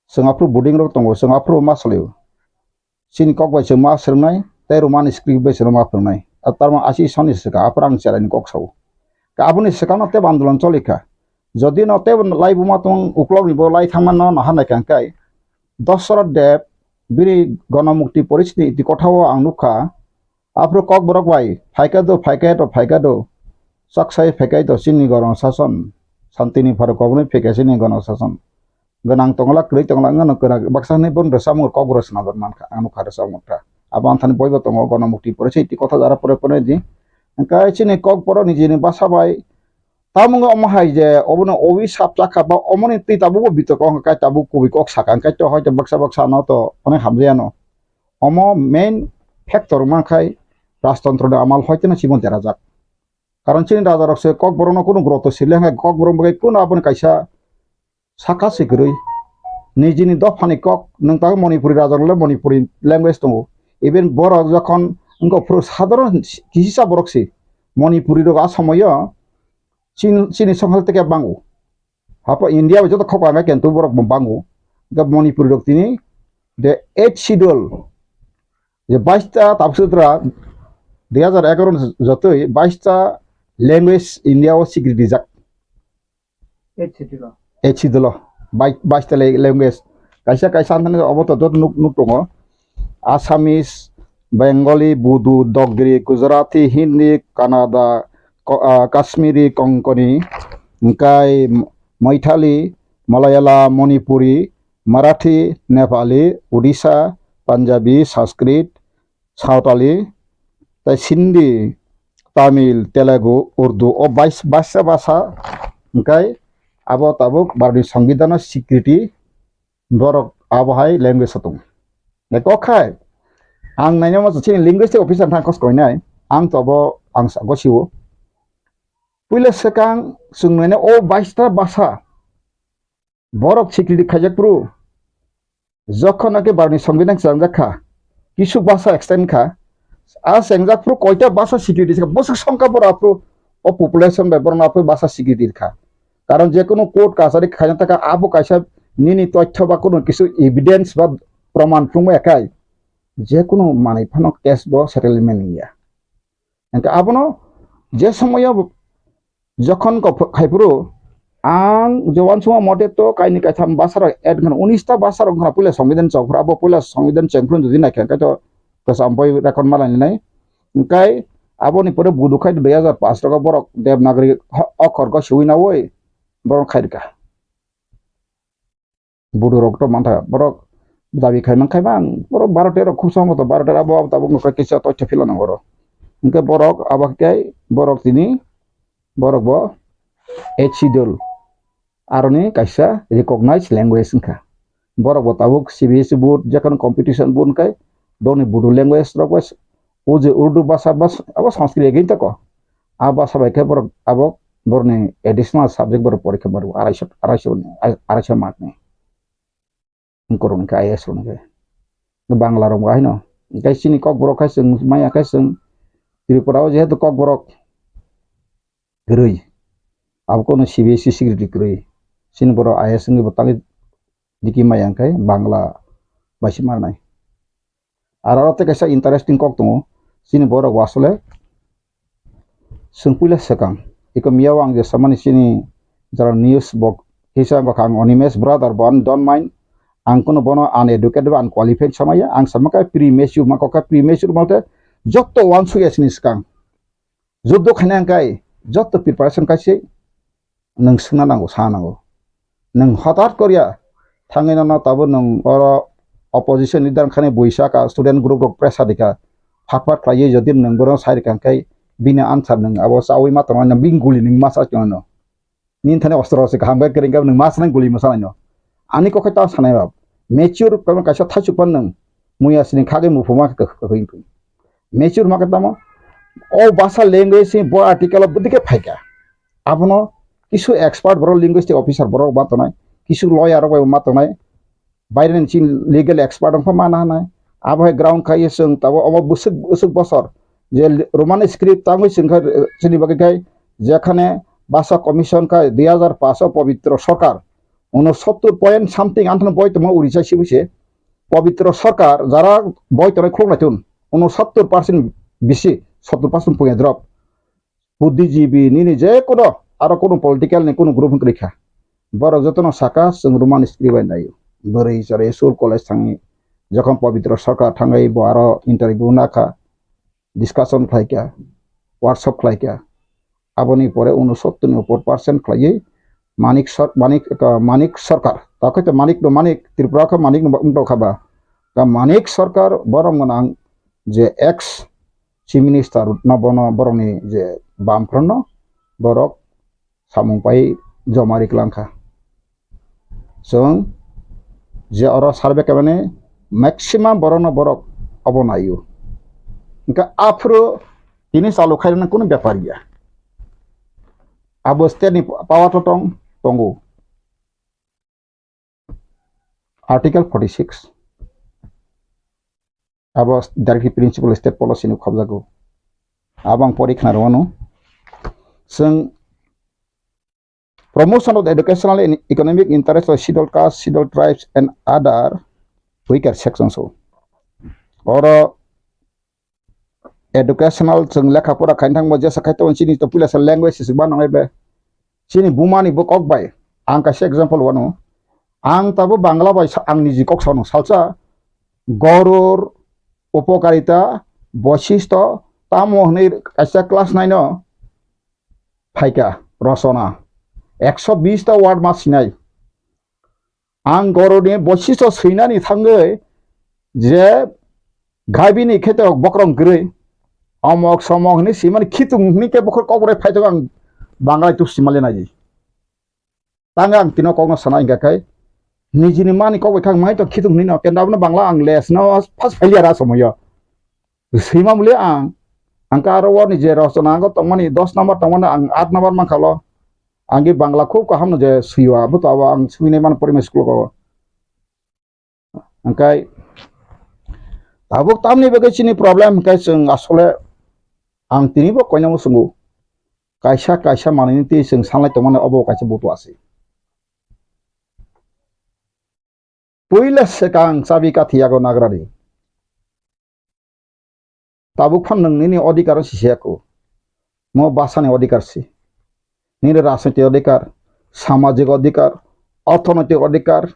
chwng aphuru boarding rok tongo, chwng aphuru ma salio. Chini kok bai chwng ma swrwngnai, tei Roman script bai chwng ma phwrwngnai. A tarmang asi soni swkang, aphuru ang cherai ni kok sao. Ka aboni swkang no tebo andolon choli kha. Jodi no tebo lai buma tong uklok ni bo lai thangma no naha nai kang kai. Dasara Deb bini Ganamukti Porishni iti kotha o ang nukha. Aphuru Kokborok bai phaikha do, phaikha do, phaikha do. Chaksai phaikha do chini gorong sason. Santini pharo koboni phaikha chini gorong sason. Gwnang tongla, kwrwi tongla, wngno kwrwi baksa hwnwi bono rwchapmung Kokborok swnamjak mankha, ang nukha rwchapmung kha. Abo anthani boibo tongo, Ganamukti Porishni iti kotha jara pore pore di. Hwnkhe chini Kokborok nijini basa bai Tamung omo hai je obono owi sap chakha ba omoni twi tabuk bo bitok wngkha kai tabuk kubui kok sakha hwnkhe to hoito baksa baksa no to onek hamjaya no. Omo main factor wngma khai rajtontro ni amal hoito no chibon derajak. Karon chini raja rok se Kokborok no kunu groto sirle hwnkhe Kokborok bagwi kunu aboni kaisa saka se kwrwi. Nijini dophani kok nwng tabuk Manipuri raja rok le Manipuri language tongo. Even borok jokhon wngkha phuru sadharon kisa borok se Manipuri rok a somoyo Chin-, chini songkha tei khe bango. Hapo India bai joto khok ang khe tu borok bo bango. Ga Manipuri rok tini the eighth schedule. Je bais ta tabuk sutra dui hajar egaroh ni jotoi bais ta language India o sikri dijak. Eighth schedule o. Eighth schedule o. Bai-, bais ta le-, language. Kaisa kaisa anthani obo to joto nuk, nuk tongo. Assamese, Bengali, Bodo, Dogri, Gujarati, Hindi, Kannada, Ko-, ah, Kashmiri, Konkani, hwnkhe Maithali, Malayalam, Manipuri, Marathi, Nepali, Odisha, Punjabi, Sanskrit, Sawtali, tei Sindhi, Tamil, Telugu, Urdu, o bais-, baisa basa, hwnkhe abo tabuk Bharatni Songbidanno sikriti borok abo hai language o tongo. Nai kok khai, ang naina masa chini linguistic officer thang kos koinai, ang to abo ang sa gosio. Puila swkang chwng naina o baista basa borok sikriti khaijak phuru, jokhon ake Bharatni Songbidan chwngjak kha, kisu basa extend kha, a chengjak phuru koita basa sikriti kha, bwswk songkha borok aphuru o population bai borok aphuru basa sikriti kha. Karon je kunu court kachari khaina taka abo kaisa nini toithyo ba kunu kisu evidence ba proman phunukmaya khai, je kunu manwi phano case bo settlement wngya. Hwnkhe abono je somoyo jokhon kok-, khaiphuru ang je uansukma mote to kaini kaitham bwsarok add wngkha, unis ta bwsarok wngkha puila songbidan chengphuru, abo puila songbidan chengphuru jodi naikha hwnkhe to kwcham boi record malainai. Hwnkhe aboni pore budu khai dui hajar pash rogo borok Devanagari ho-, okhor go swiwi naui borok khairikha. Budurok to mantha, borok dabi khai man khai man, borok baro tero khub sambo to baro tero abo abo tabuk nokha kisa toitha phila nang oro. Hwnkhe borok abo khe borok tini borok bo H C dol aroni kaisa recognized language wngkha. Borok bo tabuk C B S E board, jekhano competition board wngkha, borokni Bodo language rok bai o je Urdu bhasha bas-, abo Sanskrit again tako. A bhasha bai khe borok abo borokni additional subject borok porikha maro araisho, araisho, araisho mark ni. Borok hwnkhe I A S rok hwnkhe. Bangla rok bo haino. Hwnkhe chini kokborok khai chwng maya khai chwng Tripura o jehetu kokborok kwrwi. Abo kono C B S E secretary kwrwi. Chini borok I A S wngwi bo tangwi diki maya hwnkhe Bangla bai se marnai. Aro aro tei kaisa interesting kok tongo. Chini borok bo asole chwng puila swkang. Iko miyao ang je samani chini jara news bo kisa bokha ang Animesh brother bo ani don't mind. Ang kono bono uneducated ba unqualified samaya. Ang sama khe premature ma kok khe premature ma khe jotto uansukya chini swkang. Juddo khaina hwnkhe jotto preparation khaise nwng swngna nango, sa nango. Nwng hotat korya thangwi nono tabuk nwng oro opposition leader wngkhani buisa ka student group rok pressure rikha, phat phat khlaiwi jodi nwng bono sai rikha hwnkhe bini answer nwng abo chaui ma tongo, bini guli nwng ma sa tongo. Nini thani ostro se kaham khe kwrwng khe nwng ma sanai guli ma sanai no. Ani kok khe ta sanai ba. Mature khe kaisa thaichuk pan nwng muya sini khagwi muphuma khe kwkhwrwng. Mature ma khe tamo. O basa language ni bo article o bwdikhe phaikha. Abono kisu expert borok linguistic officer borok ma tongnai. Kisu lawyer rok bai ma tongnai. Baireni chini legal expert wngkha mana hwnai. Abo hai ground khai chwng tabuk omo bwswk bwswk bosor je Roman script tangwi chwng kha chini bagwi khai jekhane basa commission khai dui hajar pash o Pabitra Sarkar unosottor point something anthano boi tongma Orissa sibui se Pabitra Sarkar jara boi tongnai khuluk nai tun unosottor percent bisi sottor percent punya drop. Buddhijibi nini je kono aro kono political ni kono group wngkha. Borok jotono saka chwng Roman script bai naio. Bwrwi chwrwi school college thangwi jokhon Pabitra Sarkar thangwi bo aro interview nakha, discussion khlaikha, workshop khlaikha. Aboni pore unosottor ni upor percent khlaiwi Manik Sar-, Manik, uh, Manik Sarkar. Takhai to Manik no Manik, Tripura khe Manik no wngtokha ba. Ka Manik Sarkar borok gwnang je ex Chief Minister no bono borokni je bam phwrwngno borok samung pai joma ri kwlangkha. Chwng je oro survey khaimani maximum borokno borok obo naio. Hwnkhe aphuru tini chalu khairoknani kunu bepar ya. Abo state ni power to tong, tongo. Article forty six. Abo directive principle state policy ni khobjago. Abo ang pori khna rwano. Chwng promotion of the educational and economic interest of scheduled caste, scheduled tribes and other weaker sections o. Oro educational chwng lekha pora khaina thangbo jesa khai tongo chini to puila sa language se ba nangnai be. Chini buma ni bo kok bai. Ang kaisa example wano. Ang tabo Bangla bai sa-, ang niji kok sano salsa Gorur, Upokarita, Boisistho, tamo hwnwi kaisa class nine o phaikha Rosona. Ekso bis ta word ma sinai. Ang Goruni Boisistho swinani thangwi je gaibini khe to bokrong kwrwi, omok somok hwnwi swimani khitung hwnwi khe bokhor kokbwrwi phaitong ang Bangalai tuk swimali naidi. Tang ang tino kokno sana hingka khai nijini mani kok bai khang mai to khitung hwnwi no kenda abono Bangla ang les no first failure a somoyo. Swima muli ang, ang ka aro warni je rosona ang tongmani dos number tongmani ang aat number mankha lo. Ang ge Bangla khub kaham no je swiwa, abo to abo ang swinai mano primary school ko. Hingkai tabuk tamni bagwi chini problem hingkai chwng asole ang tini bo koinamo swngo. Kaisa kaisa manwini twi chwng sanlai tongmani obo kaisa butu asi. Puila swkang chabi kathi yago nagrani. tabuk phan nwng nini odhikar si se ako. Mo bwsani odhikar si. Nini rajnoitik odhikar, samajik odhikar, orthonoitik odhikar,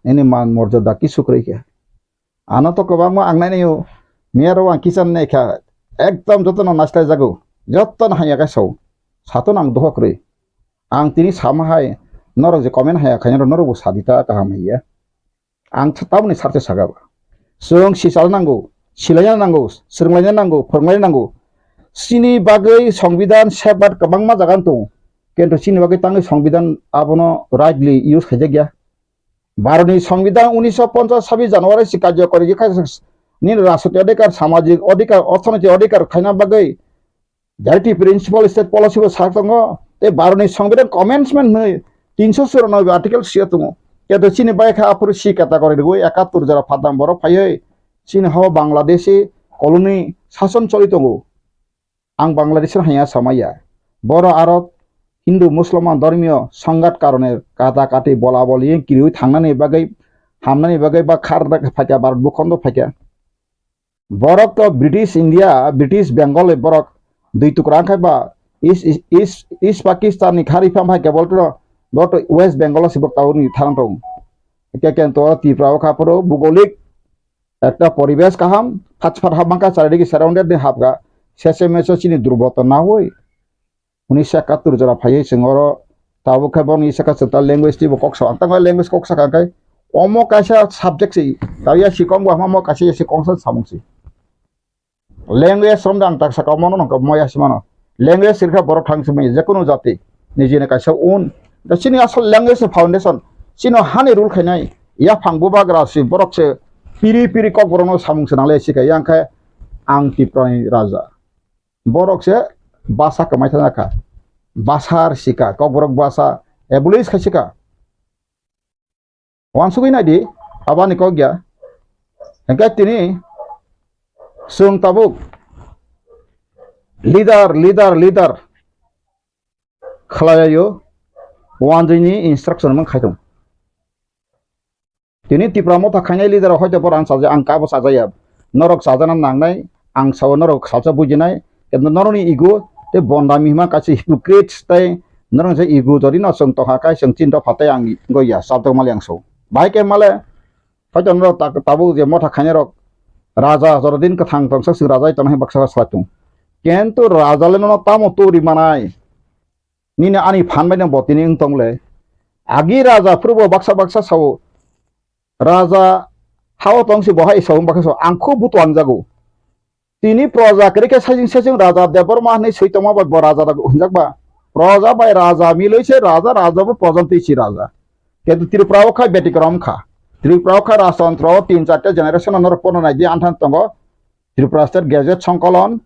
nini man morjada kisu kwrwi khe. Ano to kwbangma ang nainai o, miyaro ang kisan nai kha, ekdom jotono naisla jago, jotono hamya khe sao, sato nang doho kwrwi. Ang tini sama hai, norok je comment haya khainai norok bo sadi ta kaham hiya. Ang th-, tamoni sarse saga ba. Chwng sichalna nango, silaina nango, swrwnglaina nango, phwrwnglaina nango. Chini bagwi songbidan safeguard kwbangma jaga wng tongo. Kintu chini bagwi tangwi songbidan abono rightly use khaijak ya. Bharotni songbidan unisho ponchas sabis January si karjokori khe kha nini rajnoitik odhikar, samajik odhikar, orthonoitik odhikar khaina bagwi Directive Principal State Policy bo sak tongo, tei Bharotni Songbidan Commencement hwnwi tinsho churanobe article sia tongo. Keto chini bai kha aphuru si category rwui ekattor jora phatnam borok phaiwi chini hao Bangladeshi colony sason choli tongo. Ang Bangladeshi hanya samaya. Boro aro Hindu Musulman dhormiyo songhat karone kata kati bola boli kiriui thangnani bagwi, hamnani bagwi ba khar phaikha, Bharat bukhondo phaikha. Borok to British India, British Bengal ni borok dui tukra wngkha ba East, East, East, East Pakistan ni khari pham hai kebol to, bo to West Bengal o sibok tawrwngni tharang tong. Ke ken to Tripura o kha phuru bugolik ekta poribesh kaham, phach phar habangkha, charidiki surrounded ni habga, sese meso chini durboto na hoi. Unisho ekattor jora phaiwi chwng oro tabuk khe bono isa khe chwng ta language twibo kok sa, ang tangkha language kok sakha khe omo kaisa subject se, ta ya si kong bo hama mo kaisa ya si kong sa samung se. Language romda ang tak saka omo no nongkha mo ya si mano. Language sirkha borok thang simi je kunu jati nijini kaisa un. Da chini asol language ni foundation, chino hani rule khainai yaphang bubagra si borok se piri piri kok borok no samung se nangle si kha yang khe ang Tripura ni raja. Borok se basa kwmai thangya kha. Basa rwsika, kokborok basa abolish khaisika. Wansugwi naidi, abani kok ya. Hingke tini chwng tabuk leader, leader, leader khlailaio, wanjwini instruction mung khaitung. Tini Tipra motha khainai leader rok hoito borok ang chaja, ang kabo chajaya. Norok chajana nangnai, ang sao norok salsa bujinai. Kintu norokni ego tei bondami hima kaisa hypocrites tei norokni ego jodi no chwng tongkha kai chwng chinta phatai ang goya chabdok mali ang so. Bahai khe male hoito norok ta-, tabuk je motha khainai rok raja jorodin kwthang tongsa chwng raja tongnai baksa salai tung. Kintu raja le nono tamo turi manai? Nini ani phan bai no bo tini wng tong le. Agi raja phuru bo baksa baksa sao. Raja hao tong si bo hai sao baksa sao. Ang kho butuang jago. Tini proja kwrwi khe saichung saichung raja Debbarma hinwi swi tongma bai bo raja rok hwnjak ba. Proja bai raja milwi se raja, raja bo proja twi si raja. Kintu Tripura o kha betikrom kha. Tripura o kha rajtantro o tin charta generation no norok pono nai di anthan tongo. Tripura State Gazette Songkolon.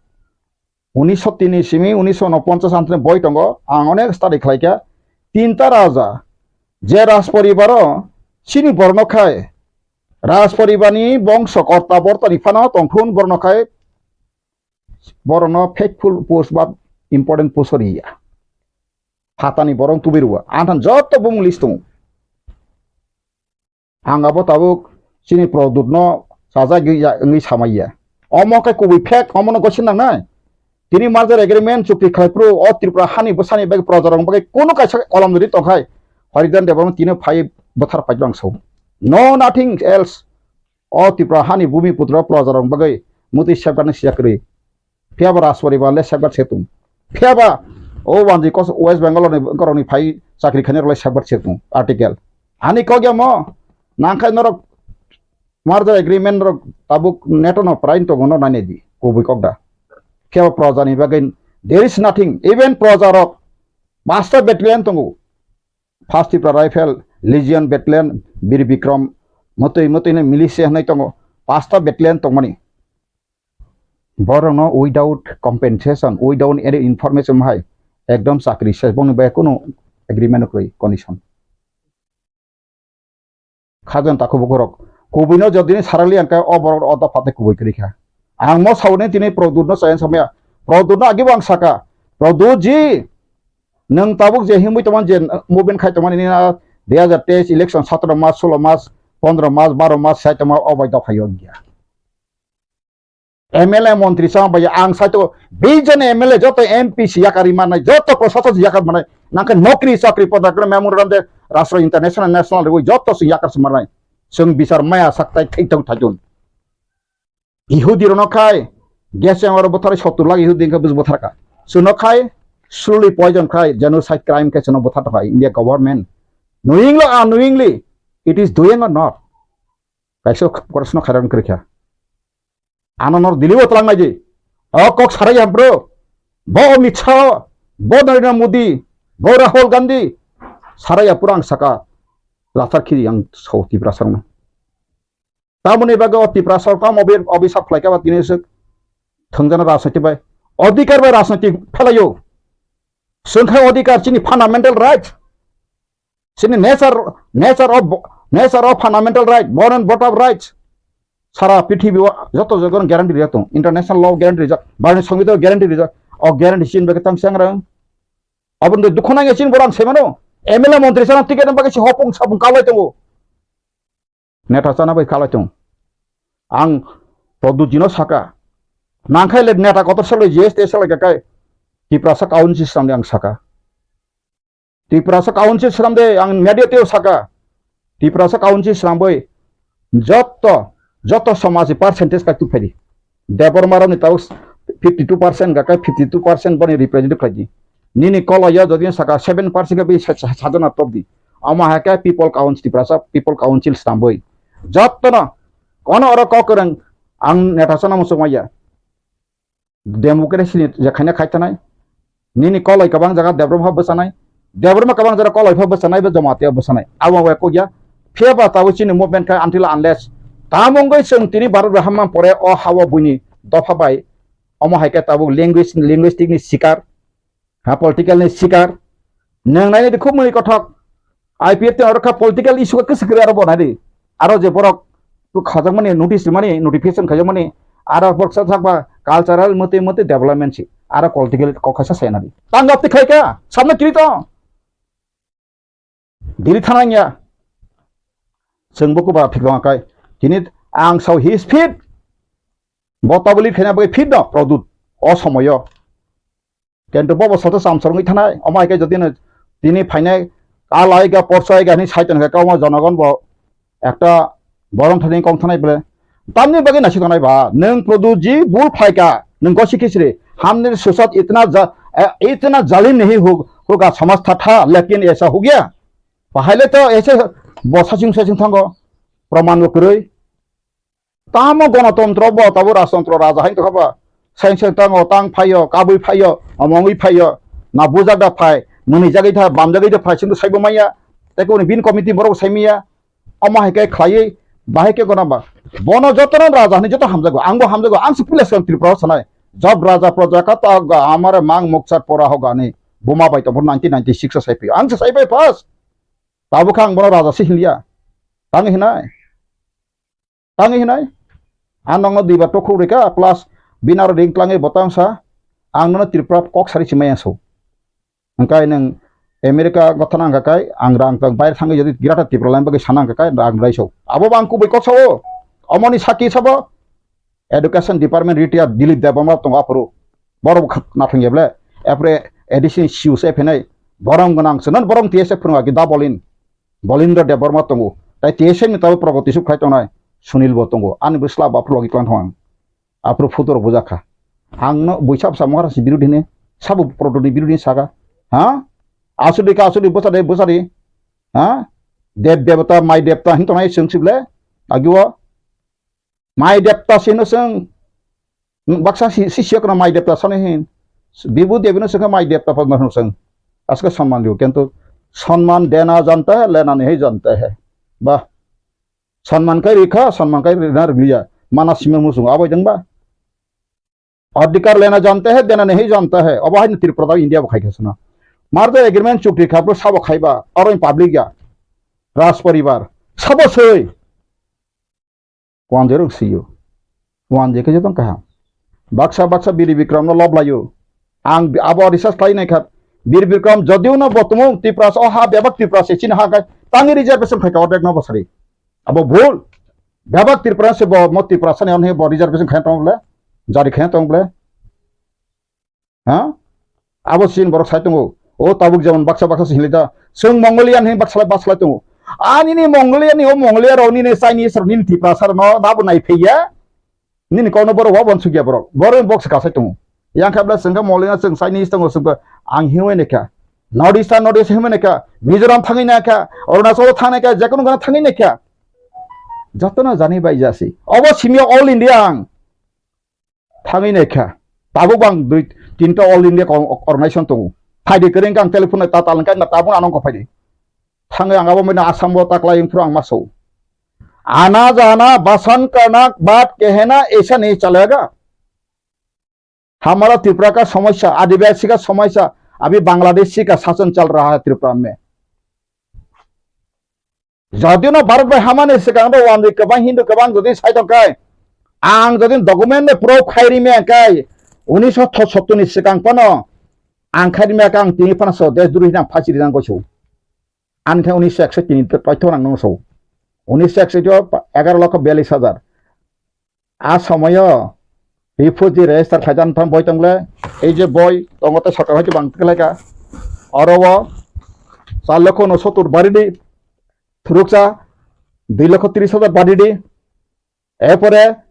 Unisho tini simi unisho unoponchas anthani boi tongo, ang onek study khlaikha. Tinta raja, je rajporibaro chini borno khai, rajporibarni bongso korta bortani phano tongthun borno khai, borokno faithful post ba important post riya. Phatani borok tubui rua, anthan joto bumung list tongo. Ang abo tabuk chini Pradyut no chajagwi ya wngwi samaiya. Omo khe kubui fake, omo no gosi nangnai. Tini merger agreement chukti khlai phuru o Tripura hani bwsani bagwi proja rok bagwi kunu kaisa kolom jodi tongkhai, Haridan Debbarma tini phai bwthar phai rang sao. No nothing else. O Tripura hani bumi putra proja rok bagwi mutwi safeguard ni sijak kwrwi. Phiya ba Rajporibar le safeguard se tung. Phiya ba o wanjwi kos West Bengal ni borok ni phai chakri khainai rok le safeguard se tung. Article. Ani kok ya mo nangkhai norok merger agreement rok tabuk neto no prain tongo no nainai di kubui kok da. Phiya ba proja ni bagwi there is nothing. Even proja rok pasta battalion tongo. First Tipra Rifle, Legion Battalion, Bir Bikram, motwi motwi no militia hinwi tongo. Pasta battalion tongmani. Borokno without compensation, without any information hai ekdom chakri se bongni bai kunu agreement kwrwi condition. Khajan takhu bukhurok. Kubuino jodini sarali angkhe o borok o dopha tei kubui kwrwi kha. Ang mo sauni tini Pradyutno chayang samaya. Pradyutno agibo ang saka. Pradyut ji, nwng tabuk je himwi tongmani je movement khai tongmani nini dui hazar teis election satro mas, solo mas, pondro mas, baro mas sai tongma o bai dopha yo wngya. M L A montri sama bai ang saito bijon M L A joto M P si yakari manai, joto proshason si yakar manai, nangkhe nokri chakri poda kre memorandum de rashtra international national rwi joto si yakar si manai. Chwng bichar maya sak tai thai tong thajun. Ihudi rono khai gas chamber buthar sottur lakh Ihudi khe bus buthar ka. Suno khai slowly poison khai genocide crime khe suno buthar tong khai India government. Knowingly or unknowingly, it is doing or not? Kaisa korsno khairan krikha. Ano nor dilibo tlang naidi. O kok sarai ya bro. Bo Amit Shah, bo Narendra Modi, bo Rahul Gandhi. Sarai ya pura ang saka. Lathar khiri ang so Tiprasa rokno. Tamoni bagwi o Tiprasa rok tamo obi-, obisap khlaikha ba tini swk thwngjana rajniti bai. Odhikar bai rajniti phelaio. Chwng khai odhikar chini fundamental right. Chini nature, nature of, nature of fundamental right, born and brought up rights. Sara prithibi o joto jaga guarantee rijak tong. International law guarantee rijak, Bharatni Songbitan guarantee rijak. O guarantee chini bagwi tang changrang. Aboni dukhu nangya chini borang semano. M L A montri sana ticket bagwi si hopung sapung kalai tongo. Neta chana bai kalai tong. Ang Pradyut jino saka. Nangkhai le neta kotor salai G S T salai kakai. Tiprasa council swnamdi ang saka. Tiprasa council swnamdi ang media teo saka. Tiprasa council swnambai jotto, jotto somaji percentage kai tuphaidi. Debbarma rokni tao fifty two percent gakai fifty two percent boni representative khlaidi. Nini koloyo jodi saka seven percent khe bai sa-, sa-, sajana topdi. Omo hai khe people council, Tiprasa people council swnambai. Jottono kono oro kok kwrwng ang neta sana muchung maya. Democracy ni je khaina khai tanai. Nini koloi kwbang jaga Debbarma pha bwchanai. Debbarma kwbang jaga koloi pha bwchanai, bo Jamatia bwchanai. Abo bai kok ya. Phiya ba tabuk chini movement khai until unless. Tamo wngwi chwng tini Bharat bai hamma pore o hawa buini dopha bai. Omo hai khe tabuk language, linguistic ni sikar. Ha, political ni sikar. Nwng nainai di khub mwnwi kothok. I P F T oro kha political issue khe kwswk kwrwi aro bo nai di. Aro je borok khajak mani notice mani notification khajak mani aro borok sa thak ba cultural mate mate development si aro political kok khaisa sai nai di. Tang gap ti khai kha samna kiri to. Dili thana ya. Chwng bo kuba phik tong kai. Tini ang sao his fit. Bo tabuli khaina bai fit no Pradyut. O somoyo. Kintu bobo soto samsor wngwi thanai, omo hai khe jodi no tini phainai, kalai ga, porsai ga hinwi sai tongkha, omo jonogon bo ekta borom thani kong thanai bole. Tamni bagwi naisik tongnai ba, nwng Pradyut ji bul phaikha, nwng gosi khisri, humne ke saath itna ja-, eh, itna zalim nahi ho-, hoga samajh tha tha, lekin aisa ho gaya. Bahai le to aise bo saching saching thango, praman bo kwrwi. Tamo gonotontro bo tabo rajtontro raja hai tongkha ba. Sain sain tango tang phaio, kabui phaio, omongwi phaio, na bujak da phai, mwnwi jagwi tha, bam jagwi da phai, sindw saibo manya. Tei kuni bin committee borok sai manya. Omo hai khe khlaiwi, bahai khe gona ba. Bono jotono raja hinwi joto hamjago, angbo hamjago, ang se pila swkang Tripura o sanai. Job raja proja ka ta ga amare mang mokchar pora ho gani. Buma bai tongphuru nineteen ninety-six o sai phio. Ang se sai bai first. Tabuk khe ang bono raja se hinliya. Tang hinai. Tangwi hinai, ang nokno duibar tokhuk rikha, plus bini aro ring tlangwi bo tang sa, ang nono Tripura kok sari chimai ang so. Hwnkhe nwng America gotha nang kha kai, ang rang tang baire thangwi jodi Greater Tripura line bagwi sana kha kai, rang rai so. Abo bo ang kubui kok sao, omoni saki sabo, Education Department retired Dilip Debbarma tongo aphuru. Borok bo kha-, nathang ya ble, apre A D C ni C U se phenai, borom gwnang se, non borom T S F phwrwng agi double in. Bolindra Debbarma tongo. Tai T S F ni tabuk pragoti suk khai tongnai Sunil bo tongo. Ani bwsla bo aphuru logi tlang thang. Aphuru photo rok bujak kha. Ang no buisa bwsa Maharaj ni birodhi ni, sabo Proto ni birodhi ni saka. Ha? Asudi ka asudi bwsa de bwsa di. Ha? Dev devata, mai devata hin tongnai chwng sible. Agi o. Mai depta sino chwng, baksa si, si siyokno mai depta sano hin. Bibu debino chwngkha mai depta padma hino chwng. Aske sonman rio, kintu sonman dena janta hai, lena nahi janta hai. Ba, sonman kai rikha, sonman kai rina riliya. Mana sima musung abai dengba. Adhikar lena janta hai, dena nahi janta hai. Obo hai Tripura da India bo khai khasana. Merger agreement chukti khapro sabo khaiba, aro public ya. Raj paribar. Sabo soi. Wanjwi rok sio. Wanjwi khe jotong kaham. Baksa baksa Biri Bikram no lob laio. Ang bi-, abo research khlai nai kha. Biri Bikram jodiu no bo tumung Tiprasa o ha bebak Tiprasa chini ha kai tangi reservation khai ka ordek no bosari. Abo bhul. Bebak Tiprasa se bo mo Tiprasa ni onhe bo reservation khai tong le. Jari khaina tong ble? Ha? Abo sin borok sai tongo. O tabuk jemon baksa baksa se hinlai da. Chwng Mongolian hin baksa baksa lai tongo. Ani ni Mongolian ni o Mongolia rok nini Chinese rok nini Tiprasa rok no nabo nai phaiya. Nini kokno borok wa bon sugya borok. Borok box ka sai tongo. Yang khabla chwng kha Mongolian chwng Chinese tongo chwng ang hinwi naikha. North East North East hinwi naikha. Mizoram thangwi naikha. Arunachal thangwi naikha. Jekono gana thangwi naikha. Jotono jani bai jasi. Obo simya all India ang. Thangwi naikha. Tabuk bang dui tinta all India ko-, organization tongo. Phaidi kwrwng kang telephone ta talangkha na tabuk anong ko phaidi. Thangwi ang abo mena Assam bo taklai phuru ang maso. आना जाना बसन करना बात कहना ऐसा नहीं चलेगा। हमारा त्रिपुरा का समस्या, आदिवासी का समस्या, अभी बांग्लादेशी का शासन चल रहा है त्रिपुरा में। Jodi no Bharat bai hamani swkang do wandi kwbang Hindu kwbang jodi sai tong kai, ang jodi document de proof khai ri me kai, unisho sottor ni swkang phano ang khai ri me ka ang tini phano so desh droi hinang phasi ri jang goso. Ani khe unisho ekso tini paitho nang nung so. Unisho ekso egaro lokho biyallis hajar. A somoyo refugee register khaijak thang boi tongle, ei je boi tongo tei sorkar hoite bang tiklaika. Oro o char lokho unosotur baridi, thuruksa dui lokho tris hajar baridi, erpore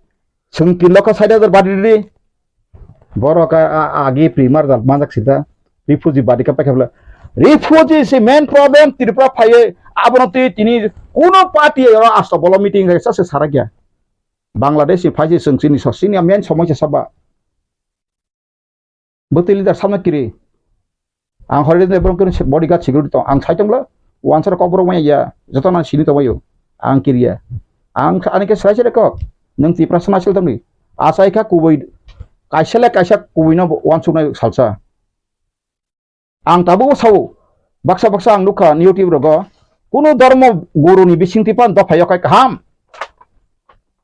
chwng tin lokho sait hajar baridi. Borok a, a, agi primar jal manjak sida refugee badi ka paikha bwle. Refugee se main problem Tripura phaiye abono twi tini kuno party oro asto bolo meeting khe sa se sarakya. Bangladesh ni phaisi chwng chini so chini main somosya saba. Bwtwi leader samno kiri. Ang hori de borok kiri bodyguard security tong. Ang sai tongla wansar kok borok maya ya. Joto nang sini tongbayo. Ang kiriya. Ang ani khe sai sai kok. Nang Tiprasa nasil tongni. Asai kha kubui kaisa le kaisa kubui no wansuk nai salsa. Ang tabuk sao, baksa baksa ang nukha YouTube rogo, kuno dormo guru ni bising tipan dopha yokai kaham.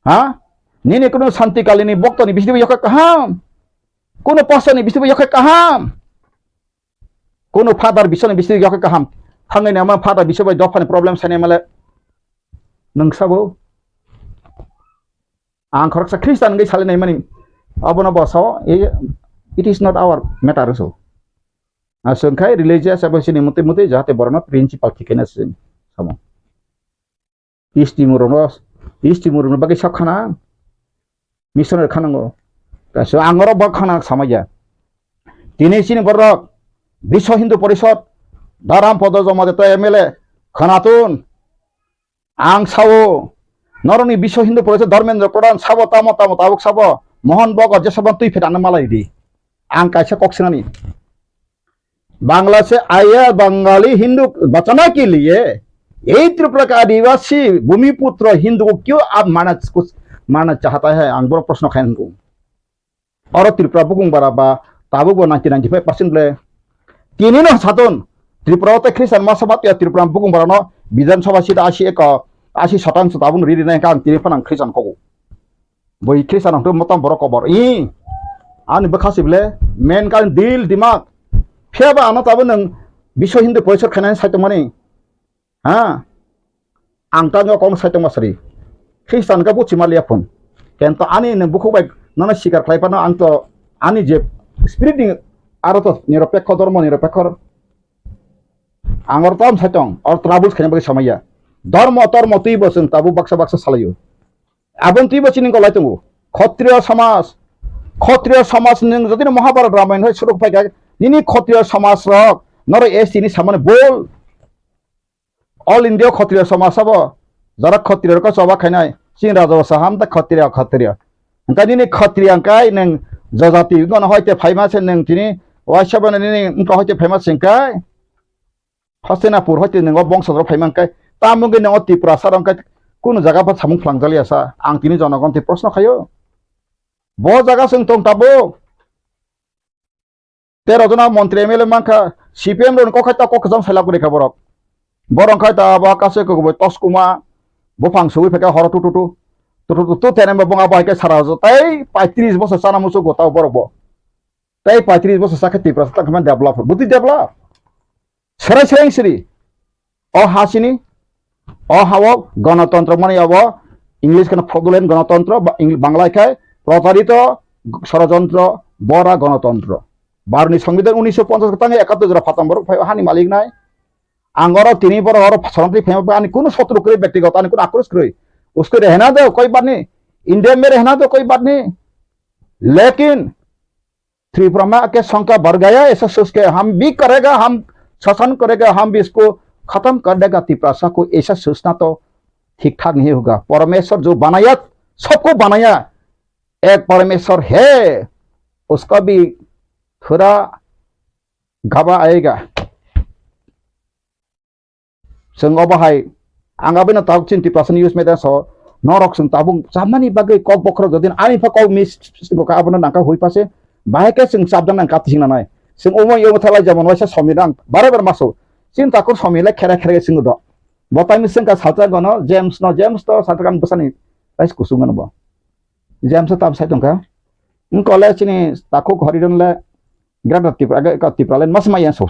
Ha? Nini kuno Santi Kali ni bokto ni bising tipan yokai kaham. Kuno pastor ni bising tipan yokai kaham. Kuno father bising ni bising tipan yokai kaham. Thangai ni ama father bising bai dopha ni problem sani male. Nung sabo. Ang khoroksa Christian wngwi salai naimani abono bo sao, "It is not our matter," so. Aswk khai religious abo sini muti muti jahate borokno principle thikena sini samo. Isti murungno, isti murungno bagwi sak khana, missionary khanango. So ang oro bo khana samaya. Tini sini borok Biswa Hindu Porishod, Dharam Podo Jomade to M L A, Khanatun, Ang sao, norokni Biswa Hindu Porishod Dharmendra Pradhan sabo tamo tamo tabuk sabo, Mohan Bhagat jesabo twi phet ano malai di. Ang kaisa kok sinani. Bangla से आया बंगाली हिंदू बचाने के लिए यही त्रिपुरा का आदिवासी भूमिपुत्र हिंदू को क्यों आप मारना, कुछ मारना चाहता है? Ang boro proshno khai nung. Oro Tripura bukung bara ba tabuk bo ninety ninety five percent le. Tini no saton Tripura o tei Christian masa mat ya Tripura bukung bara no Bidhan Sabha seat asi eko, asi satang sa tabuk ri ri nai kang tini phano ang Christian kogo. Boi Christian ang motam borok kobor. I ani bwkha si bole main kan dil dimak. Phiya ba ano tabuk nang Biswa Hindu Porishod khainai sai tongmani. Ha? Ang tangwi kok no sai tongma sari. Christian ka buchi maliya phun. Kento ani nung bukhuk bai nono sikar khlai phano ang to ani je spirit ni aro to niropekho, dhormo niropekho. Ang oro tom sai tong, oro troubles khaina bagwi samaya. Dhormo tormo twi bo chwng tabuk baksa baksa salaio. Aboni twi bo chini golai tongo. Khotriyo samaj, khotriyo samaj nung jodi no Mahabharat Ramayana hai suruk phai kha, nini khotriyo samaj rok noro S T ni samani bol. All India Khotriya Samaj sabo, jara Khotriya rok choba khainai, chini raja bwsa ham ta Khotriya, Khotriya. Hwnkhe nini Khotriya hwnkhe nwng jajati wngkha hoite phaima se nwng tini waisa bo nini wngkha hoite phaima se hwnkhe Hastinapur hoite nwng o bongso rok phaima hwnkhe tamo wngkhe nwng o Tiprasa rok hwnkhe kunu jaga pha samung phlangjakliya sa ang tini jonogon twi proshno khaio. Bo jaga se wng tong tabuk. Tero jona montri M L A mankha, C P M rokni kok khai ta kok kwcham sailak rikha borok. Borok khai ta abo kaisa kwbwi toskuma, buphang sugwi phaikha horo tu tu tu. Tu tu tu tu tene bo bong abo hai khe sara jo tei paitris bosor chana muchungo tei borok bo. Tei paitris bosor sakhe Tiprasa tang khe develop, bwtwi develop. Serai serai siri. O ha sini, o ha o gonotontro mani abo English kheno fraudulent gonotontro, ba Eng-, Bangla khai protarito, ষড়যন্ত্র, বড়া গণতন্ত্র। বারোনি সংবিধান উনিশশো পঞ্চাশ tang ekattor jora phatam borok phai hani malik nai. Ang oro tini borok oro soronthai phai ani kuno sotro kwrwi bektigoto ani kuno akros kwrwi. Usko rehna do koi bat nahi. India mein rehna do koi bat nahi. Lekin Tripura mein aake songkha badh gaya, aisa soch ke hum bhi karega, hum shasan karega, hum bhi isko khatam kar dega, Tiprasa ko aisa sochna to thik thak nahi hoga. Parameshwar jo banaya, sabko banaya, ek Parameshwar hai, uska bhi thoda gaba aayega. Chwng obo hai, ang abono tabuk chini Tiprasani news media so, norok chwng tabuk chamani bagwi kok bokhorok jodi ani pha kok miss bo ka abono nangkha hui pase, bahai khe chwng chapjak nang kati sing nanai. Chwng omo yomo thalai jamon waisa somi rang bare bare maso. Chini takur somi le khere khere chwng do. Bo taimi chwng ka salsa gono James no, James to salsa kan bwsani rais kusung gono bo. James tam sai tongkha. Wng kole chini takhuk Horidon le Greater Tripura, age ka Tripura le mas maya so.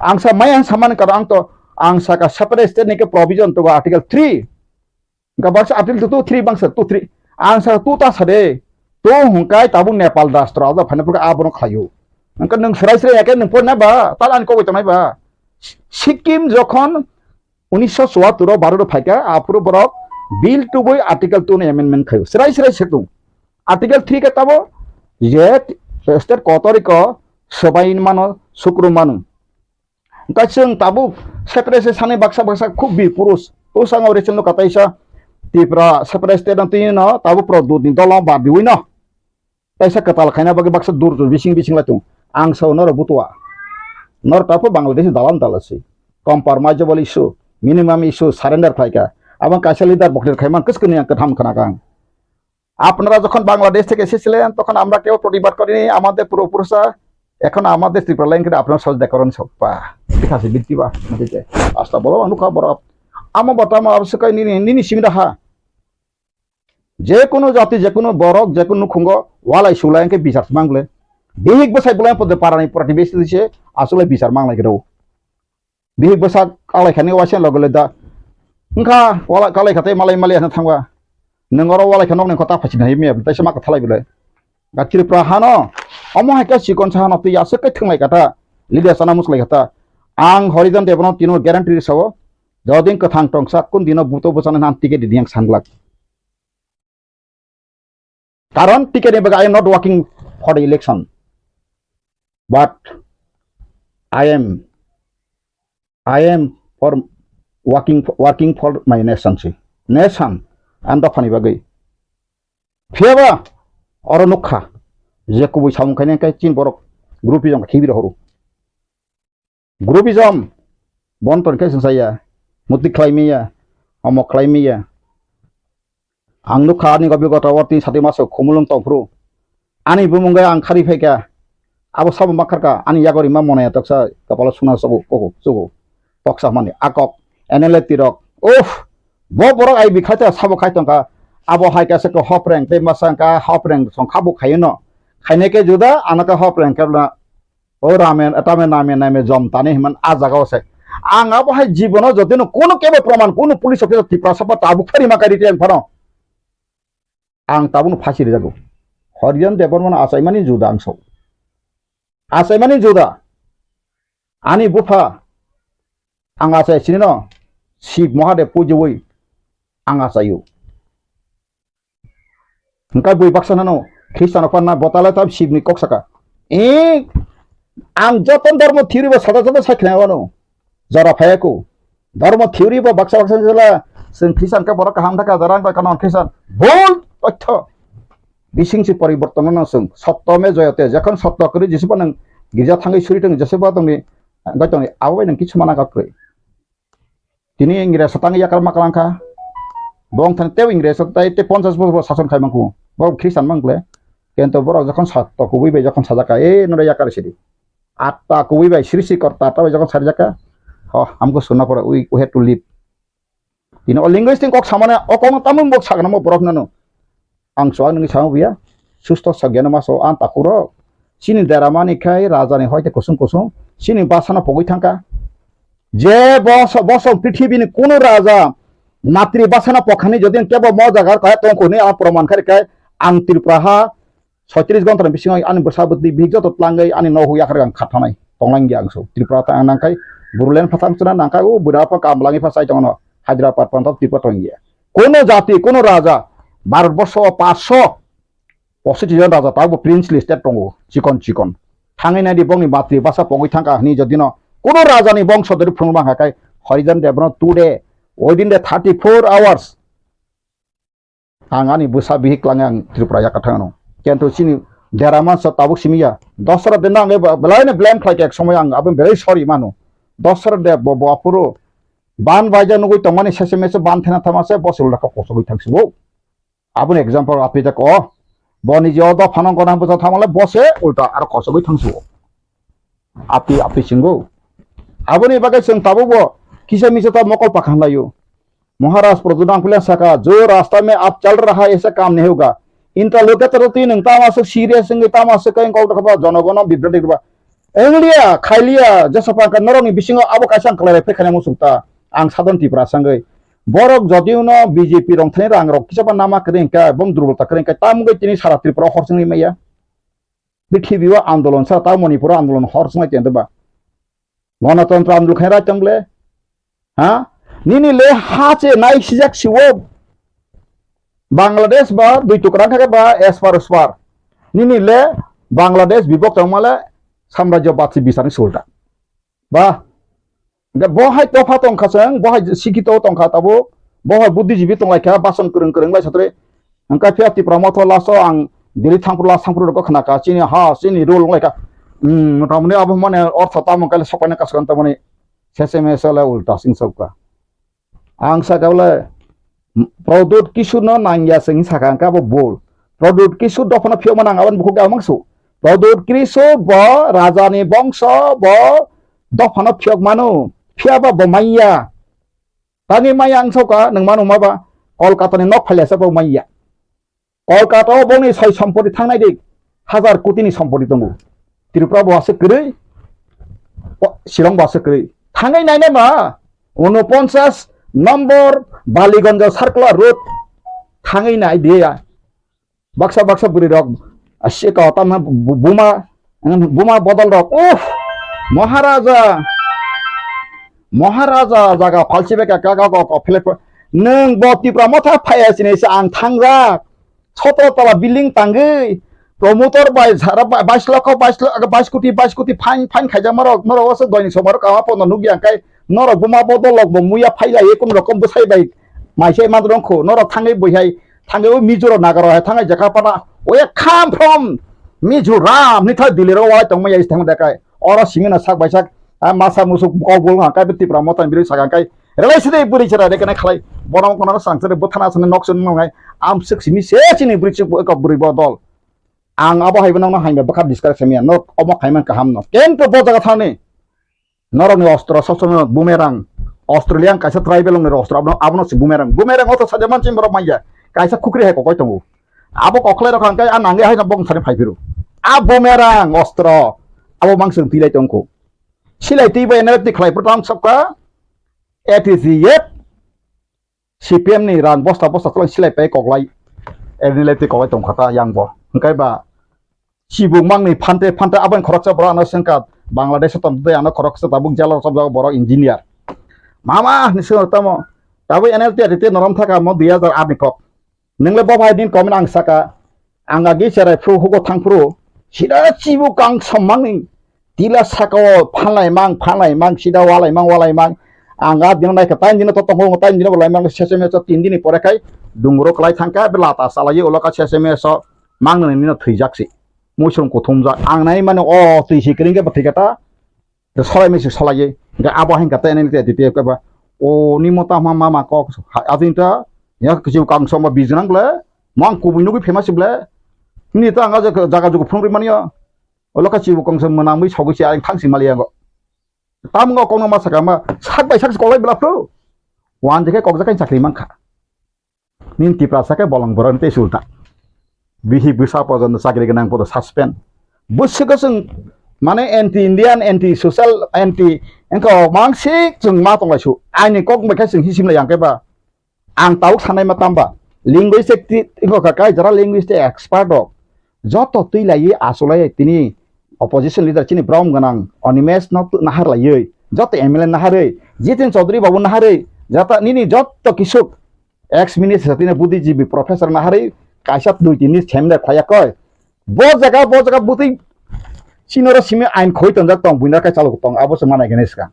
Ang sa maya samani karo ang to, ang sa ka separate state ni ke provision to article three. Ga baksa article two, three bangsa two, three. Ang sa two ta sa de. To hungkai tabu Nepal rashtra da phane pura abono khlayo. Angka nung serai serai ya ke nung pon na ba, tal an ko tonai ba. Sikkim jokhon unisho chuattur o baro phaikha, aphuru borok bill tubui article two ni amendment khaio. Serai serai setung. Article three khe tabo je state kotoriko sobai mano, sukru mano. Hwnkhe chwng tabuk separate se sani baksa baksa khub bir purush. Bwskango recent no kataisa Tripura separate state no twi no tabuk Pradyot ni dolo ba biui no. Kaisa kwtal khaina bagwi baksa dur dur bising bising lai tongo. Ang sao norok butua. Norok taphuru Bangladesh ni dalam dala se. Compromisable issue, minimum issue surrender khlai kha. Abo kaisa leader bokler khai man kwchwkni ang kwtham khna kha ang. আপনারা যখন বাংলাদেশ থেকে এসেছিলেন, তখন আমরা কেউ প্রতিবাদ করিনি। আমাদের পূর্বপুরুষরা এখন আমাদের ত্রিপুরা লাইন করে আপনারা সহযোগিতা করেন সব। বাহ, ঠিক আছে, বৃত্তি বাহ, ঠিক আছে। আস্তা বলো, অনুকা বড়। আমো বর্তমান অবশ্যই নিনি, নিনি সিমিরা হা। Je kono jati, je kono borok, je kono nukhungo walai sulai hwnkhe bichar se mang bole. Bihik bwsai bolai pode parani purati besi se aswlai bichar manglai khe rw. Bihik bwsa kalai khani waisa logo le da. Wngkha wala kalai kha tei malai malai hwnwi thangba. Nwng oro walai kha nokni kota phaichina hai miya tei se ma kwthalai bole. Ga Tripura hano omo hai khe chikon sa hano twi aswk khe thwnglai kha ta. Leader sana muslai kha ta. Ang Horijan Debano tino guarantee sao. Jodin kwthang tongsa kun dino buto bwsani nan ticket ridi ang sanglak. Karon ticket ni bagwi I am not working for the election, but I am, I am for working, working for my nation si. Nation and dophani bagwi. Phiyaba oro nukha je kubui samung khainai khe chin borok group jong khibi rohoro. Groupism, bon ton khe swngsa ya, muti khlai miya, omo khlai miya. Ang nukha ani gobi gota o tini sati maso khumulwng tongphuru. Ani bumung bai ang khari phaikha, abo sabo makharkha, ani yago rima monaya toksa kapalo suna sobo koko sobo. Toksa mani akok, N L A tirok. Uff, bo borok ai bikhaita sabo khai tongkha. Abo hai kasa ko hopreng, tei masa ka hopreng song khabu khaino. Khaine ke juda, anaka hopreng khe O ramen, tame name name jom tani himan a jaga o se. Ang abo hai jibono jotino kono kebo proman, kono police officer Tiprasa ba tabuk phari ma kari teng phano. Ang tabukno phasi rijago. Horijan Debbarmano achaimani juda ang sao. Achaimani juda. Ani bupha ang achai sinino Shiv Mahadev pujiwi ang achaio. Hwnkhe bui baksa nano Khristiano panna botale tam Shivni kok saka. E, ang joto dhormo theory bo sada sada sai khnai wano. Jora phaya ko. Dhormo theory bo baksa baksa jela chwng Khristian khe borok kaham thaka jora ang bai kanon Khristian. Bhul totho. Bising si poriborton no chwng. Sotto me joyate. Jokhon sotto kwrwi jesibo nang girja thangwi suri tong jesibo tongni goi tongni abo bai nang kichu mana kha kwrwi. Tini Ingres tang yakar ma kalang kha. Bong thani tei Ingres tai tei ponchas bosor sason khai mangkhu. Bo Khristan mang kle. Kento borok jokhon sat to kubui bai jokhon sajak kha, "E nore yakar sidi." Atta kubui bai srishti korta ta bai jokhon sarjak kha. Ho, amko sunna pore we, we have to leave. Tini o linguistic kok samane o kok no tamung bok sakna mo borok nano. Ang chuak nungwi sao buya, susto sagyano maso ang takhurok. Chini deramani khai rajani hoite kusung kusung, chini basano pogwi thangkha. Je boso, boso prithibini kuno raja matri basano pokhani jodi kebo mo jaga kaya tongkhu hinwi ang proman khai khai ang Tripura ha Soitris gontor bisingo ani bwsa bwtwi bihik joto tlangwi ani nogo yakar ang khathanai. Tonglang ya ang so. Tripura ta ang nangkai, Bodoland phatang chana nangkai, o bwra pha kam langi pha sai tongo no. Hyderabad pantap Tripura tong ya. Kono jati, kono raja, Bharat borsho o paanch sho positi jon raja, tabo princely state tongo, chikon chikon. Thangwi nai di bongni matri basa pogwi thangka hwnwi jodi no kono raja ni bongso dori phunuk bangkha kai, Harijan Dev no today, within the thirty-four hours, ang ani bwsa bihik klangnai ang Tripura yakarthang ano. Kintu chini dera mansa tabuk simi ya. Dosra de nang eba belai no blame khlai kek somoi ang aboni belai sorry mano. Dosra de bo, bo aphuru ban baija nugui tongmani sese mese ban thena thama se bo se ulta kok kosogwi thang sibo. Aboni example api jak o. Bo ni je o dophano gona bwsa thangmale bo se ulta aro kosogwi thang sibo. Api, api singo. Aboni bagwi chwng tabuk bo kisa misa ta mokol pakhan laio. Maharaj Pradyut Nangphilia saka, "Jo rasta mein aap chal raha hai, aisa kaam nahi hoga." Interlocutor twi nwng tamo aswk serious wngwi tamo aswk khe kok rwkha ba, jonogono bibroti rwba. Wnglia, khailia, jesa pangkha norokni bisingo abo kaisa ang kwlai bai phai khaina muchung ta. Ang Sadhan Tripura sangwi. Borok jodiuno B J P rong thani rang rok kisa ba nama kwrwi hwnkhe, bong durbolta kwrwi hwnkhe, tamo wngwi tini sara Tripura hor chwngwi maya. Prithibi o andolon sa ta Manipur o andolon hor swnglai tong ba. Ganatantro andolon khai rai tong le. Ha? Nini le ha che nai sijak siwo. Bangladesh ba dui tukra kha ba espar uspar. Nini le Bangladesh bibok tong male samrajyo batsi bisani sulta. Ba, hingke bo hai topha tongkha chwng, bo hai sikito tongkha tabuk, bo hai buddhijibi tonglaikha, bason kwrwng kwrwng lai satri. Hingke phiya Tipra motho last o ang Delhi thangphuru last thangphuru rokgo khnakha, chini ha, chini rule wnglaikha. Hmm, mota muni abo mane ortho tamo kale sokpaina kasukha tamoni seseme sele ulta sing sokha. Ang saka bole, Pradyut Kishore no nangya se hing saka, hingke abo bol. Pradyut Kishore dophano phiyokma nang aboni bukhuk ya mangsu. Pradyut Kishore bo raja ni bongso, bo dophano phiyok mano. Phiya ba bo manya. Tangwi manya ang saka, nwng mano ma ba, Kolkata ni nok phailya se bo manya. Kolkata o bongni soi sompoti thangnai di, hazar koti ni sompoti tongo. Tripura bo aswk kwrwi, o, Shillong bo aswk kwrwi. Thangwi nainai ma, unoponchas nombor Baliganj Circular Road thangwi nai di ya. Baksa baksa bwrwi rok, aswk o tamna bu-, buma, buma bodol rok. Uff, Maharaja, Maharaja jaga phalsi bai ka, ka, ka, ka, ka, philip, nwng bo Tipra motha phaiya sini se ang thangjak. Sotro tola building tangwi, promoter bai sara bai-, bais lokho, bais lo-, bais koti, bais koti fine, fine khaijak norok, norok oso doini somaro kama pono nukya kai, norok buma bodol rok bo muya phailai, ekun rokom bwsai bai maisai man rongkho, norok thangwi buihai, thangwi o Mizo rok Naga rok hai thangwi jaka pana, we come from Mizoram, nitha Delhi ro walai tongmaya is thangwi dekai, oro simi na sak bai sak, a masa musuk kok bol ha kai Tipra motha ni biri sak kai, relai sidi buri chara de kana khalai, bono kono sang sari bo thana sani nok sun ngai, Amswk simi se chini bwrwi chuk bo eko bwrwi bodol. Ang abo hai bo nokno hai ba bwkha discuss khaimya, nok omo khaiman kaham no. Kento bo jaga thani. Norokni ostro sob somoi boomerang. Australian kaisa tribal ongni ostro abono, abono si boomerang. Boomerang oto saja manchim borok manya. Kaisa khukri hai kokoi tongo. Abo koklai rok hangkai a nangya hai bong sani phai phiro. A boomerang ostro. Abo mangsung tilai tongkho. Silai twi bai enek tik khlai pro tang sokka. A T C F. C P M ni rang bosta bosta tolong silai pai koklai, ernilai twi koklai tongkha ta yang bo. Hingkai ba chibuk mangni phante phante aboni khoroksa borok ano sengkha Bangladesh o tongtwi ano khoroksa tabuk jalo chopjak borok engineer. Mama hinwi swngo tamo. Tabuk N L T R T norom thaka mo dui hajar aat ni kok. Nwngle bo bai din comment ang saka. Ang agi cherai phuru hugo thang phuru. Sida chibu kang sommangni. Tila saka o phanlai mang, phanlai mang, sida walai mang, walai mang. Ang a dino naikha, tain dino to tongo, tain dino bo lai mang, sese meso tin dini pore khai dungro klai thangkha, be lata salai ulo ka sese meso mang nini no thwijak si. Muisung kuthumjak. Ang nai mano o twi si kring khe bo thwi kha ta. Solai misi solai ye. Ga abo hingka ta nini te te ba. O ni mota ma ma ma kok. Ajin ta ya kisi kang somma bijnang ble. Mang kubui nugui famous ble. Ni ta ang jaga jugu phung ri mani ya. Olo ka chibu kongsa mwnamwi sogwi se ayang thang si mali yango. Tam ngo kongno ma saka ma sak bai sak si koklai bla phru. Wan je khe kok jakai chakri mankha. Nin Tiprasa khe bolong borok ni tei sulta. Bihi bwsa pojon chakri gwnang podo suspend. Bwswk swng mane anti Indian, anti social, anti engko mangsik chwng ma tonglai su. Aini kok bai khe chwng hisim lai yang khe ba. Ang tabuk sanai ma tamba, linguistic ti-, iko ka kai jara linguistic expert rok. Joto twi laiwi asulai tini opposition leader chini brom gwnang Animesh no tu-, nahar laiwi, joto M L A naharwi, Jitin Chaudhary babu naharwi, jata nini joto kisuk ex minister tini buddhijibi professor naharwi kaisa dui tini seminar khwlaiya koi. Bo jaga, bo jaga bwtwi chinoro simi ain khoi tonjak tong, buina kai chalok tong, abo se manai gani swkang.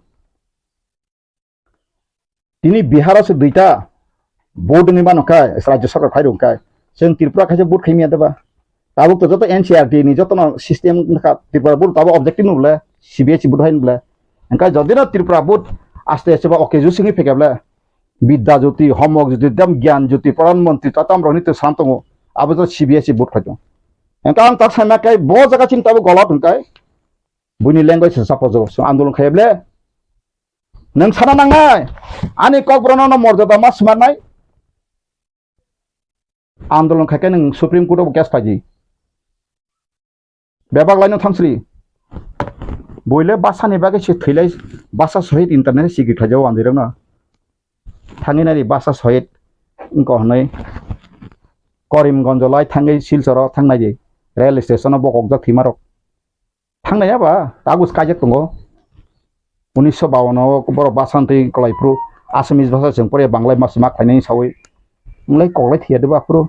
Tini Bihar o se duita vote wngwi mano khe, Rajya Sarkar khai rwng khe, chwng Tripura khaisa vote khai manya deba. Tabuk to joto N C R T ni joto no system wngkha, Tripura vote tabuk objective no bole, C B S E vote hai no bole. Engkha jodi no Tripura vote aste aste ba okay ju singwi phekya bole, Bidya Jyoti, Homok Jyoti, dam Gyan Jyoti, Pradhan Mantri, tatam roni to sam tongo, abo to C B S E vote khai tongo. Engkha ang tak sai ma kai bo jaga chini tabuk golot hwnkhe, buini language se support jogo, so andolon khai bole. Nwng sana nangnai, ani kokborokno no morjada ma swnamnai. Andolon khai khe nwng Supreme Court o case phaidi. Bebak laino thangsri. Buile basani bagwi se thwilai, basa sohit internet sikri khlaijao anjirokno. Thangwi nari basa sohit wngkha hwnwi Karimganj lai thangwi Silcharo thangnai di. Rail station o bokokjak thwimarok. Thangnai ya ba, tagus kaijak tongo. Unisho bawan o borok basa twi kwlai phuru Assamese basa chwng pore Banglai ma sima khlainai sawi. Wng lai kok lai thwiya de ba phuru.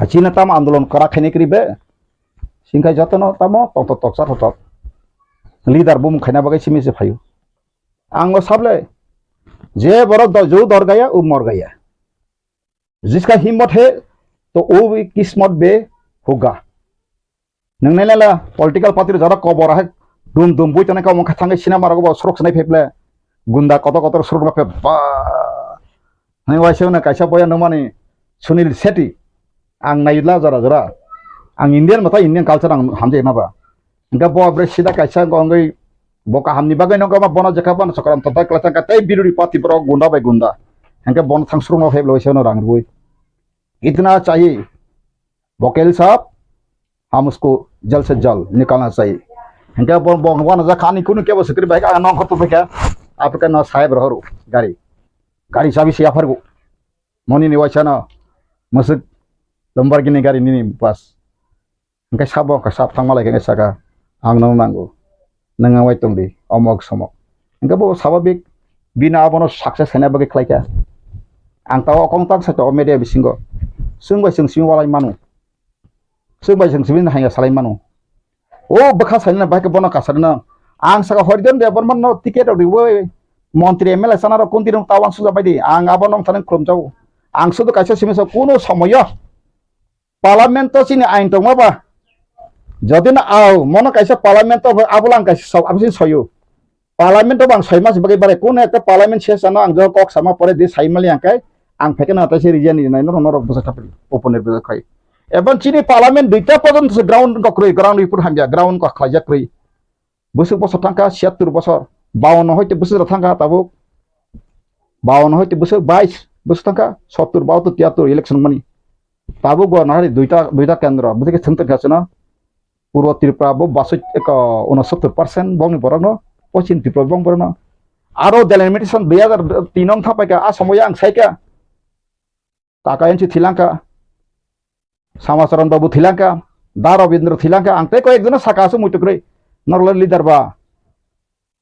China tamo andolon kwrak khainai kwrwi be. Singkhai jotono tamo tongthok toksa thothok. Leader bumung khaina bagwi simi se phaio. Ang o sable. Je borok do-, ju dor gaya, u mor gaya. Jiska himmat hai, to wo bhi kismat be hoga. Nwng nai nai la political party rok jara kobor hai dum dum bui tongnai kha, omo kha thangwi sinama rok bo surok sinai phai ple gunda kotor kotor surok no phe ba. Hai waisa no kaisa boya nukmani Sunil Shetty. Ang nai la jora jora. Ang Indian mata Indian culture ang hamjai ma ba. Hingke bo bre sida kaisa wngwi bo kahamni bagwi no bono jekha bono chokram totai kwlai thangkha tei biruri party borok gunda bai gunda. Hingke bono thang surungno phaiblai se no rang rwui. Itna chahi. Vokel sab, hum usko jal se jal nikalna chahi. Hingke bo, bo, bono jakha ani kunu kebo sikri bai ka nong khotu bai ka. Apre ka no sahib rohoru gari. Gari chabi se aphargo. Moni ni waisa no. Masuk Lamborghini gari nini bas. Hingke sabo hingke sab thangma lai khe saka, "Ang nono nango, nwng ang bai tong di, omok somok." Hingke bo sababik bini abono success khaina bagwi khlai kha. Ang tao okong tang sakha o media bisingo, chwng bai chwng simi walai mano, chwng bai chwng simi haiya salai mano. O bwkha sainani bai khe bono kasarino ang saka, "Horidan Debbarma no ticket rok riwi montri M L A sana rok kunti rok tao ang suja bai di, ang abo nong thani khulum jao." Ang sudu kaisa simi sa kuno somoyo Parliament o chini ain tongma ba? Jodi no au, mono kaisa Parliament o abo lang kaisa sok, abo chini soyo. Parliament o bang soi mas bagwi bare, kuno ekta Parliament session o ang jok kok sama pore di sai mali ang kai, ang pheke na ta se region ni nai norok, norok bwsa thapri, open ni bwsa khai. Ebon chini Parliament duita porjonto se ground kok rwi, ground report hamya, ground kok khlaijak rwi. Bwswk bosor thangkha, siyattur bosor, bawanno hoite bwswk rok thangkha tabuk, bawanno hoite bwswk bais bwswk thangkha, sottur, bahattur, tiyattur election mani. Tabuk bo nahari duita, duita kendro, bwswk khe thwngtwng kha chwngno. Purbo Tripura bo basoi eko unosottur percent bongni borokno, Poschim Tripura bong borokno. Aro delimitation dui hajar tin wng thapaikha, a somoya ang saikha. Kaka N C thilangkha, Samacharan Babu thilangkha, Da Rabindra thilangkha, ang tei koi ekjono saka aswk muitu kwrwi, norok leader ba.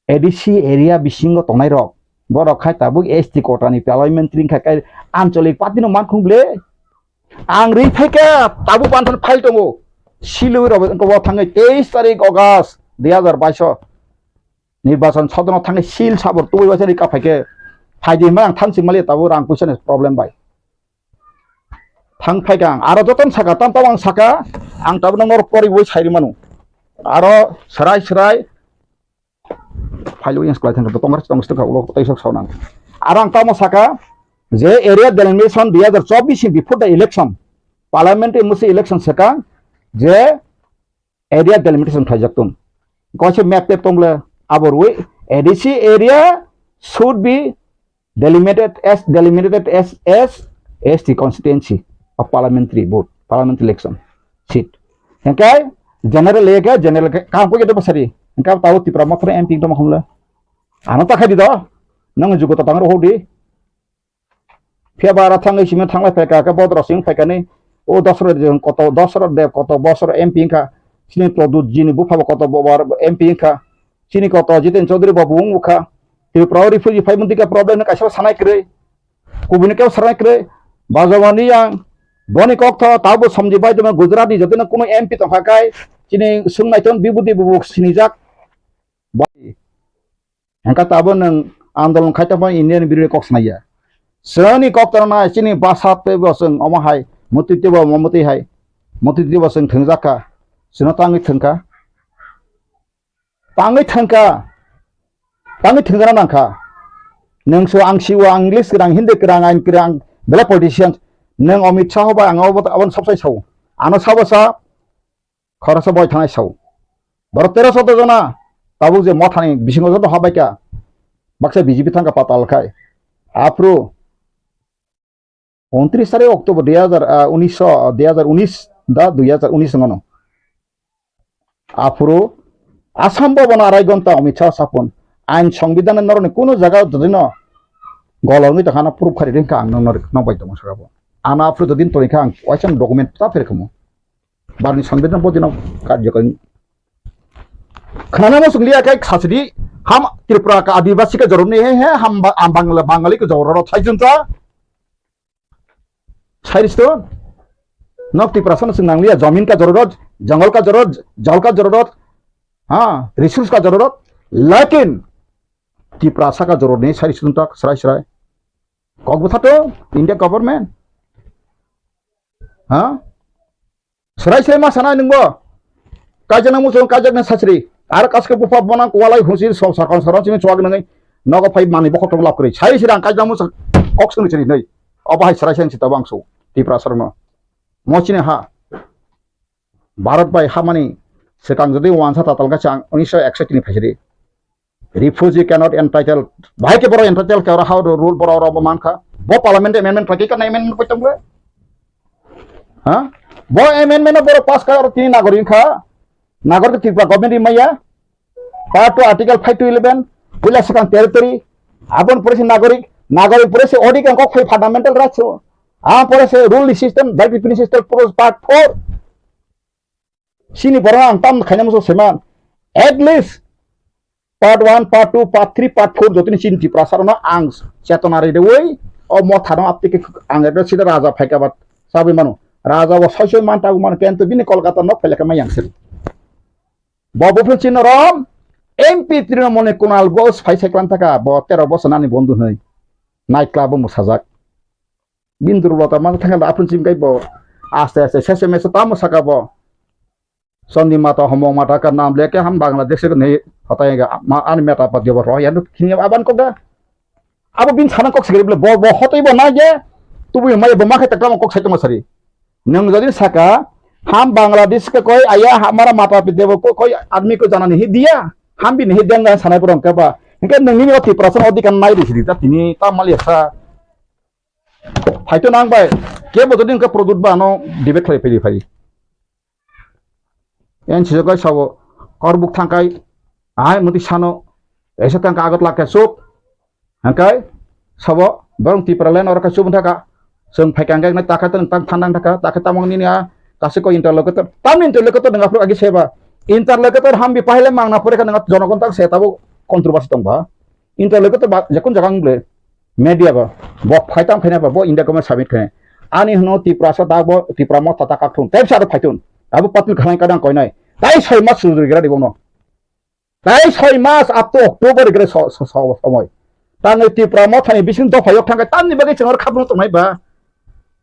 A D C area bisingo tongnai rok, borok khai tabuk S T quota ni parliamentary wngkha khe anchalik party no mankhung ble. Ang ri phaikha tabuk panthan file tongo, silwi rok wngkha bo thangwi teis tarik August dui hajar baish o nirbachan sodono thangwi sil sabor tubui waisa ri ka phaikhe phaidi hwnba ang thansing mali tabuk rang puisa ni problem bai. Thang phai kha ang, aro jotono saka, tam tam ang saka, ang tabukno norok poriwi sai rwmano. Aro swrai swrai phailwi yang swlai thangkha, tongmar tong swkha, ulo tei sok saunang. Aro ang tamo saka, je area delimitation dui hajar chobbish ni before the election, parliamentary musi election swkang, je area delimitation khlaijak tong. Kaisa map tep tong le abo rwi A D C area should be delimited as, delimited as, as S T constituency of parliamentary vote, parliamentary election seat. Hingke general area, general ke kam ko jete basari. Hingke tao Tipra Motha M P tong khumle. Ano ta khai di do. Nang jugo ta tang ro di. Phiya ba aro thangwi simi thanglai phaikha, khe bodoro simi phaikha ni O Dasrat Deb koto, Dasrat Deb koto bosor M P wngkha. Chini Pradyut G ni bupha bo koto bo-, bar-, M P wngkha. Chini koto Jiten Chaudhary bo bo wngkha. Tripura o refugee phai mwnti kha problem no kaisa sanai kwrwi. Kubuni kebo sanai kwrwi. Bajawani yang boni kok tho tabo somji bai tongma Gujarat ni jotono kuno M P tongkha kai. Chini swng naiton bibudi bubu sinijak. Bai. Hengkha tabo nwng andolon khai tongma Indian birodi kok sanai ya. Chini kok tongna chini basa tei bo chwng omo hai mutwi tei bo omo mutwi hai. Mutwi tei bo chwng thwngjak kha. Chwngno tangwi thwngkha. Tangwi thangkha, tangwi thangkha nangkha. Nwng so ang siwo, ang English kwrang, Hindi kwrang, ain kwrang, belai politician. Nwng Amit Shah bai ang abo, aboni sopsai sao. Ano sabo sa, khoroksa boi thanai sao. Borok tero sotro jona, tabuk je mothani bisingo joto habaikha. Baksa B J P thangkha patal khai. Aphuru Untris tarik October dui hazar, ah, unis, ah, dui hazar unis da dui hazar unis wngmano. Aphuru Assam Bhavan arai gonta Amit Shah sapon. Ain Songbidan noroni kuno jaga jodino golongwi tongkhana proof khari ringkha ang nokno, nok bai tongo saka bo. Ano aphuru jodin tongkha ang waisa document ta pherkhamu. Barni Songbidan bodino karjokari. Khnana mo sunglia kai khasidi ham Tripura ka Adivasi ka joroni he he ham ba-, am Bangla Bangali ka jororo thaijunta. Sairis to. Nok Tiprasa no sung nangliya, jamin ka jororot, jangal ka jororot, jal ka jororot, ha, resource ka jororot, lakin Tiprasa ka jororot ni sairis to tak srai srai. Kok bwtha to India government. Ha? Srai srai ma sanai nwngbo. Kaijakna muchung kaijakna sachri. Aro kaske bupha bona kualai husi so sakon saron chini chuak nangwi nogo phai mani bokhok tong lap kwrwi. Sai sirang kaijakna muchung kok sung chiri nai. Obo hai srai srai sita bangso. Tiprasa rokno. Mo chini ha. Bharat bai hamani swkang jodi wansa tatal ka chang unisho ekshot tini phaisiri. Refugee cannot entitled. Bahai ke borok entitled ke oro how rule borok oro bo mankha. Bo parliament amendment pakai ka amendment pakai tong. Ha? Bo amendment no borok pass ka oro tini nagorik kha. Nagorik Tripura government rimaya. Part two article five to eleven. Puila swkang territory. Abon pore se nagorik. Nagorik pore se odi kan kok phai fundamental rights. Ah pore se rule system, right system pore part four. Sini borok ang tam khaina muchung seman. At least part one, part two, part three, part four jotoni chini Tiprasa rokno ang chetona ridewi o motha no aptiki ang ekdom sida raja phaika ba sabwi mano. Raja bo soi soi man tabu mano kento bini Kolkata nok phailaka mai yang siri. Bo bo phun chini rom M P Trinamool ni Kunal Ghosh phai sai klan thaka bo tero bosor nani bondhu hwnwi night club o mwsajak. Bini durbolota ma thangkhe aphuru chimkai bo aste aste sese mese tamo saka bo. Chondimata homong mata ka nam leke ham Bangladesh ke nei hotai ga ma ani meta pat jobo roya nu khini aban ko ga. Abo bin sana kok sigri bole bo bo hotai bo na je tubu mai bo ma khai takam kok sai tong sari. Nang jadi saka ham Bangladesh ke koi aya hamara mata pit debo ko koi admi ko jana nahi diya. Ham bin nahi diya ngan sanai borong ke ba. Hingke nang nini oti prasan odi kan nai di sidi ta tini ta mali sa. Phaito nang bai, kebo jodi hwnkhe product ba ano debate khlai phai phai. Yan sijak kai sabo, korbuk thangkai, ahai muti sano, esa thangka agot lakhe sup, hangkai sabo, borong Tipraland oro kai sup thaka, sung phai kangkai nai takha tang tang thandang thaka, takha tamang nini a, kasi ko interlocutor, tam interlocutor nang aphru agi seba, interlocutor hambi pahile mangna pore kha nang jonogon tak se tabo controversy tong ba. Interlocutor ba, jekun jaga wng ble, media ba, bo phai tam khaina ba, bo India government submit khaina. Ani hwno Tiprasa da bo, Tipra motha ta kak thung, tei sa phai thun. Abo patil khanai kadang koinai. Tai soi mas sujuri gira di bono. Tai soi mas up to October gira so, so, so, somoi. Tangwi Tipra mothani bising dopha yok thangkai, tamni bagwi chwng oro khapno tongnai ba.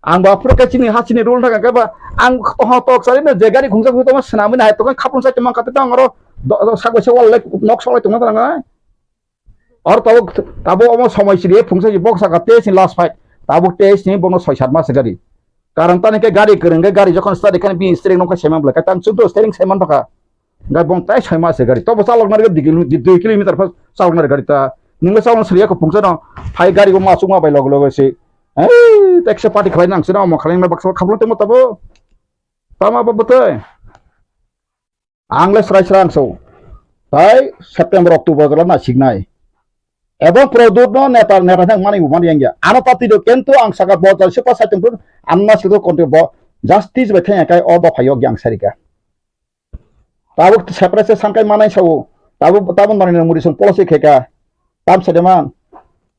Ang ba phuru khe chini ha chini rule thangka khe ba, ang ho tok sari no je gari khungsa khungsa tongma swnamwi nai tongkha khapno sa tongma kate tong oro do, do, sak bai se wal lai nok sok lai tongma tong nai. Or tabuk, tabuk omo somoi siri phungsa si bok saka tei sini last fight. Tabuk tei sini bono soi sat mas gari. Karon tani khe gari kwrwng khe gari jokhon start khe bini steering nokha saiman bwlai. Khe tang chwngno steering saiman thokha. Gai bong tai soi mas gari. Tobo chalok nari dui kilo-, dui kilometer pha chalok nari gari ta. Ningla chalok siri ko phungsa no. Phai gari bo ma chukma bai log log si. Ei, tekse party khlai nang sino mo khlai na baksa khaplo temo tabo. Tama ba bwtwi. Ang le srai srai ang so. Tai September, October jora na siknai. Ebong Pradyut no neta, neta thang mani bo mani yang ya. Ano party do kento ang saka bo jal sepa sai tong ano na sikdo konti bo. Justice bai thangya kai o dopha yok yang sarika. Tabuk separate se sankai manai sao. Tabuk tabuk Narendra Modi song policy kheka. Tam sade man.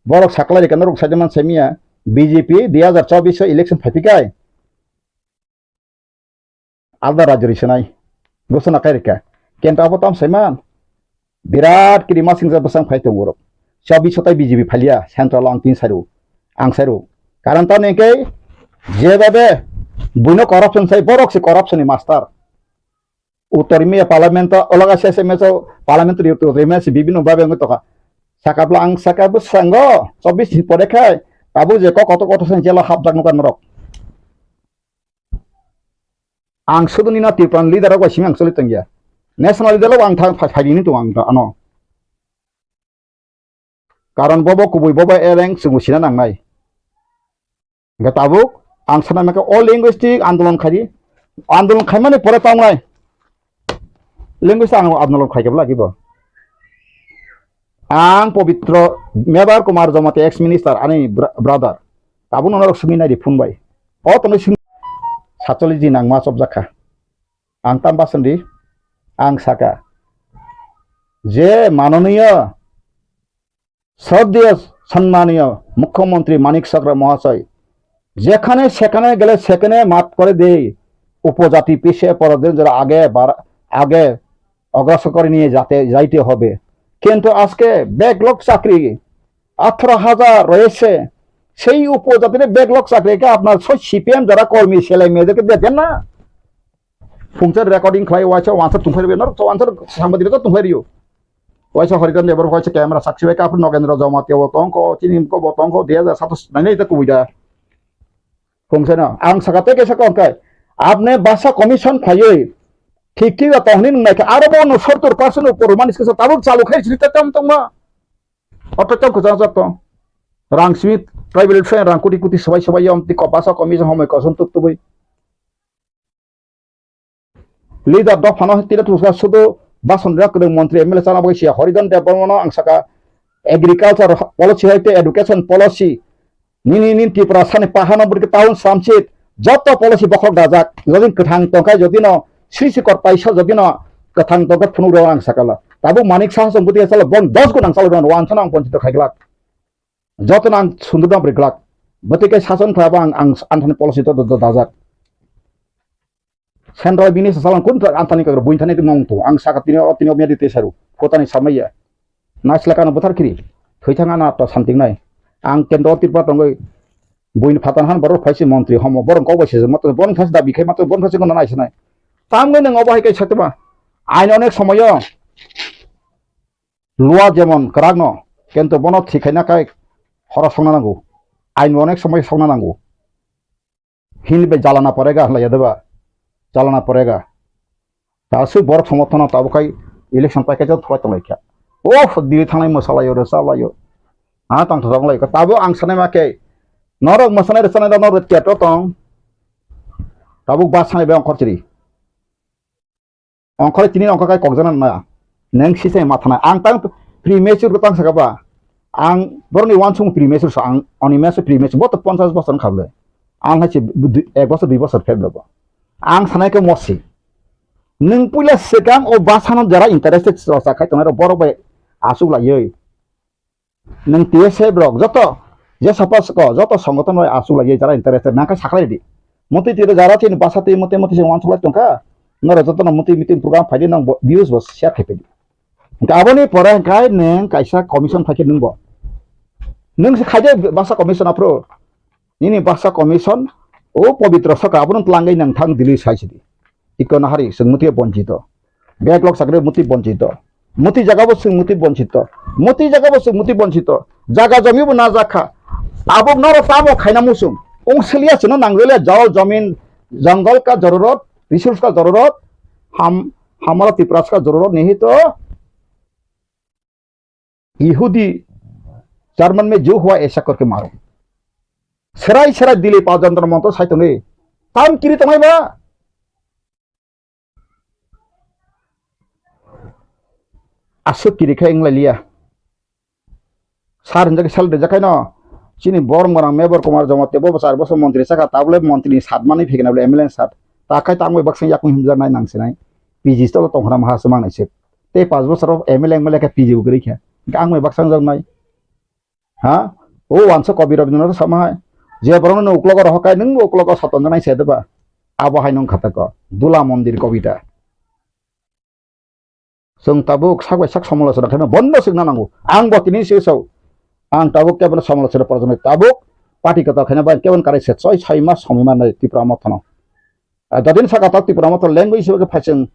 Borok saklai reka norok sade man semia. B J P dui hazar chobbish election phaipikai. Alda rajyo ri senai. Gosona kai reka. Kenta abo tam saiman. Birat kiri masing ja bwsang phai tongo rok. Chobbish sotai B J P phalia central ang tin sairu. Ang sairu. Karon tamo hwnkhe jeba be buino corruption sai, borok se corruption ni master. Uttor India parliament o, olaga S M S o parliament ri uttor India se bibino babe wngwi toka. Sakapla ang saka bwsango chobbish din pore khai abo je kok kotor kotor sang jela hapjak nukar norok. Ang sudu nina Tripura leader rok bai simi ang choli tongya. National leader rok ang thang phai phai ni tongo ang ano. Karon bobo kubui bobo ereng chwngbo sina nangnai. Hingke tabuk ang sana maka o linguistic andolon khaidi. Andolon khaimani pore tongnai. Linguistic ang andolon khaikhe lagi bo. Ang Pobitro Mebar Kumar Jamatia ex minister ani bra-, brother. Tabuk norok simi nai di phone bai. O tongwi simi satcholi ji nang ma chopjak kha. Ang tam bason di, ang saka je manoniyo, শ্রদ্ধেয় সম্মানীয় মুখ্যমন্ত্রী মানিক সাকরা মহাশয় যেখানে সেখানে গেলে সেখানে মাফ করে দেই, উপজাতি পিছিয়ে পড়াদের যারা আগে বাড়া-, আগে অগ্রসর করে নিয়ে যাতে, যাইতে হবে। কিন্তু আজকে ব্যাকলগ চাকরি আঠারো হাজার রয়েছে, সেই উপজাতির ব্যাকলগ চাকরিকে আপনার সব সিপিএম যারা কর্মী ছেলে মেয়েদেরকে দেবেন না? Phungsa recording khlai waisa wansa tungphai rw, norok wansa sangbadik rok tungphai rw. Waisa Harijan Debbarma waisa camera sakchi bai kaphru Nogendra Jamatia bo tongkho, chini ko bo tongkho, dui hazar satais nai nai ta kubui da. Phungsa no ang saka tei kaisa kok kai. Apne basa commission phaiwi thik thik da tongni nung naikha aro bo no sottor percent upor manis kisa tabuk chalu khai sini ta tam tongma. Oto tam kisa jak tong. Rang simi tribal train rang kuti kuti sabai sabai yom tiko basa commission homoi kosom tuk tubui. Leader dophano tira tusa sudu bason rok kwrwng montri M L A chana bagwi siya Harijan Debbarmano ang saka agriculture policy hai tei education policy nini nini Tripura sani pahano bwrwk town samsit joto policy bokhok dajak jodi kwthang tongkha jodi no sri sikor paisa jodi no kwthang tongkha phunuk rok ang sakala tabuk Manik Saha song bwtwi salo bon dos gun ang salo rwan sano ang ponchito khaiglak joto no ang sundur dam riglak bwtwi kai sason khlaiba ang ang anthani policy to dajak. Central bini sa salang kun ta antani kagra buin thani tongmung tu. Ang saka tini o tini o medi te saru. Kotani samaya. Naisla kano buthar kiri. Thoi thang ana ta santing nai. Ang kendro Tripura tongoi buin phatan han borok phaisi montri homo borok kok bai sejak matro borok phaisi dabi khai matro borok phaisi kono nai sanai. Tam goi nang obo hai kai satma. Ain onek somoyo. Lua jemon kwrak no. Kento bono thik khaina kai horo songna nango. Ain onek somoyo songna nango. Hini bai jalana porega hlaiya deba. Jalana porega. Ta aswk borok somorthono tabuk khai election paikhe jot thwlai tonglaikha. Oh, diri thangnai mwsalaio, rwchalaio. Ha tongthok tonglaikha. Tabuk ang sanai ma khe norok mwsanai rwchanai rok norok keto tong. Tabuk ba sanai bai ongkhor chiri. Ongkhor tini ongkhor kai kokjana na. Neng sisai mathana. Ang tang premature ko tang saka ba. Ang boroni wansung premature so ang oni meso premature bo to ponchash bosor kable. Ang hai se ek bosor dui bosor phek lobo. Ang sanai ke mosi. Nung puila sekang o basano jara interested so sa khai tonai ro borok bai asuk lai yoi. Nung T S F rok joto je sapa soko joto songothon bai asuk lai yoi jara interested nang khe saklai di. Muti tiro jara chini basa twi muti muti se wansuk lai tongkha. Noro joto no muti meeting program phai di nang views bo share khai phai di. Hingke aboni pore hingke nung kaisa commission phaikhe nungbo. Nung se khaide basa commission aphuru. Nini basa commission o pobitro saka abono twlangwi nang thang Delhi sai sidi. Iko nahari swng muti bonchito. Backlog sakre muti bonchito. Muti jaga bo swng muti bonchito. Muti jaga bo swng muti bonchito. Jaga jomi bo na jakha. Abo noro tamo khaina musung. Ong siliya sino nangwele jol jomin jangol ka jarurot, resource ka jarurot, ham hamara Tiprasa ka jarurot nahi to. Yehudi German mein jo hua aisa karke maro. Serai serai dile pa jantar montor sai tongnai. Tam kiri tongnai ba? Aswk kiri khai wng lai liya. Sar hinjak sal rijak khai no. Chini borok morang Mebor Kumar Jamatia bo char bosor montri saka, tabole montri ni sat mani phikna bole M L A ni sat. Ta khai tangbai baksa yakung himjak nai nang sinai. P G stolo tongkhna maha se mangnai se. Tei panch bosor M L A M L A khe P G bo kwrwi kha. Ang bai baksa jak nai. Ha? O wansa Kabi Rabindranath sama hai. Je borok no uklogo rohor kai nung uklogo saton nai se deba. Abo hai nung khatako. Dula mondir kobita. Chwng tabuk sak bai sak samolochona khaima bondo swkna nango. Ang bo tini se sao. Ang tabuk kebono samolochona porjoni tabuk party kwtal khaina bai kebon karai se choi sai mas somoi mannai Tipra Motha no. Ah, jodin saka ta Tipra Motha language hisabe khe phaising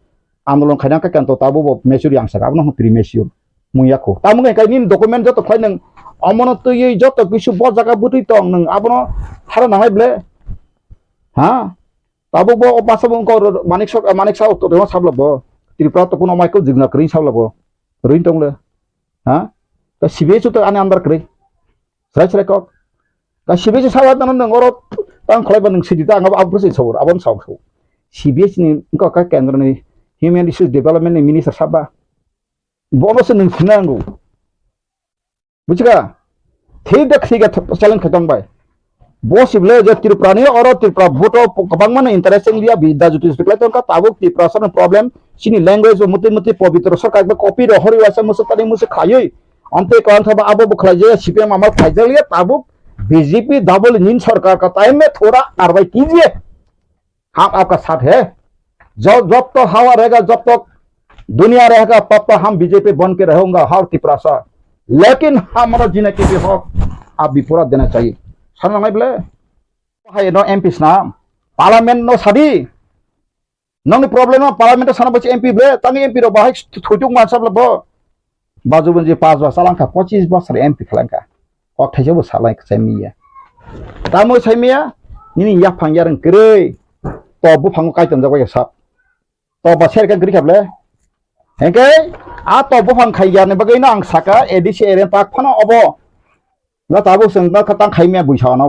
andolon khaina khe kento tabuk bo mesuri ang saka abono hwn premature. Mung yakho. Tamung khe nini document joto khlai nang omono twiwi joto kisu bo jaga bwtwi tong nang abono thara nangai ble. Ha? Tabuk bo o basa bo wngkha oro Manik Sok, Manik Sa to tongma sabla bo. Tripura to kuno mai ko jigna kwrwi sabla bo. Rwin tong le. Ha? Ta C B I chuto ani andar kwrwi. Srai srai kok. Ta C B I chu sabla tano nang oro tang khlai ba nang sidi ta ang abo abro se sabur abon sa so. C B I ni wngkha ka kendro ni Human Resource Development ni minister sabba. Bono se nung sinango. Bujiga? Thik da thik da challenge khaitong bai. Bo sible je Tripura ni oro Tripura vote o kwbangma no interest wng liya, bi da juti juti khlai tongkha, tabuk Tripura sano problem, chini language bo muti muti pobitro sarkar ba copy ro hori waisa musu tani musu khlaiwi. Amtwi kwlangkha ba abo bo khlai je C P M amal khlai jak liya, tabuk B J P double engine sarkar ka time me thora karwai kijiye. हम आपका साथ है। जब, जब तक हवा रहेगा, जब तक दुनिया रहेगा, तब तक हम बीजेपी बन के रहूंगा हर तिपरासा। लेकिन हमारा जीने के लिए हक आप भी पूरा देना चाहिए। Sana nai ble? Hai no M P sna, Parliament no sadi. Nongni problem no Parliament sana bachi M P ble, tangi M P ro bahai thuituk man sabla bo. Baju bunji pas bosor langkha, pochis bosor M P khlangkha. Kok thaisa bo salai sai miya. Tamo sai miya, nini yaphang yareng kwrwi. To buphango kaitam jago ya sap. To ba serka gri khable. Hengke, a to buphang khai yarni bagwi no ang saka A D C area tak phano obo. Na tabuk seng na khatang khai miya buisa no.